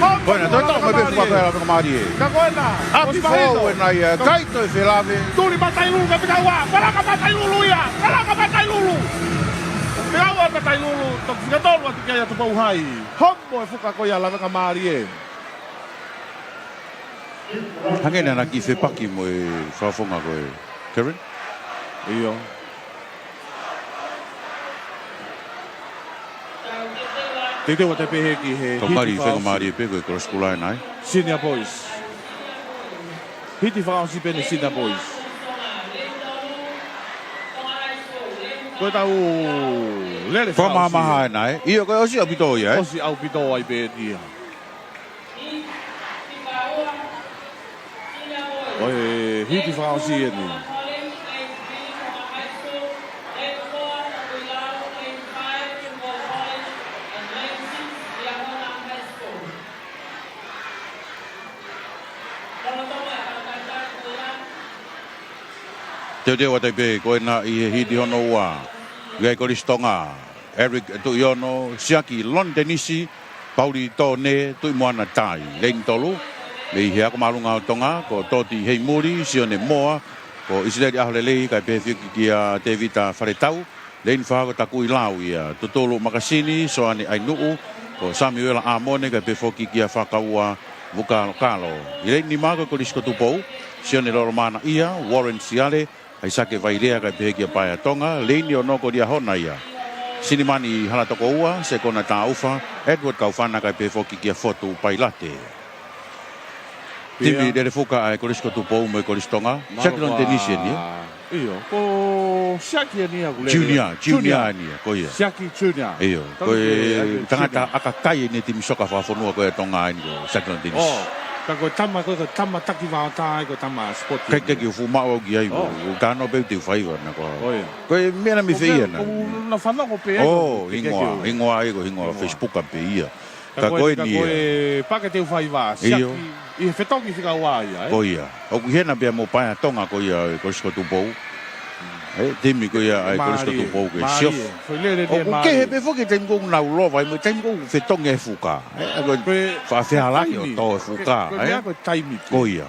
Homo e fuka. Ko ena, toe toʻo mai pē fuka ko ia ʻa Lavengamālie. Ka ko ena. ʻApi fou ena ia. Kae toe felave. Tuli Matailulu ka fika ua. Kalaka Matailulu ia. Kalaka Matailulu. Fika ua Matailulu. Toki fika tolu atu ki ai ʻa Tupou Hai. Homo e fuka ko ia ʻa Lavengamālie. Hangē naʻa na kiʻi fepaki mo e fakafofonga ko ē, Kevin? ʻIo. Teuteu atu pē ki he hiti fakaʻosi. Faingamālie pē ko e cross ko ē ʻa e senior boys. Hiti fakaʻosi pē ʻa e senior boys. Ko e tau lele fakaʻosi. Fakamamaha ena, ē? ʻIo, ko e ʻosi ʻaupito ia, ē? ʻOsi ʻaupito ai pē ia. Ko e hiti fakaʻosi eni. Teuteu atu pē ko ena ʻi he hiti hono ua. ʻUa e Kolisi Tonga. Eric Tuʻiono, Siaki Lontenisi, Pauli Tone, Tuʻimoana Tai. Leini tolu, mei he ako māʻolunga ʻo Tonga, ko Toti Heimuli, Sione Moa, ko ʻIsileli ʻAholelei, kae pehē foki kia Tevita Faletau. Leini fā ko Takuilau ia, Tutulu Makasini, Soane ʻAinuʻu, ko Samiuela ʻAmone, kae pehē foki kia Fakaua Vukalokalo. ʻI leini nima ko Kolisi ko Tupou, Sione Lolomanaʻia, Warren Siale, ʻAisake Vailea kae pehē kia Paea Tonga, leini ono ko Liahona ia. Sinimani Halatokoua, Sekona Taufa, Edward Kaufana kae pehē foki kia Fotu Pailate. Timi lele fuka ʻa e Kolisi ko Tupou mo e Kolisi Tonga. Siaki Lontenisi eni ia. ʻIo, ko Siaki eni ia ʻoku lele. Junior, junior eni ia, ko ia. Siaki Junior. ʻIo, ko e tangata ʻakakai eni timi soka fakafonua ko ia ʻa Tonga eni ko Siaki Lontenisi. ʻO, ka ko e tama, ko e tama taki vaotā, ko e tama sipoti. Kae kehe ʻoku fuʻu maʻu au ki ai, ʻo, ʻoku tano pē te u faiva na ko. Ko e meʻa naʻa mei fai ia na. ʻO, hingoa, hingoa ia ko e hingoa Facebook pē ia. Ka ko eni, ka ko eni ia. Ko e pake te u faiva, ʻio, Siaki, ʻi he fetoki fika ua ia, ē? Ko ia. ʻOku ʻi hena pea mo Paea Tonga ko ia ʻa e Kolisi ko Tupou. ʻE, timi ko ia ʻa e Kolisi ko Tupou ke siofi. ʻOku kehe pē foki e taimi ko ē ʻoku nau lova ai mo e taimi ko ē ʻoku fetongi e fuka. ʻE, ʻa ko e faʻa fehalaki ʻo tō e fuka, ē? Ko ia.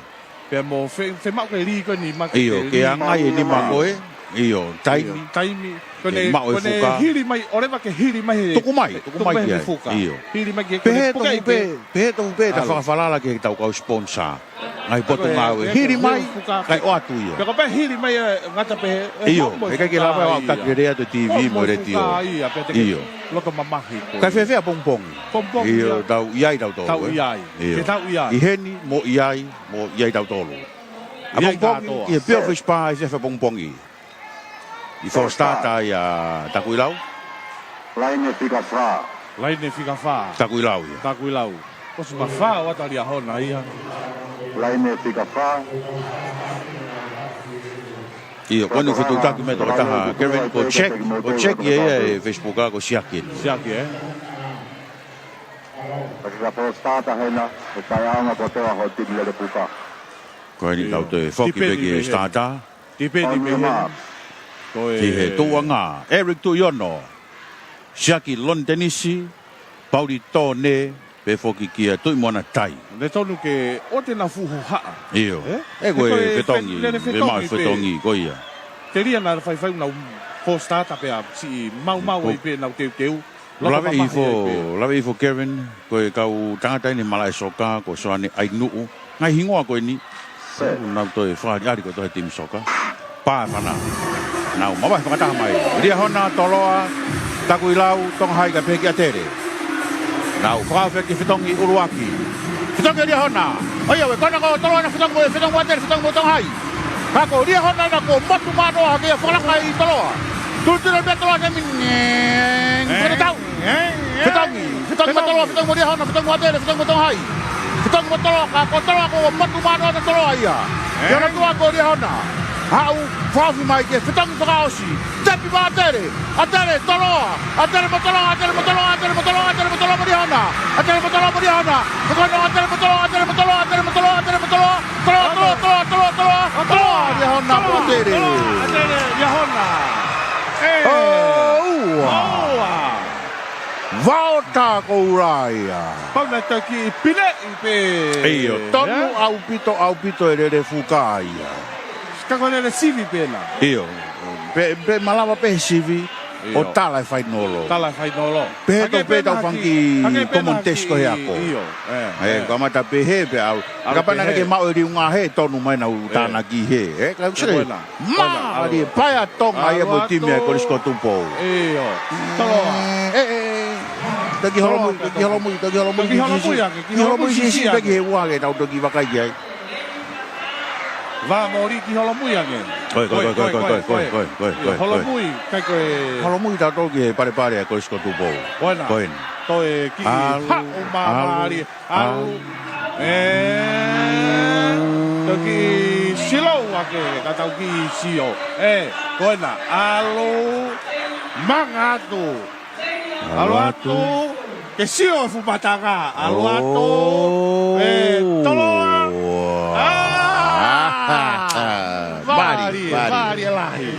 Pea mo fe-, femaʻu ke lī ko eni ma ke lī. ʻIo, ke anga e nima ko ē. ʻIo, taimi. ʻIo, taimi. Ko ene, maʻu e fuka. Hili mai, ʻoleva ke hili mai he. Tuku mai, tuku mai ki ai. Hili mai ki ai. ʻIo. Hili mai ki ai. Pehē tofu pē, pehē tofu pē ʻeta fakafalala ki he tau kau sponsor. Ngaahi potungāue. Hili mai, kae ʻoatu ia. Pea ko e pehē hili mai ʻe ngata pē he. ʻIo, he ʻikai ke lava ʻo taki lelei atu e TV mo e letiō. ʻIo. Loto mamahi ko ē. Kae fēfē ʻapongipongi? ʻApongipongi. ʻIo, tau ʻi ai tautolu, ē? Tau ʻi ai. ʻIo. Ke tau ʻi ai. ʻI heni mo ʻi ai, mo ʻi ai tautolu. ʻApongipongi, ʻi he pio fesipa ʻi he fēfē ʻapongipongi. ʻI he first start ia Takuilau. Laine fika fā. Laine fika fā. Takuilau ia. Takuilau. Ko e sima fā ʻo ʻata Liahona ia. Laine fika fā. ʻIo, ko eni fetuʻutaki mai e tokotaha, Kevin, ko Jack, ko Jack ia ʻi he Facebook ʻa ko Siaki. Siaki, ē? Ko e first start hena, ʻe taʻeʻaonga kotoa ho timi lele fuka. Ko eni tau toe foki pē ki he starter. Tipeni mei heni. Ko e ki he tuʻuʻanga, Eric Tuʻiono, Siaki Lontenisi, Pauli Tone, pea foki kia Tuʻimoana Tai. Ne tonu ke ʻoua te nau fuʻu hohaʻa. ʻIo. Ē? Ē, ko e fetongi, lele fetongi, maʻu fetongi, ko ia. Telia naʻa faifai nau four starter pea siʻi maumau ai pē nau teuteu. Lave ifo, lave ifo Kevin, ko e kau tangata eni malaʻe soka, ko Soane ʻAinuʻu. Ngaahi hingoa ko eni. Nau toe fakaʻaliʻali ko e tohi timi soka. Pā fana. Nau mavahe fakataha mai. Liahona, Toloa, Takuilau, Tonga Hai kae pehē kia ʻAtele. Nau fakaʻofa ki he fetongi ʻuluaki. Fetongi Liahona. ʻOiauē, ko ena ko Toloa ena fetongi mo, fetongi mo ʻAtele, fetongi mo Tonga Hai. Ka ko Liahona ena kuo motu mānoa hake ia fakalaka ʻi Toloa. Tulutulu pē Toloa ke mini. Fetongi, fetongi mo Toloa, fetongi mo Liahona, fetongi mo ʻAtele, fetongi mo Tonga Hai. Fetongi mo Toloa, ka ko Toloa kuo motu mānoa ʻa Toloa ia. Ke ʻalu atu ko Liahona. Haʻu, fakaʻofa mai ke fetongi fakaʻosi. Tepi mo ʻAtele, ʻAtele, Toloa, ʻAtele mo Toloa, ʻAtele mo Toloa, ʻAtele mo Toloa, ʻAtele mo Toloa mo Liahona. ʻAtele mo Toloa mo Liahona. Ko ena ʻAtele mo Toloa, ʻAtele mo Toloa, ʻAtele mo Toloa, ʻAtele mo Toloa. Toloa, Toloa, Toloa, Toloa, Toloa, Toloa, Liahona mo ʻAtele. ʻAtele, Liahona. ʻE. ʻOua. ʻOua. Vaʻo tā ko ulaia. Pau na taki pile i pe. ʻIo, tonu ʻaupito, ʻaupito e lele fuka ia. Ka ko e lele sivi pē na. ʻIo. Pe, pe malava pē sivi ʻo tala e fainolo. Tala e fainolo. Pehē tou pē tau fanga kiʻi common test ko ē ʻa ko. ʻIo. ʻE, kamata pehē pē au. Kapau naʻe ke maʻu e liunga he tonu mai nau tānaki he. ʻE, ka ʻusi. Mālie, paea Tonga ia mo e timi ʻa e Kolisi ko Tupou. ʻIo. Toloa. ʻE, ʻe, ʻe. Toki holomui, toki holomui, toki holomui. Toki holomui ake, ki holomui sisi ake. Toki he ua ke tau toki vakai ki ai. Vā moli ki holomui ange. Koe, koe, koe, koe. Holomui, kai koe. Holomui tautolu ki he palepale ʻa e Kolisi ko Tupou. Ko ena. Ko ena. Toe kiʻi haʻu māmālie. ʻAlu. ʻE. Toki sio ake, ka tau kiʻi sio. ʻE, ko ena. ʻAlu. Manga atu. ʻAlu atu. Ke sio e fuʻu matanga. ʻAlu atu. ʻE, Toloa. Vali, vali lahi.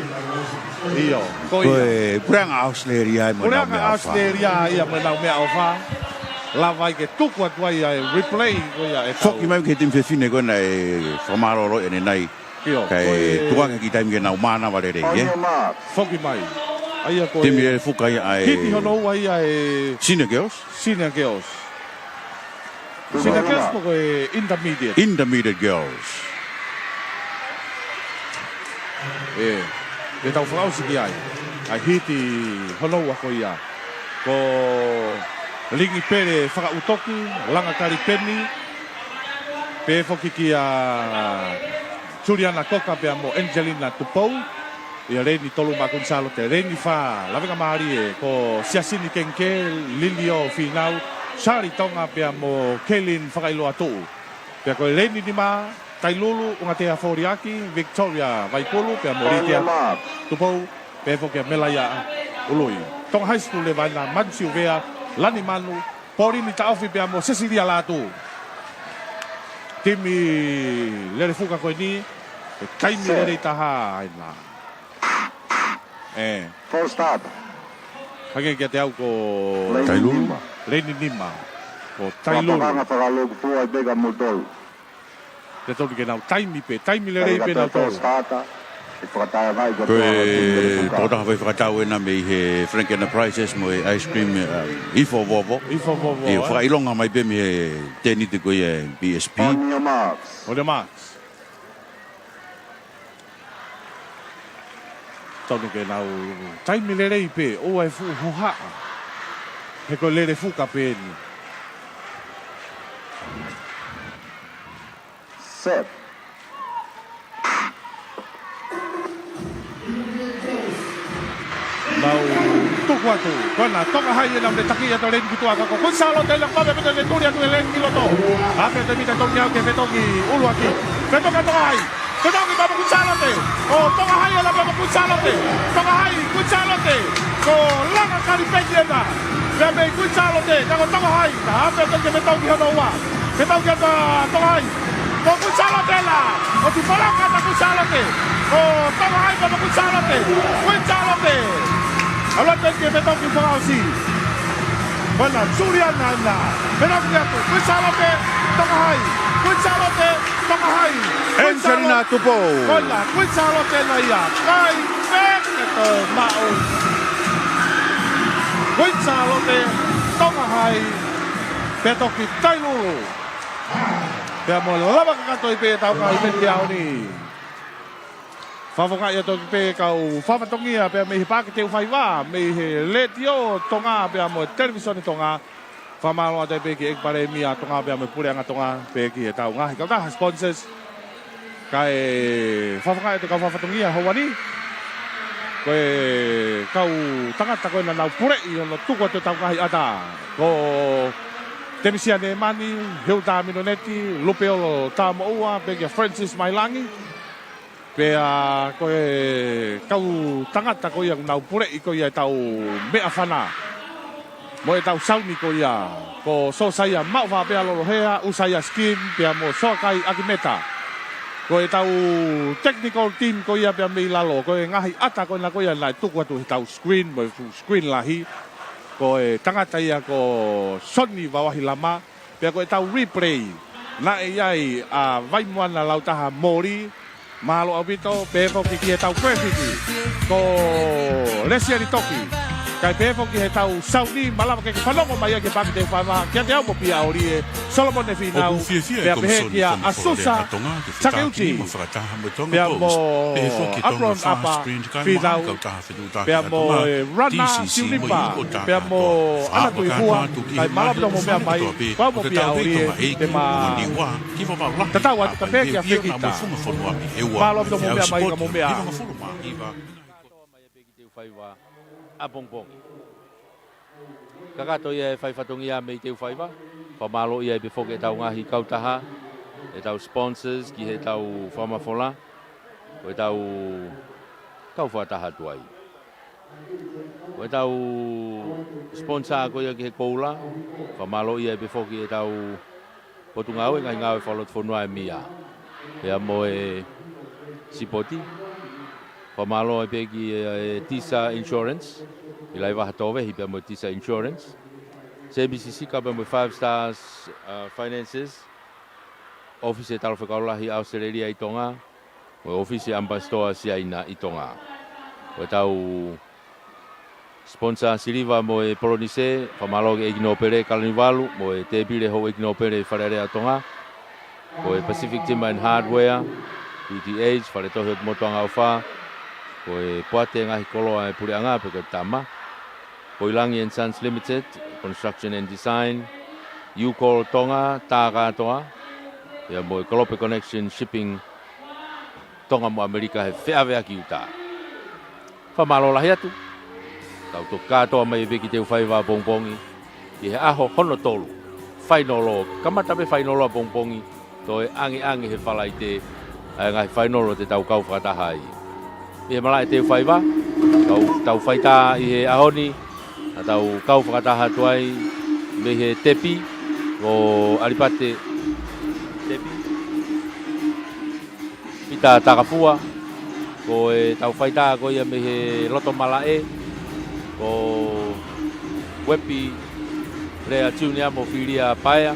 ʻIo, ko ia. Ko e puleʻanga ʻAositelēlia ia mo ʻenau meʻaʻofa. Puleʻanga ʻAositelēlia ia mo ʻenau meʻaʻofa. Lava ai ke tuku atu ai ʻa e replay ko ia ʻe tau. Foki mai ki he timi fefine ko ena ʻe fakamālōlō ʻanenai. ʻIo, kae tuku ange ki he taimi ke nau mānava lelei, ʻe? Foki mai. ʻA ia ko e timi lele fuka ia ʻa e Hiti hono ua ia ʻe Senior Girls. Senior Girls. Senior Girls ko e intermediate. Intermediate Girls. ʻE, ke tau fakaʻosi ki ai. ʻA e Hiti hono ua ko ia. Ko Lingi Pele Fakaʻutoki, Langa Kalipeni, pea foki kia Juliana Koka pea mo Angelina Tupou. ʻIo Leini Toluma Kuini Sālote, Leini Fā, Lavengamālie, ko Siasini Kengikē, Lilio Fīnau, Sali Tonga pea mo Kelin Fakailoa Tuʻu. Pea ko e Leini Nima, Tailulu, Ungatea Foliaki, Victoria Vaikulu, pea mo Litia Tupou, pea foki ʻa Melaia Ului. Tonga High School leva ena, Manu Siuvea, Lani Manu, Polini Taʻofi pea mo Sesilia Lātū. Timi lele fuka ko eni, ʻe taimi lelei taha ena. ʻE. Full stop. Hangē kiate au ko Leini Nima. Leini Nima. Ko Tailulu. Fakapakanga fakalūkufua ʻi Beka Mutolu. Te tonu ke nau taimi pē, taimi lelei pē nau tolu. Ko e tokotaha fai fakatau ena mei he Frank Enterprises mo e ice cream, um, ʻIfo Vovo. ʻIfo Vovo, ʻio, ē? Fakaʻilonga mai pē mei he tēniti ko ia ʻa e B S P. On your marks. On your marks. Tonu ke nau taimi lelei pē, ʻoua ʻe fuʻu hohaʻa. He ko e lele fuka pē eni. Set. Nau tuku atu, ko ena, Tonga Hai ena mei taki atu Leini ki tuʻa ka ko Kuini Sālote ena kuo ʻave pē ʻene tuli atu ʻe Leini ki loto. ʻA pē te mita tonu ki he fetongi ʻuluaki. Fetongi ʻa Tonga Hai. Fetongi pea mo Kuini Sālote. ʻO Tonga Hai ena pea mo Kuini Sālote. Tonga Hai, Kuini Sālote. Ko Langa Kalipeni ena. Pea mei Kuini Sālote, ka ko Tonga Hai. Ka ʻa pē te ke fetongi hono ua. Fetongi ʻa Tonga Hai. Ko Kuini Sālote la, ʻoku tuʻu malanga atu Kuini Sālote. Ko Tonga Hai ko Kuini Sālote, Kuini Sālote. ʻAlu atu ki he petoki fakaʻosi. Ko ena Suliana ena. Petoki atu, Kuini Sālote, Tonga Hai. Kuini Sālote, Tonga Hai. Kuini Angelina Sālote. Tupou. Ko ena, Kuini Sālote ena ia. Kai peke to maʻu. Kuini Sālote, Tonga Hai. Petoki Tailulu. Pea mo e lava kakato ai pē ʻetau ngaahi meti ʻaho ni. Fakafofongaʻi atu pē kau fakafatongia pea mei he Paaki Teufaiva, mei he Letiō Tonga pea mo e Televisone Tonga. Fakamālō atu pē ki he ʻEiki Palēmia Tonga pea mo e Puleʻanga Tonga pea ki heʻetau ngaahi kautaha sponsors. Kae fakafofongaʻi atu kau fakafatongia hoʻatā ni. Ko e kau tangata ko ē naʻa nau puleʻi hono tuku atu ʻetau ngaahi ʻata. Ko Temisia Nemani, Hilda Minoneti, Lupeolo Tamoʻua, pea kia Francis Mailangi. Pea ko e kau tangata ko ia naʻa nau puleʻi ko ia ʻetau meʻafana mo ʻetau sauni ko ia, ko Sosaia Maʻufaʻapea Lolohea, ʻUsaia Skim, pea mo Soakai ʻAkimeta. Ko ʻetau technical team ko ia pea mei lalo, ko e ngaahi ʻata ko ena ko ia naʻe tuku atu heʻetau screen, mo e fuʻu screen lahi. Ko e tangata ia ko Soni Vavahi Lama, pea ko ʻetau replay. Naʻe ʻi ai ʻa Vaimoana Lautaha Moli, mālō ʻaupito, pehē foki ki heʻetau graphic, ko Lesieli Toki. Kae pehē foki heʻetau sauni, malava ke ke fanongo mai ai ki he Paaki Teufaiva, kiate au mo Pia ʻOlie, Solomone Fīnau, pea pehē kia Asusa Sakeuti, pea mo Abraham ʻApa Fīnau, pea mo e Rana Siunipa, pea mo ʻAna Tuʻifua, kae malava ke mou meʻa mai, ko au mo Pia ʻOlie, te ma tatau atu pē kia Fekita. Mālō ʻaupito mou meʻa mai ka mou meʻa. Teufaiva ʻapongipongi. Kakato ia e fai fatongia mei Teufaiva. Fakamālō ia pē foki ʻetau ngaahi kautaha, ʻetau sponsors, ki heʻetau fakamafola, ko ʻetau kau fakataha atu ai. Ko ʻetau sponsor ko ia ki he koula, fakamālō ia pē foki ʻetau Potungāue Ngaahi Ngāue Fakalotofonua ʻe Mia, pea mo e sipoti. Fakamālō ai pē ki he Tisa Insurance, ʻi Laivaha Tōvehi pea mo e Tisa Insurance. Sēmisi Sika pea mo e Five Stars, uh, Finances, ʻOfisi e Talafekau Lahi ʻAositelēlia ʻi Tonga, mo e ʻOfisi ʻAmipasitoa Siaina ʻi Tonga. Ko ʻetau sponsor siliva mo e polonise, fakamālō ki he ʻEiki Nōpele Kalaniuvalu, mo e tēpile Houʻeiki Nōpele ʻi Fale Alea ʻo Tonga. Ko e Pacific Timber and Hardware, P T H, Fale Tohi ʻo Motu Angaʻofa. Ko e Poate Ngaahi Koloa e Puleʻanga, pe ko e tama. Ko e Langi and Sons Limited, Construction and Design, Ucall Tonga, tā kātoa, pea mo e Kolope Connection Shipping, Tonga mo ʻAmelika he feʻaveaki ʻuta. Fakamālō lahi atu. Tau toki kātoa mai pē ki Teufaiva ʻapongipongi, ki he ʻaho hono tolu. Fainolo, kamata pē fainolo ʻapongipongi, toe ʻangeʻange he Falaite, ʻa e ngaahi fainolo te tau kau fakataha ai. ʻI he malaʻe Teufaiva, kau tau faitā ʻi he ʻaho ni, ʻa tau kau fakataha atu ai, mei he Tepi, ko ʻAlipate Tepi, Pita Takafua, ko ʻetau faitā ko ia mei he loto malaʻe, ko Uepi Lea Junior mo Filia Paea,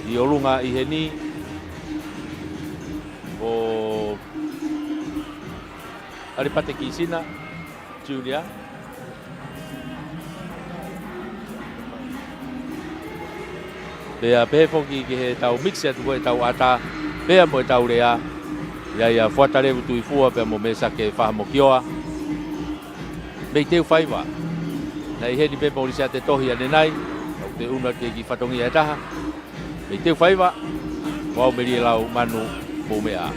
ʻi ʻolunga ʻi heni, ko ʻAlipate Kisina Junior. Pea pehē foki ki heʻetau mix atu ko ʻetau ʻata, pea mo ʻetau lea, ʻa ia ʻa Fuata Levu Tuʻifua, pea mo Mesake Fahamokioa. Mei Teufaiva. Naʻe ʻi heni pē Molisiate Tohi ʻanenai, ʻoku te ʻunu atu ki he kiʻi fatongia ʻe taha. Mei Teufaiva, ko au Melie Laumanu, mou meʻa.